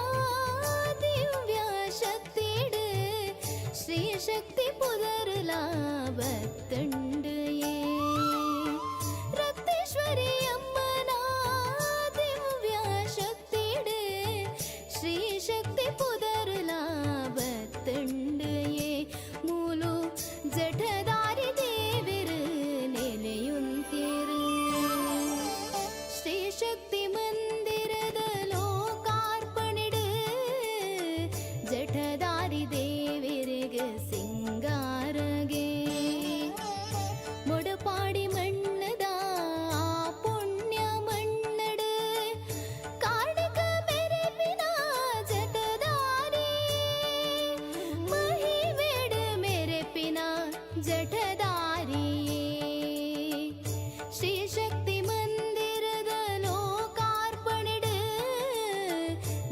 ದಿವ್ಯ ಶಕ್ತಿಡು ಶ್ರೀ ಶಕ್ತಿ ಪುದರ್ಲಾಭತ್ತಂಡು. ರಕ್ತೇಶ್ವರಿ ಅಮ್ಮನ ದಿವ್ಯ ಶಕ್ತಿಡು ಶ್ರೀ ಶಕ್ತಿ ಪುದರ್ಲಾಭತ್ತಂಡು. ಮೂಲು ಜಠದಾರಿ ದೇವಿರು ನೆಲೆಯುಂತಿರು. ಶ್ರೀ ಶಕ್ತಿ ಮಂದಿರದ ಲೋಕಾರ್ಪಣೆಡು ಜಠದಾರಿ ದೇವಿರಿಗೆ ಸಿಂಗಾರಗೆ. ಮೊಡಪಾಡಿ ಮಣ್ಣದ ಪುಣ್ಯ ಮಣ್ಣಡು ಕಾರ್ಣಿಕ ಮೆರೆಪಿನ ಜಠದಾರಿ, ಮಹಿಮೆಡು ಮೆರೆಪಿನ ಜಠದಾರಿ. ಶ್ರೀ ಶಕ್ತಿ ಮಂದಿರದ ಲೋಕಾರ್ಪಣೆಡು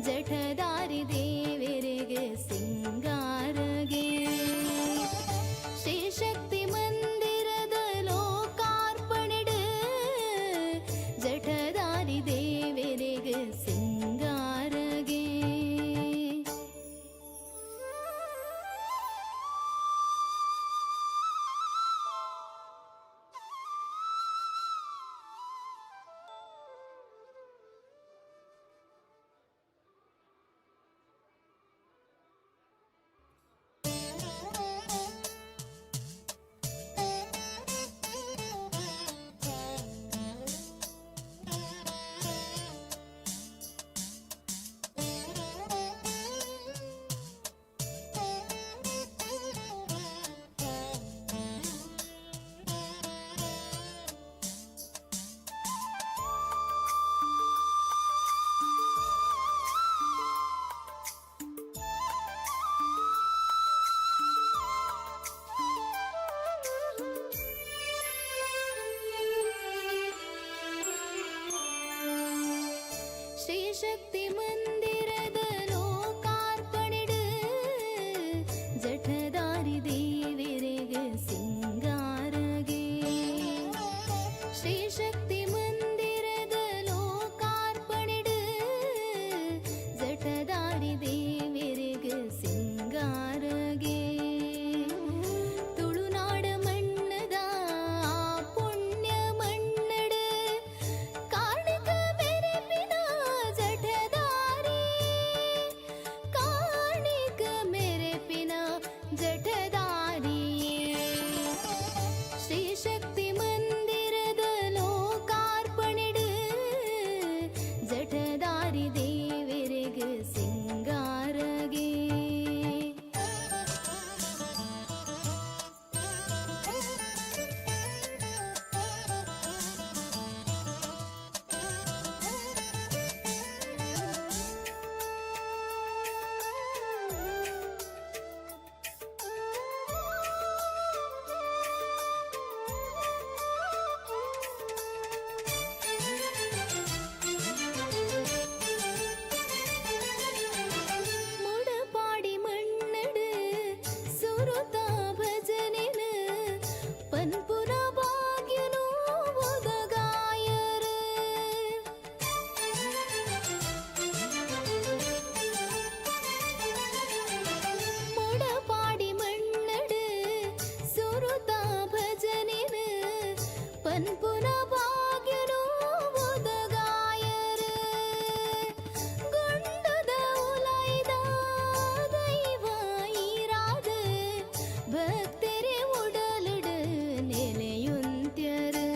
ಜಠದಾರಿ ದೇವಿರಿಗೆ ಸಿಂಗಾರಗೆ. ಶ್ರೀ ಶಕ್ತಿ ಮಂದಿರದ ಲೋಕಾರ್ಪಣೆಡು ಜಠದಾರಿ ದೇವಿರಿಗೆ ಸಿಂಗಾರಗೆ. ಶ್ರೀ ಶಕ್ತಿ ಮಂದಿರದ ಲೋಕಾರ್ಪಣೆಡು ಜಠದಾರಿ ದೇವರಿಗೆ ಸಿಂಗಾರಗೆ. ಶ್ರೀ ಶಕ್ತಿ ಮಂದಿರದ ಲೋಕಾರ್ಪಣೆಡು ಜಠದಾರಿ ದೇವರಿಗೆ ಸಿಂಗಾರಗೆ. ತುಳುನಾಡ ಮಣ್ಣದ ಪುಣ್ಯ ಮಣ್ಣಡು ಕಾರ್ಣಿಕ ಮೆರೆಪಿನ ಜಠದಾರಿ, ಕಾರ್ಣಿಕ ಮೆರೆಪಿನ ಜಠದಾರಿಯೇ. ಶ್ರೀ ಶಕ್ತಿ ಮಂದಿರದ ಲೋಕಾರ್ಪಣೆಡು ಜಠದಾರಿ ದೇವರಿಗೆ ಸಿಂಗಾರಗೆ. ಮುಡಪಾಡಿ ಮಣ್ಣಡು ಸುರುತ ಭಜನೆನು ಪನ್ಪುನ ಭಾಗ್ಯನು ಒದಗಾಯರು. ಮುಡಪಾಡಿ ಮಣ್ಣಡು ಸುರುತ ಭಜನೆನು ಪನ್ಪುನ ಭಾಗ್ಯನು ಒದಗಾಯರು. ಗುಂಡದ ಉಲೈದ ದೈವ ಈರಾದ ಭಕ್ತರೆ ಉಡಲುಡು ನೆಲೆಯುಂತ್ಯರು.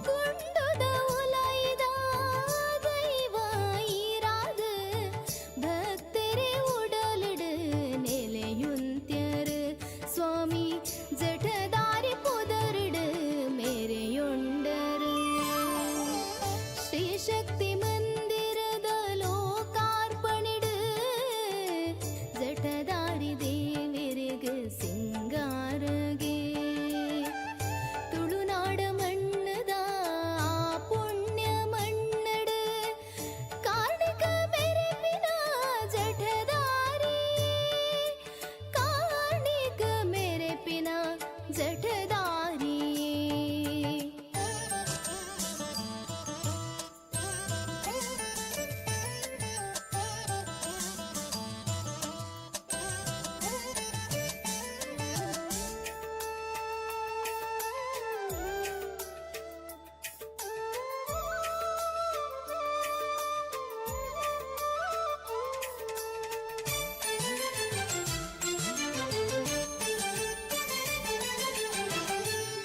ಗುಂಡದ ಉಲೈದ ದೈವ ಈರಾದ ಭಕ್ತರೆ ಉಡಲುಡು ನೆಲೆಯುಂತ್ಯರು. ಸ್ವಾಮಿ ಜಠದಾರಿ ಪುದರುಡು ಮೇರೆಯುಂಡರು. ಶ್ರೀ ಶಕ್ತಿ ಮಂದಿರದ ಲೋಕಾರ್ಪಣೆಡು ಜಠದಾರಿ ದೇವರಿಗೆ ಸಿಂಗಾರಗೆ. ತುಳುನಾಡ ಮಣ್ಣದ ಪುಣ್ಯ ಮಣ್ಣಡು ಕಾರ್ಣಿಕ ಮೆರೆಪಿನ ಜಠದಾರಿ, ಕಾರ್ಣಿಕ ಮೆರೆಪಿನ ಜಠದಾರಿಯೇ.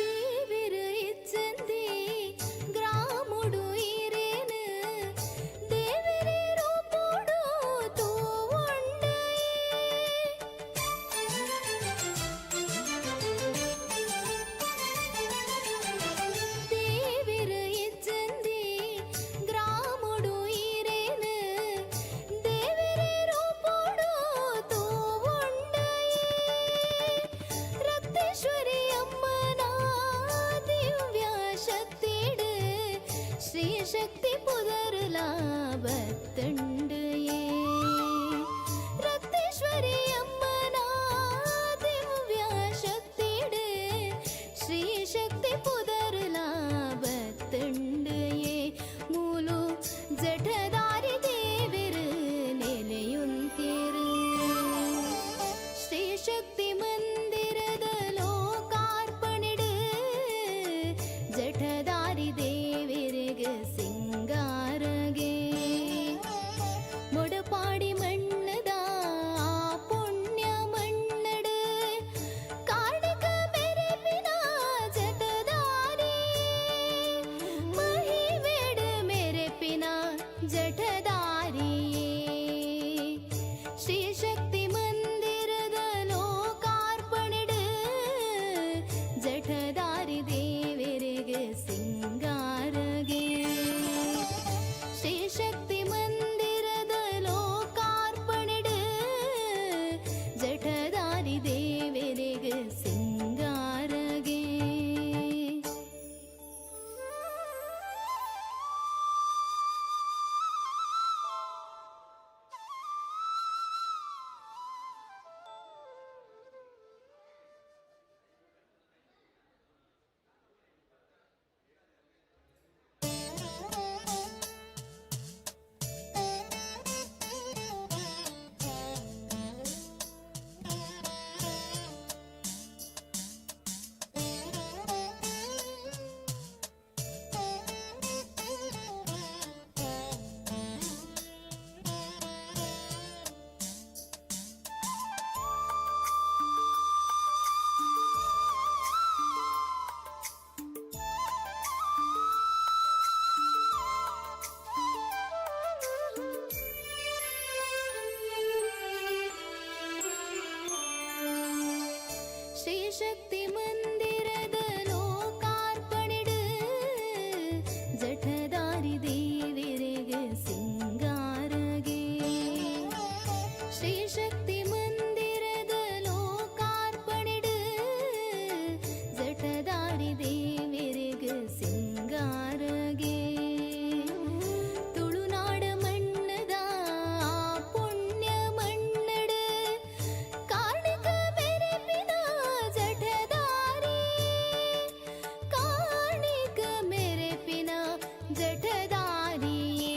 ದೇವಿರ ಇಚ್ಚಂದಿ ಗ್ರಾಮುಡು ಈರೇನು ದೇವಿರ ರೂಪುಡು ತೂವುಂಡಯೇ. ದೇವಿರ ಇಚ್ಚಂದಿ ಗ್ರಾಮುಡು ಈರೇನು ದೇವಿರ ರೂಪುಡು ತೂವುಂಡಯೇ. ರಕ್ತೇಶ್ವರಿ ಅಮ್ಮನ ದಿವ್ಯ ಶಕ್ತಿಡು ಶ್ರೀ ಶಕ್ತಿ ಪುದರ್ಲಾಬತ್ತಂಡೆಯೇ. ರಕ್ತೇಶ್ವರಿ ಅಮ್ಮನ ದಿವ್ಯ ಶಕ್ತಿಡು ಶ್ರೀ ಶಕ್ತಿ ಪುದರ್ಲಾಬತ್ತಂಡೆಯೇ. ಮೂಲು ಜಠದಾರಿ ದೇವಿರು ನೆಲೆಯುಂತಿರು. ಶ್ರೀ ಶಕ್ತಿ ಮಂದಿರದ ಲೋಕಾರ್ಪಣೆಡು ಜಠದಾರಿ ದೇವರಿಗೆ ಸಿಂಗಾರಗೆ. ಶಕ್ತಿ ಮಂದಿರದ ಲೋಕಾರ್ಪಣೆಡು ಜಠದಾರಿ ದೇವರಿಗೆ ಸಿಂಗಾರಗೆ. ಶ್ರೀ ಶಕ್ತಿ ಮಂದಿರದ ಲೋಕಾರ್ಪಣೆಡು ಜಠದಾರಿ ದೇವರಿಗೆ ಸಿಂಗಾರಗೆ. ತುಳುನಾಡ ಮಣ್ಣದ ಪುಣ್ಯ ಮಣ್ಣಡು ಕಾರ್ಣಿಕ ಮೆರೆಪಿನ ಜಠದಾರಿ, ಕಾರ್ಣಿಕ ಮೆರೆಪಿನ ಜಠದಾರಿಯೇ.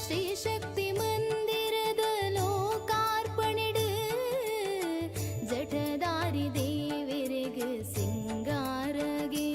ಶ್ರೀ ಶಕ್ತಿ ಮಂದಿರದ ಲೋಕಾರ್ಪಣೆಡು ಜಠದಾರಿ ದೇವರಿಗೆ ಸಿಂಗಾರಗೆ.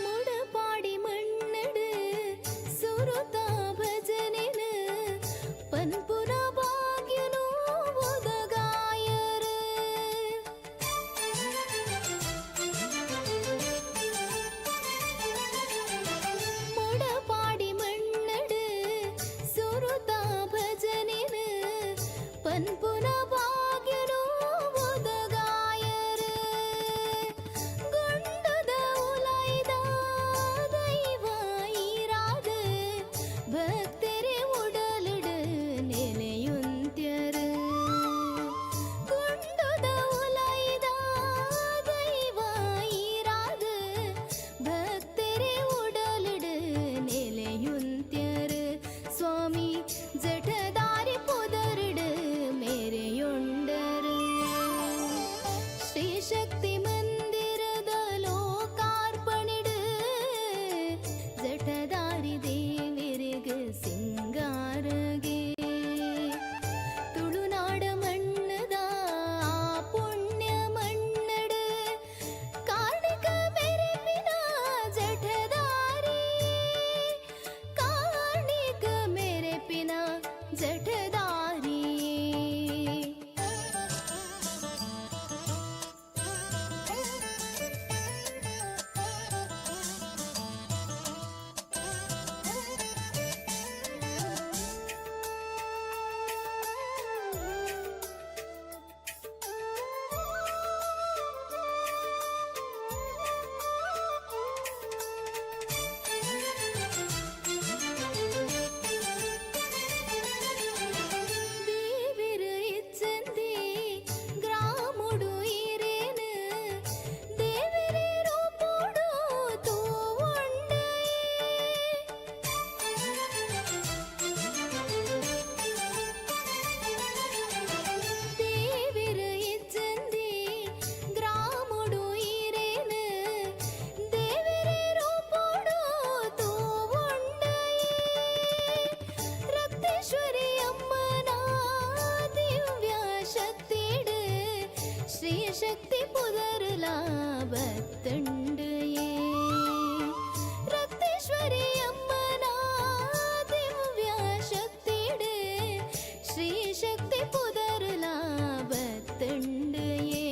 ಮುಡಪಾಡಿ ಮಣ್ಣಡು ಸುರುತ ಭಜನೆನು ಪನ್ಪುನ ಭಾಗ್ಯನು ಒದಗಾಯರು. ಮುಡಪಾಡಿ ಮಣ್ಣಡು ಸುರುತ ಭಜನೆನು ಪನ್ಪುನ ಭಾಗ್ಯನು ಒದಗಾಯರು. ಗುಂಡದ ಉಲೈದ ದೈವ ಈರಾದ ಭಕ್ತರೆ ಉಡಲಿಡು ನೆಲೆಯುಂತ್ಯರು. ಗುಂಡದ ಉಲೈದ ದೈವ ಈರಾದ ಭಕ್ತರೆ ಉಡಲಿಡು ನೆಲೆಯುಂತ್ಯರು. ಸ್ವಾಮಿ ಜಠದಾರಿ ಪುದರಿಡು ಮೇರೆಯುಂಡರು. ಶ್ರೀ ಶಕ್ತಿ ಮಂದಿರದ ಲೋಕಾರ್ಪಣೆಡು ಜಠದಾರಿ ದೇವರಿಗೆ ಸಿಂಗಾರಗೆ. ತುಳುನಾಡ ಮಣ್ಣದ ಪುಣ್ಯ ಮಣ್ಣಡು ಕಾರ್ಣಿಕ ಮೆರೆಪಿನ ಜಠದಾರಿ, ಕಾರ್ಣಿಕ ಮೆರೆಪಿನ ಜಠದಾರಿಯೇ. ದೇವಿರ ಇಚ್ಚಂದಿ ಗ್ರಾಮುಡು ಈರೇನು ದೇವಿರೆ ರೂಪುಡು ತೂವುಂಡಯೇ. ದೇವಿರ ಇಚ್ಚಂದಿ ಗ್ರಾಮುಡು ಈರೇನು ದೇವಿರೆ ರೂಪುಡು ತೂವುಂಡಯೇ. ರಕ್ತೇಶ್ವರಿ ಅಮ್ಮನ ದಿವ್ಯ ಶಕ್ತಿಡು ಶ್ರೀ ಶಕ್ತಿ ಪುದರುಲಾ ಬತ್ತಂಡೆಯೇ. ರಕ್ತೇಶ್ವರಿ ಅಮ್ಮನ ದಿವ್ಯ ಶಕ್ತಿಡು ಶ್ರೀ ಶಕ್ತಿ ಪುದರುಲಾ ಬತ್ತಂಡೆಯೇ.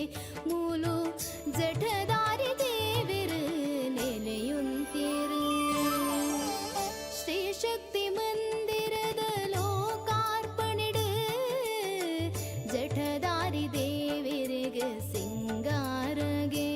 ಮೂಲು ಜಠದಾರಿ ದೇವಿರು ನೆಲೆಯುಂತಿರು. ಶ್ರೀ ಶಕ್ತಿ ಮಂದಿರದ ಲೋಕಾರ್ಪಣೆಡು ಜಠದಾರಿ ದೇವರಿಗೆ ಸಿಂಗಾರಗೆ.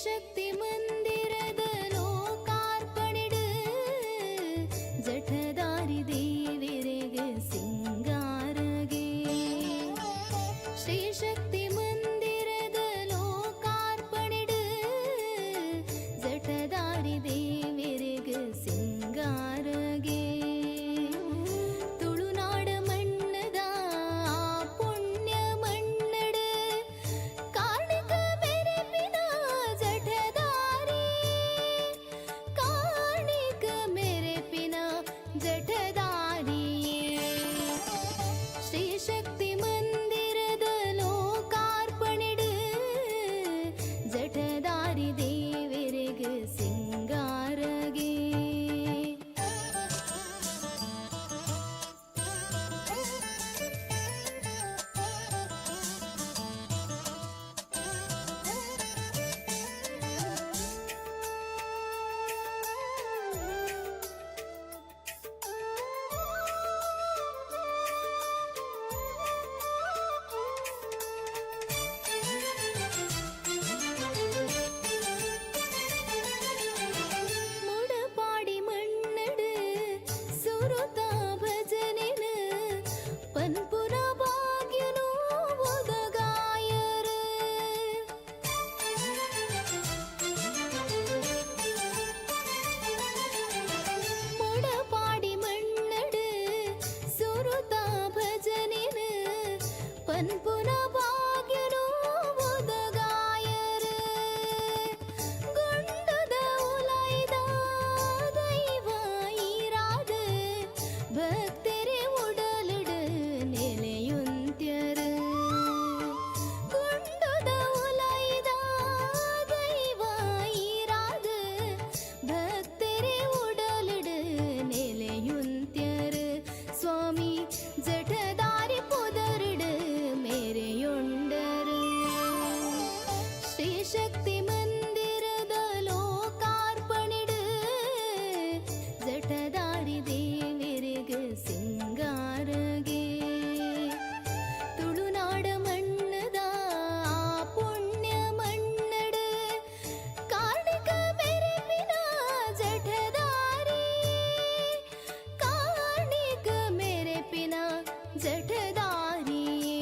ಶಕ್ತಿ ಮಂದಿರದ ಲೋಕಾರ್ಪಣೆಡು ಜಠದಾರಿ ದೇವಿರೆಗೆ ಸಿಂಗಾರಗೆ. ಶ್ರೀ ಶಕ್ತಿ ಮಂದಿರದ ಲೋಕಾರ್ಪಣೆಡು ಜಠದಾರಿ ದೇವಿರೆಗೆ ಸಿಂಗಾರಗೆ. ತುಳುನಾಡ ಮಣ್ಣದ ಪುಣ್ಯ ಮಣ್ಣಡು ಕಾರ್ಣಿಕ ಮೆರೆಪಿನ ಜಠದಾರಿ, ಕಾರ್ಣಿಕ ಮೆರೆಪಿನ ಜಠದಾರಿಯೇ. ಶ್ರೀ ಶಕ್ತಿ ಮಂದಿರದ ಲೋಕಾರ್ಪಣೆಡು ಜಠದಾರಿ ದೇವರಿಗೆ ಸಿಂಗಾರಗೆ. ಮುಡಪಾಡಿ ಮಣ್ಣಡು ಸುರುತ ಭಜನೆನ ಪನ್ಪುನ ಭಾಗ್ಯನು ಒದಗಾಯರು. ಮುಡಪಾಡಿ ಮಣ್ಣಡು ಸುರುತ ಭಜನೆನ ಪನ್ಪುನ ಭಾಗ್ಯನು ಒದಗಾಯರು. ಗುಂಡದ ಉಲೈದ ದೈವ ಈರಾದ ಭಕ್ತರೆ ಉಡಲಿಡು ನೆಲೆಯುಂತ್ಯರು. ಗುಂಡದ ಉಲೈದ ದೈವ ಈರಾದ ಭಕ್ತರೆ ಉಡಲಿಡು ನೆಲೆಯುಂತ್ಯರು. ಸ್ವಾಮಿ ಜಠದಾರಿ ಪುದರುಡು ಮೇರೆಯುಂಡರು. ಶ್ರೀ ಶಕ್ತಿ ಮಂದಿರದ ಲೋಕಾರ್ಪಣೆಡು ಜಠದಾರಿ ದೇವಿರಿಗೆ ಸಿಂಗಾರಗೆ. ತುಳುನಾಡ ಮಣ್ಣದ ಪುಣ್ಯ ಮಣ್ಣಡು ಕಾರ್ಣಿಕ ಮೆರೆಪಿನ ಜಠದಾರಿ, ಕಾರ್ಣಿಕ ಮೆರೆಪಿನ ಜಠದಾರಿಯೇ.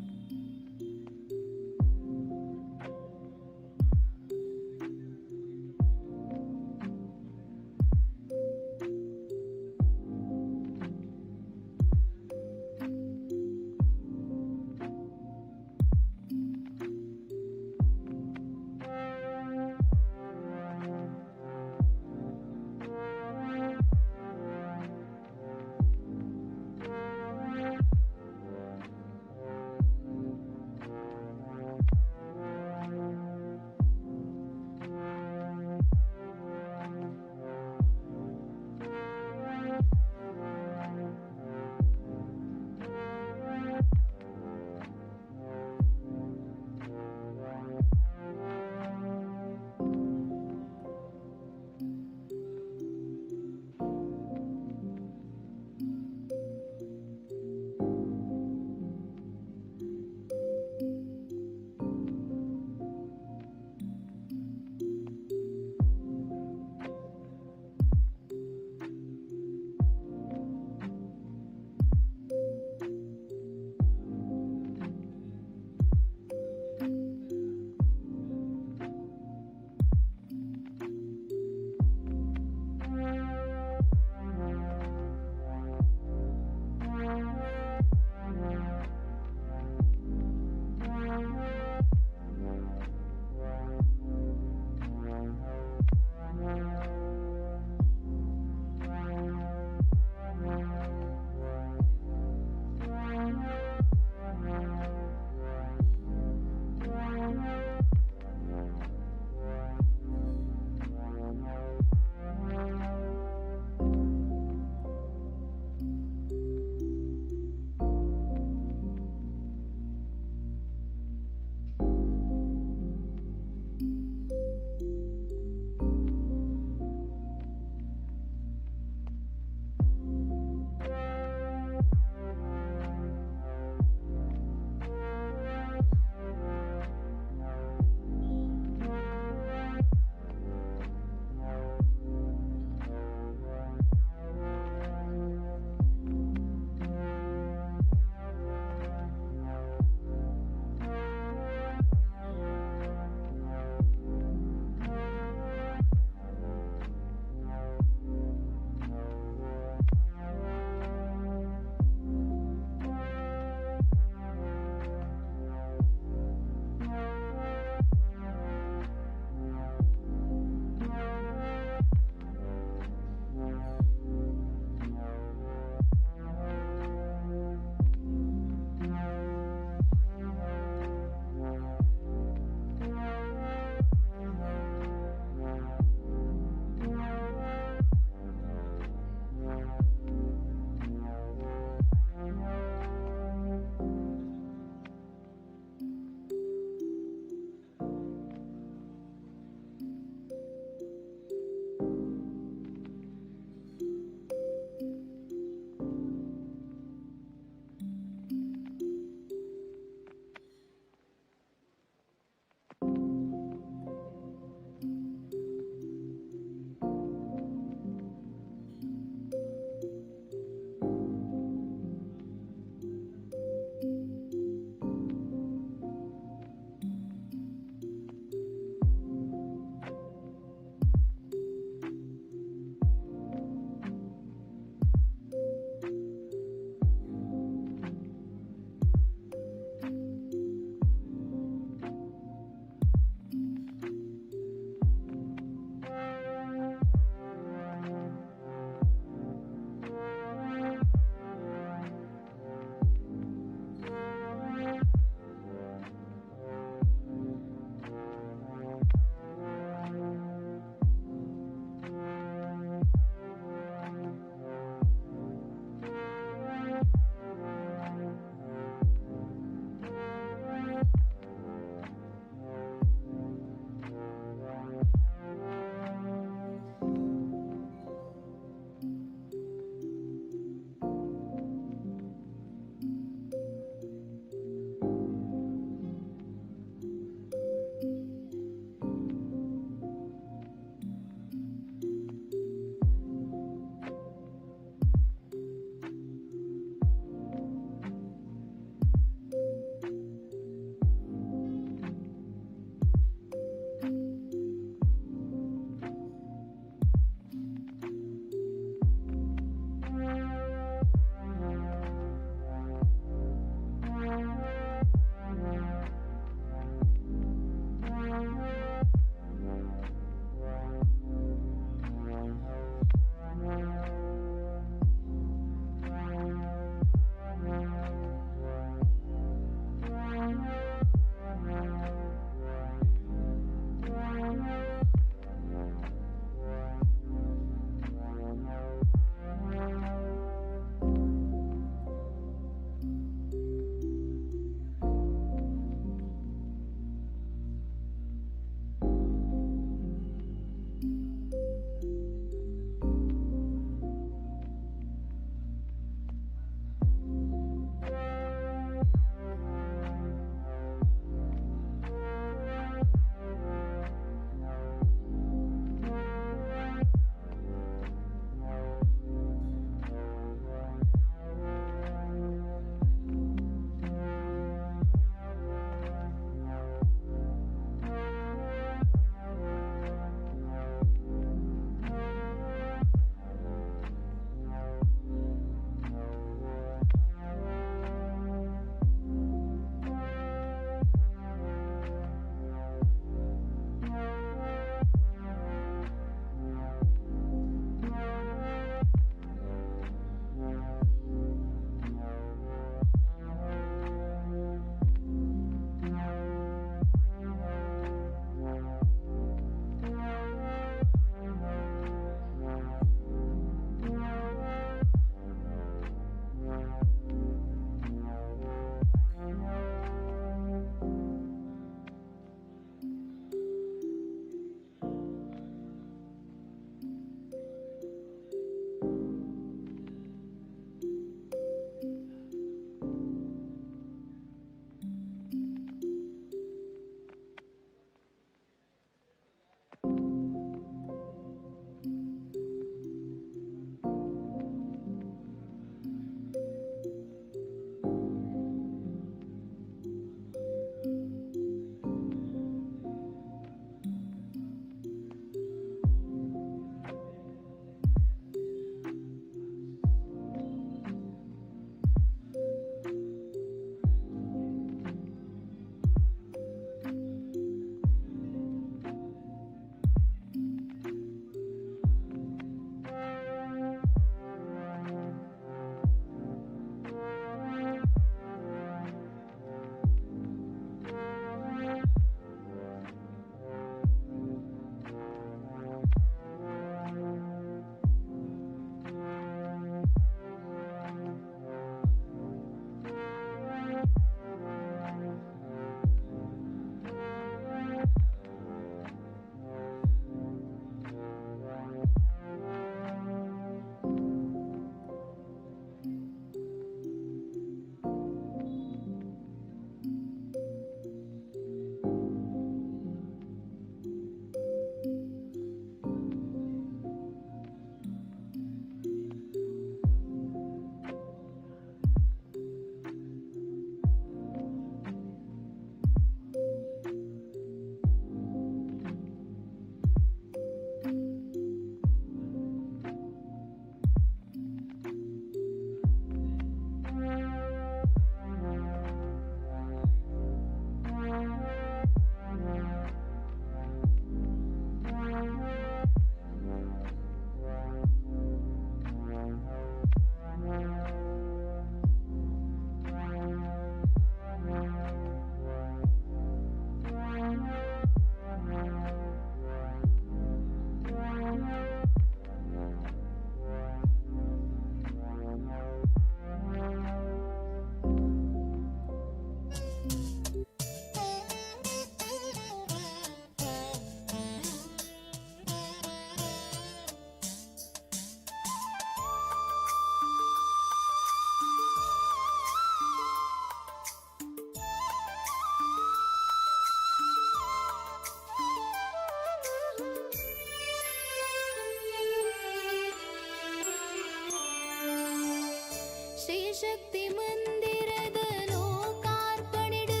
ಶ್ರೀ ಶಕ್ತಿ ಮಂದಿರದ ಲೋಕಾರ್ಪಣೆಡು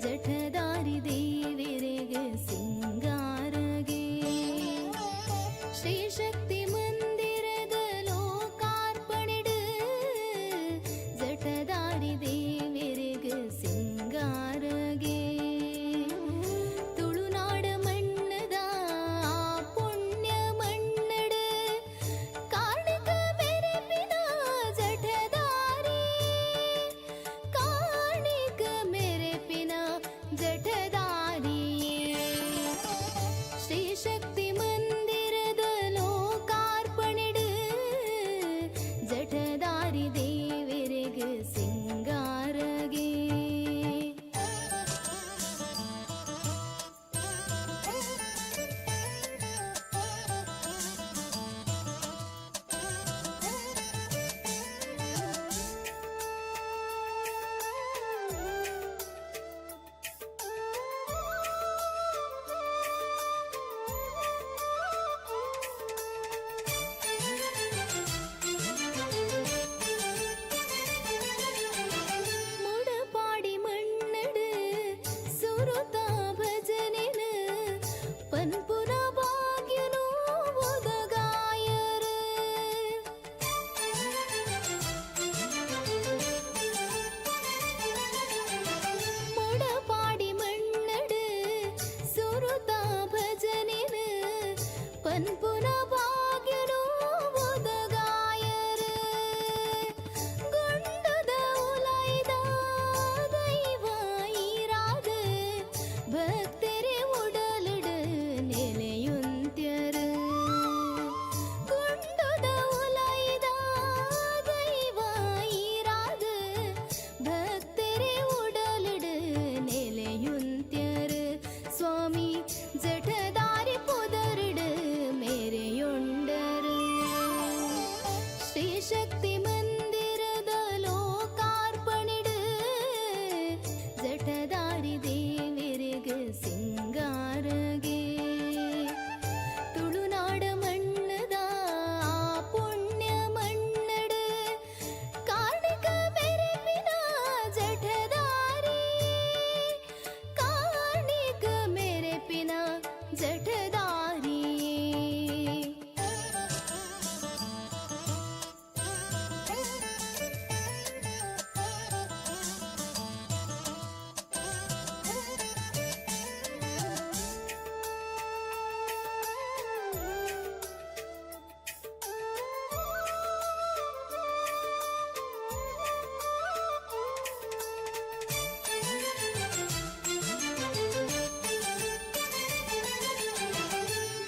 ಜಠದಾರಿ ದೇವಿರೆಗೆ ಸಿಂಗಾರಗೆ. ಶ್ರೀ ಶಕ್ತಿ ಮಂದಿರದ ಲೋಕಾರ್ಪಣೆಡು ಜಠದಾರಿ ದೇವಿರೆಗೆ ಸಿಂಗಾರಗೆ. ತುಳುನಾಡ ಮಣ್ಣದ ಪುಣ್ಯ ಮಣ್ಣಡು ಕಾರ್ಣಿಕ ಮೆರೆಪಿನ ಜಠದಾರಿ, ಕಾರ್ಣಿಕ ಮೆರೆಪಿನ ಜಠದಾರಿ. ಶ್ರೀ ಶಕ್ತಿ ಮಂದಿರದ ಲೋಕಾರ್ಪಣೆಡು ಜಠದಾರಿ ದೇವಿರೆಗೆ ಸಿಂಗಾರಗೆ. ಮುಡಪಾಡಿ ಮಣ್ಣಡು ಸುರುತ ಭಜನೆನ ಪನ್ಪುನ ಭಾಗ್ಯನೋ ಒದಗಾಯರು. ಮುಡಪಾಡಿ ಮಣ್ಣಡು ಸುರುತ ಭಜನೆನ ಪನ್ಪುನ ಭಾಗ್ಯನೋ ಒದಗಾಯರು. ಗುಂಡದ ಉಲೈದ ದೈವ ಈರಾದ ಭಕ್ತರೆ ಉಡಲಿಡು ನೆಲೆಯುಂತ್ಯರು. ಗುಂಡದ ಉಲೈದ ದೈವ ಈರಾದ ಭಕ್ತರೆ ಉಡಲಿಡು ನೆಲೆಯುಂತ್ಯರು. ಸ್ವಾಮಿ ಜಠದಾರಿ ಪುದರುಡು ಮೇರೆಯುಂಡರು. ಶ್ರೀ ಶಕ್ತಿ ಮಂದಿರದ ಲೋಕಾರ್ಪಣೆಡು ಜಠದಾರಿ ದೇವಿರೆಗೆ ಸಿಂಗಾರಗೆ. ತುಳುನಾಡ ಮಣ್ಣದ ಪುಣ್ಯ ಮಣ್ಣಡು ಕಾರ್ಣಿಕ ಮೆರೆಪಿನ ಜಠದಾರಿ, ಕಾರ್ಣಿಕ ಮೆರೆಪಿನ ಜಠದಾರಿ.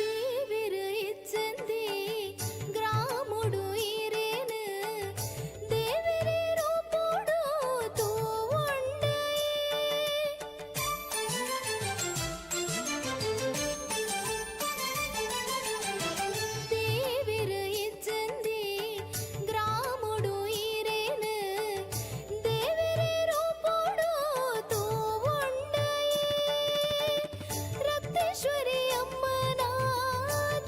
ದೇವಿರು ಇಚ್ಚಂದಿ ಗ್ರಾಮುಡು ಈರೇನು ದೇವಿರೆ ರೂಪುಡು ತೂವುಂಡಯೇ. ದೇವಿರು ಇಚ್ಚಂದಿ ಗ್ರಾಮುಡು ಈರೇನು ದೇವಿರೆ ರೂಪುಡು ತೂವುಂಡಯೇ. ರಕ್ತೇಶ್ವರಿ ಅಮ್ಮನ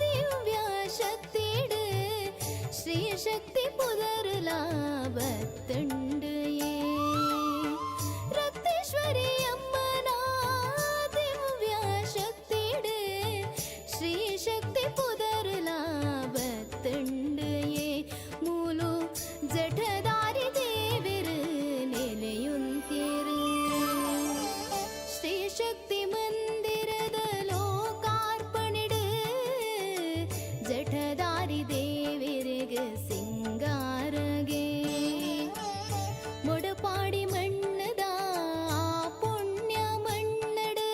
ದಿವ್ಯ ಶಕ್ತಿಡು ಶ್ರೀ ಶಕ್ತಿ ಪುದರುಲಾಬತ್ತಂಡೆಯೇ. ರಕ್ತೇಶ್ವರಿ ಅಮ್ಮನ ದಿವ್ಯ ಶಕ್ತಿಡು ಶ್ರೀ ಶಕ್ತಿ ಪುದರುಲಾಬತ್ತಂಡೆಯೇ. ಮೂಲು ಜಠದಾರಿ ದೇವಿರು ನೆಲೆಯುಂತಿರು. ಶ್ರೀ ಶಕ್ತಿ ಮಂದಿರದ ಲೋಕಾರ್ಪಣೆಡು ಜಠದಾರಿ ದೇವಿರೆಗೆ ಸಿಂಗಾರಗೆ. ಮೊಡಪಾಡಿ ಮಣ್ಣದ ಪುಣ್ಯ ಮಣ್ಣಡು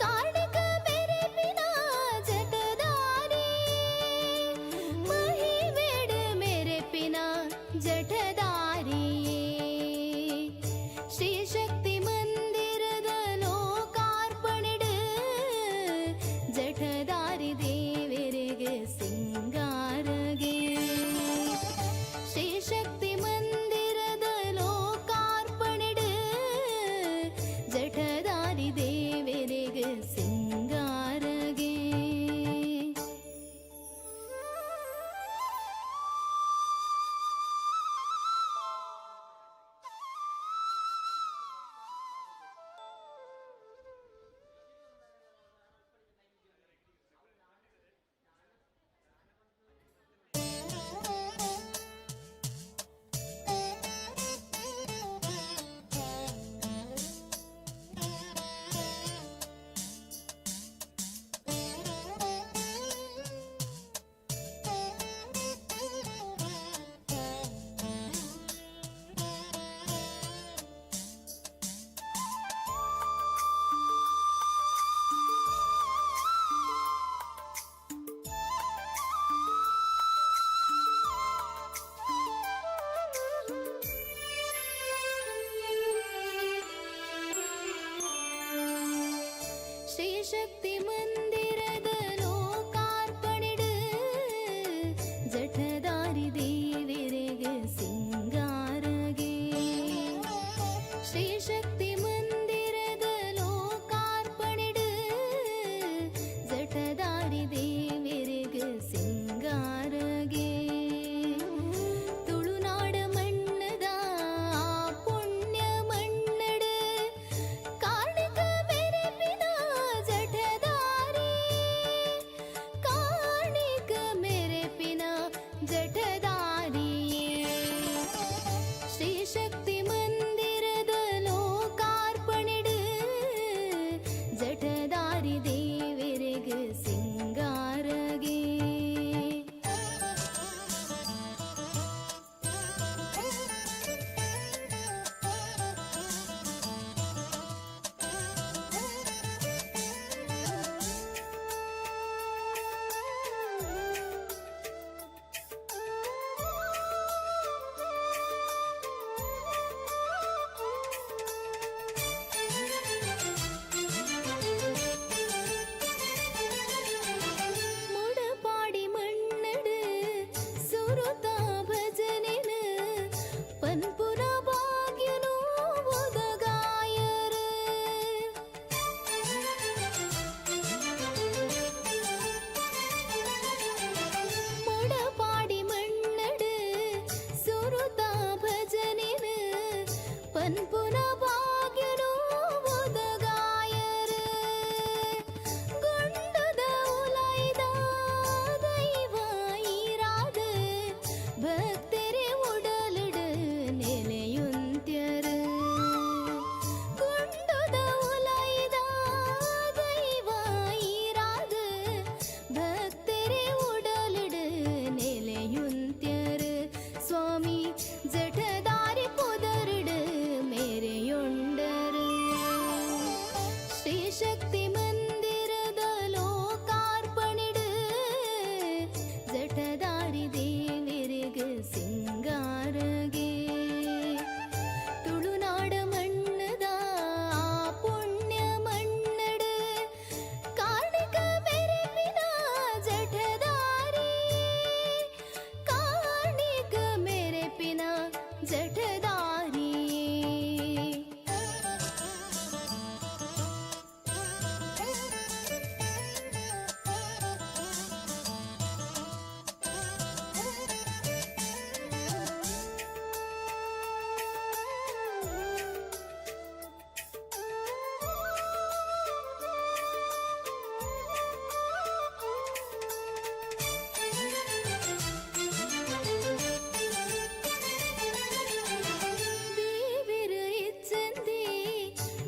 ಕಾರ್ಣಿಕ ಮೆರೆಪಿನ ಜಠದಾರಿ, ಮಹಿಮೆಡು ಮೆರೆಪಿನ ಜಠದಾರಿ. ಶ್ರೀ ಶಕ್ತಿ ಮಂದಿರದ ಲೋಕಾರ್ಪಣೆಡು ಜಠದಾರಿ ದೇವಿರೆಗೆ ಸಿಂಗಾರಗೆ. ಶ್ರೀ ಶಕ್ತಿ ಮಂದಿರದ ಲೋಕಾರ್ಪಣೆಡು ಜಠದಾರಿ ದೇವಿರೆಗೆ ಸಿಂಗಾರಗೆ. ಶ್ರೀ ಶಕ್ತಿ ಮಂದಿರದ ಲೋಕಾರ್ಪಣೆಡು ಜಠದಾರಿ ದೇವರಿಗೆ ಸಿಂಗಾರಗೆ. ಶ್ರೀ ಶಕ್ತಿ ಮಂದಿರದ ಲೋಕಾರ್ಪಣೆಡು ಜಠದಾರಿ ದೇವರಿಗೆ ಸಿಂಗಾರಗೆ. ತುಳುನಾಡ ಮಣ್ಣದ ಪುಣ್ಯ ಮಣ್ಣಡು ಕಾರ್ಣಿಕ ಮೆರೆಪಿನ ಜಠದಾರಿ, ಕಾರ್ಣಿಕ ಮೆರೆಪಿನ ಜಠದಾರಿಯೇ. ಶ್ರೀ ಶಕ್ತಿ ಮಂದಿರದ ಲೋಕಾರ್ಪಣೆಡು ಜಠದಾರಿ ದೇವರಿಗೆ ಸಿಂಗಾರಗೆ. ಮುಡಪಾಡಿ ಮಣ್ಣಡು ಸುರುತ ಭಜನೆನು ಪನ್ಪುನ ಭಾಗ್ಯನು ಒದಗಾಯರು. ಮುಡಪಾಡಿ ಮಣ್ಣಡು ಸುರುತ ಭಜನೆನು ಪನ್ಪುನ ಭಾಗ್ಯನು ಒದಗಾಯರು. ಗುಂಡದ ಉಲೈದ ದೈವ ಈರಾದ ಭಕ್ತರೆ ಉಡಲಿಡು ನೆಲೆಯುಂತ್ಯರು. ಗುಂಡದ ಉಲೈದ ದೈವ ಈರಾದ ಭಕ್ತರೆ ಉಡಲಿಡು ನೆಲೆಯುಂತ್ಯರು. ಸ್ವಾಮಿ ಜಠದಾರಿ ಪುದರುಡು ಮೇರೆಯುಂಡರು. ಶ್ರೀ ಶಕ್ತಿ ಮಂದಿರದ ಲೋಕಾರ್ಪಣೆಡು ಜಠದಾರಿ ದೇವರಿಗೆ ಸಿಂಗಾರಗೆ. ತುಳುನಾಡ ಮಣ್ಣದ ಪುಣ್ಯ ಮಣ್ಣಡು ಕಾರ್ಣಿಕ ಮೆರೆಪಿನ ಜಠದಾರಿ, ಕಾರ್ಣಿಕ ಮೆರೆಪಿನ ಜಠದಾರಿ. ದೇವಿರು ಇಚ್ಚಂದಿ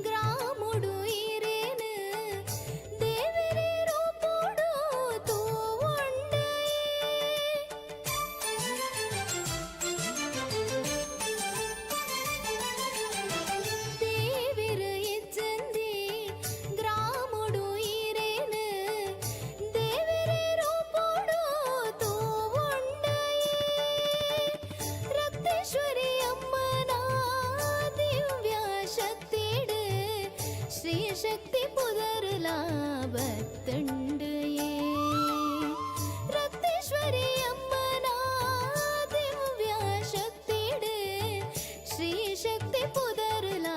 ಗ್ರಾಮುಡು ಈರೇನು ದೇವಿರೆ ರೂಪುಡು ತೂವುಂಡಯೇ. ದೇವಿರು ಇಚ್ಚಂದಿ ಗ್ರಾಮುಡು ಈರೇನು ದೇವಿರೆ ರೂಪುಡು ತೂವುಂಡಯೇ. ರಕ್ತೇಶ್ವರಿ ಅಮ್ಮನ ದಿವ್ಯ ಶಕ್ತಿಡು ಶ್ರೀ ಶಕ್ತಿ ಪುದರ್ಲಾಬತ್ತಂಡೆಯೇ. ರಕ್ತೇಶ್ವರಿ ಅಮ್ಮನ ದಿವ್ಯ ಶಕ್ತಿಡು ಶ್ರೀ ಶಕ್ತಿ ಪುದರ್ಲಾಬತ್ತಂಡೆಯೇ.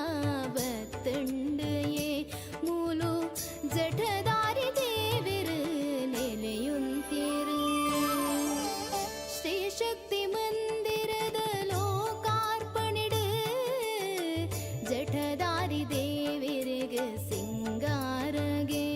ಮೂಲು ಜಠದಾರಿ ದೇವಿರು ನೆಲೆಯುಂತಿರು. ಶ್ರೀ ಶಕ್ತಿ ಮಂದಿರದ ಲೋಕಾರ್ಪಣೆಡು ಜಠದಾರಿ ದೇವರಿಗೆ ಸಿಂಗಾರಗೆ.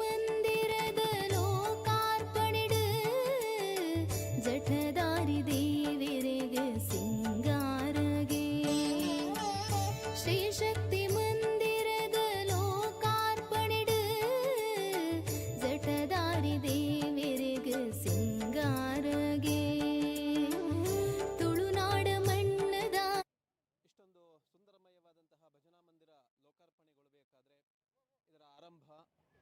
ಮಂದಿರದ ಲೋಕಾರ್ಪಣೆಡು ಜಠದಾರಿ ದೇವಿರೆಗೆ ಸಿಂಗಾರಗೆ. ಶ್ರೀ ಶಕ್ತಿ ಮಂದಿರದ ಲೋಕಾರ್ಪಣೆಡು ಜಠದಾರಿ ದೇವಿರೆಗೆ ಸಿಂಗಾರಗೆ. ತುಳುನಾಡ ಮಣ್ಣದ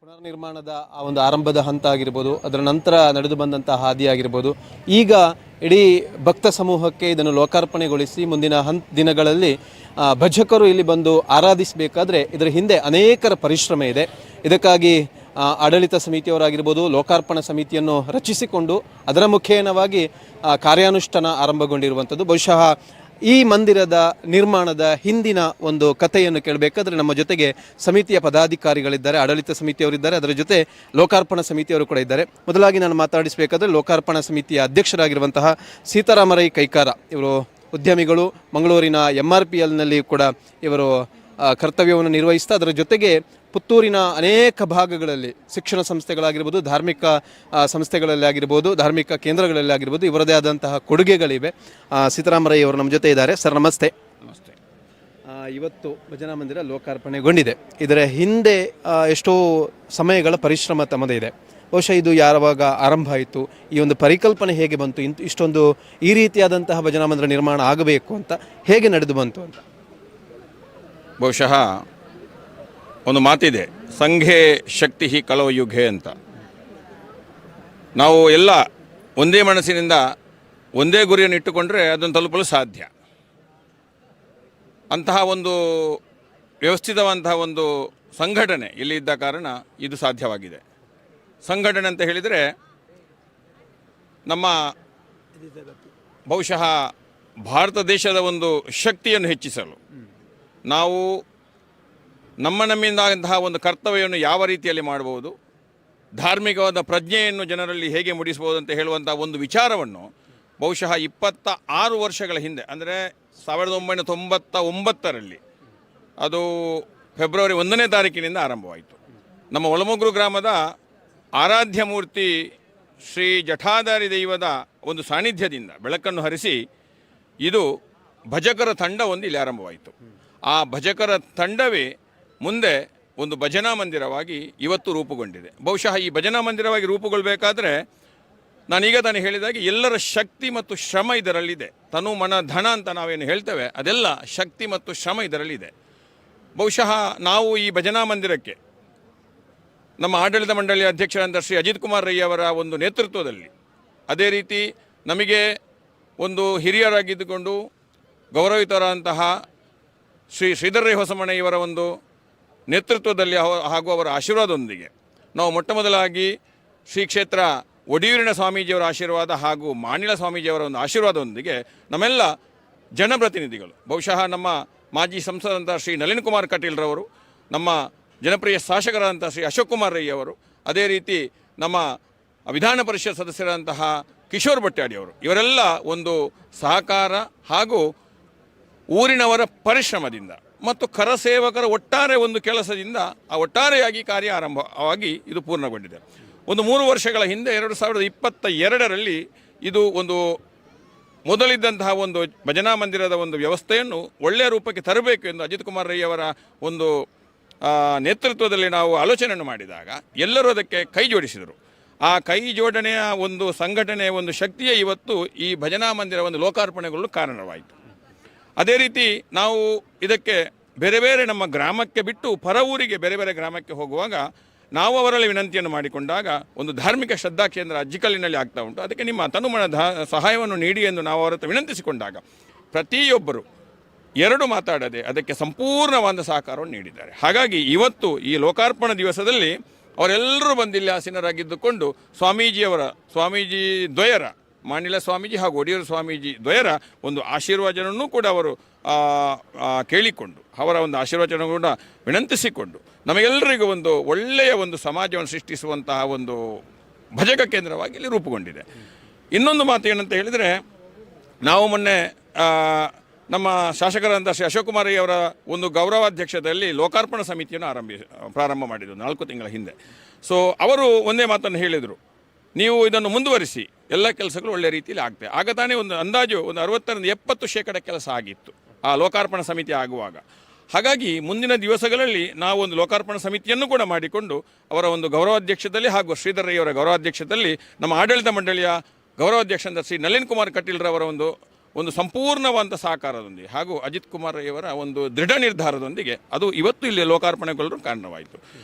ಪುನರ್ನಿರ್ಮಾಣದ ಆ ಒಂದು ಆರಂಭದ ಹಂತ ಆಗಿರ್ಬೋದು, ಅದರ ನಂತರ ನಡೆದು ಬಂದಂತಹ ಹಾದಿ ಆಗಿರ್ಬೋದು, ಈಗ ಇಡೀ ಭಕ್ತ ಸಮೂಹಕ್ಕೆ ಇದನ್ನು ಲೋಕಾರ್ಪಣೆಗೊಳಿಸಿ ಮುಂದಿನ ದಿನಗಳಲ್ಲಿ ಭಜಕರು ಇಲ್ಲಿ ಬಂದು ಆರಾಧಿಸಬೇಕಾದ್ರೆ ಇದರ ಹಿಂದೆ ಅನೇಕರ ಪರಿಶ್ರಮ ಇದೆ. ಇದಕ್ಕಾಗಿ ಆಡಳಿತ ಸಮಿತಿಯವರಾಗಿರ್ಬೋದು, ಲೋಕಾರ್ಪಣಾ ಸಮಿತಿಯನ್ನು ರಚಿಸಿಕೊಂಡು ಅದರ ಮುಖೇನವಾಗಿ ಕಾರ್ಯಾನುಷ್ಠಾನ ಆರಂಭಗೊಂಡಿರುವಂಥದ್ದು. ಬಹುಶಃ ಈ ಮಂದಿರದ ನಿರ್ಮಾಣದ ಹಿಂದಿನ ಒಂದು ಕಥೆಯನ್ನು ಕೇಳಬೇಕಾದ್ರೆ ನಮ್ಮ ಜೊತೆಗೆ ಸಮಿತಿಯ ಪದಾಧಿಕಾರಿಗಳಿದ್ದಾರೆ, ಆಡಳಿತ ಸಮಿತಿಯವರಿದ್ದಾರೆ, ಅದರ ಜೊತೆ ಲೋಕಾರ್ಪಣಾ ಸಮಿತಿಯವರು ಕೂಡ ಇದ್ದಾರೆ. ಮೊದಲಾಗಿ ನಾನು ಮಾತಾಡಿಸಬೇಕಾದ್ರೆ ಲೋಕಾರ್ಪಣಾ ಸಮಿತಿಯ ಅಧ್ಯಕ್ಷರಾಗಿರುವಂತಹ ಸೀತಾರಾಮರೈ ಕೈಕಾರ, ಇವರು ಉದ್ಯಮಿಗಳು, ಮಂಗಳೂರಿನ MRPLನಲ್ಲಿ ಕೂಡ ಇವರು ಕರ್ತವ್ಯವನ್ನು ನಿರ್ವಹಿಸ್ತಾ ಅದರ ಜೊತೆಗೆ ಪುತ್ತೂರಿನ ಅನೇಕ ಭಾಗಗಳಲ್ಲಿ ಶಿಕ್ಷಣ ಸಂಸ್ಥೆಗಳಾಗಿರ್ಬೋದು, ಧಾರ್ಮಿಕ ಸಂಸ್ಥೆಗಳಲ್ಲಿ ಆಗಿರ್ಬೋದು, ಧಾರ್ಮಿಕ ಕೇಂದ್ರಗಳಲ್ಲಿ ಆಗಿರ್ಬೋದು, ಇವರದೇ ಆದಂತಹ ಕೊಡುಗೆಗಳಿವೆ. ಸೀತಾರಾಮರೈ ಅವರು ನಮ್ಮ ಜೊತೆ ಇದ್ದಾರೆ. ಸರ್ ನಮಸ್ತೆ. ನಮಸ್ತೆ. ಇವತ್ತು ಭಜನಾ ಮಂದಿರ ಲೋಕಾರ್ಪಣೆಗೊಂಡಿದೆ. ಇದರ ಹಿಂದೆ ಎಷ್ಟೋ ಸಮಯಗಳ ಪರಿಶ್ರಮ ತಮ್ಮದೇ ಇದೆ. ಬಹುಶಃ ಇದು ಯಾವಾಗ ಆರಂಭ ಆಯಿತು, ಈ ಒಂದು ಪರಿಕಲ್ಪನೆ ಹೇಗೆ ಬಂತು, ಇಷ್ಟೊಂದು ಈ ರೀತಿಯಾದಂತಹ ಭಜನಾ ಮಂದಿರ ನಿರ್ಮಾಣ ಆಗಬೇಕು ಅಂತ ಹೇಗೆ ನಡೆದು ಬಂತು ಅಂತ? ಬಹುಶಃ ಒಂದು ಮಾತಿದೆ, ಸಂಘೇ ಶಕ್ತಿ ಕಲೋ ಯುಘೆ ಅಂತ. ನಾವು ಎಲ್ಲ ಒಂದೇ ಮನಸ್ಸಿನಿಂದ ಒಂದೇ ಗುರಿಯನ್ನು ಇಟ್ಟುಕೊಂಡ್ರೆ ಅದನ್ನು ತಲುಪಲು ಸಾಧ್ಯ. ಅಂತಹ ಒಂದು ವ್ಯವಸ್ಥಿತವಂತಹ ಒಂದು ಸಂಘಟನೆ ಇಲ್ಲಿ ಇದ್ದ ಕಾರಣ ಇದು ಸಾಧ್ಯವಾಗಿದೆ. ಸಂಘಟನೆ ಅಂತ ಹೇಳಿದರೆ ನಮ್ಮ ಬಹುಶಃ ಭಾರತ ದೇಶದ ಒಂದು ಶಕ್ತಿಯನ್ನು ಹೆಚ್ಚಿಸಲು ನಾವು ನಮ್ಮಿಂದಾದಂತಹ ಒಂದು ಕರ್ತವ್ಯವನ್ನು ಯಾವ ರೀತಿಯಲ್ಲಿ ಮಾಡಬಹುದು, ಧಾರ್ಮಿಕವಾದ ಪ್ರಜ್ಞೆಯನ್ನು ಜನರಲ್ಲಿ ಹೇಗೆ ಮೂಡಿಸ್ಬೋದು ಅಂತ ಹೇಳುವಂಥ ಒಂದು ವಿಚಾರವನ್ನು ಬಹುಶಃ 26 ವರ್ಷಗಳ ಹಿಂದೆ, ಅಂದರೆ 1999ರಲ್ಲಿ, ಅದು ಫೆಬ್ರವರಿ 1ನೇ ತಾರೀಕಿನಿಂದ ಆರಂಭವಾಯಿತು. ನಮ್ಮ ಒಳಮೊಗ್ರು ಗ್ರಾಮದ ಆರಾಧ್ಯ ಮೂರ್ತಿ ಶ್ರೀ ಜಠಾಧಾರಿ ದೈವದ ಒಂದು ಸಾನ್ನಿಧ್ಯದಿಂದ ಬೆಳಕನ್ನು ಹರಿಸಿ ಇದು ಭಜಕರ ತಂಡ ಒಂದು ಇಲ್ಲಿ ಆರಂಭವಾಯಿತು. ಆ ಭಜಕರ ತಂಡವೇ ಮುಂದೆ ಒಂದು ಭಜನಾ ಮಂದಿರವಾಗಿ ಇವತ್ತು ರೂಪುಗೊಂಡಿದೆ. ಬಹುಶಃ ಈ ಭಜನಾ ಮಂದಿರವಾಗಿ ರೂಪುಗೊಳ್ಳಬೇಕಾದ್ರೆ ನಾನೀಗ ತಾನೇ ಹೇಳಿದಾಗೆ ಎಲ್ಲರ ಶಕ್ತಿ ಮತ್ತು ಶ್ರಮ ಇದರಲ್ಲಿದೆ. ತನು ಮನ ಧನ ಅಂತ ನಾವೇನು ಹೇಳ್ತೇವೆ ಅದೆಲ್ಲ ಶಕ್ತಿ ಮತ್ತು ಶ್ರಮ ಇದರಲ್ಲಿದೆ. ಬಹುಶಃ ನಾವು ಈ ಭಜನಾ ಮಂದಿರಕ್ಕೆ ನಮ್ಮ ಆಡಳಿತ ಮಂಡಳಿಯ ಅಧ್ಯಕ್ಷರಾದ ಶ್ರೀ ಅಜಿತ್ ಕುಮಾರ್ ರೈ ಅವರ ಒಂದು ನೇತೃತ್ವದಲ್ಲಿ, ಅದೇ ರೀತಿ ನಮಗೆ ಒಂದು ಹಿರಿಯರಾಗಿದ್ದುಕೊಂಡು ಗೌರವಿತರಾದಂತಹ ಶ್ರೀ ಶ್ರೀಧರ್ ರೈ ಹೊಸಮನೆ ಇವರ ಒಂದು ನೇತೃತ್ವದಲ್ಲಿ ಹಾಗೂ ಅವರ ಆಶೀರ್ವಾದದೊಂದಿಗೆ ನಾವು ಮೊಟ್ಟ ಮೊದಲಾಗಿ ಶ್ರೀ ಕ್ಷೇತ್ರ ಒಡಿಯೂರಿನ ಸ್ವಾಮೀಜಿಯವರ ಆಶೀರ್ವಾದ ಹಾಗೂ ಮಾಣಿಲ ಸ್ವಾಮೀಜಿಯವರ ಒಂದು ಆಶೀರ್ವಾದದೊಂದಿಗೆ ನಮ್ಮೆಲ್ಲ ಜನಪ್ರತಿನಿಧಿಗಳು, ಬಹುಶಃ ನಮ್ಮ ಮಾಜಿ ಸಂಸದಂಥ ಶ್ರೀ ನಳಿನ್ ಕುಮಾರ್ ಕಟೀಲ್ರವರು, ನಮ್ಮ ಜನಪ್ರಿಯ ಶಾಸಕರಾದಂಥ ಶ್ರೀ ಅಶೋಕ್ ಕುಮಾರ್ ರೈ ಅವರು, ಅದೇ ರೀತಿ ನಮ್ಮ ವಿಧಾನ ಪರಿಷತ್ ಸದಸ್ಯರಾದಂತಹ ಕಿಶೋರ್ ಬಟ್ಯಾಡಿಯವರು, ಇವರೆಲ್ಲ ಒಂದು ಸಹಕಾರ ಹಾಗೂ ಊರಿನವರ ಪರಿಶ್ರಮದಿಂದ ಮತ್ತು ಕರಸೇವಕರ ಒಟ್ಟಾರೆ ಒಂದು ಕೆಲಸದಿಂದ ಆ ಒಟ್ಟಾರೆಯಾಗಿ ಕಾರ್ಯ ಆರಂಭವಾಗಿ ಇದು ಪೂರ್ಣಗೊಂಡಿದೆ. ಒಂದು 3 ವರ್ಷಗಳ ಹಿಂದೆ 2022ರಲ್ಲಿ ಇದು ಒಂದು ಮೊದಲಿದ್ದಂತಹ ಒಂದು ಭಜನಾ ಮಂದಿರದ ಒಂದು ವ್ಯವಸ್ಥೆಯನ್ನು ಒಳ್ಳೆಯ ರೂಪಕ್ಕೆ ತರಬೇಕು ಎಂದು ಅಜಿತ್ ಕುಮಾರ್ ರೈ ಅವರ ಒಂದು ನೇತೃತ್ವದಲ್ಲಿ ನಾವು ಆಲೋಚನೆಯನ್ನು ಮಾಡಿದಾಗ ಎಲ್ಲರೂ ಅದಕ್ಕೆ ಕೈ ಜೋಡಿಸಿದರು. ಆ ಕೈ ಜೋಡಣೆಯ ಒಂದು ಸಂಘಟನೆಯ ಒಂದು ಶಕ್ತಿಯೇ ಇವತ್ತು ಈ ಭಜನಾ ಮಂದಿರ ಒಂದು ಲೋಕಾರ್ಪಣೆಗೊಳ್ಳಲು ಕಾರಣವಾಯಿತು. ಅದೇ ರೀತಿ ನಾವು ಇದಕ್ಕೆ ಬೇರೆ ಬೇರೆ ನಮ್ಮ ಗ್ರಾಮಕ್ಕೆ ಬಿಟ್ಟು ಪರ ಊರಿಗೆ ಬೇರೆ ಬೇರೆ ಗ್ರಾಮಕ್ಕೆ ಹೋಗುವಾಗ ನಾವು ಅವರಲ್ಲಿ ವಿನಂತಿಯನ್ನು ಮಾಡಿಕೊಂಡಾಗ ಒಂದು ಧಾರ್ಮಿಕ ಶ್ರದ್ಧಾ ಕೇಂದ್ರ ಅಜ್ಜಿಕಲ್ಲಿನಲ್ಲಿ ಆಗ್ತಾ ಉಂಟು, ಅದಕ್ಕೆ ನಿಮ್ಮ ತನುಮನ ಸಹಾಯವನ್ನು ನೀಡಿ ಎಂದು ನಾವು ಅವರ ಹತ್ರ ವಿನಂತಿಸಿಕೊಂಡಾಗ ಪ್ರತಿಯೊಬ್ಬರು ಎರಡು ಮಾತಾಡದೆ ಅದಕ್ಕೆ ಸಂಪೂರ್ಣವಾದ ಸಹಕಾರವನ್ನು ನೀಡಿದ್ದಾರೆ. ಹಾಗಾಗಿ ಇವತ್ತು ಈ ಲೋಕಾರ್ಪಣ ದಿವಸದಲ್ಲಿ ಅವರೆಲ್ಲರೂ ಬಂದಿಲ್ಲಿ ಆಸೀನರಾಗಿದ್ದುಕೊಂಡು ಸ್ವಾಮೀಜಿ ದ್ವಯರ, ಮಾಣಿಲ ಸ್ವಾಮೀಜಿ ಹಾಗೂ ಒಡಿಯೂರು ಸ್ವಾಮೀಜಿ ದ್ವಯರ ಒಂದು ಆಶೀರ್ವಚನವನ್ನು ಕೂಡ ಅವರು ಕೇಳಿಕೊಂಡು ಅವರ ಒಂದು ಆಶೀರ್ವಚನ ಕೂಡ ವಿನಂತಿಸಿಕೊಂಡು ನಮಗೆಲ್ಲರಿಗೂ ಒಂದು ಒಳ್ಳೆಯ ಒಂದು ಸಮಾಜವನ್ನು ಸೃಷ್ಟಿಸುವಂತಹ ಒಂದು ಭಜಕ ಕೇಂದ್ರವಾಗಿ ಇಲ್ಲಿ ರೂಪುಗೊಂಡಿದೆ. ಇನ್ನೊಂದು ಮಾತು ಏನಂತ ಹೇಳಿದರೆ, ನಾವು ಮೊನ್ನೆ ನಮ್ಮ ಶಾಸಕರಾದಂಥ ಶ್ರೀ ಅಶೋಕ್ ಕುಮಾರ್ ಅವರ ಒಂದು ಗೌರವಾಧ್ಯಕ್ಷತೆಯಲ್ಲಿ ಲೋಕಾರ್ಪಣಾ ಸಮಿತಿಯನ್ನು ಪ್ರಾರಂಭ ಮಾಡಿದರು 4 ತಿಂಗಳ ಹಿಂದೆ. ಸೊ ಅವರು ಒಂದೇ ಮಾತನ್ನು ಹೇಳಿದರು, ನೀವು ಇದನ್ನು ಮುಂದುವರಿಸಿ, ಎಲ್ಲ ಕೆಲಸಗಳು ಒಳ್ಳೆಯ ರೀತಿಯಲ್ಲಿ ಆಗ್ತದೆ. ಆಗ ತಾನೇ ಒಂದು ಅಂದಾಜು ಒಂದು 60-70% ಕೆಲಸ ಆಗಿತ್ತು ಆ ಲೋಕಾರ್ಪಣಾ ಸಮಿತಿ ಆಗುವಾಗ. ಹಾಗಾಗಿ ಮುಂದಿನ ದಿವಸಗಳಲ್ಲಿ ನಾವು ಒಂದು ಲೋಕಾರ್ಪಣಾ ಸಮಿತಿಯನ್ನು ಕೂಡ ಮಾಡಿಕೊಂಡು ಅವರ ಒಂದು ಗೌರವಾಧ್ಯಕ್ಷದಲ್ಲಿ ಹಾಗೂ ಶ್ರೀಧರ್ ರೈಯವರ ಗೌರವಾಧ್ಯಕ್ಷದಲ್ಲಿ ನಮ್ಮ ಆಡಳಿತ ಮಂಡಳಿಯ ಗೌರವಾಧ್ಯಕ್ಷ ಶ್ರೀ ನಳಿನ್ ಕುಮಾರ್ ಕಟೀಲ್ರವರ ಒಂದು ಒಂದು ಸಂಪೂರ್ಣವಾದ ಸಹಕಾರದೊಂದಿಗೆ ಹಾಗೂ ಅಜಿತ್ ಕುಮಾರ್ ರೈಯವರ ಒಂದು ದೃಢ ನಿರ್ಧಾರದೊಂದಿಗೆ ಅದು ಇವತ್ತು ಇಲ್ಲಿ ಲೋಕಾರ್ಪಣೆಗೊಳ್ಳಲು ಕಾರಣವಾಯಿತು.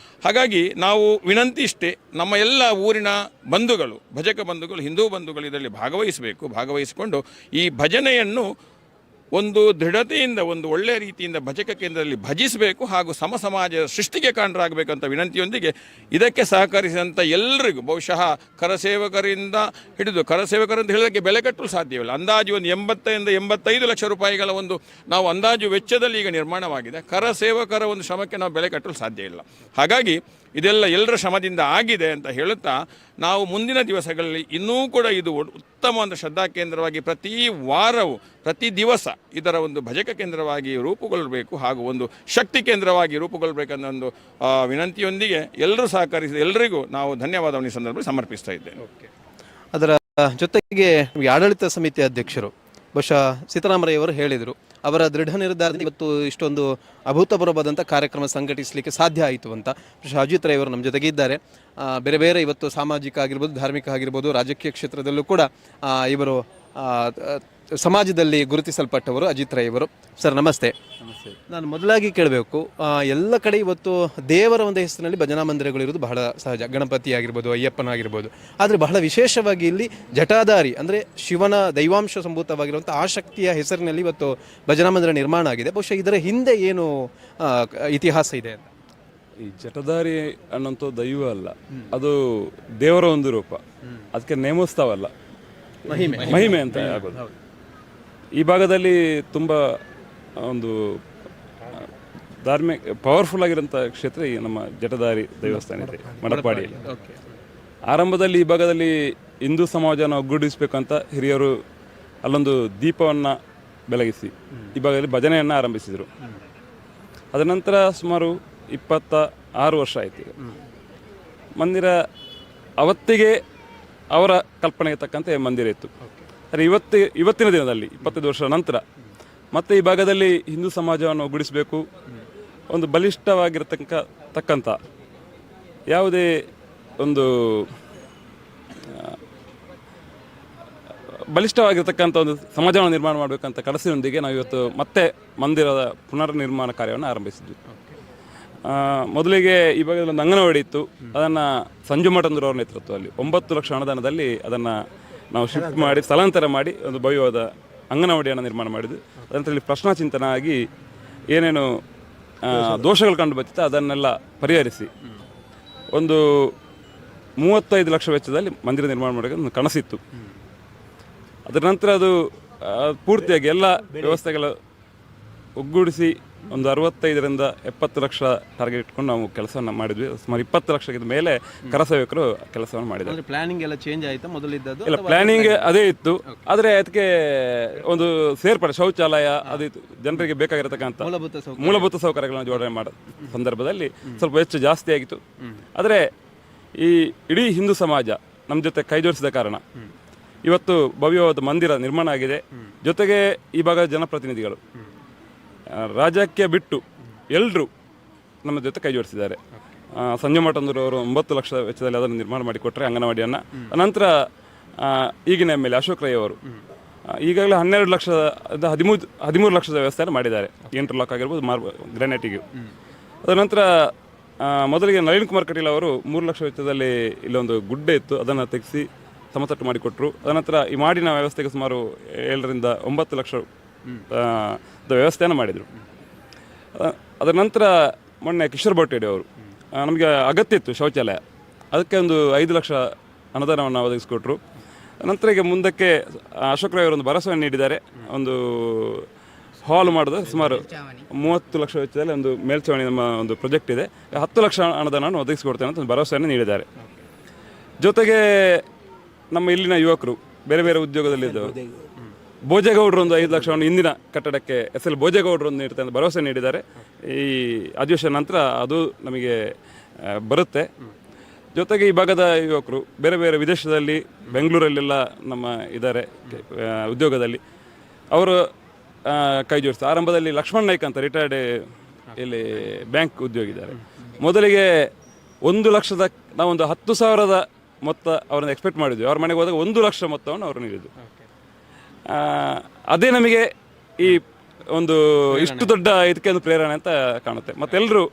ಹಾಗಾಗಿ ನಾವು ವಿನಂತಿ ಇಷ್ಟೇ, ನಮ್ಮ ಎಲ್ಲ ಊರಿನ ಬಂಧುಗಳು, ಭಜಕ ಬಂಧುಗಳು, ಹಿಂದೂ ಬಂಧುಗಳು ಇದರಲ್ಲಿ ಭಾಗವಹಿಸಬೇಕು. ಭಾಗವಹಿಸಿಕೊಂಡು ಈ ಭಜನೆಯನ್ನು ಒಂದು ದೃಢತೆಯಿಂದ, ಒಂದು ಒಳ್ಳೆಯ ರೀತಿಯಿಂದ ಭಜಕ ಕೇಂದ್ರದಲ್ಲಿ ಭಜಿಸಬೇಕು ಹಾಗೂ ಸಮ ಸಮಾಜದ ಸೃಷ್ಟಿಗೆ ಕಾರಣರಾಗಬೇಕಂತ ವಿನಂತಿಯೊಂದಿಗೆ ಇದಕ್ಕೆ ಸಹಕರಿಸಿದಂಥ ಎಲ್ಲರಿಗೂ, ಬಹುಶಃ ಕರಸೇವಕರಿಂದ ಹಿಡಿದು, ಕರಸೇವಕರು ಅಂತ ಹೇಳೋದಕ್ಕೆ ಬೆಲೆ ಕಟ್ಟಲು ಸಾಧ್ಯವಿಲ್ಲ. ಅಂದಾಜು ಒಂದು 80-85 ಲಕ್ಷ ರೂಪಾಯಿಗಳ ಒಂದು ನಾವು ಅಂದಾಜು ವೆಚ್ಚದಲ್ಲಿ ಈಗ ನಿರ್ಮಾಣವಾಗಿದೆ. ಕರಸೇವಕರ ಒಂದು ಶ್ರಮಕ್ಕೆ ನಾವು ಬೆಲೆ ಕಟ್ಟಲು ಸಾಧ್ಯ ಇಲ್ಲ. ಹಾಗಾಗಿ ಇದೆಲ್ಲ ಎಲ್ಲರ ಶ್ರಮದಿಂದ ಆಗಿದೆ ಅಂತ ಹೇಳುತ್ತಾ, ನಾವು ಮುಂದಿನ ದಿವಸಗಳಲ್ಲಿ ಇನ್ನೂ ಕೂಡ ಇದು ಉತ್ತಮವಾದ ಶ್ರದ್ಧಾ ಕೇಂದ್ರವಾಗಿ ಪ್ರತಿ ವಾರವೂ ಪ್ರತಿ ದಿವಸ ಇದರ ಒಂದು ಭಜಕ ಕೇಂದ್ರವಾಗಿ ರೂಪುಗೊಳ್ಳಬೇಕು ಹಾಗೂ ಒಂದು ಶಕ್ತಿ ಕೇಂದ್ರವಾಗಿ ರೂಪುಗೊಳ್ಳಬೇಕನ್ನೋ ಒಂದು ವಿನಂತಿಯೊಂದಿಗೆ ಎಲ್ಲರೂ ಸಹಕರಿಸಿದ ಎಲ್ಲರಿಗೂ ನಾವು ಧನ್ಯವಾದವನ್ನು ಈ ಸಂದರ್ಭದಲ್ಲಿ ಸಮರ್ಪಿಸ್ತಾ ಇದ್ದೇನೆ. ಅದರ ಜೊತೆಗೆ ಆಡಳಿತ ಸಮಿತಿ ಅಧ್ಯಕ್ಷರು ಬಹುಶಃ ಸೀತಾರಾಮರಯ್ಯವರು ಹೇಳಿದರು, ಅವರ ದೃಢ ನಿರ್ಧಾರದಿಂದ ಇವತ್ತು ಇಷ್ಟೊಂದು ಅಭೂತಪೂರ್ವವಾದಂಥ ಕಾರ್ಯಕ್ರಮ ಸಂಘಟಿಸಲಿಕ್ಕೆ ಸಾಧ್ಯ ಆಯಿತು ಅಂತ. ಬಹುಶಃ ಅಜಿತ್ ರೈ ಅವರು ನಮ್ಮ ಜೊತೆಗೆ ಇದ್ದಾರೆ. ಬೇರೆ ಬೇರೆ ಇವತ್ತು ಸಾಮಾಜಿಕ ಆಗಿರ್ಬೋದು, ಧಾರ್ಮಿಕ ಆಗಿರ್ಬೋದು, ರಾಜಕೀಯ ಕ್ಷೇತ್ರದಲ್ಲೂ ಕೂಡ ಇವರು ಸಮಾಜದಲ್ಲಿ ಗುರುತಿಸಲ್ಪಟ್ಟವರು ಅಜಿತ್ ರೈ ಅವರು. ಸರ್ ನಮಸ್ತೆ. ನಮಸ್ತೆ. ನಾನು ಮೊದಲಾಗಿ ಕೇಳಬೇಕು, ಎಲ್ಲ ಕಡೆ ಇವತ್ತು ದೇವರ ಒಂದು ಹೆಸರಿನಲ್ಲಿ ಭಜನಾ ಮಂದಿರಗಳಿರೋದು ಬಹಳ ಸಹಜ, ಗಣಪತಿ ಆಗಿರ್ಬೋದು, ಅಯ್ಯಪ್ಪನಾಗಿರ್ಬೋದು. ಆದರೆ ಬಹಳ ವಿಶೇಷವಾಗಿ ಇಲ್ಲಿ ಜಟಾಧಾರಿ ಅಂದರೆ ಶಿವನ ದೈವಾಂಶ ಸಂಭೂತವಾಗಿರುವಂಥ ಆ ಶಕ್ತಿಯ ಹೆಸರಿನಲ್ಲಿ ಇವತ್ತು ಭಜನಾ ಮಂದಿರ ನಿರ್ಮಾಣ ಆಗಿದೆ. ಬಹುಶಃ ಇದರ ಹಿಂದೆ ಏನು ಇತಿಹಾಸ ಇದೆ ಅಂತ? ಈ ಜಟಧಾರಿ ಅನ್ನೋಂಥ ದೈವ ಅಲ್ಲ, ಅದು ದೇವರ ಒಂದು ರೂಪ, ಅದಕ್ಕೆ ನೇಮೋತ್ಸವ ಅಲ್ಲ, ಮಹಿಮೆ. ಮಹಿಮೆ ಅಂತ ಆಗೋದು. ಈ ಭಾಗದಲ್ಲಿ ತುಂಬ ಒಂದು ಧಾರ್ಮಿಕ ಪವರ್ಫುಲ್ ಆಗಿರೋಂಥ ಕ್ಷೇತ್ರ ಈ ನಮ್ಮ ಜಟಧಾರಿ ದೇವಸ್ಥಾನ ಇದೆ ಮಡಪಾಡಿಯಲ್ಲಿ. ಆರಂಭದಲ್ಲಿ ಈ ಭಾಗದಲ್ಲಿ ಹಿಂದೂ ಸಮಾಜವನ್ನು ಒಗ್ಗೂಡಿಸಬೇಕಂತ ಹಿರಿಯರು ಅಲ್ಲೊಂದು ದೀಪವನ್ನು ಬೆಳಗಿಸಿ ಈ ಭಾಗದಲ್ಲಿ ಭಜನೆಯನ್ನು ಆರಂಭಿಸಿದರು. ಅದರ ನಂತರ ಸುಮಾರು 26 ವರ್ಷ ಆಯಿತು. ಈಗ ಮಂದಿರ ಅವತ್ತಿಗೆ ಅವರ ಕಲ್ಪನೆಗೆ ತಕ್ಕಂತೆ ಮಂದಿರ ಇತ್ತು. ಆದರೆ ಇವತ್ತಿನ ದಿನದಲ್ಲಿ 25 ವರ್ಷದ ನಂತರ ಮತ್ತೆ ಈ ಭಾಗದಲ್ಲಿ ಹಿಂದೂ ಸಮಾಜವನ್ನು ಒಗ್ಗೂಡಿಸಬೇಕು, ಒಂದು ಬಲಿಷ್ಠವಾಗಿರತಕ್ಕ ತಕ್ಕಂಥ ಯಾವುದೇ ಒಂದು ಬಲಿಷ್ಠವಾಗಿರ್ತಕ್ಕಂಥ ಒಂದು ಸಮಾಜವನ್ನು ನಿರ್ಮಾಣ ಮಾಡಬೇಕಂತ ಕನಸಿನೊಂದಿಗೆ ನಾವು ಇವತ್ತು ಮತ್ತೆ ಮಂದಿರದ ಪುನರ್ ನಿರ್ಮಾಣ ಕಾರ್ಯವನ್ನು ಆರಂಭಿಸಿದ್ವಿ. ಮೊದಲಿಗೆ ಈ ಭಾಗದಲ್ಲಿ ಒಂದು ಅಂಗನವಾಡಿ ಇತ್ತು, ಅದನ್ನು ಸಂಜು ಮಠಂದ್ರವರ ನೇತೃತ್ವದಲ್ಲಿ 9 ಲಕ್ಷ ಅನುದಾನದಲ್ಲಿ ಅದನ್ನು ನಾವು ಶಿಫ್ಟ್ ಮಾಡಿ ಸ್ಥಳಾಂತರ ಮಾಡಿ ಒಂದು ಭವ್ಯವಾದ ಅಂಗನವಾಡಿಯನ್ನು ನಿರ್ಮಾಣ ಮಾಡಿದ್ವಿ. ಅದರಂತರ ಇಲ್ಲಿ ಪ್ರಶ್ನಾ ಚಿಂತನ ಆಗಿ ಏನೇನು ದೋಷಗಳು ಕಂಡು ಬರ್ತಿತ್ತು ಅದನ್ನೆಲ್ಲ ಪರಿಹರಿಸಿ ಒಂದು 35 ಲಕ್ಷ ವೆಚ್ಚದಲ್ಲಿ ಮಂದಿರ ನಿರ್ಮಾಣ ಮಾಡೋಕ್ಕೆ ಒಂದು ಕನಸಿತ್ತು. ಅದರ ನಂತರ ಅದು ಪೂರ್ತಿಯಾಗಿ ಎಲ್ಲ ವ್ಯವಸ್ಥೆಗಳ ಒಗ್ಗೂಡಿಸಿ ಒಂದು 65ರಿಂದ 70 ಲಕ್ಷ ಟಾರ್ಗೆಟ್ ಇಟ್ಕೊಂಡು ನಾವು ಕೆಲಸವನ್ನು ಮಾಡಿದ್ವಿ. ಸುಮಾರು 20 ಲಕ್ಷದ ಮೇಲೆ ಕರಸೇವಕರು ಕೆಲಸವನ್ನು ಮಾಡಿದ್ದಾರೆ. ಅಂದರೆ ಪ್ಲಾನಿಂಗ್ ಎಲ್ಲ ಚೇಂಜ್ ಆಯಿತಾ ಮೊದಲಿದ್ದದ್ದು? ಇಲ್ಲ, ಪ್ಲಾನಿಂಗ್ ಅದೇ ಇತ್ತು, ಆದರೆ ಅದಕ್ಕೆ ಒಂದು ಸೇರ್ಪಡೆ ಶೌಚಾಲಯ ಅದು ಇತ್ತು, ಜನರಿಗೆ ಬೇಕಾಗಿರತಕ್ಕಂಥ ಮೂಲಭೂತ ಸೌಕರ್ಯಗಳನ್ನು ಜೋಡಣೆ ಮಾಡೋ ಸಂದರ್ಭದಲ್ಲಿ ಸ್ವಲ್ಪ ವೆಚ್ಚ ಜಾಸ್ತಿ ಆಗಿತ್ತು. ಆದರೆ ಈ ಇಡೀ ಹಿಂದೂ ಸಮಾಜ ನಮ್ಮ ಜೊತೆ ಕೈ ಜೋಡಿಸಿದ ಕಾರಣ ಇವತ್ತು ಭವ್ಯವಾದ ಮಂದಿರ ನಿರ್ಮಾಣ ಆಗಿದೆ. ಜೊತೆಗೆ ಈ ಭಾಗದ ಜನಪ್ರತಿನಿಧಿಗಳು ರಾಜ್ಯಕ್ಕೆ ಬಿಟ್ಟು ಎಲ್ಲರೂ ನಮ್ಮ ಜೊತೆ ಕೈ ಜೋಡಿಸಿದ್ದಾರೆ. ಸಂಜು ಮಠಂದೂರವರು 9 ಲಕ್ಷ ವೆಚ್ಚದಲ್ಲಿ ಅದನ್ನು ನಿರ್ಮಾಣ ಮಾಡಿಕೊಟ್ಟರೆ ಅಂಗನವಾಡಿಯನ್ನು. ನಂತರ ಈಗಿನ ಎಮ್ ಎಲ್ ಎ ಅಶೋಕ್ ರೈ ಅವರು ಈಗಾಗಲೇ 12 ಲಕ್ಷದ 13 ಲಕ್ಷದ ವ್ಯವಸ್ಥೆಯನ್ನು ಮಾಡಿದ್ದಾರೆ, ಇಂಟರ್ಲಾಕ್ ಆಗಿರ್ಬೋದು, ಗ್ರಾನೈಟಿಗೆ. ಅದರ ನಂತರ ಮೊದಲಿಗೆ ನಳಿನ್ ಕುಮಾರ್ ಕಟೀಲ್ ಅವರು 3 ಲಕ್ಷ ವೆಚ್ಚದಲ್ಲಿ ಇಲ್ಲೊಂದು ಗುಡ್ಡೆ ಇತ್ತು, ಅದನ್ನು ತೆಗೆಸಿ ಸಮತಟ್ಟು ಮಾಡಿಕೊಟ್ಟರು. ಅದನಂತರ ಈ ಮಾಡಿನ ವ್ಯವಸ್ಥೆಗೆ ಸುಮಾರು 7ರಿಂದ 9 ಲಕ್ಷ ವ್ಯವಸ್ಥೆಯನ್ನು ಮಾಡಿದರು. ಅದರ ನಂತರ ಮೊನ್ನೆ ಕಿಶೋರ್ ಬೊಟ್ಟೇಡಿ ಅವರು ನಮಗೆ ಅಗತ್ಯ ಇತ್ತು ಶೌಚಾಲಯ, ಅದಕ್ಕೆ ಒಂದು 5 ಲಕ್ಷ ಅನುದಾನವನ್ನು ಒದಗಿಸಿಕೊಟ್ರು. ನಂತರ ಈಗ ಮುಂದಕ್ಕೆ ಅಶೋಕ್ ರಾಯ್ ಅವರೊಂದು ಭರವಸೆಯನ್ನು ನೀಡಿದ್ದಾರೆ, ಒಂದು ಹಾಲ್ ಮಾಡೋದು ಸುಮಾರು 30 ಲಕ್ಷ ವೆಚ್ಚದಲ್ಲಿ ಒಂದು ಮೇಲ್ಛಾವಣಿ ನಮ್ಮ ಒಂದು ಪ್ರಾಜೆಕ್ಟ್ ಇದೆ, 10 ಲಕ್ಷ ಅನುದಾನವನ್ನು ಒದಗಿಸಿಕೊಡ್ತೇನೆ ಅಂತ ಒಂದು ಭರವಸೆಯನ್ನು ನೀಡಿದ್ದಾರೆ. ಜೊತೆಗೆ ನಮ್ಮ ಇಲ್ಲಿನ ಯುವಕರು ಬೇರೆ ಬೇರೆ ಉದ್ಯೋಗದಲ್ಲಿದ್ದವರು ಭೋಜೇಗೌಡರು ಒಂದು 5 ಲಕ್ಷವನ್ನು ಇಂದಿನ ಕಟ್ಟಡಕ್ಕೆ ಎಸ್ ಎಲ್ ಭೋಜೇಗೌಡರು ಒಂದು ನೀಡ್ತಾರೆ ಅಂತ ಭರವಸೆ ನೀಡಿದ್ದಾರೆ. ಈ ಅಧಿವೇಶನ ನಂತರ ಅದು ನಮಗೆ ಬರುತ್ತೆ. ಜೊತೆಗೆ ಈ ಭಾಗದ ಯುವಕರು ಬೇರೆ ಬೇರೆ ವಿದೇಶದಲ್ಲಿ, ಬೆಂಗಳೂರಲ್ಲೆಲ್ಲ ನಮ್ಮ ಇದ್ದಾರೆ ಉದ್ಯೋಗದಲ್ಲಿ, ಅವರು ಕೈ ಜೋಡಿಸ್ತಾರೆ. ಆರಂಭದಲ್ಲಿ ಲಕ್ಷ್ಮಣ್ ನಾಯ್ಕ್ ಅಂತ ರಿಟೈರ್ಡ್ ಇಲ್ಲಿ ಬ್ಯಾಂಕ್ ಉದ್ಯೋಗಿದ್ದಾರೆ. ಮೊದಲಿಗೆ 1 ಲಕ್ಷದ, ನಾವೊಂದು 10,000ದ ಮೊತ್ತ ಅವರನ್ನು ಎಕ್ಸ್ಪೆಕ್ಟ್ ಮಾಡಿದ್ವಿ. ಅವ್ರ ಮನೆಗೆ ಹೋದಾಗ 1 ಲಕ್ಷ ಮೊತ್ತವನ್ನು ಅವರು ನೀಡಿದ್ದು. ಅದೇ ನಮಗೆ ಈ ಒಂದು ಇಷ್ಟು ದೊಡ್ಡ ಇದಕ್ಕೆ ಒಂದು ಪ್ರೇರಣೆ ಅಂತ ಕಾಣುತ್ತೆ. ಮತ್ತೆಲ್ಲರೂ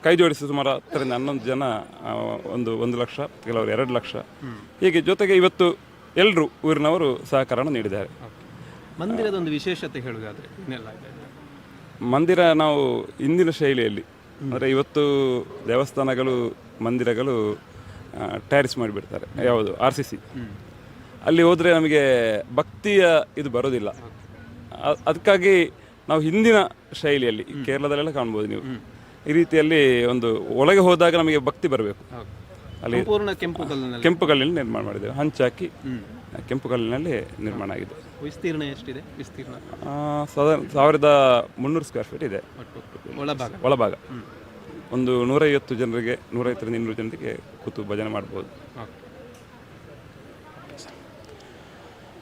ಕೈ ಜೋಡಿಸಿ ಸುಮಾರು 10ರಿಂದ 11 ಜನ ಒಂದು 1 ಲಕ್ಷ, ಕೆಲವರು 2 ಲಕ್ಷ ಹೀಗೆ. ಜೊತೆಗೆ ಇವತ್ತು ಎಲ್ಲರೂ ಊರಿನವರು ಸಹಕಾರವನ್ನು ನೀಡಿದ್ದಾರೆ. ಮಂದಿರದ ಒಂದು ವಿಶೇಷತೆ ಹೇಳುವುದಾದ್ರೆ ಏನೆಲ್ಲ ಇದೆ? ಮಂದಿರ ನಾವು ಇಂದಿನ ಶೈಲಿಯಲ್ಲಿ, ಅಂದರೆ ಇವತ್ತು ದೇವಸ್ಥಾನಗಳು, ಮಂದಿರಗಳು ಟೆರೇಸ್ ಮಾಡಿಬಿಡ್ತಾರೆ, ಯಾವುದು ಆರ್ಸಿಸಿ. ಅಲ್ಲಿ ಹೋದರೆ ನಮಗೆ ಭಕ್ತಿಯ ಇದು ಬರೋದಿಲ್ಲ. ಅದಕ್ಕಾಗಿ ನಾವು ಹಿಂದಿನ ಶೈಲಿಯಲ್ಲಿ, ಕೇರಳದಲ್ಲೆಲ್ಲ ಕಾಣ್ಬೋದು ನೀವು, ಈ ರೀತಿಯಲ್ಲಿ ಒಂದು ಒಳಗೆ ಹೋದಾಗ ನಮಗೆ ಭಕ್ತಿ ಬರಬೇಕು ಅಲ್ಲಿ. ಸಂಪೂರ್ಣ ಕೆಂಪು ಕಲ್ಲಿನಲ್ಲಿ? ಕೆಂಪು ಕಲ್ಲಿನಲ್ಲಿ ನಿರ್ಮಾಣ ಮಾಡಿದ್ದೇವೆ. ಹಂಚಾಕಿ ಕೆಂಪು ಕಲ್ಲಿನಲ್ಲಿ ನಿರ್ಮಾಣ ಆಗಿದೆ. ವಿಸ್ತೀರ್ಣ ಎಷ್ಟಿದೆ, ವಿಸ್ತೀರ್ಣ? ಸಾಧಾರಣ 1300 ಸ್ಕ್ವೇರ್ ಫೀಟ್ ಇದೆ. ಒಳಭಾಗ? ಒಳಭಾಗ. ಒಂದು 150 ಜನರಿಗೆ, 150ರಿಂದ 200 ಜನರಿಗೆ ಕೂತು ಭಜನೆ ಮಾಡ್ಬೋದು.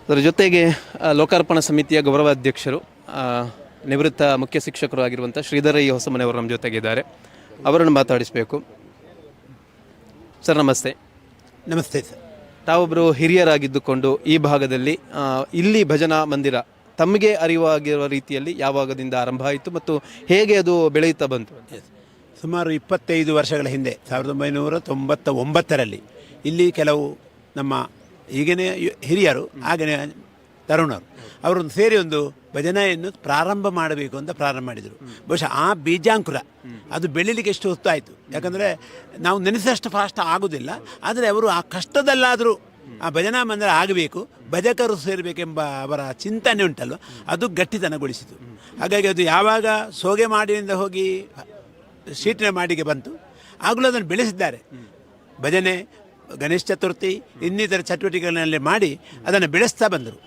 ಅದರ ಜೊತೆಗೆ ಲೋಕಾರ್ಪಣಾ ಸಮಿತಿಯ ಗೌರವಾಧ್ಯಕ್ಷರು, ನಿವೃತ್ತ ಮುಖ್ಯ ಶಿಕ್ಷಕರು ಆಗಿರುವಂಥ ಶ್ರೀಧರ ಹೊಸಮನೆಯವರು ನಮ್ಮ ಜೊತೆಗಿದ್ದಾರೆ. ಅವರನ್ನು ಮಾತಾಡಿಸಬೇಕು. ಸರ್, ನಮಸ್ತೆ. ನಮಸ್ತೆ ಸರ್. ತಾವೊಬ್ಬರು ಹಿರಿಯರಾಗಿದ್ದುಕೊಂಡು ಈ ಭಾಗದಲ್ಲಿ ಇಲ್ಲಿ ಭಜನಾ ಮಂದಿರ ತಮಗೆ ಅರಿವಾಗಿರುವ ರೀತಿಯಲ್ಲಿ ಯಾವಾಗದಿಂದ ಆರಂಭ ಆಯಿತು ಮತ್ತು ಹೇಗೆ ಅದು ಬೆಳೆಯುತ್ತಾ ಬಂತು? ಸುಮಾರು 25 ವರ್ಷಗಳ ಹಿಂದೆ 1999ರಲ್ಲಿ ಇಲ್ಲಿ ಕೆಲವು ನಮ್ಮ ಈಗಿನ ಹಿರಿಯರು, ಆಗಿನ ತರುಣರು, ಅವರೊಂದು ಸೇರಿ ಒಂದು ಭಜನೆಯನ್ನು ಪ್ರಾರಂಭ ಮಾಡಬೇಕು ಅಂತ ಪ್ರಾರಂಭ ಮಾಡಿದರು. ಬಹುಶಃ ಆ ಬೀಜಾಂಕುರ ಅದು ಬೆಳೀಲಿಕ್ಕೆ ಎಷ್ಟು ಹೊತ್ತು ಆಯಿತು. ಯಾಕಂದರೆ ನಾವು ನೆನೆಸಿದಷ್ಟು ಫಾಸ್ಟ್ ಆಗೋದಿಲ್ಲ. ಆದರೆ ಅವರು ಆ ಕಷ್ಟದಲ್ಲಾದರೂ ಆ ಭಜನಾ ಮಂದಿರ ಆಗಬೇಕು, ಭಜಕರು ಸೇರಬೇಕೆಂಬ ಅವರ ಚಿಂತನೆ ಉಂಟಲ್ವ, ಅದು ಗಟ್ಟಿತನಗೊಳಿಸಿತು. ಹಾಗಾಗಿ ಅದು ಯಾವಾಗ ಸೋಗೆ ಮಾಡಿನಿಂದ ಹೋಗಿ ಶೀಟಿನ ಮಾಡಿಗೆ ಬಂತು, ಆಗಲೂ ಅದನ್ನು ಬೆಳೆಸಿದ್ದಾರೆ. ಭಜನೆ, ಗಣೇಶ ಚತುರ್ಥಿ, ಇನ್ನಿತರ ಚಟುವಟಿಕೆಗಳಲ್ಲಿ ಮಾಡಿ ಅದನ್ನು ಬೆಳೆಸ್ತಾ ಬಂದರು.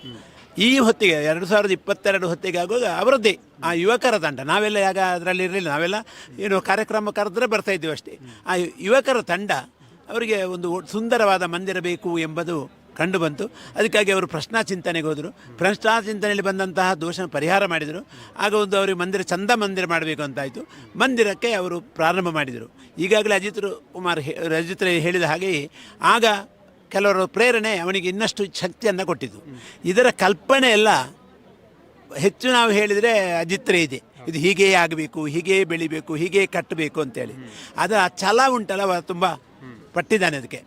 ಈ ಹೊತ್ತಿಗೆ 2022 ಹೊತ್ತಿಗೆ ಆಗುವಾಗ ಅವರದ್ದೇ ಆ ಯುವಕರ ತಂಡ, ನಾವೆಲ್ಲ ಯಾಗ ಅದರಲ್ಲಿ ಇರಲಿಲ್ಲ. ನಾವೆಲ್ಲ ಏನು ಕಾರ್ಯಕ್ರಮ ಕರೆದ್ರೆ ಬರ್ತಾ ಇದ್ದೀವಿ ಅಷ್ಟೇ. ಆ ಯುವಕರ ತಂಡ ಅವರಿಗೆ ಒಂದು ಸುಂದರವಾದ ಮಂದಿರ ಬೇಕು ಎಂಬುದು ಕಂಡು ಬಂತು. ಅದಕ್ಕಾಗಿ ಅವರು ಪ್ರಶ್ನಾ ಚಿಂತನೆಗೆ ಹೋದರು. ಪ್ರಶ್ನಾ ಚಿಂತನೆಯಲ್ಲಿ ಬಂದಂತಹ ದೋಷ ಪರಿಹಾರ ಮಾಡಿದರು. ಆಗ ಒಂದು ಅವರಿಗೆ ಮಂದಿರ ಚಂದ ಮಂದಿರ ಮಾಡಬೇಕು ಅಂತಾಯಿತು. ಮಂದಿರಕ್ಕೆ ಅವರು ಪ್ರಾರಂಭ ಮಾಡಿದರು. ಈಗಾಗಲೇ ಅಜಿತ್ ಕುಮಾರ್ ಅಜಿತ್ ರೈ ಹೇಳಿದ ಹಾಗೆಯೇ ಆಗ ಕೆಲವರ ಪ್ರೇರಣೆ ಅವನಿಗೆ ಇನ್ನಷ್ಟು ಶಕ್ತಿಯನ್ನು ಕೊಟ್ಟಿತು. ಇದರ ಕಲ್ಪನೆ ಎಲ್ಲ ಹೆಚ್ಚು ನಾವು ಹೇಳಿದರೆ ಅಜಿತ್ ರೈ ಇದೆ. ಇದು ಹೀಗೇ ಆಗಬೇಕು, ಹೀಗೇ ಬೆಳಿಬೇಕು, ಹೀಗೇ ಕಟ್ಟಬೇಕು ಅಂತೇಳಿ. ಆದರೆ ಆ ಛಲ ಉಂಟಲ್ಲ, ಅವ ತುಂಬ ಪಟ್ಟಿದ್ದಾನೆ ಅದಕ್ಕೆ.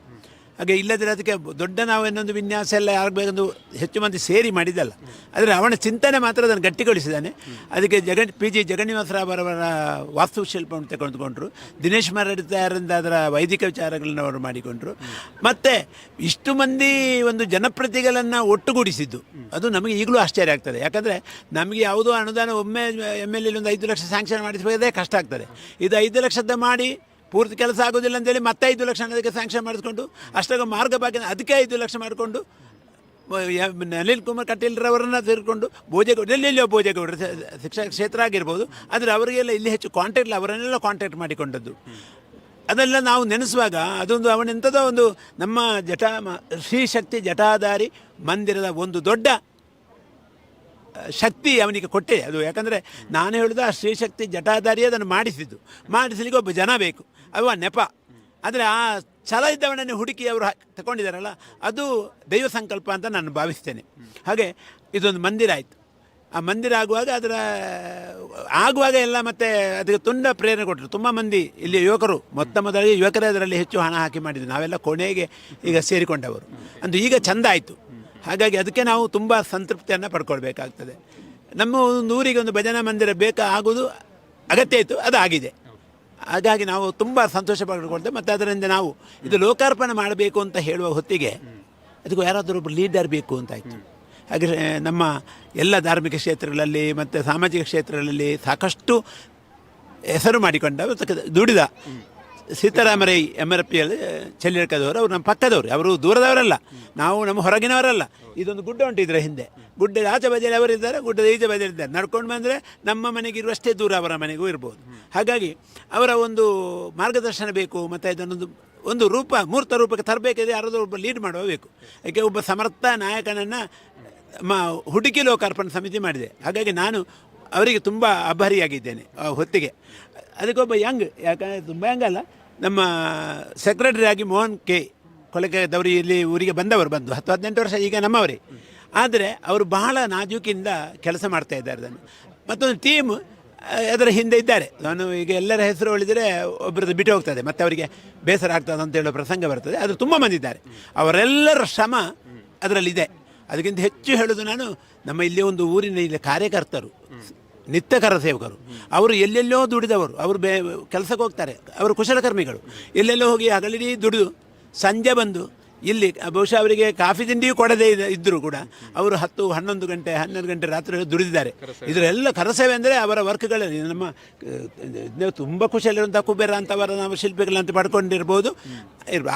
ಹಾಗೆ ಇಲ್ಲದ್ರೆ ಅದಕ್ಕೆ ದೊಡ್ಡ ನಾವು ಇನ್ನೊಂದು ವಿನ್ಯಾಸ ಎಲ್ಲ ಆಗಬೇಕೆಂದು ಹೆಚ್ಚು ಮಂದಿ ಸೇರಿ ಮಾಡಿದ್ದಲ್ಲ. ಆದರೆ ಅವನ ಚಿಂತನೆ ಮಾತ್ರ ಅದನ್ನು ಗಟ್ಟಿಗೊಳಿಸಿದ್ದಾನೆ. ಅದಕ್ಕೆ ಪಿ ಜಿ ಜಗನ್ನಿವಾಸರಾವ್ ಅವರ ವಾಸ್ತುಶಿಲ್ಪವನ್ನು ತೆಗೆದುಕೊಂಡರು. ದಿನೇಶ್ ಮರಡಿತಾರಿಂದ ಅದರ ವೈದಿಕ ವಿಚಾರಗಳನ್ನು ಅವರು ಮಾಡಿಕೊಂಡರು. ಮತ್ತು ಇಷ್ಟು ಮಂದಿ ಒಂದು ಜನಪ್ರತಿನಿಧಿಗಳನ್ನು ಒಟ್ಟುಗೂಡಿಸಿದ್ದು ಅದು ನಮಗೆ ಈಗಲೂ ಆಶ್ಚರ್ಯ ಆಗ್ತದೆ. ಯಾಕಂದರೆ ನಮಗೆ ಯಾವುದೋ ಅನುದಾನ ಒಮ್ಮೆ ಎಮ್ ಎಲ್ ಎ ಒಂದು 5 ಲಕ್ಷ ಸ್ಯಾಂಕ್ಷನ್ ಮಾಡಿಸಬೇಕಾದ್ರೆ ಕಷ್ಟ ಆಗ್ತದೆ. ಇದು 5 ಲಕ್ಷದ ಮಾಡಿ ಪೂರ್ತಿ ಕೆಲಸ ಆಗೋದಿಲ್ಲ ಅಂತೇಳಿ ಮತ್ತೆ 5 ಲಕ್ಷ ಅದಕ್ಕೆ ಸ್ಯಾಂಕ್ಷನ್ ಮಾಡಿಸ್ಕೊಂಡು, ಅಷ್ಟಾಗ ಮಾರ್ಗ ಬಾಕಿ, ಅದಕ್ಕೆ 5 ಲಕ್ಷ ಮಾಡಿಕೊಂಡು, ನಳಿನ್ ಕುಮಾರ್ ಕಟೀಲ್ರವರನ್ನು ಸೇರಿಕೊಂಡು, ಭೋಜೇಗೌಡ, ಎಲ್ಲೆಲ್ಲಿಯೋ ಭೋಜೇಗೌಡರು ಶಿಕ್ಷಣ ಕ್ಷೇತ್ರ ಆಗಿರ್ಬೋದು, ಆದರೆ ಅವರಿಗೆಲ್ಲ ಇಲ್ಲಿ ಹೆಚ್ಚು ಕಾಂಟ್ಯಾಕ್ಟ್ ಇಲ್ಲ, ಅವರನ್ನೆಲ್ಲ ಕಾಂಟ್ಯಾಕ್ಟ್ ಮಾಡಿಕೊಂಡದ್ದು. ಅದೆಲ್ಲ ನಾವು ನೆನೆಸುವಾಗ ಅದೊಂದು ಅವನೆಂಥದೋ ಒಂದು ನಮ್ಮ ಶ್ರೀಶಕ್ತಿ ಜಟಾಧಾರಿ ಮಂದಿರದ ಒಂದು ದೊಡ್ಡ ಶಕ್ತಿ ಅವನಿಗೆ ಕೊಟ್ಟಿದೆ ಅದು. ಯಾಕಂದರೆ ನಾನು ಹೇಳುವುದು ಆ ಶ್ರೀಶಕ್ತಿ ಜಟಾಧಾರಿಯೇ ಅದನ್ನು ಮಾಡಿಸಿದ್ದು. ಮಾಡಿಸಲಿಕ್ಕೆ ಒಬ್ಬ ಜನ ಬೇಕು, ಅವ ನೆಪ. ಆದರೆ ಆ ಛಲ ಇದ್ದವನನ್ನು ಹುಡುಕಿ ಅವರು ತಗೊಂಡಿದ್ದಾರಲ್ಲ, ಅದು ದೈವ ಸಂಕಲ್ಪ ಅಂತ ನಾನು ಭಾವಿಸ್ತೇನೆ. ಹಾಗೆ ಇದೊಂದು ಮಂದಿರ ಆಯಿತು. ಆ ಮಂದಿರ ಆಗುವಾಗ, ಅದರ ಆಗುವಾಗ ಎಲ್ಲ ಮತ್ತೆ ಅದಕ್ಕೆ ತುಂಬ ಪ್ರೇರಣೆ ಕೊಟ್ಟರು ತುಂಬ ಮಂದಿ ಇಲ್ಲಿ ಯುವಕರು. ಮೊತ್ತ ಮೊದಲಿಗೆ ಯುವಕರೇ ಅದರಲ್ಲಿ ಹೆಚ್ಚು ಹಣ ಹಾಕಿ ಮಾಡಿದ್ರು. ನಾವೆಲ್ಲ ಕೊನೆಗೆ ಈಗ ಸೇರಿಕೊಂಡವರು. ಅಂದು ಈಗ ಚಂದ ಆಯಿತು. ಹಾಗಾಗಿ ಅದಕ್ಕೆ ನಾವು ತುಂಬ ಸಂತೃಪ್ತಿಯನ್ನು ಪಡ್ಕೊಳ್ಬೇಕಾಗ್ತದೆ. ನಮ್ಮ ಒಂದು ಊರಿಗೆ ಒಂದು ಭಜನಾ ಮಂದಿರ ಬೇಕಾ ಆಗೋದು ಅಗತ್ಯ ಇತ್ತು, ಅದು ಆಗಿದೆ. ಹಾಗಾಗಿ ನಾವು ತುಂಬ ಸಂತೋಷ ಪಡ್ಕೊಳ್ತೇವೆ. ಮತ್ತು ಅದರಿಂದ ನಾವು ಇದು ಲೋಕಾರ್ಪಣೆ ಮಾಡಬೇಕು ಅಂತ ಹೇಳುವ ಹೊತ್ತಿಗೆ ಅದಕ್ಕೂ ಯಾರಾದರೂ ಒಬ್ಬರು ಲೀಡರ್ ಬೇಕು ಅಂತಾಯಿತು. ಹಾಗೆ ನಮ್ಮ ಎಲ್ಲ ಧಾರ್ಮಿಕ ಕ್ಷೇತ್ರಗಳಲ್ಲಿ ಮತ್ತು ಸಾಮಾಜಿಕ ಕ್ಷೇತ್ರಗಳಲ್ಲಿ ಸಾಕಷ್ಟು ಹೆಸರು ಮಾಡಿಕೊಂಡ ಮತ್ತು ದುಡಿದ ಸೀತಾರಾಮರೈ ಎಮ್ ಆರ್ ಪಿ ಎಲ್ ಚೆಲ್ಲಿಡ್ಕದವರು, ಅವರು ನಮ್ಮ ಪಕ್ಕದವರು, ಅವರು ದೂರದವರಲ್ಲ, ನಾವು ನಮ್ಮ ಹೊರಗಿನವರಲ್ಲ. ಇದೊಂದು ಗುಡ್ಡ ಉಂಟು ಇದರ ಹಿಂದೆ, ಗುಡ್ಡದ ಆಚೆ ಬದಿಯಲ್ಲಿ ಅವರಿದ್ದಾರೆ, ಗುಡ್ಡದ ಈಚೆ ಬದಿಯಲ್ಲಿ ಇದ್ದಾರೆ. ನಡ್ಕೊಂಡು ಬಂದರೆ ನಮ್ಮ ಮನೆಗಿರುವಷ್ಟೇ ದೂರ ಅವರ ಮನೆಗೂ ಇರ್ಬೋದು. ಹಾಗಾಗಿ ಅವರ ಒಂದು ಮಾರ್ಗದರ್ಶನ ಬೇಕು, ಮತ್ತು ಇದನ್ನೊಂದು ಒಂದು ರೂಪ ಮೂರ್ತ ರೂಪಕ್ಕೆ ತರಬೇಕಿದ್ರೆ ಯಾರಾದರೂ ಒಬ್ಬ ಲೀಡ್ ಮಾಡುವ ಬೇಕು. ಯಾಕೆ ಒಬ್ಬ ಸಮರ್ಥ ನಾಯಕನನ್ನು ಹುಡುಕಿ ಲೋಕಾರ್ಪಣೆ ಸಮಿತಿ ಮಾಡಿದೆ. ಹಾಗಾಗಿ ನಾನು ಅವರಿಗೆ ತುಂಬ ಆಭಾರಿಯಾಗಿದ್ದೇನೆ ಆ ಹೊತ್ತಿಗೆ. ಅದಕ್ಕೊಬ್ಬ ಯಂಗ್, ಯಾಕಂದರೆ ತುಂಬ ಯಂಗ್ ಅಲ್ಲ, ನಮ್ಮ ಸೆಕ್ರೆಟರಿ ಆಗಿ ಮೋಹನ್ ಕೆ ಕೊಳಕೆದವರು ಇಲ್ಲಿ ಊರಿಗೆ ಬಂದವರು, ಬಂದು 10-18 ವರ್ಷ ಈಗ ನಮ್ಮವರೇ. ಆದರೆ ಅವರು ಬಹಳ ನಾಜೂಕಿಂದ ಕೆಲಸ ಮಾಡ್ತಾ ಇದ್ದಾರೆ ಅದನ್ನು. ಮತ್ತೊಂದು ಟೀಮ್ ಅದರ ಹಿಂದೆ ಇದ್ದಾರೆ. ನಾನು ಈಗ ಎಲ್ಲರ ಹೆಸರು ಹೇಳಿದರೆ ಒಬ್ಬರದ್ದು ಬಿಟ್ಟು ಹೋಗ್ತದೆ, ಮತ್ತು ಅವರಿಗೆ ಬೇಸರ ಆಗ್ತದೆ ಅಂತ ಹೇಳೋ ಪ್ರಸಂಗ ಬರ್ತದೆ. ಆದರೆ ತುಂಬ ಮಂದಿ ಇದ್ದಾರೆ, ಅವರೆಲ್ಲರ ಶ್ರಮ ಅದರಲ್ಲಿದೆ. ಅದಕ್ಕಿಂತ ಹೆಚ್ಚು ಹೇಳೋದು ನಾನು, ನಮ್ಮ ಇಲ್ಲಿ ಒಂದು ಊರಿನ ಇಲ್ಲಿ ಕಾರ್ಯಕರ್ತರು, ನಿತ್ಯಕರ ಸೇವಕರು, ಅವರು ಎಲ್ಲೆಲ್ಲೋ ದುಡಿದವರು, ಅವರು ಕೆಲಸಕ್ಕೆ ಹೋಗ್ತಾರೆ, ಅವರು ಕುಶಲಕರ್ಮಿಗಳು, ಎಲ್ಲೆಲ್ಲೋ ಹೋಗಿ ಹಗಲಿಡೀ ದುಡಿದು ಸಂಜೆ ಬಂದು ಇಲ್ಲಿ ಬಹುಶಃ ಅವರಿಗೆ ಕಾಫಿ ತಿಂಡಿಯೂ ಕೊಡದೇ ಇದ್ದರೂ ಕೂಡ ಅವರು 10-11 ಗಂಟೆ 12 ಗಂಟೆ ರಾತ್ರಿ ದುಡಿದಿದ್ದಾರೆ. ಇದರೆಲ್ಲ ಕರಸೇವೆ ಅಂದರೆ ಅವರ ವರ್ಕ್ಗಳಲ್ಲಿ ನಮ್ಮ ತುಂಬ ಖುಷಿಯಲ್ಲಿರುವಂಥ ಕುಬೇರ ಅಂತವರ ನಾವು ಶಿಲ್ಪಿಗಳಂತ ಪಡ್ಕೊಂಡಿರ್ಬೋದು.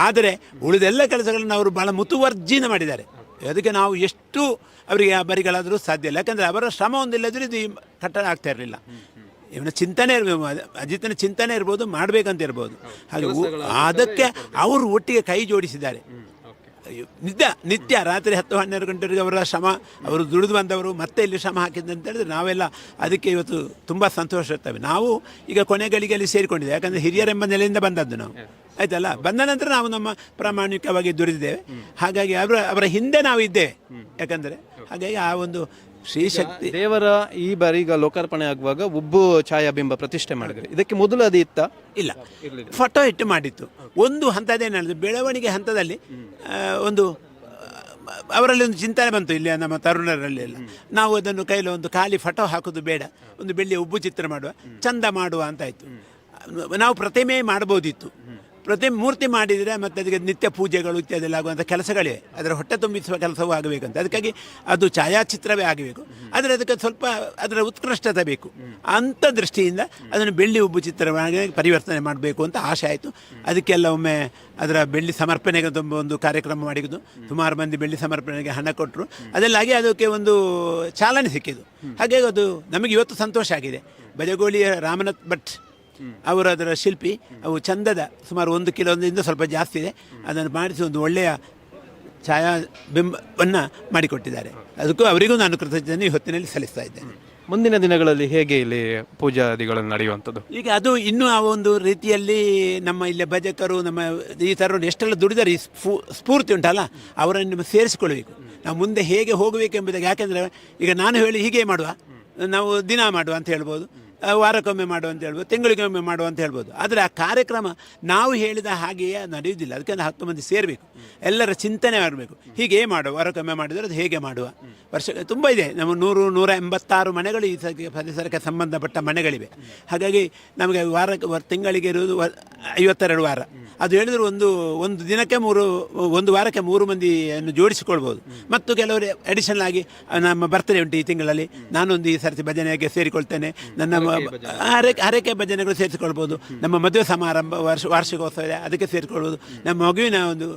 ಆದರೆ ಉಳಿದೆಲ್ಲ ಕೆಲಸಗಳನ್ನು ಅವರು ಭಾಳ ಮುತುವರ್ಜಿನ ಮಾಡಿದ್ದಾರೆ. ಅದಕ್ಕೆ ನಾವು ಎಷ್ಟು ಅವರಿಗೆ ಬರಿಗಳಾದರೂ ಸಾಧ್ಯ ಇಲ್ಲ. ಯಾಕಂದರೆ ಅವರ ಶ್ರಮ ಒಂದಿಲ್ಲದ್ರೆ ಇದು ಕಟ್ಟಡ ಆಗ್ತಾ ಇರಲಿಲ್ಲ. ಇವನ ಚಿಂತನೆ ಇರಬೇಕು, ಅಜಿತನ ಚಿಂತನೆ ಇರ್ಬೋದು, ಮಾಡಬೇಕಂತ ಇರ್ಬೋದು. ಹಾಗೆ ಅದಕ್ಕೆ ಅವರು ಒಟ್ಟಿಗೆ ಕೈ ಜೋಡಿಸಿದ್ದಾರೆ. ನಿತ್ಯ ರಾತ್ರಿ 10-12 ಗಂಟೆವರೆಗೆ ಅವರ ಶ್ರಮ, ಅವರು ದುಡಿದು ಬಂದವರು ಮತ್ತೆ ಇಲ್ಲಿ ಶ್ರಮ ಹಾಕಿದ್ದು ಅಂತ ಹೇಳಿದ್ರೆ ನಾವೆಲ್ಲ ಅದಕ್ಕೆ ಇವತ್ತು ತುಂಬ ಸಂತೋಷ ಇರ್ತೇವೆ. ನಾವು ಈಗ ಕೊನೆಗಳಿಗೆಯಲ್ಲಿ ಸೇರಿಕೊಂಡಿದ್ದೇವೆ, ಯಾಕಂದರೆ ಹಿರಿಯರೆಂಬ ನೆಲೆಯಿಂದ ಬಂದದ್ದು ನಾವು, ಆಯ್ತಲ್ಲ. ಬಂದ ನಂತರ ನಾವು ನಮ್ಮ ಪ್ರಾಮಾಣಿಕವಾಗಿ ದುಡಿದಿದ್ದೇವೆ. ಹಾಗಾಗಿ ಅವರ ಹಿಂದೆ ನಾವು ಇದ್ದೇವೆ. ಯಾಕಂದರೆ ಹಾಗಾಗಿ ಆ ಒಂದು ಶ್ರೀಶಕ್ತಿ ದೇವರ ಈ ಬಾರಿ ಈಗ ಲೋಕಾರ್ಪಣೆ ಆಗುವಾಗ ಉಬ್ಬು ಛಾಯಾಬಿಂಬ ಪ್ರತಿಷ್ಠೆ ಮಾಡಿದರೆ, ಇದಕ್ಕೆ ಮೊದಲು ಅದು ಇತ್ತ? ಇಲ್ಲ, ಫೋಟೋ ಇಟ್ಟು ಮಾಡಿತ್ತು. ಒಂದು ಹಂತದೇನಂದರೆ ಬೆಳವಣಿಗೆ ಹಂತದಲ್ಲಿ ಒಂದು ಅವರಲ್ಲಿ ಒಂದು ಚಿಂತನೆ ಬಂತು, ಇಲ್ಲಿ ನಮ್ಮ ತರುಣರಲ್ಲಿ ಎಲ್ಲ ನಾವು ಅದನ್ನು ಕೈಲಿ ಒಂದು ಖಾಲಿ ಫೋಟೋ ಹಾಕೋದು ಬೇಡ, ಒಂದು ಬೆಳ್ಳಿಯ ಉಬ್ಬು ಚಿತ್ರ ಮಾಡುವ, ಚಂದ ಮಾಡುವ ಅಂತಾಯಿತು. ನಾವು ಪ್ರತಿಮೆ ಮಾಡ್ಬೋದಿತ್ತು, ಪ್ರತಿಮೆ ಮೂರ್ತಿ ಮಾಡಿದರೆ ಮತ್ತು ಅದಕ್ಕೆ ನಿತ್ಯ ಪೂಜೆಗಳು ಇತ್ಯಾದಿಲ್ಲ ಆಗುವಂಥ ಕೆಲಸಗಳಿವೆ, ಅದರ ಹೊಟ್ಟೆ ತುಂಬಿಸುವ ಕೆಲಸವೂ ಆಗಬೇಕಂತ. ಅದಕ್ಕಾಗಿ ಅದು ಛಾಯಾಚಿತ್ರವೇ ಆಗಬೇಕು, ಆದರೆ ಅದಕ್ಕೆ ಸ್ವಲ್ಪ ಅದರ ಉತ್ಕೃಷ್ಟತೆ ಬೇಕು ಅಂಥ ದೃಷ್ಟಿಯಿಂದ ಅದನ್ನು ಬೆಳ್ಳಿ ಉಬ್ಬು ಚಿತ್ರವಾಗಿ ಪರಿವರ್ತನೆ ಮಾಡಬೇಕು ಅಂತ ಆಶೆ ಆಯಿತು. ಅದಕ್ಕೆಲ್ಲ ಒಮ್ಮೆ ಅದರ ಬೆಳ್ಳಿ ಸಮರ್ಪಣೆಗೆ ತುಂಬ ಒಂದು ಕಾರ್ಯಕ್ರಮ ಮಾಡಿದ್ದು, ಸುಮಾರು ಮಂದಿ ಬೆಳ್ಳಿ ಸಮರ್ಪಣೆಗೆ ಹಣ ಕೊಟ್ಟರು. ಅದೆಲ್ಲಾಗಿ ಅದಕ್ಕೆ ಒಂದು ಚಾಲನೆ ಸಿಕ್ಕಿತು. ಹಾಗಾಗಿ ಅದು ನಮಗೆ ಇವತ್ತು ಸಂತೋಷ ಆಗಿದೆ. ಬಜಗೋಳಿಯ ರಾಮನಾಥ್ ಭಟ್ ಅವರು ಅದರ ಶಿಲ್ಪಿ, ಅವು ಚಂದದ ಸುಮಾರು 1 ಕಿಲೋದಿಂದ ಸ್ವಲ್ಪ ಜಾಸ್ತಿ ಇದೆ, ಅದನ್ನು ಮಾಡಿಸಿ ಒಂದು ಒಳ್ಳೆಯ ಛಾಯಾಬಿಂಬವನ್ನು ಮಾಡಿಕೊಟ್ಟಿದ್ದಾರೆ. ಅದಕ್ಕೂ ಅವರಿಗೂ ನಾನು ಕೃತಜ್ಞತೆ ಈ ಹೊತ್ತಿನಲ್ಲಿ ಸಲ್ಲಿಸ್ತಾ ಇದ್ದೇನೆ. ಮುಂದಿನ ದಿನಗಳಲ್ಲಿ ಹೇಗೆ ಇಲ್ಲಿ ಪೂಜಾದಿಗಳನ್ನು ನಡೆಯುವಂಥದ್ದು? ಈಗ ಅದು ಇನ್ನೂ ಆ ಒಂದು ರೀತಿಯಲ್ಲಿ ನಮ್ಮ ಇಲ್ಲಿ ಭಜಕರು, ನಮ್ಮ ಈ ಥರ ಎಷ್ಟೆಲ್ಲ ದುಡಿದರೆ ಈ ಸ್ಫೂರ್ತಿ ಉಂಟಲ್ಲ, ಅವರನ್ನು ಸೇರಿಸಿಕೊಳ್ಬೇಕು. ನಾವು ಮುಂದೆ ಹೇಗೆ ಹೋಗಬೇಕೆಂಬುದಕ್ಕೆ, ಯಾಕೆಂದರೆ ಈಗ ನಾನು ಹೇಳಿ ಹೀಗೆ ಮಾಡುವ, ನಾವು ದಿನ ಮಾಡುವ ಅಂತ ಹೇಳ್ಬೋದು, ವಾರಕ್ಕೊಮ್ಮೆ ಮಾಡುವ ಅಂತ ಹೇಳ್ಬೋದು, ತಿಂಗಳಿಗೊಮ್ಮೆ ಮಾಡುವ ಅಂತ ಹೇಳ್ಬೋದು. ಆದರೆ ಆ ಕಾರ್ಯಕ್ರಮ ನಾವು ಹೇಳಿದ ಹಾಗೆಯೇ ನಡೆಯುವುದಿಲ್ಲ. ಅದಕ್ಕೆ 10 ಮಂದಿ ಸೇರಬೇಕು, ಎಲ್ಲರ ಚಿಂತನೆ ಮಾಡಬೇಕು. ಹೀಗೆ ಮಾಡುವ, ವಾರಕ್ಕೊಮ್ಮೆ ಮಾಡಿದರೆ ಅದು ಹೇಗೆ ಮಾಡುವ, ವರ್ಷ ತುಂಬ ಇದೆ. ನಮ್ಮ 100-186 ಮನೆಗಳು ಈ ಪರಿಸರಕ್ಕೆ ಸಂಬಂಧಪಟ್ಟ ಮನೆಗಳಿವೆ. ಹಾಗಾಗಿ ನಮಗೆ ವಾರಕ್ಕೆ ತಿಂಗಳಿಗೆ ಇರುವುದು 52 ವಾರ. ಅದು ಹೇಳಿದರೂ ಒಂದು ದಿನಕ್ಕೆ 3, ಒಂದು ವಾರಕ್ಕೆ 3 ಮಂದಿಯನ್ನು ಜೋಡಿಸಿಕೊಳ್ಬೋದು. ಮತ್ತು ಕೆಲವರು ಅಡಿಷನಲ್ ಆಗಿ ನಮ್ಮ ಬರ್ತ್ಡೇ ಉಂಟು ಈ ತಿಂಗಳಲ್ಲಿ, ನಾನೊಂದು ಈ ಸರ್ತಿ ಭಜನೆಗೆ ಸೇರಿಕೊಳ್ತೇನೆ, ನನ್ನ ಹರಕೆ ಭಜನೆಗಳು ಸೇರಿಸಿಕೊಳ್ಬೋದು, ನಮ್ಮ ಮದುವೆ ಸಮಾರಂಭ ವಾರ್ಷಿಕೋತ್ಸವ ಇದೆ ಅದಕ್ಕೆ ಸೇರಿಕೊಳ್ಬೋದು, ನಮ್ಮ ಮಗುವಿನ ಒಂದು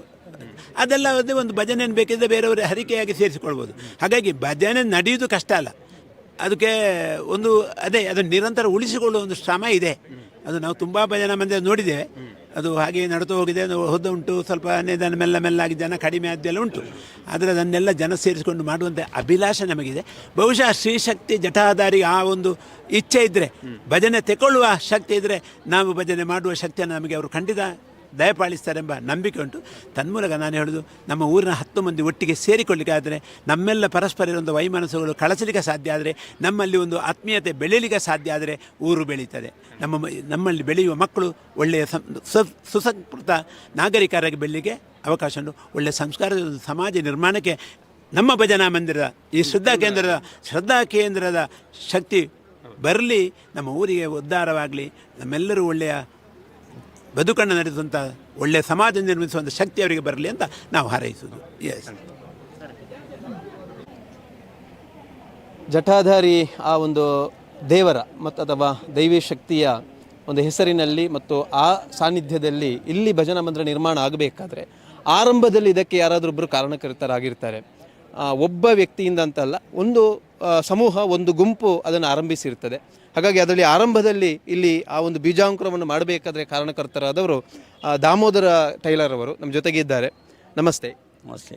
ಅದೆಲ್ಲ ಒಂದು ಭಜನೆಯನ್ನು ಬೇಕಿದ್ದರೆ ಬೇರೆಯವರು ಹರಿಕೆಯಾಗಿ ಸೇರಿಸಿಕೊಳ್ಬೋದು. ಹಾಗಾಗಿ ಭಜನೆ ನಡೆಯುವುದು ಕಷ್ಟ ಅಲ್ಲ, ಅದಕ್ಕೆ ಒಂದು ಅದೇ ಅದನ್ನು ನಿರಂತರ ಉಳಿಸಿಕೊಳ್ಳುವ ಒಂದು ಶ್ರಮ ಇದೆ. ಅದು ನಾವು ತುಂಬ ಭಜನಾ ಮಂದಿರ ನೋಡಿದ್ದೇವೆ, ಅದು ಹಾಗೆ ನಡೆದು ಹೋಗಿದೆ, ಹೋದ ಉಂಟು, ಸ್ವಲ್ಪ ನಿಧಾನ ಮೆಲ್ಲ ಮೆಲ್ಲಾಗಿ ಜನ ಕಡಿಮೆ ಆದ್ದೆಲ್ಲ ಉಂಟು. ಆದರೆ ಅದನ್ನೆಲ್ಲ ಜನ ಸೇರಿಸಿಕೊಂಡು ಮಾಡುವಂಥ ಅಭಿಲಾಷೆ ನಮಗಿದೆ. ಬಹುಶಃ ಶ್ರೀಶಕ್ತಿ ಜಟಾಧಾರಿ ಆ ಒಂದು ಇಚ್ಛೆ ಇದ್ದರೆ, ಭಜನೆ ತೆಕೊಳ್ಳುವ ಶಕ್ತಿ ಇದ್ದರೆ, ನಾವು ಭಜನೆ ಮಾಡುವ ಶಕ್ತಿಯನ್ನು ನಮಗೆ ಅವರು ಖಂಡಿತ ದಯಪಾಲಿಸ್ತಾರೆಂಬ ನಂಬಿಕೆ ಉಂಟು. ತನ್ಮೂಲಕ ನಾನು ಹೇಳೋದು, ನಮ್ಮ ಊರಿನ 10 ಮಂದಿ ಒಟ್ಟಿಗೆ ಸೇರಿಕೊಳ್ಳಿಕ್ಕೆ ಆದರೆ, ನಮ್ಮೆಲ್ಲ ಪರಸ್ಪರ ಇರುವಂಥ ವೈಮನಸ್ಸುಗಳು ಕಳಚಲಿಕ್ಕೆ ಸಾಧ್ಯ ಆದರೆ, ನಮ್ಮಲ್ಲಿ ಒಂದು ಆತ್ಮೀಯತೆ ಬೆಳೀಲಿಕ್ಕೆ ಸಾಧ್ಯ ಆದರೆ ಊರು ಬೆಳೀತದೆ. ನಮ್ಮಲ್ಲಿ ಬೆಳೆಯುವ ಮಕ್ಕಳು ಒಳ್ಳೆಯ ಸುಸಂಸ್ಕೃತ ನಾಗರಿಕರಾಗಿ ಬೆಳೀಲಿಕ್ಕೆ ಅವಕಾಶ ಉಂಟು. ಒಳ್ಳೆಯ ಸಂಸ್ಕಾರದ ಒಂದು ಸಮಾಜ ನಿರ್ಮಾಣಕ್ಕೆ ನಮ್ಮ ಭಜನಾ ಮಂದಿರದ ಈ ಶ್ರದ್ಧಾ ಕೇಂದ್ರದ ಶಕ್ತಿ ಬರಲಿ, ನಮ್ಮ ಊರಿಗೆ ಉದ್ಧಾರವಾಗಲಿ, ನಮ್ಮೆಲ್ಲರೂ ಒಳ್ಳೆಯ ಬದುಕನ್ನು ನಡೆಸುವಂಥ ಒಳ್ಳೆಯ ಸಮಾಜ ನಿರ್ಮಿಸುವಂಥ ಶಕ್ತಿ ಅವರಿಗೆ ಬರಲಿ ಅಂತ ನಾವು ಹಾರೈಸುವುದು. ಎಸ್. ಜಟಾಧಾರಿ ಆ ಒಂದು ದೇವರ ಮತ್ತು ಅಥವಾ ದೈವಿ ಶಕ್ತಿಯ ಒಂದು ಹೆಸರಿನಲ್ಲಿ ಮತ್ತು ಆ ಸಾನ್ನಿಧ್ಯದಲ್ಲಿ ಇಲ್ಲಿ ಭಜನಾ ಮಂದಿರ ನಿರ್ಮಾಣ ಆಗಬೇಕಾದ್ರೆ ಆರಂಭದಲ್ಲಿ ಇದಕ್ಕೆ ಯಾರಾದರೂ ಒಬ್ಬರು ಕಾರಣಕರ್ತರಾಗಿರ್ತಾರೆ. ಒಬ್ಬ ವ್ಯಕ್ತಿಯಿಂದ ಅಂತಲ್ಲ, ಒಂದು ಸಮೂಹ, ಒಂದು ಗುಂಪು ಅದನ್ನು ಆರಂಭಿಸಿರ್ತದೆ. ಹಾಗಾಗಿ ಅದರಲ್ಲಿ ಆರಂಭದಲ್ಲಿ ಇಲ್ಲಿ ಆ ಒಂದು ಬೀಜಾಂಕುರವನ್ನು ಮಾಡಬೇಕಾದ್ರೆ ಕಾರಣಕರ್ತರಾದವರು ದಾಮೋದರ ಟೈಲರ್ ಅವರು ನಮ್ಮ ಜೊತೆಗೆ ಇದ್ದಾರೆ. ನಮಸ್ತೆ. ನಮಸ್ತೆ.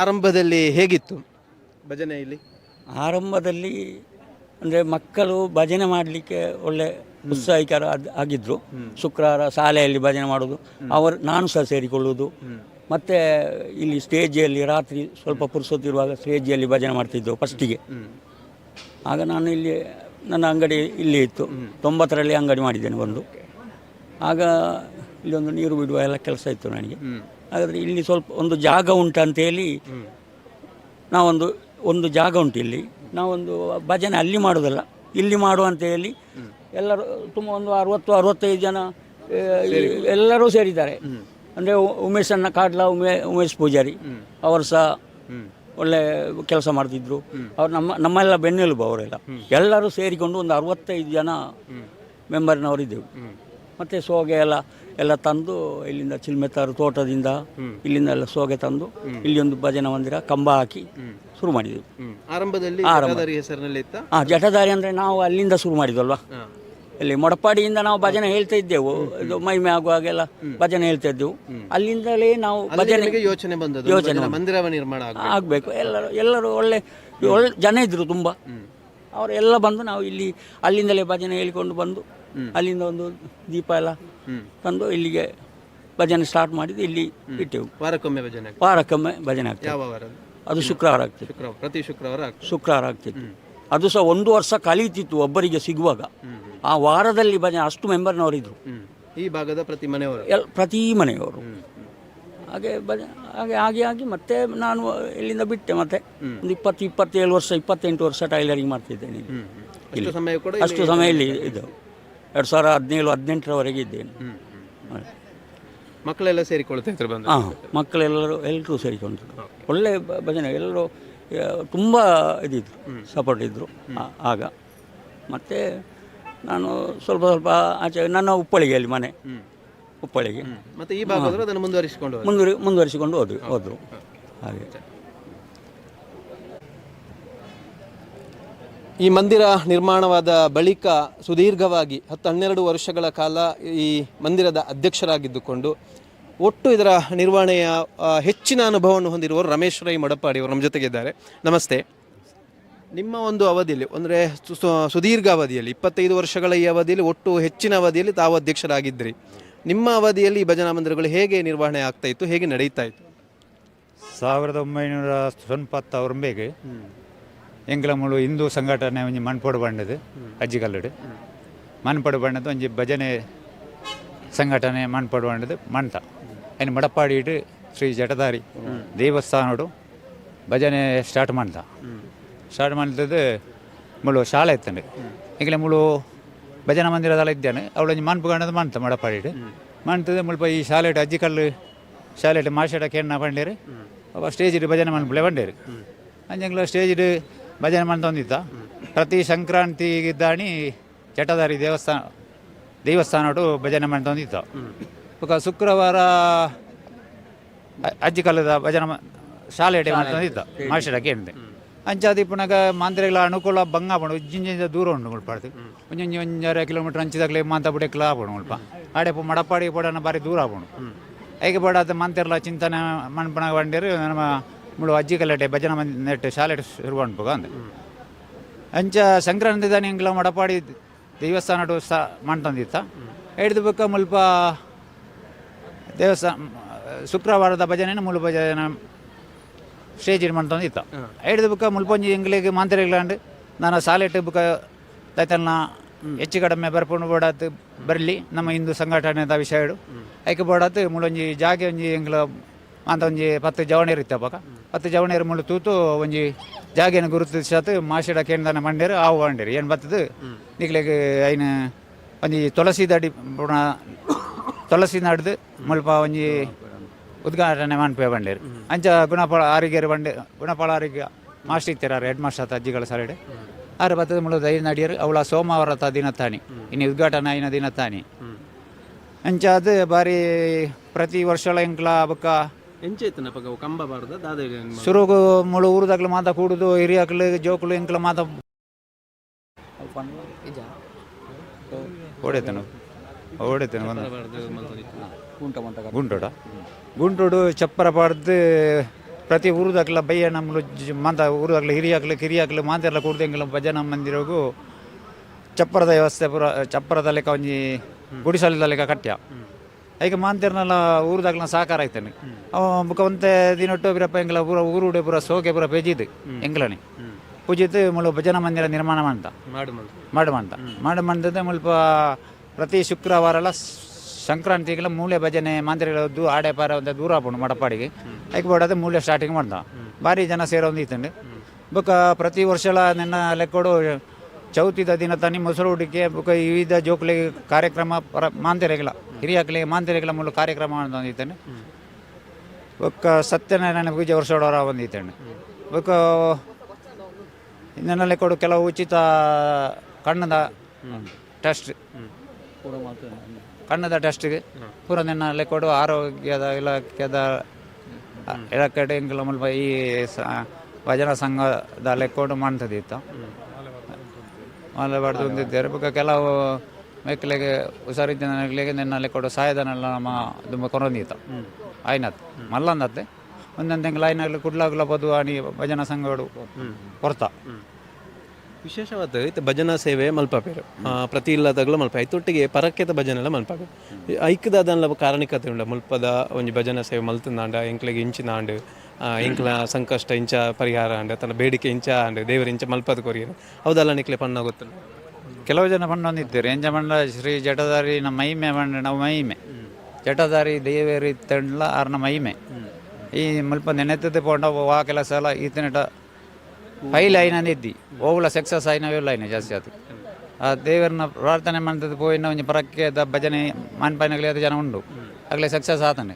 ಆರಂಭದಲ್ಲಿ ಹೇಗಿತ್ತು ಭಜನೆ ಇಲ್ಲಿ? ಆರಂಭದಲ್ಲಿ ಅಂದರೆ ಮಕ್ಕಳು ಭಜನೆ ಮಾಡಲಿಕ್ಕೆ ಒಳ್ಳೆ ಉತ್ಸಾಹಿಕರ ಆಗಿದ್ದರು. ಶುಕ್ರವಾರ ಶಾಲೆಯಲ್ಲಿ ಭಜನೆ ಮಾಡೋದು, ಅವರು ನಾನು ಸಹ ಸೇರಿಕೊಳ್ಳುವುದು. ಮತ್ತು ಇಲ್ಲಿ ಸ್ಟೇಜಿಯಲ್ಲಿ ರಾತ್ರಿ ಸ್ವಲ್ಪ ಪುರುಸೊತ್ತಿರುವಾಗ ಸ್ಟೇಜಿಯಲ್ಲಿ ಭಜನೆ ಮಾಡ್ತಿದ್ದೆವು ಫಸ್ಟಿಗೆ. ಆಗ ನಾನು ಇಲ್ಲಿ ನನ್ನ ಅಂಗಡಿ ಇಲ್ಲಿ ಇತ್ತು. 90ರಲ್ಲಿ ಅಂಗಡಿ ಮಾಡಿದ್ದೇನೆ ಒಂದು. ಆಗ ಇಲ್ಲಿ ಒಂದು ನೀರು ಬಿಡುವ ಎಲ್ಲ ಕೆಲಸ ಇತ್ತು ನನಗೆ. ಹಾಗಾದರೆ ಇಲ್ಲಿ ಸ್ವಲ್ಪ ಒಂದು ಜಾಗ ಉಂಟಂತೇಳಿ ನಾವೊಂದು ಒಂದು ಜಾಗ ಉಂಟು ಇಲ್ಲಿ, ನಾವೊಂದು ಭಜನೆ ಅಲ್ಲಿ ಮಾಡೋದಲ್ಲ ಇಲ್ಲಿ ಮಾಡುವ ಅಂತೇಳಿ ಎಲ್ಲರೂ ತುಂಬ ಒಂದು 60-65 ಜನ ಎಲ್ಲರೂ ಸೇರಿದ್ದಾರೆ. ಅಂದರೆ ಉಮೇಶನ್ನ ಕಾಡ್ಲ ಉಮೇಶ್ ಪೂಜಾರಿ ಅವರು ಸಹ ಒಳ್ಳೆ ಕೆಲಸ ಮಾಡ್ತಿದ್ರು. ಅವ್ರು ನಮ್ಮೆಲ್ಲ ಬೆನ್ನೆಲುಬು ಅವರೆಲ್ಲ. ಎಲ್ಲರೂ ಸೇರಿಕೊಂಡು ಒಂದು 65 ಜನ ಮೆಂಬರ್ನವರಿದ್ದೆವು. ಮತ್ತು ಸೋಗೆ ಎಲ್ಲ ಎಲ್ಲ ತಂದು ಇಲ್ಲಿಂದ ಚಿಲ್ಮೆತ್ತಾರು ತೋಟದಿಂದ ಇಲ್ಲಿಂದ ಎಲ್ಲ ಸೋಗೆ ತಂದು ಇಲ್ಲಿ ಒಂದು ಭಜನಾ ಮಂದಿರ ಕಂಬ ಹಾಕಿ ಶುರು ಮಾಡಿದೆವು. ಆರಂಭದಲ್ಲಿ ಆರಂಭ. ಜಟಾಧಾರಿ ಹೆಸರಿನಲ್ಲಿ ಇತ್ತ? ಹಾಂ, ಜಟಾಧಾರಿ ಅಂದರೆ ನಾವು ಅಲ್ಲಿಂದ ಶುರು ಮಾಡಿದ್ವಲ್ವ, ಇಲ್ಲಿ ಮೊಡಪಾಡಿಯಿಂದ ನಾವು ಭಜನೆ ಹೇಳ್ತಾ ಇದ್ದೆವು. ಇದು ಮಹಿಮೆ ಆಗುವಾಗೆಲ್ಲ ಭಜನೆ ಹೇಳ್ತಾ ಇದ್ದೆವು. ಅಲ್ಲಿಂದಲೇ ನಾವು ಅಲ್ಲಿ ಭಜನೆ ನಿಮಗೆ ಯೋಚನೆ ಬಂದದ್ದು, ಯೋಚನೆ ಭಜನಾ ಬಂದದ್ದು. ಮಂದಿರವ ನಿರ್ಮಾಣ ಆಗ್ಬೇಕು. ಆಗಬೇಕು. ಎಲ್ಲರೂ ಎಲ್ಲರೂ ಒಳ್ಳೆ ಒಳ್ಳೆ ಜನ ಇದ್ದರು ತುಂಬ. ಅವರೆಲ್ಲ ಬಂದು ನಾವು ಇಲ್ಲಿ ಅಲ್ಲಿಂದಲೇ ಭಜನೆ ಹೇಳಿಕೊಂಡು ಬಂದು ಅಲ್ಲಿಂದ ಒಂದು ದೀಪ ಎಲ್ಲ ತಂದು ಇಲ್ಲಿಗೆ ಭಜನೆ ಸ್ಟಾರ್ಟ್ ಮಾಡಿದ್ದು ಇಲ್ಲಿ ಇಟ್ಟೆವು. ವಾರಕ್ಕೊಮ್ಮೆ ಭಜನೆ ಆಗ್ತದೆ? ವಾರಕ್ಕೊಮ್ಮೆ ಭಜನೆ ಆಗ್ತದೆ. ಯಾವ ವಾರ? ಅದು ಶುಕ್ರವಾರ ಆಗ್ತದೆ. ಶುಕ್ರವಾರ, ಪ್ರತಿ ಶುಕ್ರವಾರ ಆಗ್ತದೆ. ಶುಕ್ರವಾರ ಆಗ್ತಿತ್ತು. ಅದು ಸಹ ಒಂದು ವರ್ಷ ಕಳೀತಿತ್ತು ಒಬ್ಬರಿಗೆ ಸಿಗುವಾಗ. ಆ ವಾರದಲ್ಲಿ ಭಜನೆ ಅಷ್ಟು ಮೆಂಬರ್ನವರಿದ್ದರು. ಈ ಭಾಗದ ಪ್ರತಿ ಮನೆಯವರು? ಪ್ರತಿ ಮನೆಯವರು. ಹಾಗೆ ಭಜನೆ ಹಾಗೆ ಹಾಗೆ ಆಗಿ ಮತ್ತೆ ನಾನು ಇಲ್ಲಿಂದ ಬಿಟ್ಟೆ. ಮತ್ತೆ ಒಂದು 20-27 ವರ್ಷ, 28 ವರ್ಷ ಟೈಲರಿಂಗ್ ಮಾಡ್ತಿದ್ದೇನೆ ಇಲ್ಲಿ. ಅಷ್ಟು ಸಮಯ ಕೂಡ ಇಲ್ಲಿ ಅಷ್ಟು ಸಮಯ ಇಲ್ಲಿ ಇದು 2017-18ರವರೆಗೆ ಇದ್ದೇನೆ. ಮಕ್ಕಳೆಲ್ಲ ಸೇರಿಕೊಳ್ತಾ ಇದ್ರು ಬಂದು? ಹಾಂ, ಮಕ್ಕಳೆಲ್ಲರೂ ಎಲ್ಲರೂ ಸೇರಿಕೊಂಡ್ರು. ಒಳ್ಳೆ ಭಜನೆ ಎಲ್ಲರೂ ತುಂಬ ಇದಿದ್ರು, ಸಪೋರ್ಟ್ ಇದ್ದರು ಆಗ. ಮತ್ತು ನಾನು ಸ್ವಲ್ಪ ಸ್ವಲ್ಪ ಆಚೆ ನನ್ನ ಉಪ್ಪಳಿಗೆಯಲ್ಲಿ ಮನೆ, ಉಪ್ಪಳಿಗೆ. ಮತ್ತೆ ಈ ಭಾಗದವರು ಅದನ್ನು ಮುಂದುವರಿಸಿಕೊಂಡು ಹೋದ್ರು. ಮುಂದುವರಿಸಿಕೊಂಡು ಹೋದರು ಹಾಗೆ. ಈ ಮಂದಿರ ನಿರ್ಮಾಣವಾದ ಬಳಿಕ ಸುದೀರ್ಘವಾಗಿ 10-12 ವರ್ಷಗಳ ಕಾಲ ಈ ಮಂದಿರದ ಅಧ್ಯಕ್ಷರಾಗಿದ್ದುಕೊಂಡು ಒಟ್ಟು ಇದರ ನಿರ್ವಹಣೆಯ ಹೆಚ್ಚಿನ ಅನುಭವವನ್ನು ಹೊಂದಿರುವವರು ರಮೇಶ್ ರೈ ಮಡಪಾಡಿ ಅವರು ನಮ್ಮ ಜೊತೆಗಿದ್ದಾರೆ. ನಮಸ್ತೆ. ನಿಮ್ಮ ಒಂದು ಅವಧಿಯಲ್ಲಿ, ಅಂದರೆ ಸುದೀರ್ಘ ಅವಧಿಯಲ್ಲಿ, 25 ವರ್ಷಗಳ ಈ ಅವಧಿಯಲ್ಲಿ ಒಟ್ಟು ಹೆಚ್ಚಿನ ಅವಧಿಯಲ್ಲಿ ತಾವು ಅಧ್ಯಕ್ಷರಾಗಿದ್ದಿರಿ. ನಿಮ್ಮ ಅವಧಿಯಲ್ಲಿ ಈ ಭಜನಾ ಮಂದಿರಗಳು ಹೇಗೆ ನಿರ್ವಹಣೆ ಆಗ್ತಾ ಇತ್ತು, ಹೇಗೆ ನಡೀತಾ ಇತ್ತು? 1999ಗೆ ಎಂಗ್ಲ ಮುಳು ಹಿಂದೂ ಸಂಘಟನೆ ಒಂಜಿ ಮನ್ಪೊಡು ಬಂಡದು ಅಜ್ಜಿಕಲ್ಲುಡು ಮನ್ಪೊಡು ಬಂಡದು ಒಂಜಿ ಭಜನೆ ಸಂಘಟನೆ ಮನ್ಪೊಡು ಬಂಡದು ಮಣ್ತ ಐನ್ ಮಡಪಾಡಿಡು ಶ್ರೀ ಜಟಧಾರಿ ದೇವಸ್ಥಾನಡು ಭಜನೆ ಸ್ಟಾರ್ಟ್ ಮಾಡ್ತ ಸ್ಟಾರ್ಟ್ ಮಾಡ್ತದ್ದು ಮುಳು ಶಾಲೆ ಇತ್ತಂಡು ಈಗಲೇ ಮುಳು ಭಜನಾ ಮಂದಿರದಲ್ಲ ಇದ್ದೇನೆ ಅವಳೊಂಜಿ ಮನ್ಪು ಗಂಡದ ಮಣ್ತ ಮಡಪಾಡಿಡು ಮಣ್ತದೆ ಮುಲ್ಪ ಈ ಶಾಲೆಟ್ ಅಜ್ಜಿಕಲ್ಲು ಶಾಲೆಟ್ ಮಾಷಡ ಕೆಣ್ಣ ಬಂಡೇರು ಅವ ಸ್ಟೇಜಿಡು ಭಜನೆ ಮನ್ಪುಲೆ ಬಂಡೇರು ಅಂಜಂಗ್ಲ ಸ್ಟೇಜಿಡು ಭಜನೆ ಮಾಡ್ತೊಂದಿತ್ತ ಪ್ರತಿ ಸಂಕ್ರಾಂತಿ ದಾಣಿ ಜಟಧಾರಿ ದೇವಸ್ಥಾನಡು ಭಜನೆ ಮಾಡ್ತೊಂದಿತ್ತ ಬೊಕ ಶುಕ್ರವಾರ ಅಜ್ಜಿಕಲ್ಲದ ಭಜನೆ ಶಾಲೆ ಮಾಡ್ತೊಂದಿತ್ತ ಮಾಷಡ ಕೇಂದ್ರ ಅಂಚಾದಿ ಪುನಗ ಮಾಂತ್ರಿಗಳ ಅನುಕೂಲ ಬಂಗ ಆಪುಂಡು ಜಿಂಜಿಂಜ ದೂರ ಉಂಡು ಮುಲ್ಪಾಡ್ದು ಒಂಜೊಂಜಿ ಒಂಜರೆ ಕಿಲೋಮೀಟರ್ ಅಂಚಿದಾಗಲೇ ಮಾಂತ ಬುಡೆಕ್ಲ ಆಪುಂಡು ಮುಲ್ಪ ಆಡೆ ಮಡಪಾಡಿ ಪೋಡನ ಬಾರಿ ದೂರ ಆಪುಂಡು ಐಕೆ ಬೋಡಾದ ಮಾಂತಿರ್ಲ ಚಿಂತನೆ ಮನ್ಪುನಗ ಬಂಡೇರು ನಮ್ಮ ಮುಳು ಅಜ್ಜಿ ಕಲ್ಲಟೆ ಭಜನೆ ನೆಟ್ಟು ಶಾಲೆ ಶುರು ಮನ್ಪುಗ ಅಂದೆ ಅಂಚ ಸಂಕ್ರಾಂತಿ ದಾನಿ ಎಂಗ್ಲ ಮಡಪಾಡಿ ದೇವಸ್ಥಾನಡು ಸಹ ಮಾಡ್ತಂದಿತ್ತ ಹಿಡ್ದು ಬೊಕ್ಕ ಮುಲ್ಪ ದೇವಸ್ಥಾನ ಶುಕ್ರವಾರದ ಭಜನೆ ಮುಳು ಭಜನೆ ಸ್ಟೇಜ್ ಮಾಡ್ತಂದಿತ್ತ ಹಿಡ್ದು ಬೊಕ್ಕ ಮುಲ್ಪೊಂಜಿ ಎಂಗ್ಲಿಗೆ ಮಾಂತ್ರಿಗ್ಲಾಂಡ್ ನಾನು ಸಾಲೆಟ್ ಬೊಕ್ಕ ತೈತಲ್ನ ಹೆಚ್ಚು ಕಡಿಮೆ ಬರ್ಪುಂಡು ಬೋಡಾತ್ ಬರಲಿ ನಮ್ಮ ಹಿಂದೂ ಸಂಘಟನೆದ ವಿಷಯಡು ಐಕೆ ಬೋಡಾತ್ ಮುಳೊಂಜಿ ಜಾಗೆ ಒಂಜಿ ಎಂಗ್ಲ ಅಂತ ಒಂಜಿ 10 ಜವಣೇರು ಇತ್ತ ಪಕ್ಕ 10 ಜವಣೇರು ಮುಳು ತೂತು ಒಂಜಿ ಜಾಗೆನ ಗುರುತಿಸಾತು ಮಾಷಿಡ ಕೇಂದ್ರನ ಮಂಡೇರು ಆವು ಬಂಡೇರು ಏನು ಬತ್ತದು ನಿಕ್ಲೆಗ್ ಐನ ಒಂಜಿ ತುಳಸಿ ದಡಿ ಪುಣ ತುಳಸಿ ನಡ್ದು ಮುಲ್ಪ ಒಂಜಿ ಉದ್ಘಾಟನೆ ಮನ್ಪೆ ಬಂಡೇರು ಅಂಚ ಗುಣಪಾಳ ಆರಿಗೇರು ಬಂಡೆ ಗುಣಪಾಳ ಆರಿಗೆ ಮಾಸ್ಟರ್ ಇತ್ತಾರೆ ಹೆಡ್ ಮಾಸ್ಟರ್ ಆತ ಅಜ್ಜಿಗಳ ಸಾಲೆಡ್ ಆರು ಬತ್ತದ ಮುಳು ದೈ ನಡಿಯರು ಅವಳ ಸೋಮವಾರ ದಿನ ತಾನಿ ಇನ್ನು ಉದ್ಘಾಟನೆ ಆಯಿನ ದಿನ ತಾನಿ. ಅಂಚಾದ್ ಬಾರಿ ಪ್ರತಿ ವರ್ಷಲ ಎಂಕ್ಲ ಬೊಕ್ಕ ಎಂಚೈತನ ಪಗ ಕಂಬ ಬಾರ್ದ ದಾದ? ಸುರುಗು ಮುಳು ಊರುದಾಗ್ಲು ಮಾತ ಕೂಡುದು, ಹಿರಿಯಕ್ಲು ಜೋಕುಲು ಎಂಕ್ಲ ಮಾತ ಓಡೇತನು ಓಡೇತನು. ಗುಂಟೋಡ ಗುಂಟೋಡು ಚಪ್ಪರ ಪಾಡ್ದು ಪ್ರತಿ ಊರುದಾಗ್ಲ ಬಯ್ಯ ನಮ್ಮಲು ಮಾತ ಊರುದಾಗ್ಲ ಹಿರಿಯಾಕ್ಲು ಕಿರಿಯಾಕ್ಲು ಮಾತೆಲ್ಲ ಕೂಡ್ದು ಎಂಕ್ಲ ಭಜನಾ ಮಂದಿರಗು ಚಪ್ಪರದ ವ್ಯವಸ್ಥೆ ಪೂರ ಚಪ್ಪರದ ಲೆಕ್ಕ ಒಂಜಿ ಗುಡಿಸಲದ ಲೆಕ್ಕ ಕಟ್ಯ. ಐಕ ಮಾಂತಿರ್ನಲ್ಲ ಊರುದಾಗ್ಲ ಸಹಕಾರ ಆಯ್ತಾನೆ ಅವ. ಬುಕ್ಕ ಒಂತೆ ದಿನೊಟ್ಟು ಬಿರಪ್ಪ ಎಂಕ್ಲ ಪೂರ ಊರುಡೆ ಪೂರ ಸೋಕೆ ಪೂರ ಪೆಜಿದ್ ಎಂಕ್ಲನೆ ಪೂಜಿತ್ ಮುಳು ಭಜನಾ ಮಂದಿರ ನಿರ್ಮಾಣ ಮಾಡ್ತ ಮಾಡು. ಮಾಡು ಮಾಡ್ತ ಮಾಡು ಮಂದದ ಮುಲ್ಪ ಪ್ರತಿ ಶುಕ್ರವಾರಲ ಸಂಕ್ರಾಂತಿಗೆಲ್ಲ ಮೂಲೆ ಭಜನೆ ಮಾಂತ್ರಿಗಳ ಆಡೆ ಪಾರ ಒಂದು ದೂರ ಆಪುಂಡು ಮಡಪಾಡಿಗೆ. ಐಕ್ ಬೋಡಾದ ಮೂಲೆ ಸ್ಟಾರ್ಟಿಂಗ್ ಮಾಡ್ದ ಭಾರಿ ಜನ ಸೇರೊಂದು ಇತ್ತಂಡು. ಬೊಕ್ಕ ಪ್ರತಿ ವರ್ಷಲ ನಿನ್ನ ಲೆಕ್ಕೋಡು ಚೌತಿದ ದಿನ ತಾನಿ ಮೊಸರು ಉಡಿಕೆ ಬೊಕ್ಕ ವಿವಿಧ ಜೋಕುಲಿಗೆ ಕಾರ್ಯಕ್ರಮ ಪರ ಮಾಂತಿರೆಗಳ ಹಿರಿಯಾಕ್ಲಿಗೆ ಮಾಂತಿರೆಗಳ ಮೂಲ ಕಾರ್ಯಕ್ರಮ ಬಂದಿದ್ದಾನೆ. ಬೊಕ್ಕ ಸತ್ಯನಾರಾಯಣ ಪೂಜೆ ವರ್ಷದವರ ಬಂದಿದ್ದಾನೆ. ಬೊಕ್ಕ ಇನ್ನೆಲ್ಲ ಲೆಕ್ಕೋಡು ಕೆಲವು ಉಚಿತ ಕಣ್ಣದ ಟೆಸ್ಟ್, ಕಣ್ಣದ ಟೆಸ್ಟ್ಗೆ ಪೂರ ನಿನ್ನ ಲೆಕ್ಕೋಡು ಆರೋಗ್ಯದ ಇಲಾಖೆದ ಇಲಾಖೆ ಎಂಕ್ಲ ಮುಲ್ಪ ಈ ಭಜನಾ ಸಂಘದ ಲೆಕ್ಕೋಡು ಮಾಡ್ತದಿತ್ತು ಮಾಲೆ ಬಡ್ದು ಹೊಂದಿದ್ದಾರೆ. ಬೊಕ್ಕ ಕೆಲವು ಮಕ್ಕಳಿಗೆ ಹುಷಾರಿದ್ದಗಳಿಗೆ ನಿನ್ನ ಲೆಕ್ಕೋಡು ಸಹಾಯಧನ ನಮ್ಮ ತುಂಬ ಕೊರೊಂದಿತ್ತು ಆಯ್ನತ್ ಮಲ್ಲಂದತ್ತೆ. ಒಂದೊಂದು ತಿಂಗಳು ಆಯ್ನಾಗ್ಲಿ ಕುಡ್ಲಾಗ್ಲ ಬದು ಅಣಿ ಭಜನಾ ಸಂಘಡು ಕೊರ್ತ. ವಿಶೇಷವಾದ ಇತ್ತೆ ಭಜನಾ ಸೇವೆ ಮಲ್ಪಾಪೇರು ಪ್ರತಿ ಇಲ್ಲದಾಗಲೂ ಮಲ್ಪ ಐತೊಟ್ಟಿಗೆ ಪರಕ್ಕೆತ ಭಜನೆ ಎಲ್ಲ ಮಲ್ಪಾಪೇರು. ಐಕ್ದ ಅದನ್ಲ ಕಾರಣಿಕತೆ ಉಂಡ ಮುಲ್ಪದ ಒಂಜಿ ಭಜನಾ ಸೇವೆ ಮಲ್ತುಂದಾಂಡ ಎಂಕ್ಲೆಗ್ ಇಂಚಿನಾಂಡ್, ಎಂಕ್ಲ ಸಂಕಷ್ಟ ಇಂಚ ಪರಿಹಾರ ಆಂಡ್, ತನ್ನ ಬೇಡಿಕೆ ಇಂಚ ಆಂಡ್, ದೇವರು ಇಂಚ ಮಲ್ಪದ ಕೊರಿಯರು ಹೌದಲ್ಲ ನಿಕ್ಲೆ ಪನ್ನ ಗೊತ್ತಲ್ಲ? ಕೆಲವು ಜನ ಪಂಡೊಂದಿದ್ದಾರೆ. ಎಂಚ ಪಂಡ ಶ್ರೀ ಜಟಧಾರಿ ನಮ್ಮ ಮಹಿಮೆ ಪಂಡ ನಾವು ಮಹಿಮೆ ಜಟಧಾರಿ ದೇವೇರಿ ತಂಡ್ಲ ಆರ್ನ ಮಹಿಮೆ ಈ ಮುಲ್ಪ ನೆನೆತದೆ ಪೋಂಡ ವಾ ಕೆಲಸ ಎಲ್ಲ ಈತನಿಟ ಫೈಲ್ ಆಯ್ನ ಇದ್ದಿ ಓವುಲ ಸಕ್ಸಸ್ ಆಯ್ನವೆಲ್ಲ ಆಯ್ನ ಜಾಸ್ತಿ ಆತು. ಆ ದೇವರನ್ನ ಪ್ರಾರ್ಥನೆ ಮಾಡ್ತದೆ ಪೋಯಿನ ಒಂಜಿ ಪರಕ್ಕೆದ ಭಜನೆ ಮಾನ್ಪಾಯಿನಗಲಿ ಅದು ಜನ ಉಂಡು ಆಗಲೇ ಸಕ್ಸಸ್ ಆತನೆ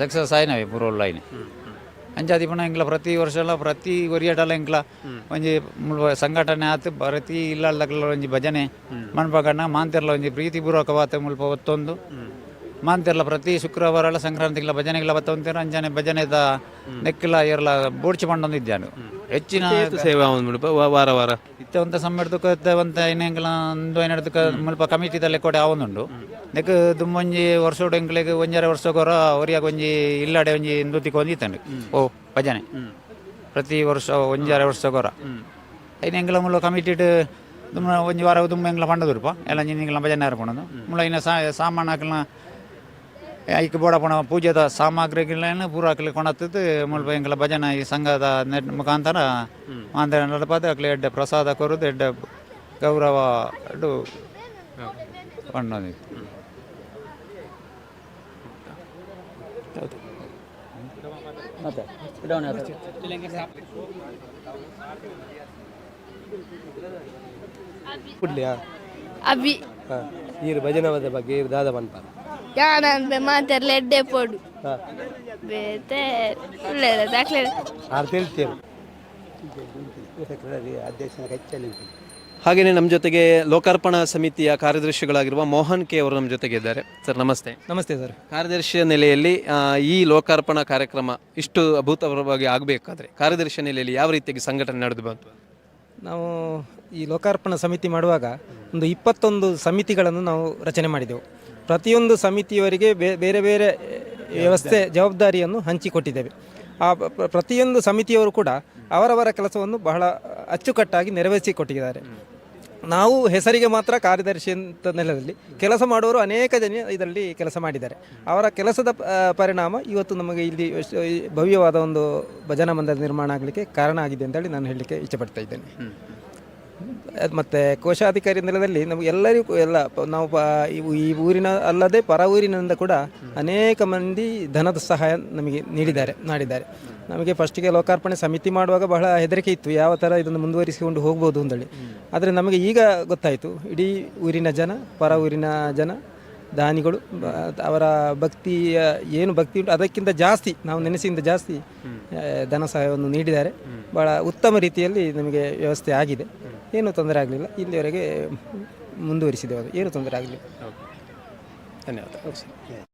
ಸಕ್ಸಸ್ ಆಯ್ನವೆ ಪೂರ್ವಲ್ಲ ಆಯ್ನೆ. ಅಂಚಾದಿ ಪುನಃ ಎಂಕ್ಲ ಪ್ರತಿ ವರ್ಷಲ ಪ್ರತಿ ಒರಿಯಟಲ ಎಂಕ್ಲ ಒಂಜಿ ಮುಲ್ಪ ಸಂಘಟನೆ ಆತು ಪ್ರತಿ ಇಲ್ಲದಗ್ಲ ಒಂಜಿ ಭಜನೆ ಮನ್ಪಕಣ್ಣ ಮಾಂತಿರ್ಲ ಒಂಜಿ ಪ್ರೀತಿಪೂರ್ವಕವಾತ ಮುಲ್ಪ ಒತ್ತೊಂದು ಮಾಂತಿರ್ಲ ಪ್ರತಿ ಶುಕ್ರವಾರ ಸಂಕ್ರಾಂತಿಗಳ ಭಜನೆಗಳ ಬತ್ತೊಂತಿರ. ಅಂಚನೆ ಭಜನೆದ ನೆಕ್ಕಿಲ ಏರ್ಲ ಬೋಡ್ಚಿ ಪಂಡೊಂದಿದ್ದಾನು ಹೆಚ್ಚಿನ ಸೇವಾ ಮುಲ್ಪ ವಾರ ವಾರ. ಇತ್ತೆ ಒಂತ ಸಮ್ಮೆಡ್ದುಕ ಒಂತ ಐನೆಂಗ್ಲ ಒಂದು ಐನಡ್ದುಕ ಮುಲ್ಪ ಕಮಿಟಿದಲ್ಲಿ ಕೊಡೆ ಆವೊಂದುಂಡು. ನೆಕ್ ದುಮ್ಮೊಂಜಿ ವರ್ಷೋಡು ಎಂಕ್ಲೆಗ್ ಒಂಜರೆ ವರ್ಷಗೊರ ಒರಿಯಾಗ ಒಂಜಿ ಇಲ್ಲಾಡೆ ಒಂಜಿ ಇಂದುತಿಕ್ ಒಂದಿತ್ತಂಡು ಓ ಭಜನೆ ಪ್ರತಿ ವರ್ಷ ಒಂಜಾರೆ ವರ್ಷಗೊರ ಐನ ಎಂಗ್ಲ ಮುಲ್ಲ ಕಮಿಟಿಡ್ ದುಮ್ಮ ಒಂಜಿ ವಾರ ದುಮ್ಮ ಎಂಗ್ಲ ಪಂಡದುರ್ಪ ಎಲ್ಲ ಎಂಗ್ಲ ಭಜನೆ ಆರ್ಪಣದು ಮುಲ್ಲ ಇನ್ನ ಸಾಮಾನು ಹಾಕಲ್ನ ಐಕ್ ಬೋಡಪಣ ಪೂಜೆದ ಸಾಮಗ್ರಿಗಳನ್ನ ಪೂರ ಹಾಕ್ಲಿ ಕೊಣತ್ತದ್ದು ಮುಲ್ಪ ಎಂಗ್ಲ ಭಜನೆ ಈ ಸಂಘದ ನೆಟ್ ಮುಖಾಂತರ ಮಾಂತರ ನಡಪಾದ ಅಕ್ಲೆ ಎಡ್ಡೆ ಪ್ರಸಾದ ಕೊರುದು ಎಡ್ಡೆ ಗೌರವ ಎಡ್ಡು ಪಣ್ಣೊಂದಿತ್ತು. ಮತ್ತೆ ಕುಡ್ಲಿಯಾ? ಅಭಿ. ಈರು ಭಜನವದ ಬಗ್ಗೆ ಈರು ದಾದ ಪನ್ಪ? ಯಾನನ್ ಮಾತೆರ್ಲ ಎಡ್ಡೆ ಪೋಡು ಬೇತೆ ಉಳ್ಳೇದ ದಾಖಲೆ. ಆರು ತಿಳ್ತೇವೆ. ಸೆಕ್ರೆಟರಿ ಅಧ್ಯಕ್ಷನ ಕಚ್ಚಲಿ. ಹಾಗೆಯೇ ನಮ್ಮ ಜೊತೆಗೆ ಲೋಕಾರ್ಪಣಾ ಸಮಿತಿಯ ಕಾರ್ಯದರ್ಶಿಗಳಾಗಿರುವ ಮೋಹನ್ ಕೆ ಅವರು ನಮ್ಮ ಜೊತೆಗೆ ಇದ್ದಾರೆ. ಸರ್, ನಮಸ್ತೆ. ನಮಸ್ತೆ ಸರ್. ಕಾರ್ಯದರ್ಶಿಯ ನೆಲೆಯಲ್ಲಿ ಈ ಲೋಕಾರ್ಪಣಾ ಕಾರ್ಯಕ್ರಮ ಇಷ್ಟು ಅಭೂತಪೂರ್ವವಾಗಿ ಆಗಬೇಕಾದ್ರೆ ಕಾರ್ಯದರ್ಶಿಯ ನೆಲೆಯಲ್ಲಿ ಯಾವ ರೀತಿಯಾಗಿ ಸಂಘಟನೆ ನಡೆದು ಬಂತು? ನಾವು ಈ ಲೋಕಾರ್ಪಣಾ ಸಮಿತಿ ಮಾಡುವಾಗ ಒಂದು 21 ಸಮಿತಿಗಳನ್ನು ನಾವು ರಚನೆ ಮಾಡಿದೆವು. ಪ್ರತಿಯೊಂದು ಸಮಿತಿಯವರಿಗೆ ಬೇರೆ ಬೇರೆ ವ್ಯವಸ್ಥೆ ಜವಾಬ್ದಾರಿಯನ್ನು ಹಂಚಿಕೊಟ್ಟಿದ್ದೇವೆ. ಆ ಪ್ರತಿಯೊಂದು ಸಮಿತಿಯವರು ಕೂಡ ಅವರವರ ಕೆಲಸವನ್ನು ಬಹಳ ಅಚ್ಚುಕಟ್ಟಾಗಿ ನೆರವೇರಿಸಿಕೊಟ್ಟಿದ್ದಾರೆ. ನಾವು ಹೆಸರಿಗೆ ಮಾತ್ರ ಕಾರ್ಯದರ್ಶಿ ಅಂತ ನೆಲದಲ್ಲಿ ಕೆಲಸ ಮಾಡುವವರು ಅನೇಕ ಜನ ಇದರಲ್ಲಿ ಕೆಲಸ ಮಾಡಿದ್ದಾರೆ. ಅವರ ಕೆಲಸದ ಪರಿಣಾಮ ಇವತ್ತು ನಮಗೆ ಇಲ್ಲಿ ಈ ಭವ್ಯವಾದ ಒಂದು ಭಜನಾ ಮಂದಿರ ನಿರ್ಮಾಣ ಆಗಲಿಕ್ಕೆ ಕಾರಣ ಆಗಿದೆ ಅಂತೇಳಿ ನಾನು ಹೇಳಲಿಕ್ಕೆ ಇಷ್ಟಪಡ್ತಾ ಇದ್ದೇನೆ. ಅದು ಮತ್ತು ಕೋಶಾಧಿಕಾರಿ ನೆಲದಲ್ಲಿ ನಮಗೆ ಎಲ್ಲರಿಗೂ ಎಲ್ಲ ನಾವು ಈ ಊರಿನ ಅಲ್ಲದೆ ಪರ ಊರಿನಿಂದ ಕೂಡ ಅನೇಕ ಮಂದಿ ಧನದ ಸಹಾಯ ನಮಗೆ ನೀಡಿದ್ದಾರೆ, ಮಾಡಿದ್ದಾರೆ. ನಮಗೆ ಫಸ್ಟಿಗೆ ಲೋಕಾರ್ಪಣೆ ಸಮಿತಿ ಮಾಡುವಾಗ ಬಹಳ ಹೆದರಿಕೆ ಇತ್ತು, ಯಾವ ಥರ ಇದನ್ನು ಮುಂದುವರಿಸಿಕೊಂಡು ಹೋಗ್ಬೋದು ಅಂತೇಳಿ. ಆದರೆ ನಮಗೆ ಈಗ ಗೊತ್ತಾಯಿತು, ಇಡೀ ಊರಿನ ಜನ, ಪರ ಊರಿನ ಜನ ದಾನಿಗಳು ಅವರ ಭಕ್ತಿಯ ಏನು ಭಕ್ತಿ ಉಂಟು ಅದಕ್ಕಿಂತ ಜಾಸ್ತಿ, ನಾವು ನೆನೆಸಿಂದ ಜಾಸ್ತಿ ಧನ ಸಹಾಯವನ್ನು ನೀಡಿದ್ದಾರೆ. ಭಾಳ ಉತ್ತಮ ರೀತಿಯಲ್ಲಿ ನಮಗೆ ವ್ಯವಸ್ಥೆ ಆಗಿದೆ. ಏನೂ ತೊಂದರೆ ಆಗಲಿಲ್ಲ. ಇಲ್ಲಿವರೆಗೆ ಮುಂದುವರಿಸಿದ್ದೇವೆ. ಅದು ಏನೂ ತೊಂದರೆ ಆಗಲಿಲ್ಲ. ಧನ್ಯವಾದ.